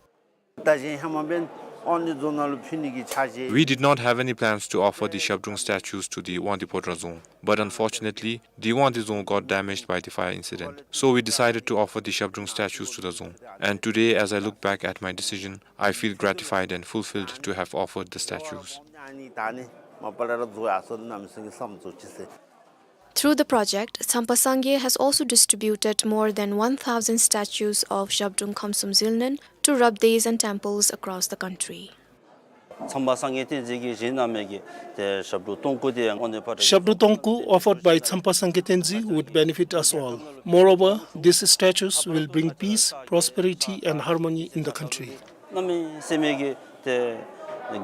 We did not have any plans to offer the Zhabdrung statues to the Wangdue Phodrang Dzong, but unfortunately, the Wangdue Dzong got damaged by the fire incident. So we decided to offer the Zhabdrung statues to the Dzong. And today, as I look back at my decision, I feel gratified and fulfilled to have offered the statues. Through the project, Tsampa Sangye has also distributed more than one thousand statues of Zhabdrung Khamsum Zilnun to rabdes and temples across the country. Zhabdrung Tongku offered by Tsampa Sangye Tenzin would benefit us all. Moreover, these statues will bring peace, prosperity, and harmony in the country. We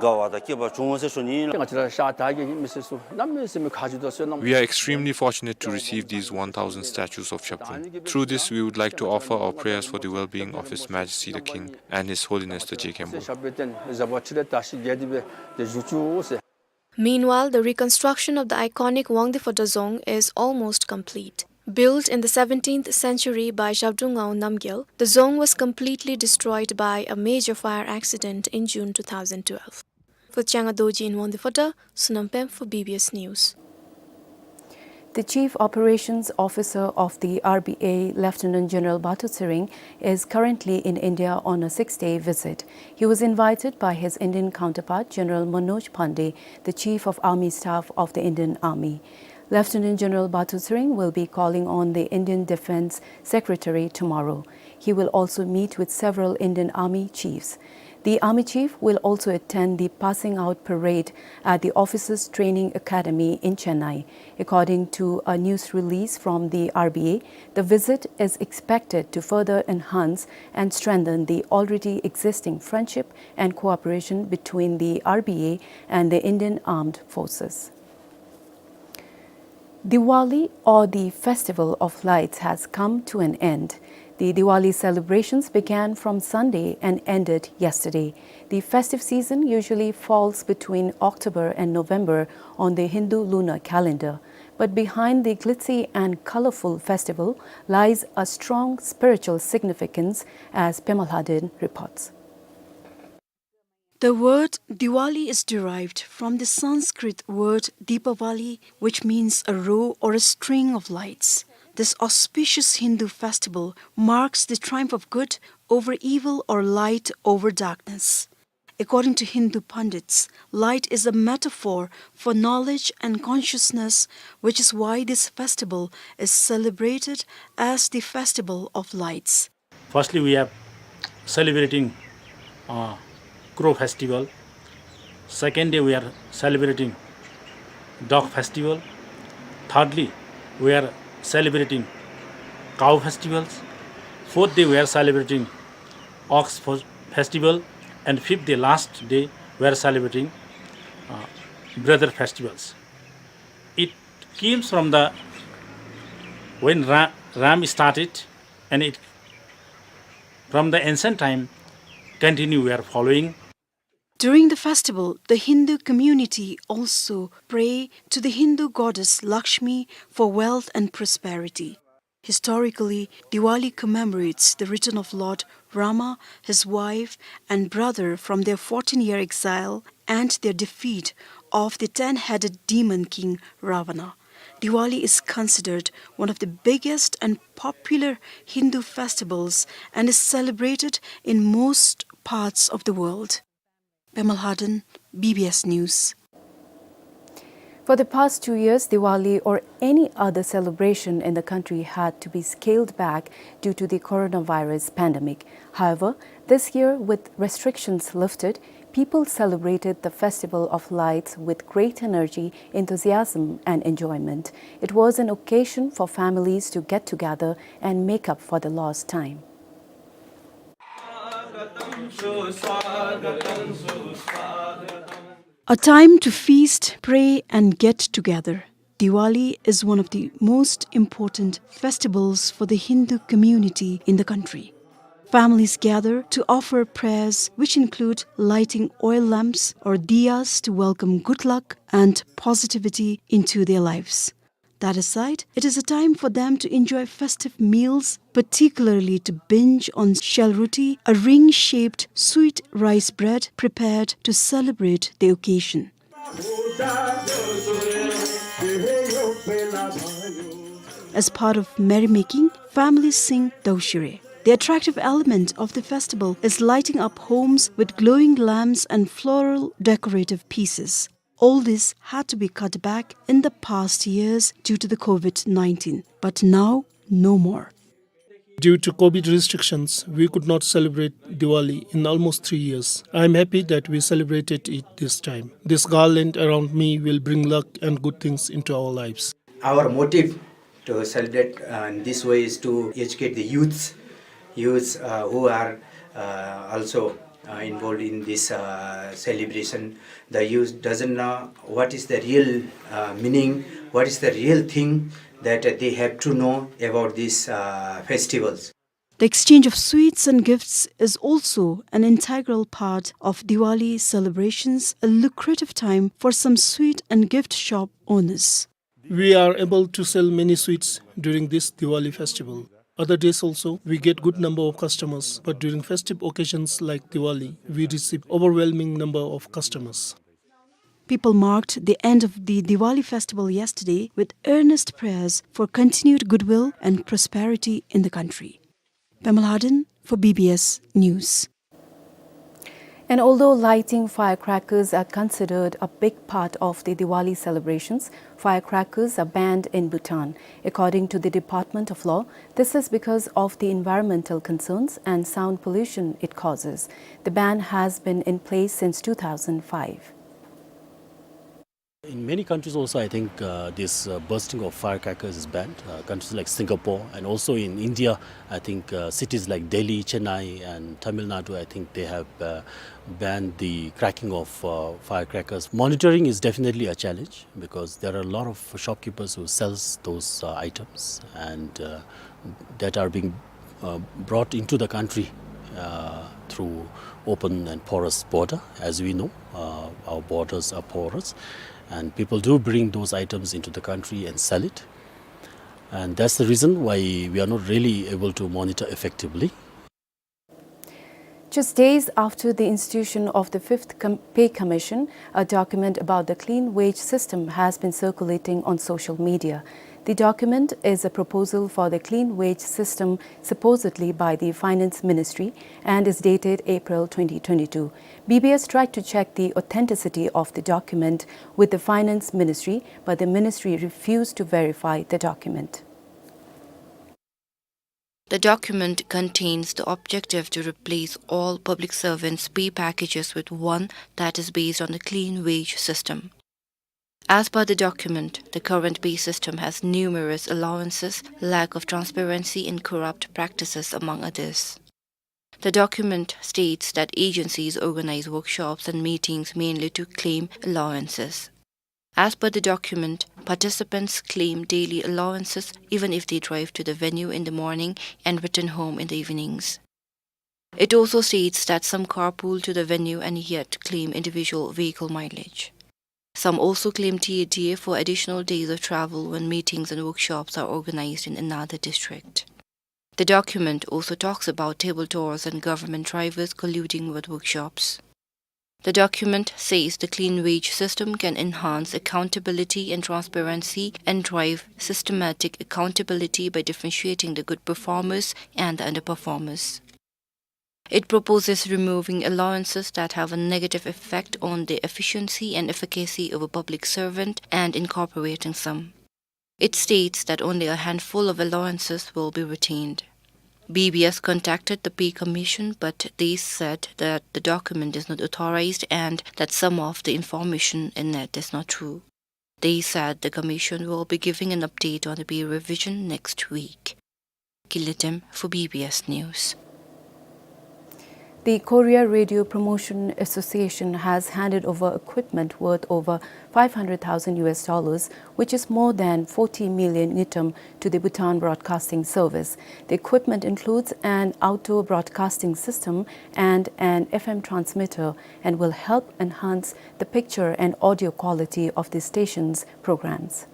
are extremely fortunate to receive these one thousand statues of Zhabdrung. Through this, we would like to offer our prayers for the well-being of His Majesty the King and His Holiness the Je Khenpo. Meanwhile, the reconstruction of the iconic Wangdue Phodrang Dzong is almost complete. Built in the seventeenth century by Zhabdrung Ngawang Namgyal, the Dzong was completely destroyed by a major fire accident in June two thousand twelve. For Changa Dorji in Wangdue Phodrang, Sonam Pem for B B S News. The Chief Operations Officer of the R B A, Lieutenant General Batu Tshering, is currently in India on a six-day visit. He was invited by his Indian counterpart, General Manoj Pandey, the Chief of Army Staff of the Indian Army. Lieutenant General Batu Tshering will be calling on the Indian Defence Secretary tomorrow. He will also meet with several Indian Army chiefs. The Army Chief will also attend the passing out parade at the Officers Training Academy in Chennai. According to a news release from the R B A, the visit is expected to further enhance and strengthen the already existing friendship and cooperation between the R B A and the Indian Armed Forces. Diwali, or the Festival of Lights, has come to an end. The Diwali celebrations began from Sunday and ended yesterday. The festive season usually falls between October and November on the Hindu lunar calendar. But behind the glitzy and colorful festival lies a strong spiritual significance, as Pema Lhaden reports. The word Diwali is derived from the Sanskrit word Deepavali, which means a row or a string of lights. This auspicious Hindu festival marks the triumph of good over evil or light over darkness. According to Hindu pundits, light is a metaphor for knowledge and consciousness, which is why this festival is celebrated as the Festival of Lights. Firstly, we are celebrating, uh, Crow Festival. Second day, we are celebrating Dog Festival. Thirdly, we are celebrating Cow Festivals. Fourth day, we are celebrating Ox Fes-, Festival. And fifth day, last day, we are celebrating, uh, Brother Festivals. It came from the, when Ra-, Ram started, and it, from the ancient time, continue we are following. During the festival, the Hindu community also pray to the Hindu goddess Lakshmi for wealth and prosperity. Historically, Diwali commemorates the return of Lord Rama, his wife, and brother from their fourteen-year exile and their defeat of the ten-headed demon king Ravana. Diwali is considered one of the biggest and popular Hindu festivals and is celebrated in most parts of the world. Pema Lhaden, B B S News. For the past two years, Diwali or any other celebration in the country had to be scaled back due to the coronavirus pandemic. However, this year, with restrictions lifted, people celebrated the Festival of Lights with great energy, enthusiasm, and enjoyment. It was an occasion for families to get together and make up for the lost time. A time to feast, pray, and get together. Diwali is one of the most important festivals for the Hindu community in the country. Families gather to offer prayers, which include lighting oil lamps or diyas to welcome good luck and positivity into their lives. That aside, it is a time for them to enjoy festive meals, particularly to binge on shell roti, a ring-shaped sweet rice bread prepared to celebrate the occasion. As part of merrymaking, families sing Daushire. The attractive element of the festival is lighting up homes with glowing lamps and floral decorative pieces. All this had to be cut back in the past years due to the COVID nineteen, but now no more. Due to COVID restrictions, we could not celebrate Diwali in almost three years. I am happy that we celebrated it this time. This garland around me will bring luck and good things into our lives. Our motive to celebrate, uh, in this way is to educate the youths, youths, uh, who are, uh, also, uh, involved in this, uh, celebration. The youth doesn't know what is the real, uh, meaning, what is the real thing that they have to know about these, uh, festivals. The exchange of sweets and gifts is also an integral part of Diwali celebrations, a lucrative time for some sweet and gift shop owners. We are able to sell many sweets during this Diwali festival. Other days also, we get good number of customers, but during festive occasions like Diwali, we receive overwhelming number of customers. People marked the end of the Diwali festival yesterday with earnest prayers for continued goodwill and prosperity in the country. Pema Lhaden for B B S News. And although lighting firecrackers are considered a big part of the Diwali celebrations, firecrackers are banned in Bhutan. According to the Department of Law, this is because of the environmental concerns and sound pollution it causes. The ban has been in place since two thousand five. In many countries also, I think, uh, this, uh, bursting of firecrackers is banned. Uh, countries like Singapore, and also in India, I think, uh, cities like Delhi, Chennai, and Tamil Nadu, I think they have, uh, banned the cracking of, uh, firecrackers. Monitoring is definitely a challenge because there are a lot of shopkeepers who sells those, uh, items, and, uh, that are being, uh, brought into the country, uh, through open and porous border. As we know, uh, our borders are porous, and people do bring those items into the country and sell it. And that's the reason why we are not really able to monitor effectively. Just days after the institution of the Fifth Com-, Pay Commission, a document about the clean wage system has been circulating on social media. The document is a proposal for the clean wage system, supposedly by the Finance Ministry, and is dated April twenty twenty-two. B B S tried to check the authenticity of the document with the Finance Ministry, but the ministry refused to verify the document. The document contains the objective to replace all public servants' pay packages with one that is based on the clean wage system. As per the document, the current pay system has numerous allowances, lack of transparency, and corrupt practices, among others. The document states that agencies organize workshops and meetings mainly to claim allowances. As per the document, participants claim daily allowances even if they drive to the venue in the morning and return home in the evenings. It also states that some carpool to the venue and yet claim individual vehicle mileage. Some also claim T A D A for additional days of travel when meetings and workshops are organized in another district. The document also talks about table tours and government drivers colluding with workshops. The document says the clean wage system can enhance accountability and transparency and drive systematic accountability by differentiating the good performers and the underperformers. It proposes removing allowances that have a negative effect on the efficiency and efficacy of a public servant and incorporating some. It states that only a handful of allowances will be retained. B B S contacted the Pay Commission, but they said that the document is not authorized and that some of the information in it is not true. They said the commission will be giving an update on the pay revision next week. Kiletem for B B S News. The Korea Radio Promotion Association has handed over equipment worth over five hundred thousand U S dollars, which is more than forty million ngultrum, to the Bhutan Broadcasting Service. The equipment includes an outdoor broadcasting system and an F M transmitter and will help enhance the picture and audio quality of the station's programs.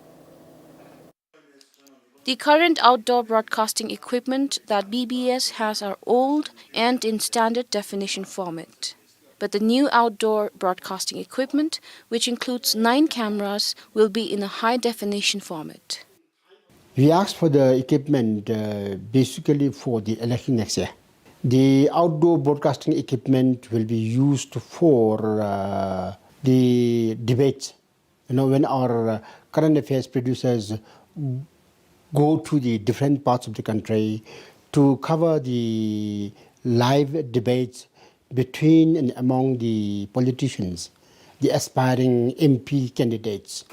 The current outdoor broadcasting equipment that B B S has are old and in standard definition format. But the new outdoor broadcasting equipment, which includes nine cameras, will be in a high definition format. We asked for the equipment, uh, basically for the election next year. The outdoor broadcasting equipment will be used for, uh, the debates. You know, when our, uh, current affairs producers go to the different parts of the country to cover the live debates between and among the politicians, the aspiring M P candidates.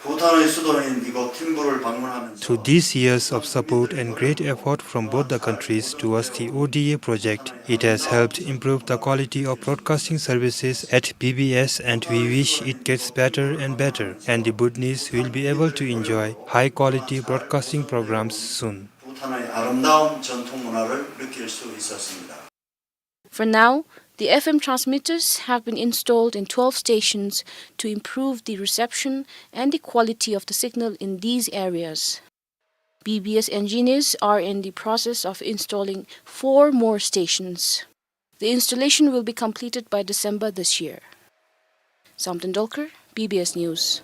부탄의 수도인 이곳 팀부를 방문하면서 Through these years of support and great effort from both the countries towards the O D A project, it has helped improve the quality of broadcasting services at B B S, and we wish it gets better and better, and the Bhutanese will be able to enjoy high quality broadcasting programs soon. 부탄의 아름다운 전통 문화를 느낄 수 있었습니다. For now, the F M transmitters have been installed in twelve stations to improve the reception and the quality of the signal in these areas. B B S engineers are in the process of installing four more stations. The installation will be completed by December this year. Samten Dolkar, B B S News.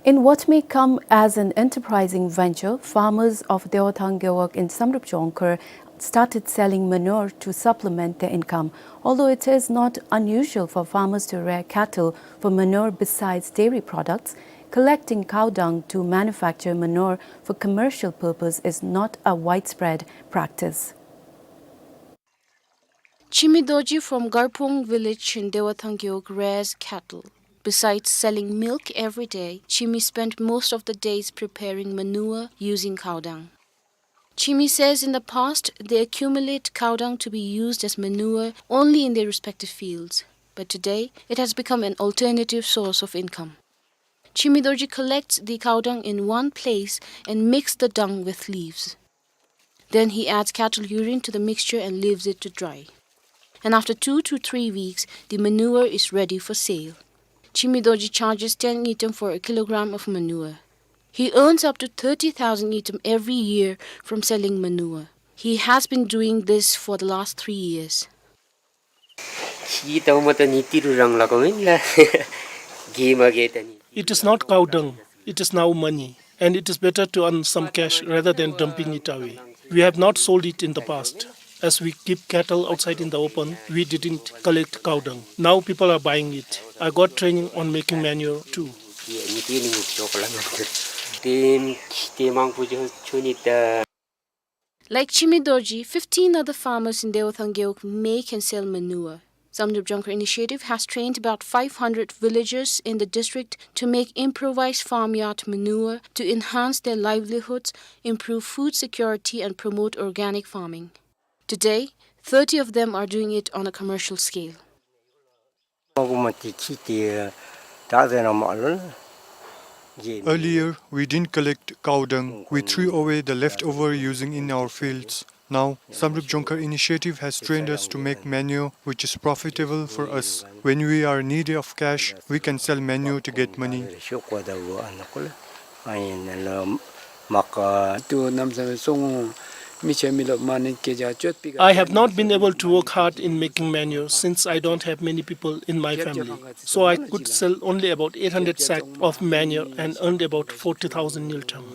In what may come as an enterprising venture, farmers of Dewathang Gewog in Samdrup Jongkhar started selling manure to supplement their income. Although it is not unusual for farmers to rear cattle for manure besides dairy products, collecting cow dung to manufacture manure for commercial purpose is not a widespread practice. Chimi Dorji from Garpong village in Dewathang Gewog rears cattle. Besides selling milk every day, Chimi spent most of the days preparing manure using cow dung. Chimi says in the past, they accumulate cow dung to be used as manure only in their respective fields, but today it has become an alternative source of income. Chimi Dorji collects the cow dung in one place and mix the dung with leaves. Then he adds cattle urine to the mixture and leaves it to dry. And after two to three weeks, the manure is ready for sale. Chimi Dorji charges ten ngultrum for a kilogram of manure. He earns up to thirty thousand ngultrum every year from selling manure. He has been doing this for the last three years. It is not cow dung. It is now money. And it is better to earn some cash rather than dumping it away. We have not sold it in the past. As we keep cattle outside in the open, we didn't collect cow dung. Now people are buying it. I got training on making manure too. Like Chimi Dorji, fifteen other farmers in Dewathang Gewog make and sell manure. Samdrup Jongkhar Initiative has trained about five hundred villagers in the district to make improvised farmyard manure to enhance their livelihoods, improve food security, and promote organic farming. Today, thirty of them are doing it on a commercial scale. Earlier, we didn't collect cow dung. We threw away the leftover using in our fields. Now, Samdrup Jongkhar Initiative has trained us to make manure, which is profitable for us. When we are in need of cash, we can sell manure to get money. I have not been able to work hard in making manure since I don't have many people in my family. So I could sell only about eight hundred sack of manure and earned about forty thousand ngultrum.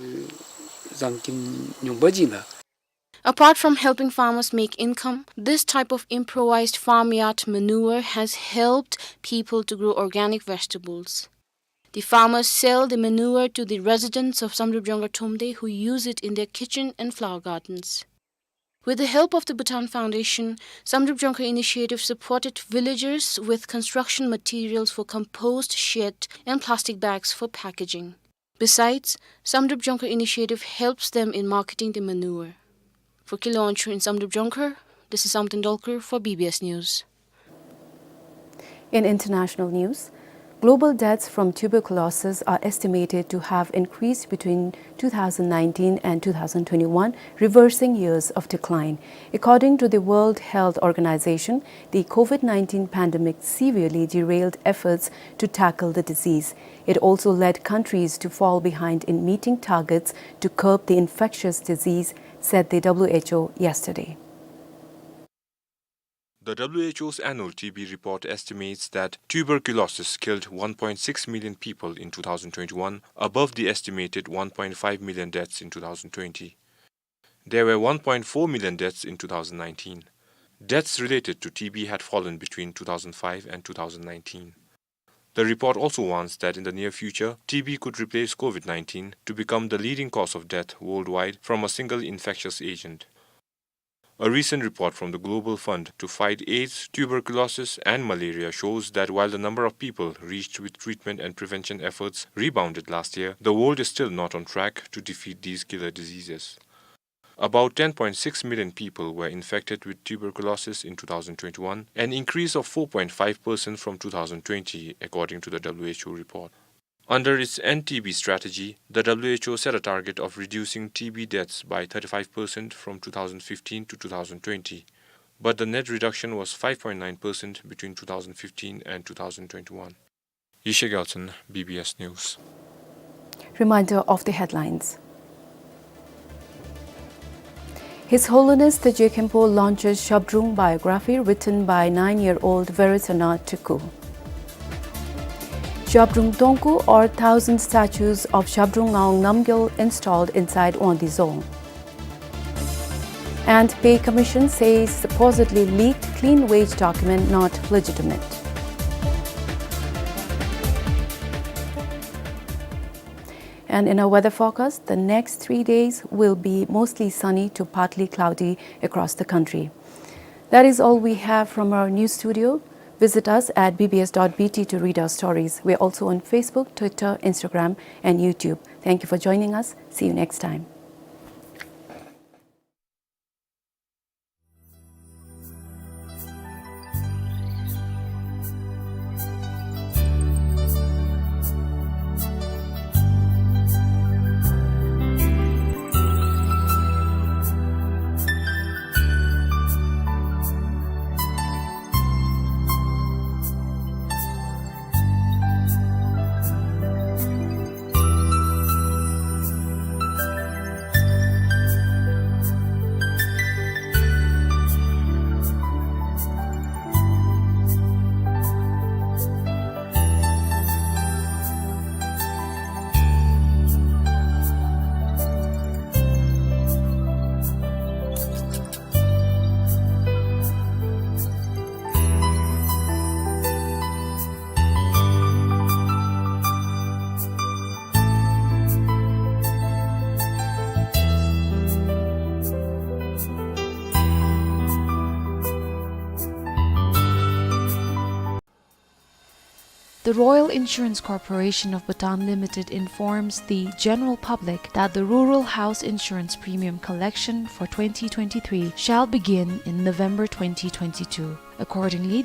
Apart from helping farmers make income, this type of improvised farmyard manure has helped people to grow organic vegetables. The farmers sell the manure to the residents of Samdrup Jongkhar Thromde, who use it in their kitchen and flower gardens. With the help of the Bhutan Foundation, Samdrup Jongkhar Initiative supported villagers with construction materials for compost shed and plastic bags for packaging. Besides, Samdrup Jongkhar Initiative helps them in marketing the manure. For Kilo Wangchuck in Samdrup Jongkhar, this is Samten Dolkar for B B S News. In international news, global deaths from tuberculosis are estimated to have increased between two thousand nineteen and two thousand twenty-one, reversing years of decline. According to the World Health Organization, the COVID nineteen pandemic severely derailed efforts to tackle the disease. It also led countries to fall behind in meeting targets to curb the infectious disease, said the W H O yesterday. The W H O's annual T B report estimates that tuberculosis killed one point six million people in two thousand twenty-one, above the estimated one point five million deaths in two thousand twenty. There were one point four million deaths in two thousand nineteen. Deaths related to T B had fallen between two thousand five and two thousand nineteen. The report also warns that in the near future, T B could replace COVID nineteen to become the leading cause of death worldwide from a single infectious agent. A recent report from the Global Fund to fight AIDS, tuberculosis, and malaria shows that while the number of people reached with treatment and prevention efforts rebounded last year, the world is still not on track to defeat these killer diseases. About ten point six million people were infected with tuberculosis in two thousand twenty-one, an increase of four point five percent from two thousand twenty, according to the W H O report. Under its end T B strategy, the W H O set a target of reducing T B deaths by thirty-five percent from two thousand fifteen to two thousand twenty, but the net reduction was five point nine percent between two thousand fifteen and two thousand twenty-one. Yeshe Gyaltsen, B B S News. Reminder of the headlines. His Holiness Teje Khenpo launches Shabdrung biography written by nine-year-old Veritana Tuku. Shabdrung Tongku or thousand statues of Shabdrung Ngawang Namgyal installed inside Wangdue Dzong. And Pay Commission says supposedly leaked clean wage document not legitimate. And in our weather forecast, the next three days will be mostly sunny to partly cloudy across the country. That is all we have from our news studio. Visit us at B B S dot B T to read our stories. We're also on Facebook, Twitter, Instagram, and YouTube. Thank you for joining us. See you next time. The Royal Insurance Corporation of Bhutan Limited informs the general public that the rural house insurance premium collection for twenty twenty-three shall begin in November twenty twenty-two. Accordingly,